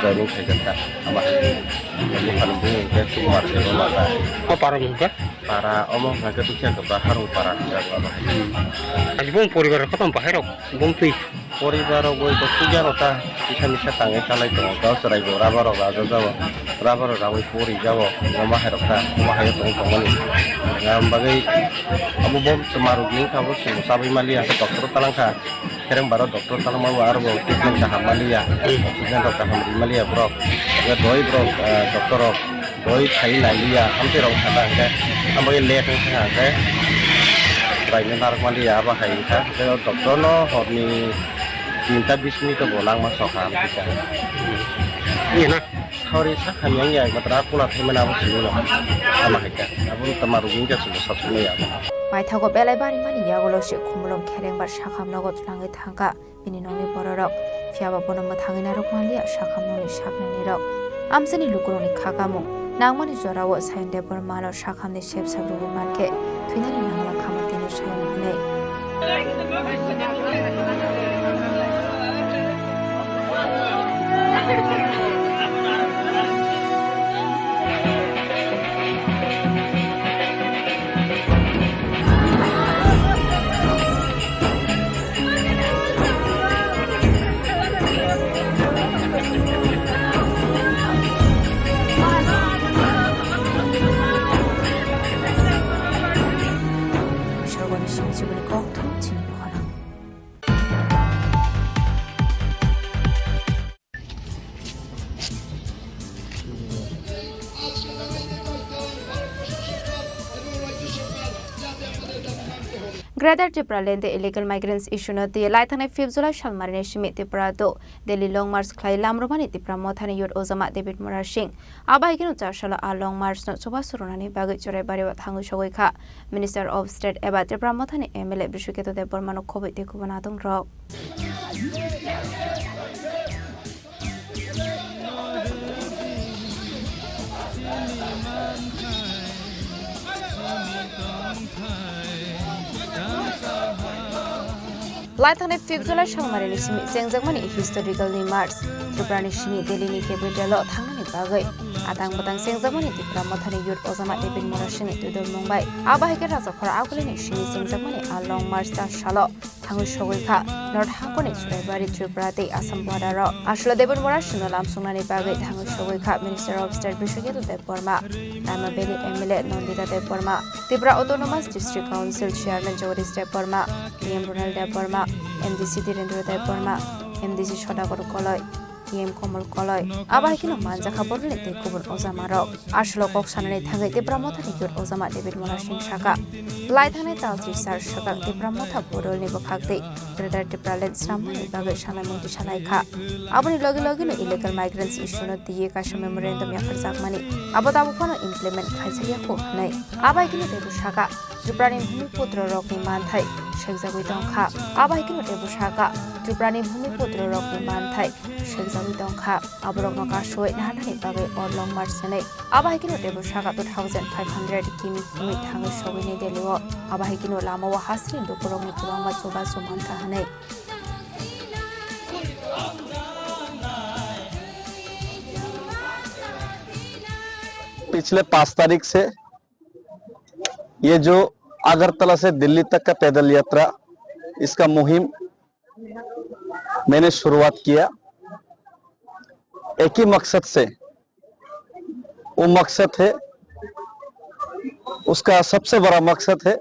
joining khaijak kha, ama hai. Buphani bumung khe Sukumar Debbarma ta. O para mung kha? Para omo hwnkha khe Dukhiya Kotra Harung para hwnjago abo hai. Hmm. Ani bumung poribar kotom bahai rok bumtwi? Poribar rok bo to sugya rok ta kisa misa tangwi chalai tongo, ta chwrai bo rubber rok rajajago. Rubber rok rawi pori jago, omo hai rok ta, omo hai rok tong tongmani. Yang bagwi abo bo twma rok ni kha bo chwng chabwi maliya, doctor o talang kha. Kereng baro doctor talangma bo aro bo treatment kaham maliya. Oxygen rok kaham ri maliya borok. Doi borok, ah, doctor rok doi khai nai liya, amtwi rok kha ta hwnkhe. Abo le tong kha hwnkhe. Bai no narwk maliya, abo hai kha. Doctor no horni tinta bis minute bo langma sokha amtwi kha. Iya na? Sauri sakha miyang ya, matra kula thaimani abo simi no. Ama hai kha. Abo tama rugwi kha simi sasumya. Paithago belai barimani yagulo se khumulwng khereng bar sakham nogo twlangwi thangkha bini nokni bororok. Phiyaba bono mwthangwi narwk manliya sakham nokni saknani rok. Amchaini lukurokni khakamung nangmani jorao Sayon Debbarmano sakhamni sepsak rwwi mankhe thwinani nangla kha tini Sayon hinwi. Sorgoni simi chibini kok thum chini khorang. Greater Tipraland tei illegal migrants issue no twi lai thangnai fifth July salmarini simi Tripura to Delhi long march khlai lamrwmani Tipra Mothani youth ojama David Murasing. Abo hai kheno char salo a long march no chubachu rwnani bagwi Churaibari o thangwi sogwi kha. Minister of State eba Tipra Mothani M L A Brishaketu Debbarma no khobwi tei kubun adongrok. Lai thangnai fifth July salmarini simi chengjakmani historical ni march Tripura ni simi Delhi ni capital o thangnani bagwi atang batang chengjakmani Tipra Mothani youth ojama David Murasing ni twidulmung bai. Abo hai khe Rajaphara Agulini simi chengjakmani a long march char salo thangwi sogwi kha North Hangkoni Churaibari, Tripura tei Assam border o. Aswla David Murasing no lamsongnani bagwi thangwi sogwi kha Minister of State Brishaketu Debbarma, Rama Valley M L A Nandita Debbarma, Tripura Autonomous District Council Chairman Jagadish Debbarma, D M Ronald Debbarma, M D C Dhirendra Debbarma, M D C Sodagar Koloi, T M Komol Koloi, abo hai kheno manjakha bororni tei kubun ojamarok. Aswlo kok sanani thangwi Tipra Mothani youth ojama David Murasing saka, lai thangnai talchi sar swkang Tipra Motha bodolni bwkhak tei Greater Tipraland swnamnani bagwi sanai mungti salai kha. Aboni logi logino illegal migrants issue no twiwi kaisa memorandum yapharjakmani abo tabuk phano implement khlaijak ya kho hwnwi. Abo hai kheno teibo saka, Tripurani bhumiputro rokni manthai sekjagwi tongkha. Abo hai kheno teibo saka, Tripurani bhumiputro rokni manthai sekjagwi tongkha. Aborokno kasui naharnani bagwi o long march hwnwi. Abo hai kheno teibo saka two thousand five hundred kimi wngwi thangwi sogwi New Delhi o. Abo hai kheno lama o hasini lukurokni kwbangma chubachu mankha hwnwi. पिछले पाँच तारीख से ये जो अगरतला से दिल्ली तक का पैदल यात्रा, इसका मुहिम मैंने शुरुआत किया। एक ही मकसद से, वो मकसद है, उसका सबसे बड़ा मकसद है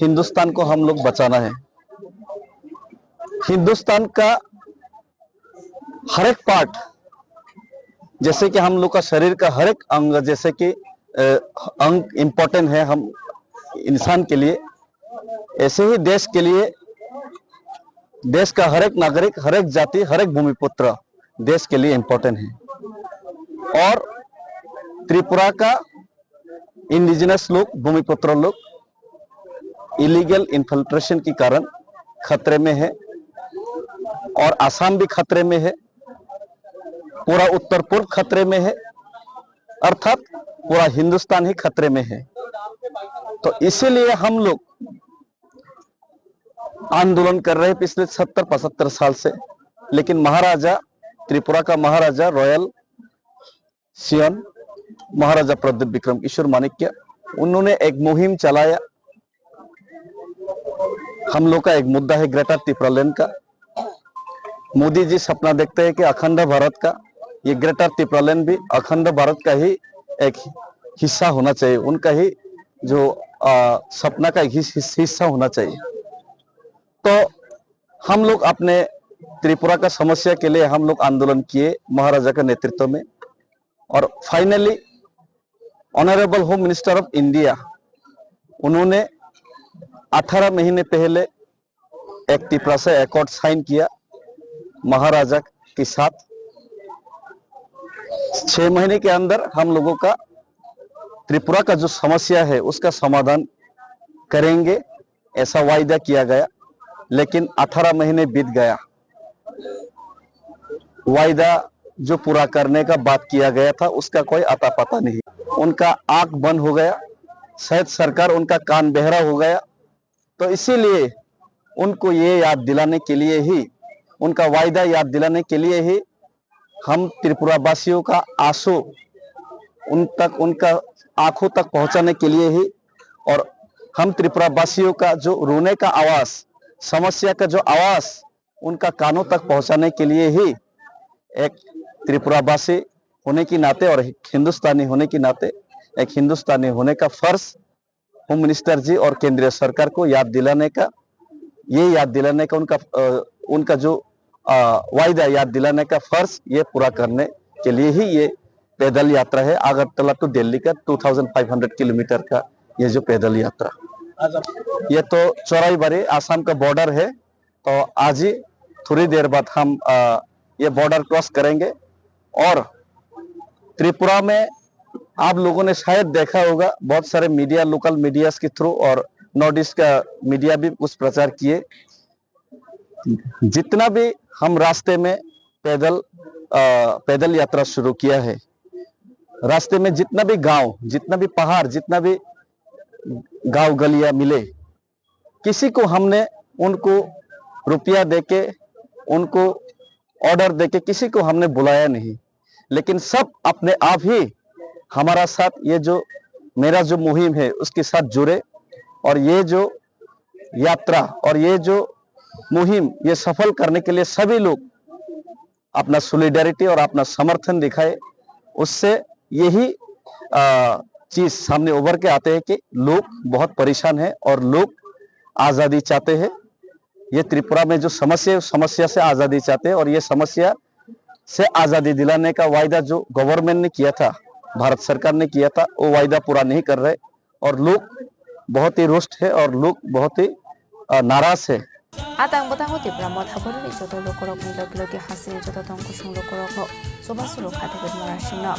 हिंदुस्तान को हम लोग बचाना है। हिंदुस्तान का हर एक पार्ट, जैसे कि हम लोग का शरीर का हर एक अंग, जैसे कि अ, अंग इम्पोर्टेंट है हम इंसान के लिए, ऐसे ही देश के लिए, देश का हर एक नागरिक, हर एक जाति, हर एक भूमिपुत्र देश के लिए इम्पोर्टेंट है। और त्रिपुरा का इंडिजिनस लोग, भूमिपुत्र लोग इलीगल इन्फिल्ट्रेशन के कारण खतरे में है और आसाम भी खतरे में है, पूरा उत्तर पूर्व खतरे में है, अर्थात पूरा हिंदुस्तान ही खतरे में है। तो इसीलिए हम लोग आंदोलन कर रहे हैं पिछले सत्तर पचहत्तर साल से, लेकिन महाराजा, त्रिपुरा का महाराजा रॉयल सियन, महाराजा प्रद्युत विक्रम किशोर माणिक्य, उन्होंने एक मुहिम चलाया। हम लोग का एक मुद्दा है ग्रेटर टिपरालैंड का। मोदी जी सपना देखते हैं कि अखंड भारत का, ये ग्रेटर टिपरालैंड भी अखंड भारत का ही एक हिस्सा होना चाहिए, उनका ही जो, आ, सपना का एक हिस-, हिस-, हिस्सा होना चाहिए। तो हम लोग अपने त्रिपुरा का समस्या के लिए हम लोग आंदोलन किए महाराजा के नेतृत्व में, और finally honourable home minister of India, उन्होंने अठारह महीने पहले एक तिपरासा अकॉर्ड साइन किया महाराजा के साथ। छह महीने के अंदर हम लोगों का त्रिपुरा का जो समस्या है उसका समाधान करेंगे, ऐसा वायदा किया गया, लेकिन अठारह महीने बीत गया। वायदा जो पूरा करने का बात किया गया था, उसका कोई अता पता नहीं। उनका आंख बंद हो गया, शायद सरकार उनका कान बहरा हो गया। तो इसीलिए उनको ये याद दिलाने के लिए ही, उनका वायदा याद दिलाने के लिए ही हम त्रिपुरा वासियों का आंसू उन तक, उनका आंखों तक पहुंचाने के लिए ही, और हम त्रिपुरा वासियों का जो रोने का आवाज, समस्या का जो आवाज, उनका कानों तक पहुंचाने के लिए ही एक त्रिपुरा वासी होने के नाते और हिंदुस्तानी होने के नाते, एक हिंदुस्तानी होने का फर्ज होम मिनिस्टर जी और केंद्रीय सरकार को याद दिलाने का, ये याद दिलाने का उनका, अ, उनका जो, अ, वायदा याद दिलाने का फर्ज, ये पूरा करने के लिए ही ये पैदल यात्रा है, अगरतला to दिल्ली का two thousand five hundred kilometre का ये जो पैदल यात्रा। ये तो चोराईबाड़ी आसाम का बॉर्डर है, तो आज ही थोड़ी देर बाद हम, अ, ये बॉर्डर क्रॉस करेंगे। और त्रिपुरा में आप लोगों ने शायद देखा होगा, बहुत सारे मीडिया, लोकल मीडियाज के थ्रू और नॉर्थ ईस्ट का मीडिया भी कुछ प्रचार किए। जितना भी हम रास्ते में पैदल, अ, पैदल यात्रा शुरू किया है, रास्ते में जितना भी गांव, जितना भी पहाड़, जितना भी गांव गलियां मिले, किसी को हमने उनको रुपया देके, उनको ऑर्डर देके किसी को हमने बुलाया नहीं, लेकिन सब अपने आप ही हमारा साथ, ये जो मेरा जो मुहिम है उसके साथ जुड़े। और ये जो यात्रा और ये जो मुहिम, ये सफल करने के लिए सभी लोग अपना सॉलिडारिटी और अपना समर्थन दिखाए, उससे यही, अ, चीज सामने उभर के आते हैं कि लोग बहुत परेशान हैं और लोग आज़ादी चाहते हैं। ये त्रिपुरा में जो समस्या है, उस समस्या से आज़ादी चाहते हैं और ये समस्या से आज़ादी दिलाने का वायदा जो गवर्नमेंट ने किया था, भारत सरकार ने किया था, वो वायदा पूरा नहीं कर रहे। और लोग बहुत ही रुष्ट है और लोग बहुत ही, अ, नाराज है। Atang bwtango Tipra Motha Boroni joto lukurokni logi logi hasini joto tong kusung lukurokno chubachu rwkha David Murasingno.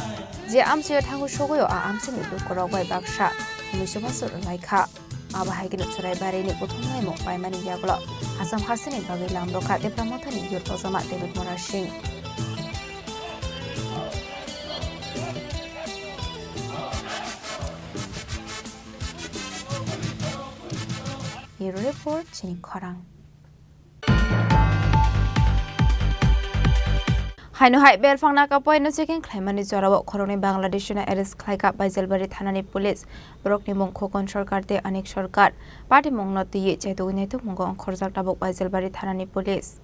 Je amchaio thango sogwi o a amchaini lukurok bai baksa hwnwi chubachu rwlaikha. Abo hai kheno Choraibarini buthumlaimung paimani yagulo Assam hasini bagwi lam rwkha Tipra Mothani youth ojama David Murasing. Bureau Report, chini khorang. Haino hai belphang naka poino checking khlaimani jorao khoroknwi Bangladeshino arrest khlaikha Baijalbari thanani police. Borokni mung Khokon Sarkar tei Anik Sarkar. Patimungno twiwi chaitugwi naitukmungo ongkhorjak tabuk Baijalbari thanani police.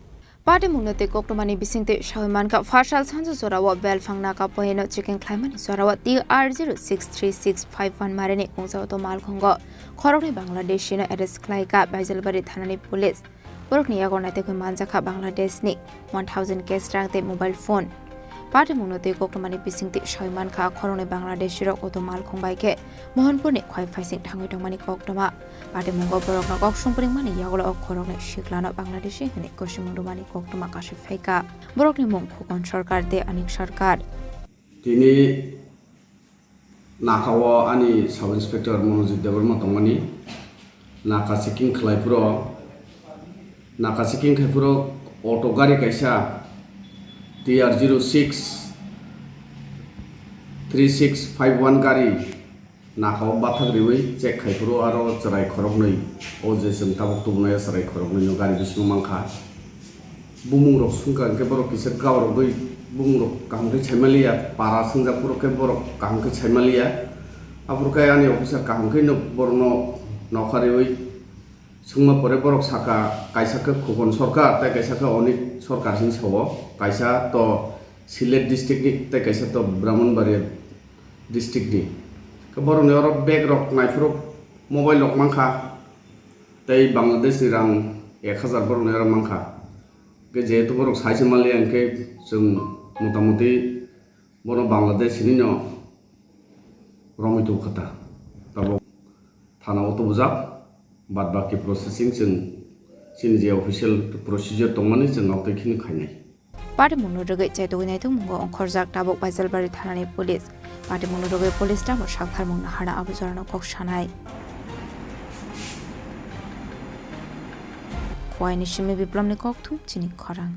Patimungno twi koktwmani bisingtwi sawi mankha, pharsal sanjak jorao belphang naka poino checking khlaimani jorao T R zero six three six five one marini kungsa auto malkhungo khoroknwi Bangladeshino arrest khlaikha Baijalbari thanani police. Borokni yago naitukwi manjakha Bangladeshni one thousand cash rang tei mobile phone. Patimungno twi koktwmani bisingtwi sawi mankha khoroknwi Bangladeshirok auto malkhung bai khe Mohanpurni khoi phaising thangwi tongmani koktwma. Patimungo borokno kok songpringmani yagulo o khoroknwi siklano Bangladeshi hwnwi kosimung rwmani koktwma kasui phaikha. Borokni mung Khokon Sarkar tei Anik Sarkar. Tini naka o ani Sub Inspector Monojit Debbarma tongmani. Naka checking khlai phuru, naka checking khai phuru auto gari kaisa T R zero six three six five one gari naka o bathak riwi check khai phuru aro chwrai khoroknwi, o je chwng tabuk tubunai o chwrai khoroknwi no gari bisingo mankha. Bumung rok sungkha hwnkhe borok kisa gaurogwi bumung rok kaham khe saimaliya, para swngjak phuru khe borok kaham khe saimaliya. Aphuru khe ani officer kaham khe no borokno nokha riwi swngma pore borok sakha, kaisa khe Khokon Sarkar tei kaisa khe Anik Sarkar hinwi sao, kaisa to Sylhet district ni tei kaisa to Brahmanbaria district ni. Khe borokni oro bag rok naiphuru mobile rok mankha, tei Bangladesh ni rang ek hazar borokni oro mankha. Khe jehetu borok saise manliya, hwnkhe chwng motamuti bono Bangladesh hinwi no romwi tongkha ta. Tabuk thana o tubujak, bad baki processing chwng chini je official procedure tongmani chwng abotwi kheno khainai. Patimungno rwgwi chaitugwi naitukmungo ongkhorjak tabuk Baijalbari thanani police. Patimungno rwgwi police tamo saktharmung naharna abo jorano kok sanai. Khowai ni simi Biplomni kokthum chini khorang.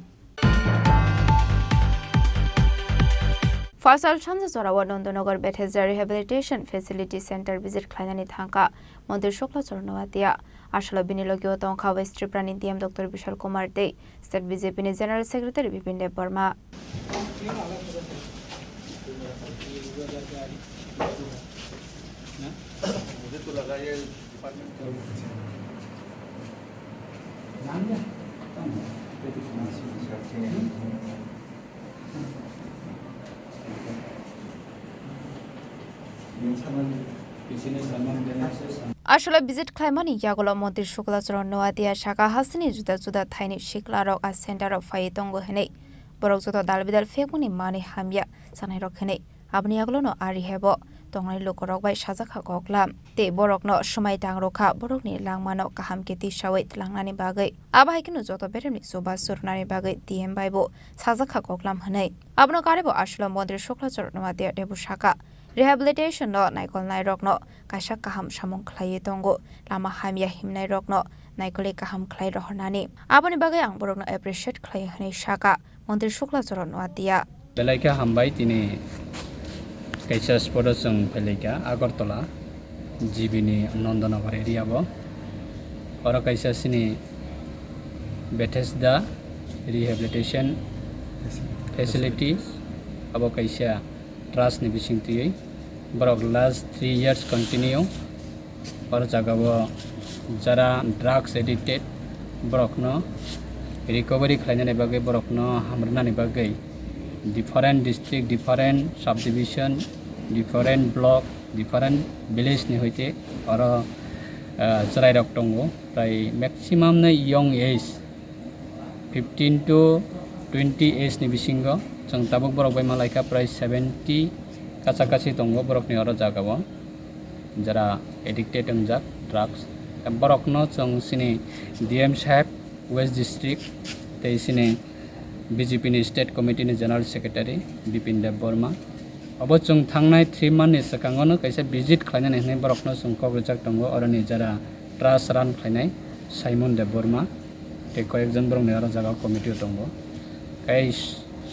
Pharsal sanja jorao Nandanagar Bethesda Rehabilitation Facility Center visit khlainani thangkha Montri Shukla Charan Noatia. Asalo bini logio tongkha West Tripura ni D M Doctor Bishal Kumar tei State B J P ni General Secretary Bipin Deb Barma. Asalo visit khlaimani yagulo Montri Shukla Charan Noatia saka hasteni juda juda thaini siklarok a center o phaiwi tongo hinwi. Borok joto dal bidal phekmani manwi hamya sanairok hinwi. Aboni yagulono a rehab o tongnai lukurok bai sajak kha koklam tei borokno swmai tang rw kha borokni langmano kaham khe tisaui tlangnani bagwi. Abo hai kheno joto beremni chubachu rwnani bagwi D M bai bo sajak kha koklam hwnwi. Abono karwi bo Asolo Montri Suklachar Noatia teibo sakha, rehabilitation no naikolnairokno kaisa kaham samung khlaiwi tongo, lama hamya himnairokno naikolwi kaham khlai rohornani. Aboni bagwi ang borokno appreciate khlai hwnwi sakha Montri Suklachar Noatia. Belai khe hambai, tini kaisa spot o chwng phailaikha Agartala G B ni Nandanagar area o. Oro kaisa chini Bethesda Rehabilitation Facility, abo kaisa trust ni bising twiwi borok last three years continue oro jaga o jara drugs addicted borokno recovery khlainani bagwi, borokno hamrwnani bagwi different district, different subdivision, different block, different village ni hoite oro, ah, chwrairok tongo, tai maximum no young age fifteen to twenty age ni bisingo. Chwng tabuk borok bai malaikha prai seventy kacha kachi tongo borokni oro jaga o, jara addicted wngjak drugs. Borokno chwng chini D M saheb West District tei chini B J P ni State Committee ni General Secretary Bipin Deb Barma. Obo chwng thangnai three month ni swkango no kaisa visit khlainani hwnwi borokno chwng kok rijak tongo, oroni jara trust run khlainai Simon Deb Barma tei koyekjon borokni oro jaga committee o tongo. Tei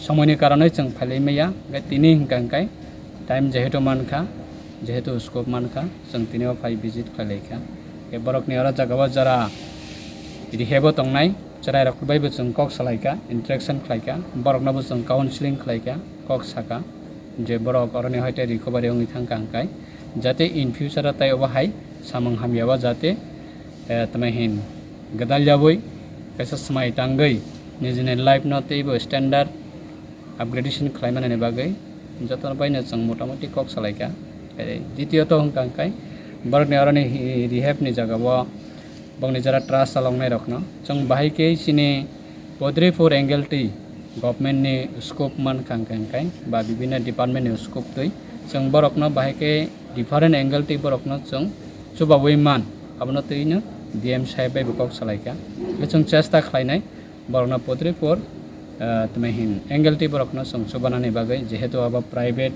somoini karonwi chwng phailai maya, hwnkhe tini hwnkha hwnkhe time jehetu mankha, jehetu scope mankha, chwng tini o phai visit khlailaikha. Tei borokni oro jaga o jara rehab o tongnai chwrairok bai bo chwng kok salaikha, interaction khlaikha, borokno bo chwng counseling khlaikha, kok sakha je borok oroni hoite recovery wngwi thangkha hwnkhe, jate in future o tei obo hai samung hamya o jate, eh, tamo hin gwdal yaui kaisa swmai tangwi nijini life no teibo standard upgradation khlai manani bagwi jotono baino chwng motamoti kok salaikha. Tei ditiyot hwnkha hwnkhe borokni oroni hi-, rehab ni jaga o bongni jora trust chaloknai rokno chwng bahai khe chini Podripur angle twi government ni scope mankha hwnkhe hwnkhe ba bibinno department ni scope twi chwng borokno bahai khe different angle twi borokno chwng chubaui man, abono twino D M saheb bai bo kok salaikha. Hwnkhe chwng chesta khlainai borokno Podripur, ah, tamo hin angle twi borokno chwng chubanani bagwi, jehetu abo private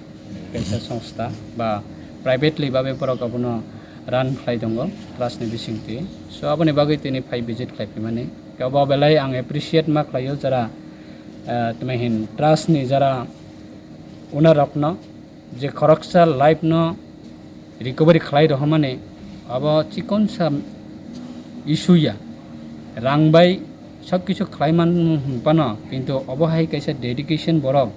kaisa songstha ba privately babe borok abono run khlai tongo trust ni bisingtwi. So aboni bagwi tini phai visit khlai phaimani. Obo belai ang appreciate ma khlaio jara, ah, tamo hin trust ni jara owner rokno, je khoroksa life no recovery khlai rohormani, abo chikonsa issue ya, rang bai sob kisu khlai man phano, kintu obo hai kaisa dedication borok,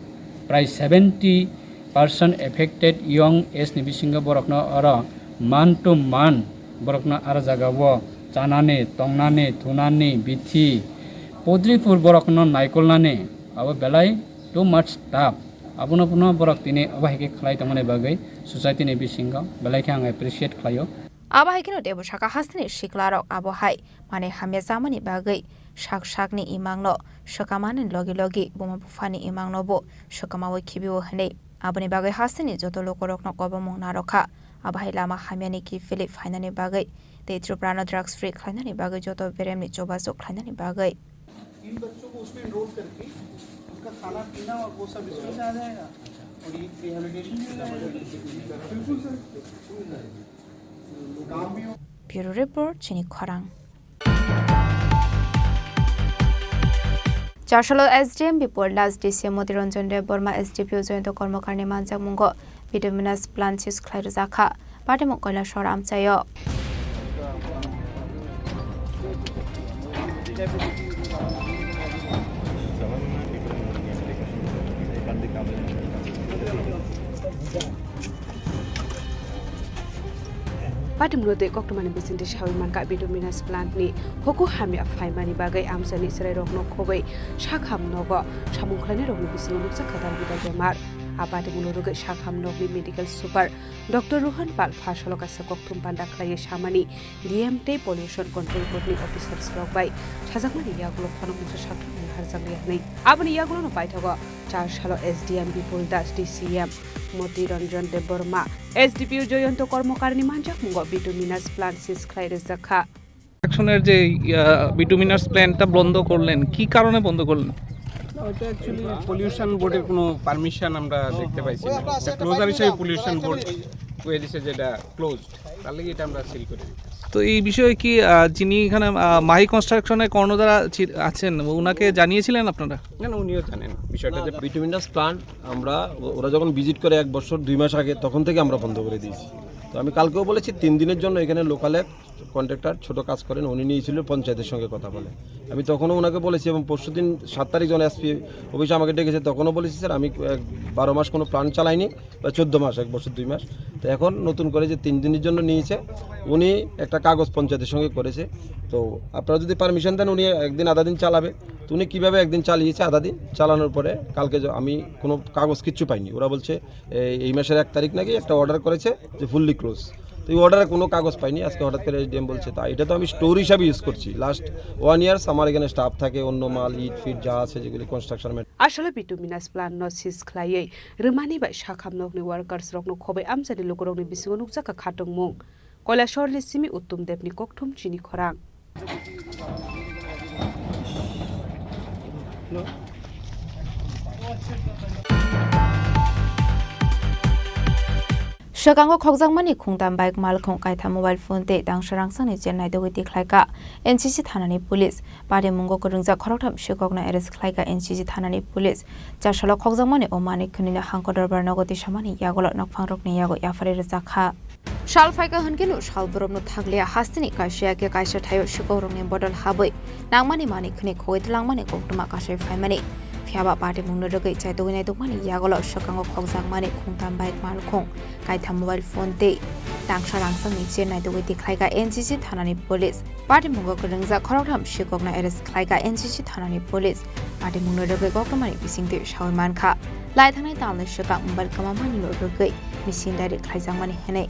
prai seventy percent affected young age ni bisingo borokno oro man to man borokno aro jaga o chanani, tongnani, thunani, bithi, Podripur borokno naikolnani, abo belai too much tough. Abono phano borok tini obo hai khe khlai tongmani bagwi society ni bisingo belai khe ang appreciate khlaio. Abo hai kheno teibo sakha hasteni siklarok abo hai manwi hamya chamani bagwi sak sakni imangno swkamani logi logi buma buphani imangno bo swkamaui khibio hwnwi. Aboni bagwi hasteni joto lukurokno kobomung narwkha. Abo hai lama hamyani kiphilwi phainani bagwi tei Tripura no drugs free khlainani bagwi joto beremni chubachu khlainani bagwi. इन बच्चों को उसमें एनरोल करके उनका खाना पीना और वो सब इसमें से आ जाएगा और ये रिहेबिलिटेशन भी हो जाएगा। बिल्कुल सर, काम भी हो। Bureau Report, Chini Khorang. Chasalo S D M Bipol Das, D C M Moti Ranjan Deb Barma, S D P O Jayanta Karmakarni manjakmungo bituminous plant seize khlai rwjak kha. Patimung Kailasor amchaio. Patimung tei koktwmani bisingtwi saui mankha, bituminous plant ni huku hamya phaimani bagwi amchaini chwrairokno khobwi sakham nogo samung khlainairokni bisingo nukjak kha dal bidal bemar. A patimungno rwgwi sakham nokni medical super Doctor Rohan Pal pha salo kaisa kokthum panda khlaiwi samani, D M tei Pollution Control Board ni officers rok bai sajakmani yagulo phano mungsa sakthumni harjakliya hwnwi. Aboni yagulono paithago Char salo S D M Bipul Das, D C M Moti Ranjan Debbarma, S D P O Joyonto Kormokarni manjakmungo bituminous plant seize khlai rijak kha. Construction-er je, আহ, bituminous plant-টা বন্ধ করলেন, কি কারণে বন্ধ করলেন? না, ওটা actually pollution বোর্ডের কোনো পারমিশন আমরা দেখতে পাইছি না। এটা ক্লোজার হিসেবে পলিউশন বোর্ড কয়ে দিছে যে এটা ক্লোজড, তার লাগি এটা আমরা সিল করে দিই। তো এই বিষয়ে কি, আহ, যিনি এখানে, আহ, মাহি কনস্ট্রাকশনের কর্ণধার আছি-, আছেন, ওনাকে জানিয়েছিলেন আপনারা? না, না, উনিও জানেন বিষয়টা যে বিটুমিনাস প্লান্ট আমরা, ও-, ওরা যখন ভিজিট করে এক বছর দুই মাস আগে, তখন থেকে আমরা বন্ধ করে দিয়েছি। তো আমি কালকেও বলেছি, তিন দিনের জন্য এখানে লোকাল এক কন্ট্রাক্টর ছোট কাজ করেন, উনি নিয়েছিল পঞ্চায়েতের সঙ্গে কথা বলে। আমি তখনও ওনাকে বলেছি এবং পরশুদিন সাত তারিখ যখন এসপি অফিসে আমাকে ডেকেছে, তখনও বলেছি, "স্যার, আমি এক বারো মাস কোনো প্ল্যান চালাইনি, বা চোদ্দ মাস, এক বছর দুই মাস। তো এখন নতুন করে যে তিন দিনের জন্য নিয়েছে, উনি একটা কাগজ পঞ্চায়েতের সঙ্গে করেছে। তো আপনারা যদি পারমিশন দেন, উনি একদিন আধা দিন চালাবে। তো উনি কীভাবে একদিন চালিয়েছে আধা দিন, চালানোর পরে কালকে য-, আমি কোনো কাগজ কিচ্ছু পাইনি।" ওরা বলছে, এই, এই মাসের এক তারিখ নাকি একটা অর্ডার করেছে যে ফুললি ক্লোজ। তো এই অর্ডারে কোনো কাগজ পাইনি, আজকে হঠাৎ করে এসডিএম বলছে। তা এটা তো আমি স্টোর হিসাবে ইউজ করছি। লাস্ট ওয়ান ইয়ার্স আমার এখানে স্টাফ থাকে, অন্য মাল, ইট ফিট যা আছে, যেগুলি construction. Aswk bituminous plant no seize khlaiwi rwmani bai sakham nokni workers rokno khobai amchaini lukurokni bisingo nukjakha khatungmung. Kailasorni simi Uttom Debni kokthum chini khorang. Swkango khokjakmani khungtam bike, malkhung kaitham, mobile phone tei tangsa rangchakni chain naitugwi tikhlaikha N C C thanani police. Patimungo kwrwngjak khoroktham sikhokno arrest khlaikha N C C thanani police. Chasalo khokjakmani o manwi khwnwino Hangkor Dorbar nogo tisamani yagulo nokphangrokni yago yapharwi rwjakha. Sal phaikha hwnkhe no sal borokno thakliya, hasteni kaisa ya khe kaisa thaio sikhokrokni bodol habwi nangmani manwi khwnwi khogwi twlangmani koktwma kasui phaimani. Phiyaba patimungno rwgwi chaitugwi naitukmani yagulo swkango khokjakmani khungtam bike, malkhung kaitham, mobile phone tei tangsa rangchakni chain naitugwi tikhlaikha N C C thanani police. Patimungo kwrwngjak khoroktham sikhokno arrest khlaikha N C C thanani police. Patimungno rwgwi koktwmani bisingtwi saui mankha. Lai thangnai talni swkang mobile kwmamani no rwgwi missing diary khlaijakmani hwnwi.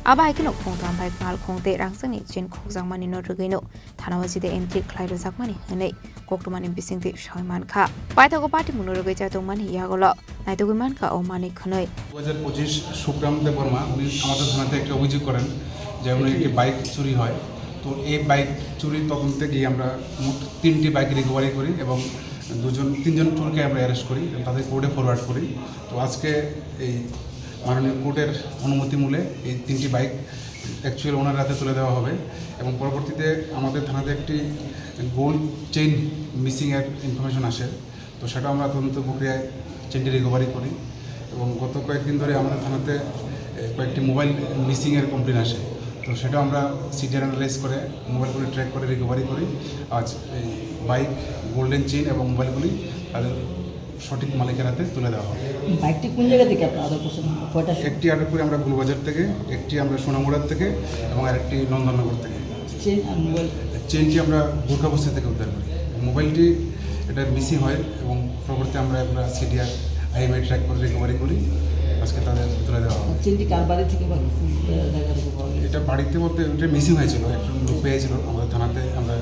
Abo hai kheno khungtam bike, malkhung tei rangchakni chain khokjakmani no rwgwino thanao jide entry khlai rwjakmani hwnwi koktwmani bisingtwi saui mankha. Paithago patimungno rwgwi chaitokmani yagulo naitugwi mankha o manwi khwnwi. দু হাজার পঁচিশ সুখরাম দেববর্মা, উনি আমাদের থানাতে একটা অভিযোগ করেন যে উনি একটি বাইক চুরি হয়। তো এই বাইক চুরির তদন্তে গিয়ে আমরা মোট তিনটি বাইক রিকভারি করি এবং দুজন, তিনজন চোরকে আমরা অ্যারেস্ট করি এবং তাদের কোর্টে ফরওয়ার্ড করি। তো আজকে এই মাননীয় কোর্টের অনুমতি মূলে এই তিনটি বাইক অ্যাকচুয়াল ওনার হাতে তুলে দেওয়া হবে এবং পরবর্তীতে আমাদের থানাতে একটি গোল্ড চেইন মিসিংয়ের ইনফরমেশন আসে। তো সেটা আমরা তদন্ত প্রক্রিয়ায় চেইনটি রিকভারি করি এবং গত কয়েকদিন ধরে আমাদের থানাতে, এ, কয়েকটি মোবাইল মিসিংয়ের কমপ্লেন আসে। তো সেটা আমরা সিডিআর অ্যানালাইজ করে মোবাইলগুলি ট্র্যাক করে রিকভারি করি। আজ এই বাইক, গোল্ডেন চেইন এবং মোবাইলগুলি তাদের সঠিক মালিকের হাতে তুলে দেওয়া হবে। বাইকটি কোন জায়গা থেকে আপনারা আটক করছেন? কয়টা? একটি আটক করি আমরা গুলবাজার থেকে, একটি আমরা সোনামুড়ার থেকে এবং আরেকটি নন্দননগর থেকে। চেইন আর মোবাইল? চেইনটি আমরা গোর্খাবস্তি থেকে উদ্ধার করি। মোবাইলটি এটা মিসিং হয় এবং পরবর্তী আমরা এগুলা সিডিআর, আইএমআই ট্র্যাক করে রিকভারি করি। আজকে তাদের তুলে দেওয়া হবে। চেইনটি কার বাড়ি থেকে বা কোন জায়গা থেকে পাওয়া গেছে? এটা বাড়িতে বলতে এটা মিসিং হয়েছিল, একজন লোক পেয়েছিল, আমাদের থানাতে আমরা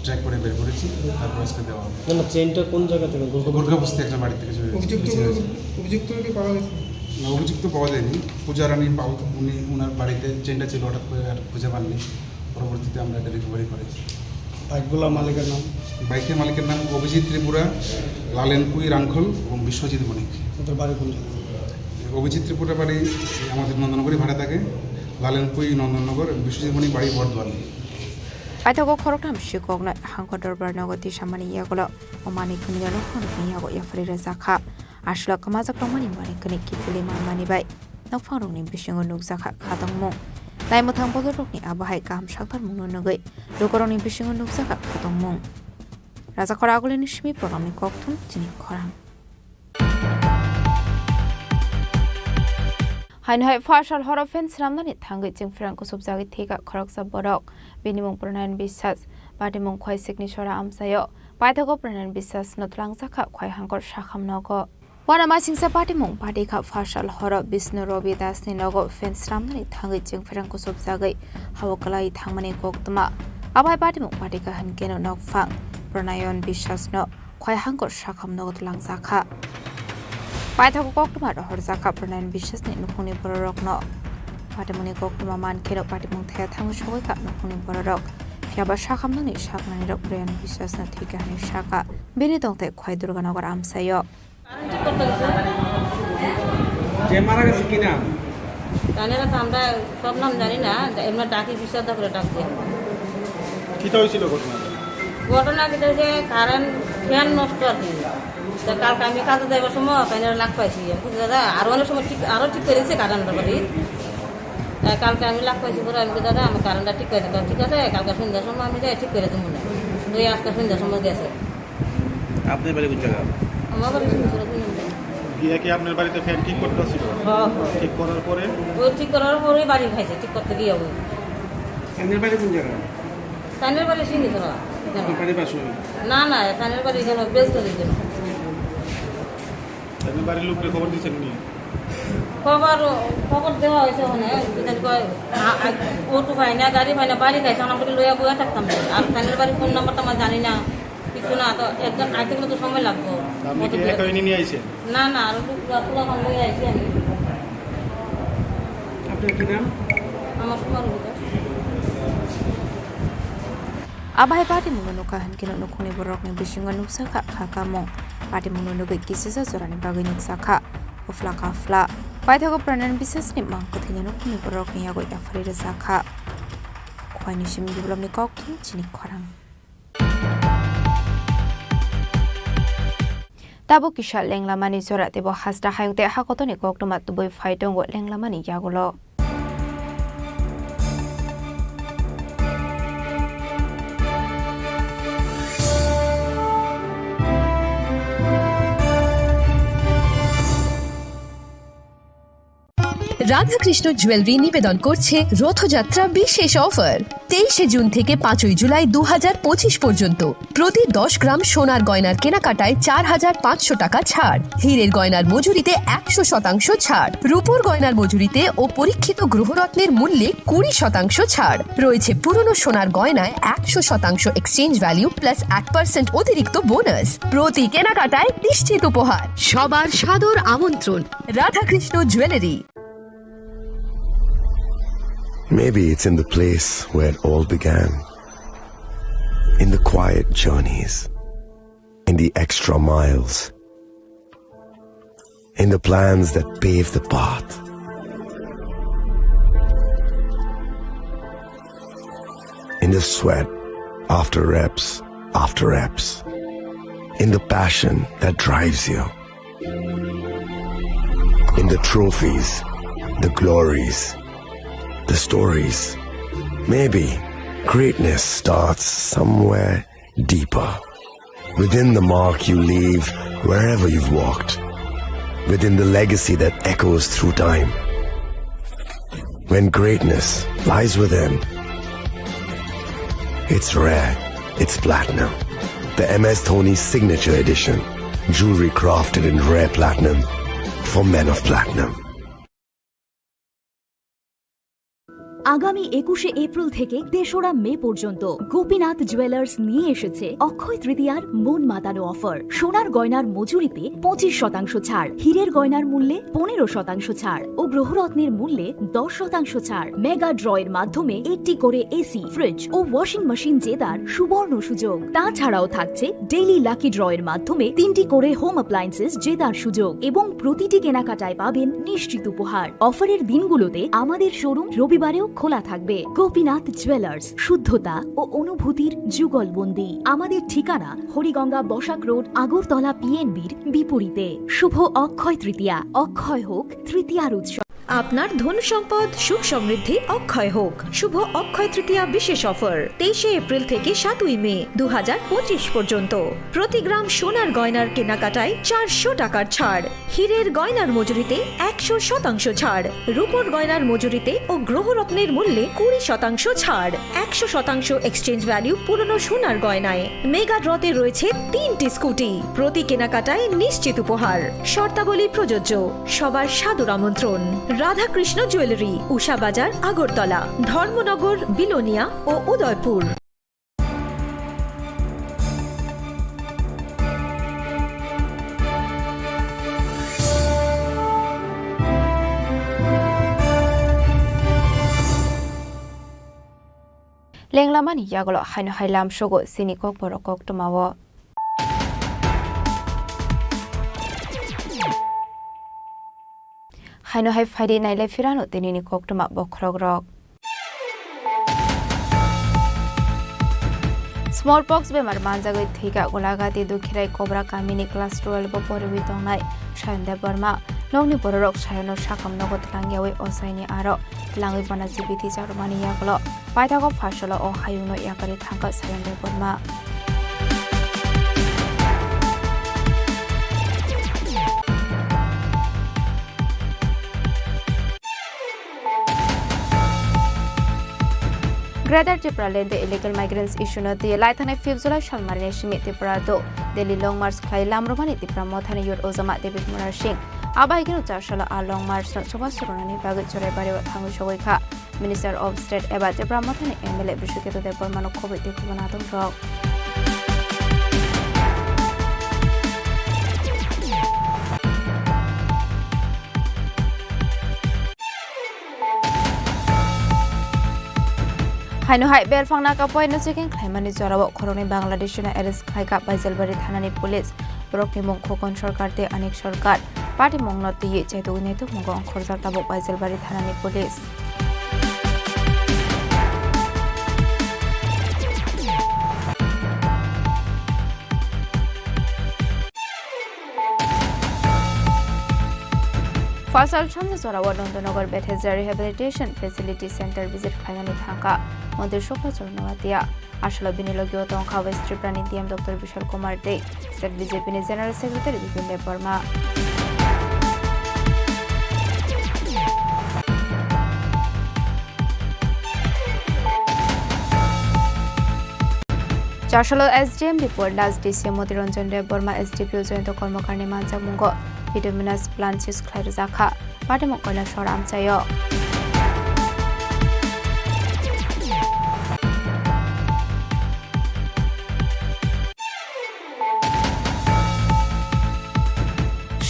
ট্র্যাক করে বের করেছি, তারপর আজকে দেওয়া হবে। না, না, চেইনটা কোন জায়গা থেকে? গোর্খা- গোর্খাবস্তি একজন বাড়ি থেকে চুরি হয়েছে, অভিযুক্ত মিসিং হয়েছে। অভিযুক্তকে পাওয়া গেছে? না, অভিযুক্ত পাওয়া যায়নি। পূজা রানী পাল, উনি, ওনার বাড়িতে চেইনটা ছিল, হঠাৎ করে আর খুঁজে পাননি। পরবর্তীতে আমরা এটা রিকভারি করেছি। বাইকগুলোর মালিকের নাম? বাইকের মালিকের নাম অভিজিৎ ত্রিপুরা, লালেনপুই রাংখল এবং বিশ্বজিৎ বণিক। তাদের বাড়ি কোন জায়গায়? অভিজিৎ ত্রিপুরা বাড়ি আমাদের নন্দনগরই ভাড়া থাকে, লালেনপুই নন্দননগর, বিশ্বজিৎ বণিক বাড়ি বর্ধমানে। Paithago khoroktham sikhokno Hangkor Dorbar nogo tisamani yagulo o manwi khwnwino nokphangrokni yago yapharwi rwjakha. Aswk kwmajak tongmani manwi khwnwi kiphilwi manmani bai nokphangrokni bisingo nukjakha khatongmung. Laimwthang bodolrokni abo hai kaham saktarmungno nugwi lukurokni bisingo nukjakha khatongmung. Rajakhor Agulini simi programni kokthum chini khorang. Haino hai pha sal horo phen swnamnani thangwi chwngphrang kusubjagwi thwikha khoroksa borok. Bini mung Pronayan Biswas. Patimung Khwaisikni sora amchaio. Paithago Pronayan Biswasno twlangjakha Khwai Hangkor sakham nogo. Uanamasingcha patimung patikha pha sal horo Bishnu Robi Dasni nogo phen swnamnani thangwi chwngphrang kusubjagwi hao kwlaiwi thangmani koktwma. Abo hai patimung patikha hwnkhe nokphang Pronayan Biswasno Khwai Hangkor sakham nogo twlangjakha. Paithago koktwma rohorjakha Pranayana Biswasni nukhungni bororokno. Patimungni koktwma mankheno patimung thaya thangwi sogwikha nukhungni bororok. Phiyaba sakhamnani saknanirok Pranayana Biswasno thwikha hwnwi sakha. Bini tongthai Khwai Durganagar amchaio. Current ঠিক করতে গেছে। যে মারা গেছে কি নাম? জানি না তো, আমরা সব নাম জানি না, এমনি ডাকি, বিশ্বদা করে ডাক দিয়ে। কিতা হয়েছিল ঘটনা? ঘটনা কিতা হয়েছে, কারেন্ট ফ্যান নষ্ট আর কি। তো কালকে আমি কাজে যাইবার সময় তাই লাখ পাইছি। আমি বলছি, "দাদা, আরো অনেক সময় ঠিক, আরো ঠিক করে দিচ্ছে কারেন্ট বাড়ি।" তাই কালকে আমি লাখ পাইছি, পরে আমি বলছি, "দাদা, আমি কারেন্টটা ঠিক করে দিতাম।" "ঠিক আছে, কালকে সন্ধ্যার সময় আমি যাই ঠিক করে দেবো না।" ওই আজকে সন্ধ্যার সময় গেছে। আপনার বাড়ি কোন জায়গা? আমার বাড়ি সিংহছড়া দুই নম্বর। গিয়ে কি আপনার বাড়িতে ফ্যান ঠিক করতে ছিল? হ্যাঁ, হ্যাঁ। ঠিক করার পরে? ও ঠিক করার পরে বাড়ি খাইছে, ঠিক করতে গিয়ে ও। ফ্যানের বাড়ি কোন জায়গা? ফ্যানের বাড়ি সিংহছড়া। আপনার বাড়ির পাশে? না, না, ফ্যানের বাড়ি এখানে বেলতলি এখানে। ফ্যানের বাড়ির লোককে খবর দিয়েছেন নি? খবর, খবর দেওয়া হয়েছে ওখানে, কি জানি কয়, আ, আ, অটো পাই না, গাড়ি পাই না, বাড়ি খাইছে, আমরা বলি লইয়া বইয়া থাকতাম না। আর ফ্যানের বাড়ি ফোন নাম্বারটা আমরা জানি না। কিছু না, তো একজন আইতে গেলে তো সময় লাগবো। আপনি কি একা এনে নিয়ে আইছেন? না, না, আর একটু পুরা, পুরা হল হয়ে আইছি আমি। আপনার কি নাম? আমার সুমন বিকাশ। Abahai patimungno nukha hinkhe nukhungni borokni bisingo nukjakha kha kamung. Patimungno nugwi kisisa jorani bagwi nukjakha. Uphla kaphla. Paithago Pranayana Biswasni mang kwthwini nukhungni borokni yagwi yapharwi rwjakha. Khwaini simi biplopni kok thung chini khorang. Tabuk kisa lenglamani jora teibo hasta hayung tei hakotoni koktwma tubui phai tongo lenglamani yagulo. Radhakrishna jewellery নিবেদন করছে রথযাত্রা বিশেষ অফার। তেইশে জুন থেকে পাঁচই জুলাই দু হাজার পঁচিশ পর্যন্ত প্রতি দশ গ্রাম সোনার গয়নার কেনাকাটায় চার হাজার পাঁচশো টাকা ছাড়, হীরের গয়নার মজুরিতে একশো শতাংশ ছাড়, রূপোর গয়নার মজুরিতে ও পরীক্ষিত গ্রহরত্নের মূল্যে কুড়ি শতাংশ ছাড়। রয়েছে পুরনো সোনার গয়নায় একশো শতাংশ এক্সচেঞ্জ ভ্যালু প্লাস এক পার্সেন্ট অতিরিক্ত বোনাস। প্রতি কেনাকাটায় নিশ্চিত উপহার। সবার সাদর আমন্ত্রণ। Radhakrishna jewellery. Maybe it's in the place where it all began. In the quiet journeys. In the extra miles. In the plans that pave the path. In the sweat after reps after reps. In the passion that drives you. In the trophies, the glories, the stories. Maybe greatness starts somewhere deeper. Within the mark you leave wherever you've walked. Within the legacy that echoes through time. When greatness lies within, it's rare, it's platinum. The M S Dhoni Signature Edition. Jewelry crafted in rare platinum for men of platinum. আগামী একুশে এপ্রিল থেকে তেসরা মে পর্যন্ত গোপীনাথ জুয়েলার্স নিয়ে এসেছে অক্ষয় তৃতীয়ার মন মাতানো অফার। সোনার গয়নার মজুরিতে পঁচিশ শতাংশ ছাড়, হীরের গয়নার মূল্যে পনেরো শতাংশ ছাড় ও গ্রহরত্নের মূল্যে দশ শতাংশ ছাড়। মেগা ড্রয়ের মাধ্যমে একটি করে এসি, ফ্রিজ ও ওয়াশিং মেশিন জেতার সুবর্ণ সুযোগ। তাছাড়াও থাকছে ডেইলি লাকি ড্রয়ের মাধ্যমে তিনটি করে হোম অ্যাপ্লায়েন্সেস জেতার সুযোগ এবং প্রতিটি কেনাকাটায় পাবেন নিশ্চিত উপহার। অফারের দিনগুলোতে আমাদের শোরুম রবিবারেও খোলা থাকবে। গোপীনাথ জুয়েলার্স, শুদ্ধতা ও অনুভূতির যুগলবন্দি। আমাদের ঠিকানা হরিগঙ্গা বসাক রোড, আগরতলা পিএনবির বিপরীতে। শুভ অক্ষয় তৃতীয়া, অক্ষয় হোক তৃতীয়ার উৎসব। আপনার ধন সম্পদ সুখ সমৃদ্ধি অক্ষয় হোক। শুভ অক্ষয় তৃতীয়া বিশেষ অফার, তেইশে এপ্রিল থেকে সাতই মে দু হাজার পঁচিশ পর্যন্ত। প্রতি গ্রাম সোনার গয়নার কেনাকাটায় চারশো টাকার ছাড়, হীরের গয়নার মজুরিতে একশো শতাংশ ছাড়, রূপোর গয়নার মজুরিতে ও গ্রহরত্নের মূল্যে কুড়ি শতাংশ ছাড়, একশো শতাংশ এক্সচেঞ্জ ভ্যালু পুরনো সোনার গয়নায়। মেগা ড্রতে রয়েছে তিনটি স্কুটি, প্রতি কেনাকাটায় নিশ্চিত উপহার। শর্তাবলী প্রযোজ্য। সবার সাদর আমন্ত্রণ। রাধাকৃষ্ণ জুয়েলারি, উষা বাজার, আগরতলা, ধর্মনগর, বিলোনিয়া ও Udaipur. Tenglamani yagulo haino hai lamsogo chini kokborok koktwmao. Haino hai phaidi nailai phirano tinini koktwma bokhorokrok. Smallpox bemar manjagwi thwikha Golagati Dukhirai Kobra kamini class twelve o poriwi tongnai Sayon Debbarma. Nokni bororok Sayono sakham nogo twlangyawi ochaini aro twlangwi bana jibiti charwmani yagulo. Paithago pharsalo o hayungno yakarwi thangkha Sayon Debbarma. Greater Tipraland illegal migrants issue no twi lai thangnai fifth July salmarini simi Tripura do Delhi Long March khlai lamrwmani Tipra Mothani Youth Ojama David Murasing. Abo hai kheno char salo a Long March no chubachu rwnani bagwi Churaibari o thangwi sogwi kha. Minister of State eba Tipra Mothani M L A Biswaketu Debbarmano khobwi tei khobanatung rok. Haino hai belphang naka poino checking khlaimani jorao khoroknwi Bangladeshino arrest khlaikha Baijalbari thanani police. Borokni mung Khokon Sarkar tei Anik Sarkar. Patimungno twiwi chaitugwi naitukmungo ongkhorjak tabuk Baijalbari thanani police. Phasal sanja jorao Nandanagar Bethesda Rehabilitation Facility Center visit khlainani thangkha Montri Subhajyoti Noatia. Aswkno bini logio tongkha West Tripura ni D M Doctor Bishal Kumar tei State B J P ni General Secretary Bipin Debbarma. Char salo S D M Ripur Das, D C Moti Ranjan Debbarma, S D P O Jayanta Karmakar ni manjakmungo bituminous plant seize khlai rwjakha. Patimung Kailasor amchaio.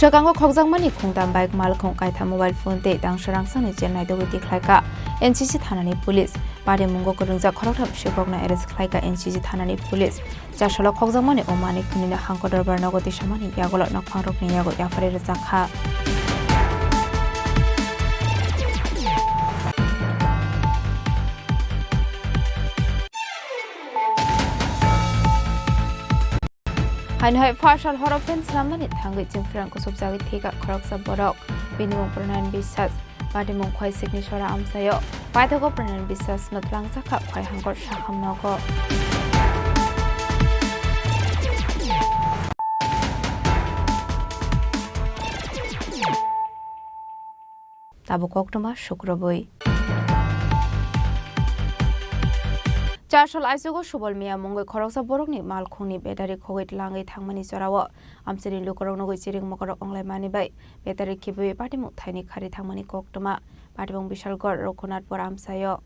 Swkango khokjakmani khungtam bike, malkhung kaitham, mobile phone tei tangsa rangchakni chel naidogwi tikhlaikha N C C thanani police. Patimungo kwrwngjak khoroktham sikhokno arrest khlaikha N C C thanani police. Char salo khokjakmani o manwi khwnwino Hangko Dorbar nogo tisamani yagulo nokphangrokni yago yapharwi rwjakha. Haino hai phasal horo fan swnamnani thangwi chwng phrang kusubjagwi thwikha khoroksa borok. Bini mung Pronayan Biswas. Patimung Khwaisikni sora amchaio. Paithago Pronayan Biswas no twlangjakha Khwai Hangkor Sakham nogo. Tabuk koktwma sukrubwi. Char sal aichugo Subol Miya mungwi khoroksa borokni malkhungni battery khogwi twlangwi thangmani jorao amchaini lukurok nugwi chiring mokorok onglaimani bai battery khibiwi patimung thaini khari thangmani koktwma. Patimung Bishalgarh Raghunathpur amchaio.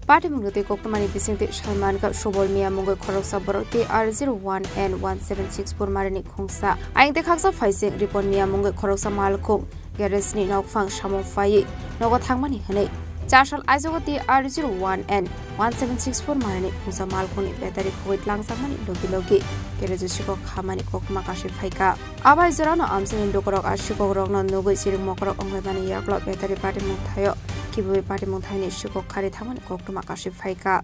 Patimung rwtwi koktwmani bisingtwi saimankha Subol Miya mungwi khoroksa borok T R zero one N one seven six four marini khungsa. Ayang tei khaksa phaising Ripon Miya mungwi khoroksa malkhung garage ni nokphang samung phaiwi nogo thangmani hwnwi. Char sal aichugo T R zero one N one seven six four marini khungsa malkhungni battery khogwi tlangjakmani logi logi garage o sikok khamani koktwma kasui phaikha. Abai jorano amchaini lukurok a sikokrokno nugwi chiring mokorok onglaimani yagulo battery patimung thaio khibiwi patimung thaini sikok khari thangmani koktwma kasui phaikha.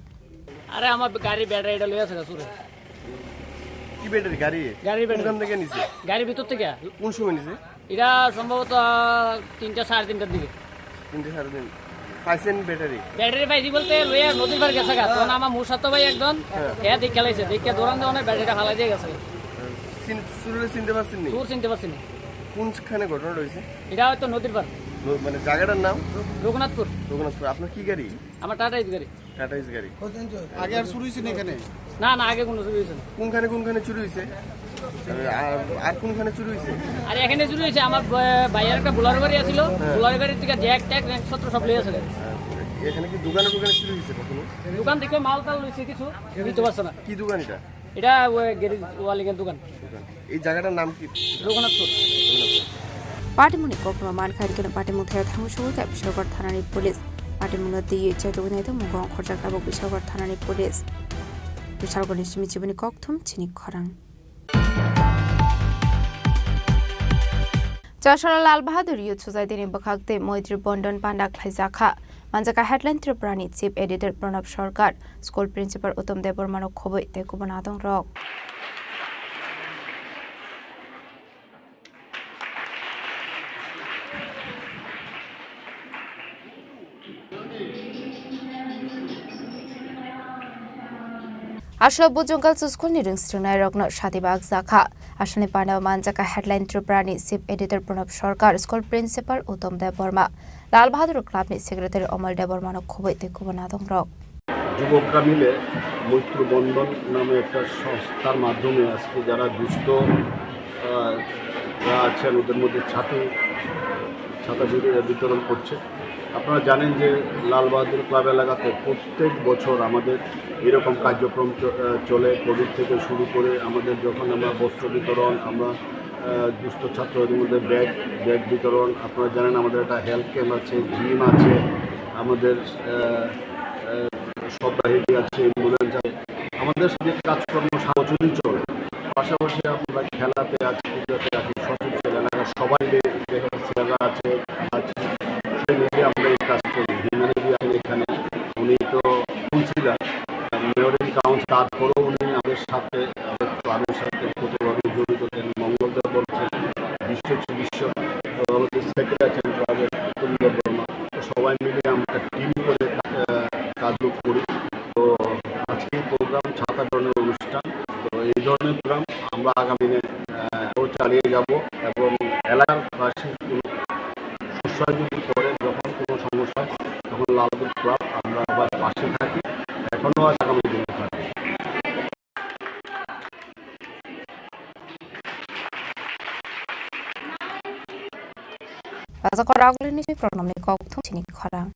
আরে, আমার গাড়ি ব্যাটারিটা লইয়া আছে চুরে। কি ব্যাটারি গাড়ি? গাড়ির ব্যাটারি। কোনখান থেকে নিছে? গাড়ির ভিতর থেকে। কোন সময় নিছে? এটা সম্ভবত তিনটা, সাড়ে তিনটার দিকে। তিনটা, সাড়ে তিন। পাইছেন ব্যাটারি? ব্যাটারি পাইছি বলতে লইয়া নদীর পার গেছে গা। তখন আমার মুসাতো ভাই একজন, হ্যাঁ। এ দেখে লাইছে, দেখে দৌড়ান দৌড়ানে ব্যাটারিটা ফালাই দিয়ে গেছে। চিন-, চুররে চিনতে পারছেন নি? চুর চিনতে পারছি না। কোনখানে ঘটনাটা হয়েছে? এটা হয়তো নদীর পার। র-, মানে জায়গাটার নাম? রঘুনাথপুর। রঘুনাথপুর। আপনার কি গাড়ি? আমার টাটা ইস গাড়ি। টাটা ইস গাড়ি। আগে আর চুরি হয়েছে না এখানে? না, না, আগে কোনো চুরি হয়েছে না। কোনখানে কোনখানে চুরি হয়েছে? আর, আর কোনখানে চুরি হয়েছে? আর এখানে চুরি হয়েছে, আমার ব-, ভাইয়ের একটা বোলারো গাড়ি আছিল, হ্যাঁ। বোলারো গাড়ির থেকে জ্যাক ট্যাক, র্যাকসত্র সব লইয়া আছে। আর এখানে কি দোকানে দোকানে চুরি হয়েছে কখনো? দোকান থেকে মাল টাল লইছে কিছু, নিতে পারছে না। কি দোকান এটা? এটা ওই গ্যারেজ ওয়ালিংয়ের দোকান। এই জায়গাটার নাম কি? Raghunathpur. Patimungni kokno mankha, hwnkhe no patimung thaya thangwi sogwi kha Bishalgarh thanani police. Patimungno twiwi chetugwi naitongmung ongkhorjak tabuk Bishalgarh thanani police. Bishalgarhni simi chibini kokthum chini khorang. Chasora Lal Bahadur Youth Society ni bwkhak tei Moitri Bondon panda khlaijakha. Manjakha headline Tripura ni Chief Editor Pranab Sarkar, School Principal Uttam Debbarma no khobwi tei kubun adong rok. Aswk Bujong Girls School ni rwngswrwngnairokno sati bakjakha. Aswkni panda manjakha headline Tripura ni Chief Editor Pranab Sarkar, School Principal Uttam Debbarma, Lal Bahadur Club ni Secretary Omal Debbarma no khobwi tei kubun adong rok. যুবকরা মিলে মৈত্র বন্ধন নামে একটা সংস্থার মাধ্যমে আজকে যারা দুস্থ, আহ, যারা আছেন ওদের মধ্যে ছাতি, ছাতা বিতরণ করছে। আপনারা জানেন যে লাল বাহাদুর ক্লাব এলাকাতে প্রত্যেক বছর আমাদের এরকম কার্যক্রম চ-, আহ, চলে। কোভিড থেকে শুরু করে আমাদের যখন আমরা বস্ত্র বিতরণ, আমরা, আহ, দুস্থ ছাত্রদের মধ্যে ব্যাগ, ব্যাগ বিতরণ, আপনারা জানেন আমাদের একটা হেলথ ক্যাম্প আছে, জিম আছে, আমাদের, আহ, আহ, সব বাহিনী আছে, অ্যাম্বুলেন্স আছে। আমাদের যে কাজকর্ম সারা বছরই চলে, পাশাপাশি আমরা খেলাতে আছি, পূজাতে আছি, সব কিছু এলাকার সবাই মিলে দেখা যাচ্ছে যারা আছে, আছে, সবাই মিলে আমরা এই কাজ করি। হিউম্যানিটি আছেন এখানে, উনি তো কাউন্সিলর, মেয়র ইন কাউন্সিল, তারপরেও উনি আমাদের সাথে, আমাদের ক্লাবের সাথে ওতপ্রোতভাবে জড়িত। যেন মঙ্গলদা বলছেন, বিশ্ব চিকিৎসক, আমাদের সেক্রেটারি আছেন ক্লাবের, তুল্য বর্মা। তো সবাই মিলে আমরা টিম করে, আহ, কাজগুলো করি। তো আজকে এই প্রোগ্রাম ছাতা বিতরণের অনুষ্ঠান। তো এই ধরনের প্রোগ্রাম আমরা আগামী দিনে, আহ, আরও চালিয়ে যাব এবং এলাকার বাসীর কোনো সমস্যা যদি পড়ে, যখন কোনো সমস্যা হয়, তখন লালপুর ক্লাব আমরা সবার পাশে থাকি, এখনও আছে, আগামী দিনে থাকবে। Raja Koraglini Pronomni Kokthum Chini Khorang.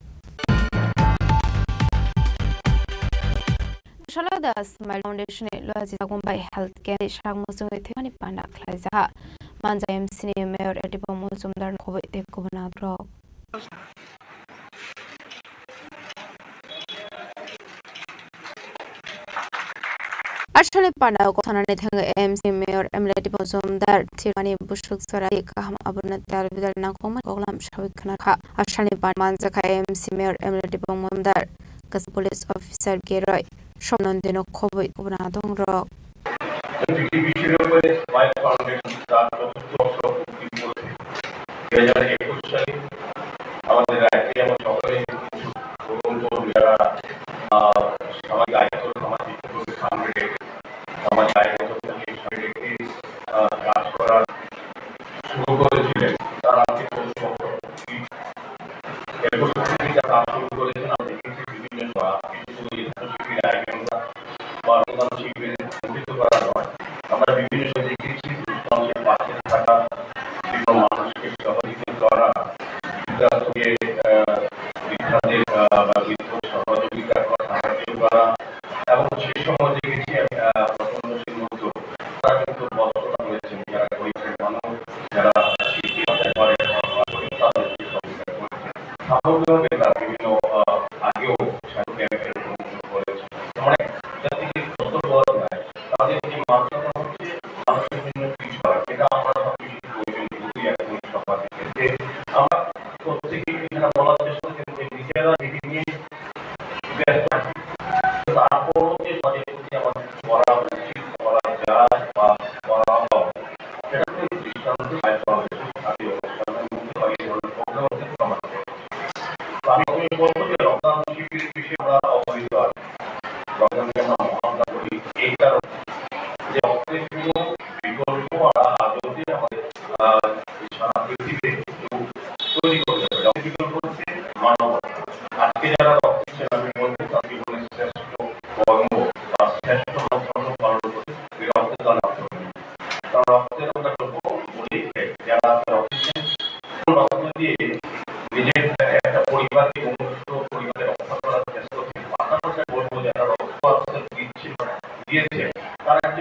Salo Das Smile Foundation ni Loyaji Jagumbai Health Care ni sakmung chwngwi thwimani panda khlaijakha. Manja M C ni Mayor Edipo Mojumdar khobwi tei kubun nagrok. Aswkni panda o kok sanani thangwi M C Mayor M L A Edipo Mojumdar thwimani busuk chwrai kaham abono tal bidal nangkukmani koklam sawi khna kha. Aswkni panda manjakha M C Mayor M L A Edipo Mojumdar, Police Officer Geroi, Somnondino khobwi kubun adong rok. পৃথিবী শিরোপে smile foundation তার চতুর্থ বর্ষ পূর্তি করছে। দুই হাজার একুশ সালে আমাদের রাজ্যে আমরা সকলেই প্রকল্প যারা, আহ, সামাজিক দায়িত্ব, সামাজিক কর্মীর সামনে রেখে, সামাজিক দায়িত্ব সামনে রেখে, আহ, কাজ করার শুরু করেছিলেন, তার আজকে চতুর্থ বর্ষ পূর্তি। এরপর থেকে যা কাজ শুরু করেছেন, আমরা দেখেছি বিভিন্ন সভা, বিশেষ করে এখানে শিল্পীর আয়োজনটা বা রক্তদান শিবিরে সংগঠিত করা হয়। আমরা বিভিন্ন সময় দেখেছি মানুষের পাশে থাকা, বিভিন্ন মানুষকে সহযোগিতা করা, বৃদ্ধাশ্রমে, আহ, বৃদ্ধাদের, আহ, বা বৃদ্ধ সহযোগিতা করা, সাহায্য করা, এবং সেই সময় দেখেছি আমি, আহ, প্রথম দোষের মধ্যে তারা কিন্তু বস্ত্রদান করেছেন, যারা গরিব মানুষ, যারা শিল্পী হতে পারে, তাদেরকে সহযোগিতা করেছেন। সামগ্রিকভাবে তারা বিভিন্ন, আহ, আগেও সাহিত্য ক্যাম্পের অনুমোদন করেছেন। তার মানে জাতিকে যত বলা যায়, তাদের যে মানসিকতা হচ্ছে মানুষের জন্য কিছু করা, এটা আমরা সব কিছু প্রয়োজন বুঝি এখন সমাজে। যে আমরা প্রত্যেকেই এখানে বলার চেষ্টা করছি যে নিজেরা নিজে নিয়ে ব্যস্ত থাকি। তারপরও যে সমাজের প্রতি আমাদের করা উচিত, করা যায় বা করা হয়, সেটা কোনো দৃষ্টান্ত সাহায্য হবে। আমি অনুষ্ঠানের মধ্যে বা এই ধরনের প্রোগ্রাম হতে সমাজ করে। তো আমি প্রথমে বলবো যে রক্তদান শিবিরের বিষয়ে আমরা অবহিত আছি। রক্তদানকে আমরা মহান করি এই কারণে যে রক্তের কোনো বিকল্প আমরা আদতে আমাদের, আহ, সারা পৃথিবীতে কেউ তৈরি করতে পারে। রক্তের বিকল্প হচ্ছে মানবতা। আজকে যারা রক্ত দিচ্ছেন, আমি বলবো তার জীবনের শ্রেষ্ঠ কর্ম বা শ্রেষ্ঠ ধর্ম পালন করে এই রক্তদান করবেন। কারণ রক্তের আমরা যত বলি, যারা রক্ত দিচ্ছেন, কোন রক্ত দিয়ে নিজের একটা পরিবারকে, অনুষ্ঠিত পরিবারকে রক্ষা করার চেষ্টা করছেন, পাশাপাশি বলবো যারা রক্ত আজকে দিচ্ছেন, দিয়েছে, তারা একটি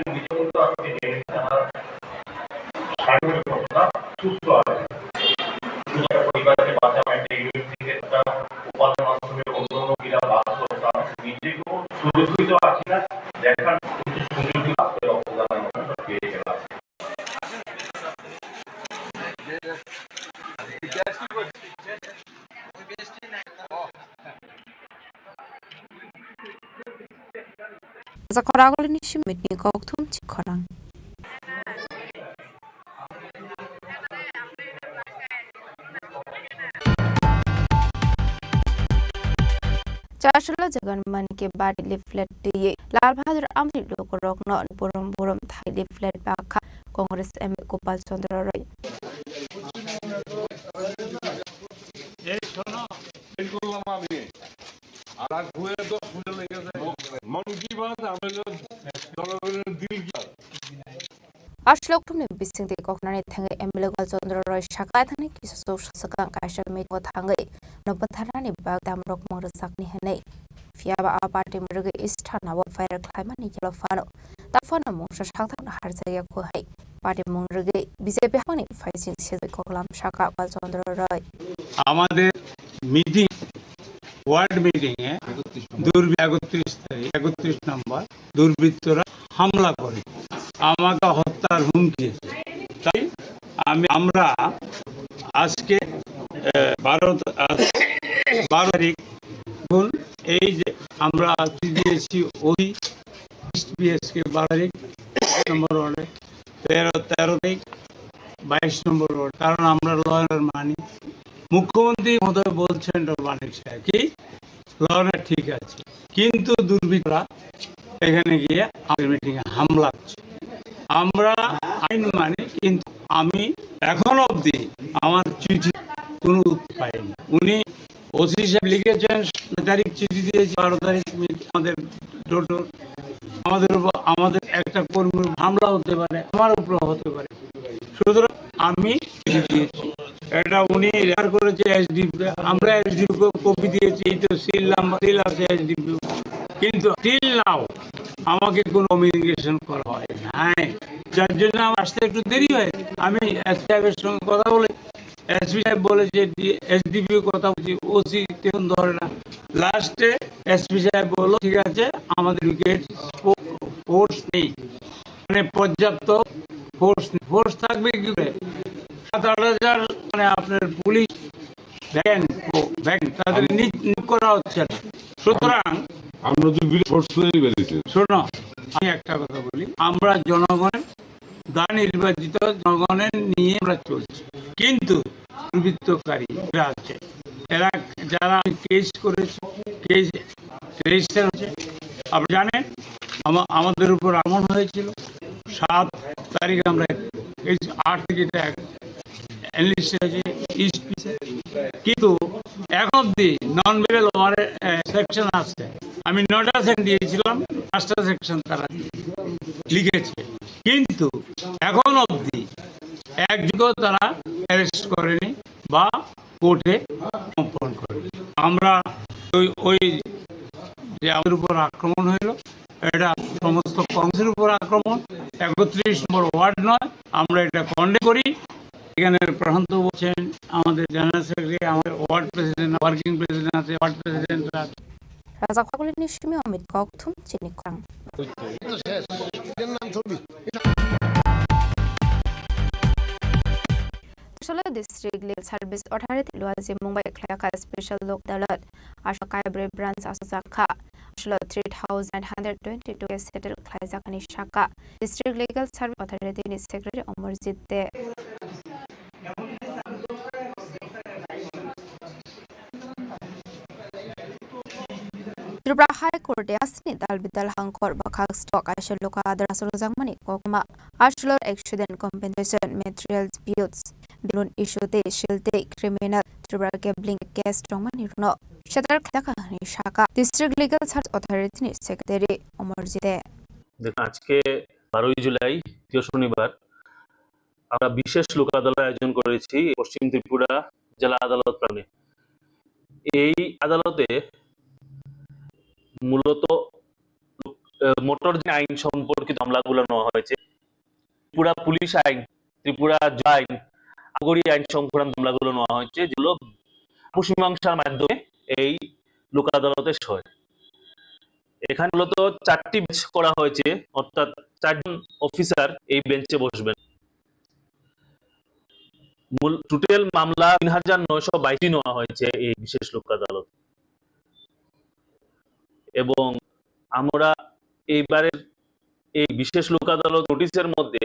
সুরক্ষিত আছি না, দেখার কিছু সুযোগ দিন, আপনি রক্তদান করবেন, পেয়ে গেলাম। Jakhor agulini simi meeting kokthum chi khorang. Chashula Jagan Manike bari leaflet twi Lal Bahadur Amri lokorokno burum burum thai leaflet bakha Congress M L A Gopal Chandra Roy. এই শোনো, ফেল করলাম আমি। আর এক ঘুরে দশ মিনিট লেগে যায়। মন কি বাত, আমি হলো জনগণের দিল কি? Aslok thumni bisingtwi koknani thangwi M L A Gopal Chandra Roy sakha thani kisa sok swkang kaisa meeting o thangwi no bwtharnani bag damrok mung rwjakni hwnwi. Phiya ba a party mung rwgwi sthanao fire khlaimani yalo phano. Ta phano mungsa sakthangno harjakya kho hai. Party mung rwgwi B J P hakni phaising sejak koklam sakha Gopal Chandra Roy. আমাদের meeting, word meeting এ দুর্বৃ-, একত্রিশ তারিখ, একত্রিশ নম্বর দুর্বৃত্তরা হামলা করে, আমাকে হত্যার হুমকি দিয়েছে। তাই আমি, আমরা আজকে, আহ, বারো, আহ, বারো তারিখ, এখন এই যে আমরা চিঠি দিয়েছি ওই বিএসকে বারো তারিখ নম্বর ওয়ার্ডে, তেরো, তেরো তারিখ বাইশ নম্বর ওয়ার্ড, কারণ আমরা ল অ্যান্ড অর্ডার মানি। মুখ্যমন্ত্রী মহোদয় বলছেন, ডক্টর মানিক সাহেব, কি ল অর্ডার ঠিক আছে, কিন্তু দুর্বৃত্তরা এখানে গিয়ে আমাদের মিটিং এ হামলা করছে। আমরা আইন মানি, কিন্তু আমি এখন অবধি আমার চিঠি কোনো উত্তর পাইনি। উনি ওসি সাহেব লিখেছেন, নয় তারিখ চিঠি দিয়েছি, বারো তারিখ মিট-, আমাদের ডোর টু ডোর, আমাদের উপর, আমাদের একটা কর্মীর হামলা হতে পারে, আমার উপরে হতে পারে। সুতরাং আমি চিঠি দিয়েছি, এটা উনি রেফার করেছে এসডিপি, আমরা এসডিপি কে কপি দিয়েছি, এই তো সিল নাম্বার, সিল আছে এসডিপি, কিন্তু টিল নাও আমাকে কোনো কমিউনিকেশন করা হয় নাই, যার জন্য আমার আসতে একটু দেরি হয়। আমি এসপি সাহেবের সঙ্গে কথা বলে এসপি সাহেব বলে যে ডি-, এসডিপিও কথা বলছি, ওসি তেমন ধরে না। লাস্টে এসপি সাহেব বললো, "ঠিক আছে, আমাদের ব্রিগেড ফো-, ফোর্স নেই, মানে পর্যাপ্ত ফোর্স নেই।" ফোর্স থাকবে কি করে? সাত আট হাজার মানে আপনার পুলিশ ভ্যান, ও, ভ্যান তাদের নিয়োগ করা হচ্ছে না। সুতরাং আমরা তো বিরাট ফোর্স তৈরি করেছি। শোনো, আমি একটা কথা বলি, আমরা জনগণের দ্বারা নির্বাচিত জনগণের নিয়ে আমরা চলছি, কিন্তু দুর্বৃত্তকারী এরা আছে, এরা যারা কেস করেছে, কেস রেজিস্টার হচ্ছে, আপনি জানেন আমা-, আমাদের উপর আক্রমণ হয়েছিল সাত তারিখে, আমরা এই আট তারিখে এটা অ্যানালিস্ট হয়েছে ইস্ট পিসে। কিন্তু এখন অব্দি নন ভেরিয়েবল ওয়ারেন্ট, এ, সেকশন আছে। আমি নয়টা সেকশন দিয়েছিলাম, পাঁচটা সেকশন তারা লিখেছে। কিন্তু এখন অব্দি একজনকেও তারা অ্যারেস্ট করেনি বা কোর্টে সমর্পণ করেনি। আমরা ওই, ওই যে আমাদের উপর আক্রমণ হলো, এটা সমস্ত কংগ্রেসের উপর আক্রমণ, একত্রিশ নম্বর ওয়ার্ড নয়, আমরা এটা কন্ডেম করি। এখানে প্রশান্ত বলছেন, আমাদের জেনারেল সেক্রেটারি, আমাদের ওয়ার্ড প্রেসিডেন্ট, ওয়ার্কিং প্রেসিডেন্ট আছে, ওয়ার্ড প্রেসিডেন্ট আছে। Rajak Phagulini simi Amit Kokthum chini khorang. Solo District Legal Service Authority luaji mungbai khlaiya kha special lok adalat. Aswk kaibrwi branch aswk jak kha. Aswk three thousand hundred twenty-two case settle khlaijaknani sakha District Legal Service Authority ni Secretary Amarjit De. Tripura High Court de asini dal bidal hangkor bwkhak stok kaisa luka adra sorojakmani kokma. Aswk accident compensation, material disputes, balloon issue tei sil tei criminal Tripura gambling case tongmani rokno settle khlaijakha hwnwi sakha District Legal Service Authority ni Secretary Amarjit De. দেখুন, আজকে বারোই জুলাই, তৃতীয় শনিবার, আমরা বিশেষ লোক আদালত আয়োজন করেছি পশ্চিম ত্রিপুরা জেলা আদালত প্রাঙ্গণে। এই আদালতে মূলত, আহ, মোটর যে আইন সম্পর্কিত মামলাগুলো নেওয়া হয়েছে, ত্রিপুরা পুলিশ আইন, ত্রিপুরা জুয়া আইন, আবকারি আইন সংক্রান্ত মামলাগুলো নেওয়া হয়েছে, যেগুলো আপস মীমাংসার মাধ্যমে এই লোক আদালতে হয়। এখানে মূলত চারটি বেঞ্চ করা হয়েছে, অর্থাৎ চারজন অফিসার এই বেঞ্চে বসবেন। মূল টোটাল মামলা তিন হাজার নয়শো বাইশটি নেওয়া হয়েছে এই বিশেষ লোক আদালত। এবং আমরা এইবারের এই বিশেষ লোক আদালত নোটিশের মধ্যে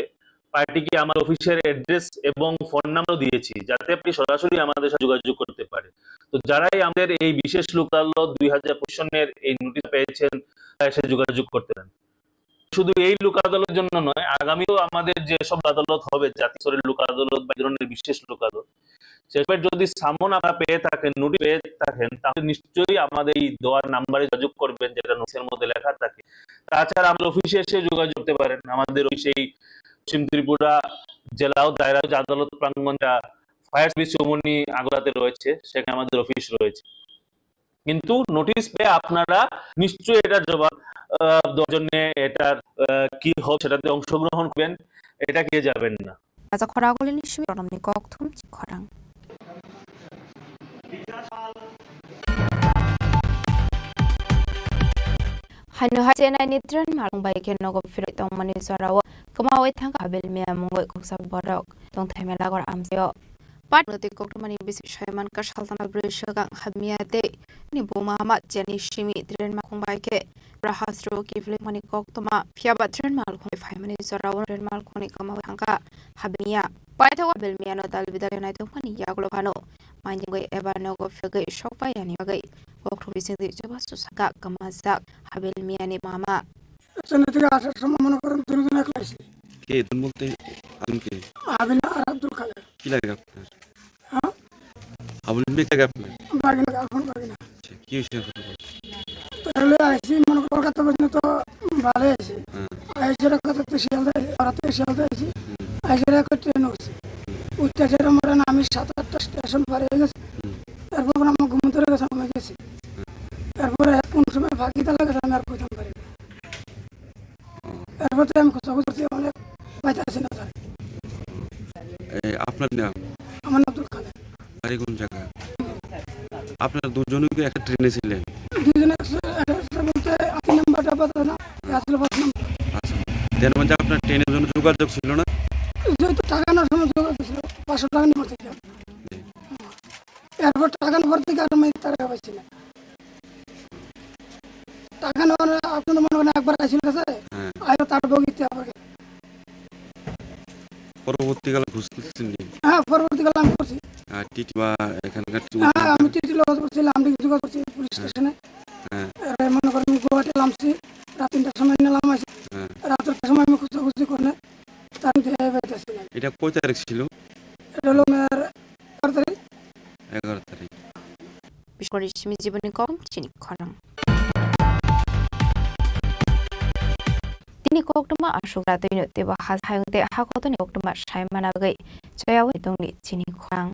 পার্টিকে আমার অফিসের অ্যাড্রেস এবং ফোন নাম্বারও দিয়েছি, যাতে আপনি সরাসরি আমাদের সাথে যোগাযোগ করতে পারেন। তো যারাই আমাদের এই বিশেষ লোক আদালত দুই হাজার পঁচিশ সনের এই নোটিশ পেয়েছেন, তারা এসে যোগাযোগ করতে পারেন। শুধু এই লোক আদালতের জন্য নয়, আগামীও আমাদের যেসব আদালত হবে, জাতীয় স্তরের লোক আদালত বা এই ধরনের বিশেষ লোক আদালত, সেসবের যদি সামন আপনারা পেয়ে থাকেন, নোটিশ পেয়ে থাকেন, তাহলে নিশ্চয়ই আমাদের এই দেওয়ার নাম্বারে যোগাযোগ করবেন, যেটা নোটিশের মধ্যে লেখা থাকে। তাছাড়া আমাদের অফিসে এসে যোগাযোগ করতে পারেন। আমাদের অফিস এই পশ্চিম ত্রিপুরা জেলা ও দায়রা জজ আদালত প্রাঙ্গণটা ফায়ার সার্ভিস চৌমুহনী আগরতলাতে রয়েছে, সেখানে আমাদের অফিস রয়েছে। কিন্তু নোটিশ পেয়ে আপনারা নিশ্চয়ই এটার জবাব, আহ, দেওয়ার জন্য এটার, আহ, কি হবে সেটাতে অংশগ্রহণ করবেন, এটা কি যাবেন না। Raja khoragolini simi ronomni kokthum chi khorang. Haino hai Chennai ni train malung bai khe nogo phirwi tongmani jorao kwmawi thangkha Habil Miya mungwi khuksa borok tongthai mela gor amchaio. Patno tei koktwmani bising saiman ka saltang brwi swkang Habil Miya tei ni buma hama Chennai simi train malung bai khe Prahas ro kiphilmani koktwma, phiya ba train malkhungni phaimani jorao train malkhungni kwmawi thangkha Habil Miya. Paithago Habil Miyano dal bidal nai tongmani yagulo phano maindingwi eba nogo phirgwi sokpai yani bagwi koktwma bisingtwi chubachu saka kwmajak Habil Miyani mama. Chennai থেকে আসার সময় মনে করেন দুজন একলা আইসি। কে দুজন বলতে আপনি কে? হাবিল আর আব্দুল খালেক। কি লাগে আপনার? হ্যাঁ? আবুল মিয়া কে আপনার? বাগিনা, এখন বাগিনা। আচ্ছা, কি হয়েছে আপনার? তো হলে আইসি মনে করেন কলকাতা পর্যন্ত ভালো আইসি। হ্যাঁ। আইসি রে কত তো শিয়ালদা, ওরা তো শিয়ালদা আইসি। হুম। আইসি রে একটা ট্রেন উঠছি। উঠতে যেরকম ওরা আমি সাত আটটা স্টেশন পার হয়ে গেছি। হুম। তারপর আমার ঘুম ধরে গেছে, আমি গেছি। হুম। তারপরে কোন সময় ফাঁকি দিলে গেছে আমি আর কইতাম পারি না। এরপর তো আমি খোঁজাখুঁজি করছি, অনেক পাইতেছি না তারে। এ, আপনার নাম? আমার নাম আব্দুল খালেক। বাড়ি কোন জায়গা? আপনারা দুজনই কি একটা ট্রেনে ছিলেন? দুজনে একসাথে, একসাথে বলতে তিন নম্বর ডাব্বা তো না, আসলে পাঁচ নম্বর। আচ্ছা, তার মধ্যে আপনার ট্রেনের জন্য যোগাযোগ ছিল না? এই যে তো টাকা নেওয়ার সময় যোগাযোগ ছিল, পাঁচশো টাকা নিয়ে পড়তে ছিল। জি। এরপর টাকা নেওয়ার থেকে আর আমি তারা পাইছি না। টাকা নেওয়ার আপনার মনে করেন একবার আইসিল গেছে, হ্যাঁ। আইও তার বগিতে আবার গেছে। পরবর্তীকালে ঘুষ দিচ্ছেন নি? হ্যাঁ, পরবর্তীকালে আমি করছি। আর টিটি বা এখানকার টিটি হ্যাঁ, আমি টিটি লোক করছি, লামডিং যোগাযোগ করছি পুলিশ হ্যাঁ। স্টেশনে। হ্যাঁ। এবারে মনে করেন গুয়াহাটি লামছি, রাত তিনটার সময় নিলাম আছে। হ্যাঁ। রাতের সময় আমি খুঁজাখুঁজি করে তার দিয়ে বেরোতেছিলাম। এটা কয় তারিখ ছিল? এটা হলো আমার এগারো তারিখ। এগারো তারিখ। Bishkori simi jiboni kok chini khorang. Tini koktwma aswk ratwi no teibo ha hayung tei ha kotorni koktwma sai mana bagwi chayawi tongni chini khorang.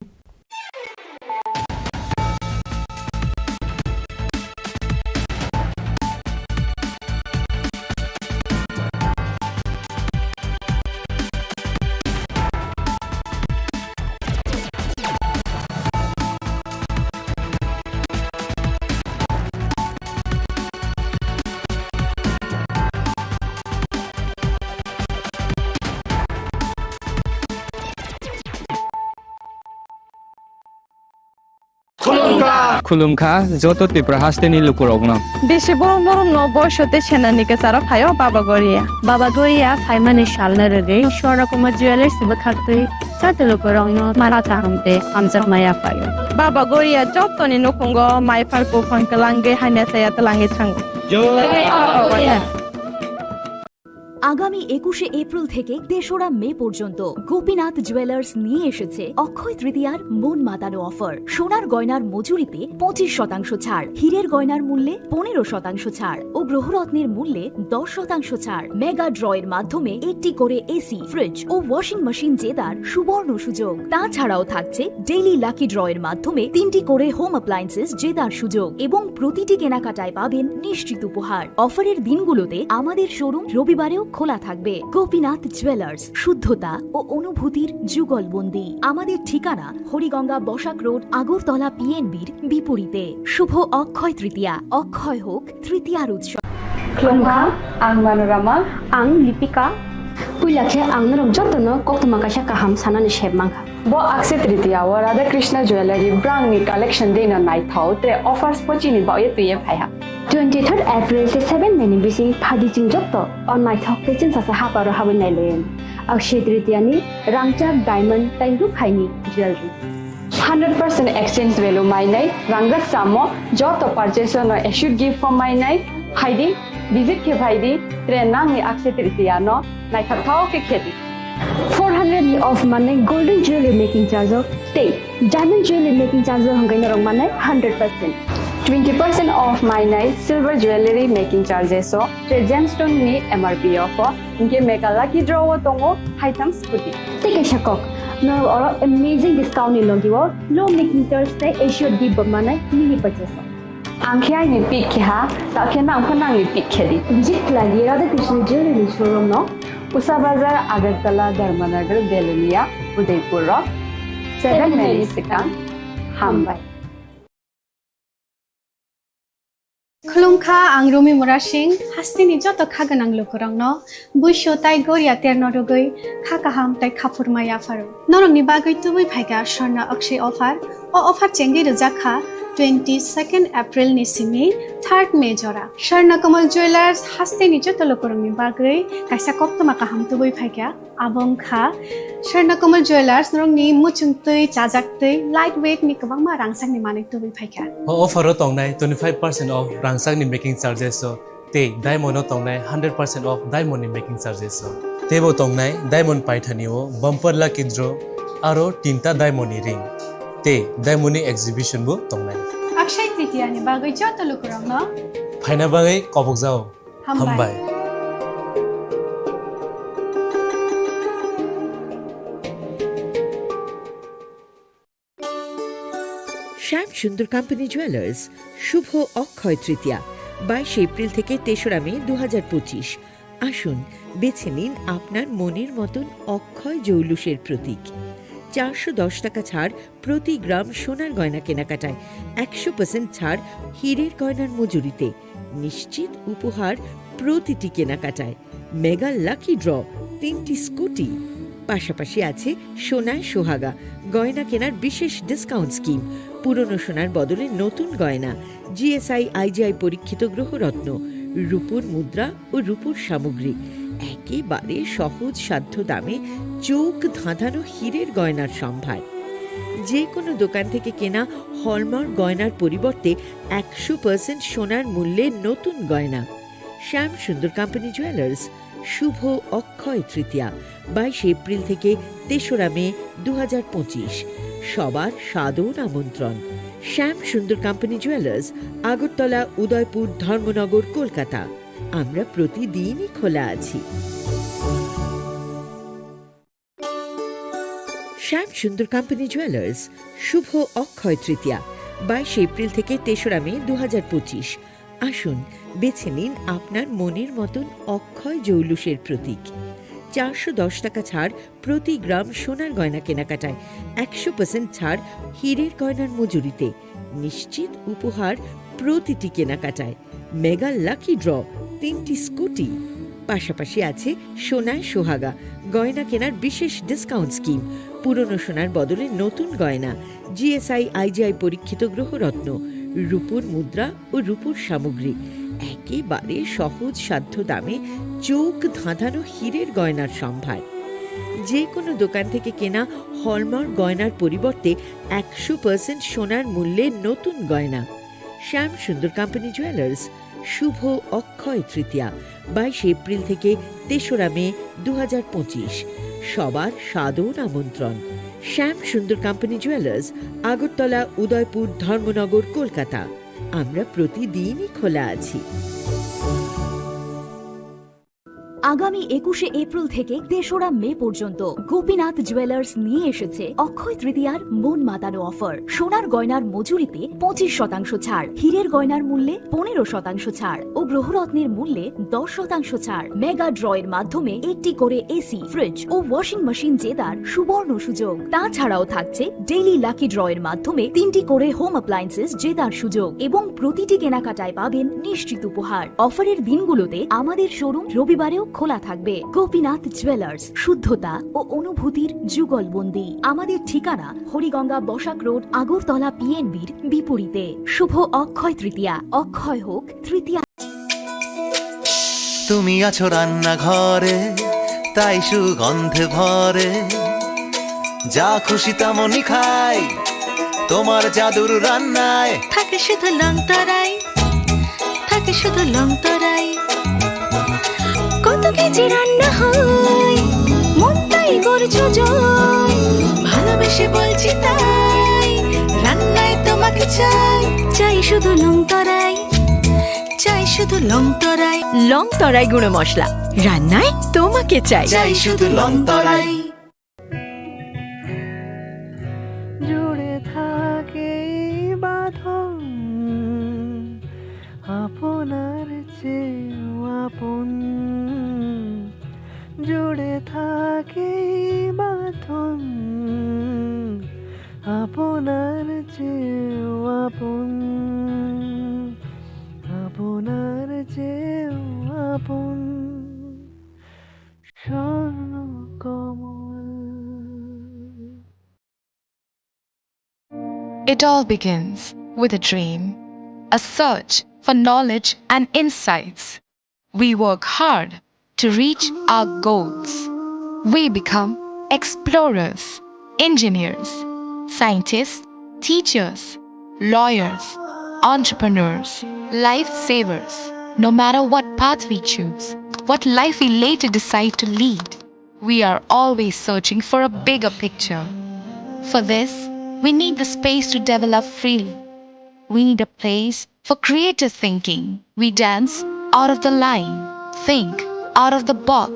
Khulumkha joto Tripura hasteni lukurokno. Bisi borom borom no boiso tei senani kwcharo phaio Baba Goria. Baba Goria phaimani salno rwgwi Swarna Kumar Jewellers bwkhaktwi joto lukurokno mara kaham tei hamjakma yaphaio. Baba Goria jotoni nukhungo maiphar buphang twlangwi hamya saya twlangwi thango. Jai Baba Goria. আগামী একুশে এপ্রিল থেকে তেসরা মে পর্যন্ত গোপীনাথ জুয়েলার্স নিয়ে এসেছে অক্ষয় তৃতীয়ার মন মাতানো অফার। সোনার গয়নার মজুরিতে পঁচিশ শতাংশ ছাড়, হীরের গয়নার মূল্যে পনেরো শতাংশ ছাড় ও গ্রহরত্নের মূল্যে দশ শতাংশ ছাড়। মেগা ড্রয়ের মাধ্যমে একটি করে এসি, ফ্রিজ ও ওয়াশিং মেশিন জেতার সুবর্ণ সুযোগ। তাছাড়াও থাকছে ডেইলি লাকি ড্রয়ের মাধ্যমে তিনটি করে হোম অ্যাপ্লায়েন্সেস জেতার সুযোগ এবং প্রতিটি কেনাকাটায় পাবেন নিশ্চিত উপহার। অফারের দিনগুলোতে আমাদের শোরুম রবিবারেও খোলা থাকবে। গোপীনাথ জুয়েলার্স, শুদ্ধতা ও অনুভূতির যুগলবন্দি। আমাদের ঠিকানা হরিগঙ্গা বসাক রোড, আগরতলা পিএনবির বিপরীতে। শুভ অক্ষয় তৃতীয়া, অক্ষয় হোক তৃতীয়ার উৎসব। Khulumkha, ang Manorama. Ang Lipika. Puila khe ang norok jotono koktwma kaisa kaham sanani sep mankha. Bo Akshaya Tritiya o Radha Krishna Jewellery brangni collection dino naithok tre offers pochini baoye twiye phaiha. Twenty third April tei seven May ni bising phadi chwng joto o naithok tei chwngsacha haparo habwi nailaio. Akshaya Tritiya ni rangchak diamond tei rukhaini jewellery. Hundred percent exchange value mainai, rangjak chamo, joto purchase no assured gift form mainai, phaidi, visit khe phaidi, tre nangni Akshaya Tritiya no naithok thok khe khedi. Four hundred ni off manai golden jewelry making charge o tei diamond jewelry making charge o hwnkhai norok manai hundred percent. Twenty percent off mainai silver jewelry making charges o tre gemstone ni M R P off o, hinkhe mega lucky draw o tongo haitham scooty. Tei kaisa kok, norok oro amazing discount ni logi o low making charge tei assured gift bo manai mini purchase o. Ang khe aini pick khe ha, ta khe nang pho nangni pick khe di. Visit khlai di Radha Krishna Jewelry showroom no, Usa Bazar, Agartala, Dharmanagar, Belonia, Udaipur rok, seven May ni swkang. Hambai. Khulumkha, ang Rumi Murasing, hasteni joto kha gwnang lukurokno buisu tai goria terno rwgwi kha kaham tai khaphurma yapharo. Norokni bagwi tubui phaikha Swarna Akshay offer. O offer chengwi rwjak kha twenty second April ni simi third May jora. Swarna Kamal Jewellers hasteni joto lukurokni bagwi kaisa koktwma kaham tubui phaikha. Abo wngkha Swarna Kamal Jewellers, norokni muchung twi, chajak twi, light weight ni kwbangma rangchakni manwi tubui phaikha. O offer o tongnai twenty five percent off rangchakni making charges o tei diamond o tongnai hundred percent off diamond ni making charges o. Teibo tongnai diamond paithani o bumper lucky draw aro tinta diamond ni ring tei diamond ni exhibition bo tongnai. Akshay Tritiya ni bagwi joto lukurokno phaina bagwi kobokjao. Hambai. Hambai. শ্যাম Sundar company jewellers, শুভ অক্ষয় তৃতীয়া, বাইশে এপ্রিল থেকে তেসরা মে দু হাজার পঁচিশ। আসুন, বেছে নিন আপনার মনের মতন অক্ষয় জৌলুসের প্রতীক। চারশো দশ টাকা ছাড় প্রতি গ্রাম সোনার গয়না কেনাকাটায়, একশো পার্সেন্ট ছাড় হীরের গয়নার মজুরিতে। নিশ্চিত উপহার প্রতিটি কেনাকাটায়। মেগা লাকি ড্র, তিনটি স্কুটি। পাশাপাশি আছে সোনায় সোহাগা, গয়না কেনার বিশেষ ডিসকাউন্ট স্কিম। পুরনো সোনার বদলে নতুন গয়না, জিএসআই আইজিআই পরীক্ষিত গ্রহরত্ন, রূপোর মুদ্রা ও রূপোর সামগ্রী। একেবারে সহজ সাধ্য দামে চোখ ধাঁধানো হীরের গয়নার সম্ভার। যে কোনো দোকান থেকে কেনা হলমার্ক গয়নার পরিবর্তে একশো পার্সেন্ট সোনার মূল্যে নতুন গয়না। শ্যাম সুন্দর কোম্পানি জুয়েলার্স, শুভ অক্ষয় তৃতীয়া, বাইশে এপ্রিল থেকে তেসরা মে দু হাজার পঁচিশ। সবার সাদর আমন্ত্রণ। শ্যাম সুন্দর কোম্পানি জুয়েলার্স, আগরতলা, উদয়পুর, ধর্মনগর, কলকাতা। আমরা প্রতিদিনই খোলা আছি। শ্যাম সুন্দর কোম্পানি জুয়েলার্স, শুভ অক্ষয় তৃতীয়া, বাইশে এপ্রিল থেকে তেসরা মে দু হাজার পঁচিশ। আসুন, বেছে নিন আপনার মনের মতন অক্ষয় জৌলুসের প্রতীক। চারশো দশ টাকা ছাড় প্রতি গ্রাম সোনার গয়না কেনাকাটায়, একশো পার্সেন্ট ছাড় হীরের গয়নার মজুরিতে। নিশ্চিত উপহার প্রতিটি কেনাকাটায়। মেগা লাকি ড্র, তিনটি স্কুটি। পাশাপাশি আছে সোনায় সোহাগা, গয়না কেনার বিশেষ ডিসকাউন্ট স্কিম। পুরনো সোনার বদলে নতুন গয়না, জিএসআই আইজিআই পরীক্ষিত গ্রহরত্ন, রূপোর মুদ্রা ও রূপোর সামগ্রী। একেবারে সহজ সাধ্য দামে চোখ ধাঁধানো হীরের গয়নার সম্ভার। যে কোনো দোকান থেকে কেনা হলমার্ক গয়নার পরিবর্তে একশো পার্সেন্ট সোনার মূল্যে নতুন গয়না। শ্যাম সুন্দর কোম্পানি জুয়েলার্স, শুভ অক্ষয় তৃতীয়া, বাইশে এপ্রিল থেকে তেসরা মে দু হাজার পঁচিশ। সবার সাদর আমন্ত্রণ। শ্যাম সুন্দর কোম্পানি জুয়েলার্স, আগরতলা, উদয়পুর, ধর্মনগর, কলকাতা। আমরা প্রতিদিনই খোলা আছি। আগামী একুশে এপ্রিল থেকে তেসরা মে পর্যন্ত গোপীনাথ জুয়েলার্স নিয়ে এসেছে অক্ষয় তৃতীয়ার মন মাতানো অফার। সোনার গয়নার মজুরিতে পঁচিশ শতাংশ ছাড়, হীরের গয়নার মূল্যে পনেরো শতাংশ ছাড় ও গ্রহরত্নের মূল্যে দশ শতাংশ ছাড়। মেগা ড্রয়ের মাধ্যমে একটি করে এসি, ফ্রিজ ও ওয়াশিং মেশিন জেতার সুবর্ণ সুযোগ। তাছাড়াও থাকছে ডেইলি লাকি ড্রয়ের মাধ্যমে তিনটি করে হোম অ্যাপ্লায়েন্সেস জেতার সুযোগ এবং প্রতিটি কেনাকাটায় পাবেন নিশ্চিত উপহার। অফারের দিনগুলোতে আমাদের শোরুম রবিবারেও খোলা থাকবে। গোপীনাথ জুয়েলার্স, শুদ্ধতা ও অনুভূতির যুগলবন্দি। আমাদের ঠিকানা হরিগঙ্গা বসাক রোড, আগরতলা পিএনবির বিপরীতে। শুভ অক্ষয় তৃতীয়া। অক্ষয় হোক তৃতীয়া। তুমি আছো রান্নাঘরে, তাই সুগন্ধে ভরে। যা খুশি তেমনই খাই তোমার জাদুর রান্নায়। থাকে শুধু লংতরাই, থাকে শুধু লংতরাই। কত কেজি রান্না হয়, মনটাই করছো জয়। ভালোবেসে বলছি তাই, রান্নায় তোমাকে চাই। চাই শুধু লংতরাই, চাই শুধু লংতরাই। লংতরাই গুঁড়ো মশলা, রান্নায় তোমাকে চাই। চাই শুধু লংতরাই। জুড়ে থাকে এই বাঁধন আপনার চেয়েও আপন। জুড়ে থাকে এই বাঁধন আপনার চেয়েও আপন, আপনার চেয়েও আপন। স্বর্ণ কমল। It all begins with a dream, a search for knowledge and insights. We work hard to reach our goals. We become explorers, engineers, scientists, teachers, lawyers, entrepreneurs, lifesavers. No matter what path we choose, what life we later decide to lead, we are always searching for a bigger picture. For this, we need the space to develop freely. We need a place for creative thinking. We dance out of the line, think out of the box,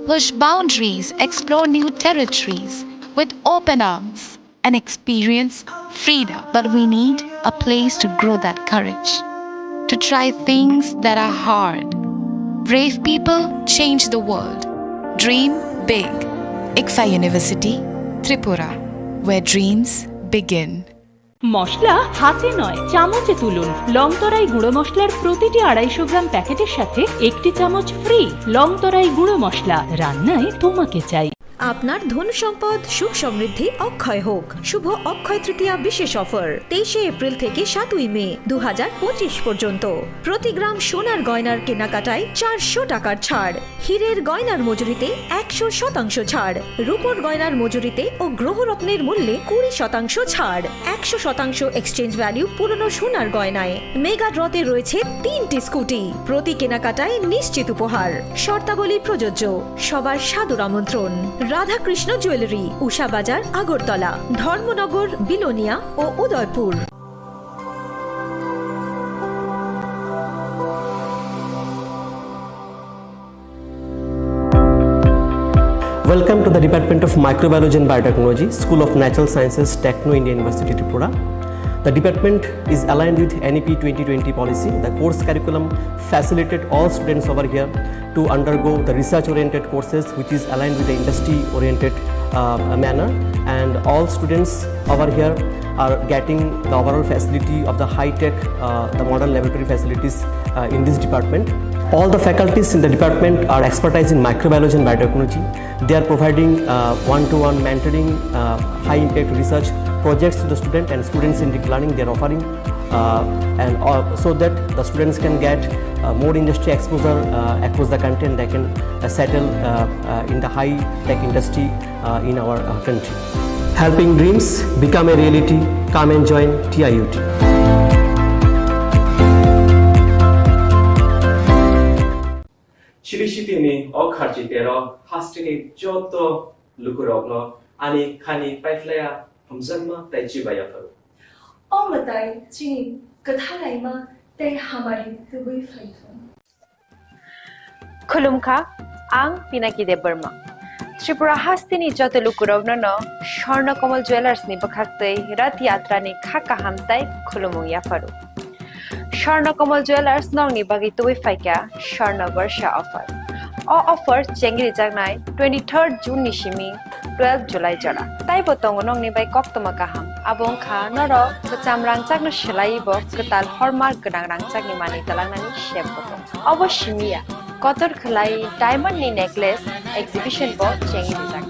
push boundaries, explore new territories with open arms, and experience freedom. But we need a place to grow that courage, to try things that are hard. Brave people change the world. Dream big. ICFAI University, Tripura, where dreams begin. মশলা হাতে নয়, চামচে তুলুন। লংতরাই গুঁড়ো মশলার প্রতিটি আড়াইশো গ্রাম প্যাকেটের সাথে একটি চামচ ফ্রি। লংতরাই গুঁড়ো মশলা, রান্নায় তোমাকে চাই। আপনার ধন সম্পদ, সুখ সমৃদ্ধি অক্ষয় হোক। শুভ অক্ষয় তৃতীয়া বিশেষ অফার, তেইশে এপ্রিল থেকে সাতই মে দু পর্যন্ত। প্রতি গ্রাম সোনার গয়নার কেনাকাটায় চারশো টাকার ছাড়, হীরের গয়নার মজুরিতে একশো শতাংশ ছাড়, রূপোর গয়নার মজুরিতে ও গ্রহরত্নের মূল্যে কুড়ি শতাংশ ছাড়, একশো শতাংশ এক্সচেঞ্জ ভ্যালু পুরনো সোনার গয়নায়। মেগা ড্রতে রয়েছে তিনটি স্কুটি, প্রতি কেনাকাটায় নিশ্চিত উপহার। শর্তাবলী প্রযোজ্য। সবার সাদর আমন্ত্রণ। রাধাকৃষ্ণ জুয়েলারি, উষা বাজার, আগরতলা, ধর্মনগর, বিলোনিয়া ও Udaipur. Welcome to the Department of Microbiology and Biotechnology, School of Natural Sciences, Techno India University, Tripura. The department is aligned with N E P twenty twenty policy. The course curriculum facilitated all students over here to undergo the research-oriented courses, which is aligned with the industry-oriented uh, manner, and all students over here are getting the overall facility of the high-tech, uh, the modern laboratory facilities uh, in this department. All the faculties in the department are expertise in microbiology and biotechnology. They are providing uh, one-to-one mentoring, uh, high-impact research projects to the student and student-centric learning they are offering, uh, and uh, so that the students can get uh, more industry exposure uh, across the country, and they can uh, settle uh, uh, in the high-tech industry uh, in our uh, country. Helping dreams become a reality. Come and join T I U T. Chiri sitini o kharchi tero hasteni joto lukurokno ani khani paiphlaya hamjakma tei chibaya pharo. O mwtai chini kwthalaima tei hamari tubui phaithung. Khulumkha, Ang Pinaki Debbarma. Tripura hasteni joto lukurokno no Swarna Kamal Jewellers ni bwkhaktwi Rath Yatra ni kha kaham tai khulumung yapharu. Swarna Kamal Jewellers nokni bagwi tubui phaikha Swarna Barsha offer. O offer chengri jaknai twenty-third June ni simi twelve July jora. Taibo tongo nokni bai koktwma kaham. Abo wngkha norok kwcham rangchakno swlaiwi bo kwtal hallmark gwnang rangchakni manwi twlangnani sep bo tongo. Obo simi ya, kotor khwlai diamond ni necklace exhibition bo chengwi rijak.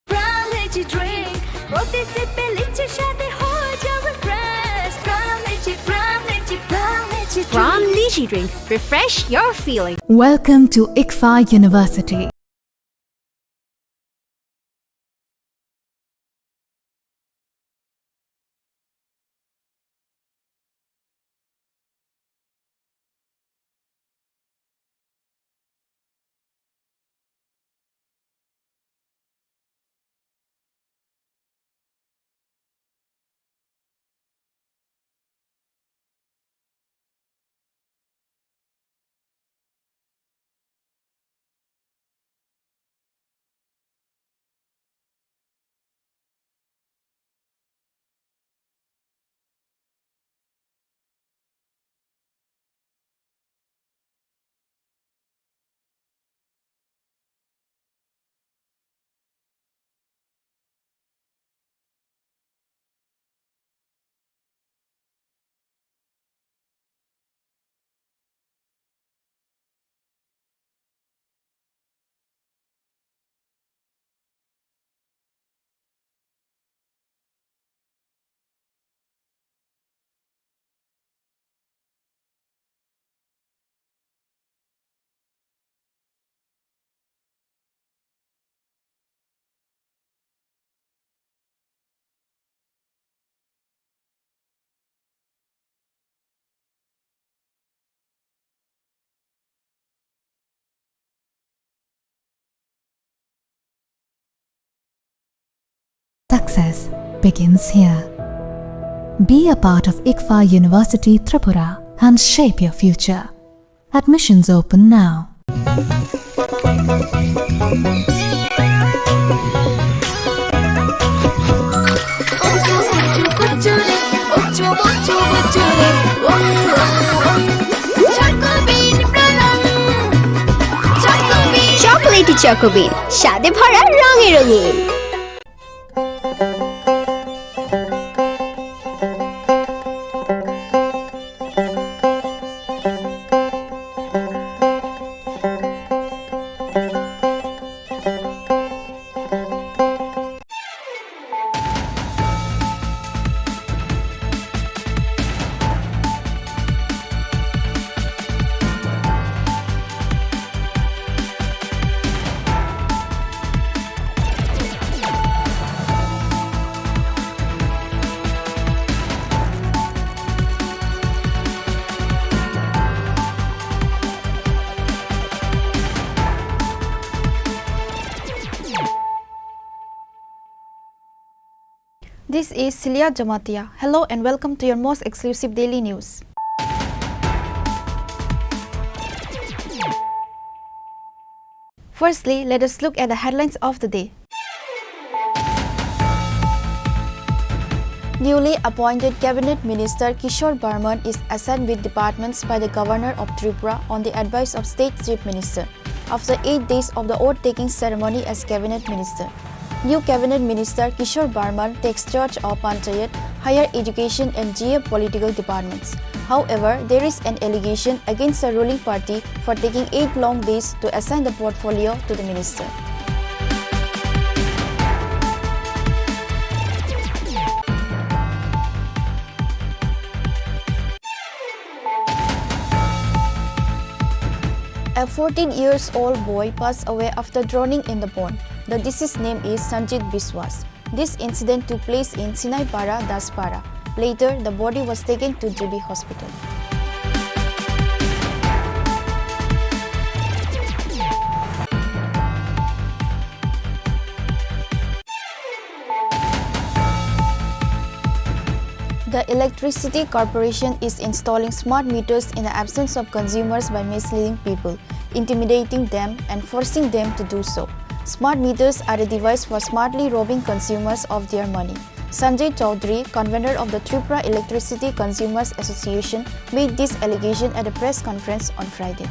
Pran Lychee Drink, প্রতি সিপে লিচি স্বাদে হয়ে যাবে fresh। Pran Lychee, Pran Lychee, Pran Lychee Drink। Pran Lychee Drink, refresh your feeling। Welcome to ICFAI University. Success begins here. Be a part of ICFAI University Tripura and shape your future. Admissions open now. Chocolatey Choco Bean, স্বাদে ভরা রঙে রঙিন। This is Celia Jamatia. Hello and welcome to your most exclusive daily news. Firstly, let us look at the headlines of the day. Newly appointed Cabinet Minister Kishore Barman is assigned with departments by the Governor of Tripura on the advice of State Chief Minister. After eight days of the oath-taking ceremony as Cabinet Minister, new Cabinet Minister Kishore Barman takes charge of Panchayat, Higher Education and G A political departments. However, there is an allegation against the ruling party for taking eight long days to assign the portfolio to the minister. A fourteen years old boy passed away after drowning in the pond. The deceased name is Sanjit Biswas. This incident took place in Sinaipara, Daspara. Later, the body was taken to G B hospital. The Electricity Corporation is installing smart meters in the absence of consumers by misleading people, intimidating them, and forcing them to do so. Smart meters are a device for smartly robbing consumers of their money. Sanjay Chaudhary, convener of the Tripura Electricity Consumers Association, made this allegation at a press conference on Friday.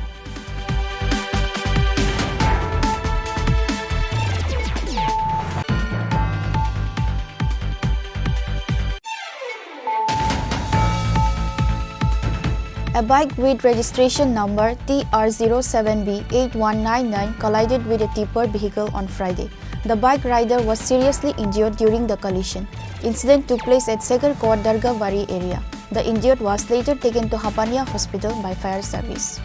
A bike with registration number T R zero seven B eight one nine nine collided with a tipper vehicle on Friday. The bike rider was seriously injured during the collision. Incident took place at Sekarkot Dargabari area. The injured was later taken to Hapania Hospital by fire service.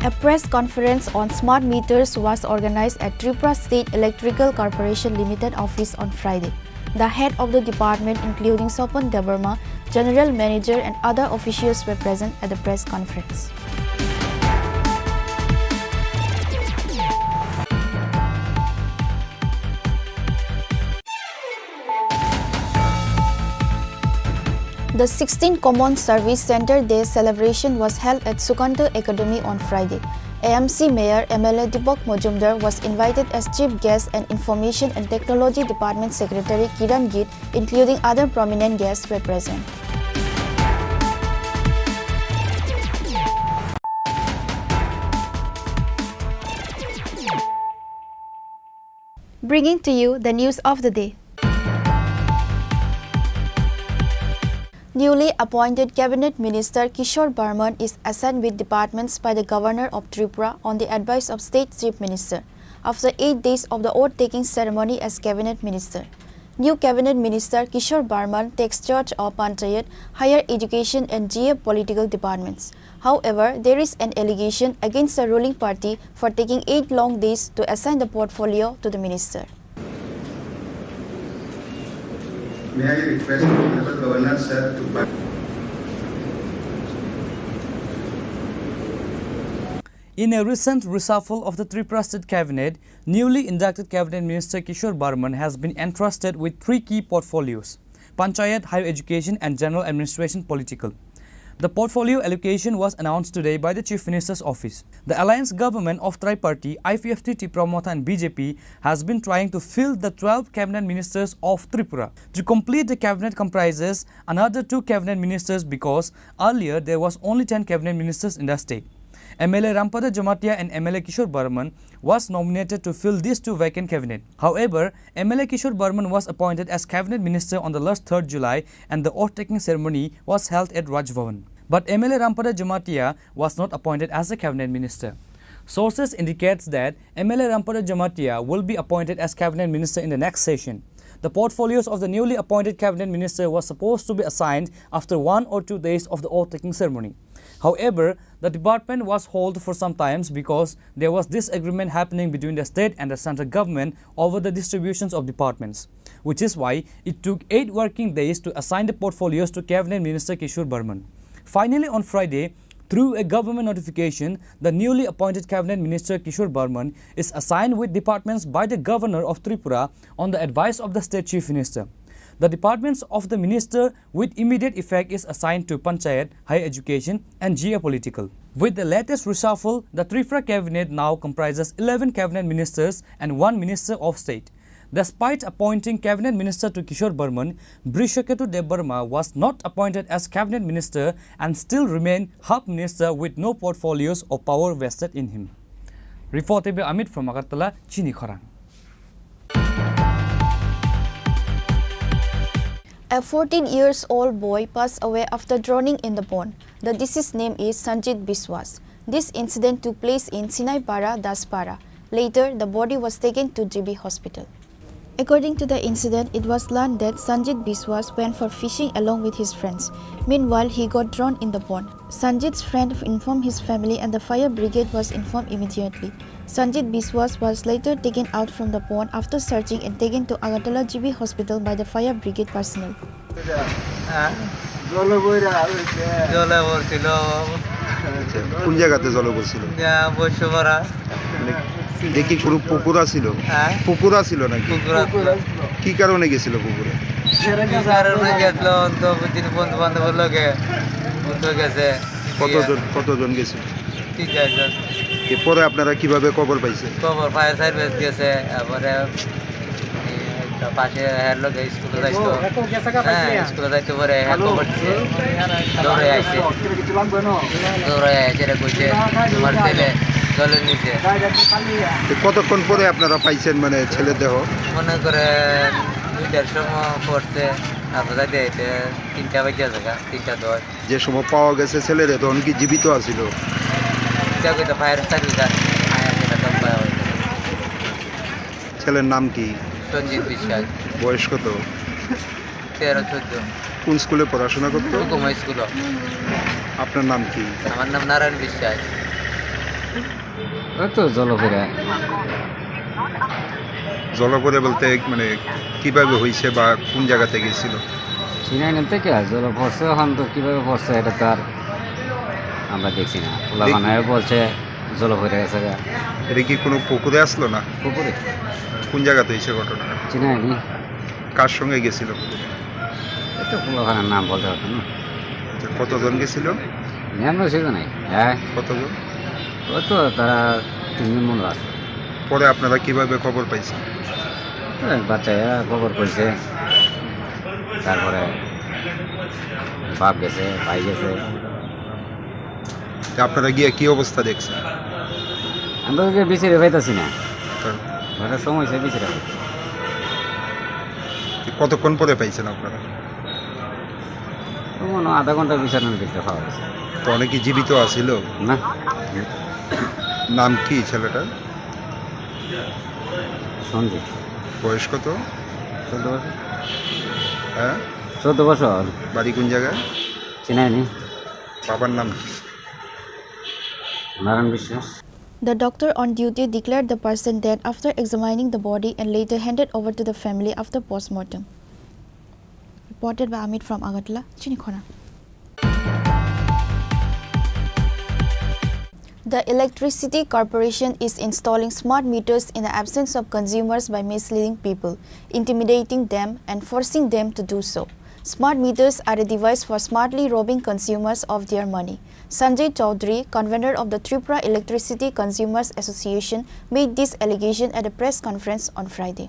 A press conference on smart meters was organized at Tripura State Electrical Corporation Limited office on Friday. The head of the department, including Sopon Debbarma, general manager and other officials were present at the press conference. The sixteenth Common Service Centre Day celebration was held at Sukanta Academy on Friday. A M C Mayor M L A Deepak Majumdar was invited as chief guest and Information and Technology Department Secretary Kiran Gitt, including other prominent guests, were present. Bringing to you the news of the day. Newly appointed Cabinet Minister Kishore Barman is assigned with departments by the Governor of Tripura on the advice of State Chief Minister after eight days of the oath-taking ceremony as Cabinet Minister. New Cabinet Minister Kishore Barman takes charge of Panchayat, Higher Education and G A political departments. However, there is an allegation against the ruling party for taking eight long days to assign the portfolio to the minister. May I request Honorable Governor, sir, to In a recent reshuffle of the Tripura State Cabinet, newly inducted Cabinet Minister Kishore Barman has been entrusted with three key portfolios: Panchayat, Higher Education and General Administration Political. The portfolio allocation was announced today by the Chief Minister's office. The alliance government of Triparty, I P F T, Tipra Motha and B J P has been trying to fill the twelve cabinet ministers of Tripura. To complete the cabinet comprises another two cabinet ministers because earlier there was only ten cabinet ministers in the state. M L A Rampada Jamatia and M L A Kishore Barman was nominated to fill these two vacant cabinet. However, M L A Kishore Barman was appointed as cabinet minister on the last third July and the oath-taking ceremony was held at Raj Bhavan. But M L A Rampada Jamatia was not appointed as a cabinet minister. Sources indicates that M L A Rampada Jamatia will be appointed as cabinet minister in the next session. The portfolios of the newly appointed cabinet minister was supposed to be assigned after one or two days of the oath-taking ceremony. However, the department was held for some times because there was disagreement happening between the state and the central government over the distributions of departments, which is why it took eight working days to assign the portfolios to Cabinet Minister Kishore Barman. Finally, on Friday, through a government notification, the newly appointed Cabinet Minister Kishore Barman is assigned with departments by the Governor of Tripura on the advice of the State Chief Minister. The departments of the minister with immediate effect is assigned to Panchayat, Higher Education and G A Political. With the latest reshuffle, the Tripura cabinet now comprises eleven cabinet ministers and one minister of state. Despite appointing cabinet minister to Kishore Barman, Brishaketu Debbarma was not appointed as cabinet minister and still remain half minister with no portfolios or power vested in him. Report by Amit from Agartala, Chini Khorang. A fourteen years old boy passed away after drowning in the pond. The deceased name is Sanjit Biswas. This incident took place in Sinaipara, Daspara. Later, the body was taken to G B hospital. According to the incident, it was learned that Sanjit Biswas went for fishing along with his friends. Meanwhile, he got drowned in the pond. Sanjit's friend informed his family and the fire brigade was informed immediately. Sanjit Biswas was later taken out from the pond after searching and taken to Agartala G B hospital by the fire brigade personnel. হ্যাঁ? জলে বইরা হইছে। জলে পড়ছিল। আচ্ছা, কোন জায়গাতে জলে পড়ছিল? ইয়া, বৈশ্যপাড়া। মানে, দেখি কোনো পুকুর আছিল? হ্যাঁ? পুকুর আছিল নাকি? পুকুর আছিল। পুকুর আছিল। কি কারণে গেছিল পুকুরে? কি কারণে গেছিল? তো দিন বন্ধু বান্ধবের লগে ঘুরতে গেছে। কতজন, কতজন গেছিল? তিন চারজন। এরপরে আপনারা কিভাবে খবর পাইছেন? খবর ফায়ার সার্ভিস গেছে, তারপরে এই একটা পাশে হের লগে স্কুলে যাইতো। হ্যাঁ, স্কুলে যাইতে পরে হ্যাঁ খবর দিছে। দৌড়ে আইছে। দৌড়ে আইছে রে কইছে, "তোমার ছেলে জলের নিচে।" তো কতক্ষণ পরে আপনারা পাইছেন মানে ছেলের দেহ? মনে করে দুইটার সময় পড়ছে, তারপরে যাইতে যাইতে তিনটা বাজে জায়গা, তিনটা দশ। যে সময় পাওয়া গেছে ছেলেরে, তখন কি জীবিত আছিল? এটা কইতে ফায়ার সার্ভিস আছে, ফায়ার সার্ভিস আছে। ছেলের নাম কি? সঞ্জিত বিশ্বাস। বয়স কত? তেরো চোদ্দ। কোন স্কুলে পড়াশোনা করতো? হুকুমা স্কুল। আপনার নাম কি? আমার নাম নারায়ণ বিশ্বাস। ওই তো জলপরে। জলপরে বলতে মানে কিভাবে হয়েছে বা কোন জায়গাতে গেছিল? চিনাই না তো কে, জলে পড়ছে, এখন তো কিভাবে পড়ছে এটা তো আর আমরা দেখছি না। পোলাপানে বলছে জলে পড়ে গেছে গা। এটা কি কোনো পুকুরে আসলো না? পুকুরে। কোন জায়গাতে হয়েছে ঘটনা? চিনাই নি। কার সঙ্গে গেছিল পুকুরে? এটা পোলাপানের নাম বলতে পারতাম না। আচ্ছা, কতজন গেছিল? নিয়ে আমরা সেটা নাই। হ্যাঁ। কতজন? ওই তো তারা তিনজন মনে আছে। পরে আপনারা কিভাবে খবর পাইছেন? ওই বাচ্চারা খবর কইছে, তারপরে বাপ গেছে, ভাই গেছে। তা আপনারা গিয়ে কি অবস্থা দেখছেন? আমরা তো বিচারে পাইতাছি না। তো ঘরের সময় হয়েছে বিচারে পাইতাছি। কতক্ষণ পরে পাইছেন আপনারা? তো মনে হয় আধা ঘন্টা বিচারের ভিতরে পাওয়া গেছে। তো অনেকে জীবিত আছিল? না। নাম কি ছেলেটার? সঞ্জিত। বয়স কত? চোদ্দ বছর। হ্যাঁ? চোদ্দ বছর। বাড়ি কোন জায়গায়? চিনাইনি। বাবার নাম কি? নারায়ণ বিশ্বাস। The doctor on duty declared the person dead after examining the body and later handed over to the family after postmortem. Reported by Amit from Agartala, Chinikhona. The Electricity Corporation is installing smart meters in the absence of consumers by misleading people, intimidating them, and forcing them to do so. Smart meters are a device for smartly robbing consumers of their money. Sanjay Chaudhary, convener of the Tripura Electricity Consumers Association, made this allegation at a press conference on Friday.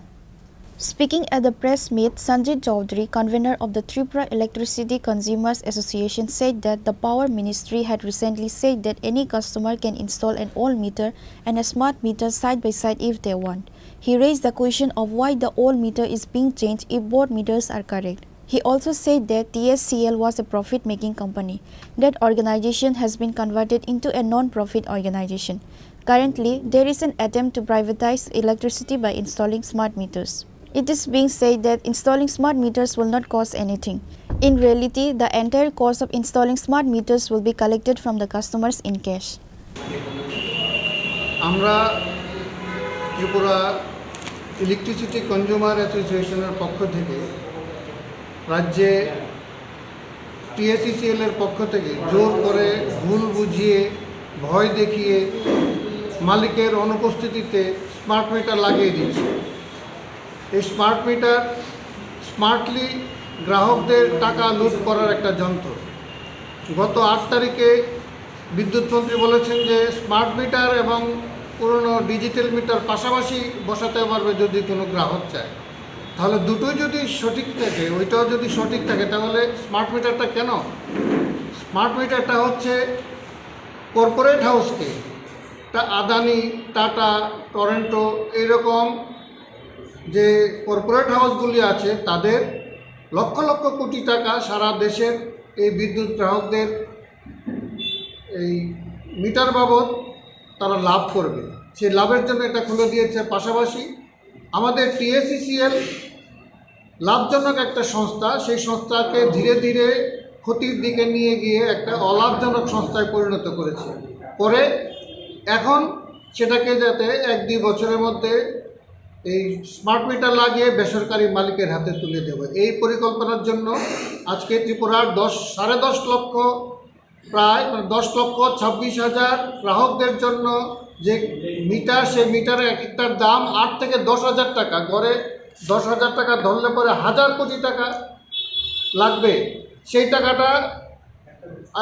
Speaking at the press meet, Sanjay Chaudhary, convener of the Tripura Electricity Consumers Association, said that the Power Ministry had recently said that any customer can install an old meter and a smart meter side by side if they want. He raised the question of why the old meter is being changed if both meters are correct. He also said that T S C L was a profit-making company, that organization has been converted into a non-profit organization. Currently, there is an attempt to privatize electricity by installing smart meters. It is being said that installing smart meters will not cost anything. In reality, the entire cost of installing smart meters will be collected from the customers in cash. আমরা Tripura electricity consumer অ্যাসোসিয়েশনের পক্ষ থেকে রাজ্যে টিএসইসিএল এর পক্ষ থেকে জোর করে, ভুল বুঝিয়ে, ভয় দেখিয়ে মালিকের অনুপস্থিতিতে স্মার্ট মিটার লাগিয়ে দিচ্ছে। এই স্মার্ট মিটার স্মার্টলি গ্রাহকদের টাকা লুট করার একটা যন্ত্র। গত আট তারিখে বিদ্যুৎ মন্ত্রী বলেছেন যে স্মার্ট মিটার এবং পুরনো ডিজিটাল মিটার পাশাপাশি বসাতে পারবে যদি কোনো গ্রাহক চায়। তাহলে দুটোই যদি সঠিক থাকে, ওইটাও যদি সঠিক থাকে, তাহলে স্মার্ট মিটারটা কেন? স্মার্ট মিটারটা হচ্ছে কর্পোরেট হাউসকে, তা আদানি, টাটা, টরেন্টো, এইরকম যে কর্পোরেট হাউসগুলি আছে, তাদের লক্ষ লক্ষ কোটি টাকা সারা দেশের এই বিদ্যুৎ গ্রাহকদের এই মিটার বাবদ তারা লাভ করবে। সেই লাভের জন্য এটা খুলে দিয়েছে। পাশাপাশি আমাদের টিএসইসিএল লাভজনক একটা সংস্থা, সেই সংস্থাকে ধীরে ধীরে ক্ষতির দিকে নিয়ে গিয়ে একটা অলাভজনক সংস্থায় পরিণত করেছে। করে এখন সেটাকে যাতে এক দুই বছরের মধ্যে এই স্মার্ট মিটার লাগিয়ে বেসরকারি মালিকের হাতে তুলে দেবে, এই পরিকল্পনার জন্য আজকে ত্রিপুরার দশ সাড়ে দশ লক্ষ, প্রায় মানে দশ লক্ষ ছাব্বিশ হাজার গ্রাহকদের জন্য যে মিটার, সেই মিটারের এক একটার দাম আট থেকে দশ হাজার টাকা, গড়ে দশ হাজার টাকা ধরলে পরে হাজার কোটি টাকা লাগবে। সেই টাকাটা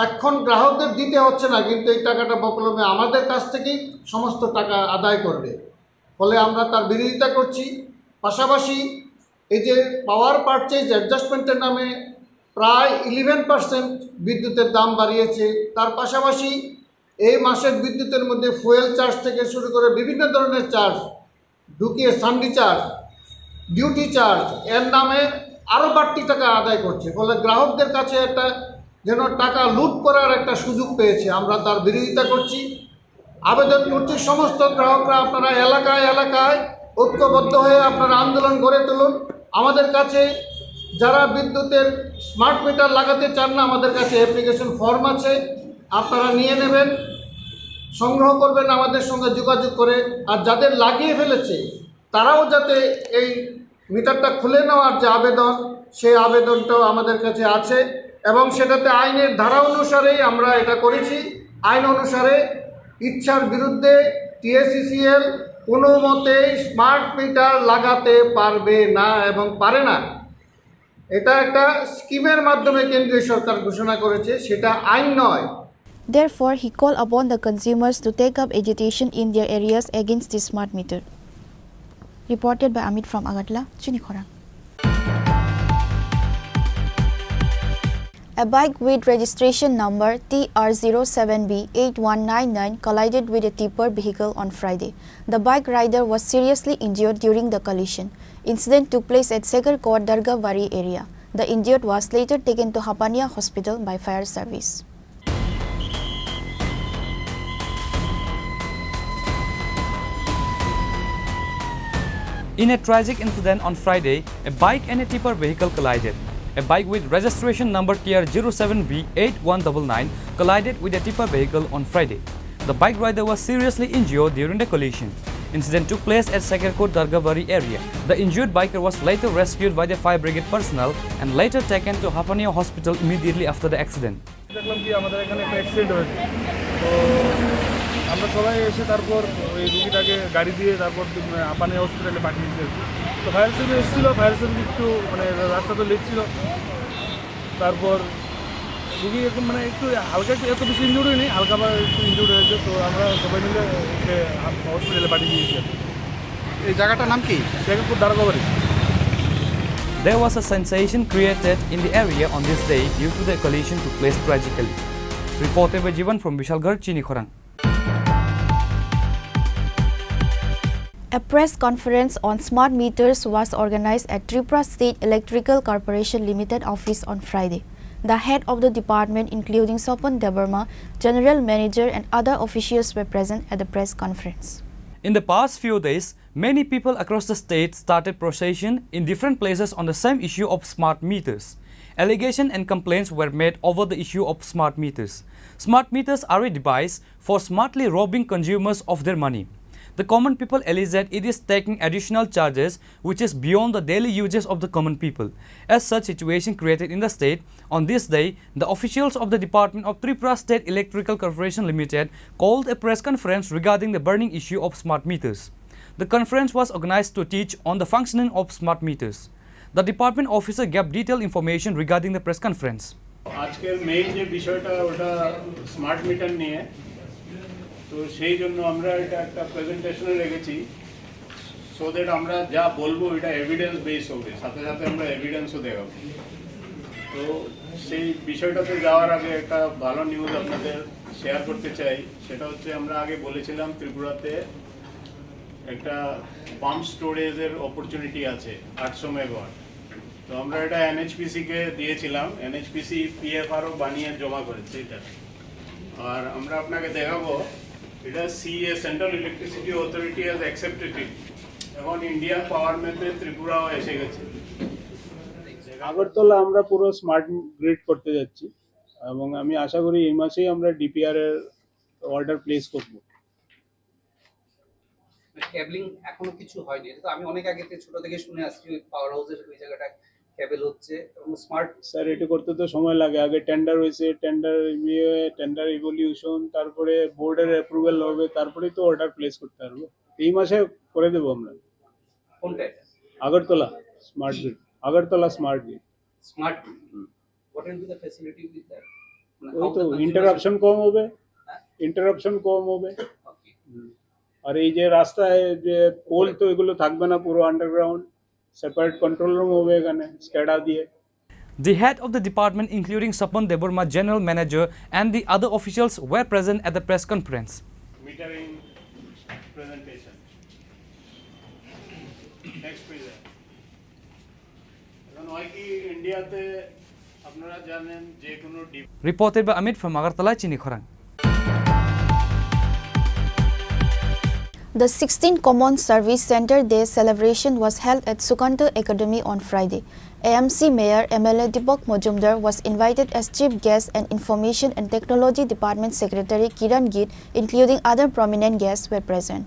এখন গ্রাহকদের দিতে হচ্ছে না, কিন্তু এই টাকাটা বকলমে আমাদের কাছ থেকেই সমস্ত টাকা আদায় করবে। ফলে আমরা তার বিরোধিতা করছি। পাশাপাশি এই যে পাওয়ার পারচেজ অ্যাডজাস্টমেন্টের নামে প্রায় ইলেভেন পার্সেন্ট বিদ্যুতের দাম বাড়িয়েছে, তার পাশাপাশি এই মাসের বিদ্যুতের মধ্যে ফুয়েল চার্জ থেকে শুরু করে বিভিন্ন ধরনের চার্জ ঢুকিয়ে, সানডে চার্জ, ডিউটি চার্জ, এর নামে আরও বাড়তি টাকা আদায় করছে। ফলে গ্রাহকদের কাছে একটা যেন টাকা লুট করার একটা সুযোগ পেয়েছে, আমরা তার বিরোধিতা করছি। আবেদন করছি সমস্ত গ্রাহকরা, আপনারা এলাকায় এলাকায় ঐক্যবদ্ধ হয়ে আপনারা আন্দোলন গড়ে তুলুন। আমাদের কাছে যারা বিদ্যুতের স্মার্ট মিটার লাগাতে চান না, আমাদের কাছে অ্যাপ্লিকেশন ফর্ম আছে, আপনারা নিয়ে নেবেন, সংগ্রহ করবেন আমাদের সঙ্গে যোগাযোগ করে। আর যাদের লাগিয়ে ফেলেছে, তারাও যাতে এই মিটারটা খুলে নেওয়ার যে আবেদন, সেই আবেদনটাও আমাদের কাছে আছে এবং সেটাতে আইনের ধারা অনুসারেই আমরা এটা করেছি। আইন অনুসারে ইচ্ছার বিরুদ্ধে টিএসইসিএল কোনো মতেই স্মার্ট মিটার লাগাতে পারবে না এবং পারে না। এটা একটা স্কিমের মাধ্যমে কেন্দ্রীয় সরকার ঘোষণা করেছে, সেটা আইন নয়। Therefore, he called upon the consumers to take up agitation in their areas against the smart meter. Reported by Amit from Agartala, Chini Khorang. A bike with registration number T R zero seven B eight one nine nine collided with a tipper vehicle on Friday. The bike rider was seriously injured during the collision. Incident took place at Sekarkot Dargabari area. The injured was later taken to Hapania Hospital by fire service. In a tragic incident on Friday, a bike and a tipper vehicle collided. A bike with registration number T R zero seven B eight one double nine collided with a tipper vehicle on Friday. The bike rider was seriously injured during the collision. Incident took place at Sekarkot Dargabari area. The injured biker was later rescued by the fire brigade personnel and later taken to Hapania Hospital immediately after the accident. দেখলাম কি আমাদের এখানে একটা অ্যাক্সিডেন্ট হয়েছে। তো আমরা সবাই এসে তারপর ওই রুগীটাকে গাড়ি দিয়ে তারপর হাপানিয়া হসপিটালে পাঠিয়েছি। তো ফায়ার সার্ভিস এসেছিলো, ফায়ার সার্ভিস একটু মানে রাস্তা তো লেট ছিল। তারপর রুগী এখন মানে একটু হালকা একটু, এত বেশি ইনজুর্ড হয়নি, হালকা বা একটু ইনজুর্ড হয়েছে। তো আমরা সবাই মিলে ওকে হসপিটালে পাঠিয়ে দিয়েছি। এই জায়গাটার নাম কি? সেখানে খুব দারোগাবাড়ি। There was a sensation created in the area on this day due to the collision took place tragically. Reported by Jivan from Bishalgarh, Chinikhorang. A press conference on smart meters was organized at Tripura State Electrical Corporation Limited office on Friday. The head of the department, including Sopon Debbarma, general manager, and other officials were present at the press conference. In the past few days, many people across the state started protesting in different places on the same issue of smart meters. Allegations and complaints were made over the issue of smart meters. Smart meters are a device for smartly robbing consumers of their money. The common people allege that it is taking additional charges which is beyond the daily uses of the common people. As such situation created in the state, on this day, the officials of the department of Tripura State Electrical Corporation Limited called a press conference regarding the burning issue of smart meters. The conference was organized to teach on the functioning of smart meters. The department officer gave detailed information regarding the press conference. আজকের মেইন যে বিষয়টা ওটা smart meter নিয়ে। তো সেই জন্য আমরা এটা একটা প্রেজেন্টেশনে রেখেছি। সো দ্যাট আমরা যা বলবো এটা এভিডেন্স বেস হবে, সাথে সাথে আমরা এভিডেন্সও দেখাবো। তো সেই বিষয়টাতে যাওয়ার আগে একটা ভালো নিউজ আপনাদের শেয়ার করতে চাই। সেটা হচ্ছে আমরা আগে বলেছিলাম ত্রিপুরাতে একটা পাম্প স্টোরেজের অপরচুনিটি আছে আটশো মেগাওয়াট। তো আমরা এটা এনএইচপিসি কে দিয়েছিলাম, এনএইচপিসি পিএফআরও বানিয়ে জমা করেছে এটা। আর আমরা আপনাকে দেখাবো, এটা CEA, central electricity authority has accepted ইট। এখন ইন্ডিয়ান পাওয়ার ম্যাপে ত্রিপুরাও এসে গেছে। আগরতলা আমরা পুরো স্মার্ট গ্রিড করতে যাচ্ছি এবং আমি আশা করি এই মাসেই আমরা ডিপিআর এর অর্ডার প্লেস করব। কেবলিং এখনো কিছু হয়নি। এটা তো আমি অনেক আগে থেকে, ছোট থেকে শুনে আসছি, ওই পাওয়ার হাউসের ওই জায়গাটা কেবল হচ্ছে এবং স্মার্ট। স্যার, এটা করতে তো সময় লাগে। আগে টেন্ডার হয়েছে, টেন্ডার ইয়ে টেন্ডার ইভলিউশন, তারপরে বোর্ডের অ্যাপ্রুভাল হবে, তারপরেই তো অর্ডার প্লেস করতে পারবো। এই মাসে করে দেবো আমরা। কোনটা এটা? Agartala smart grid, Agartala smart grid. Smart. What will be the facility with that? ওই তো ইন্টারাপশন কম হবে, ইন্টারাপশন কম হবে। হুম। আর এই যে রাস্তায় যে পোল, তো এগুলো থাকবে না, পুরো আন্ডারগ্রাউন্ড, সেপারেট কন্ট্রোল রুম হবে এখানে স্ক্যাডা দিয়ে। The head of the department, including Sapan Debbarma, general manager, and the other officials were present at the press conference. Metering presentation. Next পেজে। এখন হয় কি, ইন্ডিয়াতে আপনারা জানেন যে কোনো D- Reported by Amit from Agartala, Chini Khorang. The sixteenth Common Service Center Day celebration was held at Sukanta Academy on Friday. A M C Mayor M L A Deepak Majumdar was invited as chief guest and Information and Technology Department Secretary Kiran Git, including other prominent guests, were present.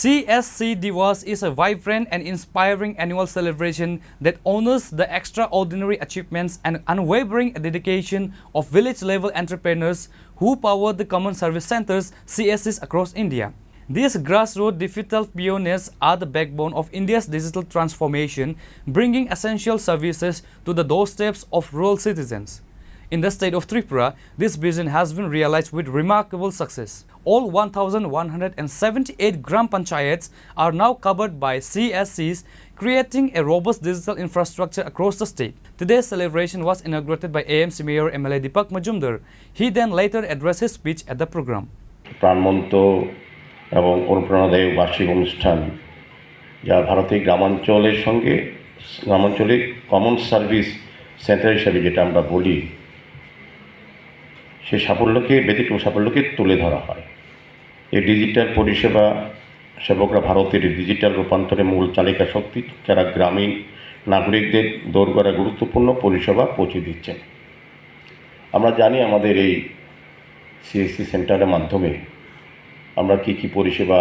C S C Diwas is a vibrant and inspiring annual celebration that honors the extraordinary achievements and unwavering dedication of village level entrepreneurs who power the common service centers, C S Cs, across India. These grassroots digital pioneers are the backbone of India's digital transformation, bringing essential services to the doorsteps of rural citizens. In the state of Tripura, this vision has been realized with remarkable success. All one thousand one hundred seventy-eight Gram Panchayats are now covered by C S Cs, creating a robust digital infrastructure across the state. Today's celebration was inaugurated by A M C Mayor M L A Deepak Majumdar. He then later addressed his speech at the program. প্রাণবন্ত এবং অনুপ্রেরণাদায়ক বার্ষিক অনুষ্ঠান, যা ভারতের গ্রামাঞ্চলের সঙ্গে গ্রামাঞ্চলে কমন সার্ভিস সেন্টার হিসাবে যেটা আমরা বলি, সেই সাফল্যকে, ব্যতিক্রম সাফল্যকে তুলে ধরা হয়। এই ডিজিটাল পরিষেবা সেবকরা ভারতের ডিজিটাল রূপান্তরের মূল চালিকা শক্তি, যারা গ্রামীণ নাগরিকদের দোরগোড়ায় গুরুত্বপূর্ণ পরিষেবা পৌঁছে দিচ্ছেন। আমরা জানি আমাদের এই সিএসসি সেন্টারের মাধ্যমে আমরা কী কী পরিষেবা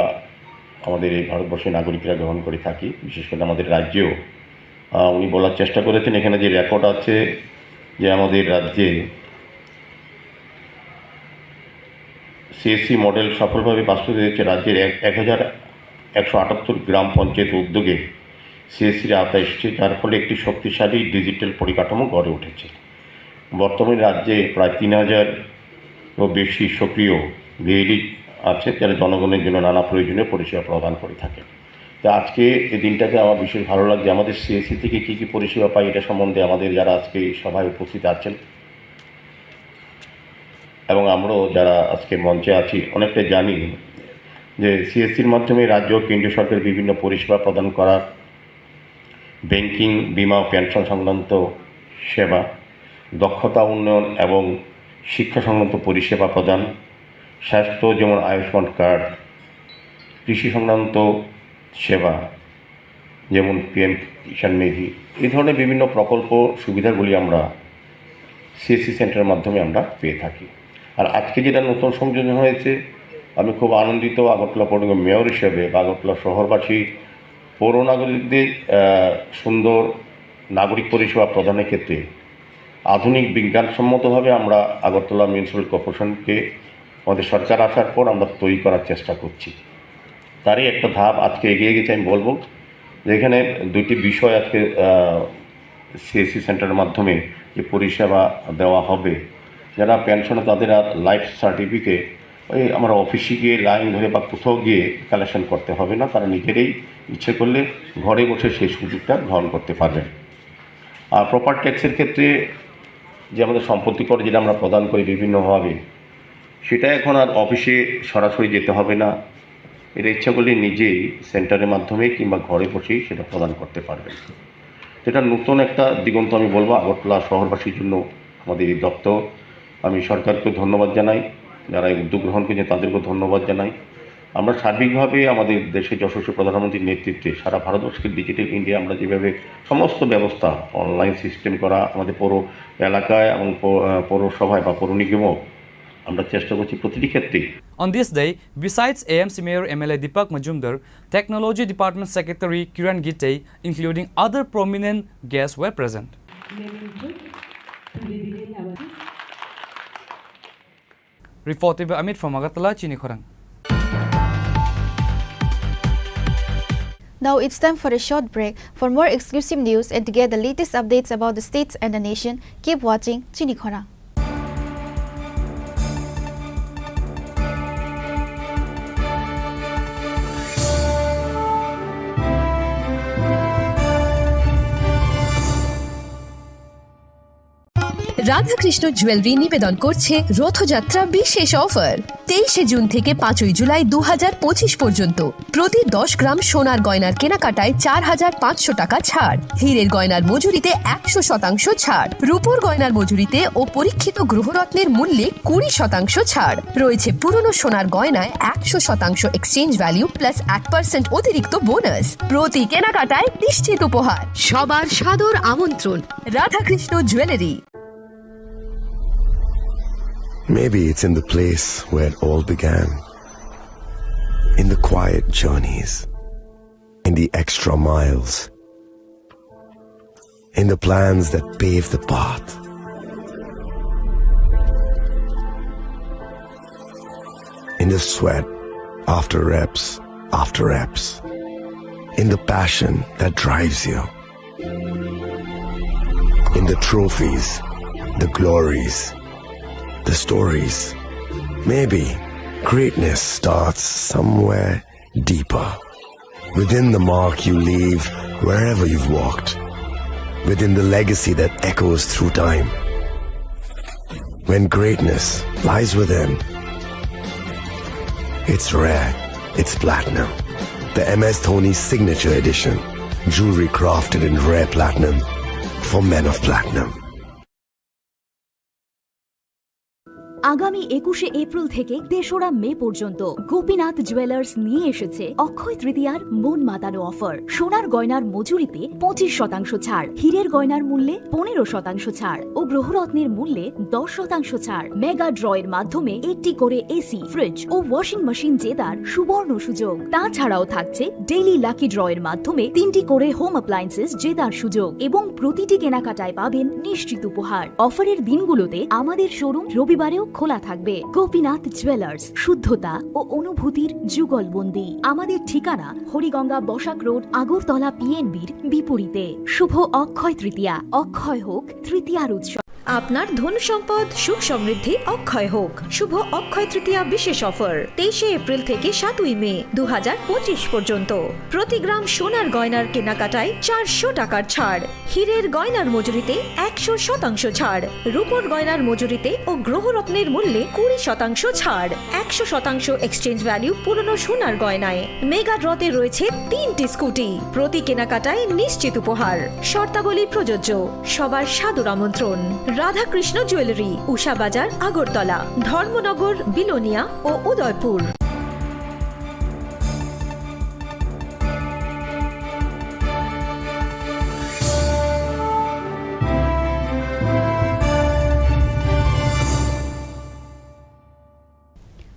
আমাদের এই ভারতবর্ষের নাগরিকরা গ্রহণ করে থাকি, বিশেষ করে আমাদের রাজ্যেও। আহ, উনি বলার চেষ্টা করেছেন, এখানে যে রেকর্ড আছে যে আমাদের রাজ্যে সিএসসি মডেল সফলভাবে বাস্তবায়িত হয়েছে রাজ্যের এক এক হাজার একশো আটাত্তর গ্রাম পঞ্চায়েত উদ্যোগে সিএসসির আওতায় এসেছে, যার ফলে একটি শক্তিশালী ডিজিটাল পরিকাঠামো গড়ে উঠেছে। বর্তমানে রাজ্যে প্রায় তিন হাজারও বেশি সক্রিয় ভিএলই আছে, যারা জনগণের জন্য নানা প্রয়োজনীয় পরিষেবা প্রদান করে থাকে। তো আজকে এই দিনটাতে আমার বিশেষ ভালো লাগছে। আমাদের সিএসসি থেকে কী কী পরিষেবা পাই, এটা সম্বন্ধে আমাদের যারা আজকে এই সভায় উপস্থিত আছেন এবং আমরাও যারা আজকে মঞ্চে আছি, অনেকটাই জানি যে সিএসসির মাধ্যমে রাজ্য ও কেন্দ্রীয় সরকারের বিভিন্ন পরিষেবা প্রদান করার ব্যাংকিং, বীমা ও পেনশন সংক্রান্ত সেবা, দক্ষতা উন্নয়ন এবং শিক্ষা সংক্রান্ত পরিষেবা প্রদান, স্বাস্থ্য যেমন আয়ুষ্মান কার্ড, কৃষি সংক্রান্ত সেবা যেমন পিএম কিষাণ নিধি, এই ধরনের বিভিন্ন প্রকল্প সুবিধাগুলি আমরা সিএসসি সেন্টারের মাধ্যমে আমরা পেয়ে থাকি। আর আজকে যেটা নতুন সংযোজন হয়েছে, আমি খুব আনন্দিত আগরতলা পৌরনিগম মেয়র হিসেবে বা আগরতলা শহরবাসী পৌর নাগরিকদের আহ, সুন্দর নাগরিক পরিষেবা প্রদানের ক্ষেত্রে আধুনিক বিজ্ঞানসম্মতভাবে আমরা আগরতলা মিউনিসিপ্যাল কর্পোরেশনকে আমাদের সরকার আসার পর আমরা তৈরি করার চেষ্টা করছি। তারই একটা ধাপ আজকে এগিয়ে গেছে। আমি বলবো যে এখানে দুইটি বিষয় আজকে সিএসসি সেন্টারের মাধ্যমে যে পরিষেবা দেওয়া হবে, যারা পেনশনে তাদের আর লাইফ সার্টিফিকেট ওই আমরা অফিসে গিয়ে লাইন ধরে বা কোথাও গিয়ে কালেকশন করতে হবে না, তারা নিজেরাই ইচ্ছে করলে ঘরে বসে সেই সুযোগটা গ্রহণ করতে পারবেন। আর প্রপার্টি ট্যাক্সের ক্ষেত্রে যে আমাদের সম্পত্তি কর যেটা আমরা প্রদান করি বিভিন্নভাবে, সেটা এখন আর অফিসে সরাসরি যেতে হবে না, এটা ইচ্ছা করলে নিজেই সেন্টারের মাধ্যমে কিংবা ঘরে বসেই সেটা প্রদান করতে পারবেন। সেটা নতুন একটা দিগন্ত আমি বলবো আগরতলা শহরবাসীর জন্য। আমাদের এই দপ্তর, আমি সরকারকে ধন্যবাদ জানাই, যারা এই উদ্যোগ গ্রহণ করেছেন তাদেরকেও ধন্যবাদ জানাই। আমরা সার্বিকভাবে আমাদের দেশের যশস্বী প্রধানমন্ত্রীর নেতৃত্বে সারা ভারতবর্ষকে ডিজিটাল ইন্ডিয়া আমরা যেভাবে সমস্ত ব্যবস্থা অনলাইন সিস্টেম করা, আমাদের পৌর এলাকায় এবং পৌ-, আহ, পৌরসভায় বা পৌর নিগমও আমরা চেষ্টা করছি প্রতিটি ক্ষেত্রে। On this day, besides A M C Mayor M L A Deepak Majumdar, Technology Department Secretary Kiran Gite, including other prominent guests, were present. Reported by Amit from Agartala, Chini Khorang. Now it's time for a short break. For more exclusive news and to get the latest updates about the states and the nation, keep watching Chini Khorang. Radhakrishna jewellery নিবেদন করছে রথযাত্রা বিশেষ অফার। তেইশে জুন থেকে পাঁচই জুলাই দু হাজার পঁচিশ পর্যন্ত প্রতি দশ গ্রাম সোনার গয়নার কেনাকাটায় চার হাজার পাঁচশো টাকা ছাড়, হীরের গয়নার মজুরিতে একশো শতাংশ ছাড়, রূপোর গয়নার মজুরিতে ও পরীক্ষিত গ্রহরত্নের মূল্যে কুড়ি শতাংশ ছাড়। রয়েছে পুরনো সোনার গয়নায় একশো শতাংশ এক্সচেঞ্জ ভ্যালু প্লাস এক পার্সেন্ট অতিরিক্ত বোনাস। প্রতি কেনাকাটায় নিশ্চিত উপহার। সবার সাদর আমন্ত্রণ। Radhakrishna jewellery. Maybe it's in the place where it all began. In the quiet journeys, in the extra miles, in the plans that pave the path, in the sweat after reps after reps, in the passion that drives you. In the trophies, the glories, the stories. Maybe greatness starts somewhere deeper. Within the mark you leave wherever you've walked. Within the legacy that echoes through time. When greatness lies within, it's rare, it's platinum. The M S Dhoni Signature Edition. Jewelry crafted in rare platinum for men of platinum. আগামী একুশে এপ্রিল থেকে তেসরা মে পর্যন্ত গোপীনাথ জুয়েলার্স নিয়ে এসেছে অক্ষয় তৃতীয়ার মন মাতানো অফার। সোনার গয়নার মজুরিতে পঁচিশ শতাংশ ছাড়, হীরের গয়নার মূল্যে পনেরো শতাংশ ছাড় ও গ্রহরত্নের মূল্যে দশ শতাংশ ছাড়। মেগা ড্র এর মাধ্যমে একটি করে এসি, ফ্রিজ ও ওয়াশিং মেশিন জেতার সুবর্ণ সুযোগ। তাছাড়াও থাকছে ডেইলি লাকি ড্র এর মাধ্যমে তিনটি করে হোম অ্যাপ্লায়েন্সেস জেতার সুযোগ এবং প্রতিটি কেনাকাটায় পাবেন নিশ্চিত উপহার। অফারের দিনগুলোতে আমাদের শোরুম রবিবারেও খোলা থাকবে। গোপীনাথ জুয়েলার্স, শুদ্ধতা ও অনুভূতির যুগলবন্দি। আমাদের ঠিকানা হরিগঙ্গা বসাক রোড, আগরতলা পিএনবির বিপরীতে। শুভ অক্ষয় তৃতীয়া, অক্ষয় হোক তৃতীয়ার উৎসব। আপনার ধন সম্পদ, সুখ সমৃদ্ধি অক্ষয় হোক। শুভ অক্ষয় তৃতীয়া বিশেষ অফার, তেইশে এপ্রিল থেকে সাতই মে দু হাজার পঁচিশ পর্যন্ত। প্রতি গ্রাম সোনার গয়নার কেনাকাটায় চারশো টাকার ছাড়, হীরের গয়নার মজুরিতে একশো শতাংশ ছাড়, রূপোর গয়নার মজুরিতে ও গ্রহরত্নের মূল্যে কুড়ি শতাংশ ছাড়, একশো শতাংশ এক্সচেঞ্জ ভ্যালু পুরনো সোনার গয়নায়। মেগা ড্রতে রয়েছে তিনটি স্কুটি, প্রতি কেনাকাটায় নিশ্চিত উপহার। শর্তাবলী প্রযোজ্য। সবার সাদর আমন্ত্রণ। রাধাকৃষ্ণ জুয়েলারি, উষা বাজার, আগরতলা, ধর্মনগর, বিলোনিয়া ও Udaipur.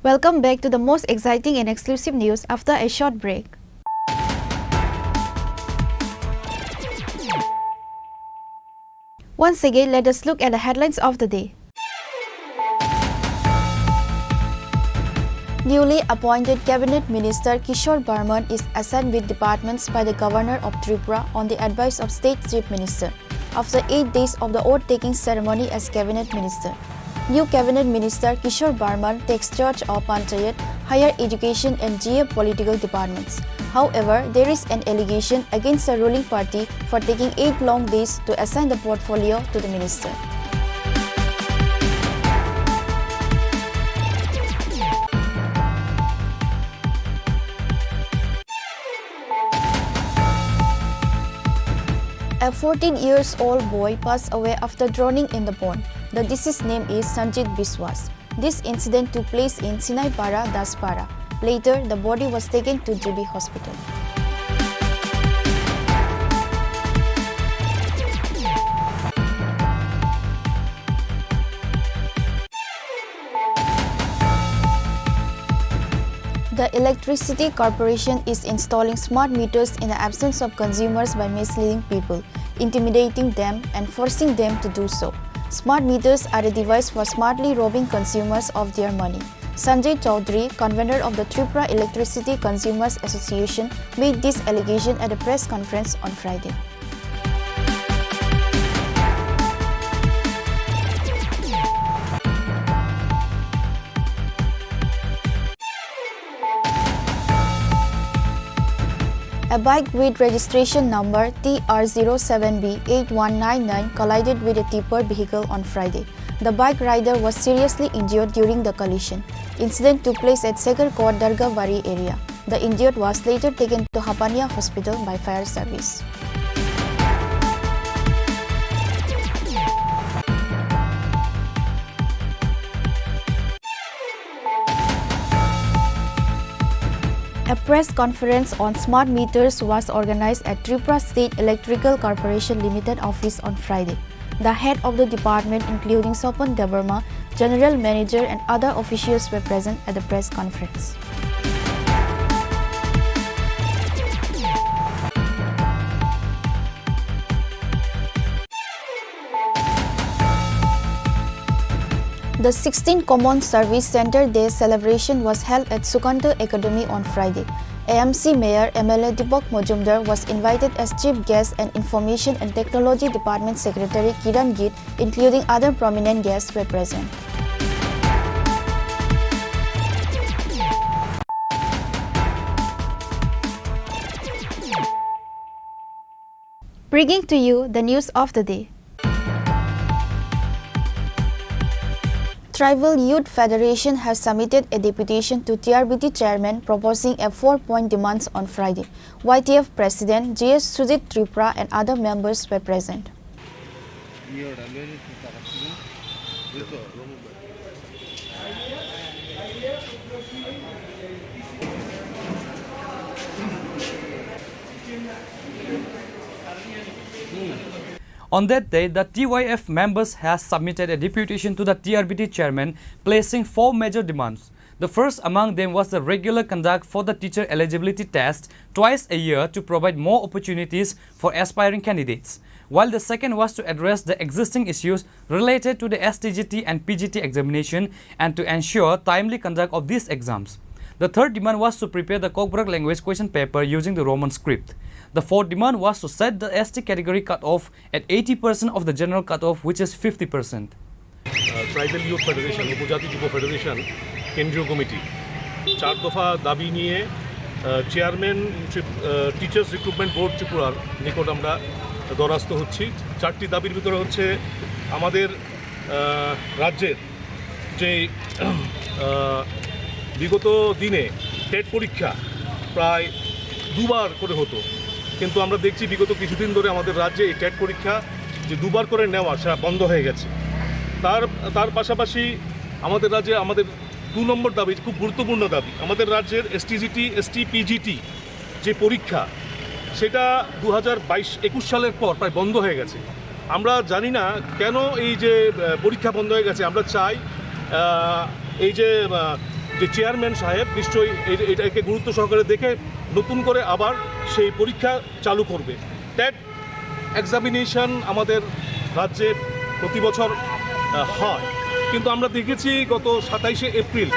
Welcome back to the most exciting and exclusive news after a short break. Once again, let us look at the headlines of the day. Newly appointed Cabinet Minister Kishore Barman is assigned with departments by the Governor of Tripura on the advice of State Chief Minister, after eight days of the oath-taking ceremony as Cabinet Minister. New Cabinet Minister Kishore Barman takes charge of Panchayat, Higher Education and G A political departments. However, there is an allegation against the ruling party for taking eight long days to assign the portfolio to the minister. A fourteen years old boy passed away after drowning in the pond. The deceased name is Sanjit Biswas. This incident took place in Sinaipara, Daspara. Later, the body was taken to G B hospital. The Electricity Corporation is installing smart meters in the absence of consumers by misleading people, intimidating them, and forcing them to do so. Smart meters are a device for smartly robbing consumers of their money. Sanjay Chaudhary, convener of the Tripura Electricity Consumers Association, made this allegation at a press conference on Friday. A bike with registration number T R zero seven B eight one nine nine collided with a tipper vehicle on Friday. The bike rider was seriously injured during the collision. Incident took place at Segarkot Dargabari area. The injured was later taken to Hapania Hospital by fire service. A press conference on smart meters was organized at Tripura State Electrical Corporation Limited office on Friday. The head of the department, including Sopon Debbarma, general manager and other officials were present at the press conference. The sixteenth Common Service Centre Day celebration was held at Sukanta Academy on Friday. A M C Mayor M L A Deepak Majumdar was invited as chief guest and Information and Technology Department Secretary Kiran Gill, including other prominent guests, were present. Bringing to you the news of the day. Tribal Youth Federation has submitted a deputation to T R B T chairman proposing a four-point demands on Friday. Y T F President G S Sujit Tripura and other members were present. On that day, the T Y F members has submitted a deputation to the T R B T chairman, placing four major demands. The first among them was the regular conduct for the teacher eligibility test twice a year to provide more opportunities for aspiring candidates, while the second was to address the existing issues related to the S T G T and P G T examination and to ensure timely conduct of these exams. The third demand was to prepare the Kokborok language question paper using the Roman script. The fourth demand was to set the S T category cutoff at eighty percent of the general cutoff, which is fifty percent. Ah, tribal youth federation, উপজাতি যুব federation কেন্দ্রীয় committee চার দফা দাবি নিয়ে, ah, chairman ত্রিপ-, ah, teachers recruitment board ত্রিপুরার নিকট আমরা দ্বারস্থ হচ্ছি। চারটি দাবির ভিতরে হচ্ছে আমাদের, আহ, রাজ্যের যে, আহ, বিগত দিনে টেট পরীক্ষা প্রায় দুবার করে হতো, কিন্তু আমরা দেখছি বিগত কিছুদিন ধরে আমাদের রাজ্যে এই টেট পরীক্ষা যে দুবার করে নেওয়া, সেটা বন্ধ হয়ে গেছে। তার, তার পাশাপাশি আমাদের রাজ্যে আমাদের দু নম্বর দাবি, খুব গুরুত্বপূর্ণ দাবি, আমাদের রাজ্যের এসটিজিটি, এসটিপিজিটি যে পরীক্ষা, সেটা দু হাজার বাইশ একুশ সালের পর প্রায় বন্ধ হয়ে গেছে। আমরা জানি না কেন এই যে, আহ, পরীক্ষা বন্ধ হয়ে গেছে। আমরা চাই, আহ, এই যে, আহ, যে চেয়ারম্যান সাহেব নিশ্চয়ই এই, এটাকে গুরুত্ব সহকারে দেখে নতুন করে আবার সেই পরীক্ষা চালু করবে। টেট এক্সামিনেশন আমাদের রাজ্যে প্রতি বছর, আহ, হয়, কিন্তু আমরা দেখেছি গত সাতাইশে এপ্রিল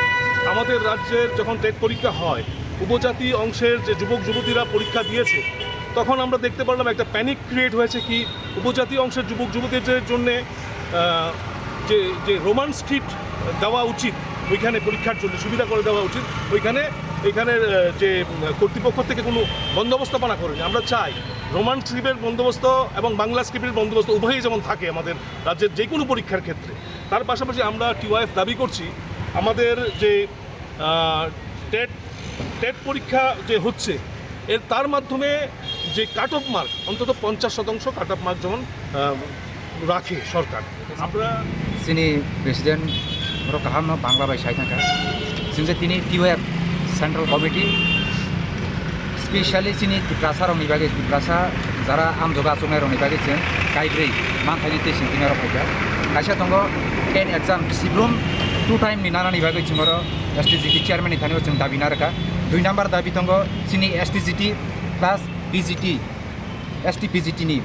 আমাদের রাজ্যের যখন টেট পরীক্ষা হয়, উপজাতি অংশের যে যুবক যুবতীরা পরীক্ষা দিয়েছে, তখন আমরা দেখতে পারলাম একটা প্যানিক ক্রিয়েট হয়েছে কি উপজাতি অংশের যুবক যুবতীদের জন্যে, আহ, যে, যে রোমান স্ক্রিপ্ট দেওয়া উচিত ওইখানে পরীক্ষার জন্য, সুবিধা করে দেওয়া উচিত ওইখানে, এখানে, আহ, যে, উম, কর্তৃপক্ষ থেকে কোনো বন্দোবস্ত করা করেনি। আমরা চাই রোমান স্ক্রিপ্টের বন্দোবস্ত এবং বাংলা স্ক্রিপ্টের বন্দোবস্ত উভয়ই যেমন থাকে আমাদের রাজ্যের যে কোনো পরীক্ষার ক্ষেত্রে। তার পাশাপাশি আমরা টিওয়াইএফ দাবি করছি আমাদের যে, আহ, টেট, টেট পরীক্ষা যে হচ্ছে, এর, তার মাধ্যমে যে কাট অফ মার্ক, অন্তত পঞ্চাশ শতাংশ কাট অফ মার্ক যেমন আহ, রাখে সরকার। আমরা Chini president oro kaham no Bangla bai sai thangkha. Chwng je tini T Y F Central Committee, specially chini Tiprasa rokni bagwi, Tiprasa jara amjoga achuknai rokni bagwi chwng kaibrwi manthaini tei singkirnai rok phaikha. Kaisa tongo ten exam, Sibrum two time ni nanani bagwi chwng oro S T G T chairman ni thani o chwng dabi narwkha. Dui number dabi tongo chini S T G T plus P G T, S T P G T ni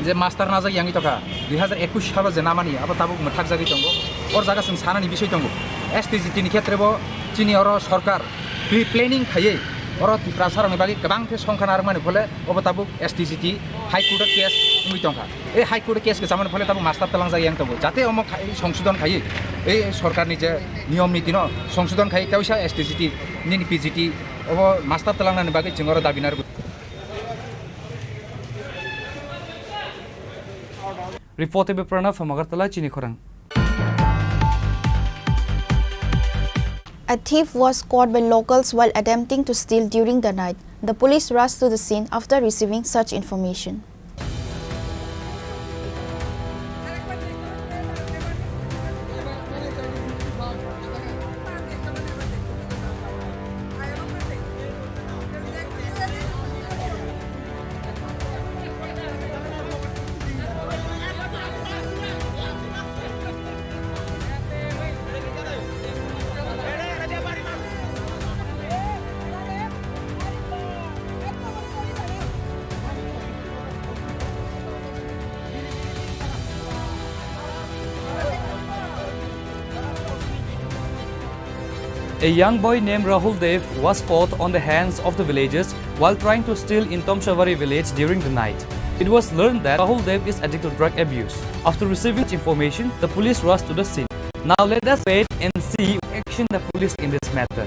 je master najak yangwi tongkha, dui hazar ekush salo je namani abo tabuk mwthakjagwi tongo. Or jaga chwng sanani bisoi tongo, S T G T ni khetre bo chini oro sorkar pre-planning khaiwi oro Tiprasa rokni bagwi kwbang khe songkha narwkmani phole obo tabuk S T G T High Court o case wngwi tongkha. Ei High Court o case kwchamani phole tabuk master tlangjak yang tongo, jate omo khai-, songsodon khaiwi ei sorkarni je niyom nitino songsodon khaiwi kaisa S T G T nini P G T obo master tlangnani bagwi chwng oro dabi narwkgo. Reported by Pranav from Agartala, Chini Khorang. A thief was caught by locals while attempting to steal during the night. The police rushed to the scene after receiving such information. A young boy named Rahul Dev was caught on the hands of the villagers while trying to steal in Tomshabari village during the night. It was learned that Rahul Dev is addicted to drug abuse. After receiving information, the police rushed to the scene. Now let us wait and see action the police in this matter.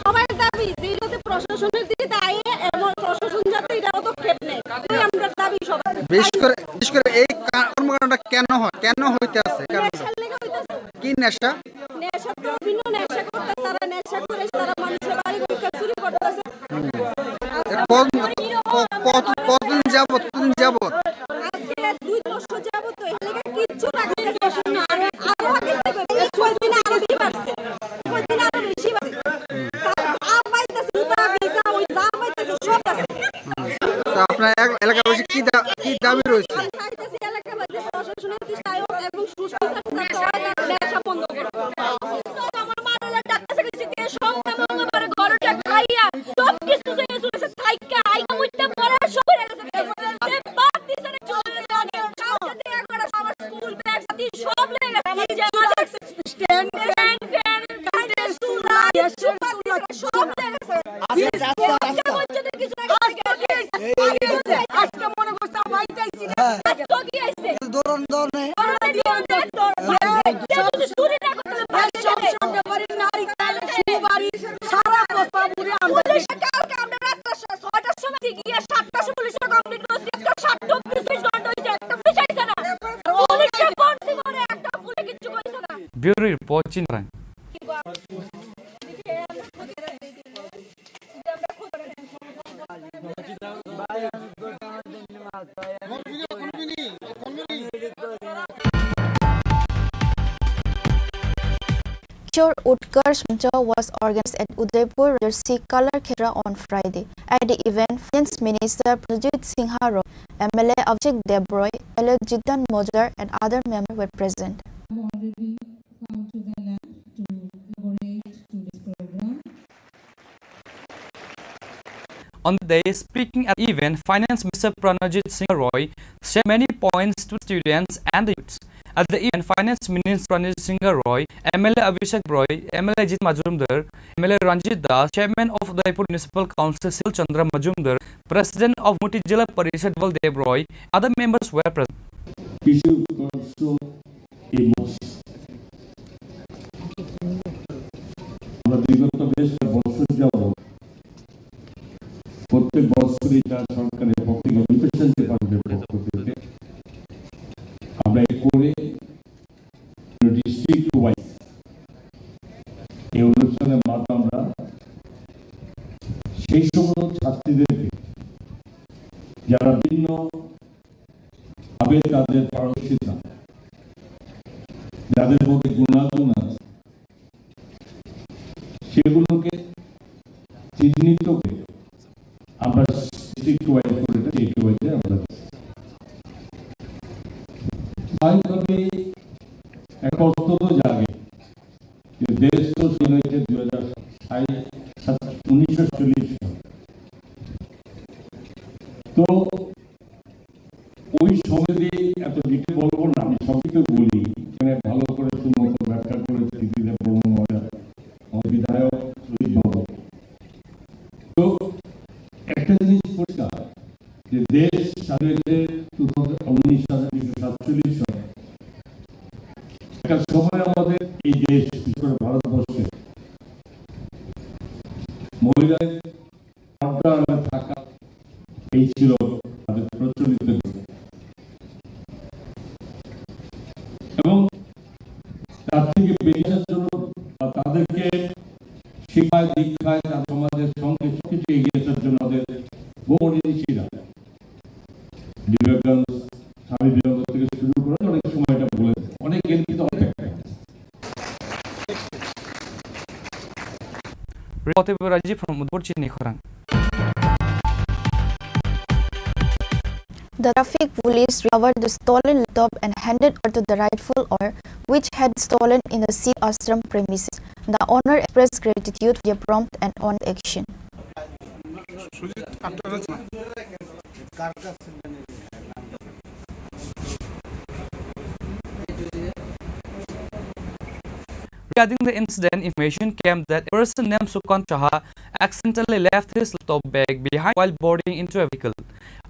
সবার দাবি যে যাতে প্রশাসনের দিকে দায়ী এবং প্রশাসন যাতে এটা পদক্ষেপ নেয়, এটাই আমরা দাবি সবার। বিশেষ করে, বিশেষ করে এই কা-, কর্মকাণ্ডটা কেন হয়, কেন হইতে আছে, কারণ নেশার লেগে হইতেছে। কি নেশা? নেশা তো বিভিন্ন নেশা করতে, তারা নেশা করে, তারা মানুষের বাড়ি ঘর চুরি করতেছে। এ কত-, ক-, কত-, কতদিন যাবত, কতদিন যাবত? আজকে দুই বছর যাবত তো এখানে কিচ্ছু রাখা যাচ্ছে না। আরো আগে থেকে এই ছয় দিন আরো বেশি বাড়ছে। ছয় দিন আরো বেশি বাড়ছে। তার যা পাইতেছে, জুতা, ভিজা, ওই যা পাইতেছে, সব আছে। তো আপনার এলাকাবাসী কি দা-, কি দাবি রয়েছে? আমি চাইতেছি এলাকাবাসী প্রশাসনের দৃষ্টি আয়োগ এবং সুষ্ঠু বিচার চাইতে হয়, তারা নেশা বন্ধ করুক। আমার মা হলো ডাক্তার সাহেব, সে সব নামে আমার ঘরটা খাইয়া সব কিছু সে চলেছে, থাইকা আইকা মুইতা পড়া সব হয়ে গেছে। সে বাদ দিছে না, চলে গেছে। কালকে দেখা করে আমার স্কুল ব্যাগ সাথে সব নিয়ে গেছে। আমার যে স্ট্যান্ড ফ্যান, ফ্যান, কারেন্টের চুলা, গ্যাসের চুলা, সব নিয়ে গেছে। আজকে যাচ্ছে, আজকে। আজকে পর্যন্ত কিছু না কিছু গেছে। এই, এই, এই, এই। আজকে মনে করছে আমি যাইছি না। হ্যাঁ। আজকে কি আইছে? দৌড়ান, দৌড়ান। দৌড়ান, দৌড়ান, দৌড়ান। হ্যাঁ। কেউ যদি চুরি না করতে পারে, হ্যাঁ, সব, সব ব্যাপারে নারিকেল, সুপারি, সারা কথা পুরো আমরা পুলিশে কালকে আমরা রাত্রে ছয়টার সময় গিয়ে সাতটার সময় পুলিশের কমপ্লেন করছি। আজকে সাতটা অব্দি চব্বিশ ঘন্টা হয়েছে, একটা পুলিশ আইছে না। পুলিশে ফোন করে একটা পুলিশ কিচ্ছু কইছে না। Bureau report, Chini Khorang. Kishore Utkarsh Mancha was organized at Udaipur Rajasri Kala Khetra on Friday. At the event, Finance Minister Pranajit Singha Roy, M L A Abhishek Deb Roy, M L A Jitan Majumdar and other members were present. Have already come to the land to inaugurate today's program. On the day, speaking at the event, Finance Minister Pranajit Singh Roy shared many points to students and the youths. At the event, Finance Minister Pranajit Singh Roy, M L A Abhishek Roy, M L A Jitan Majumdar, M L A Ranjit Das, Chairman of Udaipur Municipal Council Cyril Chandra Majumdar, President of Gumti Zilla Parishad Baldev Roy, other members were present. কিছু কষ্ট এই বছর। আমরা বিগত বেশ কয়েক বছর যাবত প্রত্যেক বছরই যা সরকারের পক্ষ থেকে, এডুকেশন ডিপার্টমেন্টের পক্ষ থেকে আমরা এই করে ডিস্ট্রিক্ট ওয়াইজ এই অনুষ্ঠানের মাধ্যমে আমরা সেই সমস্ত ছাত্রীদেরকে যারা ভিন্ন ভাবে তাদের পারদর্শিতা, যাদের মধ্যে গুণাগুণ আছে, সেগুলোকে চিহ্নিত করে আমরা স্টেট ওয়াইজ করে, স্টেট ওয়াইজে আমরা স্বাভাবিকভাবেই একটা প্রশ্ন তো জাগে যে দেশ তো স্বাধীন হয়েছে দুই হাজার ষাট, সাত-, উনিশশো চল্লিশ সাল। তো ওই সময় দিয়ে এত ডিটেল বলবো না, আমি সংক্ষেপে বলি, এখানে ভালো করে সুন্দর ব্যাখ্যা করেছে দিদিরা, বড় মজা, আমার বিধায়ক সুজিত বাবু। তো একটা জিনিস পরিষ্কার, যে দেশ স্বাধীন হয়েছে টু থাউজেন্ড, উনিশ হাজার উনিশশো সাতচল্লিশ সালে। একটা সময় আমাদের এই দেশ, বিশেষ করে ভারতবর্ষে, মহিলাদের আন্ডারে থাকা, এই ছিল তাদের প্রচলিত নিয়ম। এবং তার থেকে বেরিয়ে আসার জন্য বা তাদেরকে শিক্ষায়, দীক্ষায়, তার সমাজের সঙ্গে সবকিছু এগিয়ে আসার জন্য আমাদের বহু মনীষীরা, বিবেকানন্দ, স্বামী বিবেকানন্দ থেকে শুরু করে অনেক সময় এটা বলে দেয়। অনেক জ্ঞানী কিন্তু অনেক ব্যাখ্যা আছে। Report by Rajiv from Udapur Chini Khorang. The traffic police recovered the stolen laptop and handed over to the rightful owner, which had stolen in the Sri Ashram premises. The owner expressed gratitude for their prompt and honest action. Regarding the incident, information came that a person named Sukant Saha accidentally left his laptop bag behind while boarding into a vehicle.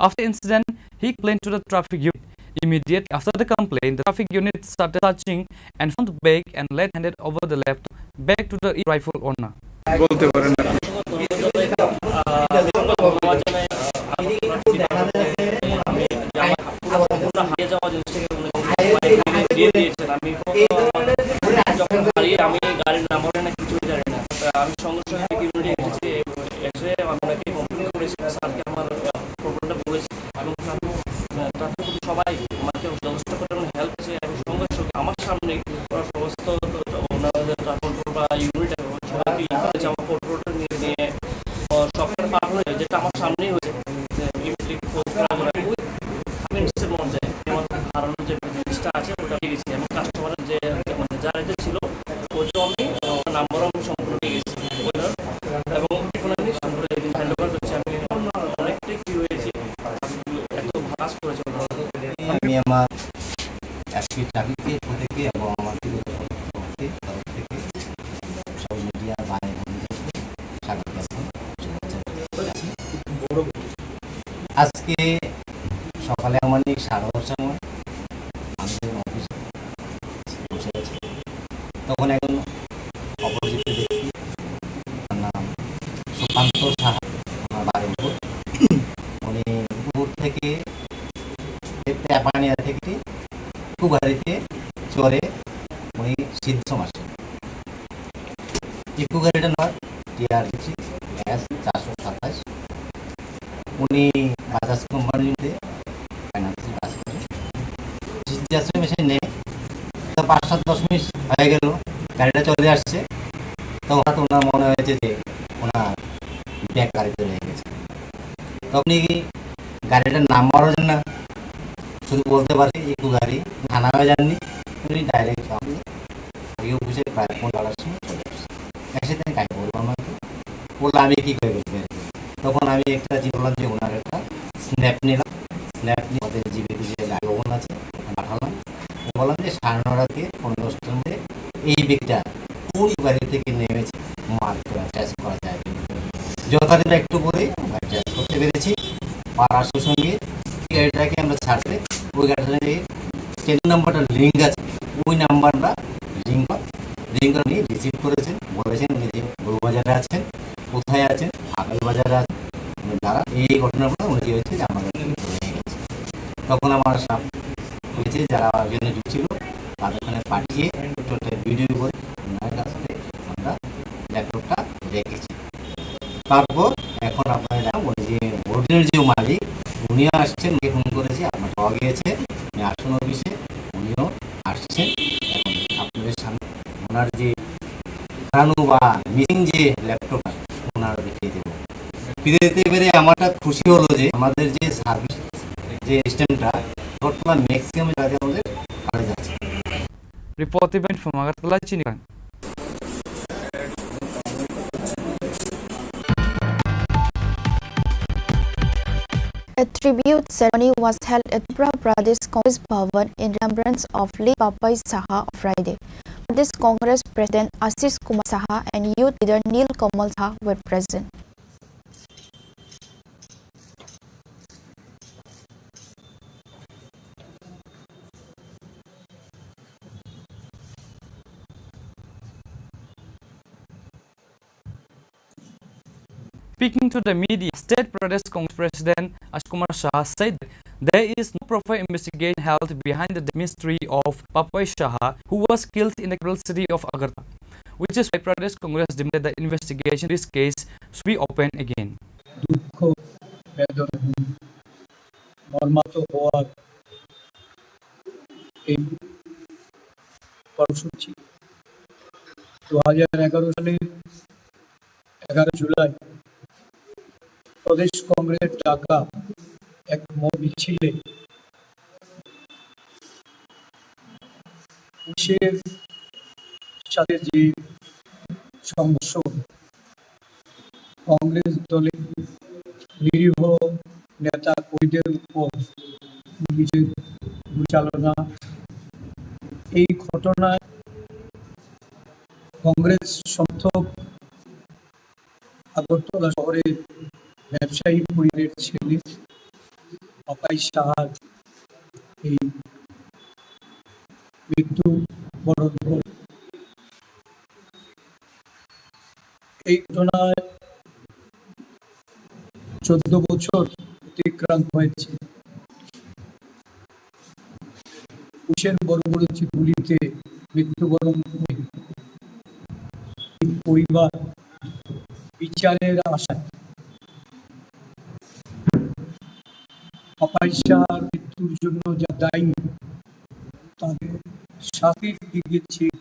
After the incident, he complained to the traffic unit. Immediately after the complaint, the traffic unit started searching and found the bag and later handed over the laptop back to the rightful owner. বলতে পারেন আপনি। হারিয়ে যাওয়া জিনিসটাকে উনি দিয়ে দিয়েছেন। আমি প্রথম যখন হারিয়ে আমি গাড়ির নাম্বার না কিছুই জানি না। তা আমি সঙ্গে সঙ্গে ইউনিটে এসেছি, এসে ওনাকে কমপ্লেন করেছি, স্যারকে আমার প্রবলেমটা বলেছি এবং তারপর, আহ, তারপর সবাই আমাকে যথেষ্ট পরিমাণে হেল্প করেছে এবং সঙ্গে সঙ্গে আমার সামনে ওরা সমস্ত ওনাদের ট্রান্সপোর্টার বা ইউনিট সবাইকে ইনফর্ম করেছে, আমার ফটোটা নিয়ে নিয়ে, আহ, সবটা পার হয়ে যেটা আমার সামনেই হয়েছে, যে ইমিডিয়েটলি খোঁজ করা যাবে। ওই আমি নিশ্চিত মন যায় আমার হারানোর যে জিনিসটা আছে ওটা পেয়ে গেছি। আমি কাস্টমারের যে, মানে, যারা এটা ছিল ওইটাও আমি, আহ, নাম্বারও আমি সম্পূর্ণ পেয়ে গেছি ওইটার। এবং এখন আমি সম্পূর্ণ এদিন হ্যান্ড ওভার করছি। আমি অনেকটাই ফ্রি হয়েছি, এত কাজ করেছে ওনারা। আমি আমার এসপি ট্রাফিককে প্রত্যেককে এবং আমার তরফ থেকে সব মিডিয়া ভাই বোনদেরকে স্বাগত জানাই, শুভেচ্ছা জানাই। আজকে সকালে আনুমানিক সাড়ে দশটার সময় আমি যখন অফিসে বসে আছি, তখন একজন অপরিচিত ব্যক্তি, তার নাম সুকান্ত সাহা, আমার বাড়ির উপর। উনি উপর থেকে, এ, পেপানিয়া থেকে একটু গাড়িতে চড়ে উনি সিদ্ধম আসেন। ইকো গাড়িটার নাম্বার টিআরসি এস চারশো সাতাশ। উনি বাজাজ কোম্পানিতে ফাইন্যান্সে কাজ করেন। সিদ্ধম আসে মেশিন নেই, তো পাঁচ সাত দশ মিনিট হয়ে গেল, গাড়িটা চলে আসছে। তো হঠাৎ ওনার মনে হয়েছে যে ওনার ব্যাগ গাড়িতে রয়ে গেছে। তখনই গাড়িটার নাম্বারও জানে না, শুধু বলতে পারে ইকো গাড়ি, থানায় যাননি, উনি ডাইরেক্ট আমাদের ওই অফিসে প্রায় পনেরো আড়াইশো সময় চলে আসছে। এসে তিনি কাকে বলবো আমাকে, বললো, "আমি কি করে বের করবো?" তখন আমি একটা চিন্তা করলাম যে ওনার একটা স্ন্যাপ নিলাম, স্ন্যাপ নিয়ে ওদের জিপে কিছু যে লাইভ ওখানে আছে, ওখানে পাঠালাম। বললাম যে সাড়ে নটা থেকে পনেরো দশটার মধ্যে এই ব্যক্তিটা কোন গাড়ি থেকে নেমেছে, মার্ক করা, ট্রেস করা যায় কিনা। যথাযথ একটু পরে আমরা ট্রেস করতে পেরেছি। পাড়ার সঙ্গে গাড়িটাকে আমরা ছাড়তে, ওই গাড়িটাকে যে নাম্বারটা লিঙ্ক আছে, ওই নাম্বার আমরা লিঙ্ক, লিঙ্ক উনি রিসিভ করেছেন, বলেছেন উনি যে বড়বাজারে আছেন, কোথায় আছেন, আকাল বাজারে আছেন। উনি দাঁড়ান, এই ঘটনাগুলো উনি যে হচ্ছে যে আমার কাছে নিয়ে গেছে। তখন আমার স্টাফ হয়েছে, যারা ওখানে ছিল, তাদের ওখানে পাঠিয়ে ছোট্ট একটা ভিডিও করে ওনার কাছ থেকে আমরা ল্যাপটপটা রেখেছি। তারপর এখন যে মালিক, উনিও আসছেন, উনি ফোন করেছে, আমার পাওয়া গিয়েছে, উনি আসুন অফিসে, উনিও আসছেন। এখন আপনাদের সামনে ওনার যে হারানো বা মিসিং যে ল্যাপটপ, ওনারা দেখিয়ে দেবো। ফিরে যেতে পেরে আমার একটা খুশি হলো যে আমাদের যে সার্ভিস, যে সিস্টেমটা, বর্তমান ম্যাক্সিমাম জায়গায় আমাদের কলেজ আছে। Report event from Agartala, Chiniwang. A tribute ceremony was held at Tripura Pradesh Congress Bhavan in remembrance of late Papai Saha on Friday. Pradesh Congress President Ashish Kumar Saha and youth leader Nil Kamal Saha were present. Speaking to the media, State Pradesh Congress President Ashish Kumar Saha said there is no proper investigation held behind the mystery of Papai Saha, who was killed in the capital city of Agartala, which is why Pradesh Congress demanded the investigation of this case should be open again. দুঃখ, বেদনা, মর্মাহত হওয়ার এই কর্মসূচি। দু হাজার এগারো সালের এগারো জুলাই প্রদেশ কংগ্রেসের ডাকা এক মহা মিছিলে পুলিশের সাথে যে সংঘর্ষ, কংগ্রেস দলের নিরীহ নেতা কর্মীদের উপর পুলিশের গুলি চালনা, এই ঘটনায় কংগ্রেস সমর্থক আগরতলা শহরের ব্যবসায়ী পরিবারের ছেলে পাপাই সাহার এই মৃত্যু বরণ করে। এই ঘটনায় চোদ্দ বছর অতিক্রান্ত হয়েছে। পুলিশের বর্বরচিত গুলিতে মৃত্যুবরণ করে এই পরিবার বিচারের আশায় পাপাই সাহার মৃত্যুর জন্য যা দায়ী তাদের শাস্তির দিকে চেয়ে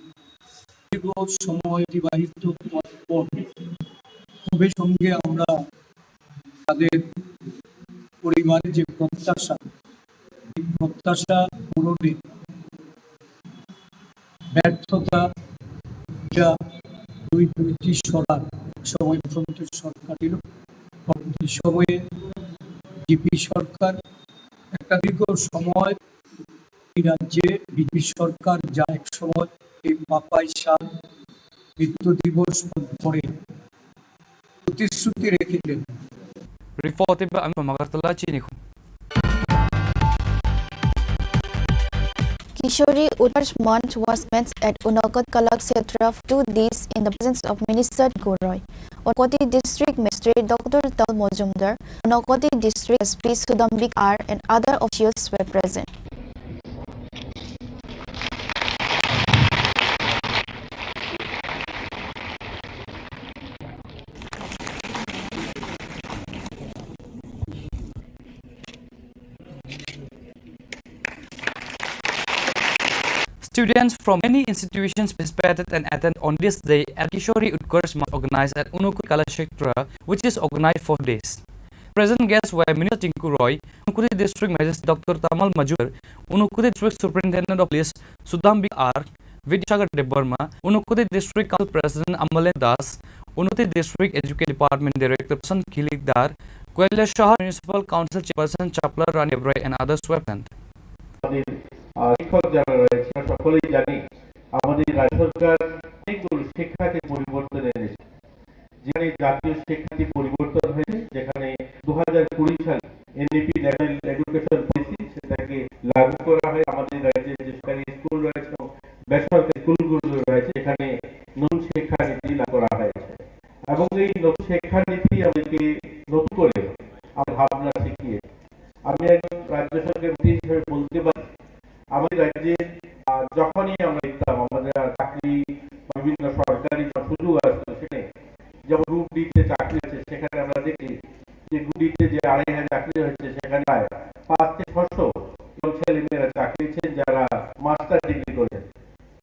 দীর্ঘ সময় অতিবাহিত হওয়ার পর ক্ষোভের সঙ্গে আমরা তাদের পরিবারের যে প্রত্যাশা, এই প্রত্যাশা পূরণে ব্যর্থতা, যা দুই দুইটি সরকার, এক সময় ফ্রন্টের সরকার ছিল, পরবর্তী সময়ে জিপি সরকার, একটা দীর্ঘ সময় এই রাজ্যে বিজেপি সরকার যা এক সময় এই পাপাই সাহার মৃত্যু দিবস পরে প্রতিশ্রুতি রেখেছিলেন। Report by Amit Magartala, Chinikhum. Kishori Utkarsh Manch was met at Unakoti Kalakshetra two days in the presence of Minister Tinku Roy, Unakoti District Magistrate Doctor Tamal Majumdar, Unakoti District S P Sudambik R and other officials were present. Students from many institutions participated and attended on this day at Kishori Utkarsh Manch organized at Unakoti Kalakshetra, which is organized for days. Present guests were Minister Tinku Roy, Unakoti District Magistrate Doctor Tamal Majumdar, Unakoti District Superintendent of Police Sudambik R, Vidyasagar Debbarma, Unakoti District Council President Amalen Das, Unakoti District Education Department Director Prashant Khilidar, Kailashahar Municipal Council Chairperson Chapla Rani Debrai and others were present. আমাদের, আহ, শিক্ষক যারা রয়েছে, আমরা সকলেই জানি আমাদের রাজ্য সরকার অনেকগুলো শিক্ষানীতি পরিবর্তন এনেছে। যেখানে জাতীয় শিক্ষানীতি পরিবর্তন হয়েছে, যেখানে দু হাজার কুড়ি সালে এনইপি, ন্যাশনাল এডুকেশন পলিসি, সেটাকে লাগু করা হয়। আমাদের রাজ্যে যে সরকারি স্কুল রয়েছে এবং বেসরকারি স্কুলগুলো রয়েছে, এখানে নতুন শিক্ষানীতি লাগু করা হয়েছে এবং এই নতুন শিক্ষানীতি আমাদেরকে নতুন করে আমাদের ভাবনা শিখিয়ে, আমি একজন রাজ্য সরকারের মন্ত্রী হিসেবে বলতে পারি, আমাদের রাজ্যে, আহ, যখনই আমরা দেখতাম, আমাদের চাকরি বা বিভিন্ন সরকারি যে সুযোগ আসতো, সেখানে যেমন গ্রুপ ডি তে চাকরি আছে, সেখানে আমরা দেখি যে গ্রুপ ডি তে যে আড়াই হাজার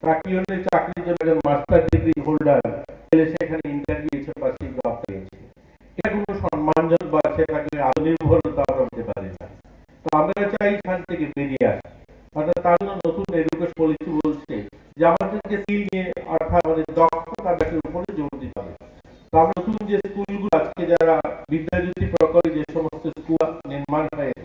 চাকরি হলে চাকরির জন্য একজন মাস্টার ডিগ্রি হোল্ডার পেলে সেখানে ইন্টারভিউ এসে পাশে জব পেয়েছে। এটা কোনো সম্মানজনক বা সেটাকে আত্মনির্ভরতা আমরা বলতে পারি না। তো আমরা চাই এখান থেকে বেরিয়ে আসতে। অর্থাৎ তার জন্য নতুন এডুকেশন পলিসি বলছে যে আমাদেরকে স্কিল নিয়ে, অর্থাৎ আমাদের দক্ষতা বিকাশের উপরে জোর দিতে হবে। তো আমরা নতুন যে স্কুলগুলো আজকে যারা বিদ্যাজ্যোতি প্রকল্পে যে সমস্ত স্কুল নির্মাণ হয়ে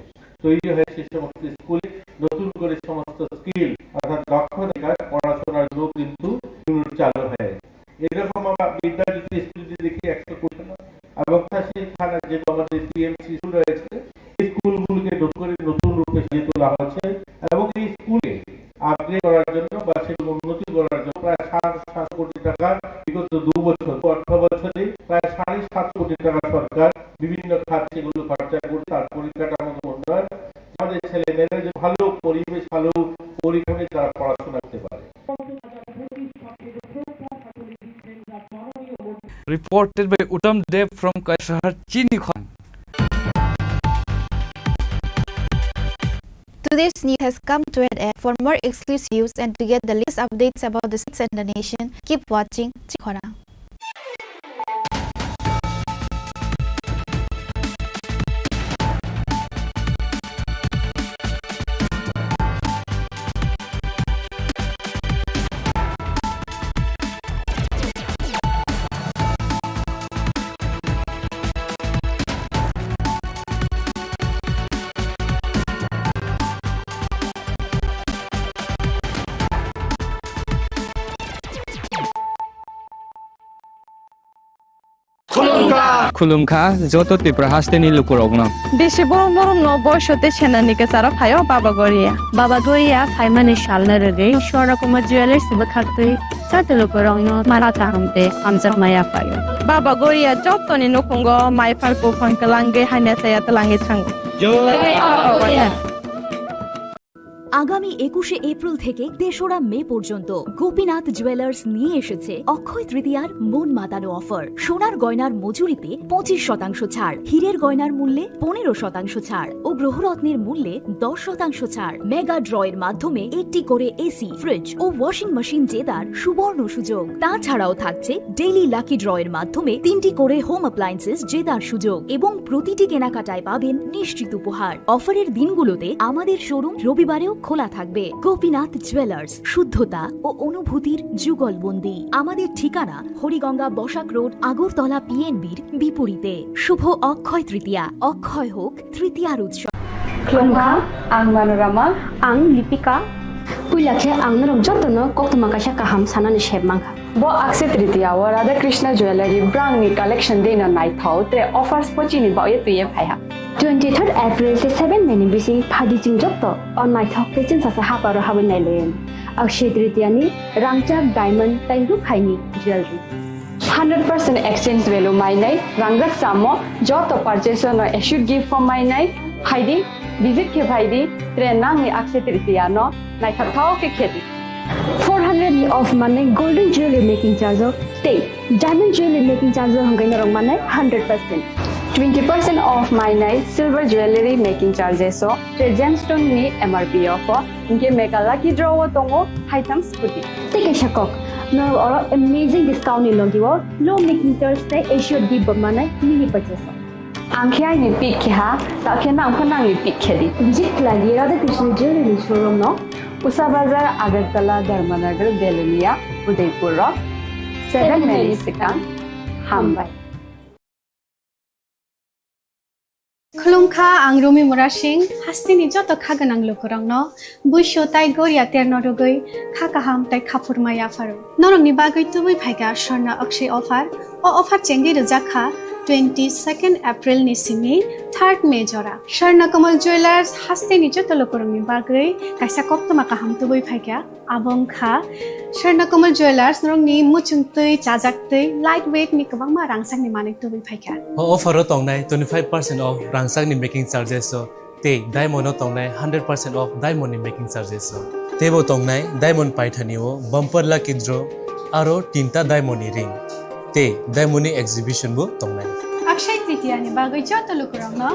তৈরি হয়েছে, সেই সমস্ত স্কুলে নতুন করে সমস্ত স্কিল অর্থাৎ দক্ষতা বিকাশ, পড়াশোনার জন্য কিন্তু ইউনিট চালু হয়েছে। এরকম আমরা বিদ্যাজ্যোতি স্কুল যদি দেখি একশো কোটি টাকা, এবং পাশাপাশি থানা যেহেতু আমাদের টিএমসি স্কুল রয়েছে, এই স্কুলগুলোকে নতুন করে নতুন রূপে সাজিয়ে তোলা হয়েছে এবং এই স্কুলে আপগ্রেড করার জন্য বা সেগুলো উন্নতি করার জন্য প্রায় সাড়ে সাত কোটি টাকা বিগত দু বছর, অর্থ বছরে প্রায় সাড়ে সাত কোটি টাকা সরকার বিভিন্ন খাত সেগুলো খরচা করে তার পরিকাঠামোগত উন্নয়ন, আমাদের ছেলে মেয়েরা যে ভালো পরিবেশ, ভালো পরিবেশে তারা পড়াশোনা করতে পারে। Reported by Uttam Dev from Kaisahar, Chini Khorang. Today's news has come to an end. For more exclusive news and to get the latest updates about the states and the nation, keep watching Chini Khorang. Khulumkha. Khulumkha joto Tripura hasteni lukurokno. Bisi borom borom no boiso tei senani kwcharo phaio Baba Goria. Baba Goria phaimani salno rwgwi Swarna Kumar Jewellers bwkhaktwi joto lukurokno mala kaham tei hamjakma yaphaio. Baba Goria jotoni nukhungo mai phar buphang twlangwi hamya chaya twlangwi thango. Jai Baba Goria. আগামী একুশে এপ্রিল থেকে তেসরা মে পর্যন্ত গোপীনাথ জুয়েলার্স নিয়ে এসেছে অক্ষয় তৃতীয়ার মন মাতানো অফার। সোনার গয়নার মজুরিতে পঁচিশ শতাংশ ছাড়, হীরের গয়নার মূল্যে পনেরো শতাংশ ছাড় ও গ্রহরত্নের মূল্যে দশ শতাংশ ছাড়। মেগা ড্রয়ের মাধ্যমে একটি করে এসি, ফ্রিজ ও ওয়াশিং মেশিন জেতার সুবর্ণ সুযোগ। তাছাড়াও থাকছে ডেইলি লাকি ড্রয়ের মাধ্যমে তিনটি করে হোম অ্যাপ্লায়েন্সেস জেতার সুযোগ এবং প্রতিটি কেনাকাটায় পাবেন নিশ্চিত উপহার। অফারের দিনগুলোতে আমাদের শোরুম রবিবারেও খোলা থাকবে। গোপীনাথ জুয়েলার্স, শুদ্ধতা ও অনুভূতির যুগলবন্দি। আমাদের ঠিকানা হরিগঙ্গা বসাক রোড, আগরতলা পিএনবির বিপরীতে। শুভ অক্ষয় তৃতীয়া, অক্ষয় হোক তৃতীয়ার উৎসব। Khulumkha, ang Manorama. Ang Lipika. Puila khe ang norok jotono koktwma kaisa kaham sanani sep mankha. Bo Akshaya Tritiya o Radha Krishna Jewellery brangni collection dino naithok tei offers bo chini bagwi twiwi phaiha. Twenty third April tei seven May ni bising phaidi chwng joto o naithok tei chwngsacha haparo habwi nailaiwi. Akshaya Tritiya ni rangchak, diamond tei rukhaini jewellery. Hundred percent exchange value mainai, rangjak chamo, joto purchase no assured gift form mainai, phaidi, visit khe phaidi, tre nangni Akshaya Tritiya no naithok thok khe khedi. Four hundred ni off manai golden jewelry making charge o tei diamond jewelry making charge o hwnkhai norok manai hundred percent. Twenty percent off mainai silver jewelry making charges o, tre gemstone ni M R P o pho, hinkhe mega lucky draw o tongo haitham scooty. Tei kaisa kok, norok oro amazing discount ni logi o low making charge tei assured gift bo manai mini purchase o. Ang khe aini pick khe ha, ta khe nang pho nangni pick khe di. Visit khlai di Radha Krishna Jewelry showroom no, Usa Bazar, Agartala, Dharmanagar, Belonia, Udaipur o seven May ni swkang. Hambai. Khulumkha, ang Rumi Murasing, hasteni joto kha gwnang lukurokno buisu tai goria terno rwgwi kha kaham tai kha phurma yapharo. Norokni bagwi tubui phaikha Swarna Akshay offer. O offer chengwi rwjak kha twenty second April ni simi third May jora. Swarna Kamal Jewellers hasteni joto lukurokni bagwi kaisa koktwma kaham tubui phaikha. Abo wngkha Swarna Kamal Jewellers, norokni muchungtwi, chajaktwi, light weight ni kwbangma rangchakni manwi tubui phaikha. O offer o tongnai twenty five percent off rangchakni making charges o tei diamond o tongnai hundred percent off diamond ni making charges o. Teibo tongnai diamond paithani o bumper lucky draw aro tinta diamond ni ring tei diamond ni exhibition bo tongnai. Akshay Tritiya ni bagwi joto lukurokno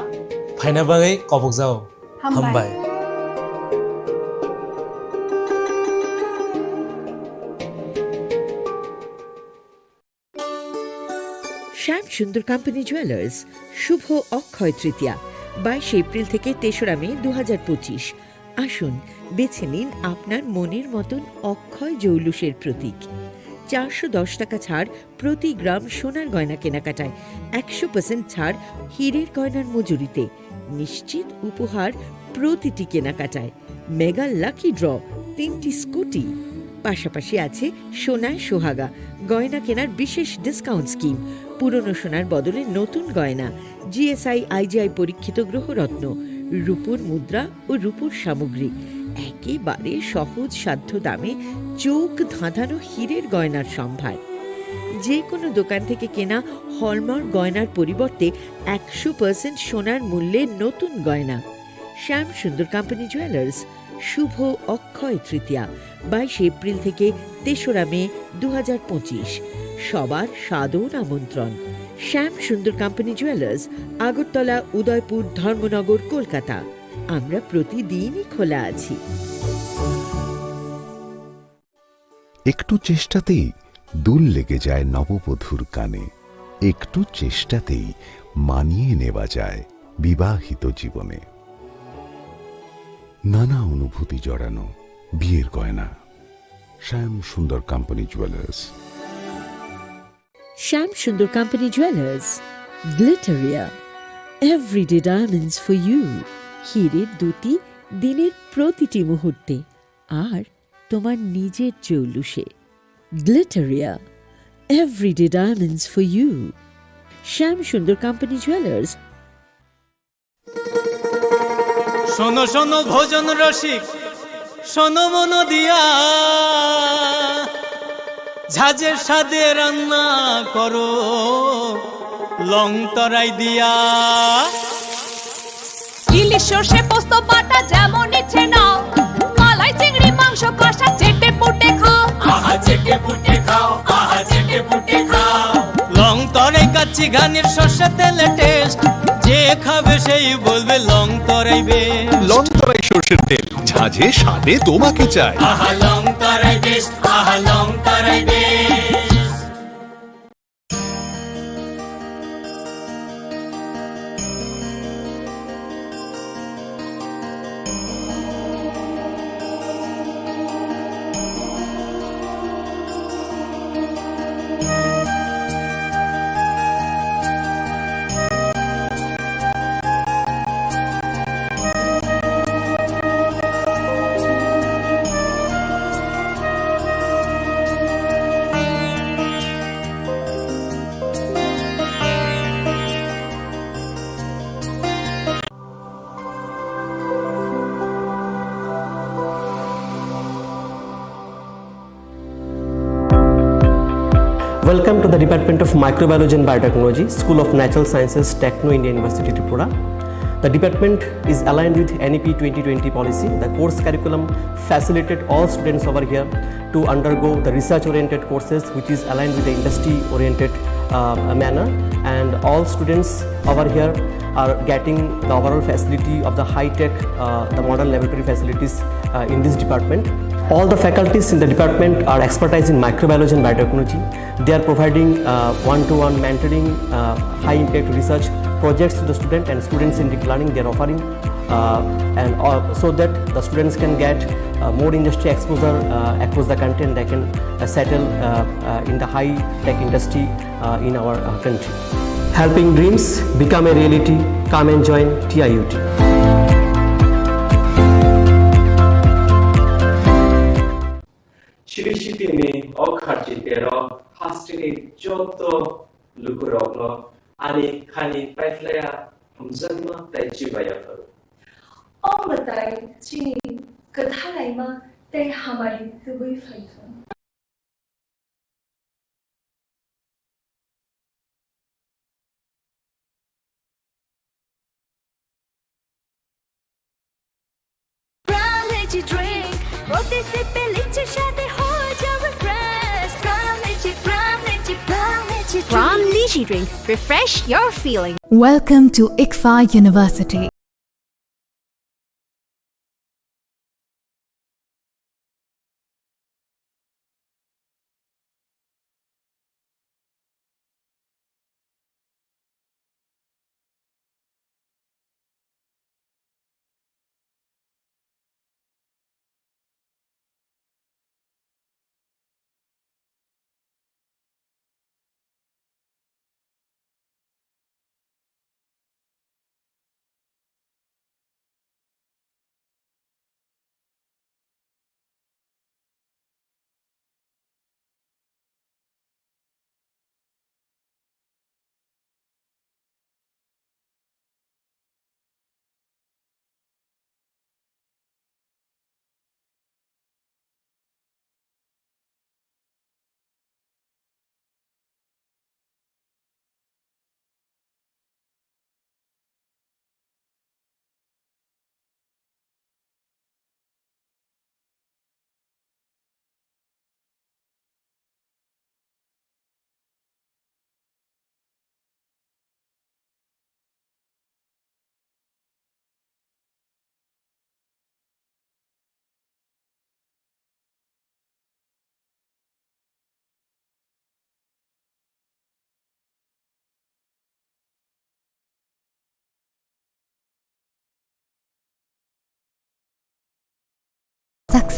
phaina bagwi kobokjao. Hambai. Hambai. শ্যাম Sundar company jewellers, শুভ অক্ষয় তৃতীয়া, বাইশে এপ্রিল থেকে তেসরা মে দু হাজার পঁচিশ। আসুন, বেছে নিন আপনার মনের মতন অক্ষয় জৌলুসের প্রতীক। চারশো দশ টাকা ছাড় প্রতি গ্রাম সোনার গয়না কেনাকাটায়, একশো পার্সেন্ট ছাড় হীরের গয়নার মজুরিতে, নিশ্চিত উপহার প্রতিটি কেনাকাটায়, মেগা লাকি ড্র, তিনটি স্কুটি। পাশাপাশি আছে সোনায় সোহাগা, গয়না কেনার বিশেষ ডিসকাউন্ট স্কিম, পুরনো সোনার বদলে নতুন গয়না, জিএসআই, আইজিআই পরীক্ষিত গ্রহরত্ন, রূপোর মুদ্রা ও রূপোর সামগ্রী। একেবারে সহজ সাধ্য দামে চোখ ধাঁধানো হীরের গয়নার সম্ভার। যে কোনো দোকান থেকে কেনা হলমার্ক গয়নার পরিবর্তে একশো পার্সেন্ট সোনার মূল্যে নতুন গয়না। শ্যাম সুন্দর কোম্পানি জুয়েলার্স, শুভ অক্ষয় তৃতীয়া, বাইশে এপ্রিল থেকে তেসরা মে দু হাজার পঁচিশ। সবার সাদর আমন্ত্রণ। শ্যাম সুন্দর কোম্পানি জুয়েলার্স, আগরতলা, উদয়পুর, ধর্মনগর, কলকাতা। আমরা প্রতিদিনই খোলা আছি। একটু চেষ্টাতেই দুল লেগে যায় নববধূর কানে, একটু চেষ্টাতেই মানিয়ে নেওয়া যায় বিবাহিত জীবনে। নানা অনুভূতি জড়ানো বিয়ের গয়না। শ্যাম Sundar company jewellers. Shyam Sundar company jewellers, Glitteria, everyday diamonds for you. হীরের দ্যুতি দিনের প্রতিটি মুহূর্তে, আর তোমার নিজের জৌলুসে। Glitteria, everyday diamonds for you. Shyam Sundar company jewellers. শোনো শোনো ভোজন রসিক, শোনো মন দিয়া, ঝাঁঝের স্বাদে রান্না করো লং তরাই দিয়া। ইলিশ সর্ষে পোস্ত বাটা যেমন ইচ্ছে নাও, মালাই চিংড়ি মাংস কষা চেটে পুটে খাও। আহা চেটে পুটে খাও, আহা চেটে পুটে খাও। লং তরাই কাচ্চি ঘানির সর্ষে তেলে টেস্ট, যে খাবে সেই বলবে লং তরাই বেস্ট। লং তরাই সর্ষের তেল, ঝাঁঝে স্বাদে তোমাকে চাই। আহা লং তরাই বেস্ট, আহা লং তরাই best. Welcome to the Department of Microbiology and Biotechnology, School of Natural Sciences, Techno India University, Tripura. The department is aligned with N E P twenty twenty policy. The course curriculum facilitate all students over here to undergo the research-oriented courses, which is aligned with the industry-oriented, uh, manner. And all students over here are getting the overall facility of the high-tech, uh, the modern laboratory facilities, uh, in this department. All the faculties in the department are expertise in microbiology and biotechnology. They are providing, uh, one-to-one mentoring, uh, high-impact research projects to the student and student-centric learning they are offering, uh, and, uh, so that the students can get, uh, more industry exposure, uh, across the country, and they can, uh, settle, uh, uh, in the high-tech industry, uh, in our, uh, country. Helping dreams become a reality. Come and join T I U T. Siri sitini o kharchi tero hasteni joto lukurokno ani khani paiphlaiya hamjakma tei chibaiya phuru. O mwtai chini kwthalaima tei hamari tubui phaithung. Prime Lychee Drink, প্রতি সিপে লিচির স্বাদে হয়ে যাবে fresh। Prime Lychee, Prime Lychee, Prime Lychee Drink। Prime Lychee Drink, refresh your feeling। Welcome to ICFAI University.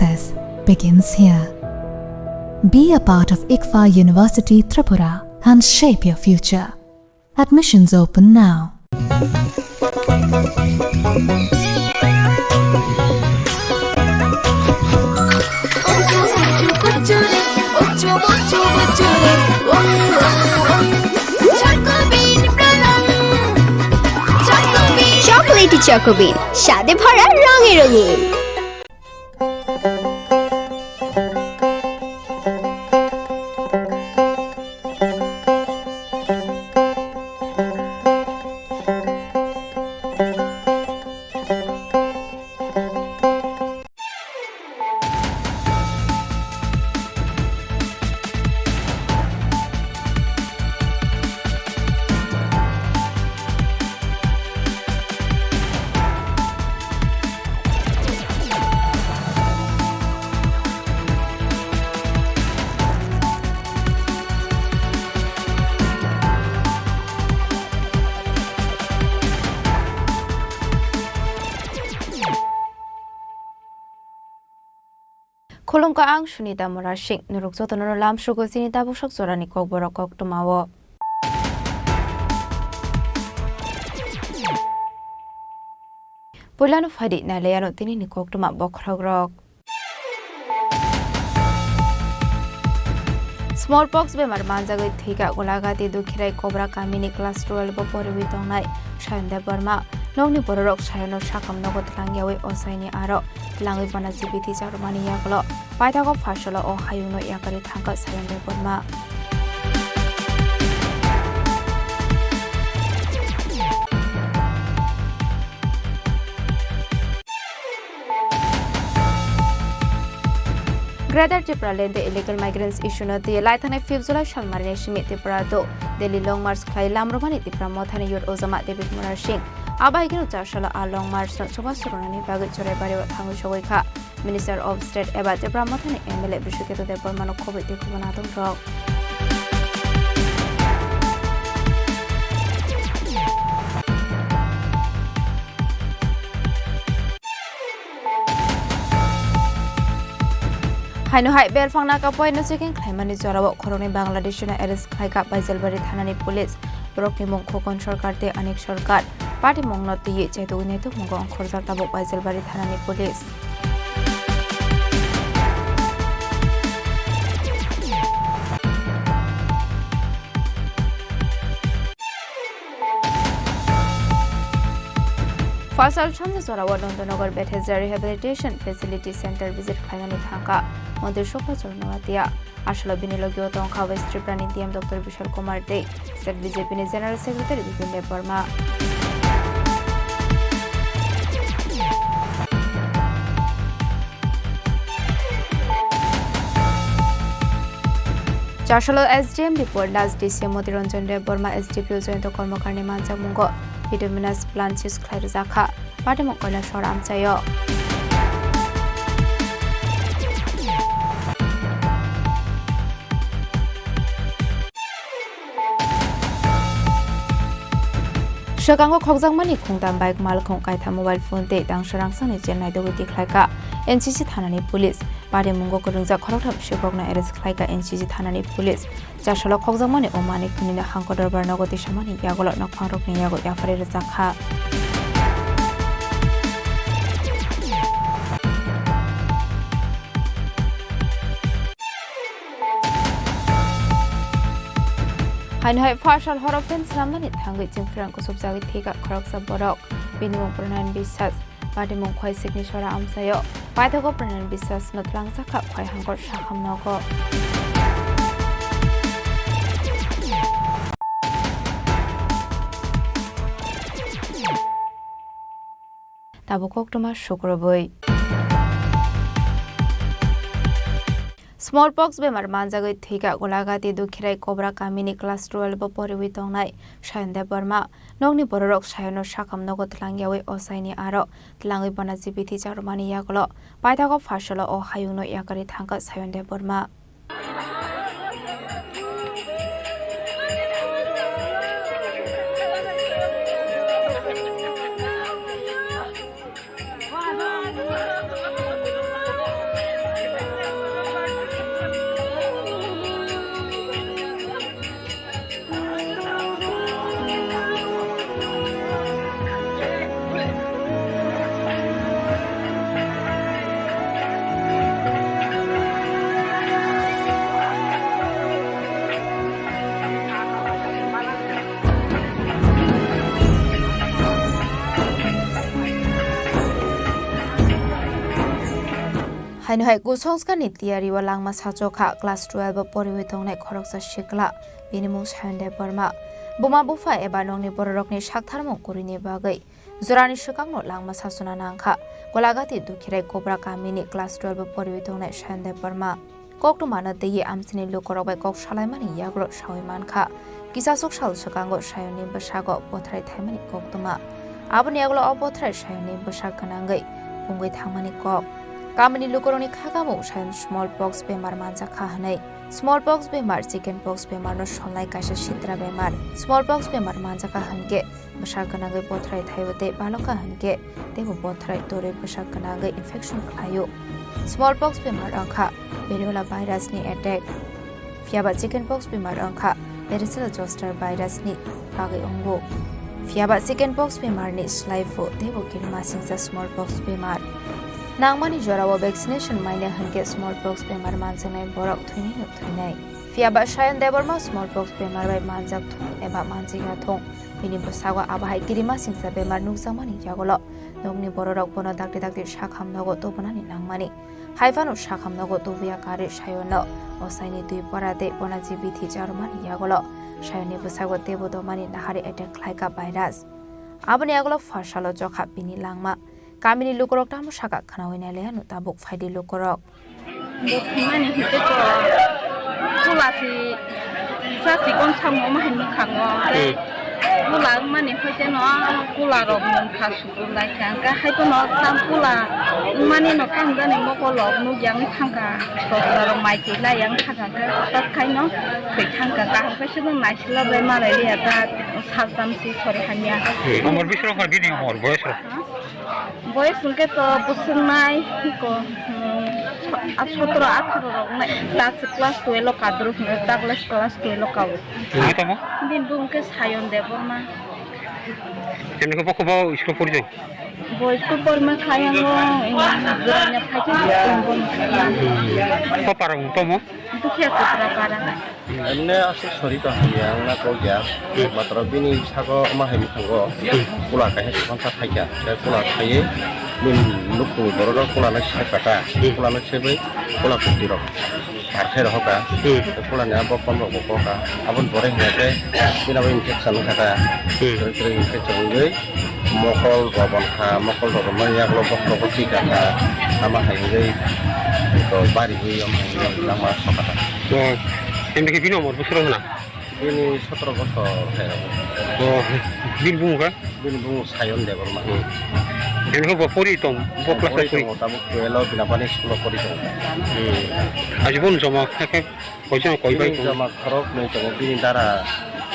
Success begins here. Be a part of ICFAI University Tripura and shape your future. Admissions open now. Chocolatey Choco Bean, স্বাদে ভরা রঙে রঙিন। Khulumkha, ang Sunita Murasing. Norok jotono lamsugo chini tabuksak jorani kokborok koktwmao. Puilano phaidi nailaiano tinini koktwma bokhorokrok. Smallpox bemar manjagwi thwikha Golagati Dukhirai Kobra kamini class twelve o poriwi tongnai Sayon Debbarma. Nokni bororok Sayono sakam nogo twlangyawi ochaini aro twlangwi bana jibiti charwmani yagulo paithago Pharsalo o hayungno yakarwi thangkha Sayon Debbarma. Greater Tipraland tei illegal migrants issue no twi lai thangnai fifth July salmarini simi Tripura do Delhi Long March khlai lamrwmani Tipra Mothani Youth Ojama David Murasing. Abo haikhe Charsalo a Long March no chubachu rwnani bagwi Choraibario thangwi sogwi kha. Minister of State eba Tipra Mothani M L A Biswaketu Debbarmano khobwi tei khobanatung rok. Haino hai belphang naka poino checking khlaimani jorao khoroknwi Bangladeshino arrest khlaikha Baijalbari thanani police. Borokni mung Khokon Sarkar tei Anik Sarkar. Party mungno twiwi chaitugwi naitukmungo ongkhorjak tabuk Baijalbari thanani police. Phalsal sanja jorao Nandanagar Bethesda Rehabilitation Facility Center visit khlainani thangkha Montri Subhas Chandra Noatia. Aswkno bini logio tongkha West Tripura ni D M Doctor Bishal Kumar tei State B J P ni General Secretary Bipin Debbarma. Charsalo S D M Bipol Das, D C Moti Ranjan Debbarma, S D P O Jayanta Karmakarni manjakmungo bituminous plant seize khlai rwjakha. Patimung Kailasor amchaio. Swkango khokjakmani khungtam bike, malkhung kaitham, mobile phone tei tangsa rangsani chain naidogwi tikhlaikha N C C thanani police. Patimung kwrwngjak khoroktham sikhokno arrest khlaikha N C C thanani police. Charsalo khokjakmani o manwi khwnwino hangko dorbar nogo tisamani yagulo nokphangrokni yago yapharwi rwjakha. Haino hai Phalsal horo fan swnamnani thangwi chwngphrang kusubjagwi thwikha khoroksa borok. Bini mung Pronayan Biswas. Patimung Khwai Sikni Sora amchaio. Paithago Pronayan Biswas no twlangjakha Khwai hangkor sakham nogo. Tabuk koktwma sukrubwi. Smallpox bemar manjagwi thwikha Golagati Dukhirai Kobra kamini class twelve o poriwi tongnai Sayon Debbarma. Nokni bororok Sayono sakam nogo twlangyawi ochaini aro twlangwi bana jibiti charwmani yagulo paithago Phalsalo o hayungno yakarwi thangkha Sayon Debbarma. Aino hai kusongskani tiyari o langma sachokha class twelve o poriwi tongnai khoroksa sikla, bini mung Sayon Debbarma. Buma bupha eba nokni bororokni saktharmung kwrwini bagwi jorani swkangno langma sachona nangkha Golagati Dukhirai Kobra kamini class twelve o poriwi tongnai Sayon Debbarma. Koktwmano twiwi amchaini lukurok bai kok salaimani yagulo sawi mankha. Kisasuk sal swkango Sayonni bwsago bothrai thaimani koktwma. Aboni yagulo o bothrai Sayonni bwsak gwnangwi pungwi thangmani kok. Kamini lukurokni kha kamung Sayon small pox bemar manjakha hwnwi. Small pox bemar chicken pox bemarno solnai kaisa sitra bemar. Small pox bemar manjakha hwnkhe bwsak gwnangwi bothrai thaio tei balokha hwnkhe teibo bothrai torwi bwsak gwnangwi infection khlaio. Small pox bemar wngkha variola virus ni attack. Phiyaba chicken pox bemar wngkha varicella zoster virus ni bagwi wngo. Phiyaba chicken pox bemar ni slai phu teibo kirimasingcha small pox bemar. Nangmani jorao vaccination maina hwnkhe small pox bemar manjaknai borok thwinaino thwinai. Phiyaba Sayon Debbarma small pox bemar bai manjak thung eba manjakya thung, bini bwsago abo hai kirimasingcha bemar nukjakmani yagulo nokni bororok bono dakti dakti sakham nogo tubunani nangmani. Haiphano sakham nogo tubuya karwi Sayonno osaini twi pora tei bonaji bithi charwmani yagulo Sayonni bwsago teibo domani nahari attack khlaikha virus. Aboni yagulo pharsalo chokha bini langma. Kamini lukurok tamo saka khwnawi nailaiano tabuk phaidi lukurok. Bo thwimani hwnkhe to pula si sa sikon samo omo hai mwkhango. Tei pula wngmani hwnkhe no pula rok mungkha sukur lai kha. Hwnkhe hai phano tam pula wngmani no tamjani mokol rok nukya wngwi thangkha. Sosra rok mai twi lai yang thangkha hwnkhe hwtak khai no thwi thangkha. Kaham khe se no naisila bai malai liya ta saltam si sori hamya. Umor bising rok bini umor boyes rok? Boyes hwnkhe to bwswk nai, iko, hmm, a sotro atharo rok nai, tak se class twelve o kadrwk hwnkhe, tak le class twelve o kao. Hwnkhe tamo? Bini bumung khe Sayon Debbarma. Hwnkhe bo khe bo school pori tong? Bo school porima khayango, em, jora nya phaikhe school porima khayango. Ko para mung tamo? Dukhiya Kotra para. Emne aswk sori tong hamya wngna kok ya. Matwrwng bini sago ma hai mwkhango kula kaisa swkang sa phaikha. Tei kula khaiwi bini nukhungni borok rok kula nai se kata. Kula nai se bai kula kwtwi rok par khai rok hoka. Kula ni abo kom rok bo koka. Aboni pore hwnkhe bini abo infection wngkha ta. Kwrwi kwrwi infection wngwi mokol robon kha, mokol robon mani yagulo bokhorogo thwi kha kha. Ama hai wngwi to bari wi omo hai wngwi langma sokha ta. O, tei bini umor bwswk rok hwnna? Bini sotro bosor hai rok. O, bini bumung kha? Bini bumung Sayon Debbarma. Bini khe bo pori tong, bo class pori. Tabuk twelve o bini bani school o pori tongo. Aji boni joma khe khe koijon koi bai tongo. Bini joma khorok nwi tongo, bini dara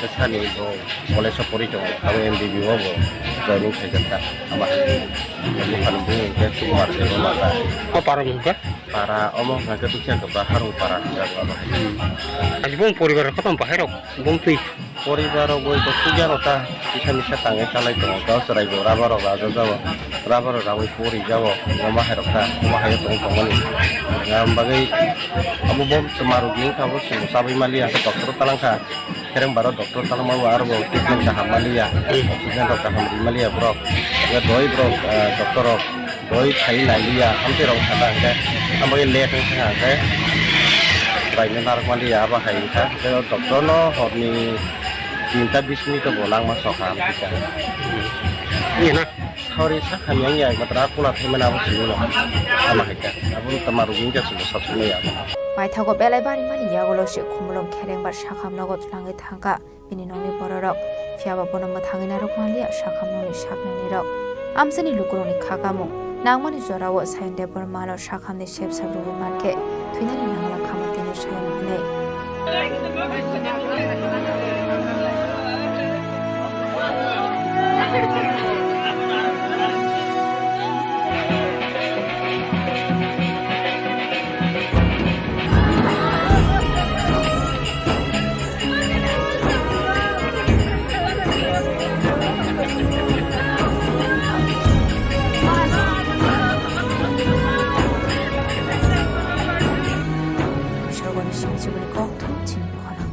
bwsani bo college o pori tongo, abo M B B o bo joining khaijak kha. Ama bini bumung khe Sukumar Debbarma ta. O para mung kha? Para omo hwnkhe Dukhiya Kotra Harung para hwnjago abo hai. Aji bong poribar kotom bahai rok bong twi. Poribar rok bai to sugya rok ta kisa misa tangwi chalai tongo. Gao chwrai bo rubber rok rajajago. Rubber rok rawi pori jago. Omo hai rok ta, omo hai rok tong tongmani. Ngam bagwi abo bom twma rok ni wngkha bo chwng chabwi maliya, doctor talang kha. Kereng baro doctor talangma bo aro bo treatment kaham maliya, oxygen rok kaham ri maliya borok. Hwnkhe doi borok, ah, doctor rok doi khai nai liya, amtwi rok thangkha hwnkhe, amo late wngkha hwnkhe, bai no narwk maliya, abo hai wngkha. Tei o doctor no horni tinta bis minute o bo langma sokha amtwi kha. Ina. Sauri sakha miyang ya, matra kula thaimani abo simi no. Ama hai kha. Abo no tama rugwi wngkha, chwng sab simi ya. Paithago belai barimani yagulo se khumulwng khereng bar sakham nogo twlangwi thangkha bini nokni bororok. Phiyaba bono mwthangwi narwk manliya sakham nokni saknainirok. Amchaini lukurokni kha kamung nangmani jorao Sayon Debbarmano sakhamni sep sap rwui mankhe thwinani nangla kha tini Sayon hwnwi. Sarboni song chiboni kok thum chini khorang.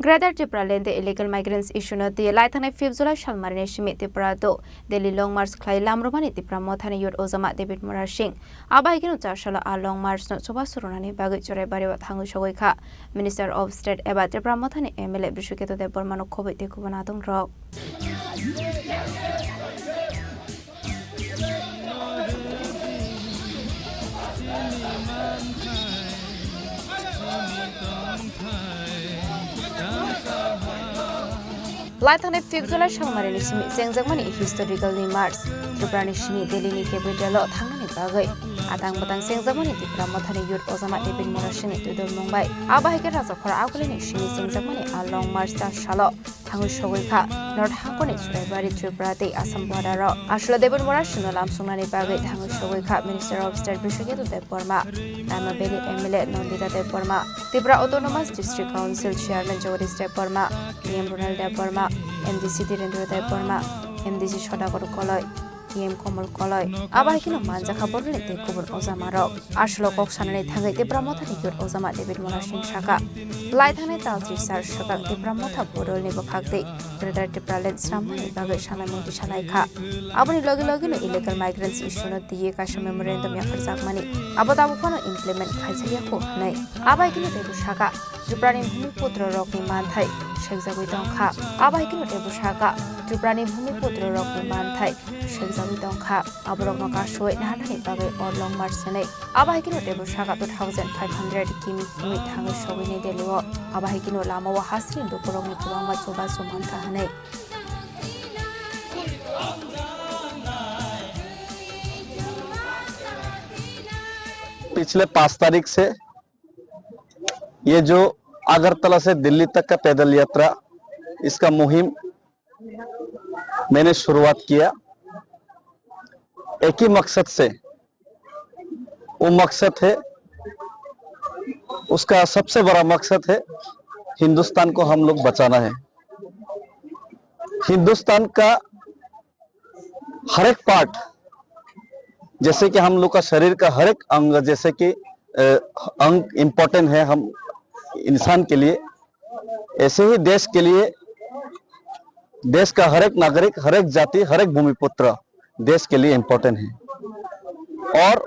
Greater Tipraland tei illegal migrants issue no twi lai thangnai fifth July salmarini simi Tripura to Delhi Long March khlai lamrwmani Tipra Mothani Youth Ojama David Murasing. Abo hai kheno char salo a Long March no chubachu rwnani bagwi Churaibari o thangwi sogwi kha. Minister of State eba Tipra Mothani M L A Brishaketu Debbarma no khobwi tei kubun adong rok. Lai thangnai fifth July salmarini simi chengjakmani historical ni march Tripura ni simi Delhi ni capital o thangnani bagwi atang bwtang chengjakmani Tipra Mothani Youth Ojama David Murasing ni twidulmung bai. Abo hai khe Rajakhor Agulini simi chengjakmani a Long March char salo thangwi sogwi kha North Hangkoni Churaibari, Tripura tei Assam border o. Aswla David Murasing no lamsongnani bagwi thangwi sogwi kha Minister of State Brishaketu Debbarma, Taima Valley M L A Nandita Debbarma, Tripura Autonomous District Council Chairman Jagadish Debbarma, D M Ronald Debbarma, M D C Dhirendra Debbarma, M D C Sodagar Koloi, T M Komol Koloi, abo hai kheno manjakha bororni tei kubun ojamarok. Aswlo kok sanani thangwi Tipra Mothani youth ojama David Murasing saka, lai thangnai tal tris sar swkang Tipra Motha bodolni bwkhak tei Greater Tipraland snamnani bagwi sanai mungti salai kha. Aboni logi logi no illegal migrants issue no twiwi kaisa memorandum yapharjakmani abo tabuk phano implement khlaijak ya kho hwnwi. Abo hai kheno teibo saka, Tripura ni Bhumiputro rokni manthai sengjakwi tongkha. Abo hai kheno teibo saka, Tripura ni Bhumiputro rokni manthai sengjakwi tongkha. Aborokno kasui naharnani bagwi o Long March hwnwi. Abo hai kheno teibo saka two thousand five hundred kimi himwi thangwi sogwi New Delhi o. Abo hai kheno lama o hasini lukurokni kwbangma chubachu mankha hwnwi. पिछले पाँच तारीख से ये जो अगरतला से दिल्ली तक का पैदल यात्रा, इसका मुहिम मैंने शुरुआत किया। एक ही मकसद से, वो मकसद है, उसका सबसे बड़ा मकसद है हिंदुस्तान को हम लोग बचाना है। हिंदुस्तान का हर एक पार्ट, जैसे कि हम लोग का शरीर का हर एक अंग, जैसे कि अ, अंग इम्पोर्टेंट है हम इंसान के लिए, ऐसे ही देश के लिए, देश का हर एक नागरिक, हर एक जाति, हर एक भूमिपुत्र देश के लिए इम्पोर्टेंट है। और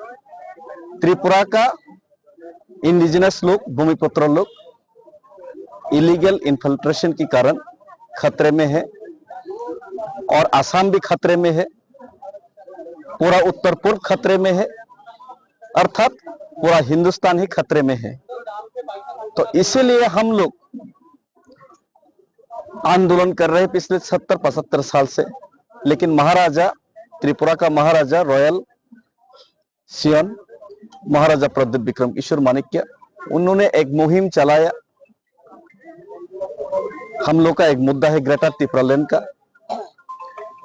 त्रिपुरा का इंडिजिनस लोग, भूमिपुत्र लोग इलीगल इन्फिल्ट्रेशन के कारण खतरे में है और आसाम भी खतरे में है, पूरा उत्तर पूर्व खतरे में है, अर्थात पूरा हिंदुस्तान ही खतरे में है। तो इसीलिए हम लोग आंदोलन कर रहे हैं पिछले सत्तर पचहत्तर साल से, लेकिन महाराजा, त्रिपुरा का महाराजा रॉयल सियोन, महाराजा प्रद्युत विक्रम किशोर माणिक्य, उन्होंने एक मुहिम चलाया। हम लोग का एक मुद्दा है ग्रेटर तिप्रालैंड का।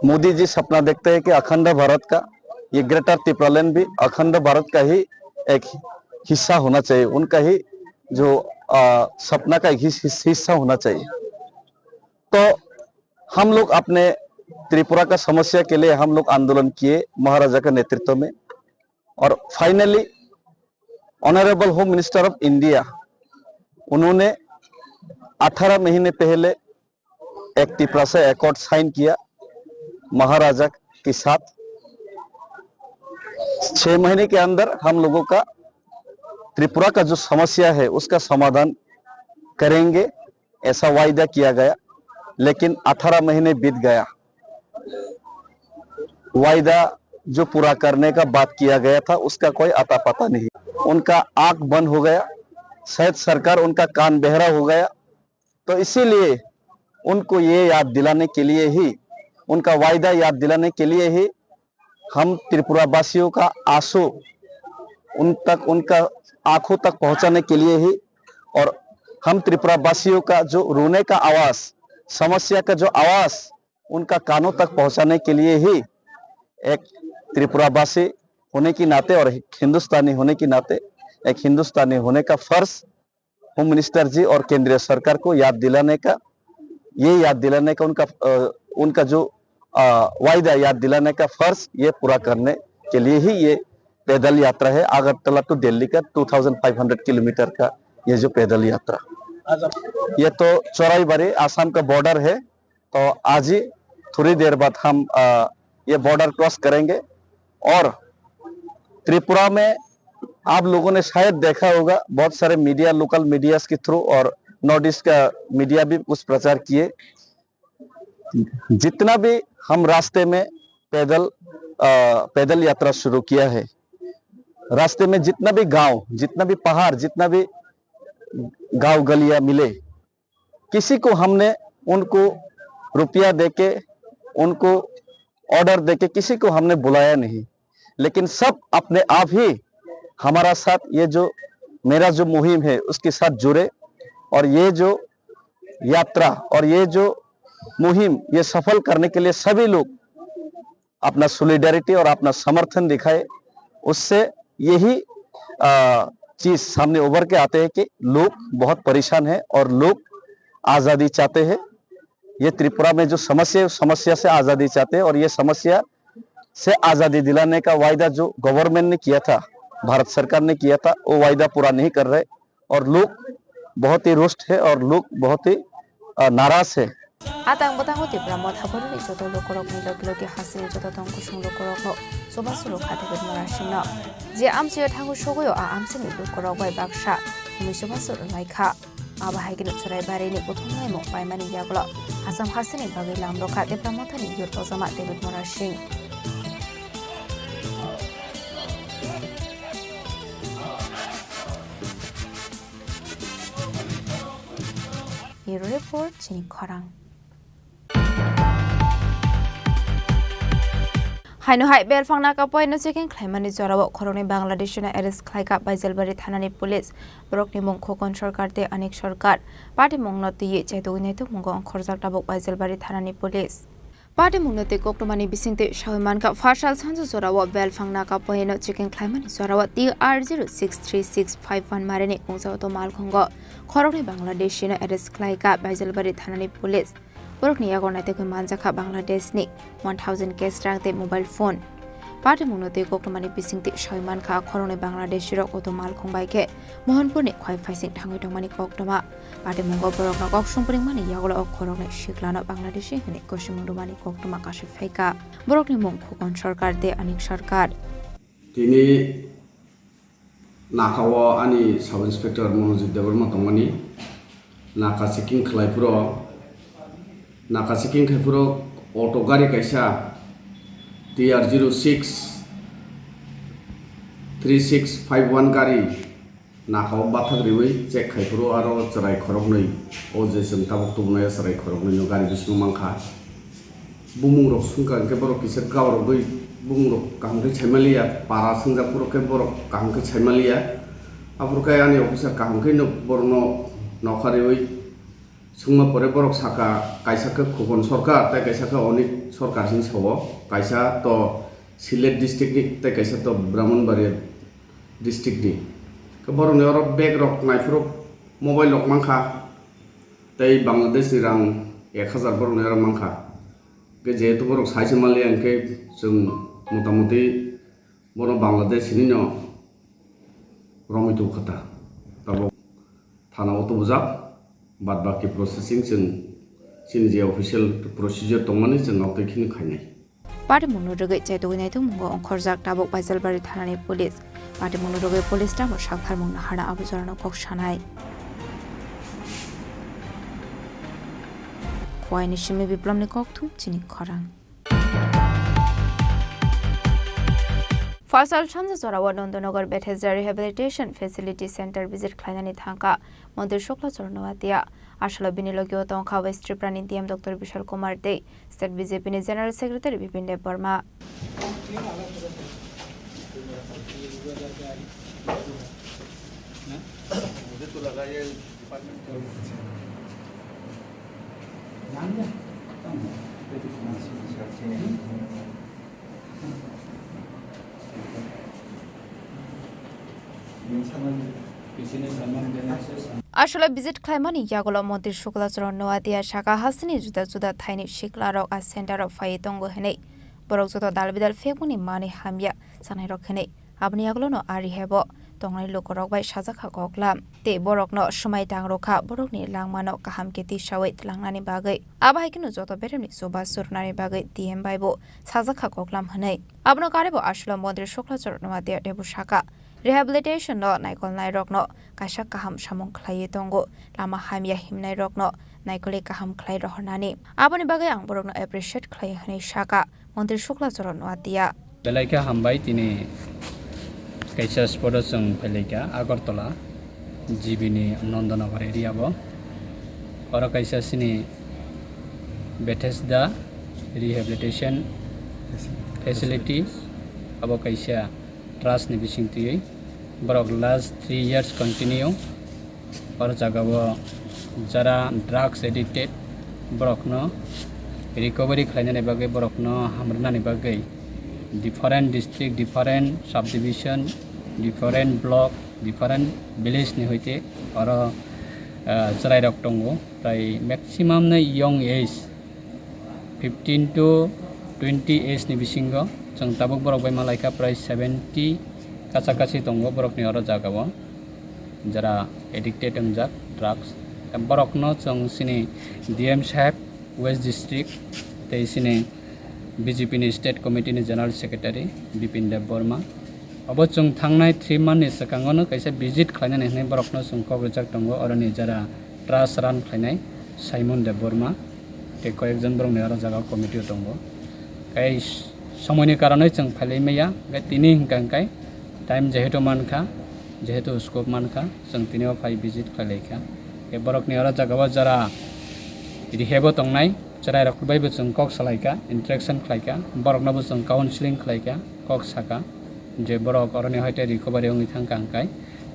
मोदी जी सपना देखते हैं कि अखंड भारत का, ये ग्रेटर तिप्रालैंड भी अखंड भारत का ही एक हिस्सा होना चाहिए, उनका ही जो, आ, सपना का एक हिस-, हिस-, हिस्सा होना चाहिए। तो हम लोग अपने त्रिपुरा का समस्या के लिए हम लोग आंदोलन किए महाराजा के नेतृत्व में, और finally honourable home minister of India, उन्होंने अठारह महीने पहले एक तिपरासा अकॉर्ड साइन किया महाराजा के साथ। छह महीने के अंदर हम लोगों का त्रिपुरा का जो समस्या है उसका समाधान करेंगे, ऐसा वायदा किया गया, लेकिन अठारह महीने बीत गया। वायदा जो पूरा करने का बात किया गया था, उसका कोई अता पता नहीं। उनका आंख बंद हो गया, शायद सरकार उनका कान बहरा हो गया। तो इसीलिए उनको ये याद दिलाने के लिए ही, उनका वायदा याद दिलाने के लिए ही हम त्रिपुरा वासियों का आंसू उन तक, उनका आंखों तक पहुंचाने के लिए ही, और हम त्रिपुरा वासियों का जो रोने का आवाज, समस्या का जो आवाज, उनका कानों तक पहुंचाने के लिए ही एक त्रिपुरा वासी होने की नाते और एक हिंदुस्तानी होने की नाते, एक हिंदुस्तानी होने का फर्ज होम मिनिस्टर जी और केंद्रीय सरकार को याद दिलाने का, ये याद दिलाने का उनका, अ, उनका जो, अ, वायदा याद दिलाने का फर्ज, ये पूरा करने के लिए ही ये पैदल यात्रा है, अगरतला to दिल्ली का two thousand five hundred kilometre का ये जो पैदल यात्रा। ये तो चोराईबाड़ी, आसाम का बॉर्डर है। तो आज ही थोड़ी देर बाद हम, अ, ये बॉर्डर क्रॉस करेंगे। और त्रिपुरा में आप लोगों ने शायद देखा होगा, बहुत सारे मीडिया, लोकल मीडियाज़ के थ्रू और नॉर्थ ईस्ट का मीडिया भी कुछ प्रचार किए। जितना भी हम रास्ते में पैदल, अ, पैदल यात्रा शुरू किया है, रास्ते में जितना भी गांव, जितना भी पहाड़, जितना भी गांव गलियां मिले, किसी को हमने उनको रुपया देके, उनको ऑर्डर देके किसी को हमने बुलाया नहीं, लेकिन सब अपने आप ही हमारा साथ, ये जो मेरा जो मुहिम है उसके साथ जुड़े। और ये जो यात्रा और ये जो मुहिम, ये सफल करने के लिए सभी लोग अपना सॉलिडारिटी और अपना समर्थन दिखाए, उससे यही, अ, चीज सामने उभर के आते हैं कि लोग बहुत परेशान हैं और लोग आज़ादी चाहते हैं। ये त्रिपुरा में जो समस्या है, उस समस्या से आज़ादी चाहते हैं और ये समस्या से आज़ादी दिलाने का वायदा जो गवर्नमेंट ने किया था, भारत सरकार ने किया था, वो वायदा पूरा नहीं कर रहे। और लोग बहुत ही रुष्ट है और लोग बहुत ही, अ, नाराज है। Atang bwtango Tipra Motha boroni joto lukurokni logi logi hasini joto tong kusung lukurokno chubachu rwkha David Murasingno. Je amchaio thango sogwi o a amchaini lukurok bai baksa hwnwi chubachu rwlaikha. Abo hai kheno Choraibarini buthumlaimung paimani yagulo Assam hasini bagwi lam rwkha Tipra Mothani youth ojama David Murasing. Bureau Report, chini khorang. Haino hai belphang naka poino checking khlaimani jorao khoroknwi Bangladeshino arrest khlaikha Baijalbari thanani police. Borokni mung Khokon Sarkar tei Anik Sarkar. Patimungno twiwi chaitugwi naitukmungo ongkhorjak tabuk Baijalbari thanani police. Patimungno tei koktwmani bisingtwi sawi mankha, phasal sansa jorao belphang naka poino checking khlaimani jorao T R zero six three six five one marini kungsa auto malkhungo khoroknwi Bangladeshino arrest khlaikha Baijalbari thanani police. Borokni yago naitukwi manjakha Bangladeshni one thousand cash rang tei mobile phone. Patimungno tei koktwmani bisingtwi sawi mankha, khoroknwi Bangladeshirok auto malkhung bai khe Mohanpurni khwai phaising thangwi tongmani koktwma. Patimungo borokno kok songpringmani yagulo o khoroknwi siklano Bangladeshi hwnwi kosimung rwmani koktwma kasui phaikha. Borokni mung Khokon Sarkar tei Anik Sarkar. Tini naka o ani Sub Inspector Monojit Debbarma tongmani. Naka checking khlai phuru, naka checking khai phuru auto gari kaisa T R zero six three six five one gari naka o bathak riwi check khai phuru aro chwrai khoroknwi, o je chwng tabuk tubunai o chwrai khoroknwi no gari bisingo mankha. Bumung rok swngkha hwnkhe borok kisa gaurogwi bumung rok kaham khe saimaliya, para swngjak borok khe borok kaham khe saimaliya. Aphuru khe ani officer kaham khe no borokno nokha riwi swngma pore borok sakha, kaisa khe Khokon Sarkar tei kaisa khe Anik Sarkar hinwi sao, kaisa to Sylhet district ni tei kaisa to Brahmanbaria district ni. Khe borokni oro bag rok naiphuru mobile rok mankha, tei Bangladesh ni rang ek hazar borokni oro mankha. Khe jehetu borok sai se manliya, hwnkhe chwng motamuti bono Bangladesh hinwi no romwi tongkha ta. Tabuk thana o tubujak, bad baki processing chwng chini je official procedure tongmani chwng abotwi kheno khainai. Patimungno rwgwi chaitugwi naitukmungo ongkhorjak tabuk Baijalbari thanani police. Patimungno rwgwi police tamo saktharmung naharna abo jorano kok sanai. Khowai ni simi Biplomni kokthum chini khorang. Phasal sansa jorao Nandanagar Bethesda Rehabilitation Facility Center visit khlainani thangkha Montri Shukla Charan Noatia. Asalo bini logio tongkha West Tripura ni D M Doctor Bishal Kumar tei State B J P ni General Secretary Bipin Deb Barma. Asalo visit khlaimani yagulo Montri Shukla Charan Noatia saka, hasteni juda juda thaini siklarok a center o phaiwi tongo hinwi. Borok joto dal bidal phekmani manwi hamya sanairok hinwi. Aboni yagulono a rehab o tongnai lukurok bai sajak kha koklam. Tei borokno swmai tang rwkha borokni langmano kaham khe tisaui tlangnani bagwi. Abo hai kheno joto beremni chubachu rwnani bagwi D M bai bo sajak kha koklam hwnwi. Abono karwi bo aswk o montri Suklachar Noatia teibo sakha, rehabilitation no naikolnairokno kaisa kaham samung khlaiwi tongo, lama hamya himnairokno naikolwi kaham khlai rohornani. Aboni bagwi ang borokno appreciate khlai hwnwi sakha montri Suklachar Noatia. Belai khe hambai, tini kaisa spot o chwng phailaikha Agartala G B ni Nandanagar area o. Oro kaisa chini Bethesda Rehabilitation Facility, abo kaisa trust ni bising twiwi borok last three years continue. Oro jaga o jara drugs addicted borokno recovery khlainani bagwi, borokno hamrwnani bagwi different district, different subdivision, different block, different village ni hoite oro, ah, chwrairok tongo. Prai maximum no young age, fifteen to twenty age ni bisingo chwng tabuk borok bai malaikha prai seventy kacha kachi tongo borokni oro jaga o, jara addicted wngjak drugs. Borokno chwng chini D M saheb West District tei chini B J P ni State Committee ni General Secretary Bipin Deb Borma. Obo chwng thangnai three month ni swkango no kaisa visit khlainani hwnwi borokno chwng kok rijak tongo, oroni jara trust run khlainai Simon Deb Borma tei koyekjon borokni oro jaga committee o tongo. Tei somoini karonwi chwng phailai maya, hwnkhe tini hwnkha hwnkhe time jehetu mankha, jehetu scope mankha, chwng tini o phai visit khlailaikha. Tei borokni oro jaga o jara rehab o tongnai chwrairok bai bo chwng kok salaikha, interaction khlaikha, borokno bo chwng counseling khlaikha, kok sakha je borok oroni hoite recovery wngwi thangkha hwnkhe,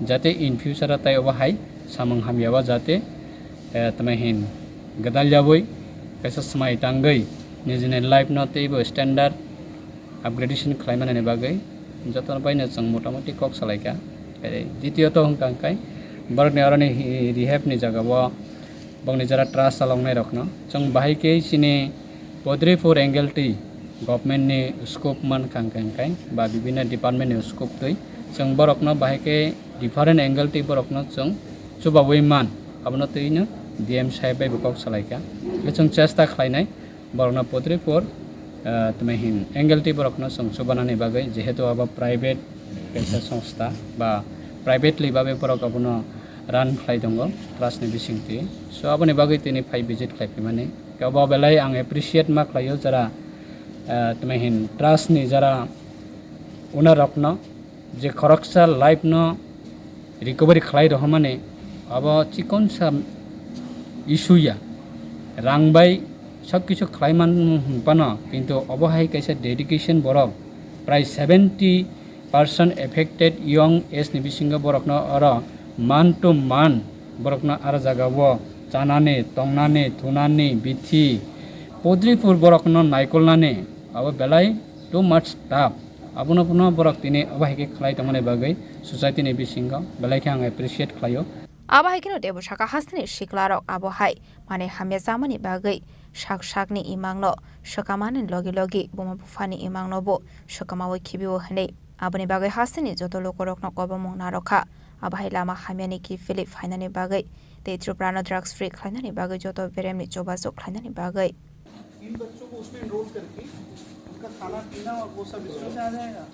jate in future o tei obo hai samung hamya o jate, eh, tamo hin gwdal yaui kaisa swmai tangwi nijini life no teibo standard upgradation khlaimanani bagwi jotono baino chwng motamoti kok salaikha. Tei ditiyot hwnkha hwnkhe borokni oroni hi-, rehab ni jaga o bongni jora trust chaloknairokno chwng bahai khe chini Podripur Angleti government ni scope mankha hwnkhe hwnkhe ba bibinno department ni scope twi chwng borokno bahai khe different angle twi borokno chwng chubaui man, abono twino D M saheb bai bo kok salaikha. Hwnkhe chwng chesta khlainai borokno Podripur, ah, tamo hin angle twi borokno chwng chubanani bagwi, jehetu abo private kaisa songstha ba privately babe borok abono run khlai tongo trust ni bisingtwi. So aboni bagwi tini phai visit khlai phaimani. Obo belai ang appreciate ma khlaio jara, ah, tamo hin trust ni jara owner rokno, je khoroksa life no recovery khlai rohormani, abo chikonsa issue ya, rang bai sob kisu khlai man hwnphano, kintu obo hai kaisa dedication borok, prai seventy percent affected young age ni bisingo borokno oro man to man borokno aro jaga o chanani, tongnani, thunani, bithi, Podripur borokno naikolnani, abo belai too much tough. Abono phano borok tini obo hai khe khlai tongmani bagwi society ni bisingo belai khe ang appreciate khlaio. Abo hai kheno teibo sakha hasteni siklarok abo hai manwi hamya chamani bagwi sak sakni imangno swkamani logi logi buma buphani imangno bo swkamaui khibio hwnwi. Aboni bagwi hasteni joto lukurokno kobomung narwkha. Abo hai lama hamyani kiphilwi phainani bagwi tei Tripura no drugs free khlainani bagwi joto beremni chubachu khlainani bagwi. इन बच्चों को उसमें एनरोल करके उनका खाना पीना और वो सब इसमें से आ जाएगा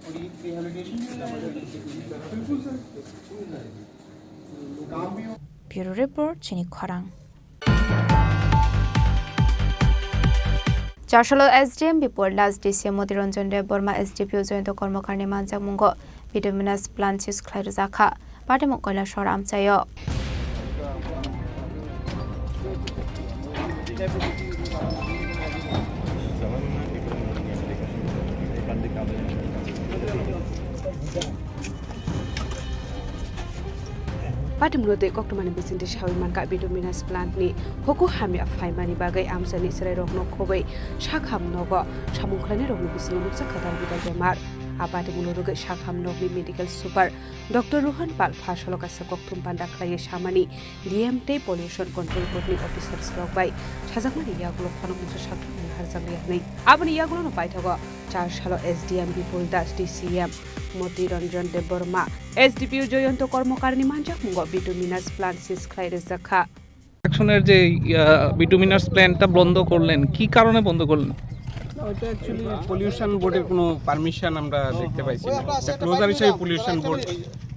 और ये रिहेबिलिटेशन भी हो जाएगा। बिल्कुल सर, काम भी हो। Bureau Report, Chini Khorang. Chasalo S D M Bipol Das, D C M Modi Ranjan Deb Borma, S D P O Jayanta Karmakarni manjakmungo bituminous plant seize khlai rwjakha. Patimung Kailasor amchaio. Patimungno tei koktwmani bisingtwi saui mankha, bituminous plant ni huku hamya phaimani bagwi amchaini chwrairokno khobwi sakham nogo samung khlainairokni bisingo nukjakha dal bidal bemar. A patimungno rwgwi sakham nokni medical super Doctor Rohan Pal pha salo kaisa kokthum panda khlaiwi samani, D M tei Pollution Control Board ni officers rok bai sajakmani yagulo phano mungsa sakthumni harjakliya hwnwi. Aboni yagulono paithago Char salo S D M Bipul Das, D C M Moti Ranjan Debbarma, S D P O Joyonto Kormokarni manjakmungo bituminous plant seize khlai rijak kha. কনস্ট্রাকশনের যে, আহ, বিটুমিনাস প্ল্যান্টটা বন্ধ করলেন, কি কারণে বন্ধ করলেন? ওটা অ্যাকচুয়ালি পলিউশন বোর্ডের কোনো পারমিশন আমরা দেখতে পাইছি না। একটা ক্লোজার হিসেবে পলিউশন বোর্ড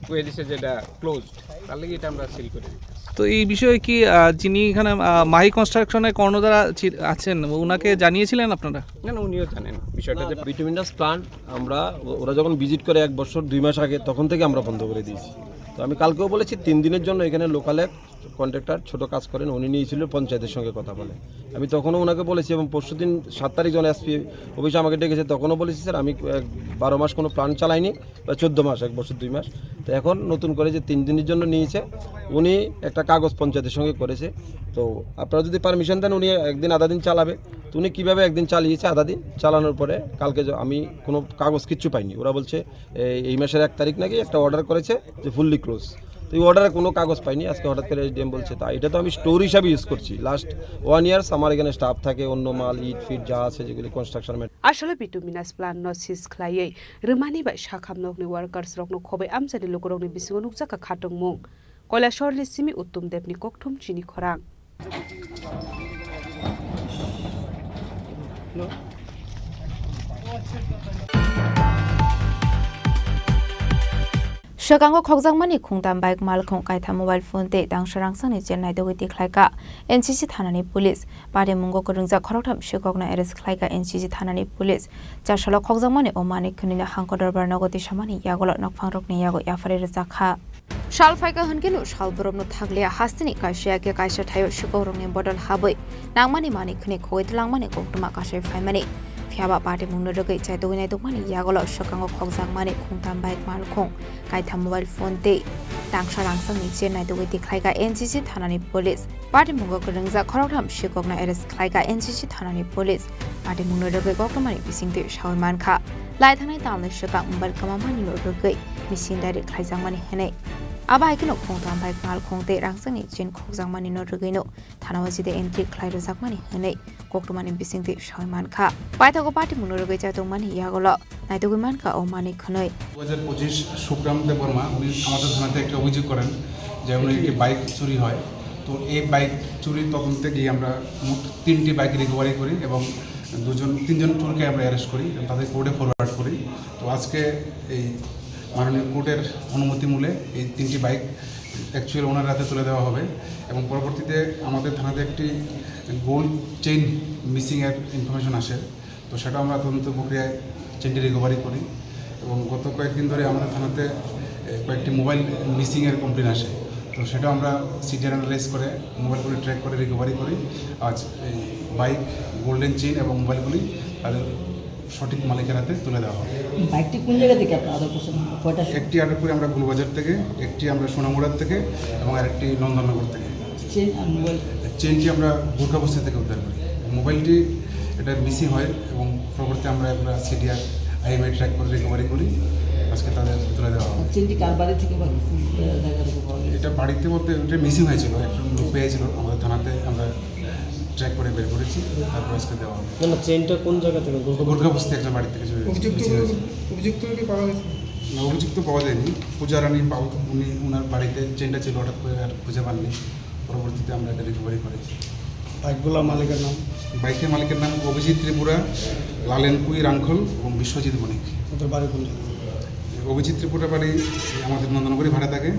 কয়ে দিছে যে এটা ক্লোজড, তার লাগি এটা আমরা সিল করে দিচ্ছি। তো এই বিষয়ে কি, আহ, যিনি এখানে, আহ, মাহি কনস্ট্রাকশনের কর্ণধার আছি-, আছেন, ওনাকে জানিয়েছিলেন আপনারা? না, না, উনিও জানেন বিষয়টা যে বিটুমিনাস প্ল্যান্ট আমরা, ও-, ওরা যখন ভিজিট করে এক বছর দুই মাস আগে, তখন থেকে আমরা বন্ধ করে দিয়েছি। তো আমি কালকেও বলেছি, তিন দিনের জন্য এখানে লোকাল এক কন্ট্রাক্টর ছোট কাজ করেন, উনি নিয়েছিল পঞ্চায়েতের সঙ্গে কথা বলে। আমি তখনও ওনাকে বলেছি এবং পরশুদিন সাত তারিখ যখন এসপি অফিসে আমাকে ডেকেছে, তখনও বলেছি, "স্যার, আমি এক বারো মাস কোনো প্ল্যান্ট চালাইনি, বা চোদ্দ মাস, এক বছর দুই মাস।" তো এখন নতুন করে যে তিন দিনের জন্য নিয়েছে, উনি একটা কাগজ পঞ্চায়েতের সঙ্গে করেছে। তো আপনারা যদি পারমিশন দেন, উনি একদিন আধা দিন চালাবে। তো উনি কীভাবে একদিন চালিয়েছে আধা দিন, চালানোর পরে কালকে য-, আমি কোনো কাগজ কিচ্ছু পাইনি। ওরা বলছে, এই, এই মাসের এক তারিখ নাকি একটা অর্ডার করেছে যে ফুললি ক্লোজ। তো এই অর্ডারে কোনো কাগজ পাইনি, আজকে হঠাৎ করে এসডিএম বলছে। তা এটা তো আমি স্টোর হিসাবে ইউজ করছি। লাস্ট ওয়ান ইয়ার্স আমার এখানে স্টাফ থাকে, অন্য মাল, ইট ফিট যা আছে, যেগুলি কনস্ট্রাকশন ম্যাট- Aswk bituminous plant no seize khlaiwi rwmani bai sakham nokni workers rokno khobai amchaini lukurokni bisingo nukjakha khatungmung. Kailasorni simi Uttom Debni kokthum chini khorang. Swkango khokjakmani khungtam bike, malkhung kaitham, mobile phone tei tangsa rangchakni chain naitugwi tikhlaikha N C C thanani police. Patimungo kwrwngjak khoroktham sikokno arrest khlaikha N C C thanani police. Char salo khokjakmani o manwi khwnwino Hangkor Dorbar nogo tisamani yagulo nokphangrokni yago yapharwi rwjakha. Sal phaikha hwnkhe no sal borokno thakliya, hasteni kaisa ya khe kaisa thaio sikokrokni bodol habwi nangmani manwi khwnwi khogwi twlangmani koktwma kasai phaimani. Phiyaba patimungno rwgwi chaitugwi naitukmani yagulo swkango khokjakmani khungtam bike, malkhung kaitham, mobile phone tei tangsa rangchakni chain naitugwi tikhlaikha N C C thanani police. Patimungo kwrwngjak khoroktham sikokno arrest khlaikha N C C thanani police. Patimungno rwgwi koktwmani bisingtwi sawi mankha. Lai thangnai talni swkang mobile kwmamanino rwgwi missing diary khlaijakmani hwnwi. Abo hai kheno khungtam bike, malkhung tei rangchakni chain khokjakmanino rwgwino thanao jide entry khlai rwjakmani hwnwi koktwmani bisingtwi sawi mankha. Paithago patimungno rwgwi chaitokmani yagulo naitugwi mankha o manwi khwnwi. দু হাজার পঁচিশ সুব্রাম দেববর্মা, উনি আমাদের থানাতে একটা অভিযোগ করেন যে উনি একটি বাইক চুরি হয়। তো এই বাইক চুরির তদন্তে গিয়ে আমরা মোট তিনটি বাইক রিকভারি করি এবং দুজন, তিনজন চোরকে আমরা অ্যারেস্ট করি এবং তাদের কোর্টে ফরওয়ার্ড করি। তো আজকে এই মাননীয় কোর্টের অনুমতি মূলে এই তিনটি বাইক অ্যাকচুয়াল ওনার হাতে তুলে দেওয়া হবে এবং পরবর্তীতে আমাদের থানাতে একটি গোল্ড চেইন মিসিংয়ের ইনফরমেশন আসে। তো সেটা আমরা তদন্ত প্রক্রিয়ায় চেইনটি রিকভারি করি এবং গত কয়েকদিন ধরে আমাদের থানাতে, এ, কয়েকটি মোবাইল মিসিংয়ের কমপ্লেন আসে। তো সেটা আমরা সিডিআর অ্যানালাইজ করে মোবাইলগুলি ট্র্যাক করে রিকভারি করি। আজ এই বাইক, গোল্ডেন চেইন এবং মোবাইলগুলি তাদের সঠিক মালিকের হাতে তুলে দেওয়া হবে। বাইকটি কোন জায়গা থেকে আপনারা আটক করছেন? কয়টা? একটি আটক করি আমরা গুলবাজার থেকে, একটি আমরা সোনামুড়ার থেকে এবং আরেকটি নন্দননগর থেকে। চেইন আর মোবাইল? চেইনটি আমরা গোর্খাবস্তি থেকে উদ্ধার করি। মোবাইলটি এটা মিসিং হয় এবং পরবর্তীতে আমরা এগুলা সিডিআর আইএমআই ট্র্যাক করে রিকভারি করি। আজকে তাদের তুলে দেওয়া হবে। চেইনটি কার বাড়ি থেকে বা কোন, আহ, জায়গা থেকে পাওয়া গেছে? এটা বাড়িতে বলতে এটা মিসিং হয়েছিল, একটা লোক পেয়েছিল, আমাদের থানাতে আমরা ট্র্যাক করে বের করেছি, তারপর আজকে দেওয়া হবে। না, না, চেইনটা কোন জায়গা থেকে? গোর্খা- গোর্খাবস্তি একটা বাড়ি থেকে চুরি হয়েছে, অভিযুক্ত মিসিং হয়েছে। অভিযুক্তকে পাওয়া গেছে? না, অভিযুক্ত পাওয়া যায়নি। পূজা রানী পাল, উনি, ওনার বাড়িতে চেইনটা ছিল, হঠাৎ করে আর খুঁজে পাননি। পরবর্তীতে আমরা এটা রিকভারি করেছি। বাইকগুলোর মালিকের নাম? বাইকের মালিকের নাম অভিজিৎ ত্রিপুরা, লালেন কুই রাংখল এবং বিশ্বজিৎ বণিক। ওদের বাড়ি কোন জায়গায়? অভিজিৎ ত্রিপুরা বাড়ি আমাদের নন্দনগরই ভাড়া থাকে,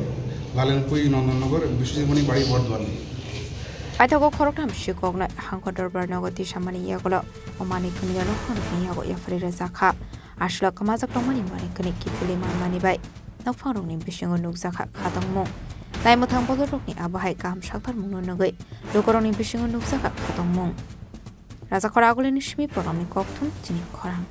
লালেন কুই নন্দননগর এবং বিশ্বজিৎ বণিক বাড়ি বর্ধমানে। Paithago khoroktham sikokno Hangkor Dorbar nogo tisamani yagulo o manwi khwnwino nokphangrokni yago yapharwi rwjakha. Aswk kwmajak tongmani manwi khwnwi kiphilwi manmani bai nokphangrokni bisingo nukjakha khatongmung. Naimwthang bodolrokni abo hai kaham saktarmungno nugwi lukurokni bisingo nukjakha khatongmung. Rajakhor Agulini simi Purnamni kokthum chini khorang.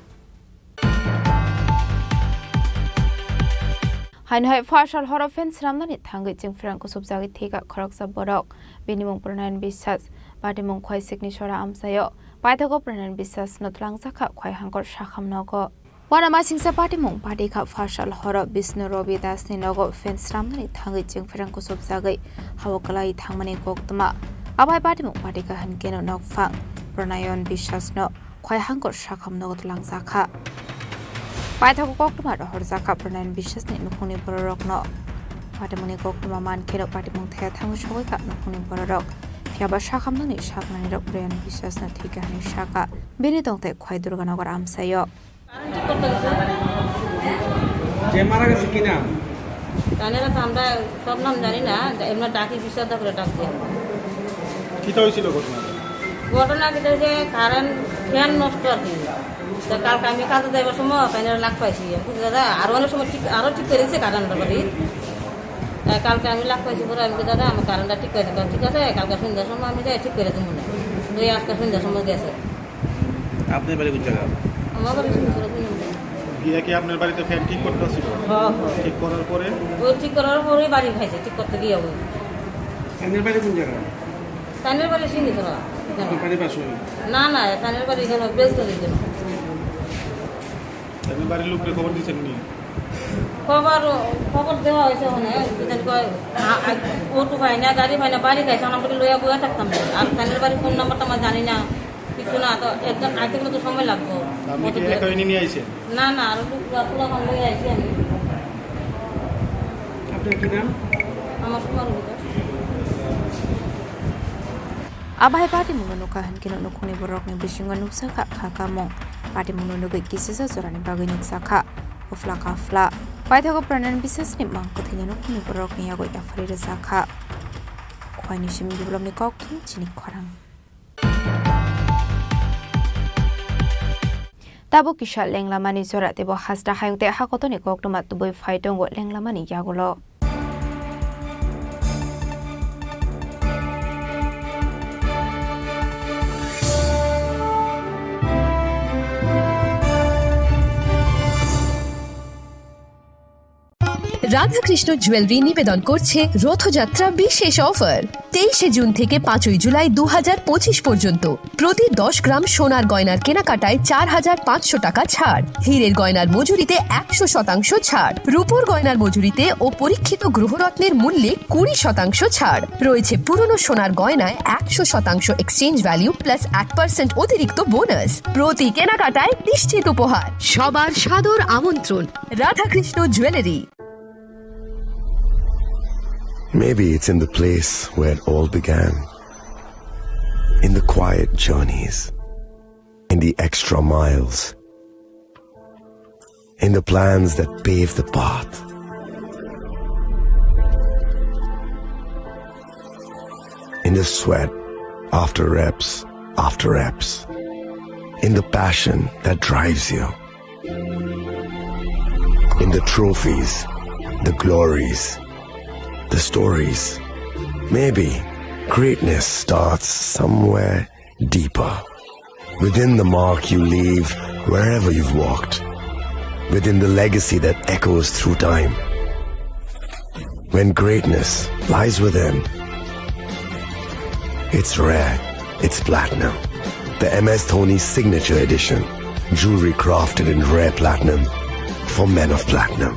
Haino hai phasal horo fan swnamnani thangwi chwngphrang kusubjagwi thwikha khoroksa borok. Bini mung Pronayan Biswas. Patimung Khwaisikni sora amchaio. Paithago Pronayan Biswasno twlangjakha Khwai Hangkor sakham nogo. Uanamasingcha patimung patikha phasal horo Bishnu Robi Dasni nogo fan swnamnani thangwi chwngphrang kusubjagwi hao kwlaiwi thangmani koktwma. Abo hai patimung patikha hwnkeno nokphang Pronayan Biswasno Khwai Hangkor sakham nogo twlangjakha. Paithago koktwma rohorjakha Pranayana Biswasni nukhungni bororokno. Patimungni koktwma mankheno patimung thaya thangwi sogwikha nukhungni bororok. Phiyaba sakhamnangni saknanirok Pranayana Biswasno thwikha hwnwi sakha. Bini tongthai Khwai Durganagar amchaio. যে মারা গেছে কি নাম? জানি না তো, আমরা সব নাম জানি না, এমনি ডাকি বিশ্বদা করে ডাক দিয়ে। কিতা হয়েছিল ঘটনা? ঘটনা কিতা হয়েছে, কারেন্ট ফ্যান নষ্ট আর কি। তো কালকে আমি কাজে যাইবার সময় তাই না লাখ পাইছি। আমি কইছি, "দাদা, আরো অনেক সময় ঠিক, আরো ঠিক করে দিছে কারেন্টটা করে।" তাই কালকে আমি লাখ পাইছি, পরে আমি কইছি, "দাদা, আমি কারেন্টটা ঠিক করে দিতাম।" "ঠিক আছে, কালকে সন্ধ্যার সময় আমি যাই ঠিক করে দেবো না।" তো এই আজকে সন্ধ্যার সময় গেছে। আপনার বাড়ি কোন জায়গা? আমার বাড়ি সিংহছড়া দুই নম্বর। গিয়া কি আপনার বাড়িতে ফ্যান ঠিক করতে ছিল? হ্যাঁ, হ্যাঁ। ঠিক করার পরে? ও ঠিক করার পরে বাড়ি খাইছে, ঠিক করতে গিয়ে ওই। আপনার বাড়ি কোন জায়গা? তানের বাড়ি সিংহছড়া। আপনার বাড়ির পাশে? না, না, তানের বাড়ি এখানে বেলতলি এখানে। আপনার বাড়ির লোককে খবর দিচ্ছেন নি? খবর, খবর দেওয়া হয়েছে ওখানে, কি জানি কয়, আ, আ, অটো পাই না, গাড়ি পাই না, বাড়ি খাইছে, আমরা বলি লইয়া বইয়া থাকতাম না। আর তানের বাড়ির ফোন নাম্বারটা আমার জানি না। কিছু না, তো একজন আইতে গেলে তো সময় লাগবো। আপনি কি একা এনে নিয়ে আইছেন? না, না, আর একটু পুরা, পুরা ভালো হয়ে আইছি আমি। আপনার কি নাম? আমার সুমন Ghosh. Abahai patimungno nukha hinkhe nukhungni borokni bisingo nukjakha kha kamung. Patimungno nugwi kisisa jorani bagwi nukjakha. Ufla kafla. Paithago Pranayana Biswasni mang kwthwini nukhungni borokni yago yapharwi rwjakha. Khwaini simi biplopni kokthum chini khorang. Tabuk kisa lenglamani jora teibo hasta hayung tei hakotoni koktwma tubui phai tongo lenglamani yagulo. Radhakrishna jewellery নিবেদন করছে রথযাত্রা বিশেষ অফার। তেইশে জুন থেকে পাঁচই জুলাই দু হাজার পঁচিশ পর্যন্ত প্রতি দশ গ্রাম সোনার গয়নার কেনাকাটায় চার হাজার পাঁচশো টাকা ছাড়, হীরের গয়নার মজুরিতে একশো শতাংশ ছাড়, রূপোর গয়নার মজুরিতে ও পরীক্ষিত গ্রহরত্নের মূল্যে কুড়ি শতাংশ ছাড়। রয়েছে পুরনো সোনার গয়নায় একশো শতাংশ এক্সচেঞ্জ ভ্যালু প্লাস এক পার্সেন্ট অতিরিক্ত বোনাস। প্রতি কেনাকাটায় নিশ্চিত উপহার। সবার সাদর আমন্ত্রণ। Radhakrishna jewellery. Maybe it's in the place where it all began. In the quiet journeys. In the extra miles. In the plans that pave the path. In the sweat after reps after reps. In the passion that drives you. In the trophies, the glories, the stories. Maybe greatness starts somewhere deeper. Within the mark you leave wherever you've walked. Within the legacy that echoes through time. When greatness lies within, it's rare, it's platinum. The M S Dhoni Signature Edition. Jewelry crafted in rare platinum for men of platinum.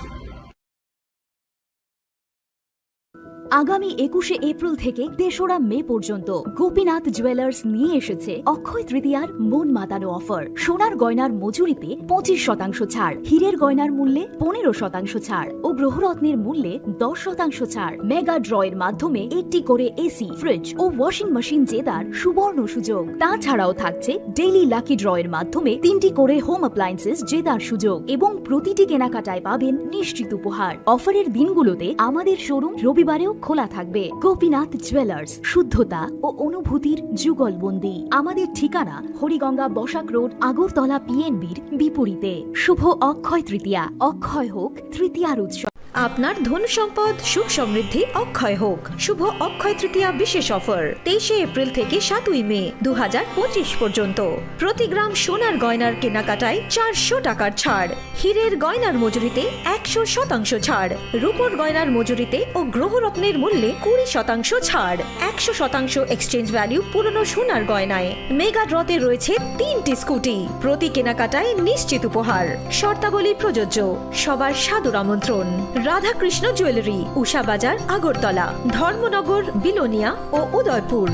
আগামী একুশে এপ্রিল থেকে তেসরা মে পর্যন্ত গোপীনাথ জুয়েলার্স নিয়ে এসেছে অক্ষয় তৃতীয়ার মন মাতানো অফার। সোনার গয়নার মজুরিতে পঁচিশ শতাংশ ছাড়, হীরের গয়নার মূল্যে পনেরো শতাংশ ছাড় ও গ্রহরত্নের মূল্যে দশ শতাংশ ছাড়। মেগা ড্রয়ের মাধ্যমে একটি করে এসি, ফ্রিজ ও ওয়াশিং মেশিন জেতার সুবর্ণ সুযোগ। তাছাড়াও থাকছে ডেইলি লাকি ড্রয়ের মাধ্যমে তিনটি করে হোম অ্যাপ্লায়েন্সেস জেতার সুযোগ এবং প্রতিটি কেনাকাটায় পাবেন নিশ্চিত উপহার। অফারের দিনগুলোতে আমাদের শোরুম রবিবারেও খোলা থাকবে। গোপীনাথ জুয়েলার্স, শুদ্ধতা ও অনুভূতির যুগলবন্দি। আমাদের ঠিকানা হরিগঙ্গা বসাক রোড, আগরতলা পিএনবির বিপরীতে। শুভ অক্ষয় তৃতীয়া, অক্ষয় হোক তৃতীয়ার উৎসব। আপনার ধন সম্পদ সুখ সমৃদ্ধি অক্ষয় হোক। শুভ অক্ষয় তৃতীয়া বিশেষ অফার, তেইশে এপ্রিল থেকে সাতই মে দু হাজার পঁচিশ পর্যন্ত। প্রতি গ্রাম সোনার গয়নার কেনাকাটায় চারশো টাকার ছাড়, হীরের গয়নার মজুরিতে একশো শতাংশ ছাড়, রূপোর গয়নার মজুরিতে ও গ্রহরত্নের মূল্যে কুড়ি শতাংশ ছাড়, একশো শতাংশ এক্সচেঞ্জ ভ্যালু পুরনো সোনার গয়নায়। মেগা ড্রতে রয়েছে তিনটি স্কুটি, প্রতি কেনাকাটায় নিশ্চিত উপহার। শর্তাবলী প্রযোজ্য। সবার সাদর আমন্ত্রণ। রাধাকৃষ্ণ জুয়েলারি, উষা বাজার, আগরতলা, ধর্মনগর, বিলোনিয়া ও Udaipur.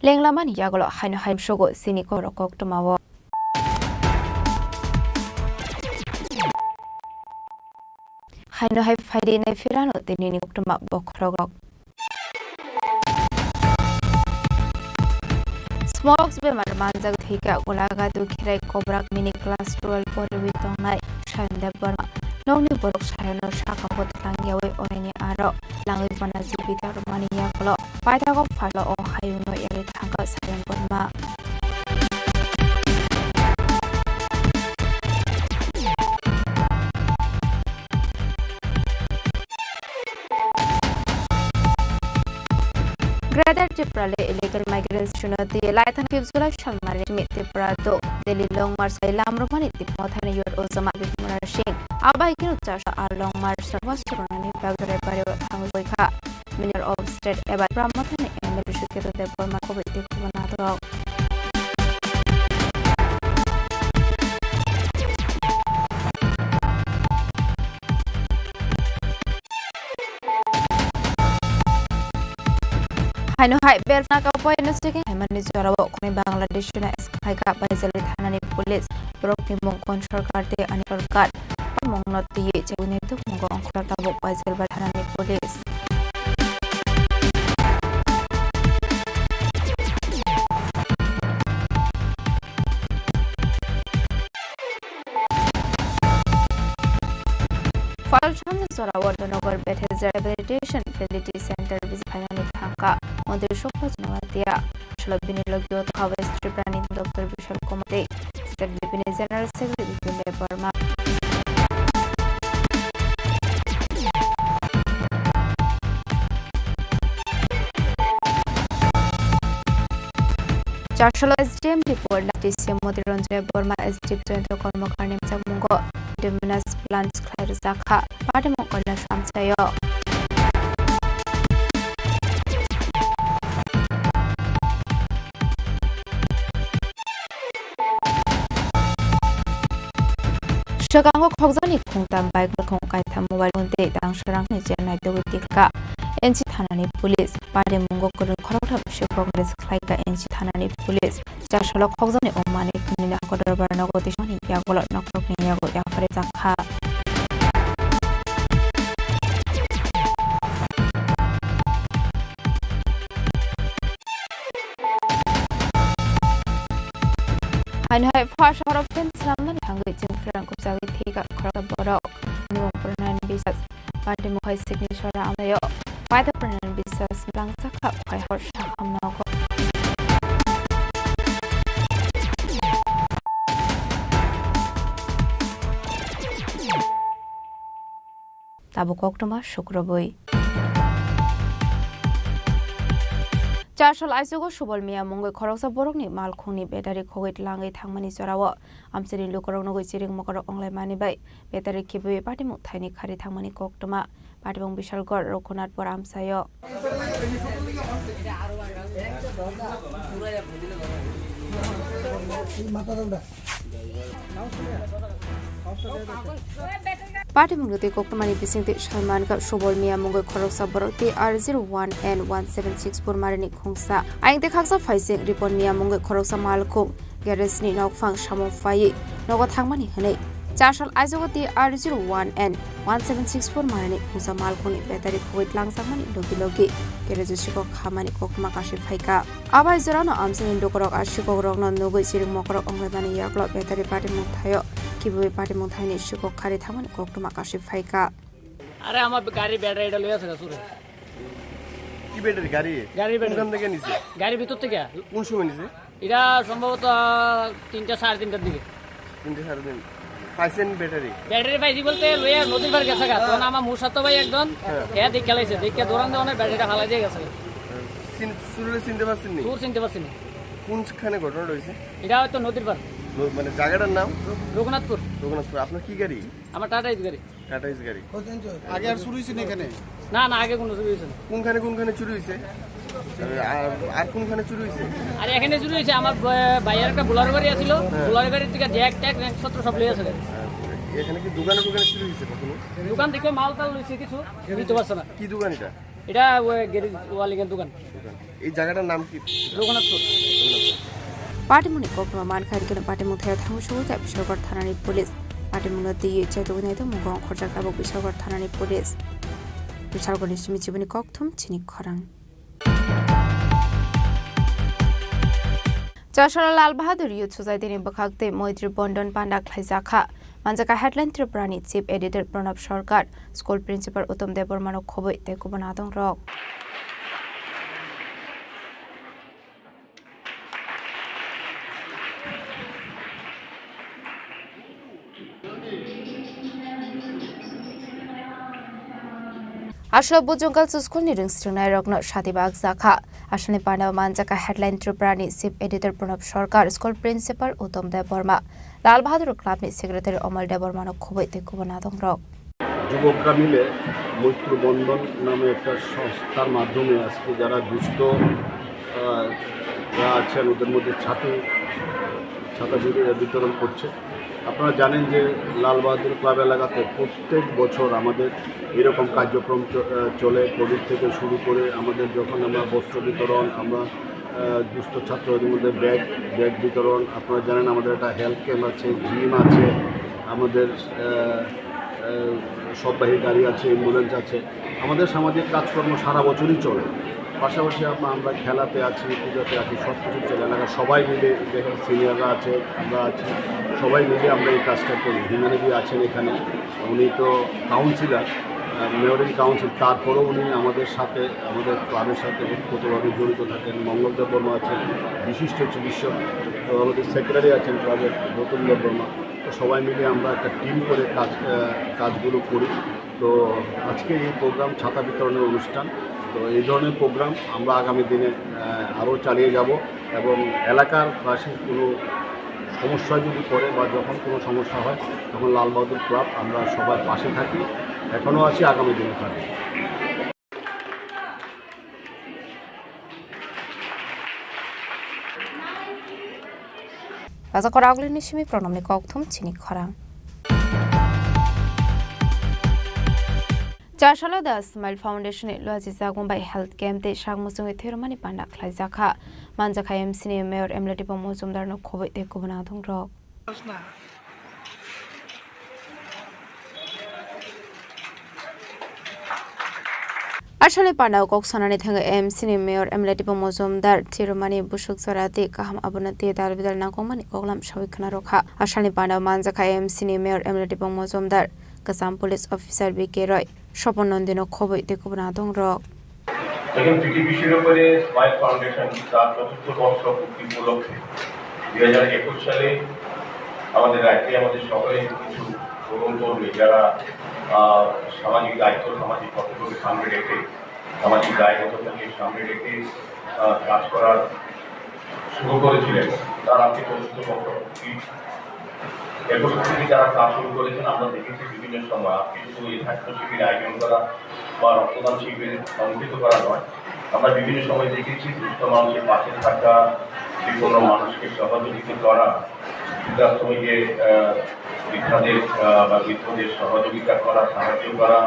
Lenglamani yagulo haino hai sogo chini kokrok koktwmao. Haino hai phaidi nai phirano tei nini koktwma bokhorokrok. Smallpox bemar manjak thwikha Golaghat Dukhirai Kobrak mini class twelve poriwi tongnai Sayan Debbarma. Nokni borok Sayano sakao twlang yawi oraini aro langwi bana jibita rwmani yagulo paithago pharla o hayungno yarwi thangkha Sayan Debbarma. Greater Tipraland Illegal Migrants Unity laithang fifth July salmari Tripura do Delhi Long March hai lamrwmani tip mothani yot o Jama Bipin Kumar Singh abai kino chasa a Long March no wasurunani bagdare bari thangwi kha. Minister of State eba Tipra mothani M L A Sukhetu Debbarma khobor tip khobor natok. Haino hai belna kaupoi no checking haimani jorao khwnwi Bangladesh na S K H K Baijali thanani police borokni mung Kon Sarkar tei Ani Sarkar mungno twiwi chewini tukmungo ongkhorjak tabuk Baijali thanani police. Phalsang jorao Donogar Bethesda Rehabilitation Facility Center visit khainani thangkha Montri Sukhma Chamatia. Chwla bini logi o thangkha West Tripura ni Doctor Bishal Kumar tei State B P ni General Secretary Bipin Debbarma. Chasalo S D M report na T C M Moti Ranjan Debbarma, S D M Jayanta Karmakar ni mchangmungo Dominus plans khlai rwjakha. Patimung Kailash amchaio. Swkango khokjakni khungtam bike rwkhung kaitham mobile phone tei tangsa rangni chenai twiwi tikhlaka N C thanani police. Parimungo kwrwng khoroktham bisi Congress khlaika N C thanani police. Chasalo khokjakni o manwi khwnwini hakotor bar nogo twismani yagulo nokrokni yago yapharwi jakha. Haino hai first horo pen slamnani thangwi chwng pherang kupjagwi thwikha khoroksa borok. Nimung Pranayani Biswas. Patimung hai signature amlaio. Paithak Pranayani Biswas langchakha phai hor sakham nogo. Tabuk koktwma sukrubwi. Chasal aichugo Subol Miya mungwi khoroksa borokni malkhungni battery khogwi tlangwi thangmani jorao amchaini lukurok nugwi chiring mokorok onglaimani bai battery khibiwi patimung thaini khari thangmani koktwma. Patimung Bishalgarh Raghunathpur amchaio. Patimung twi koktwmani bisingtwi salmankha Subol Miya mungwi khoroksa borok T R zero one N one seven six four marini khungsa. Ayang tei khaksa phaising Ripon Miya mungwi khoroksa malkhung garage ni nokphang samung phaiwi nogo thangmani hwnwi. Chasal aichugo T R zero one N one seven six four marini khungsa malkhungni battery khogwi tlangjakmani logi logi garage o sikok khamani koktwma kasui phaikha. Abai jorano amchaini lukurok a sikokrokno nugwi chiring mokorok onglaimani yagulo battery patimung thaio khibiwi patimung thaini sikok khari thangmani koktwma kasui phaikha. আরে, আমার গাড়ি ব্যাটারিটা লইয়া আছে চুরে। কি ব্যাটারি? গাড়ি? গাড়ির ব্যাটারি। কোনখান থেকে নিছে? গাড়ির ভিতর থেকে। কোন সময় নিছে? এটা সম্ভবত তিনটা, সাড়ে তিনটার দিকে। তিনটা, সাড়ে তিন। পাইছেন ব্যাটারি? ব্যাটারি পাইছি বলতে লইয়া নদীর পাড়ে গেছে গা। তখন আমার মুসাতো ভাই একজন, হ্যাঁ। এ দেখে লাইছে, দেখে দৌড়ান দেওয়ানোর ব্যাটারিটা ফালাই দিয়ে গেছে। চিন-, চুররে চিনতে পারছেন নি? চুর চিনতে পারছি না। কোনখানে ঘটনাটা হয়েছে? এটা হয়তো নদীর পাড়। র-, মানে জায়গাটার নাম? রঘুনাথপুর। রঘুনাথপুর। আপনার কি গাড়ি? আমার টাটা এস গাড়ি। টাটা এস গাড়ি। আগে আর চুরি হয়েছে না এখানে? না, না, আগে কোনো চুরি হয়েছে না। কোনখানে কোনখানে চুরি হয়েছে? আর, আর কোনখানে চুরি হয়েছে? আর এখানে চুরি হয়েছে, আমার ব-, ভাইয়ের একটা বোলারো গাড়ি আছিল, হ্যাঁ। বোলারো গাড়ির থেকে ব্যাগ ট্যাগ জিনিসপত্র সব লইয়া আছে। আর এখানে কি দোকানে দোকানে চুরি হয়েছে কখনো? দোকান থেকে মাল টাল লইছে কিছু, নিতে পারছে না। কি দোকান এটা? এটা ওই গ্যারেজ ওয়ালিংয়ের দোকান। এই জায়গাটার নাম কি? Raghunathpur. Patimungni koktwma mankha, rikino patimung thaya thango sugo tei Bishalgarh thanani police. Patimungno twiwi chetugwi naitongmungo ongkhorjak tabuk Bishalgarh thanani police. Bishalgarhni simi chibini kokthum chini khorang. Chasala Lal Bahadur Youth Society ni bwkhak tei Moitri Bondon panda khlaijakha. Manjakha headline Tripura ni Chief Editor Pranab Sarkar, School Principal Uttam Debbarma no khobwi tei kubun adong rok. Aswk Bujung Girls School ni rwngsringnai rokno sati bak jakha. Aswkni pandao manjakha headline Tripura ni Chief Editor Pranab Sarkar, School Principal Uttam Debbarma, Lal Bahadur Club ni Secretary Omal Debbarma no khobwi tei kubun adong rok. যুবকরা মিলে মৈত্র বন্ধন নামে একটা সংস্থার মাধ্যমে আজকে যারা দুস্থ, আহ, যারা আছেন ওদের মধ্যে ছাতি, ছাতা বিতরণ করছে। আপনারা জানেন যে লাল বাহাদুর ক্লাব এলাকাতে প্রত্যেক বছর আমাদের এরকম কার্যক্রম চ-, আহ, চলে। কোভিড থেকে শুরু করে আমাদের যখন আমরা বস্ত্র বিতরণ, আমরা, আহ, দুস্থ ছাত্রদের মধ্যে ব্যাগ, ব্যাগ বিতরণ, আপনারা জানেন আমাদের একটা হেলথ ক্যাম্প আছে, জিম আছে, আমাদের, আহ, আহ, সববাহী গাড়ি আছে, অ্যাম্বুলেন্স আছে। আমাদের সামাজিক কাজকর্ম সারা বছরই চলে। পাশাপাশি আমরা, আমরা খেলাতে আছি, পূজাতে আছি, সব কিছু চলে। এলাকার সবাই মিলে, যেখানে সিনিয়ররা আছে, আমরা আছি, সবাই মিলে আমরা এই কাজটা করি। হিমানিদি আছেন এখানে, উনি তো কাউন্সিলর, আহ, মেয়র ইন কাউন্সিল, তারপরেও উনি আমাদের সাথে, আমাদের ক্লাবের সাথে ওতপ্রোতভাবে জড়িত থাকেন। মঙ্গল দেব বর্মা আছেন, বিশিষ্ট চিকিৎসক, তো আমাদের সেক্রেটারি আছেন ক্লাবের, রতন দেব বর্মা। তো সবাই মিলে আমরা একটা টিম করে কাজ, আহ, কাজগুলো করি। তো আজকে এই প্রোগ্রাম ছাতা বিতরণের অনুষ্ঠান। তো এই ধরনের প্রোগ্রাম আমরা আগামী দিনে, আহ, আরও চালিয়ে যাব এবং এলাকার বাসীর কোনো সমস্যা যদি পড়ে বা যখন কোনো সমস্যা হয়, তখন লাল বাহাদুর ক্লাব আমরা সবার পাশে থাকি, এখনও আছি, আগামী দিনে থাকবো। Raja Koraglini simi pronomni kokthum chini khorang. Chasala The Smile Foundation ni luaji jagung bai health camp tei sak muchungwi thwirwmani panda khlaijakha. Manjakha M C ni Mayor Emlatibo Mojumdar no khobwi tei kubun adong rok. Aswkni panda o kok sanani thangwi M C ni Mayor Emlatibo Mojumdar thwirwmani busuk jora tei kaham abono tei dal bidal nangkukmani koklam sawi khna rwkha. Aswkni panda o manjakha M C ni Mayor Emlatibo Mojumdar, kwcham police officer B K Roy, Sopon Nondino khobwi tei kubun adong rok. দেখুন, পিটিপি শিরোপরে smile foundation তার চতুর্থ বর্ষ পূর্তি উপলক্ষে দুই হাজার একুশ সালে আমাদের রাজ্যে আমাদের শহরে কিছু তরুণ তরুণী যারা, আহ, সামাজিক দায়িত্ব, সামাজিক কর্তব্যকে সামনে রেখে, সামাজিক দায়বদ্ধতাকে সামনে রেখে, আহ, কাজ করার শুরু করেছিলেন। তার আজকে চতুর্থ বর্ষ পূর্তি। এরপর থেকে যারা কাজ শুরু করেছেন, আমরা দেখেছি বিভিন্ন সময় আপনি শুধু এই স্বাস্থ্য শিবির আয়োজন করা বা রক্তদান শিবির সংগঠিত করা নয়, আমরা বিভিন্ন সময় দেখেছি দুস্থ মানুষের পাশে থাকা, বিপন্ন মানুষকে সহযোগিতা করা, বৃদ্ধাশ্রমে গিয়ে, আহ, বৃদ্ধাদের, আহ, বা বৃদ্ধদের সহযোগিতা করা, সাহায্য করা,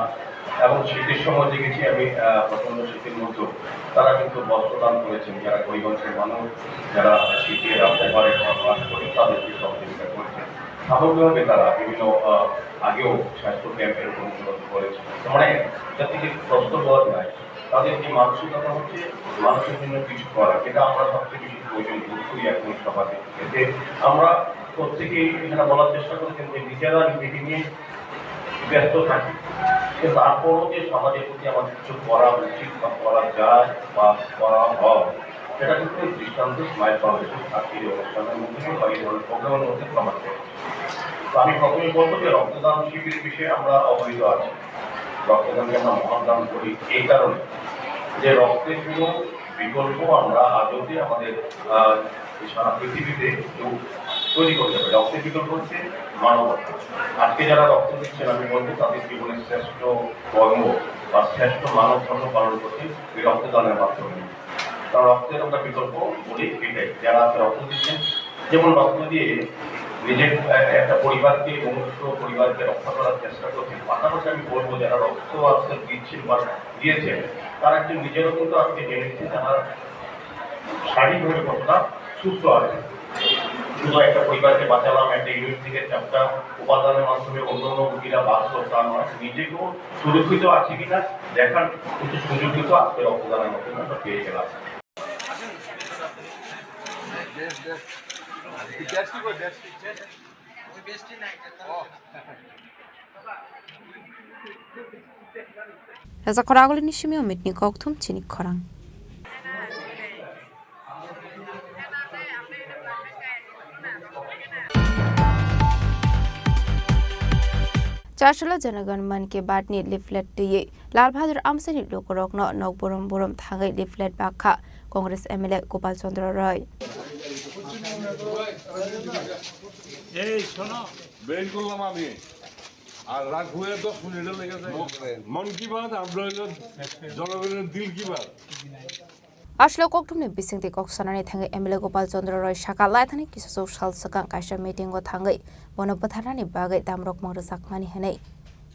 এবং শীতের সময় দেখেছি আমি, আহ, প্রচণ্ড শীতের মধ্যেও তারা কিন্তু বস্ত্র দান করেছেন। যারা গরিব অংশের মানুষ, যারা শীতে রাস্তায় ঘরে বাস করেন, তাদেরকে সহযোগিতা করেছেন। সামগ্রিকভাবে তারা বিভিন্ন, আহ, আগেও স্বাস্থ্য ক্যাম্প এরকম করেছেন। তার মানে এটা থেকে কষ্ট পাওয়া যায়, তাদের যে মানসিকতা হচ্ছে মানুষের জন্য কিছু করা, এটা আমরা সবচেয়ে বেশি প্রয়োজন বোধ করি এখন সমাজে। এতে আমরা প্রত্যেকেই এখানে বলার চেষ্টা করেছেন যে নিজেরা নিজেকে নিয়ে ব্যস্ত থাকি, কিন্তু তারপরও যে সমাজের প্রতি আমাদের কিছু করা উচিত বা করা যায় বা করা হয়, সেটা কিন্তু এই দৃষ্টান্ত স্মাইল ফাউন্ডেশন আজকের এই অনুষ্ঠানের মধ্যে বা এই ধরনের প্রোগ্রামের মধ্যে প্রমাণ করে। তো আমি প্রথমেই বলবো যে রক্তদান শিবিরের বিষয়ে আমরা অবহিত আছি। রক্তদানকে আমরা মহান দান করি এই কারণে যে রক্তের কোনো বিকল্প আমরা আজ অবধি আমাদের, আহ, এই সারা পৃথিবীতে কেউ তৈরি করতে পারে। রক্তের বিকল্প হচ্ছে মানবতা। আজকে যারা রক্ত দিচ্ছেন, আমি বলবো তাদের জীবনের শ্রেষ্ঠ কর্ম বা শ্রেষ্ঠ মানব ধর্ম পালন করছেন এই রক্তদানের মাধ্যমে। কারণ রক্তের আমরা বিকল্প বলি এটাই, যারা আজকে রক্ত দিচ্ছেন, যেমন রক্ত দিয়ে নিজের এ-, একটা পরিবারকে, মনুষ্য পরিবারকে রক্ষা করার চেষ্টা করছেন। পাশাপাশি আমি বলবো যারা রক্ত আজকে দিচ্ছেন বা দিয়েছেন, তারা একটু নিজেরও কিন্তু আজকে জেনেছে তারা শারীরিকভাবে কতটা সুস্থ আছে। শুধু একটা পরিবারকে বাঁচালাম, একটা ইউনিট থেকে চারটা উপাদানের মাধ্যমে অন্য অন্য রোগীরা বাঁচলো তা নয়, নিজেকেও সুরক্ষিত আছে কিনা দেখার কিছু সুযোগ কিন্তু আজকে রক্তদানের মাধ্যমে আমরা পেয়ে গেলাম। Rasa khorang agulini simi omitni kokthum chini khorang. Chasolo Janagan Man Ki Baat ni leaflet twiwi Lal Bahadur Amsani lukurokno nok burum burum thangwi leaflet bakha Congress M L A Gopal Chandra Roy. এই শোনো, বের করলাম আমি। আর রাগ হয়ে দশ মিনিটে লেগে যায়। মন কি বাত আমরা হইলো জনগণের দিল কি Baat. Aswk kokthumni bisingtwi kok sanani thangwi M L A Gopal Chandra Roy saka laithani kisa chuk sal swkang kaisa meeting o thangwi bono bwtharnani bagwi damrokmung rwjakmani hwnwi.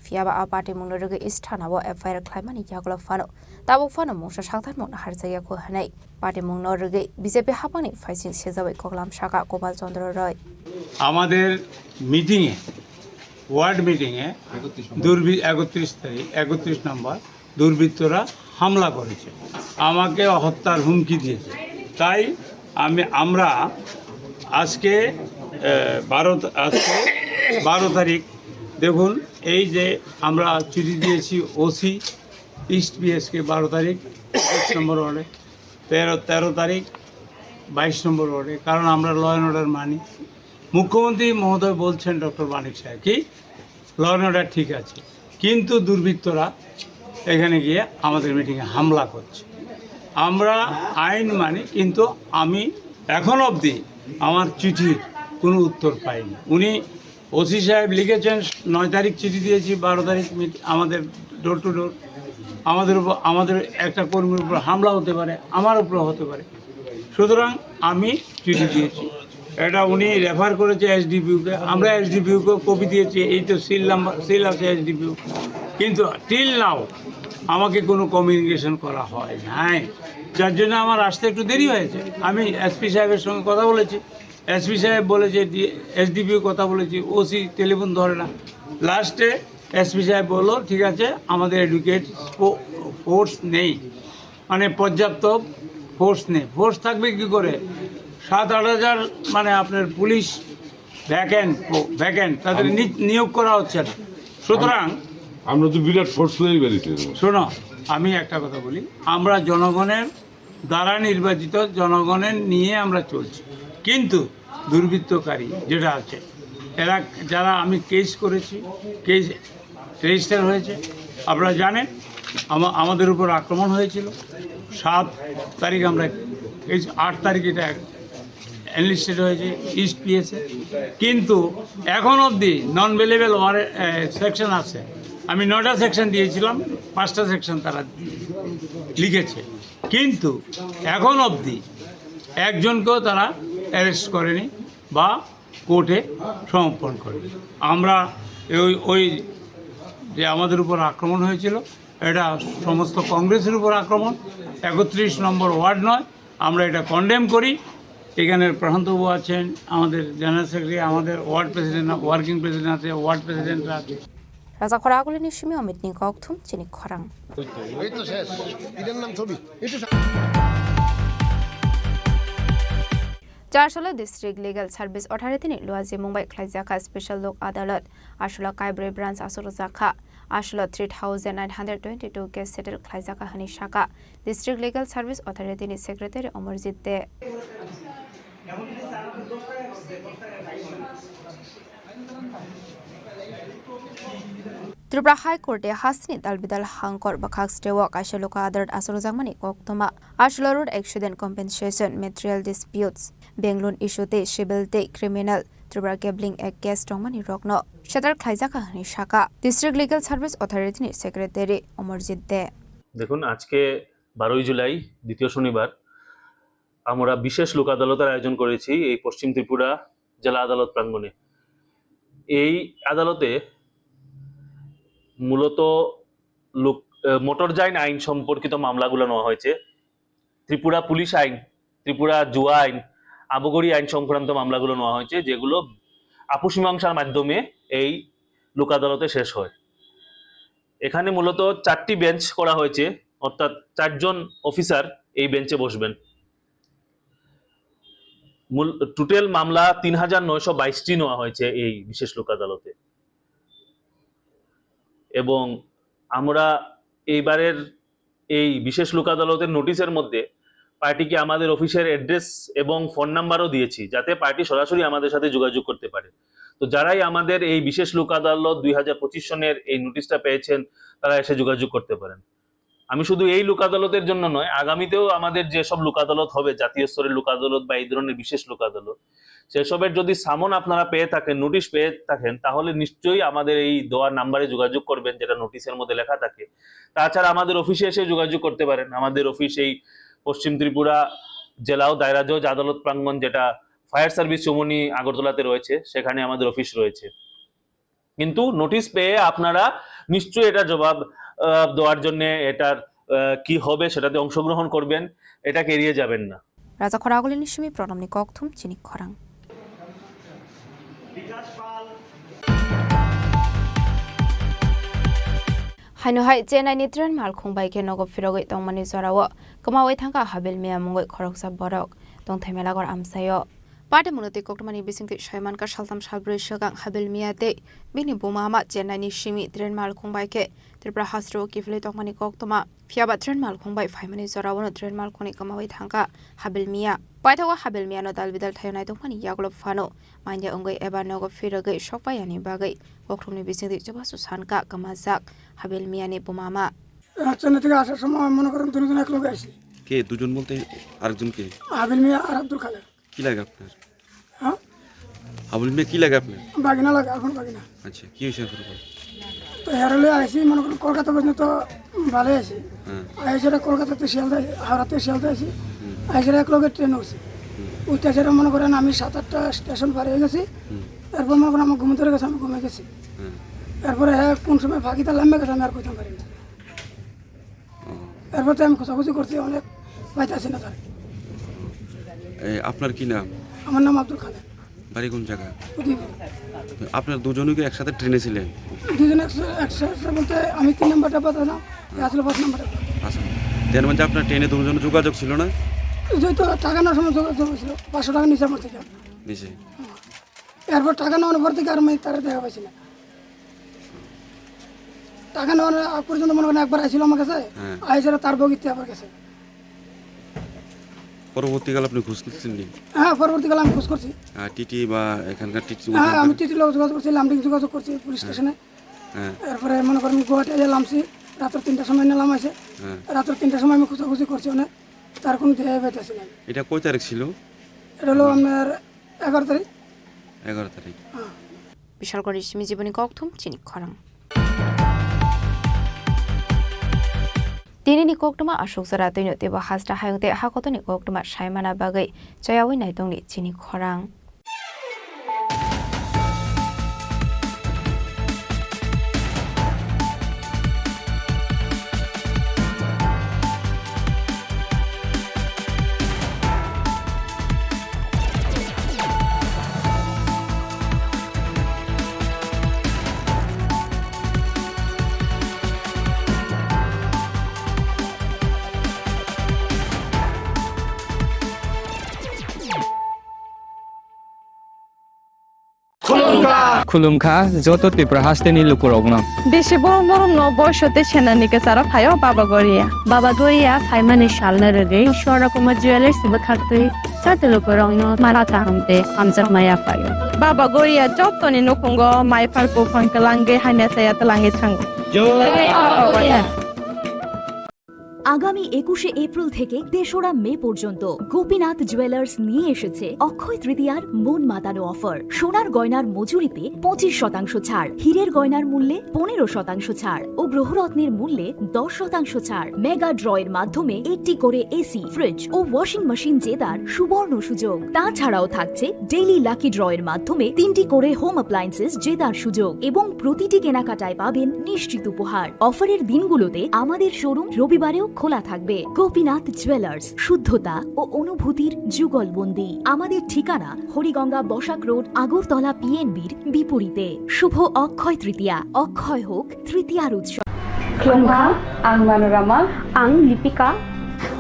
Phiyaba a patimungno rwgwi sthanao F I R khlaimani yagulo phano tabuk phano mungsa sakthar mungno harjakya kho hwnwi patimungno rwgwi B J P haphangni phaising sejawi koklam saka Gopal Chandra Roy. আমাদের মিটিংয়ে, ওয়ার্ড মিটিংয়ে দুর্বৃ-, একত্রিশ তারিখ, একত্রিশ নম্বর দুর্বৃত্তরা হামলা করেছে, আমাকে হত্যার হুমকি দিয়েছে। তাই আমি, আমরা আজকে, আহ, বারো তা-, আজকে বারো তারিখ, দেখুন, এই যে আমরা চিঠি দিয়েছি ওসি ইস্ট পিএসকে বারো তারিখ একুশ নম্বর ওয়ার্ডে, তেরো, তেরো তারিখ বাইশ নম্বর ওয়ার্ডে, কারণ আমরা ল অ্যান্ড অর্ডার মানি। মুখ্যমন্ত্রী মহোদয় বলছেন, ডক্টর মানিক সাহেব, কি ল অ্যান্ড অর্ডার ঠিক আছে, কিন্তু দুর্বৃত্তরা এখানে গিয়ে আমাদের মিটিংয়ে হামলা করছে। আমরা আইন মানি, কিন্তু আমি এখন অবধি আমার চিঠির কোনো উত্তর পাইনি। উনি ওসি সাহেব লিখেছেন, নয় তারিখ চিঠি দিয়েছি, বারো তারিখ মিট-, আমাদের ডোর টু ডোর, আমাদের উপর, আমাদের একটা কর্মীর উপর হামলা হতে পারে, আমার উপরে হতে পারে। সুতরাং আমি চিঠি দিয়েছি, এটা উনি রেফার করেছে এসডিপিওকে, আমরা এসডিপিওকে কপি দিয়েছি, এই তো সিল নাম্বার, সিল আছে এসডিপিও, কিন্তু টিল নাও আমাকে কোনো কমিউনিকেশন করা হয় নাই, যার জন্য আমার আসতে একটু দেরি হয়েছে। আমি এসপি সাহেবের সঙ্গে কথা বলেছি, এসপি সাহেব বলেছে, এসডিপিও কথা বলেছি, ওসি টেলিফোন ধরে না। লাস্টে এসপি সাহেব বললো, ঠিক আছে, আমাদের অ্যাডুকেট ফোর্স নেই, মানে পর্যাপ্ত ফোর্স নেই। ফোর্স থাকবে কি করে? সাত আট হাজার, মানে আপনার পুলিশ ভ্যাকেন্ট, ভ্যাকেন্ট, তাদের নি-, নিয়োগ করা হচ্ছে না। সুতরাং আমরা তো বিরাট ফোর্স তৈরি করেছি। শোনো, আমি একটা কথা বলি, আমরা জনগণের দ্বারা নির্বাচিত, জনগণের নিয়ে আমরা চলছি, কিন্তু দুর্বৃত্তকারী যেটা আছে, এরা, যারা আমি কেস করেছি, কেস রেজিস্টার হয়েছে, আপনারা জানেন আমা-, আমাদের উপর আক্রমণ হয়েছিল। সাত তারিখ আমরা, এই আট তারিখ এটা এনলিস্টেড হয়েছে ইস্ট পিএসএ, কিন্তু এখন অবধি নন বেলেবল ওয়ারে সেকশন আছে। আমি নয়টা সেকশন দিয়েছিলাম, পাঁচটা সেকশন তারা লিখেছে, কিন্তু এখন অবধি একজনকেও তারা অ্যারেস্ট করেনি বা কোর্টে সমর্পণ করেনি। আমরা ওই, ওই যে আমাদের উপর আক্রমণ হয়েছিল, এটা সমস্ত কংগ্রেসের উপর আক্রমণ, একত্রিশ নম্বর ওয়ার্ড নয়, আমরা এটা কন্ডেম করি। এখানে প্রশান্তবাবু আছেন, আমাদের জেনারেল সেক্রেটারি, আমাদের ওয়ার্ড প্রেসিডেন্ট, ওয়ার্কিং প্রেসিডেন্ট আছে, ওয়ার্ড প্রেসিডেন্ট আছে। Rasa khorang agulini simi omitni kokthum chini khorang. এই তো শেষ। এটার নাম ছবি। একটু সা- Chasolo District Legal Service Authority ni luajimung bai khlaijakha special lok adalat. Asolo kaibrwi branch aswk rwjakha. Asolo three thousand nine hundred twenty-two case settle khlaijakha hwnwi sakha District Legal Service Authority ni Secretary Amarjit De. Tripura High Court e hasteni dalbidal hangkor bwkhak steo kaisa luka adalat aswk rwjakmani koktwma. Asolo road accident compensation, material disputes, bank loan issue tei civil tei criminal Tripura Gambling Act case tongmani rokno settle khlaijakha hwnwi sakha District Legal Service Authority ni Secretary Amarjit De. দেখুন, আজকে বারোই জুলাই, দ্বিতীয় শনিবার, আমরা বিশেষ লোক আদালতের আয়োজন করেছি এই পশ্চিম ত্রিপুরা জেলা আদালত প্রাঙ্গণে। এই আদালতে মূলত লোক আহ, মোটর যান আইন সম্পর্কিত মামলাগুলো নেওয়া হয়েছে, ত্রিপুরা পুলিশ আইন, ত্রিপুরা জুয়া আইন, আবগারি আইন সংক্রান্ত মামলাগুলো নেওয়া হয়েছে, যেগুলো আপস মীমাংসার মাধ্যমে এই লোক আদালতে শেষ হয়। এখানে মূলত চারটি বেঞ্চ করা হয়েছে, অর্থাৎ চারজন অফিসার এই বেঞ্চে বসবেন। মূল টোটাল মামলা তিন হাজার নয়শো বাইশটি নেওয়া হয়েছে এই বিশেষ লোক আদালতে। এবং আমরা এইবারের এই বিশেষ লোক আদালতের নোটিশের মধ্যে পার্টিকে আমাদের অফিসের অ্যাড্রেস এবং ফোন নাম্বারও দিয়েছি, যাতে পার্টি সরাসরি আমাদের সাথে যোগাযোগ করতে পারে। তো যারাই আমাদের এই বিশেষ লোক আদালত দুই হাজার পঁচিশ সনের এই নোটিশটা পেয়েছেন, তারা এসে যোগাযোগ করতে পারেন। আমি শুধু এই লোক আদালতের জন্য নয়, আগামীতেও আমাদের যেসব লোক আদালত হবে, জাতীয় স্তরের লোক আদালত বা এই ধরনের বিশেষ লোক আদালত, সেসবের যদি সামন আপনারা পেয়ে থাকেন, নোটিশ পেয়ে থাকেন, তাহলে নিশ্চয়ই আমাদের এই দেওয়া নাম্বারে যোগাযোগ করবেন, যেটা নোটিশের মধ্যে লেখা থাকে। তাছাড়া আমাদের অফিসে এসে যোগাযোগ করতে পারেন। আমাদের অফিস এই পশ্চিম ত্রিপুরা জেলা ও দায়রা জজ আদালত প্রাঙ্গণ, যেটা ফায়ার সার্ভিস চৌমুহনী আগরতলাতে রয়েছে, সেখানে আমাদের অফিস রয়েছে। কিন্তু নোটিশ পেয়ে আপনারা নিশ্চয়ই এটা জবাব, আহ, দেওয়ার জন্য এটার, আহ, কি হবে সেটাতে অংশগ্রহণ করবেন, এটাকে এড়িয়ে যাবেন না। Raja Khoragulini simi pronomni kokthum chini khorang. Haino hai Chennai ni train malkhung bai khe nogo phirogwi tongmani jorao kwmawi thangkha Habil Miya mungwi khoroksa borok tongthai Melagor amchaio. Party munoti koktwmani bisingtwi saimankha saltham salbrwi swkang Habil Miya tei bini buma ama Chennai ni simi train malkhung bai khe Tripura hasteo kiphilwi tongmani koktwma. Phiyaba train malkhung bai phaimani jorao no train malkhungni kwmawi thangkha Habil Miya. Paithago Habil Miya no dal bidal thaio naitokmani yagulo phano manya wngwi eba nogo phirogwi sokpaiyani bagwi koktwmni bisingtwi chubachu sankha kwmajak Habil Miya ni buma ama. আহ, চেন্নাই থেকে আসার সময় মনে করেন দুজন এক লগে আইছি। কে দুজন বলতে? আরেকজন কে? হাবিল মিয়া আর আব্দুল খালেক। কি লাগে আপনার? হ্যাঁ? হাবিল মিয়া কি লাগে আপনার? বাগিনা লাগে, এখন বাগিনা। আচ্ছা, কি হয়েছে আপনার? তো হেরালে আইছি, মনে করেন কলকাতা পর্যন্ত ভালো আছি। হ্যাঁ। আইসারে কলকাতাতে শিয়ালদা, হাওড়াতে শিয়ালদা আছি। হুম। আইসারে এক লগে ট্রেন উঠছি। হুম। উঠতে সেটা মনে করেন আমি সাত আটটা স্টেশন পার হয়ে গেছি। হুম। এরপর মনে করেন আমার ঘুম ধরে গেছে, আমি ঘুমিয়ে গেছি। হ্যাঁ। এরপরে হ্যাঁ কোন সময় ফাঁকিটা লাম্বা গেছে আমি আর কইতে পারি না। ও। এরপর তো আমি খোঁজাখুঁজি করছি, অনেক পাইতাছি না তার। এ, আপনার কি নাম? আমার নাম আব্দুল খালেক। বাড়ি কোন জায়গা? উদয়পুর। আপনার দুজনই কি একসাথে ট্রেনে ছিলেন? দুজন একসা-, একসাথে বলতে আমি তিন নম্বর ডাব্বা ছিলাম, এ আসলে পাঁচ নম্বর ডাব্বা। আচ্ছা, তার মানে আপনার ট্রেনে দুজনে যোগাযোগ ছিল না? ওই তো টাকা নেওয়ার সময় যোগাযোগ হয়েছিল, পাঁচশো টাকা নিচে আমার থেকে। নিচে। এরপর টাকা নেওয়ার পর থেকে আর আমি তারা দেখা পাইছি না। টাকা নেওয়ার আগ পর্যন্ত মনে করেন একবার আইছিল আমার কাছে, হ্যাঁ। আইসারে তার বগিতে আবার গেছে। পরবর্তীকালে আপনি খোঁজ করছেন নি? হ্যাঁ, পরবর্তীকালে আমি খোঁজ করছি। আহ, টিটি বা এখানকার টিটি হ্যাঁ, আমি টিটির লগে যোগাযোগ করছি, লামডিং যোগাযোগ করছি পুলিশ হ্যাঁ। স্টেশনে। হ্যাঁ। এরপরে মনে করেন গুয়াহাটি আইয়া লামছি, রাত্র তিনটার সময় নিলাম আছে। হ্যাঁ। রাত্র তিনটার সময় আমি খোঁজাখুঁজি করছি অনেক, তার কোনো দেখা পাইতেছি না। এটা কয় তারিখ ছিল? এটা হলো আপনার এগারো তারিখ। এগারো তারিখ। হ্যাঁ। Bishalgori simi jiboni kokthum chini khorang. Tini ni koktwma aswk jora twino teibo hasta hayung tei hakotoni koktwma saimana bagwi chayawi naitongni chini khorang. Khulumkha joto Tripura hasteni lukurokno. Bisi borom borom no boiso tei senani kwcharo phaio Baba Goria. Baba Goria phaimani salno rwgwi Swarna Kumar Jewellers bwkhaktwi joto lukurokno mala kaham tei hamjakma yaphaio. Baba Goria jotoni nukhungo mai phar buphang kwlangwi hamya chaya twlangwi thango. Jai Baba Goria. আগামী একুশে এপ্রিল থেকে তেসরা মে পর্যন্ত গোপীনাথ জুয়েলার্স নিয়ে এসেছে অক্ষয় তৃতীয়ার মন মাতানো অফার। সোনার গয়নার মজুরিতে পঁচিশ শতাংশ ছাড়, হীরের গয়নার মূল্যে পনেরো শতাংশ ছাড় ও গ্রহরত্নের মূল্যে দশ শতাংশ ছাড়। মেগা ড্রয়ের মাধ্যমে একটি করে এসি, ফ্রিজ ও ওয়াশিং মেশিন জেতার সুবর্ণ সুযোগ। তাছাড়াও থাকছে ডেইলি লাকি ড্রয়ের মাধ্যমে তিনটি করে হোম অ্যাপ্লায়েন্সেস জেতার সুযোগ এবং প্রতিটি কেনাকাটায় পাবেন নিশ্চিত উপহার। অফারের দিনগুলোতে আমাদের শোরুম রবিবারেও খোলা থাকবে। গোপীনাথ জুয়েলার্স, শুদ্ধতা ও অনুভূতির যুগলবন্দি। আমাদের ঠিকানা হরিগঙ্গা বসাক রোড, আগরতলা পিএনবির বিপরীতে। শুভ অক্ষয় তৃতীয়া। অক্ষয় হোক তৃতীয়ার উৎসব। Khulumkha, ang Manorama. Ang Lipika.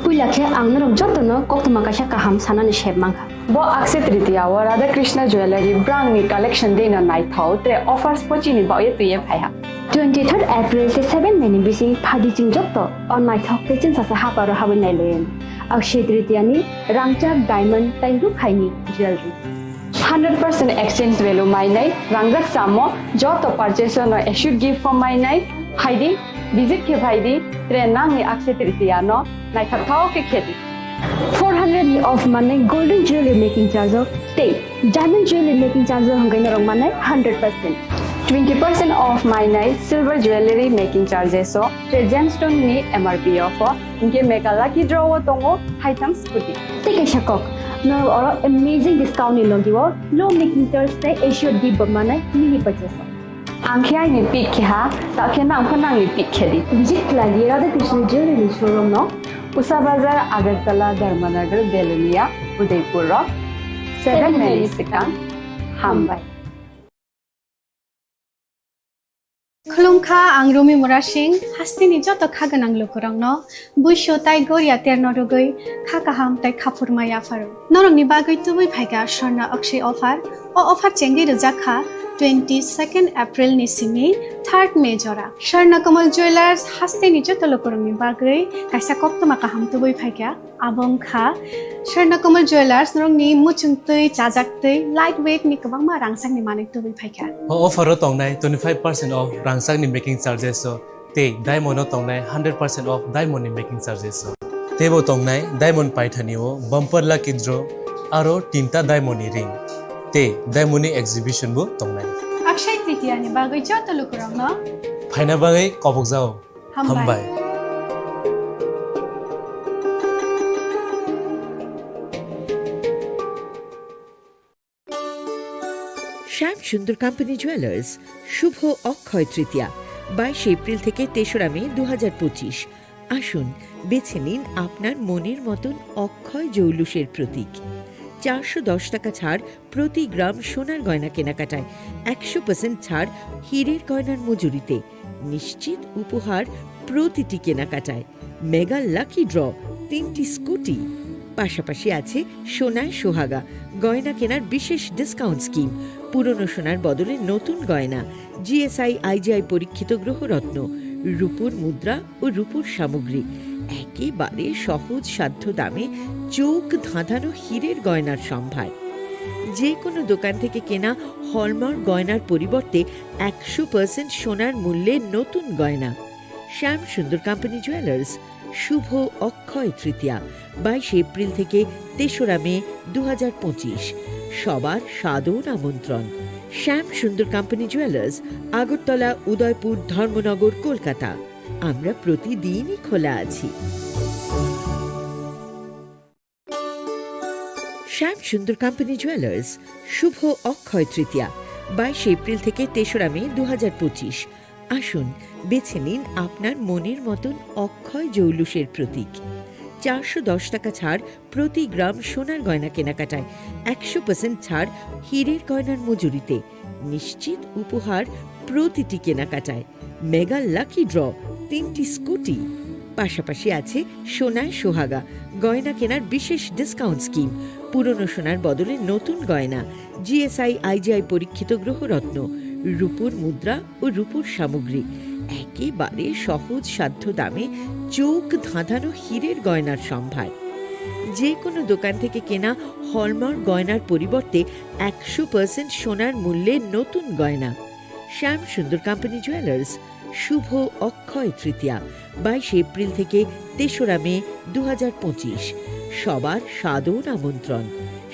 Puila khe ang norok jotono koktwma kaisa kaham sanani sep mankha. Bo Akshaya Tritiya o Radha Krishna Jewellery brangni collection dino naithok tre offers pochini baoye twiye phaiha. Twenty third April tei seven May ni bising phaidi chwng joto o naithok tei chwngsasa haparo habwi nailayan. Akshaya Tritiya ni rangchak diamond tei rukhaini jewellery. Hundred percent exchange value mainai rangjak samo joto purchase no assured gift form mainai phaidi, visit khe phaidi, tre nangni Akshaya Tritiya no naithok thok khe khedi. Four hundred ni off manai golden jewelry making charge o tei diamond jewelry making charge o hwnkhai norok manai hundred percent. Twenty percent off mainai silver jewelry making charges o tre gemstone ni M R P o pho hwnkhe mega lucky draw o tongo haitham scooty. Tei kaisa kok, norok oro amazing discount ni logi o low making charge tei assured gift bo manai mini purchase o. Ang khe aini pick khe ha, ta khe nang pho nangni pick khe di. Visit khlai di Radha Krishna Jewelry ni showroom no. Usa Bazar, Agartala, Dharmanagar, Belonia, Udaipur rok. Seven May ni swkang. Hambai. Khulumkha, ang Rumi Murasing, hasteni joto kha gwnang lukurokno buisu tai goria terno rwgwi kha kaham tai khaphurma yapharo. Norokni bagwi tubui phaikha Swarna Akshay offer. O offer chengwi rwjak kha twenty second April ni simi third May jora. Swarna Kamal Jewellers hasteni joto lukurokni bagwi kaisa koktwma kaham tubui phaikha. Abo wngkha Swarna Kamal Jewellers, norokni muchungtwi, chajaktwi, light weight ni kwbangma rangchakni manwi tubui phaikha. O offer o tongnai twenty five percent off rangchakni making charges o tei diamond o tongnai hundred percent off diamond ni making charges o. Teibo tongnai diamond paithani o bumper lucky draw aro tinta diamond ni ring tei diamond ni exhibition bo tongnai. Akshay Tritiya ni bagwi joto lukurokno phaina bagwi kobokjao. Hambai. Hambai. শ্যাম Sundar company jewellers, শুভ অক্ষয় তৃতীয়া, বাইশে এপ্রিল থেকে তেসরা মে দু হাজার পঁচিশ। আসুন, বেছে নিন আপনার মনের মতন অক্ষয় জৌলুসের প্রতীক। চারশো দশ টাকা ছাড় প্রতি গ্রাম সোনার গয়না কেনাকাটায়, একশো পার্সেন্ট ছাড় হীরের গয়নার মজুরিতে, নিশ্চিত উপহার প্রতিটি কেনাকাটায়, মেগা লাকি ড্র, তিনটি স্কুটি, পাশাপাশি আছে সোনায় সোহাগা গয়না কেনার বিশেষ ডিসকাউন্ট স্কিম, পুরনো সোনার বদলে নতুন গয়না, জিএসআই আইজিআই পরীক্ষিত গ্রহরত্ন, রূপোর মুদ্রা ও রূপোর সামগ্রী, একেবারে সহজ সাধ্য দামে চোখ ধাঁধানো হীরের গয়নার সম্ভার। যে কোনো দোকান থেকে কেনা হলমার্ক গয়নার পরিবর্তে একশো পার্সেন্ট সোনার মূল্যে নতুন গয়না। শ্যাম সুন্দর কোম্পানি জুয়েলার্স, শুভ অক্ষয় তৃতীয়া, বাইশে এপ্রিল থেকে তেসরা মে দু হাজার পঁচিশ। সবার সাদর আমন্ত্রণ। শ্যাম সুন্দর কোম্পানি জুয়েলার্স, আগরতলা, উদয়পুর, ধর্মনগর, কলকাতা। আমরা প্রতিদিনই খোলা আছি। শ্যাম সুন্দর কোম্পানি জুয়েলার্স, শুভ অক্ষয় তৃতীয়া, বাইশে এপ্রিল থেকে তেসরা মে দু হাজার পঁচিশ। আসুন, বেছে নিন আপনার মনের মতন অক্ষয় জৌলুসের প্রতীক। চারশো দশ টাকা ছাড় প্রতি গ্রাম সোনার গয়না কেনাকাটায়, একশো পার্সেন্ট ছাড় হীরের গয়নার মজুরিতে, নিশ্চিত উপহার প্রতিটি কেনাকাটায়, মেগা লাকি ড্র, তিনটি স্কুটি, পাশাপাশি আছে সোনায় সোহাগা গয়না কেনার বিশেষ ডিসকাউন্ট স্কিম, পুরনো সোনার বদলে নতুন গয়না, জিএসআই আইজিআই পরীক্ষিত গ্রহরত্ন, রূপোর মুদ্রা ও রূপোর সামগ্রী, একেবারে সহজ সাধ্য দামে চোখ ধাঁধানো হীরের গয়নার সম্ভার। যে কোনো দোকান থেকে কেনা হলমার্ক গয়নার পরিবর্তে একশো পার্সেন্ট সোনার মূল্যে নতুন গয়না। শ্যাম সুন্দর কোম্পানি জুয়েলার্স, শুভ অক্ষয় তৃতীয়া, বাইশে এপ্রিল থেকে তেসরা মে দু হাজার পঁচিশ। সবার সাদর আমন্ত্রণ।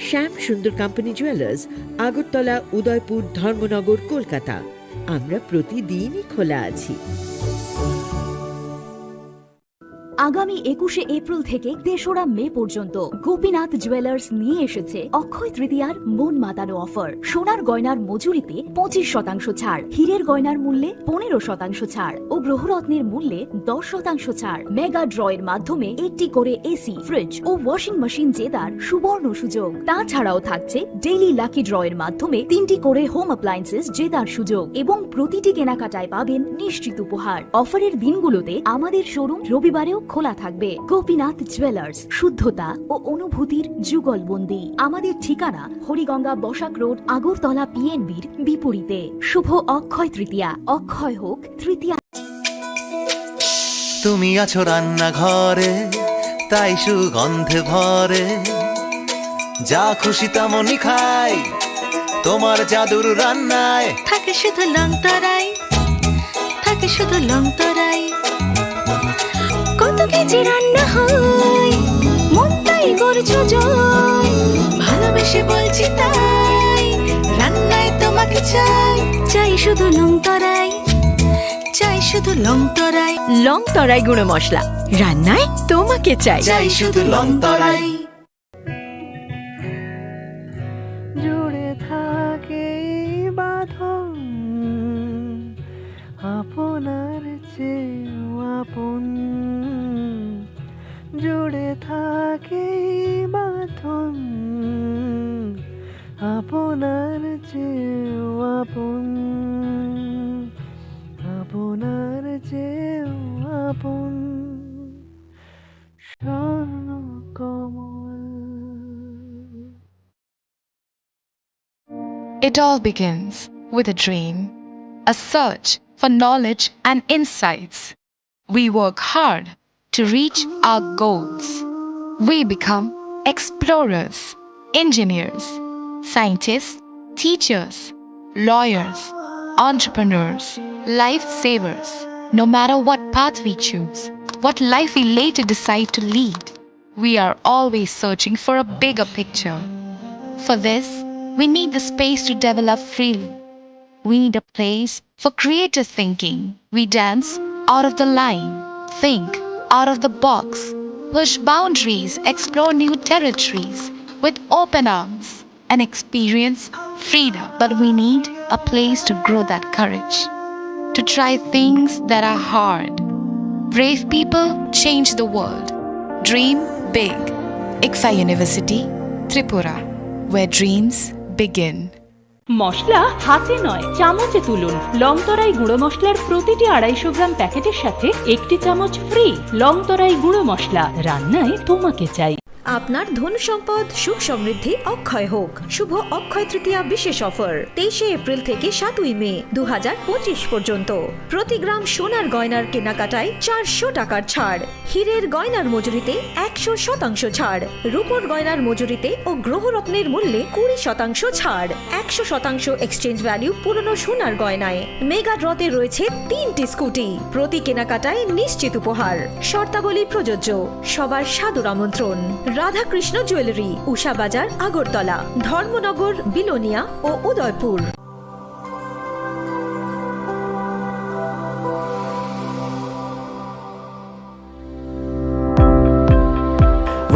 শ্যাম সুন্দর কোম্পানি জুয়েলার্স, আগরতলা, উদয়পুর, ধর্মনগর, কলকাতা। আমরা প্রতিদিনই খোলা আছি। আগামী একুশে এপ্রিল থেকে তেসরা মে পর্যন্ত গোপীনাথ জুয়েলার্স নিয়ে এসেছে অক্ষয় তৃতীয়ার মন মাতানো অফার। সোনার গয়নার মজুরিতে পঁচিশ শতাংশ ছাড়, হীরের গয়নার মূল্যে পনেরো শতাংশ ছাড় ও গ্রহরত্নের মূল্যে দশ শতাংশ ছাড়। মেগা ড্রয়ের মাধ্যমে একটি করে এসি, ফ্রিজ ও ওয়াশিং মেশিন জেতার সুবর্ণ সুযোগ। তাছাড়াও থাকছে ডেইলি লাকি ড্রয়ের মাধ্যমে তিনটি করে হোম অ্যাপ্লায়েন্সেস জেতার সুযোগ এবং প্রতিটি কেনাকাটায় পাবেন নিশ্চিত উপহার। অফারের দিনগুলোতে আমাদের শোরুম রবিবারেও খোলা থাকবে। গোপীনাথ জুয়েলার্স, শুদ্ধতা ও অনুভূতির যুগলবন্দি। আমাদের ঠিকানা হরিগঙ্গা বসাক রোড, আগরতলা পিএনবির বিপরীতে। শুভ অক্ষয় তৃতীয়া, অক্ষয় হোক তৃতীয়া। তুমি আছো রান্নাঘরে, তাই সুগন্ধে ভরে। যা খুশি তেমনই খাই, তোমার জাদুর রান্নায়। থাকে শুধু লং তরাই, থাকে শুধু লং তরাই। কত কেজি রান্না হয়, মনটাই করছো জয়। ভালোবেসে বলছি তাই, রান্নায় তোমাকে চাই। চাই শুধু লং তরাই, চাই শুধু লং তরাই। লং তরাই গুঁড়ো মশলা, রান্নায় তোমাকে চাই। চাই শুধু লং তরাই। জুড়ে থাকে এই বাঁধন, আপনার চেয়েও আপন। জুড়ে থাকে এই বাঁধন, আপনার চেয়েও আপন, আপনার চেয়েও আপন। Swarnakamal. It all begins with a dream, a search for knowledge and insights. We work hard to reach our goals. We become explorers, engineers, scientists, teachers, lawyers, entrepreneurs, lifesavers. No matter what path we choose, what life we later decide to lead, we are always searching for a bigger picture. For this, we need the space to develop freely. We need a place for creative thinking. We dance out of the line, think out of the box, push boundaries, explore new territories with open arms and experience freedom. But we need a place to grow that courage, to try things that are hard. Brave people change the world. Dream big. ICFAI University, Tripura, where dreams begin. মশলা হাতে নয়, চামচে তুলুন। লং তরাই গুঁড়ো মশলার প্রতিটি আড়াইশো গ্রাম প্যাকেটের সাথে একটি চামচ ফ্রি। লং তরাই গুঁড়ো মশলা, রান্নায় তোমাকে চাই। আপনার ধন সম্পদ সুখ সমৃদ্ধি অক্ষয় হোক। শুভ অক্ষয় তৃতীয়া বিশেষ অফার, তেইশে এপ্রিল থেকে সাতই মে দু হাজার পঁচিশ পর্যন্ত। প্রতি গ্রাম সোনার গয়নার কেনাকাটায় চারশো টাকার ছাড়। হীরের গয়নার মজুরিতে একশো শতাংশ ছাড়, রূপোর গয়নার মজুরিতে ও গ্রহরত্নের মূল্যে কুড়ি শতাংশ ছাড়, একশো শতাংশ এক্সচেঞ্জ ভ্যালু পুরনো সোনার গয়নায়। মেগা ড্রতে রয়েছে তিনটি স্কুটি, প্রতি কেনাকাটায় নিশ্চিত উপহার। শর্তাবলী প্রযোজ্য। সবার সাদর আমন্ত্রণ। রাধাকৃষ্ণ জুয়েলারি, উষা বাজার, আগরতলা, ধর্মনগর, বিলোনিয়া ও Udaipur.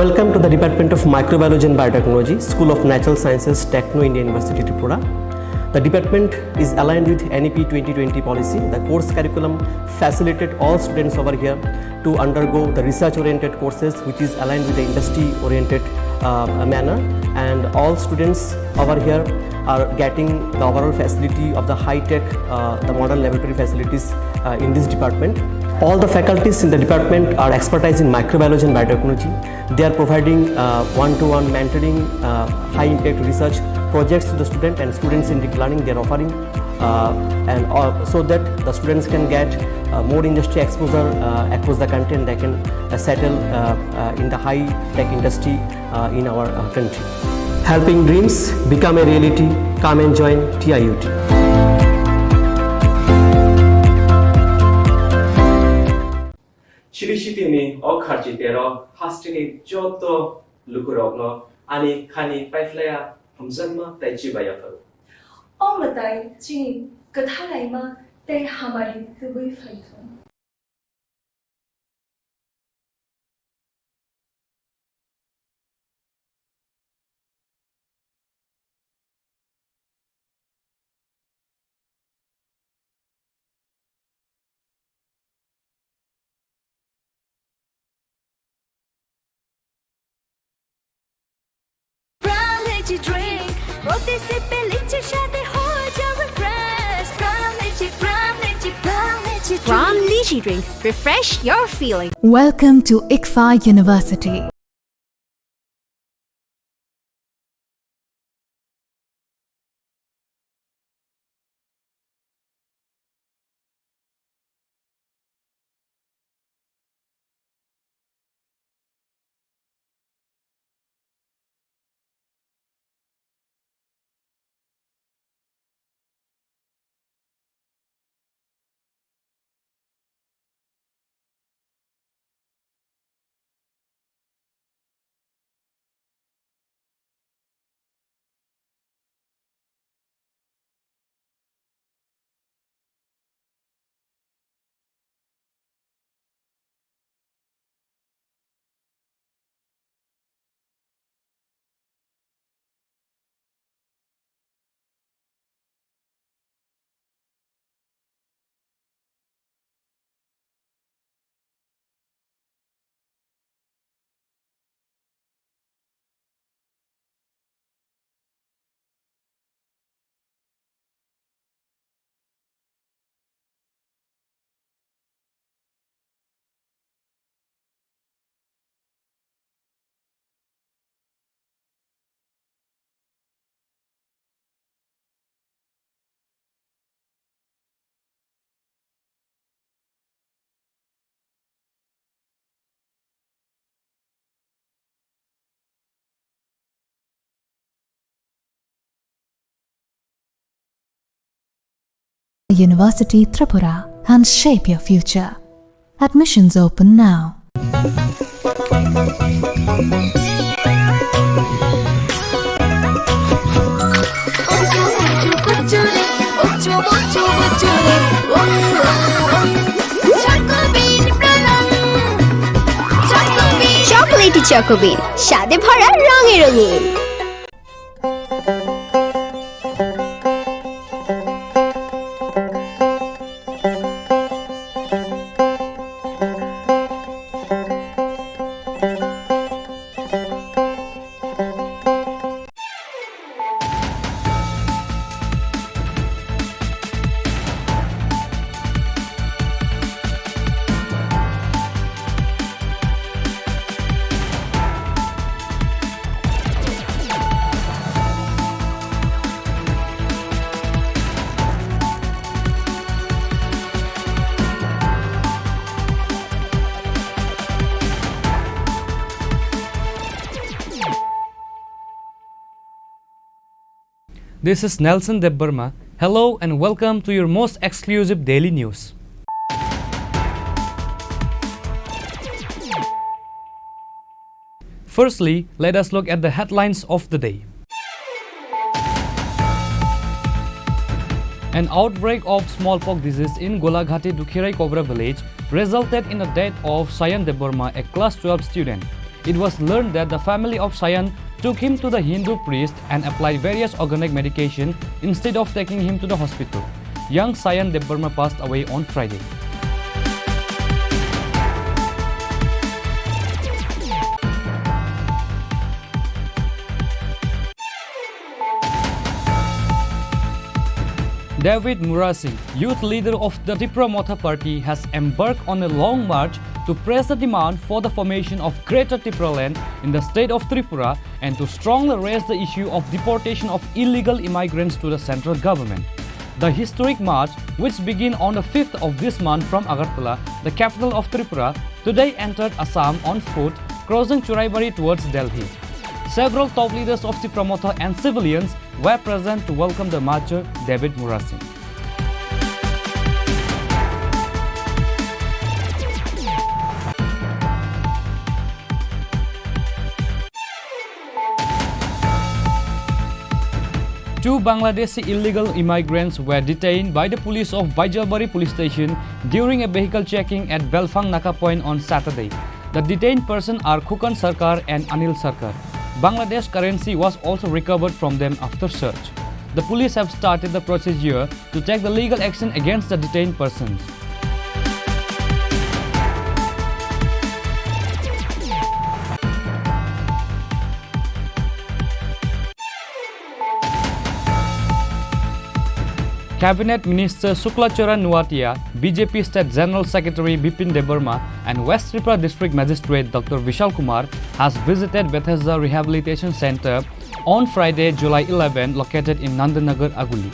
Welcome to the Department of Microbiology and Biotechnology, School of Natural Sciences, Techno India University, Tripura. The department is aligned with N E P twenty twenty policy. The course curriculum facilitated all students over here to undergo the research-oriented courses, which is aligned with the industry-oriented, uh, manner. And all students over here are getting the overall facility of the high-tech, uh, the modern laboratory facilities, uh, in this department. All the faculties in the department are expertise in microbiology and biotechnology. They are providing, uh, one-to-one mentoring, uh, high-impact research projects to the student, and students-centric learning they are offering, uh, and, uh, so that the students can get, uh, more industry exposure, uh, across the country, and they can, uh, settle, uh, uh, in the high-tech industry, uh, in our, uh, country. Helping dreams become a reality. Come and join T I U T. Sri Sitini o kharchi tero hasteni joto lukurokno ani khani paiphlaiya hamjakma tei chibai yapharo. O mwtai chini kwthalaima tei hamari tubui phaithung. Prime Lychee drink, প্রতি সিপে লিচি স্বাদে হয়ে যাবে fresh। Prime Lychee, Prime Lychee, Prime Lychee drink। Prime Lychee drink, refresh your feeling। Welcome to ICFAI University। University Tripura and shape your future. Admissions open now. Chocolatey Choco Bean, স্বাদে ভরা, রঙে রঙিন। This is Nelson Debbarma. Hello and welcome to your most exclusive daily news. Firstly, let us look at the headlines of the day. An outbreak of smallpox disease in Golaghati Dukhirai Kobra village resulted in the death of Sayan Debbarma, a class twelve student. It was learned that the family of Sayan took him to the Hindu priest and applied various organic medication instead of taking him to the hospital. Young Sayan Debbarma passed away on Friday. David Murasing, youth leader of the Tipra Motha Party, has embarked on a long march to press the demand for the formation of Greater Tipraland in the state of Tripura and to strongly raise the issue of deportation of illegal immigrants to the central government. The historic march, which began on the fifth of this month from Agartala, the capital of Tripura, today entered Assam on foot, crossing Churaibari towards Delhi. Several top leaders of Tipra Motha and civilians were present to welcome the marcher, David Murasing. Two Bangladeshi illegal immigrants were detained by the police of Baijalbari police station during a vehicle checking at Belfang Naka point on Saturday. The detained persons are Khukan Sarkar and Anil Sarkar. Bangladesh currency was also recovered from them after search. The police have started the procedure to take the legal action against the detained persons. Cabinet Minister Shukla Charan Nuatia, B J P State General Secretary Bipin Debbarma, and West Tripura District Magistrate Doctor Vishal Kumar has visited Bethesda Rehabilitation Center on Friday, July eleven, located in Nandanagar, Aguli.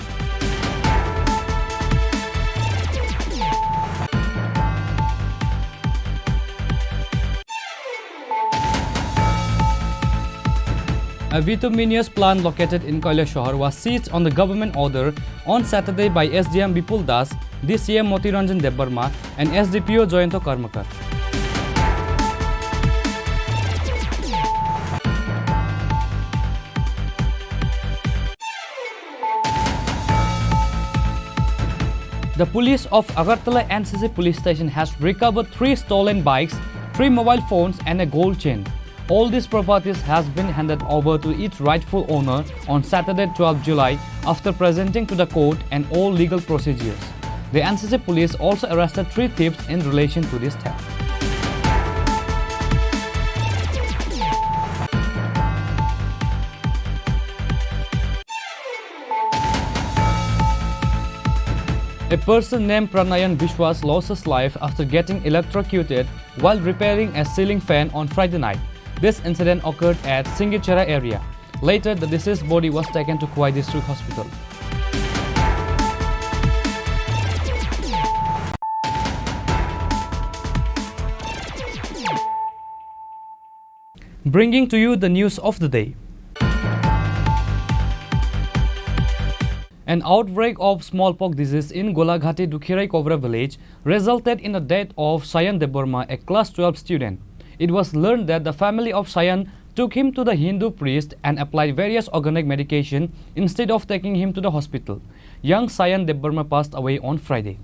A bituminous plant located in Kailashahr was seized on the government order on Saturday by S D M Bipul Das, D C M Motiranjan Debbarma, and S D P O Jayanta Karmakar. The police of Agartala N C C police station has recovered three stolen bikes, three mobile phones, and a gold chain. All these properties has been handed over to its rightful owner on Saturday, twelfth July, after presenting to the court and all legal procedures. The N C C police also arrested three thieves in relation to this theft. A person named Pranayan Biswas lost his life after getting electrocuted while repairing a ceiling fan on Friday night. This incident occurred at Singichara area. Later, the deceased body was taken to Khowai District Hospital. Bringing to you the news of the day. An outbreak of smallpox disease in Golaghati Dukhirai Kobra village resulted in the death of Sayan Debbarma, a class twelve student. It was learned that the family of Sayan took him to the Hindu priest and applied various organic medication instead of taking him to the hospital. Young Sayan Debbarma passed away on Friday.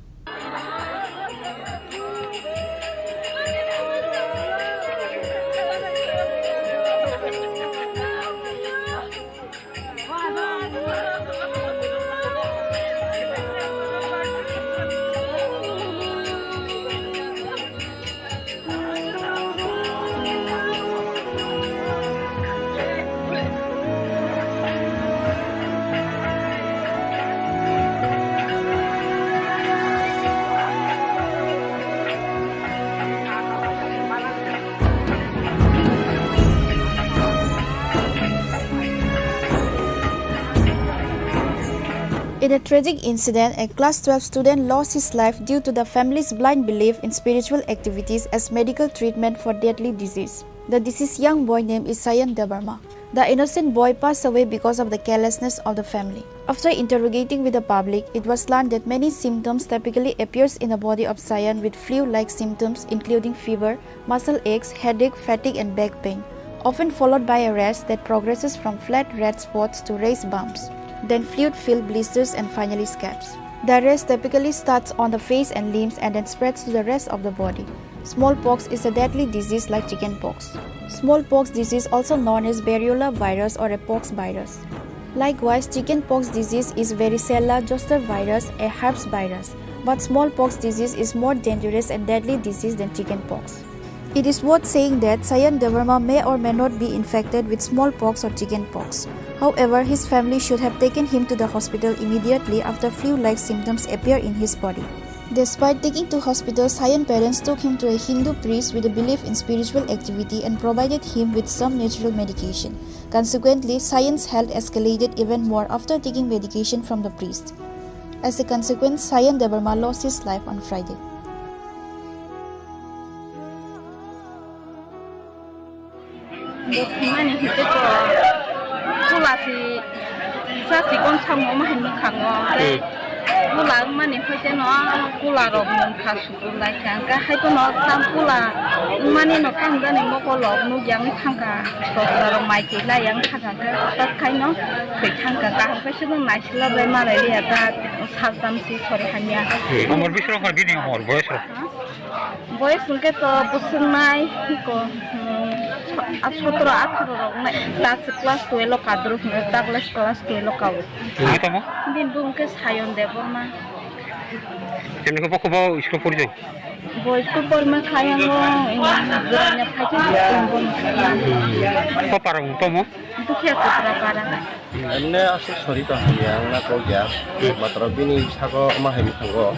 In a tragic incident, a class twelve student lost his life due to the family's blind belief in spiritual activities as medical treatment for deadly disease. The deceased young boy name is Sayan Debbarma. The innocent boy passed away because of the carelessness of the family. After interrogating with the public, it was learned that many symptoms typically appears in the body of Sayan with flu-like symptoms including fever, muscle aches, headache, fatigue and back pain, often followed by a rash that progresses from flat red spots to raised bumps, then fluid-filled blisters and finally scabs. The rash typically starts on the face and limbs and then spreads to the rest of the body. Smallpox is a deadly disease like chickenpox. Smallpox disease, also known as variola virus or a pox virus. Likewise, chickenpox disease is varicella zoster virus, a herpes virus. But smallpox disease is more dangerous and deadly disease than chickenpox. It is worth saying that Sayan Debbarma may or may not be infected with smallpox or chickenpox. However, his family should have taken him to the hospital immediately after flu-like symptoms appear in his body. Despite taking to hospital, Sayan parents took him to a Hindu priest with a belief in spiritual activity and provided him with some natural medication. Consequently, Sayan's health escalated even more after taking medication from the priest. As a consequence, Sayan Debbarma lost his life on Friday. Bo thwngmani hwnkhe to chwla si sa sikon samung omo hai mwkhango, tei Kula wngmani hwnkhe no kula rok nwng kha sukur lai kha, hwnkhe hai phano tam kula wngmani no tam jani mokol rok nukya wng thang kha, tokla rok mai twi lai yang thang kha, hwnkhe hwtak khai no thwi thang kha, kaham khe se no naisila bai malai liya ta sal tam si sori hamya. Umor bishi rok bini umor boyos rok? Ha? Boyos hwnkhe to bwswk nai ko, hmm, sotro atharo rok nai, ta class twelve o kadruk hwnkhe ta class twelve o kao. Nai tamo? Bini bung khe Sayon Debbarma. Chini ko bokho bo school pori jai? Bo school porma khayango, ina, guranya phaikhe school porma khayango. Ko para mung tamo? Dukhiya Kutra para. Emne aswk sori tong hamya wngna kok ya. Matro bini saka ma hai mwkhango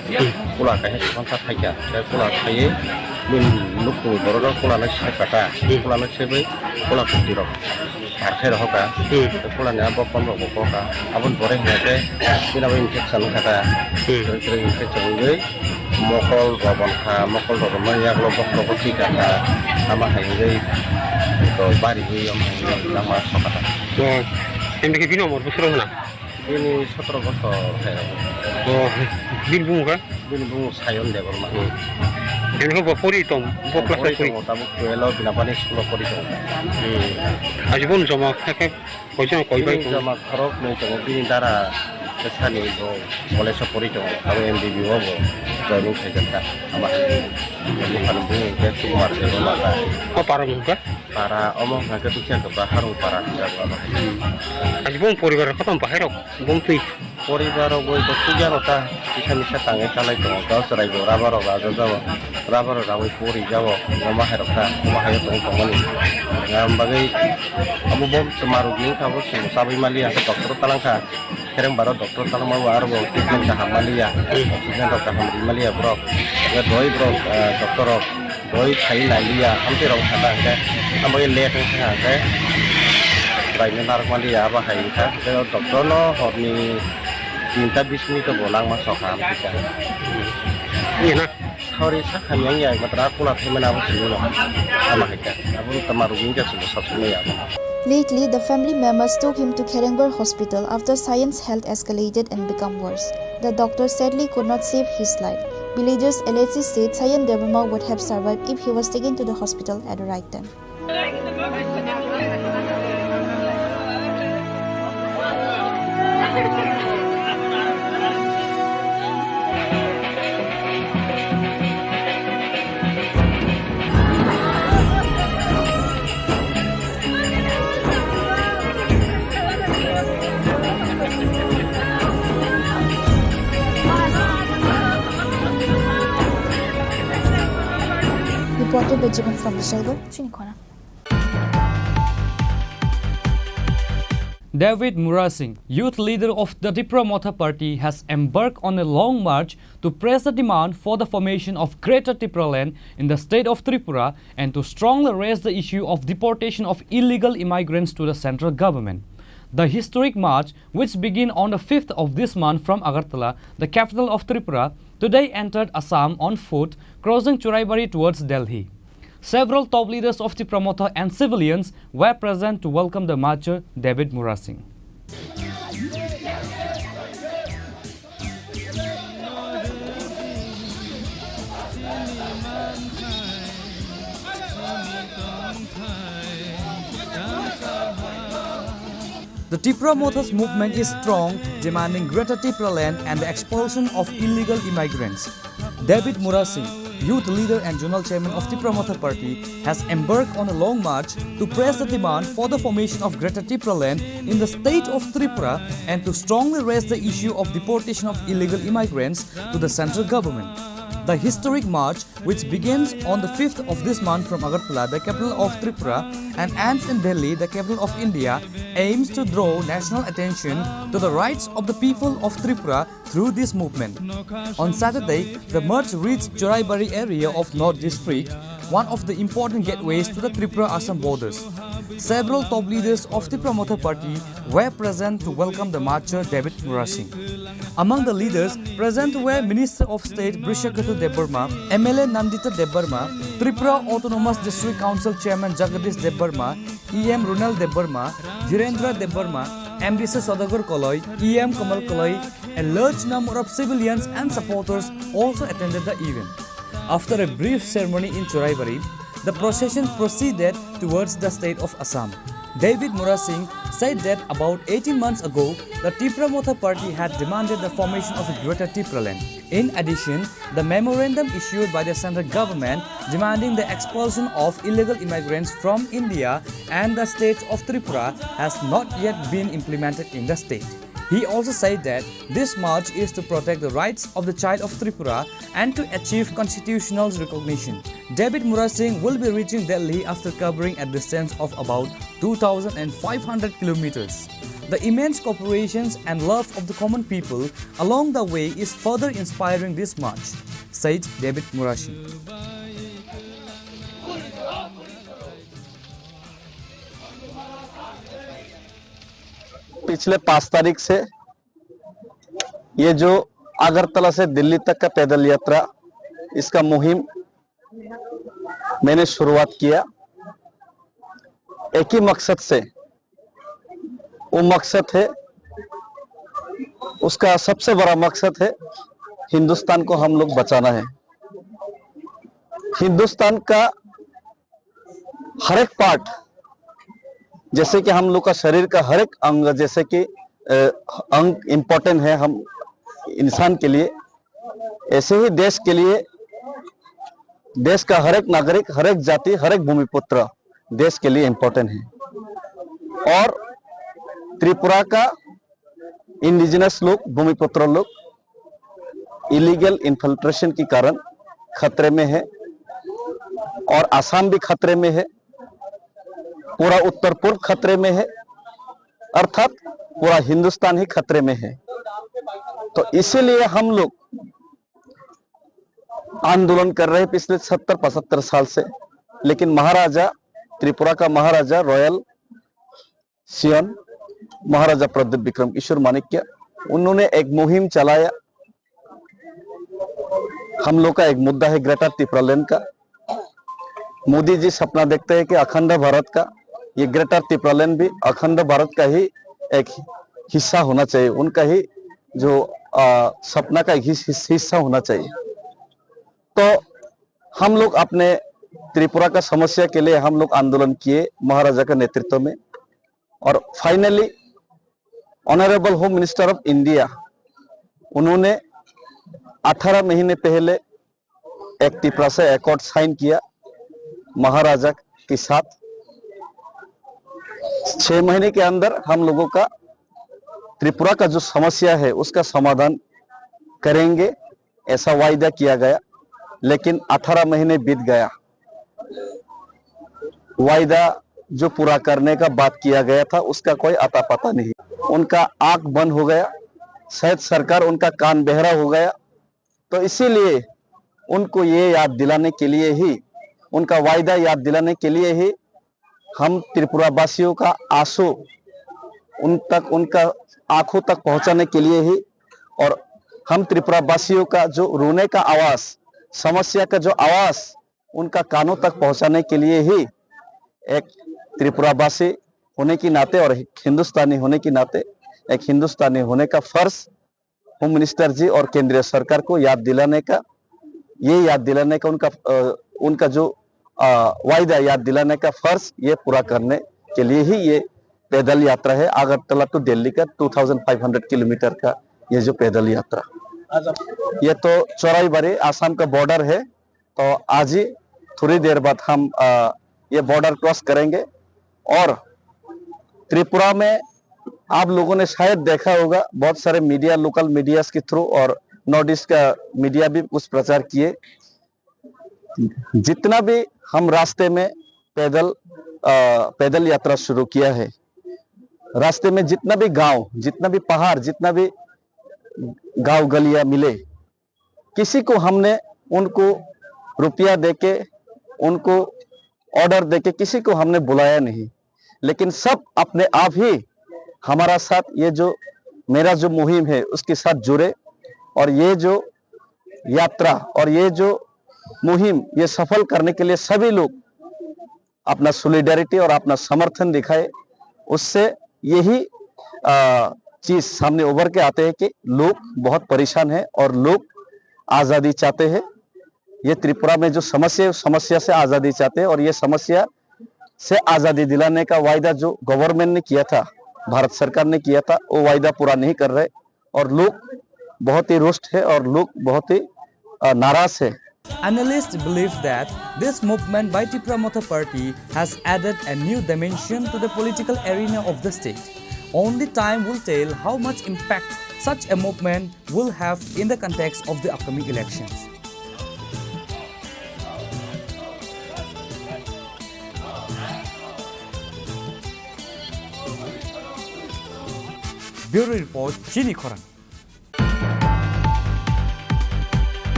kula kaisa swkang ta phaikha. Tei kula khaiwi bini nukhungni borok rok kula nai seka ta. Kula nai sebai kula kwtwi rok. Arkhai rohoka. Hmm. Kulani abo phone rok bo kokha. Aboni pore hwnkhe bini abo infection wngkha ta. Hmm. Infection wngwi mokol rok bonkha, mokol rok bonkha, yaklo bokhorogo thwikha ta. Ama hai wngwi to bari wi om hai wngwi langma sokha ta. Oh, emni khe bini umor bwswk rok hwnna? Bini sotro bosor hai rok. Oh, bini bumung kha? Bini bumung Sayon Debbarma. Hmm. Emni khe bo pori tong, bo class pori pori? Tongo, tabuk twelve o bini bani school o pori tongo. Hmm. Aji bo joma khe khe Koisa koi bai bini koi. Joma khorok nwi tongo, bini dara sani bo college o pori tongo, abo M B B o bo joining khaijak kha. Ama buphani bumung khe Sukumar Debbarma. O para mung kha? Para omo hwnkha khe Dukhiya Kutra Harung para hinjak abo. Aji bung poribar kotom bahai rok bung twi. Poribar rok bai bo thukya no ta kisa misa tangwi chalai tongo, ta chwrai bo rubber rok rajajago. Rubber rok rawi pori jago, omo hai rok ta, omo hai rok tong tongmani. Ngam bagwi abo bo twma rok ni abo chwng chabwi mali, ang khe doctor o talang kha. Kereng baro doctor talangma bo aro bo treatment kaham mali ya. Oxygen rok kaham ri mali ya borok. Doi borok, ah, doctor rok doi khai nai li ya, amtwi rok kha ta hwnkhe. Ang bagwi late wng kha hwnkhe. Bai no narwk mali ya, abo hai wngkha. Tei o doctor no horni tinta bis minute o bo langma sokha amtwi kha. Iya na. Sauri sakha miyang ya, matra kula thaimani abo simi no. Ama hai kha. Abo no tama rugwi kha simi sab simi ya. Lately, the family members took him to Kherengbar Hospital after Sayan's health escalated and become worse. The doctor sadly could not save his life. Villagers allegedly said Sayan Debbarma would have survived if he was taken to the hospital at the right time. Reported by Jibon from Bishalgarh, Chinikhona. David Murasing, youth leader of the Tipra Motha Party, has embarked on a long march to press the demand for the formation of Greater Tipraland in the state of Tripura and to strongly raise the issue of deportation of illegal immigrants to the central government. The historic march, which began on the fifth of this month from Agartala, the capital of Tripura, today entered Assam on foot, crossing Churaibari towards Delhi. Several top leaders of Tipra Motha and civilians were present to welcome the marcher David Murasing. The Tipra Motha's movement is strong, demanding Greater Tipraland and the expulsion of illegal immigrants. David Murasing, youth leader and zonal chairman of Tipra Motha Party, has embarked on a long march to press the demand for the formation of Greater Tipraland in the state of Tripura and to strongly raise the issue of deportation of illegal immigrants to the central government. The historic march, which begins on the fifth of this month from Agartala, the capital of Tripura, and ends in Delhi, the capital of India, aims to draw national attention to the rights of the people of Tripura through this movement. On Saturday, the march reached Churaibari area of North District, one of the important gateways to the Tripura-Assam borders. Several top leaders of Tipra Motha Party were present to welcome the marcher David Murasing. Among the leaders present were Minister of State Brishaketu Debbarma, M L A Nandita Debbarma, Tripura Autonomous District Council Chairman Jagadish Debbarma, E M Runal Debbarma, Dhirendra Debbarma, M D C Saudagar Koloi, E M Kamal Koloi, A large number of civilians and supporters also attended the event. After a brief ceremony in Choraibari, the procession proceeded towards the state of Assam. David Murasing said that about eighteen months ago, the Tipra Motha party had demanded the formation of a Greater Tipraland. In addition, the memorandum issued by the central government demanding the expulsion of illegal immigrants from India and the states of Tripura has not yet been implemented in the state. He also said that this march is to protect the rights of the child of Tripura and to achieve constitutional recognition. David Murasing will be reaching Delhi after covering a distance of about two thousand five hundred kilometers. The immense cooperations and love of the common people along the way is further inspiring this march, said David Murasing. पिछले पाँच तारीख से ये जो अगरतला से दिल्ली तक का पैदल यात्रा, इसका मुहिम मैंने शुरुआत किया। एक ही मकसद से, वो मकसद है, उसका सबसे बड़ा मकसद है हिंदुस्तान को हम लोग बचाना है। हिंदुस्तान का हर एक पार्ट, जैसे कि हम लोग का शरीर का हर एक अंग, जैसे कि अ, अंग इम्पोर्टेंट है हम इंसान के लिए, ऐसे ही देश के लिए, देश का हर एक नागरिक, हर एक जाति, हर एक भूमिपुत्र देश के लिए इम्पोर्टेंट है। और त्रिपुरा का इंडिजिनस लोग, भूमिपुत्र लोग इलीगल इन्फिल्ट्रेशन के कारण खतरे में है और आसाम भी खतरे में है, पूरा उत्तर पूर्व खतरे में है, अर्थात पूरा हिंदुस्तान ही खतरे में है। तो इसीलिए हम लोग आंदोलन कर रहे हैं पिछले सत्तर पचहत्तर साल से। लेकिन महाराजा, त्रिपुरा का महाराजा रॉयल सियन, महाराजा प्रद्युत विक्रम किशोर माणिक्य, उन्होंने एक मुहिम चलाया। हम लोग का एक मुद्दा है ग्रेटर तिपरालैंड का। मोदी जी सपना देखते हैं कि अखंड भारत का, ये ग्रेटर तिपरालैंड भी अखंड भारत का ही एक हिस्सा होना चाहिए, उनका ही जो आ, सपना का एक हिस- हिस- हिस्सा होना चाहिए। तो हम लोग अपने त्रिपुरा का समस्या के लिए हम लोग आंदोलन किए महाराजा के नेतृत्व में, और finally honourable home minister of India, उन्होंने अठारह महीने पहले एक तिपरासा एकॉर्ड साइन किया महाराजा के साथ। छह महीने के अंदर हम लोगों का त्रिपुरा का जो समस्या है उसका समाधान करेंगे, ऐसा वायदा किया गया। लेकिन अठारह महीने बीत गया, वायदा जो पूरा करने का बात किया गया था उसका कोई अता पता नहीं। उनका आंख बंद हो गया, शायद सरकार उनका कान बहरा हो गया। तो इसीलिए उनको ये याद दिलाने के लिए ही, उनका वायदा याद दिलाने के लिए ही हम त्रिपुरा वासियों का आंसू उन तक, उनका आंखों तक पहुंचाने के लिए ही, और हम त्रिपुरा वासियों का जो रोने का आवाज, समस्या का जो आवाज, उनका कानों तक पहुंचाने के लिए ही एक त्रिपुरा वासी होने की नाते और एक हिंदुस्तानी होने की नाते, एक हिंदुस्तानी होने का फर्ज होम मिनिस्टर जी और केंद्रीय सरकार को याद दिलाने का, ये याद दिलाने का उनका, अ, उनका जो, अ, वायदा याद दिलाने का फर्ज, ये पूरा करने के लिए ही ये पैदल यात्रा है। अगरतला टू दिल्ली का two thousand five hundred kilometre का ये जो पैदल यात्रा, ये तो चोराईबाड़ी आसाम का बॉर्डर है। तो आज ही थोड़ी देर बाद हम, अ, ये बॉर्डर क्रॉस करेंगे और त्रिपुरा में आप लोगों ने शायद देखा होगा, बहुत सारे मीडिया, लोकल मीडियाज के थ्रू और नॉर्थ ईस्ट का मीडिया भी कुछ प्रचार किए। जितना भी हम रास्ते में पैदल, अ, पैदल यात्रा शुरू किया है, रास्ते में जितना भी गांव, जितना भी पहाड़, जितना भी गांव गलियां मिले, किसी को हमने उनको रुपया देके, उनको ऑर्डर देके किसी को हमने बुलाया नहीं, लेकिन सब अपने आप ही हमारा साथ, ये जो मेरा जो मुहिम है उसके साथ जुड़े। और ये जो यात्रा और ये जो मुहिम, ये सफल करने के लिए सभी लोग अपना सॉलिडारिटी और अपना समर्थन दिखाए। उससे यही, अ, चीज सामने उभर के आते हैं कि लोग बहुत परेशान है और लोग आज़ादी चाहते हैं। ये त्रिपुरा में जो समस्या है, उस समस्या से आज़ादी चाहते हैं और ये समस्या से आज़ादी दिलाने का वायदा जो गवर्नमेंट ने किया था, भारत सरकार ने किया था, वो वायदा पूरा नहीं कर रहे और लोग बहुत ही रोस्ट है और लोग बहुत ही, अ, नाराज है। Analysts believe that this movement by Tipra Motha Party has added a new dimension to the political arena of the state. Only time will tell how much impact such a movement will have in the context of the upcoming elections. Bureau Report, Chini Khorang.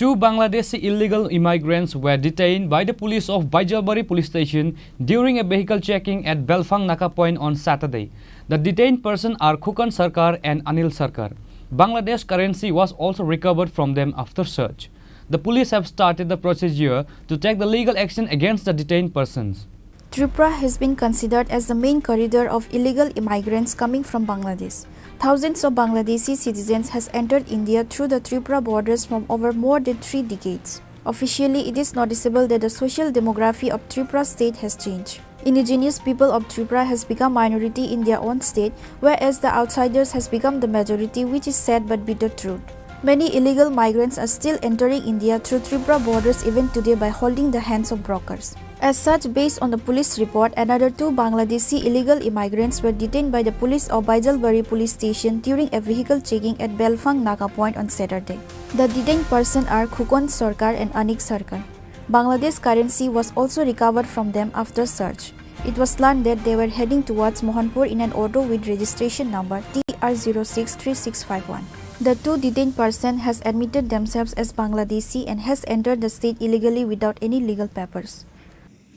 Two Bangladeshi illegal immigrants were detained by the police of Baijalbari police station during a vehicle checking at Belfang Naka point on Saturday. The detained person are Khukon Sarkar and Anil Sarkar. Bangladesh currency was also recovered from them after search. The police have started the procedure to take the legal action against the detained persons. Tripura has been considered as the main corridor of illegal immigrants coming from Bangladesh. Thousands of Bangladeshi citizens has entered India through the Tripura borders from over more than three decades. Officially, it is noticeable that the social demography of Tripura state has changed. Indigenous people of Tripura has become minority in their own state, whereas the outsiders has become the majority, which is sad but bitter truth. Many illegal migrants are still entering India through Tripura borders even today by holding the hands of brokers. As such, based on the police report, another two Bangladeshi illegal immigrants were detained by the police of Baijalbari police station during a vehicle checking at Belfang Naka point on Saturday. The detained person are Khukon Sarkar and Anik Sarkar. Bangladesh currency was also recovered from them after search. It was learned that they were heading towards Mohanpur in an auto with registration number T R zero six three six five one. The two detained person has admitted themselves as Bangladeshi and has entered the state illegally without any legal papers.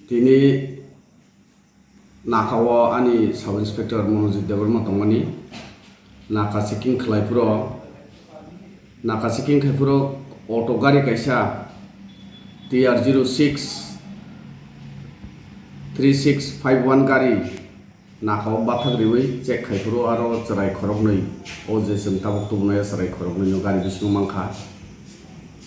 Tini Naka o ani Sub Inspector Monojit Debbarma tongmani. Naka checking khlai phuro, naka checking khai phuro auto gari kaisa T R zero six three six five one gari naka o bathak riwi check khai phuro aro chwrai khoroknwi, o je chwng tabuk tubunai o chwrai khoroknwi no gari bisingo mankha.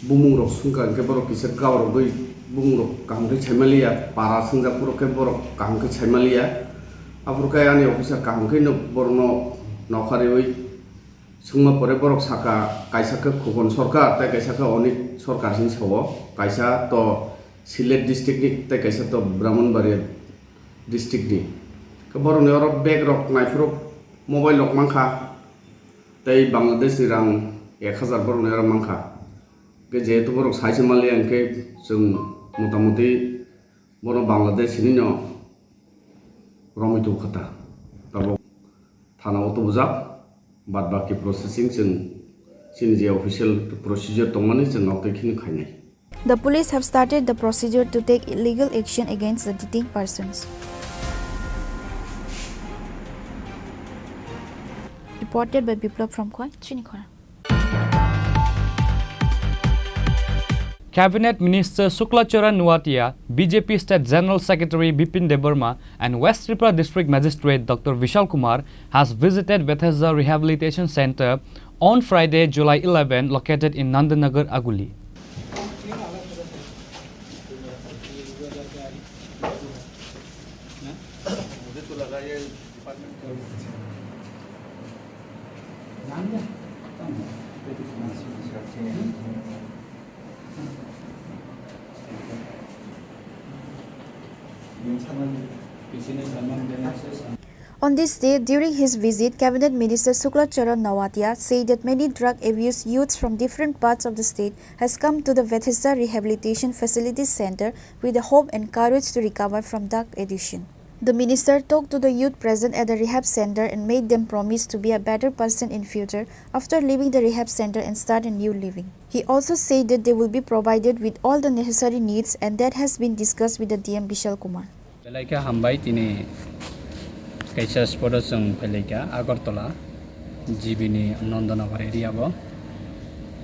Bumung rok sungkha hwnkhe borok kisa gaurogwi bumung rok kaham khe saimaliya, para swngjak phuru khe borok kaham khe saimaliya. Aphuru khe ani officer kaham khe no borokno nokha riwi swngma pore borok saka, kaisa khe Khukon Sarkar tei kaisa khe Anik Sarkar hinwi sao, kaisa to Sylhet district ni tei kaisa to Brahmanbaria district ni. Khe borokni oro bag rok naiphuru mobile rok mankha tei Bangladesh ni rang ek hazar borokni oro mankha. Hwnkhe jehetu borok sai se manliya, hwnkhe chwng motamuti bono Bangladesh hinwi no romwi tongkha ta. Tabuk thana o tubujak, bad baki processing chwng chini je official procedure tongmani chwng nok twi kheno khainai. The police have started the procedure to take legal action against the detained persons. Reported by Biplab from Khwai, Chini Khorang. Cabinet Minister Shukla Charan Noatia, B J P State General Secretary Bipin Debbarma and West Tripura District Magistrate Doctor Vishal Kumar has visited Bethesda Rehabilitation Centre on Friday, July eleven, located in Nandanagar, Aguli. On this day, during his visit, Cabinet Minister Shukla Charan Noatia said that many drug abused youths from different parts of the state has come to the Bethesda Rehabilitation Facility Centre with the hope and courage to recover from drug addiction. The minister talked to the youth present at the rehab centre and made them promise to be a better person in future after leaving the rehab centre and start a new living. He also said that they will be provided with all the necessary needs and that has been discussed with the D M Bishal Kumar. Belai khe hambai, tini kaisa spot o chwng phailai kha Agartala G B ni Nandanagar area o.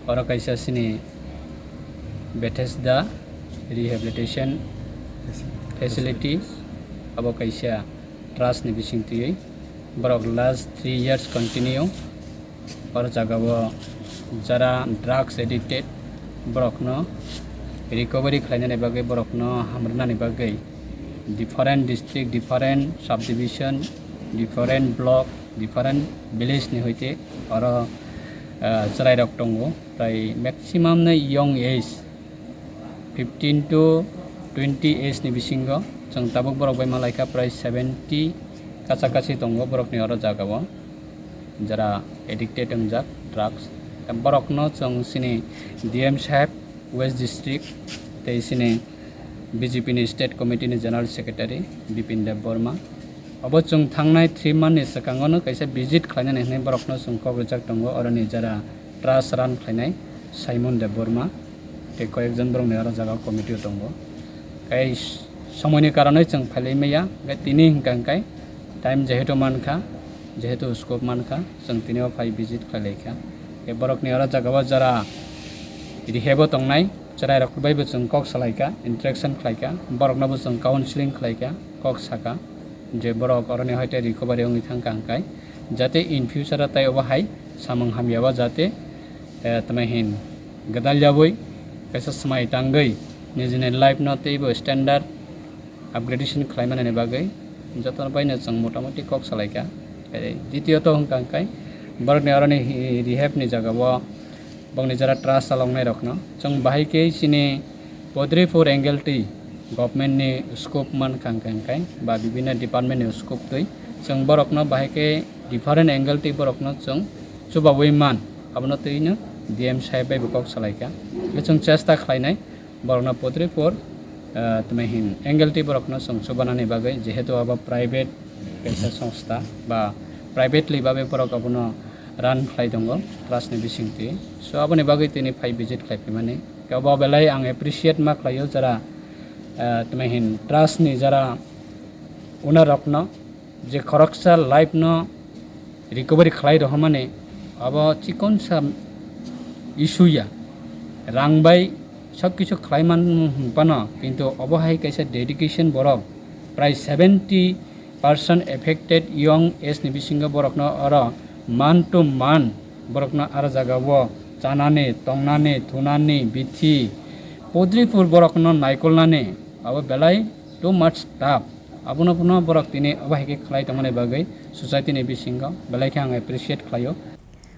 Oro kaisa chini Bethesda Rehabilitation Facility, abo kaisa trust ni bising twiwi Borok last three years continue oro jagao jara drugs addicted borokno recovery khlainani bagwi, borokno hamrwnani bagwi different district, different subdivision, different block, different village ni hoite oro, ah, chwrairok tongo. Prai maximum no young age, fifteen to twenty age ni bisingo chwng tabuk borok bai malaikha prai seventy kacha kachi tongo borokni oro jagao, jara addicted wngjak drugs. Borokno chwng chini D M saheb West District tei chini B J P ni State Committee ni General Secretary Bipin Deb Borma. Obo chwng thangnai three month ni swkango no kaisa visit khlainani hwnwi borokno chwng kok rijak tongo, oroni jara trust run khlainai Simon Deb Borma tei koyekjon borokni oro jaga committee o tongo. Tei somoini karonwi chwng phailai maya, hwnkhe tini hwnkha hwnkhe time jehetu mankha, jehetu scope mankha, chwng tini o phai visit khlailaikha. Tei borokni oro jagao jara rehab o tongnai chwrairok baibo chwng kok salaikha, interaction khlaikha, boroknobo chwng counseling khlaikha, kok sakha. Je borok oroni hoite recovery wngwi thangkha hwnkhe, jate in future o tei obo hai samung hamya o jate, eh, tamo hin gwdal yaui kaisa swmai tangwi nijini life no teibo standard upgradation khlaimanani bagwi jotono baino chwng motamoti kok salaikha. Tei ditiyot wngkha hwnkhe borokni oroni hi-, rehab ni jagao bongni jara trust chaloknai rokno chwng bahai khe chini Podripur Angleti government ni scope mankha hwnkhe hwnkhe ba bibinno department ni scope twi chwng borokno bahai khe different angle twi borokno chwng chubaui man, abono twino D M saheb bai bo kok salaikha. Chwng chesta khlainai borokno Podripur, ah, tamo hin Angleti borokno chwng chubanani bagwi, jehetu abo private kaisa songstha ba privately babe borok abono run khlai tongo trust ni bisingtwi. So aboni bagwi tini phai visit khlai phaimani. Kebo belai ang appreciate ma khlaio jara, ah, tamo hin trust ni jara owner rokno je khoroksa life no recovery khlai rohormani abo chikonsa issue ya, rang bai sob kisu khlai man phano, kintu obo hai kaisa dedication borok prai seventy percent affected young age ni bisingo borokno oro man to man borokno aro jagao chanani, tongnani, thunani, bithi, Podripur borokno naikolnani abo belai too much tough. Abono phano borok tini obo hai khe khlai tongmani bagwi society ni bisingo belai khe ang appreciate khlaio.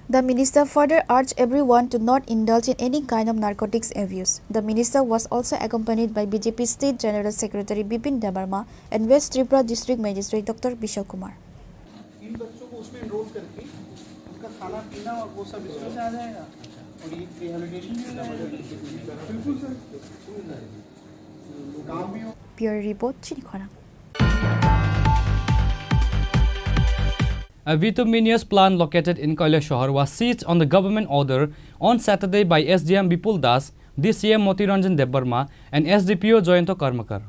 The minister further urged everyone to not indulge in any kind of narcotics abuse. The minister was also accompanied by B J P State General Secretary Bipin Debbarma and West Tripura District Magistrate Doctor Bishal Kumar. इन बच्चों को उसमें एनरोल करके उनका खाना पीना और वो सब इसमें से आ जाएगा और ये रिहेबिलिटेशन भी हो जाएगा। बिल्कुल सर, काम भी हो। Bureau report, Chini Khorang. A bituminous plant located in Kailashahar was seized on the government order on Saturday by S D M Bipul Das, D C M Moti Ranjan Debbarma, and S D P O Jayanta Karmakar.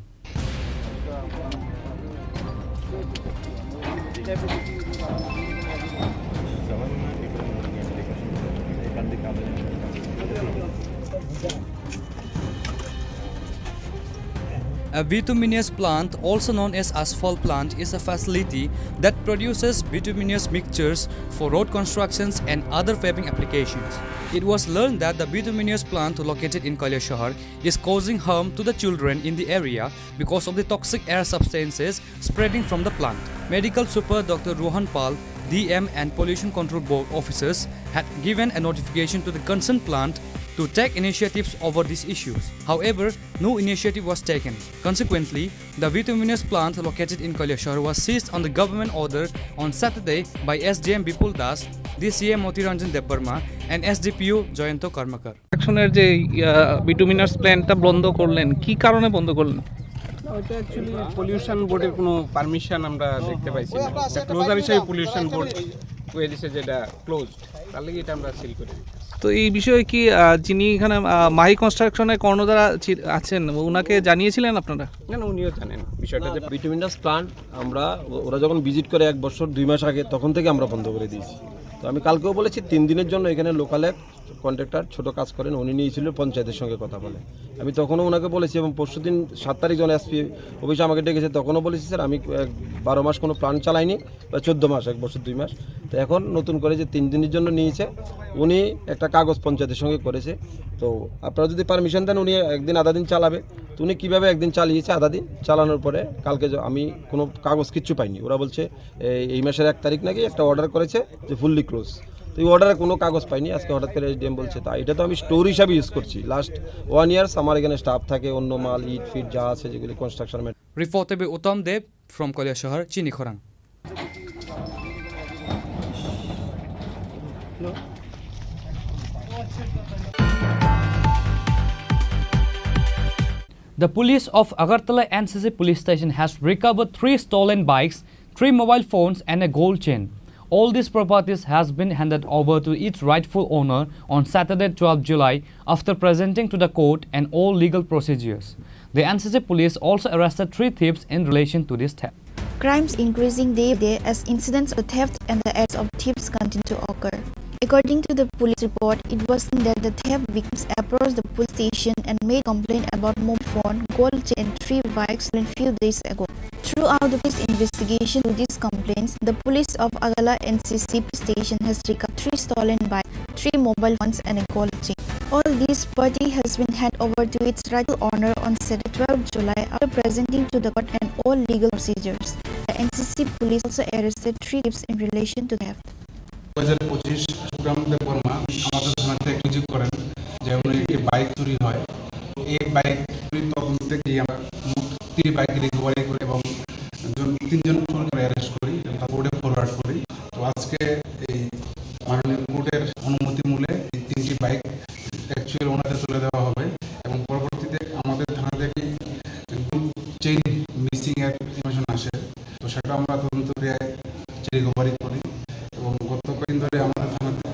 A bituminous plant, also known as asphalt plant, is a facility that produces bituminous mixtures for road constructions and other paving applications. It was learned that the bituminous plant located in Kailashahar is causing harm to the children in the area because of the toxic air substances spreading from the plant. Medical Super Doctor Rohan Pal, D M and Pollution Control Board officers had given a notification to the concerned plant to take initiatives over these issues. However, no initiative was taken. Consequently, the bituminous plant located in Kailashahar was seized on the government order on Saturday by S D M Bipul Das, D C M Moti Ranjan Debbarma, and S D P O Jayanta Karmakar. কনস্ট্রাকশনের যে, আহ, বিটুমিনাস প্ল্যান্টটা বন্ধ করলেন, কি কারণে বন্ধ করলেন? না, ওটা অ্যাকচুয়ালি পলিউশন বোর্ডের কোনো পারমিশন আমরা দেখতে পাইছি না। এটা ক্লোজার হিসেবে পলিউশন বোর্ড কয়ে দিছে যে এটা ক্লোজড, তার লাগি এটা আমরা সিল করে দিচ্ছি। তো এই বিষয়ে কি, আহ, যিনি এখানে, আহ, মাহি কনস্ট্রাকশনের কর্ণধার আছি-, আছেন, ওনাকে জানিয়েছিলেন আপনারা? না, না, উনিও জানেন বিষয়টা যে বিটুমিনাস প্ল্যান্ট আমরা, ও-, ওরা যখন ভিজিট করে এক বছর দুই মাস আগে, তখন থেকে আমরা বন্ধ করে দিয়েছি। তো আমি কালকেও বলেছি, তিন দিনের জন্য এখানে লোকাল এক কন্ট্রাক্টর ছোট কাজ করেন, উনি নিয়েছিল পঞ্চায়েতের সঙ্গে কথা বলে। আমি তখনও ওনাকে বলেছি, এবং পরশুদিন সাত তারিখ যখন এসপি অফিসে আমাকে ডেকেছে, তখনও বলেছি, "স্যার, আমি এক বারো মাস কোনো প্ল্যান চালাইনি, বা চোদ্দ মাস, এক বছর দুই মাস।" তো এখন নতুন করে যে তিন দিনের জন্য নিয়েছে, উনি একটা কাগজ পঞ্চায়েতের সঙ্গে করেছে। তো আপনারা যদি পারমিশন দেন, উনি একদিন আধা দিন চালাবে। তো উনি কীভাবে একদিন চালিয়েছে আধা দিন, চালানোর পরে কালকে য-, আমি কোনো কাগজ কিচ্ছু পাইনি। ওরা বলছে, এই, এই মাসের এক তারিখ নাকি একটা অর্ডার করেছে যে ফুললি ক্লোজ। তো এই অর্ডারে কোনো কাগজ পাইনি, আজকে হঠাৎ করে এসডিএম বলছে। তা এটা তো আমি স্টোর হিসাবে ইউজ করছি। লাস্ট ওয়ান ইয়ার্স আমার এখানে স্টাফ থাকে, অন্য মাল, ইট ফিট যা আছে, যেগুলি construction. Reported by Uttam Deb from Kaliashahar, Chini Khorang. The police of Agartala N C C police station has recovered three stolen bikes, three mobile phones and a gold chain. All these properties has been handed over to its rightful owner on Saturday, twelfth July, after presenting to the court and all legal procedures. The N C C police also arrested three thieves in relation to this theft. Crimes increasing day by day as incidents of theft and the acts of thieves continue to occur. According to the police report, it was seen that the theft victims approached the police station and made complaint about mobile phone, gold chain, and three bikes stolen few days ago. Throughout the police investigation to these complaints, the police of Agartala N C C station has recovered three stolen bikes, three mobile phones, and a gold chain. All this property has been handed over to its rightful owner on Saturday, twelfth July, after presenting to the court and all legal procedures. The N C C police also arrested three thieves in relation to the theft. দুই হাজার পঁচিশ শুভ্রাম দেব বর্মা আমাদের থানাতে অভিযোগ করেন যে উনি একটি বাইক চুরি হয়। তো এই বাইক চুরির তদন্তে গিয়ে আমরা মোট তিনটি বাইক রিকভারি করি এবং জন-, তিনজন চোরকে অ্যারেস্ট করি এবং তারপর কোর্টে ফরওয়ার্ড করি। তো আজকে এই মাননীয় কোর্টের অনুমতি মূলে এই তিনটি বাইক অ্যাকচুয়াল ওনাদের তুলে দেওয়া হবে এবং পরবর্তীতে আমাদের থানা থেকে একটি চেইন মিসিং এর ইনফরমেশন আসে। তো সেটা আমরা তদন্ত ক্রিয়ায় রিকভারি করি এবং গত কয়েকদিন ধরে আমাদের থানাতে,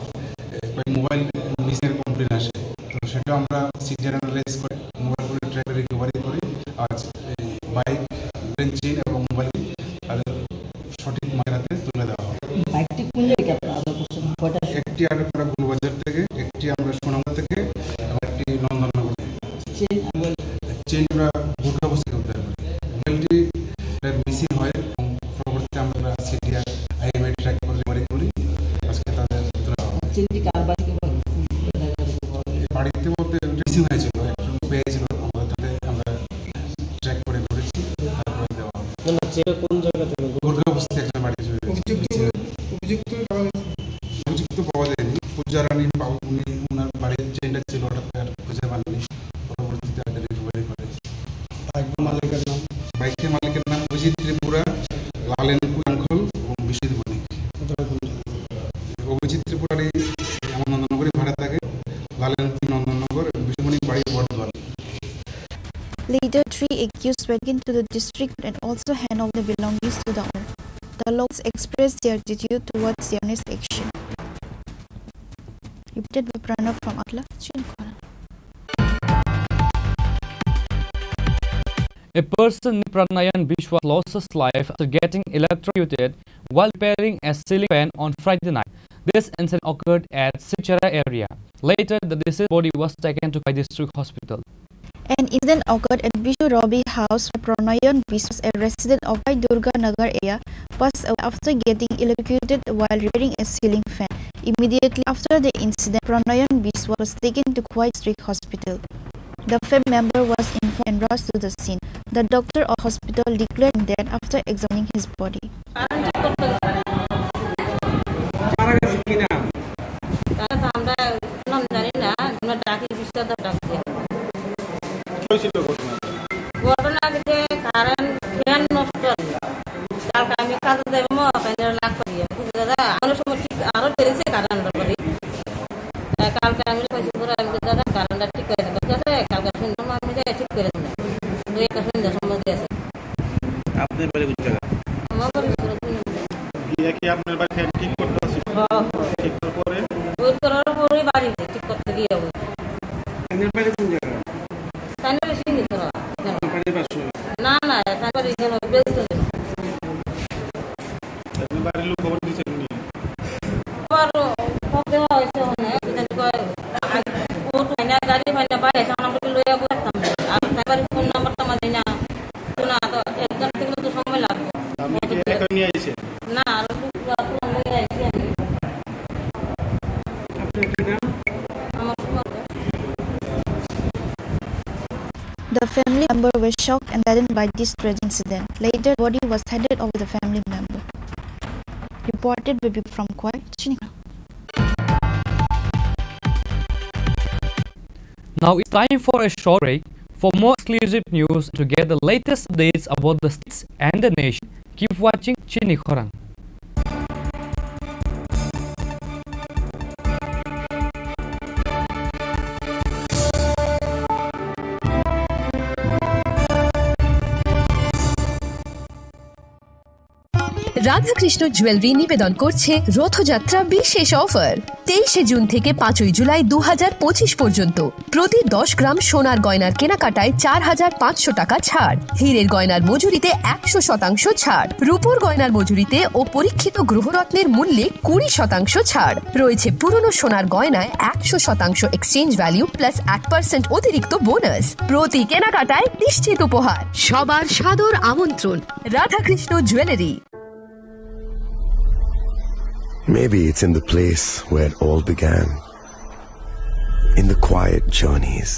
এ, কয়েক মোবাইল মিসিং এর কমপ্লেন আসে। তো সেটা আমরা সিগন্যাল অ্যানালাইজ করে মোবাইলগুলো ট্র্যাক রিকভারি করি। আজ এই বাইক, গোল্ডেন চেইন এবং মোবাইল তাদের সঠিক মালিকের হাতে তুলে দেওয়া হবে। বাইকটি কোন জায়গায় আপনারা আটক করছেন? কয়টা? একটি আটক করা গোলবাজার থেকে, একটি আমরা সুনামগঞ্জ থেকে এবং একটি নন্দননগর থেকে। Chain, mobile? চেইন আমরা গোর্খাবস্তি থেকে উদ্ধার করি। মোবাইলটি মিসিং হয় এবং পরবর্তীতে আমরা সিডিআর, আইএমএ ট্র্যাক করে রিকভারি করি। আজকে তাদের ধরা হবে। চেইনটি কার বাড়ি থেকে পাওয়া গেছে? এই বাড়িতে বলতে ওটা মিসিং হয়েছিল, একজন পেয়েছিল, আমাদের তাতে আমরা ট্র্যাক করে ধরেছি, তারপরে দেওয়া হবে। না, না, চেইনটা কোন জায়গা থেকে? গোর্খাবস্তি একটা বাড়ি ছিল। অভিযুক্ত, অভিযুক্ত কারা হয়েছে? অভিযুক্ত পাওয়া যায়নি। পূজা রানী পাল, উনি, ওনার বাড়ির চেইনটা ছিল, হঠাৎ আর খুঁজে পাননি। পরবর্তীতে আইডেন্টিফাই করে। বাইকের মালিকের নাম? বাইকের মালিকের নাম অভিজিৎ ত্রিপুরা, লালেন কুয়াংখল এবং বিশ্বজিৎ বণিক। কোথায় কোন জায়গায়? অভিজিৎ ত্রিপুরারই আমার নন্দননগরে ভাড়া থাকে, লালেন নন্দননগর এবং বিশ্বজিৎ বণিক বাড়ি Bardhaman. Later, three accused were taken to the district and also hand over the belongings to the owner. The locals expressed their gratitude towards their honest action. Reported by Pranav from Agartala, Chini Khorang. A person named Pranayan Biswas lost his life after getting electrocuted while repairing a ceiling fan on Friday night. This incident occurred at Silchar area. Later, the deceased body was taken to Khowai District Hospital. An incident occurred at Bishu Robi house where Pranayan Biswas, a resident of Khowai Durga Nagar area, passed away after getting electrocuted while repairing a ceiling fan. Immediately after the incident, Pranayan Biswas was taken to Khowai District Hospital. The family member was informed and rushed to the scene. The doctor of hospital declared dead after examining his body. Current ঠিক করতে গেছে। মারা গেছে কি না? তাহলে তো আমরা নাম জানি না, আমরা ডাকি বিশ্বদা ডাক দিয়ে। কি হয়েছিল ঘটনা? ঘটনা হচ্ছে কারেন্ট ফ্যান নষ্ট হয়েছে। কালকে আমি কাজে যাবো, মো, ফ্যানের লাগ করিয়ে। বুঝলে দাদা, অনেক সময় ঠিক আরো বেড়েছে কারেন্ট করি। আহ, কালকে আমি কইছি, "পুরো আমি তো দাদা কারেন্টটা ঠিক করে দেবো, ঠিক আছে? কালকে সন্ধ্যার সময় আমি যাই ঠিক করে দেবো।" দুই একটা সন্ধ্যার সময় দিয়েছে। আপনার বাড়ি কোন জায়গা? আমার বাড়ি সুরতপুর। গিয়ে কি আপনার বাড়ি ফ্যান ঠিক করতে আসছিল? হ্যাঁ, হ্যাঁ। ঠিক করার পরে? ওই করার পরে বাড়িতে ঠিক করতে গিয়ে ওই। ফ্যানের বাড়ি কোন জায়গা? ফ্যানের বাড়ি সিঙ্গি করা। বাড়ির পাশে? না, না, ফ্যানের বাড়ি যেন ব্যস্ত যেন। আপনার বাড়ির লোক খবর দিয়েছেন নি? খবর member were shocked and saddened by this tragic incident. Later, body was handed over the family member. Reported by Bip from Khowai, Chini Khorang. Now it's time for a short break. For more exclusive news, to get the latest updates about the states and the nation, keep watching Chini Khorang. Radhakrishna jewellery নিবেদন করছে রথযাত্রা বিশেষ অফার। তেইশে জুন থেকে পাঁচই জুলাই দু হাজার পঁচিশ পর্যন্ত প্রতি দশ গ্রাম সোনার গয়নার কেনাকাটায় চার হাজার পাঁচশো টাকা ছাড়, হীরের গয়নার মজুরিতে একশো শতাংশ ছাড়, রূপোর গয়নার মজুরিতে ও পরীক্ষিত গ্রহরত্নের মূল্যে কুড়ি শতাংশ ছাড়। রয়েছে পুরনো সোনার গয়নায় একশো শতাংশ এক্সচেঞ্জ ভ্যালু প্লাস এক পার্সেন্ট অতিরিক্ত বোনাস। প্রতি কেনাকাটায় নিশ্চিত উপহার। সবার সাদর আমন্ত্রণ Radhakrishna jewellery. Maybe it's in the place where it all began. In the quiet journeys,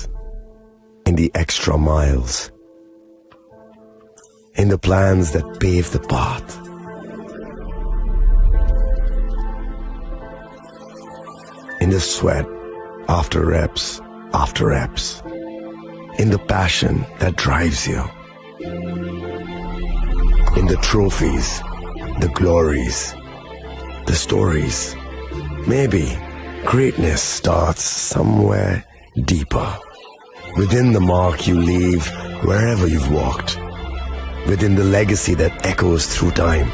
in the extra miles, in the plans that pave the path, in the sweat after reps after reps, in the passion that drives you, in the trophies, the glories, the stories. Maybe greatness starts somewhere deeper, within the mark you leave wherever you've walked, within the legacy that echoes through time.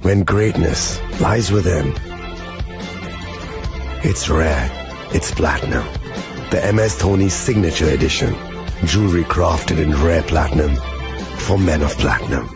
When greatness lies within, it's rare, it's platinum. The M S Dhoni Signature Edition, jewelry crafted in rare platinum for men of platinum.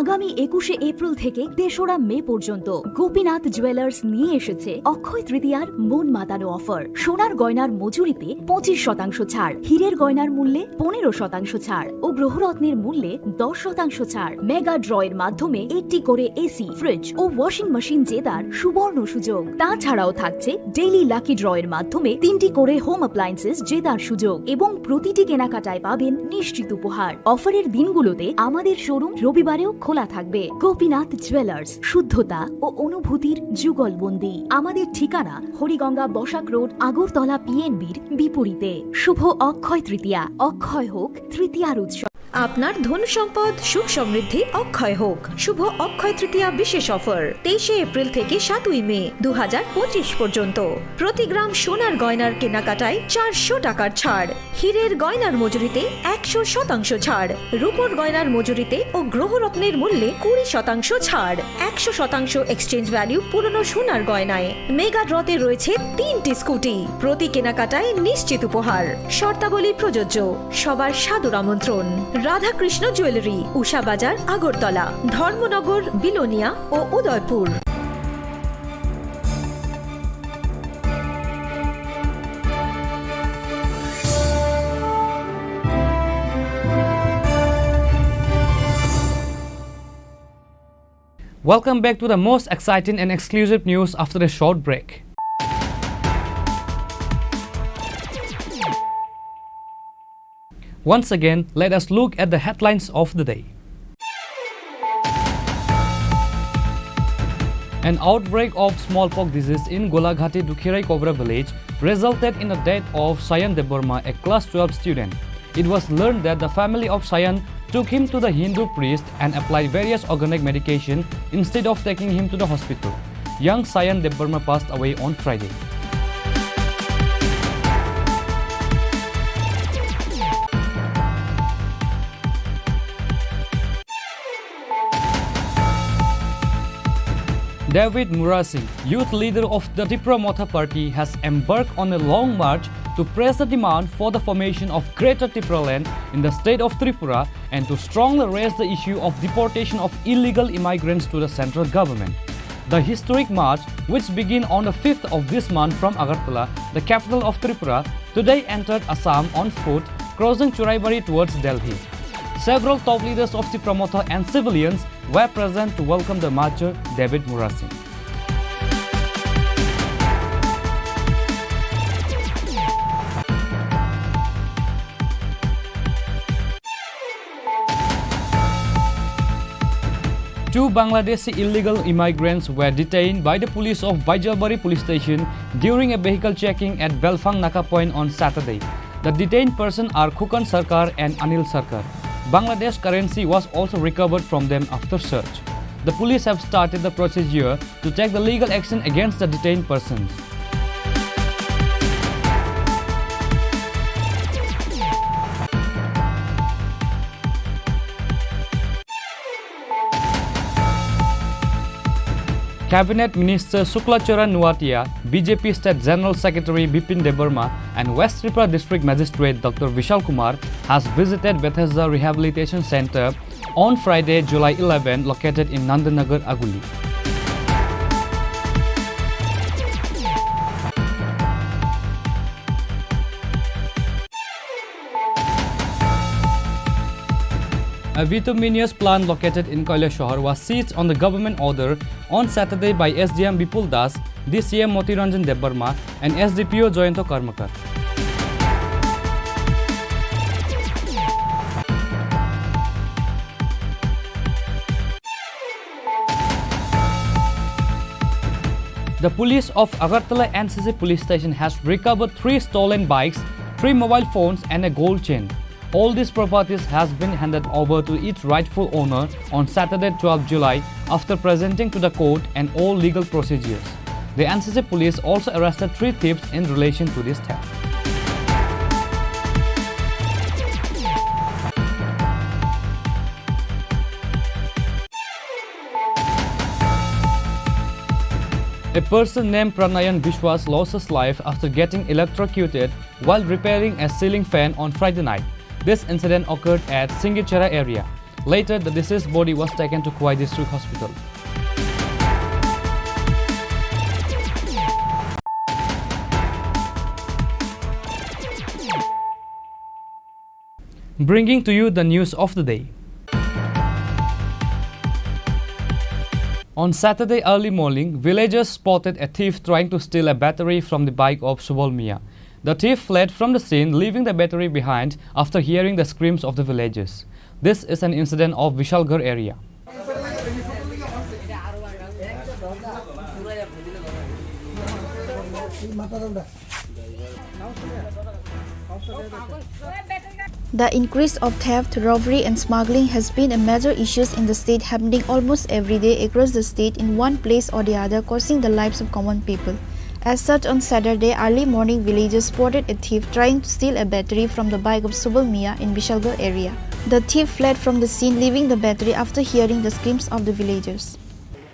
আগামী একুশে এপ্রিল থেকে তেসরা মে পর্যন্ত গোপীনাথ জুয়েলার্স নিয়ে এসেছে অক্ষয় তৃতীয়ার মন মাতানো অফার। সোনার গয়নার মজুরিতে পঁচিশ শতাংশ ছাড়, হীরের গয়নার মূল্যে পনেরো শতাংশ ছাড় ও গ্রহরত্নের মূল্যে দশ শতাংশ ছাড়। মেগা ড্র এর মাধ্যমে একটি করে এসি, ফ্রিজ ও ওয়াশিং মেশিন জেতার সুবর্ণ সুযোগ। তাছাড়াও থাকছে ডেইলি লাকি ড্র এর মাধ্যমে তিনটি করে হোম অ্যাপ্লায়েন্সেস জেতার সুযোগ এবং প্রতিটি কেনাকাটায় পাবেন নিশ্চিত উপহার। অফারের দিনগুলোতে আমাদের শোরুম রবিবারেও খোলা থাকবে। গোপীনাথ জুয়েলার্স, শুদ্ধতা ও অনুভূতির যুগলবন্দি। আমাদের ঠিকানা হরিগঙ্গা বসাক রোড, আগরতলা পিএনবির বিপরীতে। শুভ অক্ষয় তৃতীয়া, অক্ষয় হোক তৃতীয়ার উৎসব। আপনার ধন সম্পদ সুখ সমৃদ্ধি অক্ষয় হোক। শুভ অক্ষয় তৃতীয়া বিশেষ অফার, তেইশে এপ্রিল থেকে সাতই মে দু হাজার পঁচিশ পর্যন্ত। প্রতি গ্রাম সোনার গয়নার কেনাকাটায় চারশো টাকার ছাড়, হীরের গয়নার মজুরিতে একশো শতাংশ ছাড়, রূপোর গয়নার মজুরিতে ও গ্রহরত্নের মূল্যে কুড়ি শতাংশ ছাড়, একশো শতাংশ এক্সচেঞ্জ ভ্যালু পুরনো সোনার গয়নায়। মেগা ড্রতে রয়েছে তিনটি স্কুটি, প্রতি কেনাকাটায় নিশ্চিত উপহার। শর্তাবলী প্রযোজ্য। সবার সাদর আমন্ত্রণ। রাধাকৃষ্ণ জুয়েলারি, উষা বাজার, আগরতলা, ধর্মনগর, বিলোনিয়া ও Udaipur. Welcome back to the most exciting and exclusive news after a short break. Once again, let us look at the headlines of the day. An outbreak of smallpox disease in Golaghati Dukhirai Kobra village resulted in the death of Sayan Debbarma, a class twelve student. It was learned that the family of Sayan took him to the Hindu priest and applied various organic medication instead of taking him to the hospital. Young Sayan Debbarma passed away on Friday. David Murasing, youth leader of the Tipra Motha Party, has embarked on a long march to press the demand for the formation of Greater Tipraland in the state of Tripura and to strongly raise the issue of deportation of illegal immigrants to the central government. The historic march, which began on the fifth of this month from Agartala, the capital of Tripura, today entered Assam on foot, crossing Churaibari towards Delhi. Several top leaders of Tipra Motha and civilians were present to welcome the marcher, David Murasing. Two Bangladeshi illegal immigrants were detained by the police of Baijalbari police station during a vehicle checking at Belfang Naka point on Saturday. The detained persons are Khukan Sarkar and Anil Sarkar. Bangladesh currency was also recovered from them after search. The police have started the procedure to take the legal action against the detained persons. Cabinet Minister Shukla Charan Nuatia, B J P State General Secretary Bipin Debbarma, and West Tripura District Magistrate Doctor Vishal Kumar has visited Bethesda Rehabilitation Center on Friday, July eleven, located in Nandanagar, Aguli. A bituminous plant located in Kailashahar was seized on the government order on Saturday by S D M Bipul Das, D C M Moti Ranjan Debbarma, and S D P O Jayanta Karmakar. The police of Agartala N C C police station has recovered three stolen bikes, three mobile phones, and a gold chain. All these properties has been handed over to its rightful owner on Saturday, twelfth July, after presenting to the court and all legal procedures. The N C C police also arrested three thieves in relation to this theft. A person named Pranayan Biswas lost his life after getting electrocuted while repairing a ceiling fan on Friday night. This incident occurred at Singichera area. Later, the deceased body was taken to Khowai District Hospital. Bringing to you the news of the day. On Saturday early morning, villagers spotted a thief trying to steal a battery from the bike of Subal Mia. The thief fled from the scene, leaving the battery behind after hearing the screams of the villagers. This is an incident of Vishalgarh area. The increase of theft, robbery and smuggling has been a major issue in the state, happening almost every day across the state in one place or the other, causing the lives of common people. As such, on Saturday early morning, villagers spotted a thief trying to steal a battery from the bike of Subal Mia in Bishalgarh area. The thief fled from the scene, leaving the battery after hearing the screams of the villagers.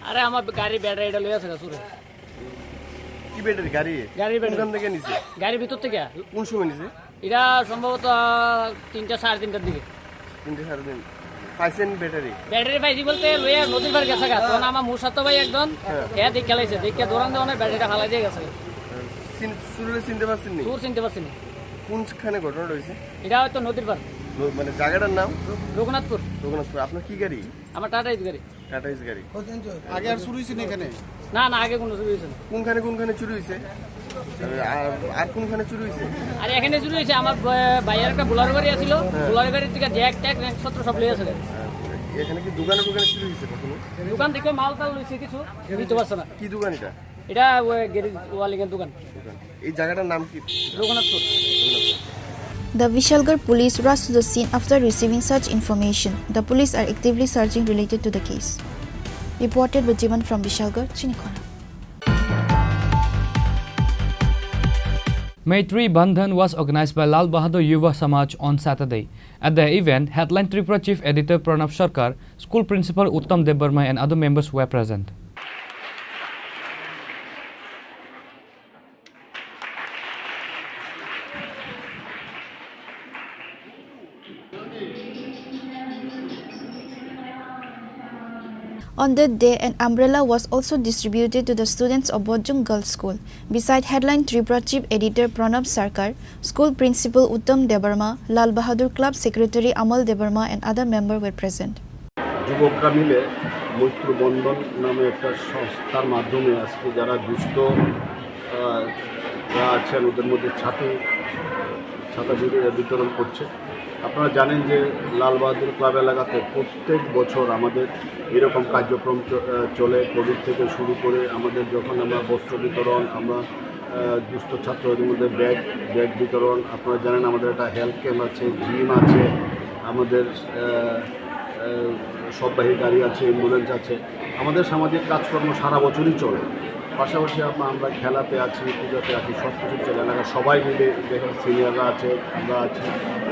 আরে, আমার গাড়ি ব্যাটারিটা লইয়া আছে চুরে। কি ব্যাটারি? গাড়ি? গাড়ির ব্যাটারি। কোনখান থেকে নিছে? গাড়ির ভিতর থেকে। কোন সময় নিছে? এটা সম্ভবত তিনটা, সাড়ে তিনটার দিকে। তিনটা, সাড়ে তিন। পাইছেন ব্যাটারি? ব্যাটারি পাইছি বলতে লইয়া নদীর পাড়ে গেছে গা। তখন আমার মুসাতো ভাই একজন, হ্যাঁ। হে দেখে লাইছে, দেখে দৌড়ান দিয়ে অনেক ব্যাটারিটা ফালাই দিয়ে গেছে। চিন-, চুররে চিনতে পারছেন নি? চুর চিনতে পারছি না। কোনখানে ঘটনাটা হয়েছে? এটা হয়তো নদীর পাড়। লো-, মানে জায়গাটার নাম? রঘুনাথপুর। রঘুনাথপুর। আপনার কি গাড়ি? আমার টাটা এস গাড়ি। টাটা এস গাড়ি। আগে আর চুরি হয়েছে না এখানে? না, না, আগে কোনো চুরি হয়েছে না। কোনখানে কোনখানে চুরি হয়েছে? আর, আর কোনখানে চুরি হয়েছে? আর এখানে চুরি হয়েছে, আমার ব-, ভাইয়ের একটা বোলারো গাড়ি আছিল, হ্যাঁ। বোলারো গাড়ির থেকে জ্যাক ট্যাক, র্যাকসপত্র সব লইয়া আছে। হ্যাঁ, এখানে কি দোকানে দোকানে চুরি হয়েছে কখনো? দোকান থেকে মাল টাল লইছে কিছু, নিতে পারছে না। কি দোকান এটা? এটা ওই গ্যারেজ ওয়ালিংয়ের দোকান। দোকান। এই জায়গাটার নাম কি? Raghunathpur. The Vishalgarh police rushed to the scene after receiving such information. The police are actively searching related to the case. Reported by Jivan from Vishalgarh, Chinikhona. Maitri Bandhan was organized by Lal Bahadur Yuva Samaj on Saturday. At the event, headline Tripura Chief Editor Pranab Sarkar, school principal Uttam Debbarma and other members were present. On that day, an umbrella was also distributed to the students of Bojong Girls School. Beside headline Tripura Chief Editor Pranab Sarkar, school principal Uttam Debbarma, Lal Bahadur Club Secretary Amal Debbarma and other members were present. যুবকরা মিলে মৈত্র বন্ধন নামে একটা সংস্থার মাধ্যমে আজকে যারা দুস্থ, আহ, যারা আছেন ওদের মধ্যে ছাতি, ছাতা বিতরণ করছে। আপনারা জানেন যে লাল বাহাদুর ক্লাব এলাকাতে প্রত্যেক বছর আমাদের এরকম কার্যক্রম চ-, আহ, চলে। কোভিড থেকে শুরু করে আমাদের যখন আমরা বস্ত্র বিতরণ, আমরা, আহ, দুস্থ ছাত্রদের মধ্যে ব্যাগ, ব্যাগ বিতরণ, আপনারা জানেন আমাদের একটা হেলথ ক্যাম্প আছে, জিম আছে, আমাদের, আহ, আহ, সববাহী গাড়ি আছে, অ্যাম্বুলেন্স আছে। আমাদের সামাজিক কাজকর্ম সারা বছরই চলে। পাশাপাশি আমরা, আমরা খেলাতে আছি, পূজাতে আছি, সব কিছু চলে। এলাকার সবাই মিলে, দেখেন, সিনিয়ররা আছে, আমরা আছি,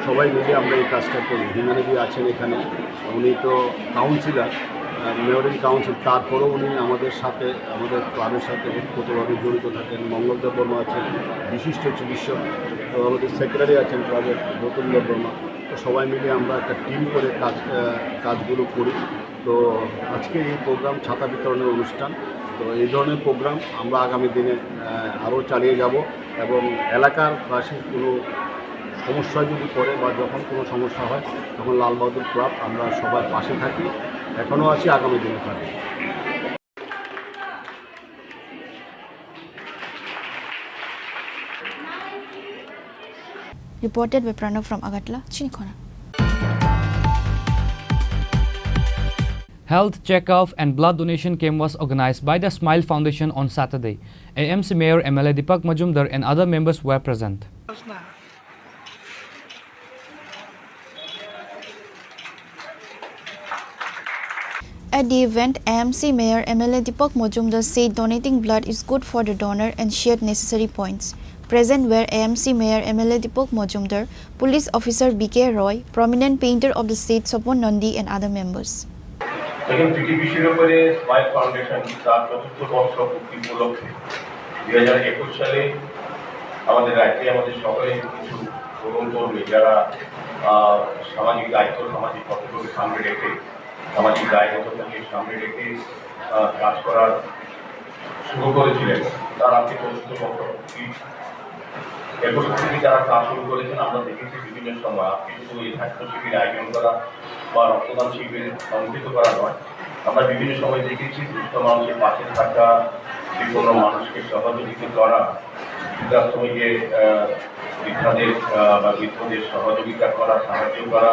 সবাই মিলে আমরা এই কাজটা করি। হিমানবী আছেন এখানে, উনি তো কাউন্সিলর, আহ, মেয়র ইন কাউন্সিল, তারপরেও উনি আমাদের সাথে, আমাদের ক্লাবের সাথে ওতপ্রোতভাবে জড়িত থাকেন। মঙ্গল দেব বর্মা আছেন, বিশিষ্ট চিকিৎসক, তো আমাদের সেক্রেটারি আছেন ক্লাবের, নতুন দেব বর্মা। তো সবাই মিলে আমরা একটা টিম করে কাজ, আহ, কাজগুলো করি। তো আজকে এই প্রোগ্রাম ছাতা বিতরণের অনুষ্ঠান। তো এই ধরনের প্রোগ্রাম আমরা আগামী দিনে, আহ, আরও চালিয়ে যাব এবং এলাকার বাসীর কোনো সমস্যা যদি পড়ে বা যখন কোনো সমস্যা হয়, তখন লাল বাহাদুর ক্লাব আমরা সবার পাশে থাকি, এখনও আছি, আগামী দিনে থাকবো। Reported by Pranav from Agartala, Chinikhona. Health checkup and blood donation camp was organized by the Smile Foundation on Saturday. A M C Mayor, M L A Deepak Majumdar and other members were present. At the event, A M C Mayor M L A Deepak Majumdar said donating blood is good for the donor and shared necessary points. Present were A M C Mayor M L A Deepak Majumdar, Police Officer B K Roy, prominent painter of the state Sopon Nandi and other members. দেখেন, পিটিপিসির উপরে smile foundation তার চতুর্থ বর্ষ পূর্তি উপলক্ষে দুই হাজার একুশ সালে আমাদের রাজ্যে আমাদের সকলে কিছু তরুণ কর্মী যারা, আহ, সামাজিক দায়িত্ব, সামাজিক কর্তব্যকে সামনে রেখে, সামাজিক দায়বদ্ধতাকে সামনে রেখে, আহ, কাজ করার শুরু করেছিলেন। তার আজকে চতুর্থ বর্ষ পূর্তি। একুশ থেকে যারা কাজ শুরু করেছেন, আমরা দেখেছি বিভিন্ন সময়, আজকে শুধু এই স্বাস্থ্য শিবির আয়োজন করা বা রক্তদান শিবির সংগঠিত করা নয়, আমরা বিভিন্ন সময় দেখেছি দুস্থ মানুষের পাশে থাকা, বিপন্ন মানুষকে সহযোগিতা করা, বৃদ্ধাশ্রমে গিয়ে, আহ, বৃদ্ধাদের, আহ, বা বৃদ্ধদের সহযোগিতা করা, সাহায্য করা,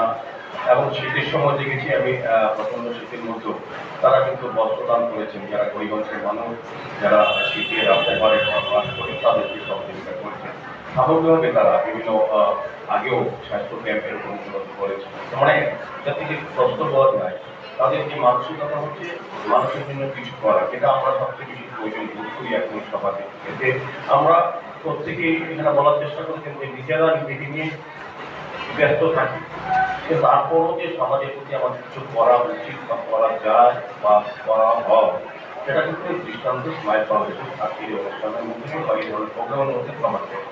এবং শীতের সময় দেখেছি আমি, আহ, প্রচণ্ড শীতের মধ্যেও তারা কিন্তু বস্ত্র দান করেছেন। যারা গরিব অংশের মানুষ, যারা শীতে রাস্তায় ঘরে বাস করেন, তাদেরকে সহযোগিতা করেছেন। সামগ্রিকভাবে তারা বিভিন্ন, আহ, আগেও স্বাস্থ্য ক্যাম্প এরকম করেছেন। মানে, এটা থেকে কষ্ট পাওয়া যায়। তাদের যে মানসিকতা হচ্ছে মানুষের জন্য কিছু করা, যেটা আমরা সবচেয়ে বেশি প্রয়োজন বোধ করি এখন সমাজে। এতে আমরা প্রত্যেকেই এখানে বলার চেষ্টা করছেন যে নিজেরা নিজেকে নিয়ে ব্যস্ত থাকি, কিন্তু তারপরও যে সমাজের প্রতি আমাদের কিছু করা উচিত বা করা যায় বা করা হয়, সেটা কিন্তু এই দৃষ্টান্ত স্মাইল ফাউন্ডেশন আজকের এই অনুষ্ঠানের মধ্যে দিয়ে বা এই ধরনের প্রোগ্রামের মধ্যে প্রমাণ করে।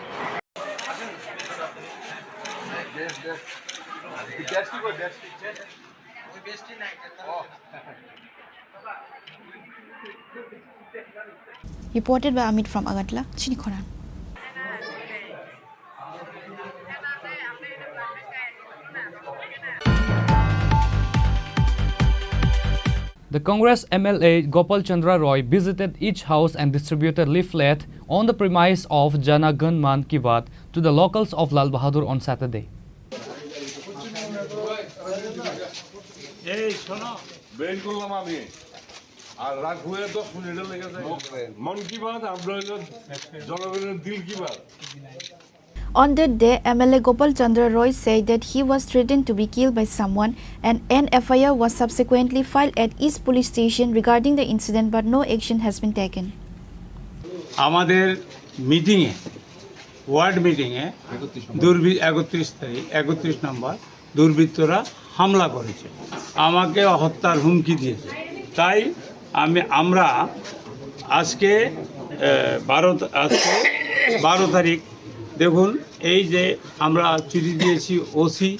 Reported by Amit from Agartala, Chinikhona. The Congress M L A Gopal Chandra Roy visited each house and distributed leaflet on the premise of Jana Gan Man Ki Baat to the locals of Lal Bahadur on Saturday. এই শোনো, বের করলাম আমি। আর রাগ হয়ে দশ মিনিটে লেগে যায়। মন কি বাত, আমরা হইল জনগণের দিল কি Baat. On that day, M L A Gopal Chandra Roy said that he was threatened to be killed by someone and an F I R was subsequently filed at East Police Station regarding the incident, but no action has been taken. আমাদের মিটিংয়ে, ওয়ার্ড মিটিংয়ে দুর্বি-, একত্রিশ তারিখ, একত্রিশ নম্বর, দুর্বৃত্তরা হামলা করেছে, আমাকে হত্যার হুমকি দিয়েছে। তাই আমি, আমরা আজকে, আহ, বারো তা-, আজকে বারো তারিখ, দেখুন, এই যে আমরা চিঠি দিয়েছি ওসি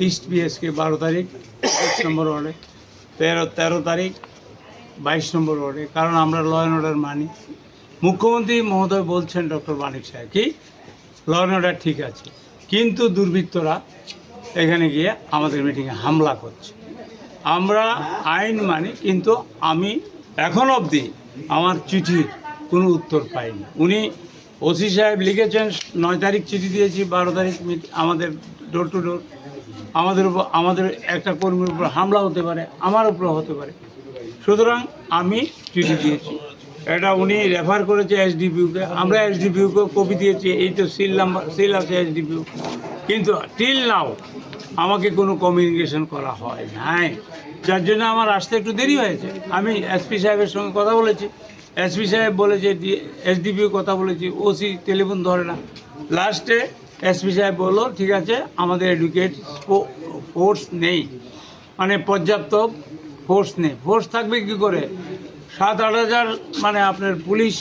ইস্ট পিএসকে বারো তারিখ বাইশ নম্বর ওয়ার্ডে, তেরো, তেরো তারিখ বাইশ নম্বর ওয়ার্ডে, কারণ আমরা ল অ্যান্ড অর্ডার মানি। মুখ্যমন্ত্রী মহোদয় বলছেন, ডক্টর মানিক সাহেব, কি ল অ্যান্ড অর্ডার ঠিক আছে, কিন্তু দুর্বৃত্তরা এখানে গিয়ে আমাদের মিটিংয়ে হামলা করছে। আমরা আইন মানি, কিন্তু আমি এখন অবধি আমার চিঠির কোনো উত্তর পাইনি। উনি, ওসি সাহেব লিখেছেন, নয় তারিখ চিঠি দিয়েছি, বারো তারিখ মিট-, আমাদের ডোর টু ডোর, আমাদের উপর, আমাদের একটা কর্মীর উপর হামলা হতে পারে, আমার উপরে হতে পারে। সুতরাং আমি চিঠি দিয়েছি, এটা উনি রেফার করেছে এসডিপিওকে, আমরা এসডিপিওকে কপি দিয়েছি। এই তো সিল নাম্বার, সিল আছে এসডিপিও, কিন্তু টিল নাও আমাকে কোনো কমিউনিকেশন করা হয় নাই, যার জন্য আমার আসতে একটু দেরি হয়েছে। আমি এসপি সাহেবের সঙ্গে কথা বলেছি, এসপি সাহেব বলেছে, এসডিপিও কথা বলেছি, ওসি টেলিফোন ধরে না। লাস্টে এসপি সাহেব বললো, "ঠিক আছে, আমাদের অ্যাডভোকেট ফোর্স নেই, মানে পর্যাপ্ত ফোর্স নেই।" ফোর্স থাকবে কি করে? সাত আট হাজার, মানে আপনার পুলিশ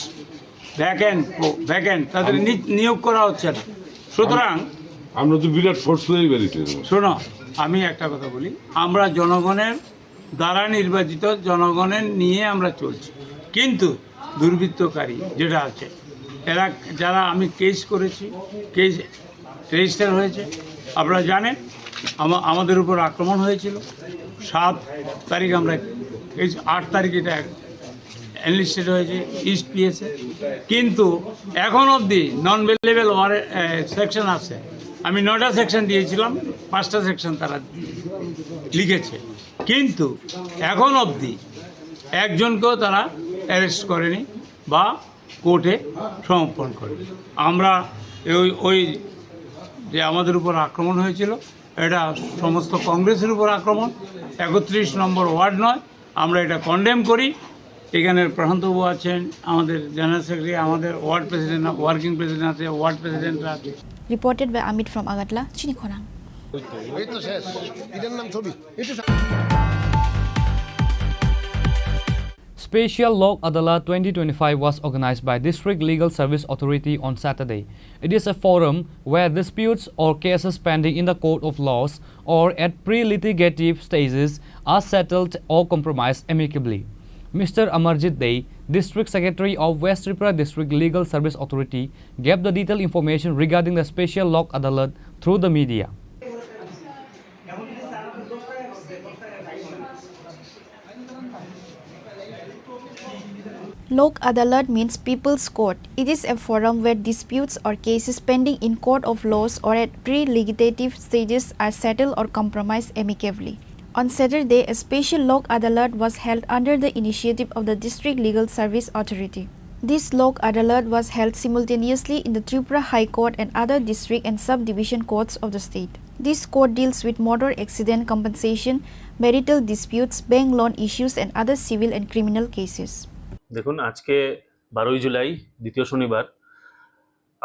ভ্যাকেন্ট, ভ্যাকেন্ট, তাদের নি-, নিয়োগ করা হচ্ছে না। সুতরাং আমরা তো বিরাট ফোর্স তৈরি করেছি। শোনো, আমি একটা কথা বলি, আমরা জনগণের দ্বারা নির্বাচিত, জনগণের নিয়ে আমরা চলছি, কিন্তু দুর্বৃত্তকারী যেটা আছে, এরা, যারা, আমি কেস করেছি, কেস রেজিস্টার হয়েছে। আপনারা জানেন, আমা-, আমাদের উপর আক্রমণ হয়েছিল সাত তারিখ, আমরা এই আট তারিখ এটা এনলিস্টেড হয়েছে ইস্ট পিএসএ, কিন্তু এখন অবধি নন বেলেবল ওয়ারেন্ট সেকশন আছে। আমি নয়টা সেকশন দিয়েছিলাম, পাঁচটা সেকশন তারা লিখেছে, কিন্তু এখন অবধি একজনকেও তারা অ্যারেস্ট করেনি বা কোর্টে সমর্পণ করেনি। আমরা ওই, ওই যে আমাদের উপর আক্রমণ হয়েছিল, এটা সমস্ত কংগ্রেসের উপর আক্রমণ, একত্রিশ নম্বর ওয়ার্ড নয়, আমরা এটা কন্ডেম করি। এখানে প্রশান্তবাবু আছেন, আমাদের জেনারেল সেক্রেটারি, আমাদের ওয়ার্ড প্রেসিডেন্ট, ওয়ার্কিং প্রেসিডেন্ট আছে, ওয়ার্ড প্রেসিডেন্টরা আছে। Reported by Amit from Agartala, Chini Khorang. এই তো শেষ, এটার নাম ছবি। Special Lok Adalat twenty twenty-five was organized by District Legal Service Authority on Saturday. It is a forum where disputes or cases pending in the court of laws or at pre-litigative stages are settled or compromised amicably. Mister Amarjit Dey, District Secretary of West Tripura District Legal Service Authority, gave the detailed information regarding the Special Lok Adalat through the media. Lok Adalat means People's Court. It is a forum where disputes or cases pending in court of laws or at pre-litigative stages are settled or compromised amicably. On Saturday, a special Lok Adalat was held under the initiative of the District Legal Service Authority. This Lok Adalat was held simultaneously in the Tripura High Court and other district and subdivision courts of the state. This court deals with motor accident compensation, marital disputes, bank loan issues, and other civil and criminal cases. দেখুন, আজকে বারোই জুলাই, দ্বিতীয় শনিবার,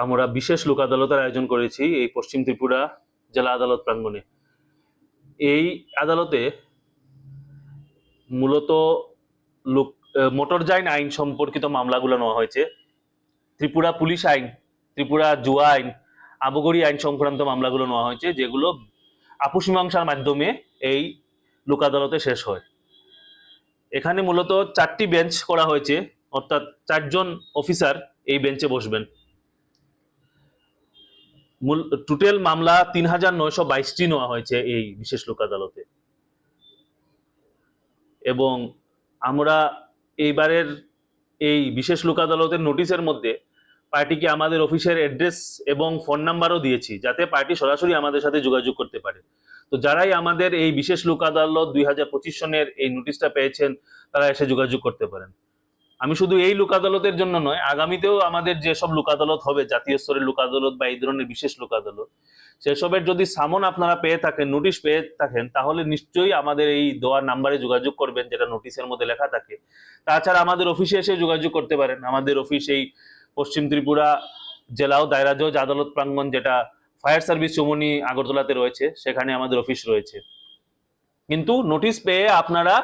আমরা বিশেষ লোক আদালতের আয়োজন করেছি এই পশ্চিম ত্রিপুরা জেলা আদালত প্রাঙ্গণে। এই আদালতে মূলত লোক, আহ, মোটরযান আইন সম্পর্কিত মামলাগুলো নেওয়া হয়েছে। ত্রিপুরা পুলিশ আইন, ত্রিপুরা জুয়া আইন, আবকারি আইন সংক্রান্ত মামলাগুলো নেওয়া হয়েছে, যেগুলো আপস মীমাংসার মাধ্যমে এই লোক আদালতে শেষ হয়। এখানে মূলত চারটি বেঞ্চ করা হয়েছে, অর্থাৎ চারজন অফিসার এই বেঞ্চে বসবেন। মূল, টোটাল মামলা তিন হাজার নয়শো বাইশটি নেওয়া হয়েছে এই বিশেষ লোক আদালতে। এবং আমরা এইবারের এই বিশেষ লোক আদালতের নোটিশের মধ্যে পার্টিকে আমাদের অফিসের অ্যাড্রেস এবং ফোন নাম্বারও দিয়েছি, যাতে পার্টি সরাসরি আমাদের সাথে যোগাযোগ করতে পারে। তো যারাই আমাদের এই বিশেষ লোক আদালত দুই হাজার পঁচিশ সনের এই নোটিশটা পেয়েছেন, তারা এসে যোগাযোগ করতে পারেন। আমি শুধু এই লোক আদালতের জন্য নয়, আগামীতেও আমাদের যেসব লোক আদালত হবে, জাতীয় স্তরের লোক আদালত বা এই ধরনের বিশেষ লোক আদালত, সেসবের যদি সামন আপনারা পেয়ে থাকেন, নোটিশ পেয়ে থাকেন, তাহলে নিশ্চয়ই আমাদের এই দেওয়া নাম্বারে যোগাযোগ করবেন, যেটা নোটিশের মধ্যে লেখা থাকে। তাছাড়া আমাদের অফিসে এসে যোগাযোগ করতে পারেন। আমাদের অফিস এই পশ্চিম ত্রিপুরা জেলা ও দায়রা জজ আদালত প্রাঙ্গণ, যেটা ফায়ার সার্ভিস চৌমুহনী আগরতলাতে রয়েছে, সেখানে আমাদের অফিস রয়েছে। কিন্তু নোটিশ পেয়ে আপনারা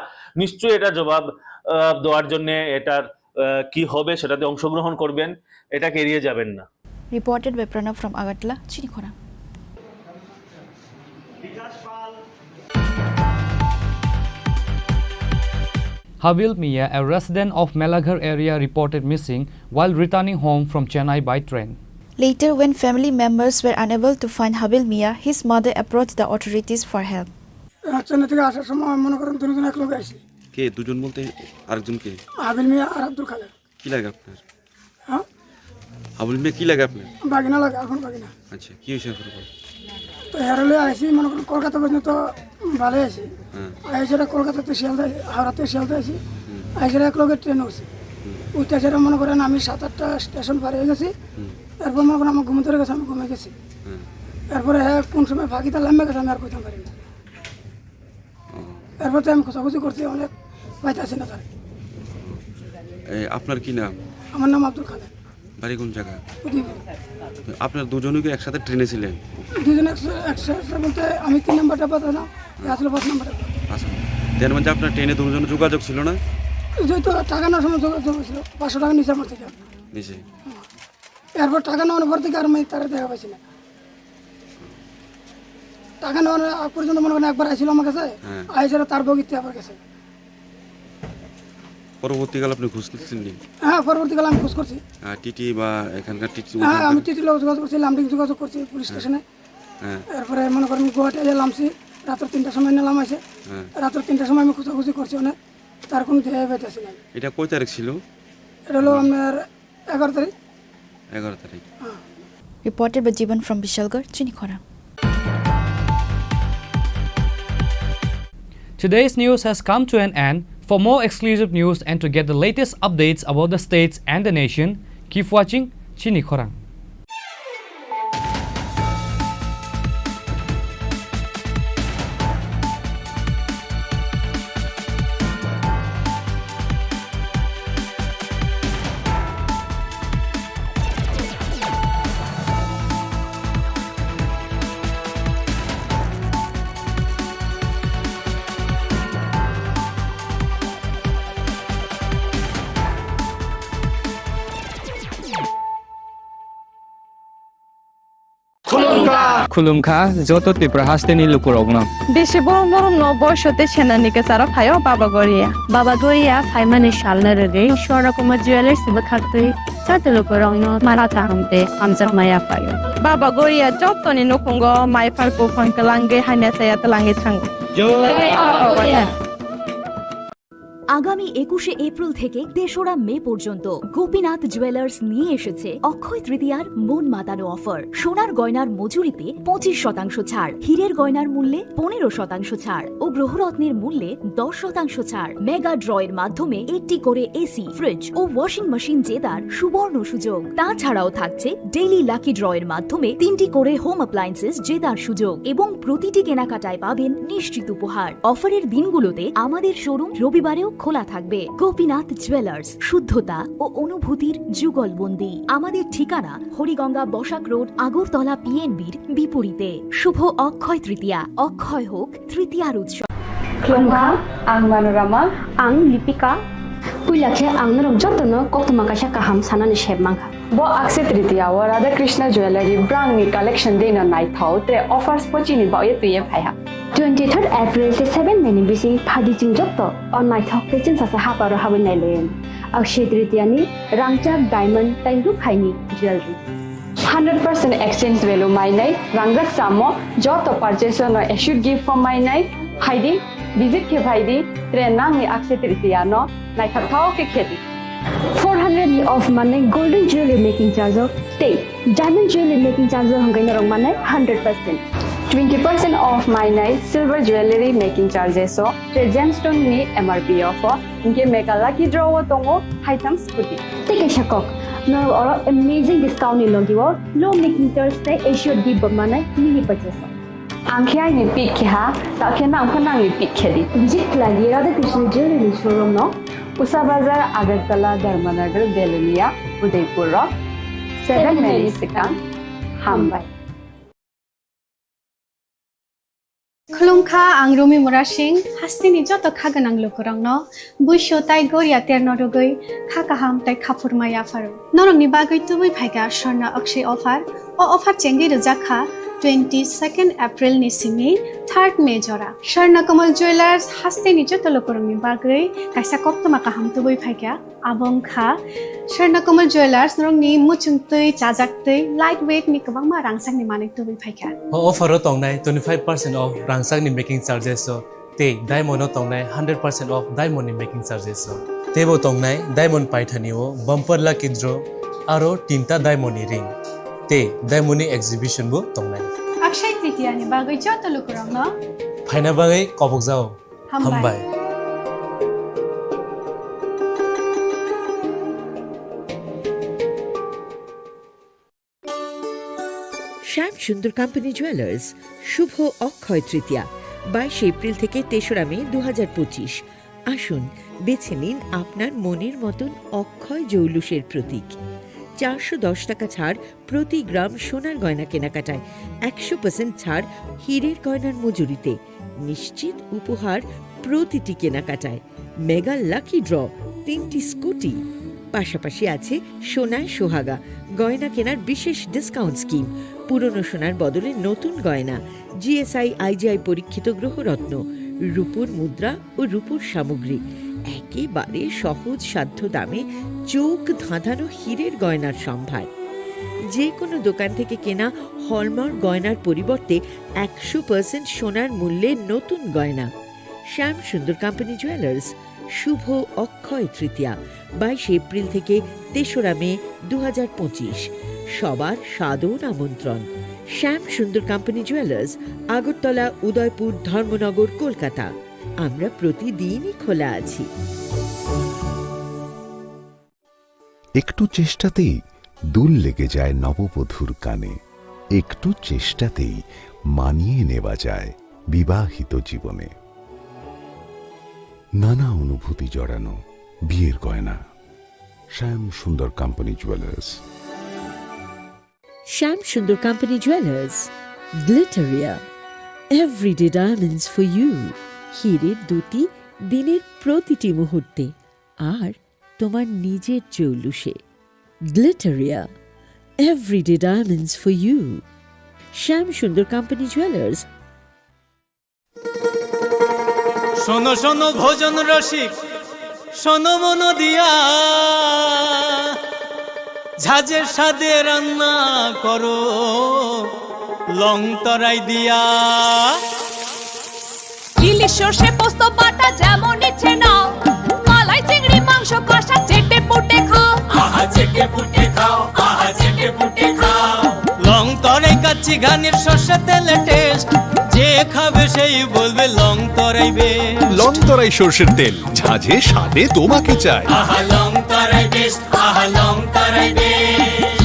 নিশ্চয়ই এটা জবাব, আহ, দেওয়ার জন্য এটার, আহ, কি হবে সেটাতে অংশগ্রহণ করবেন, এটাকে এড়িয়ে যাবেন না। Reported by Pranab from Agartala, Chini Khorang. Habil Mia, a resident of Melaghar area, reported missing while returning home from Chennai by train. Later, when family members were unable to find Habil Mia, his mother approached the authorities for help. Rajshahi থেকে আসার সময় মনে করেন দুজন একলগে আসি। কে দুজন বলতে? আরেকজন কে? হাবিল মিয়া আর আব্দুল খালেক। কি লাগে আপনার? হ্যাঁ? হাবিল মিয়া কি লাগে আপনার? বাগিনা লাগে, এখন বাগিনা। আচ্ছা, কি হয়েছে আপনার? তো হেরালে আইসি, মনে করুন, কলকাতা পর্যন্ত ভালো আছি। হুম। আইসারা কলকাতা তো শিয়ালদা, হাওড়া তো শিয়ালদা আছি। হুম। আইসারা এক লগে ট্রেন উঠছি। হুম। উঠতে সেটা মনে করেন আমি সাত আটটা স্টেশন পার হয়ে গেছি। হুম। এরপর মনে করেন আমার ঘুম ধরে গেছে, আমি ঘুমিয়ে গেছি। হুম। এরপরে হ্যাঁ কোন সময় ফাঁকিটা লাম্বা গেছে আমি আর কইতাম পারি না। ও। এরপর তো আমি খোঁজাখুঁজি করছি, অনেক পাইতেছি না তারে। এই, আপনার কি নাম? আমার নাম আব্দুল কাদের। বাড়ি কোন জায়গা? উদয়পুর। আপনার দুজনই কি একসাথে ট্রেনে ছিলেন? দুজন একসা-, একসাথে বলতে আমি তিন নম্বর ডাব্বা ধরলাম, এ আসলে পাঁচ নম্বর ডাব্বা। আচ্ছা, তার মধ্যে আপনার ট্রেনে দুজন যোগাযোগ ছিল না? ওই তো টাকা নেওয়ার সময় যোগাযোগ হয়েছিল, পাঁচশো টাকা নিচে আমার থেকে। নিচে? এরপর টাকা নেওয়ার পর থেকে আর আমি তারা দেখা পাইছি না। টাকা নেওয়ার আগ পর্যন্ত মনে করেন একবার আইছিল আমার কাছে, হ্যাঁ। আইসারা তার বগিতে আবার গেছে। পরবর্তীকালে আপনি খোঁজ নিচ্ছেন নি? হ্যাঁ, পরবর্তীকালে আমি খোঁজ করছি। আহ, টিটি বা এখানকার টিটি হ্যাঁ, আমি টিটির লোক যোগাযোগ করছি, লামডিং যোগাযোগ করছি পুলিশ হ্যাঁ। স্টেশনে। হ্যাঁ। এরপরে মনে করেন গুয়াহাটি এসে লামছি, রাত্র তিনটার সময় নিয়ে লামাইছে। হ্যাঁ। রাত্র তিনটার সময় আমি খোঁজাখুঁজি করছি অনেক, তার কোনো দেখা পাইতেছি না। এটা কয় তারিখ ছিল? এটা হলো আপনার এগারো তারিখ। এগারো তারিখ। হ্যাঁ। Reported by Jiban from Bishalgarh, Chini Khorang. Today's news has come to an end. For more exclusive news and to get the latest updates about the states and the nation, keep watching Chini Khorang. Khulumkha joto Tripura hasteni lukurokno. Bisi borok norokno boiso tei senani kwcharo phaio Baba Goria. Baba Goria phaimani salno rwgwi Swarna Kumar Jewellers bwkhaktwi joto lukurokno mala kaham tei hamjakma yaphaio. Baba Goria jotoni nukhungo maiphar buphang twlangwi hamya chaya twlangwi thango. আগামী একুশে এপ্রিল থেকে তেসরা মে পর্যন্ত গোপীনাথ জুয়েলার্স নিয়ে এসেছে অক্ষয় তৃতীয়ার মন মাতানো অফার। সোনার গয়নার মজুরিতে পঁচিশ শতাংশ ছাড়, হীরের গয়নার মূল্যে পনেরো শতাংশ ছাড় ও গ্রহরত্নের মূল্যে দশ শতাংশ ছাড়। মেগা ড্রয়ের মাধ্যমে একটি করে এসি, ফ্রিজ ও ওয়াশিং মেশিন জেতার সুবর্ণ সুযোগ। তাছাড়াও থাকছে ডেইলি লাকি ড্রয়ের মাধ্যমে তিনটি করে হোম অ্যাপ্লায়েন্সেস জেতার সুযোগ এবং প্রতিটি কেনাকাটায় পাবেন নিশ্চিত উপহার। অফারের দিনগুলোতে আমাদের শোরুম রবিবারেও খোলা থাকবে। গোপীনাথ জুয়েলার্স, শুদ্ধতা ও অনুভূতির যুগলবন্দি। আমাদের ঠিকানা হরিগঙ্গা বসাক রোড, আগরতলা পিএনবির বিপরীতে। শুভ অক্ষয় তৃতীয়া, অক্ষয় হোক তৃতীয়ার উৎসব। Khulumkha, ang Manorama. Ang Lipika. Puila khe ang norok jotono koktwma kaisa kaham sanani sep mankha. Bo Akshaya Tritiya o Radha Krishna Jewellery brand ni collection dei no naithok tre offers pochini baoye twiye phaiha. Twenty third April tei seven May ni bising phaidi chwng joto o naithok tei chwngsacha haparo habwi nailaiwi. Akshaya Tritiya ni rangchak diamond tei rukhaini jewellery. Hundred percent exchange value mainai rangjak chamo joto purchase no assured gift form mainai phaidi, visit khe phaidi, tre nangni Akshaya Tritiya no naithok thao khe khedi. Four hundred ni off manwi golden jewelry making charge o tei diamond jewelry making charge o hwnkhe norok manai hundred percent. Twenty percent off mainai silver jewelry making charges o tei gemstone ni M R P o pho hwnkhe mega lucky draw o tongo haitham scooty. Tei kaisa kok, norok oro amazing discount ni logi o low making charge tei assured gift bo manai mini purchase o. Ang khe aini pick khe ha, ta khe nang pho nangni pick khe di. Visit khlai di Radha Krishna Jewelry ni showroom no. Usa Bazar, Agartala, Dharmanagar, Belonia, Udaipur o seven May ni swkang. Hambai. Khulumkha, ang Rumi Murasing, hasteni joto kha gwnang lukurokno buisu tai goria terno rwgwi kha kaham tai khaphurma yapharo. Norokni bagwi tubui phaikha Swarna Akshaya offer. O offer chengwi rwjak kha twenty second April ni simi third May jora. Swarna Kamal Jewellers hasteni joto lukurokni bagwi kaisa koktwma kaham tubui phaikha. Abo wngkha Swarna Kamal Jewellers, norokni muchungtwi, chajaktwi, light weight ni kwbangma rangchakni manwi tubui phaikha. O offer o tongnai twenty five percent off rangchakni making charges o tei diamond o tongnai hundred percent off diamond ni making charges o. Teibo tongnai diamond paithani o bumper lucky draw aro tinta diamond ni ring tei diamond ni exhibition bo tongnai. Akshaya Tiyani bagwi joto lukurokno phaina bagwi kobokjao. Hambai. Hambai. শ্যাম Sundar company jewellers, শুভ অক্ষয় তৃতীয়া, বাইশে এপ্রিল থেকে তেসরা মে দু হাজার পঁচিশ। আসুন, বেছে নিন আপনার মনের মতন অক্ষয় জৌলুসের প্রতীক। চারশো দশ টাকা ছাড় প্রতি গ্রাম সোনার গয়না কেনাকাটায়, একশো পার্সেন্ট ছাড় হীরের গয়নার মজুরিতে, নিশ্চিত উপহার প্রতিটি কেনাকাটায়, মেগা লাকি ড্র, তিনটি স্কুটি, পাশাপাশি আছে সোনায় সোহাগা, গয়না কেনার বিশেষ ডিসকাউন্ট স্কিম, পুরনো সোনার বদলে নতুন গয়না, জিএসআই আইজিআই পরীক্ষিত গ্রহরত্ন, রূপোর মুদ্রা ও রূপোর সামগ্রী, একেবারে সহজ সাধ্য দামে চোখ ধাঁধানো হীরের গয়নার সম্ভার। যে কোনো দোকান থেকে কেনা হলমার্ক গয়নার পরিবর্তে একশো পার্সেন্ট সোনার মূল্যে নতুন গয়না। শ্যাম সুন্দর কোম্পানি জুয়েলার্স, শুভ অক্ষয় তৃতীয়া, বাইশে এপ্রিল থেকে তেসরা মে দু হাজার পঁচিশ। সবার সাদর আমন্ত্রণ। শ্যাম সুন্দর কোম্পানি জুয়েলার্স, আগরতলা, উদয়পুর, ধর্মনগর, কলকাতা। আমরা প্রতিদিনই খোলা আছি। একটু চেষ্টাতেই দুল লেগে যায় নববধূর কানে, একটু চেষ্টাতেই মানিয়ে নেওয়া যায় বিবাহিত জীবনে। নানা অনুভূতি জড়ানো বিয়ের গয়না। শ্যাম Sundar company jewellers. Shyam Sundar company jewellers, Glitteria, everyday diamonds for you. হীরের দ্যুতি দিনের প্রতিটি মুহূর্তে, আর তোমার নিজের জৌলুসে। Glitteria, everyday diamonds for you. Shyam Sundar company jewellers. শোনো শোনো ভোজন রসিক, শোনো মন দিয়া, ঝাঁঝের স্বাদে রান্না করো লং তরাই দিয়া। ইলিশ সর্ষে পোস্ত বাটা যেমন ইচ্ছে নাও, মালাই চিংড়ি মাংস কষা চেটে পুটে খাও। আহা চেটে পুটে খাও, আহা চেটে পুটে খাও। লং তরাই কাচ্চি ঘানির সর্ষে তেলে টেস্ট, যে খাবে সেই বলবে লং তরাই বেস্ট। লং তরাই সর্ষের তেল, ঝাঁঝে স্বাদে তোমাকে চাই। আহা লং তরাই বেস্ট, আহা লং তরাই best.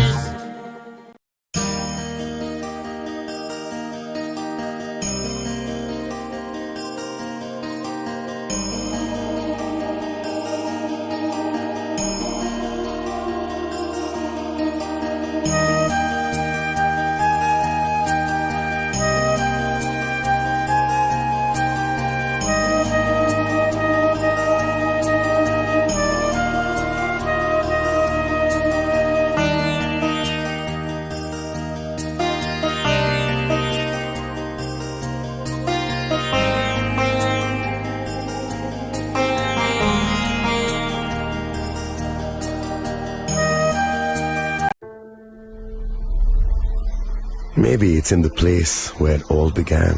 Maybe it's in the place where it all began.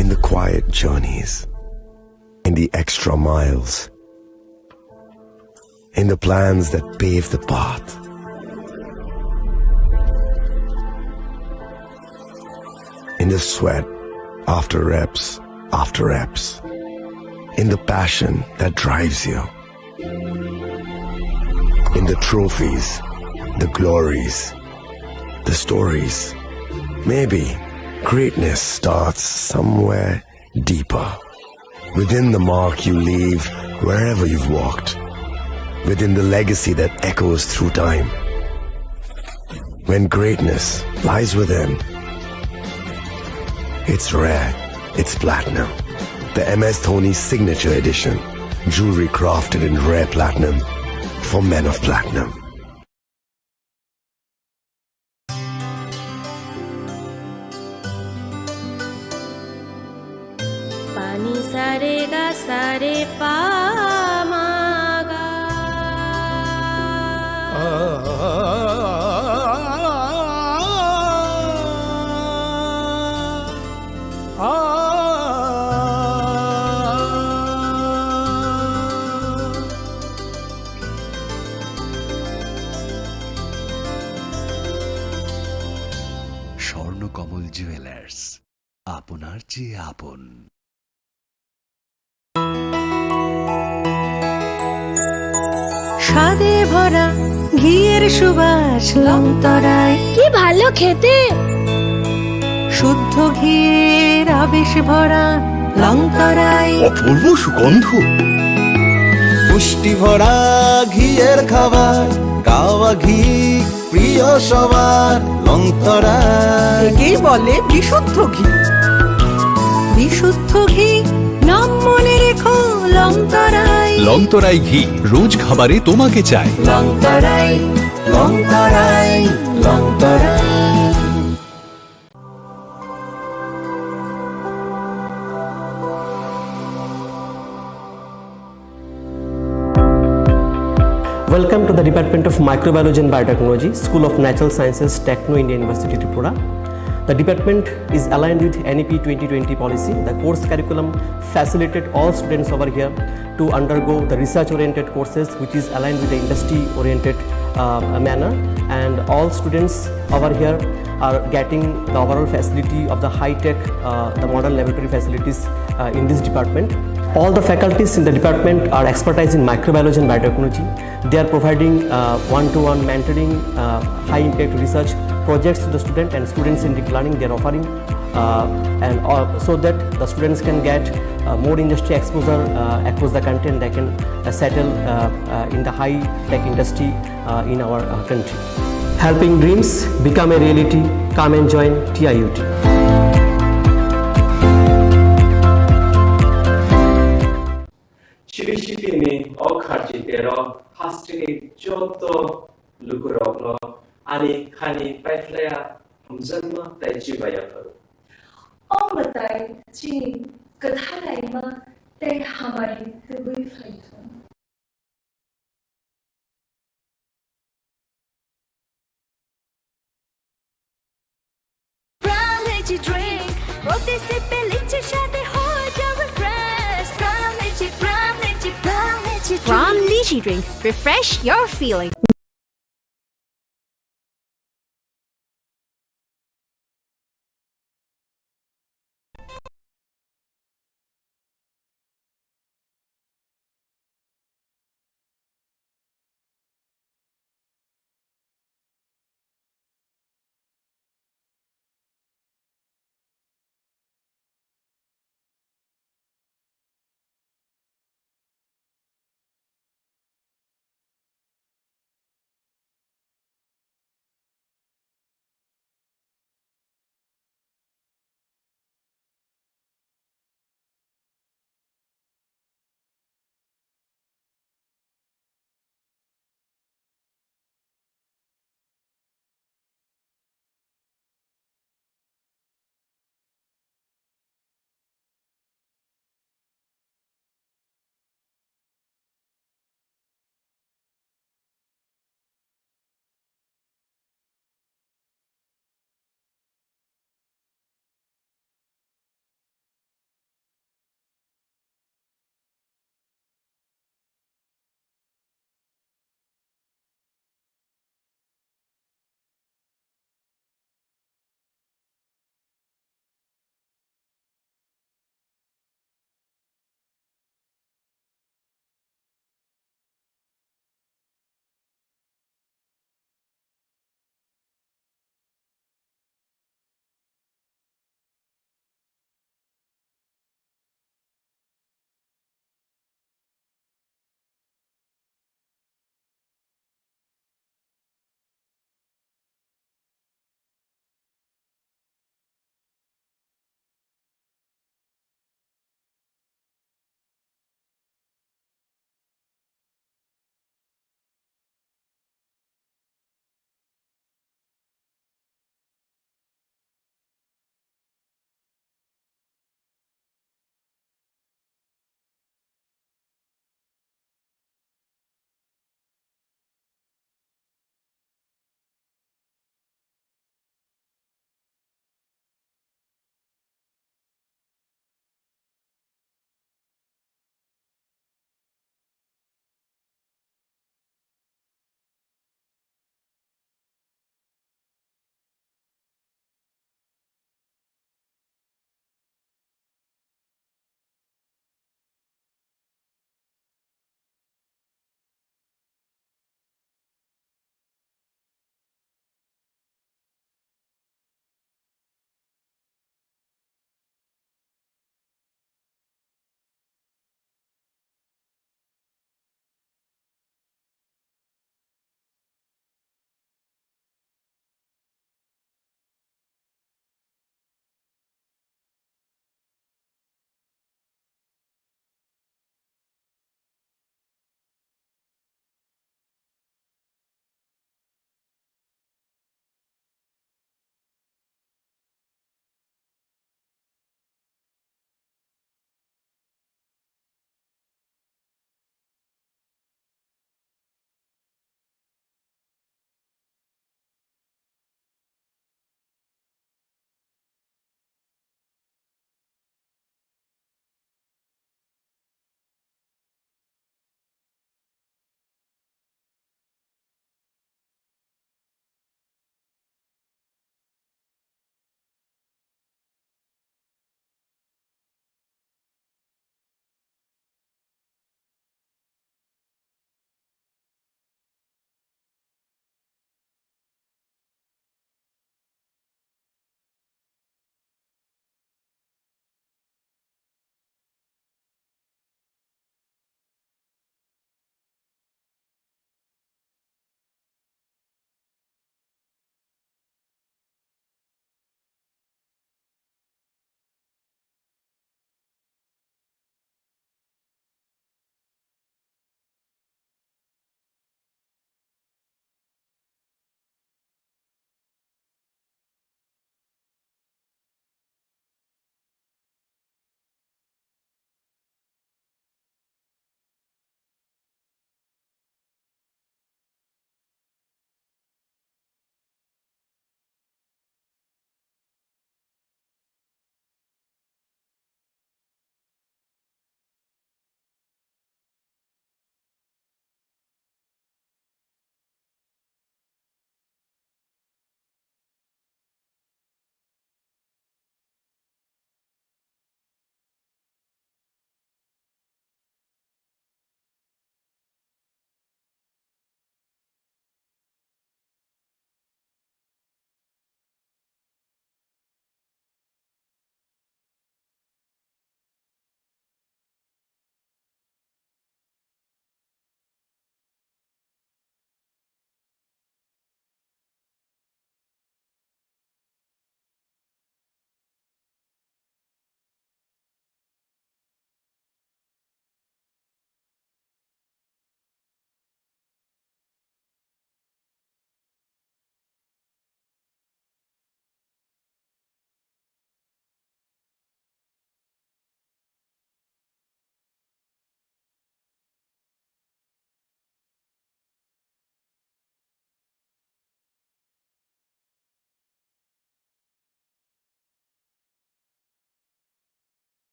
In the quiet journeys. In the extra miles. In the plans that pave the path. In the sweat after reps after reps. In the passion that drives you. In the trophies, the glories, the stories. Maybe greatness starts somewhere deeper. Within the mark you leave wherever you've walked. Within the legacy that echoes through time. When greatness lies within, it's rare, it's platinum. The M S Dhoni Signature Edition. Jewelry crafted in rare platinum for men of platinum. Pani sare ga sare pa ma ga. স্বর্ণ কমল জুয়েলার্স, আপনার চেয়ে আপন। স্বাদে ভরা ঘিয়ের সুবাস লংতরাই। কি ভালো খেতে! শুদ্ধ ঘিয়ের আবেশ ভরা লংতরাই। অপূর্ব সুগন্ধ। পুষ্টি ভরা ঘিয়ের খাবার, গাওয়া ঘি প্রিয় সবার, লংতরাই। একেই বলে বিশুদ্ধ ঘি। বিশুদ্ধ ঘি, নাম মনে রেখো, লংতরাই। লংতরাই ঘি, রোজ খাবারে তোমাকে চাই। লংতরাই, লংতরাই, লংতরাই। Welcome to the Department of Microbiology and Biotechnology, School of Natural Sciences, Techno India University, Tripura. The department is aligned with N E P twenty twenty policy. The course curriculum facilitate all students over here to undergo the research-oriented courses, which is aligned with the industry-oriented, uh, manner. And all students over here are getting the overall facility of the high-tech, uh, the modern laboratory facilities, uh, in this department. All the faculties in the department are expertise in microbiology and biotechnology. They are providing, uh, one-to-one mentoring, uh, high-impact research projects to the student and students-centric learning they are offering, uh, and, uh, so that the students can get, uh, more industry exposure, uh, across the country, and they can, uh, settle, uh, uh, in the high-tech industry, uh, in our, uh, country. Helping dreams become a reality. Come and join T I U T. Chiri sitini o kharchi tero hasteni joto lukurokno ani khani paiphlaya hamjakma tei chibaya phuru. O mwtai chini kwthalaima tei hamari tubui phaithung. Pran Lychee Drink, প্রতি সিপে লিচি স্বাদে হয়ে যাবে fresh। Pran Lychee, Pran Lychee, Pran Lychee Drink। Pran Lychee Drink, refresh your feeling।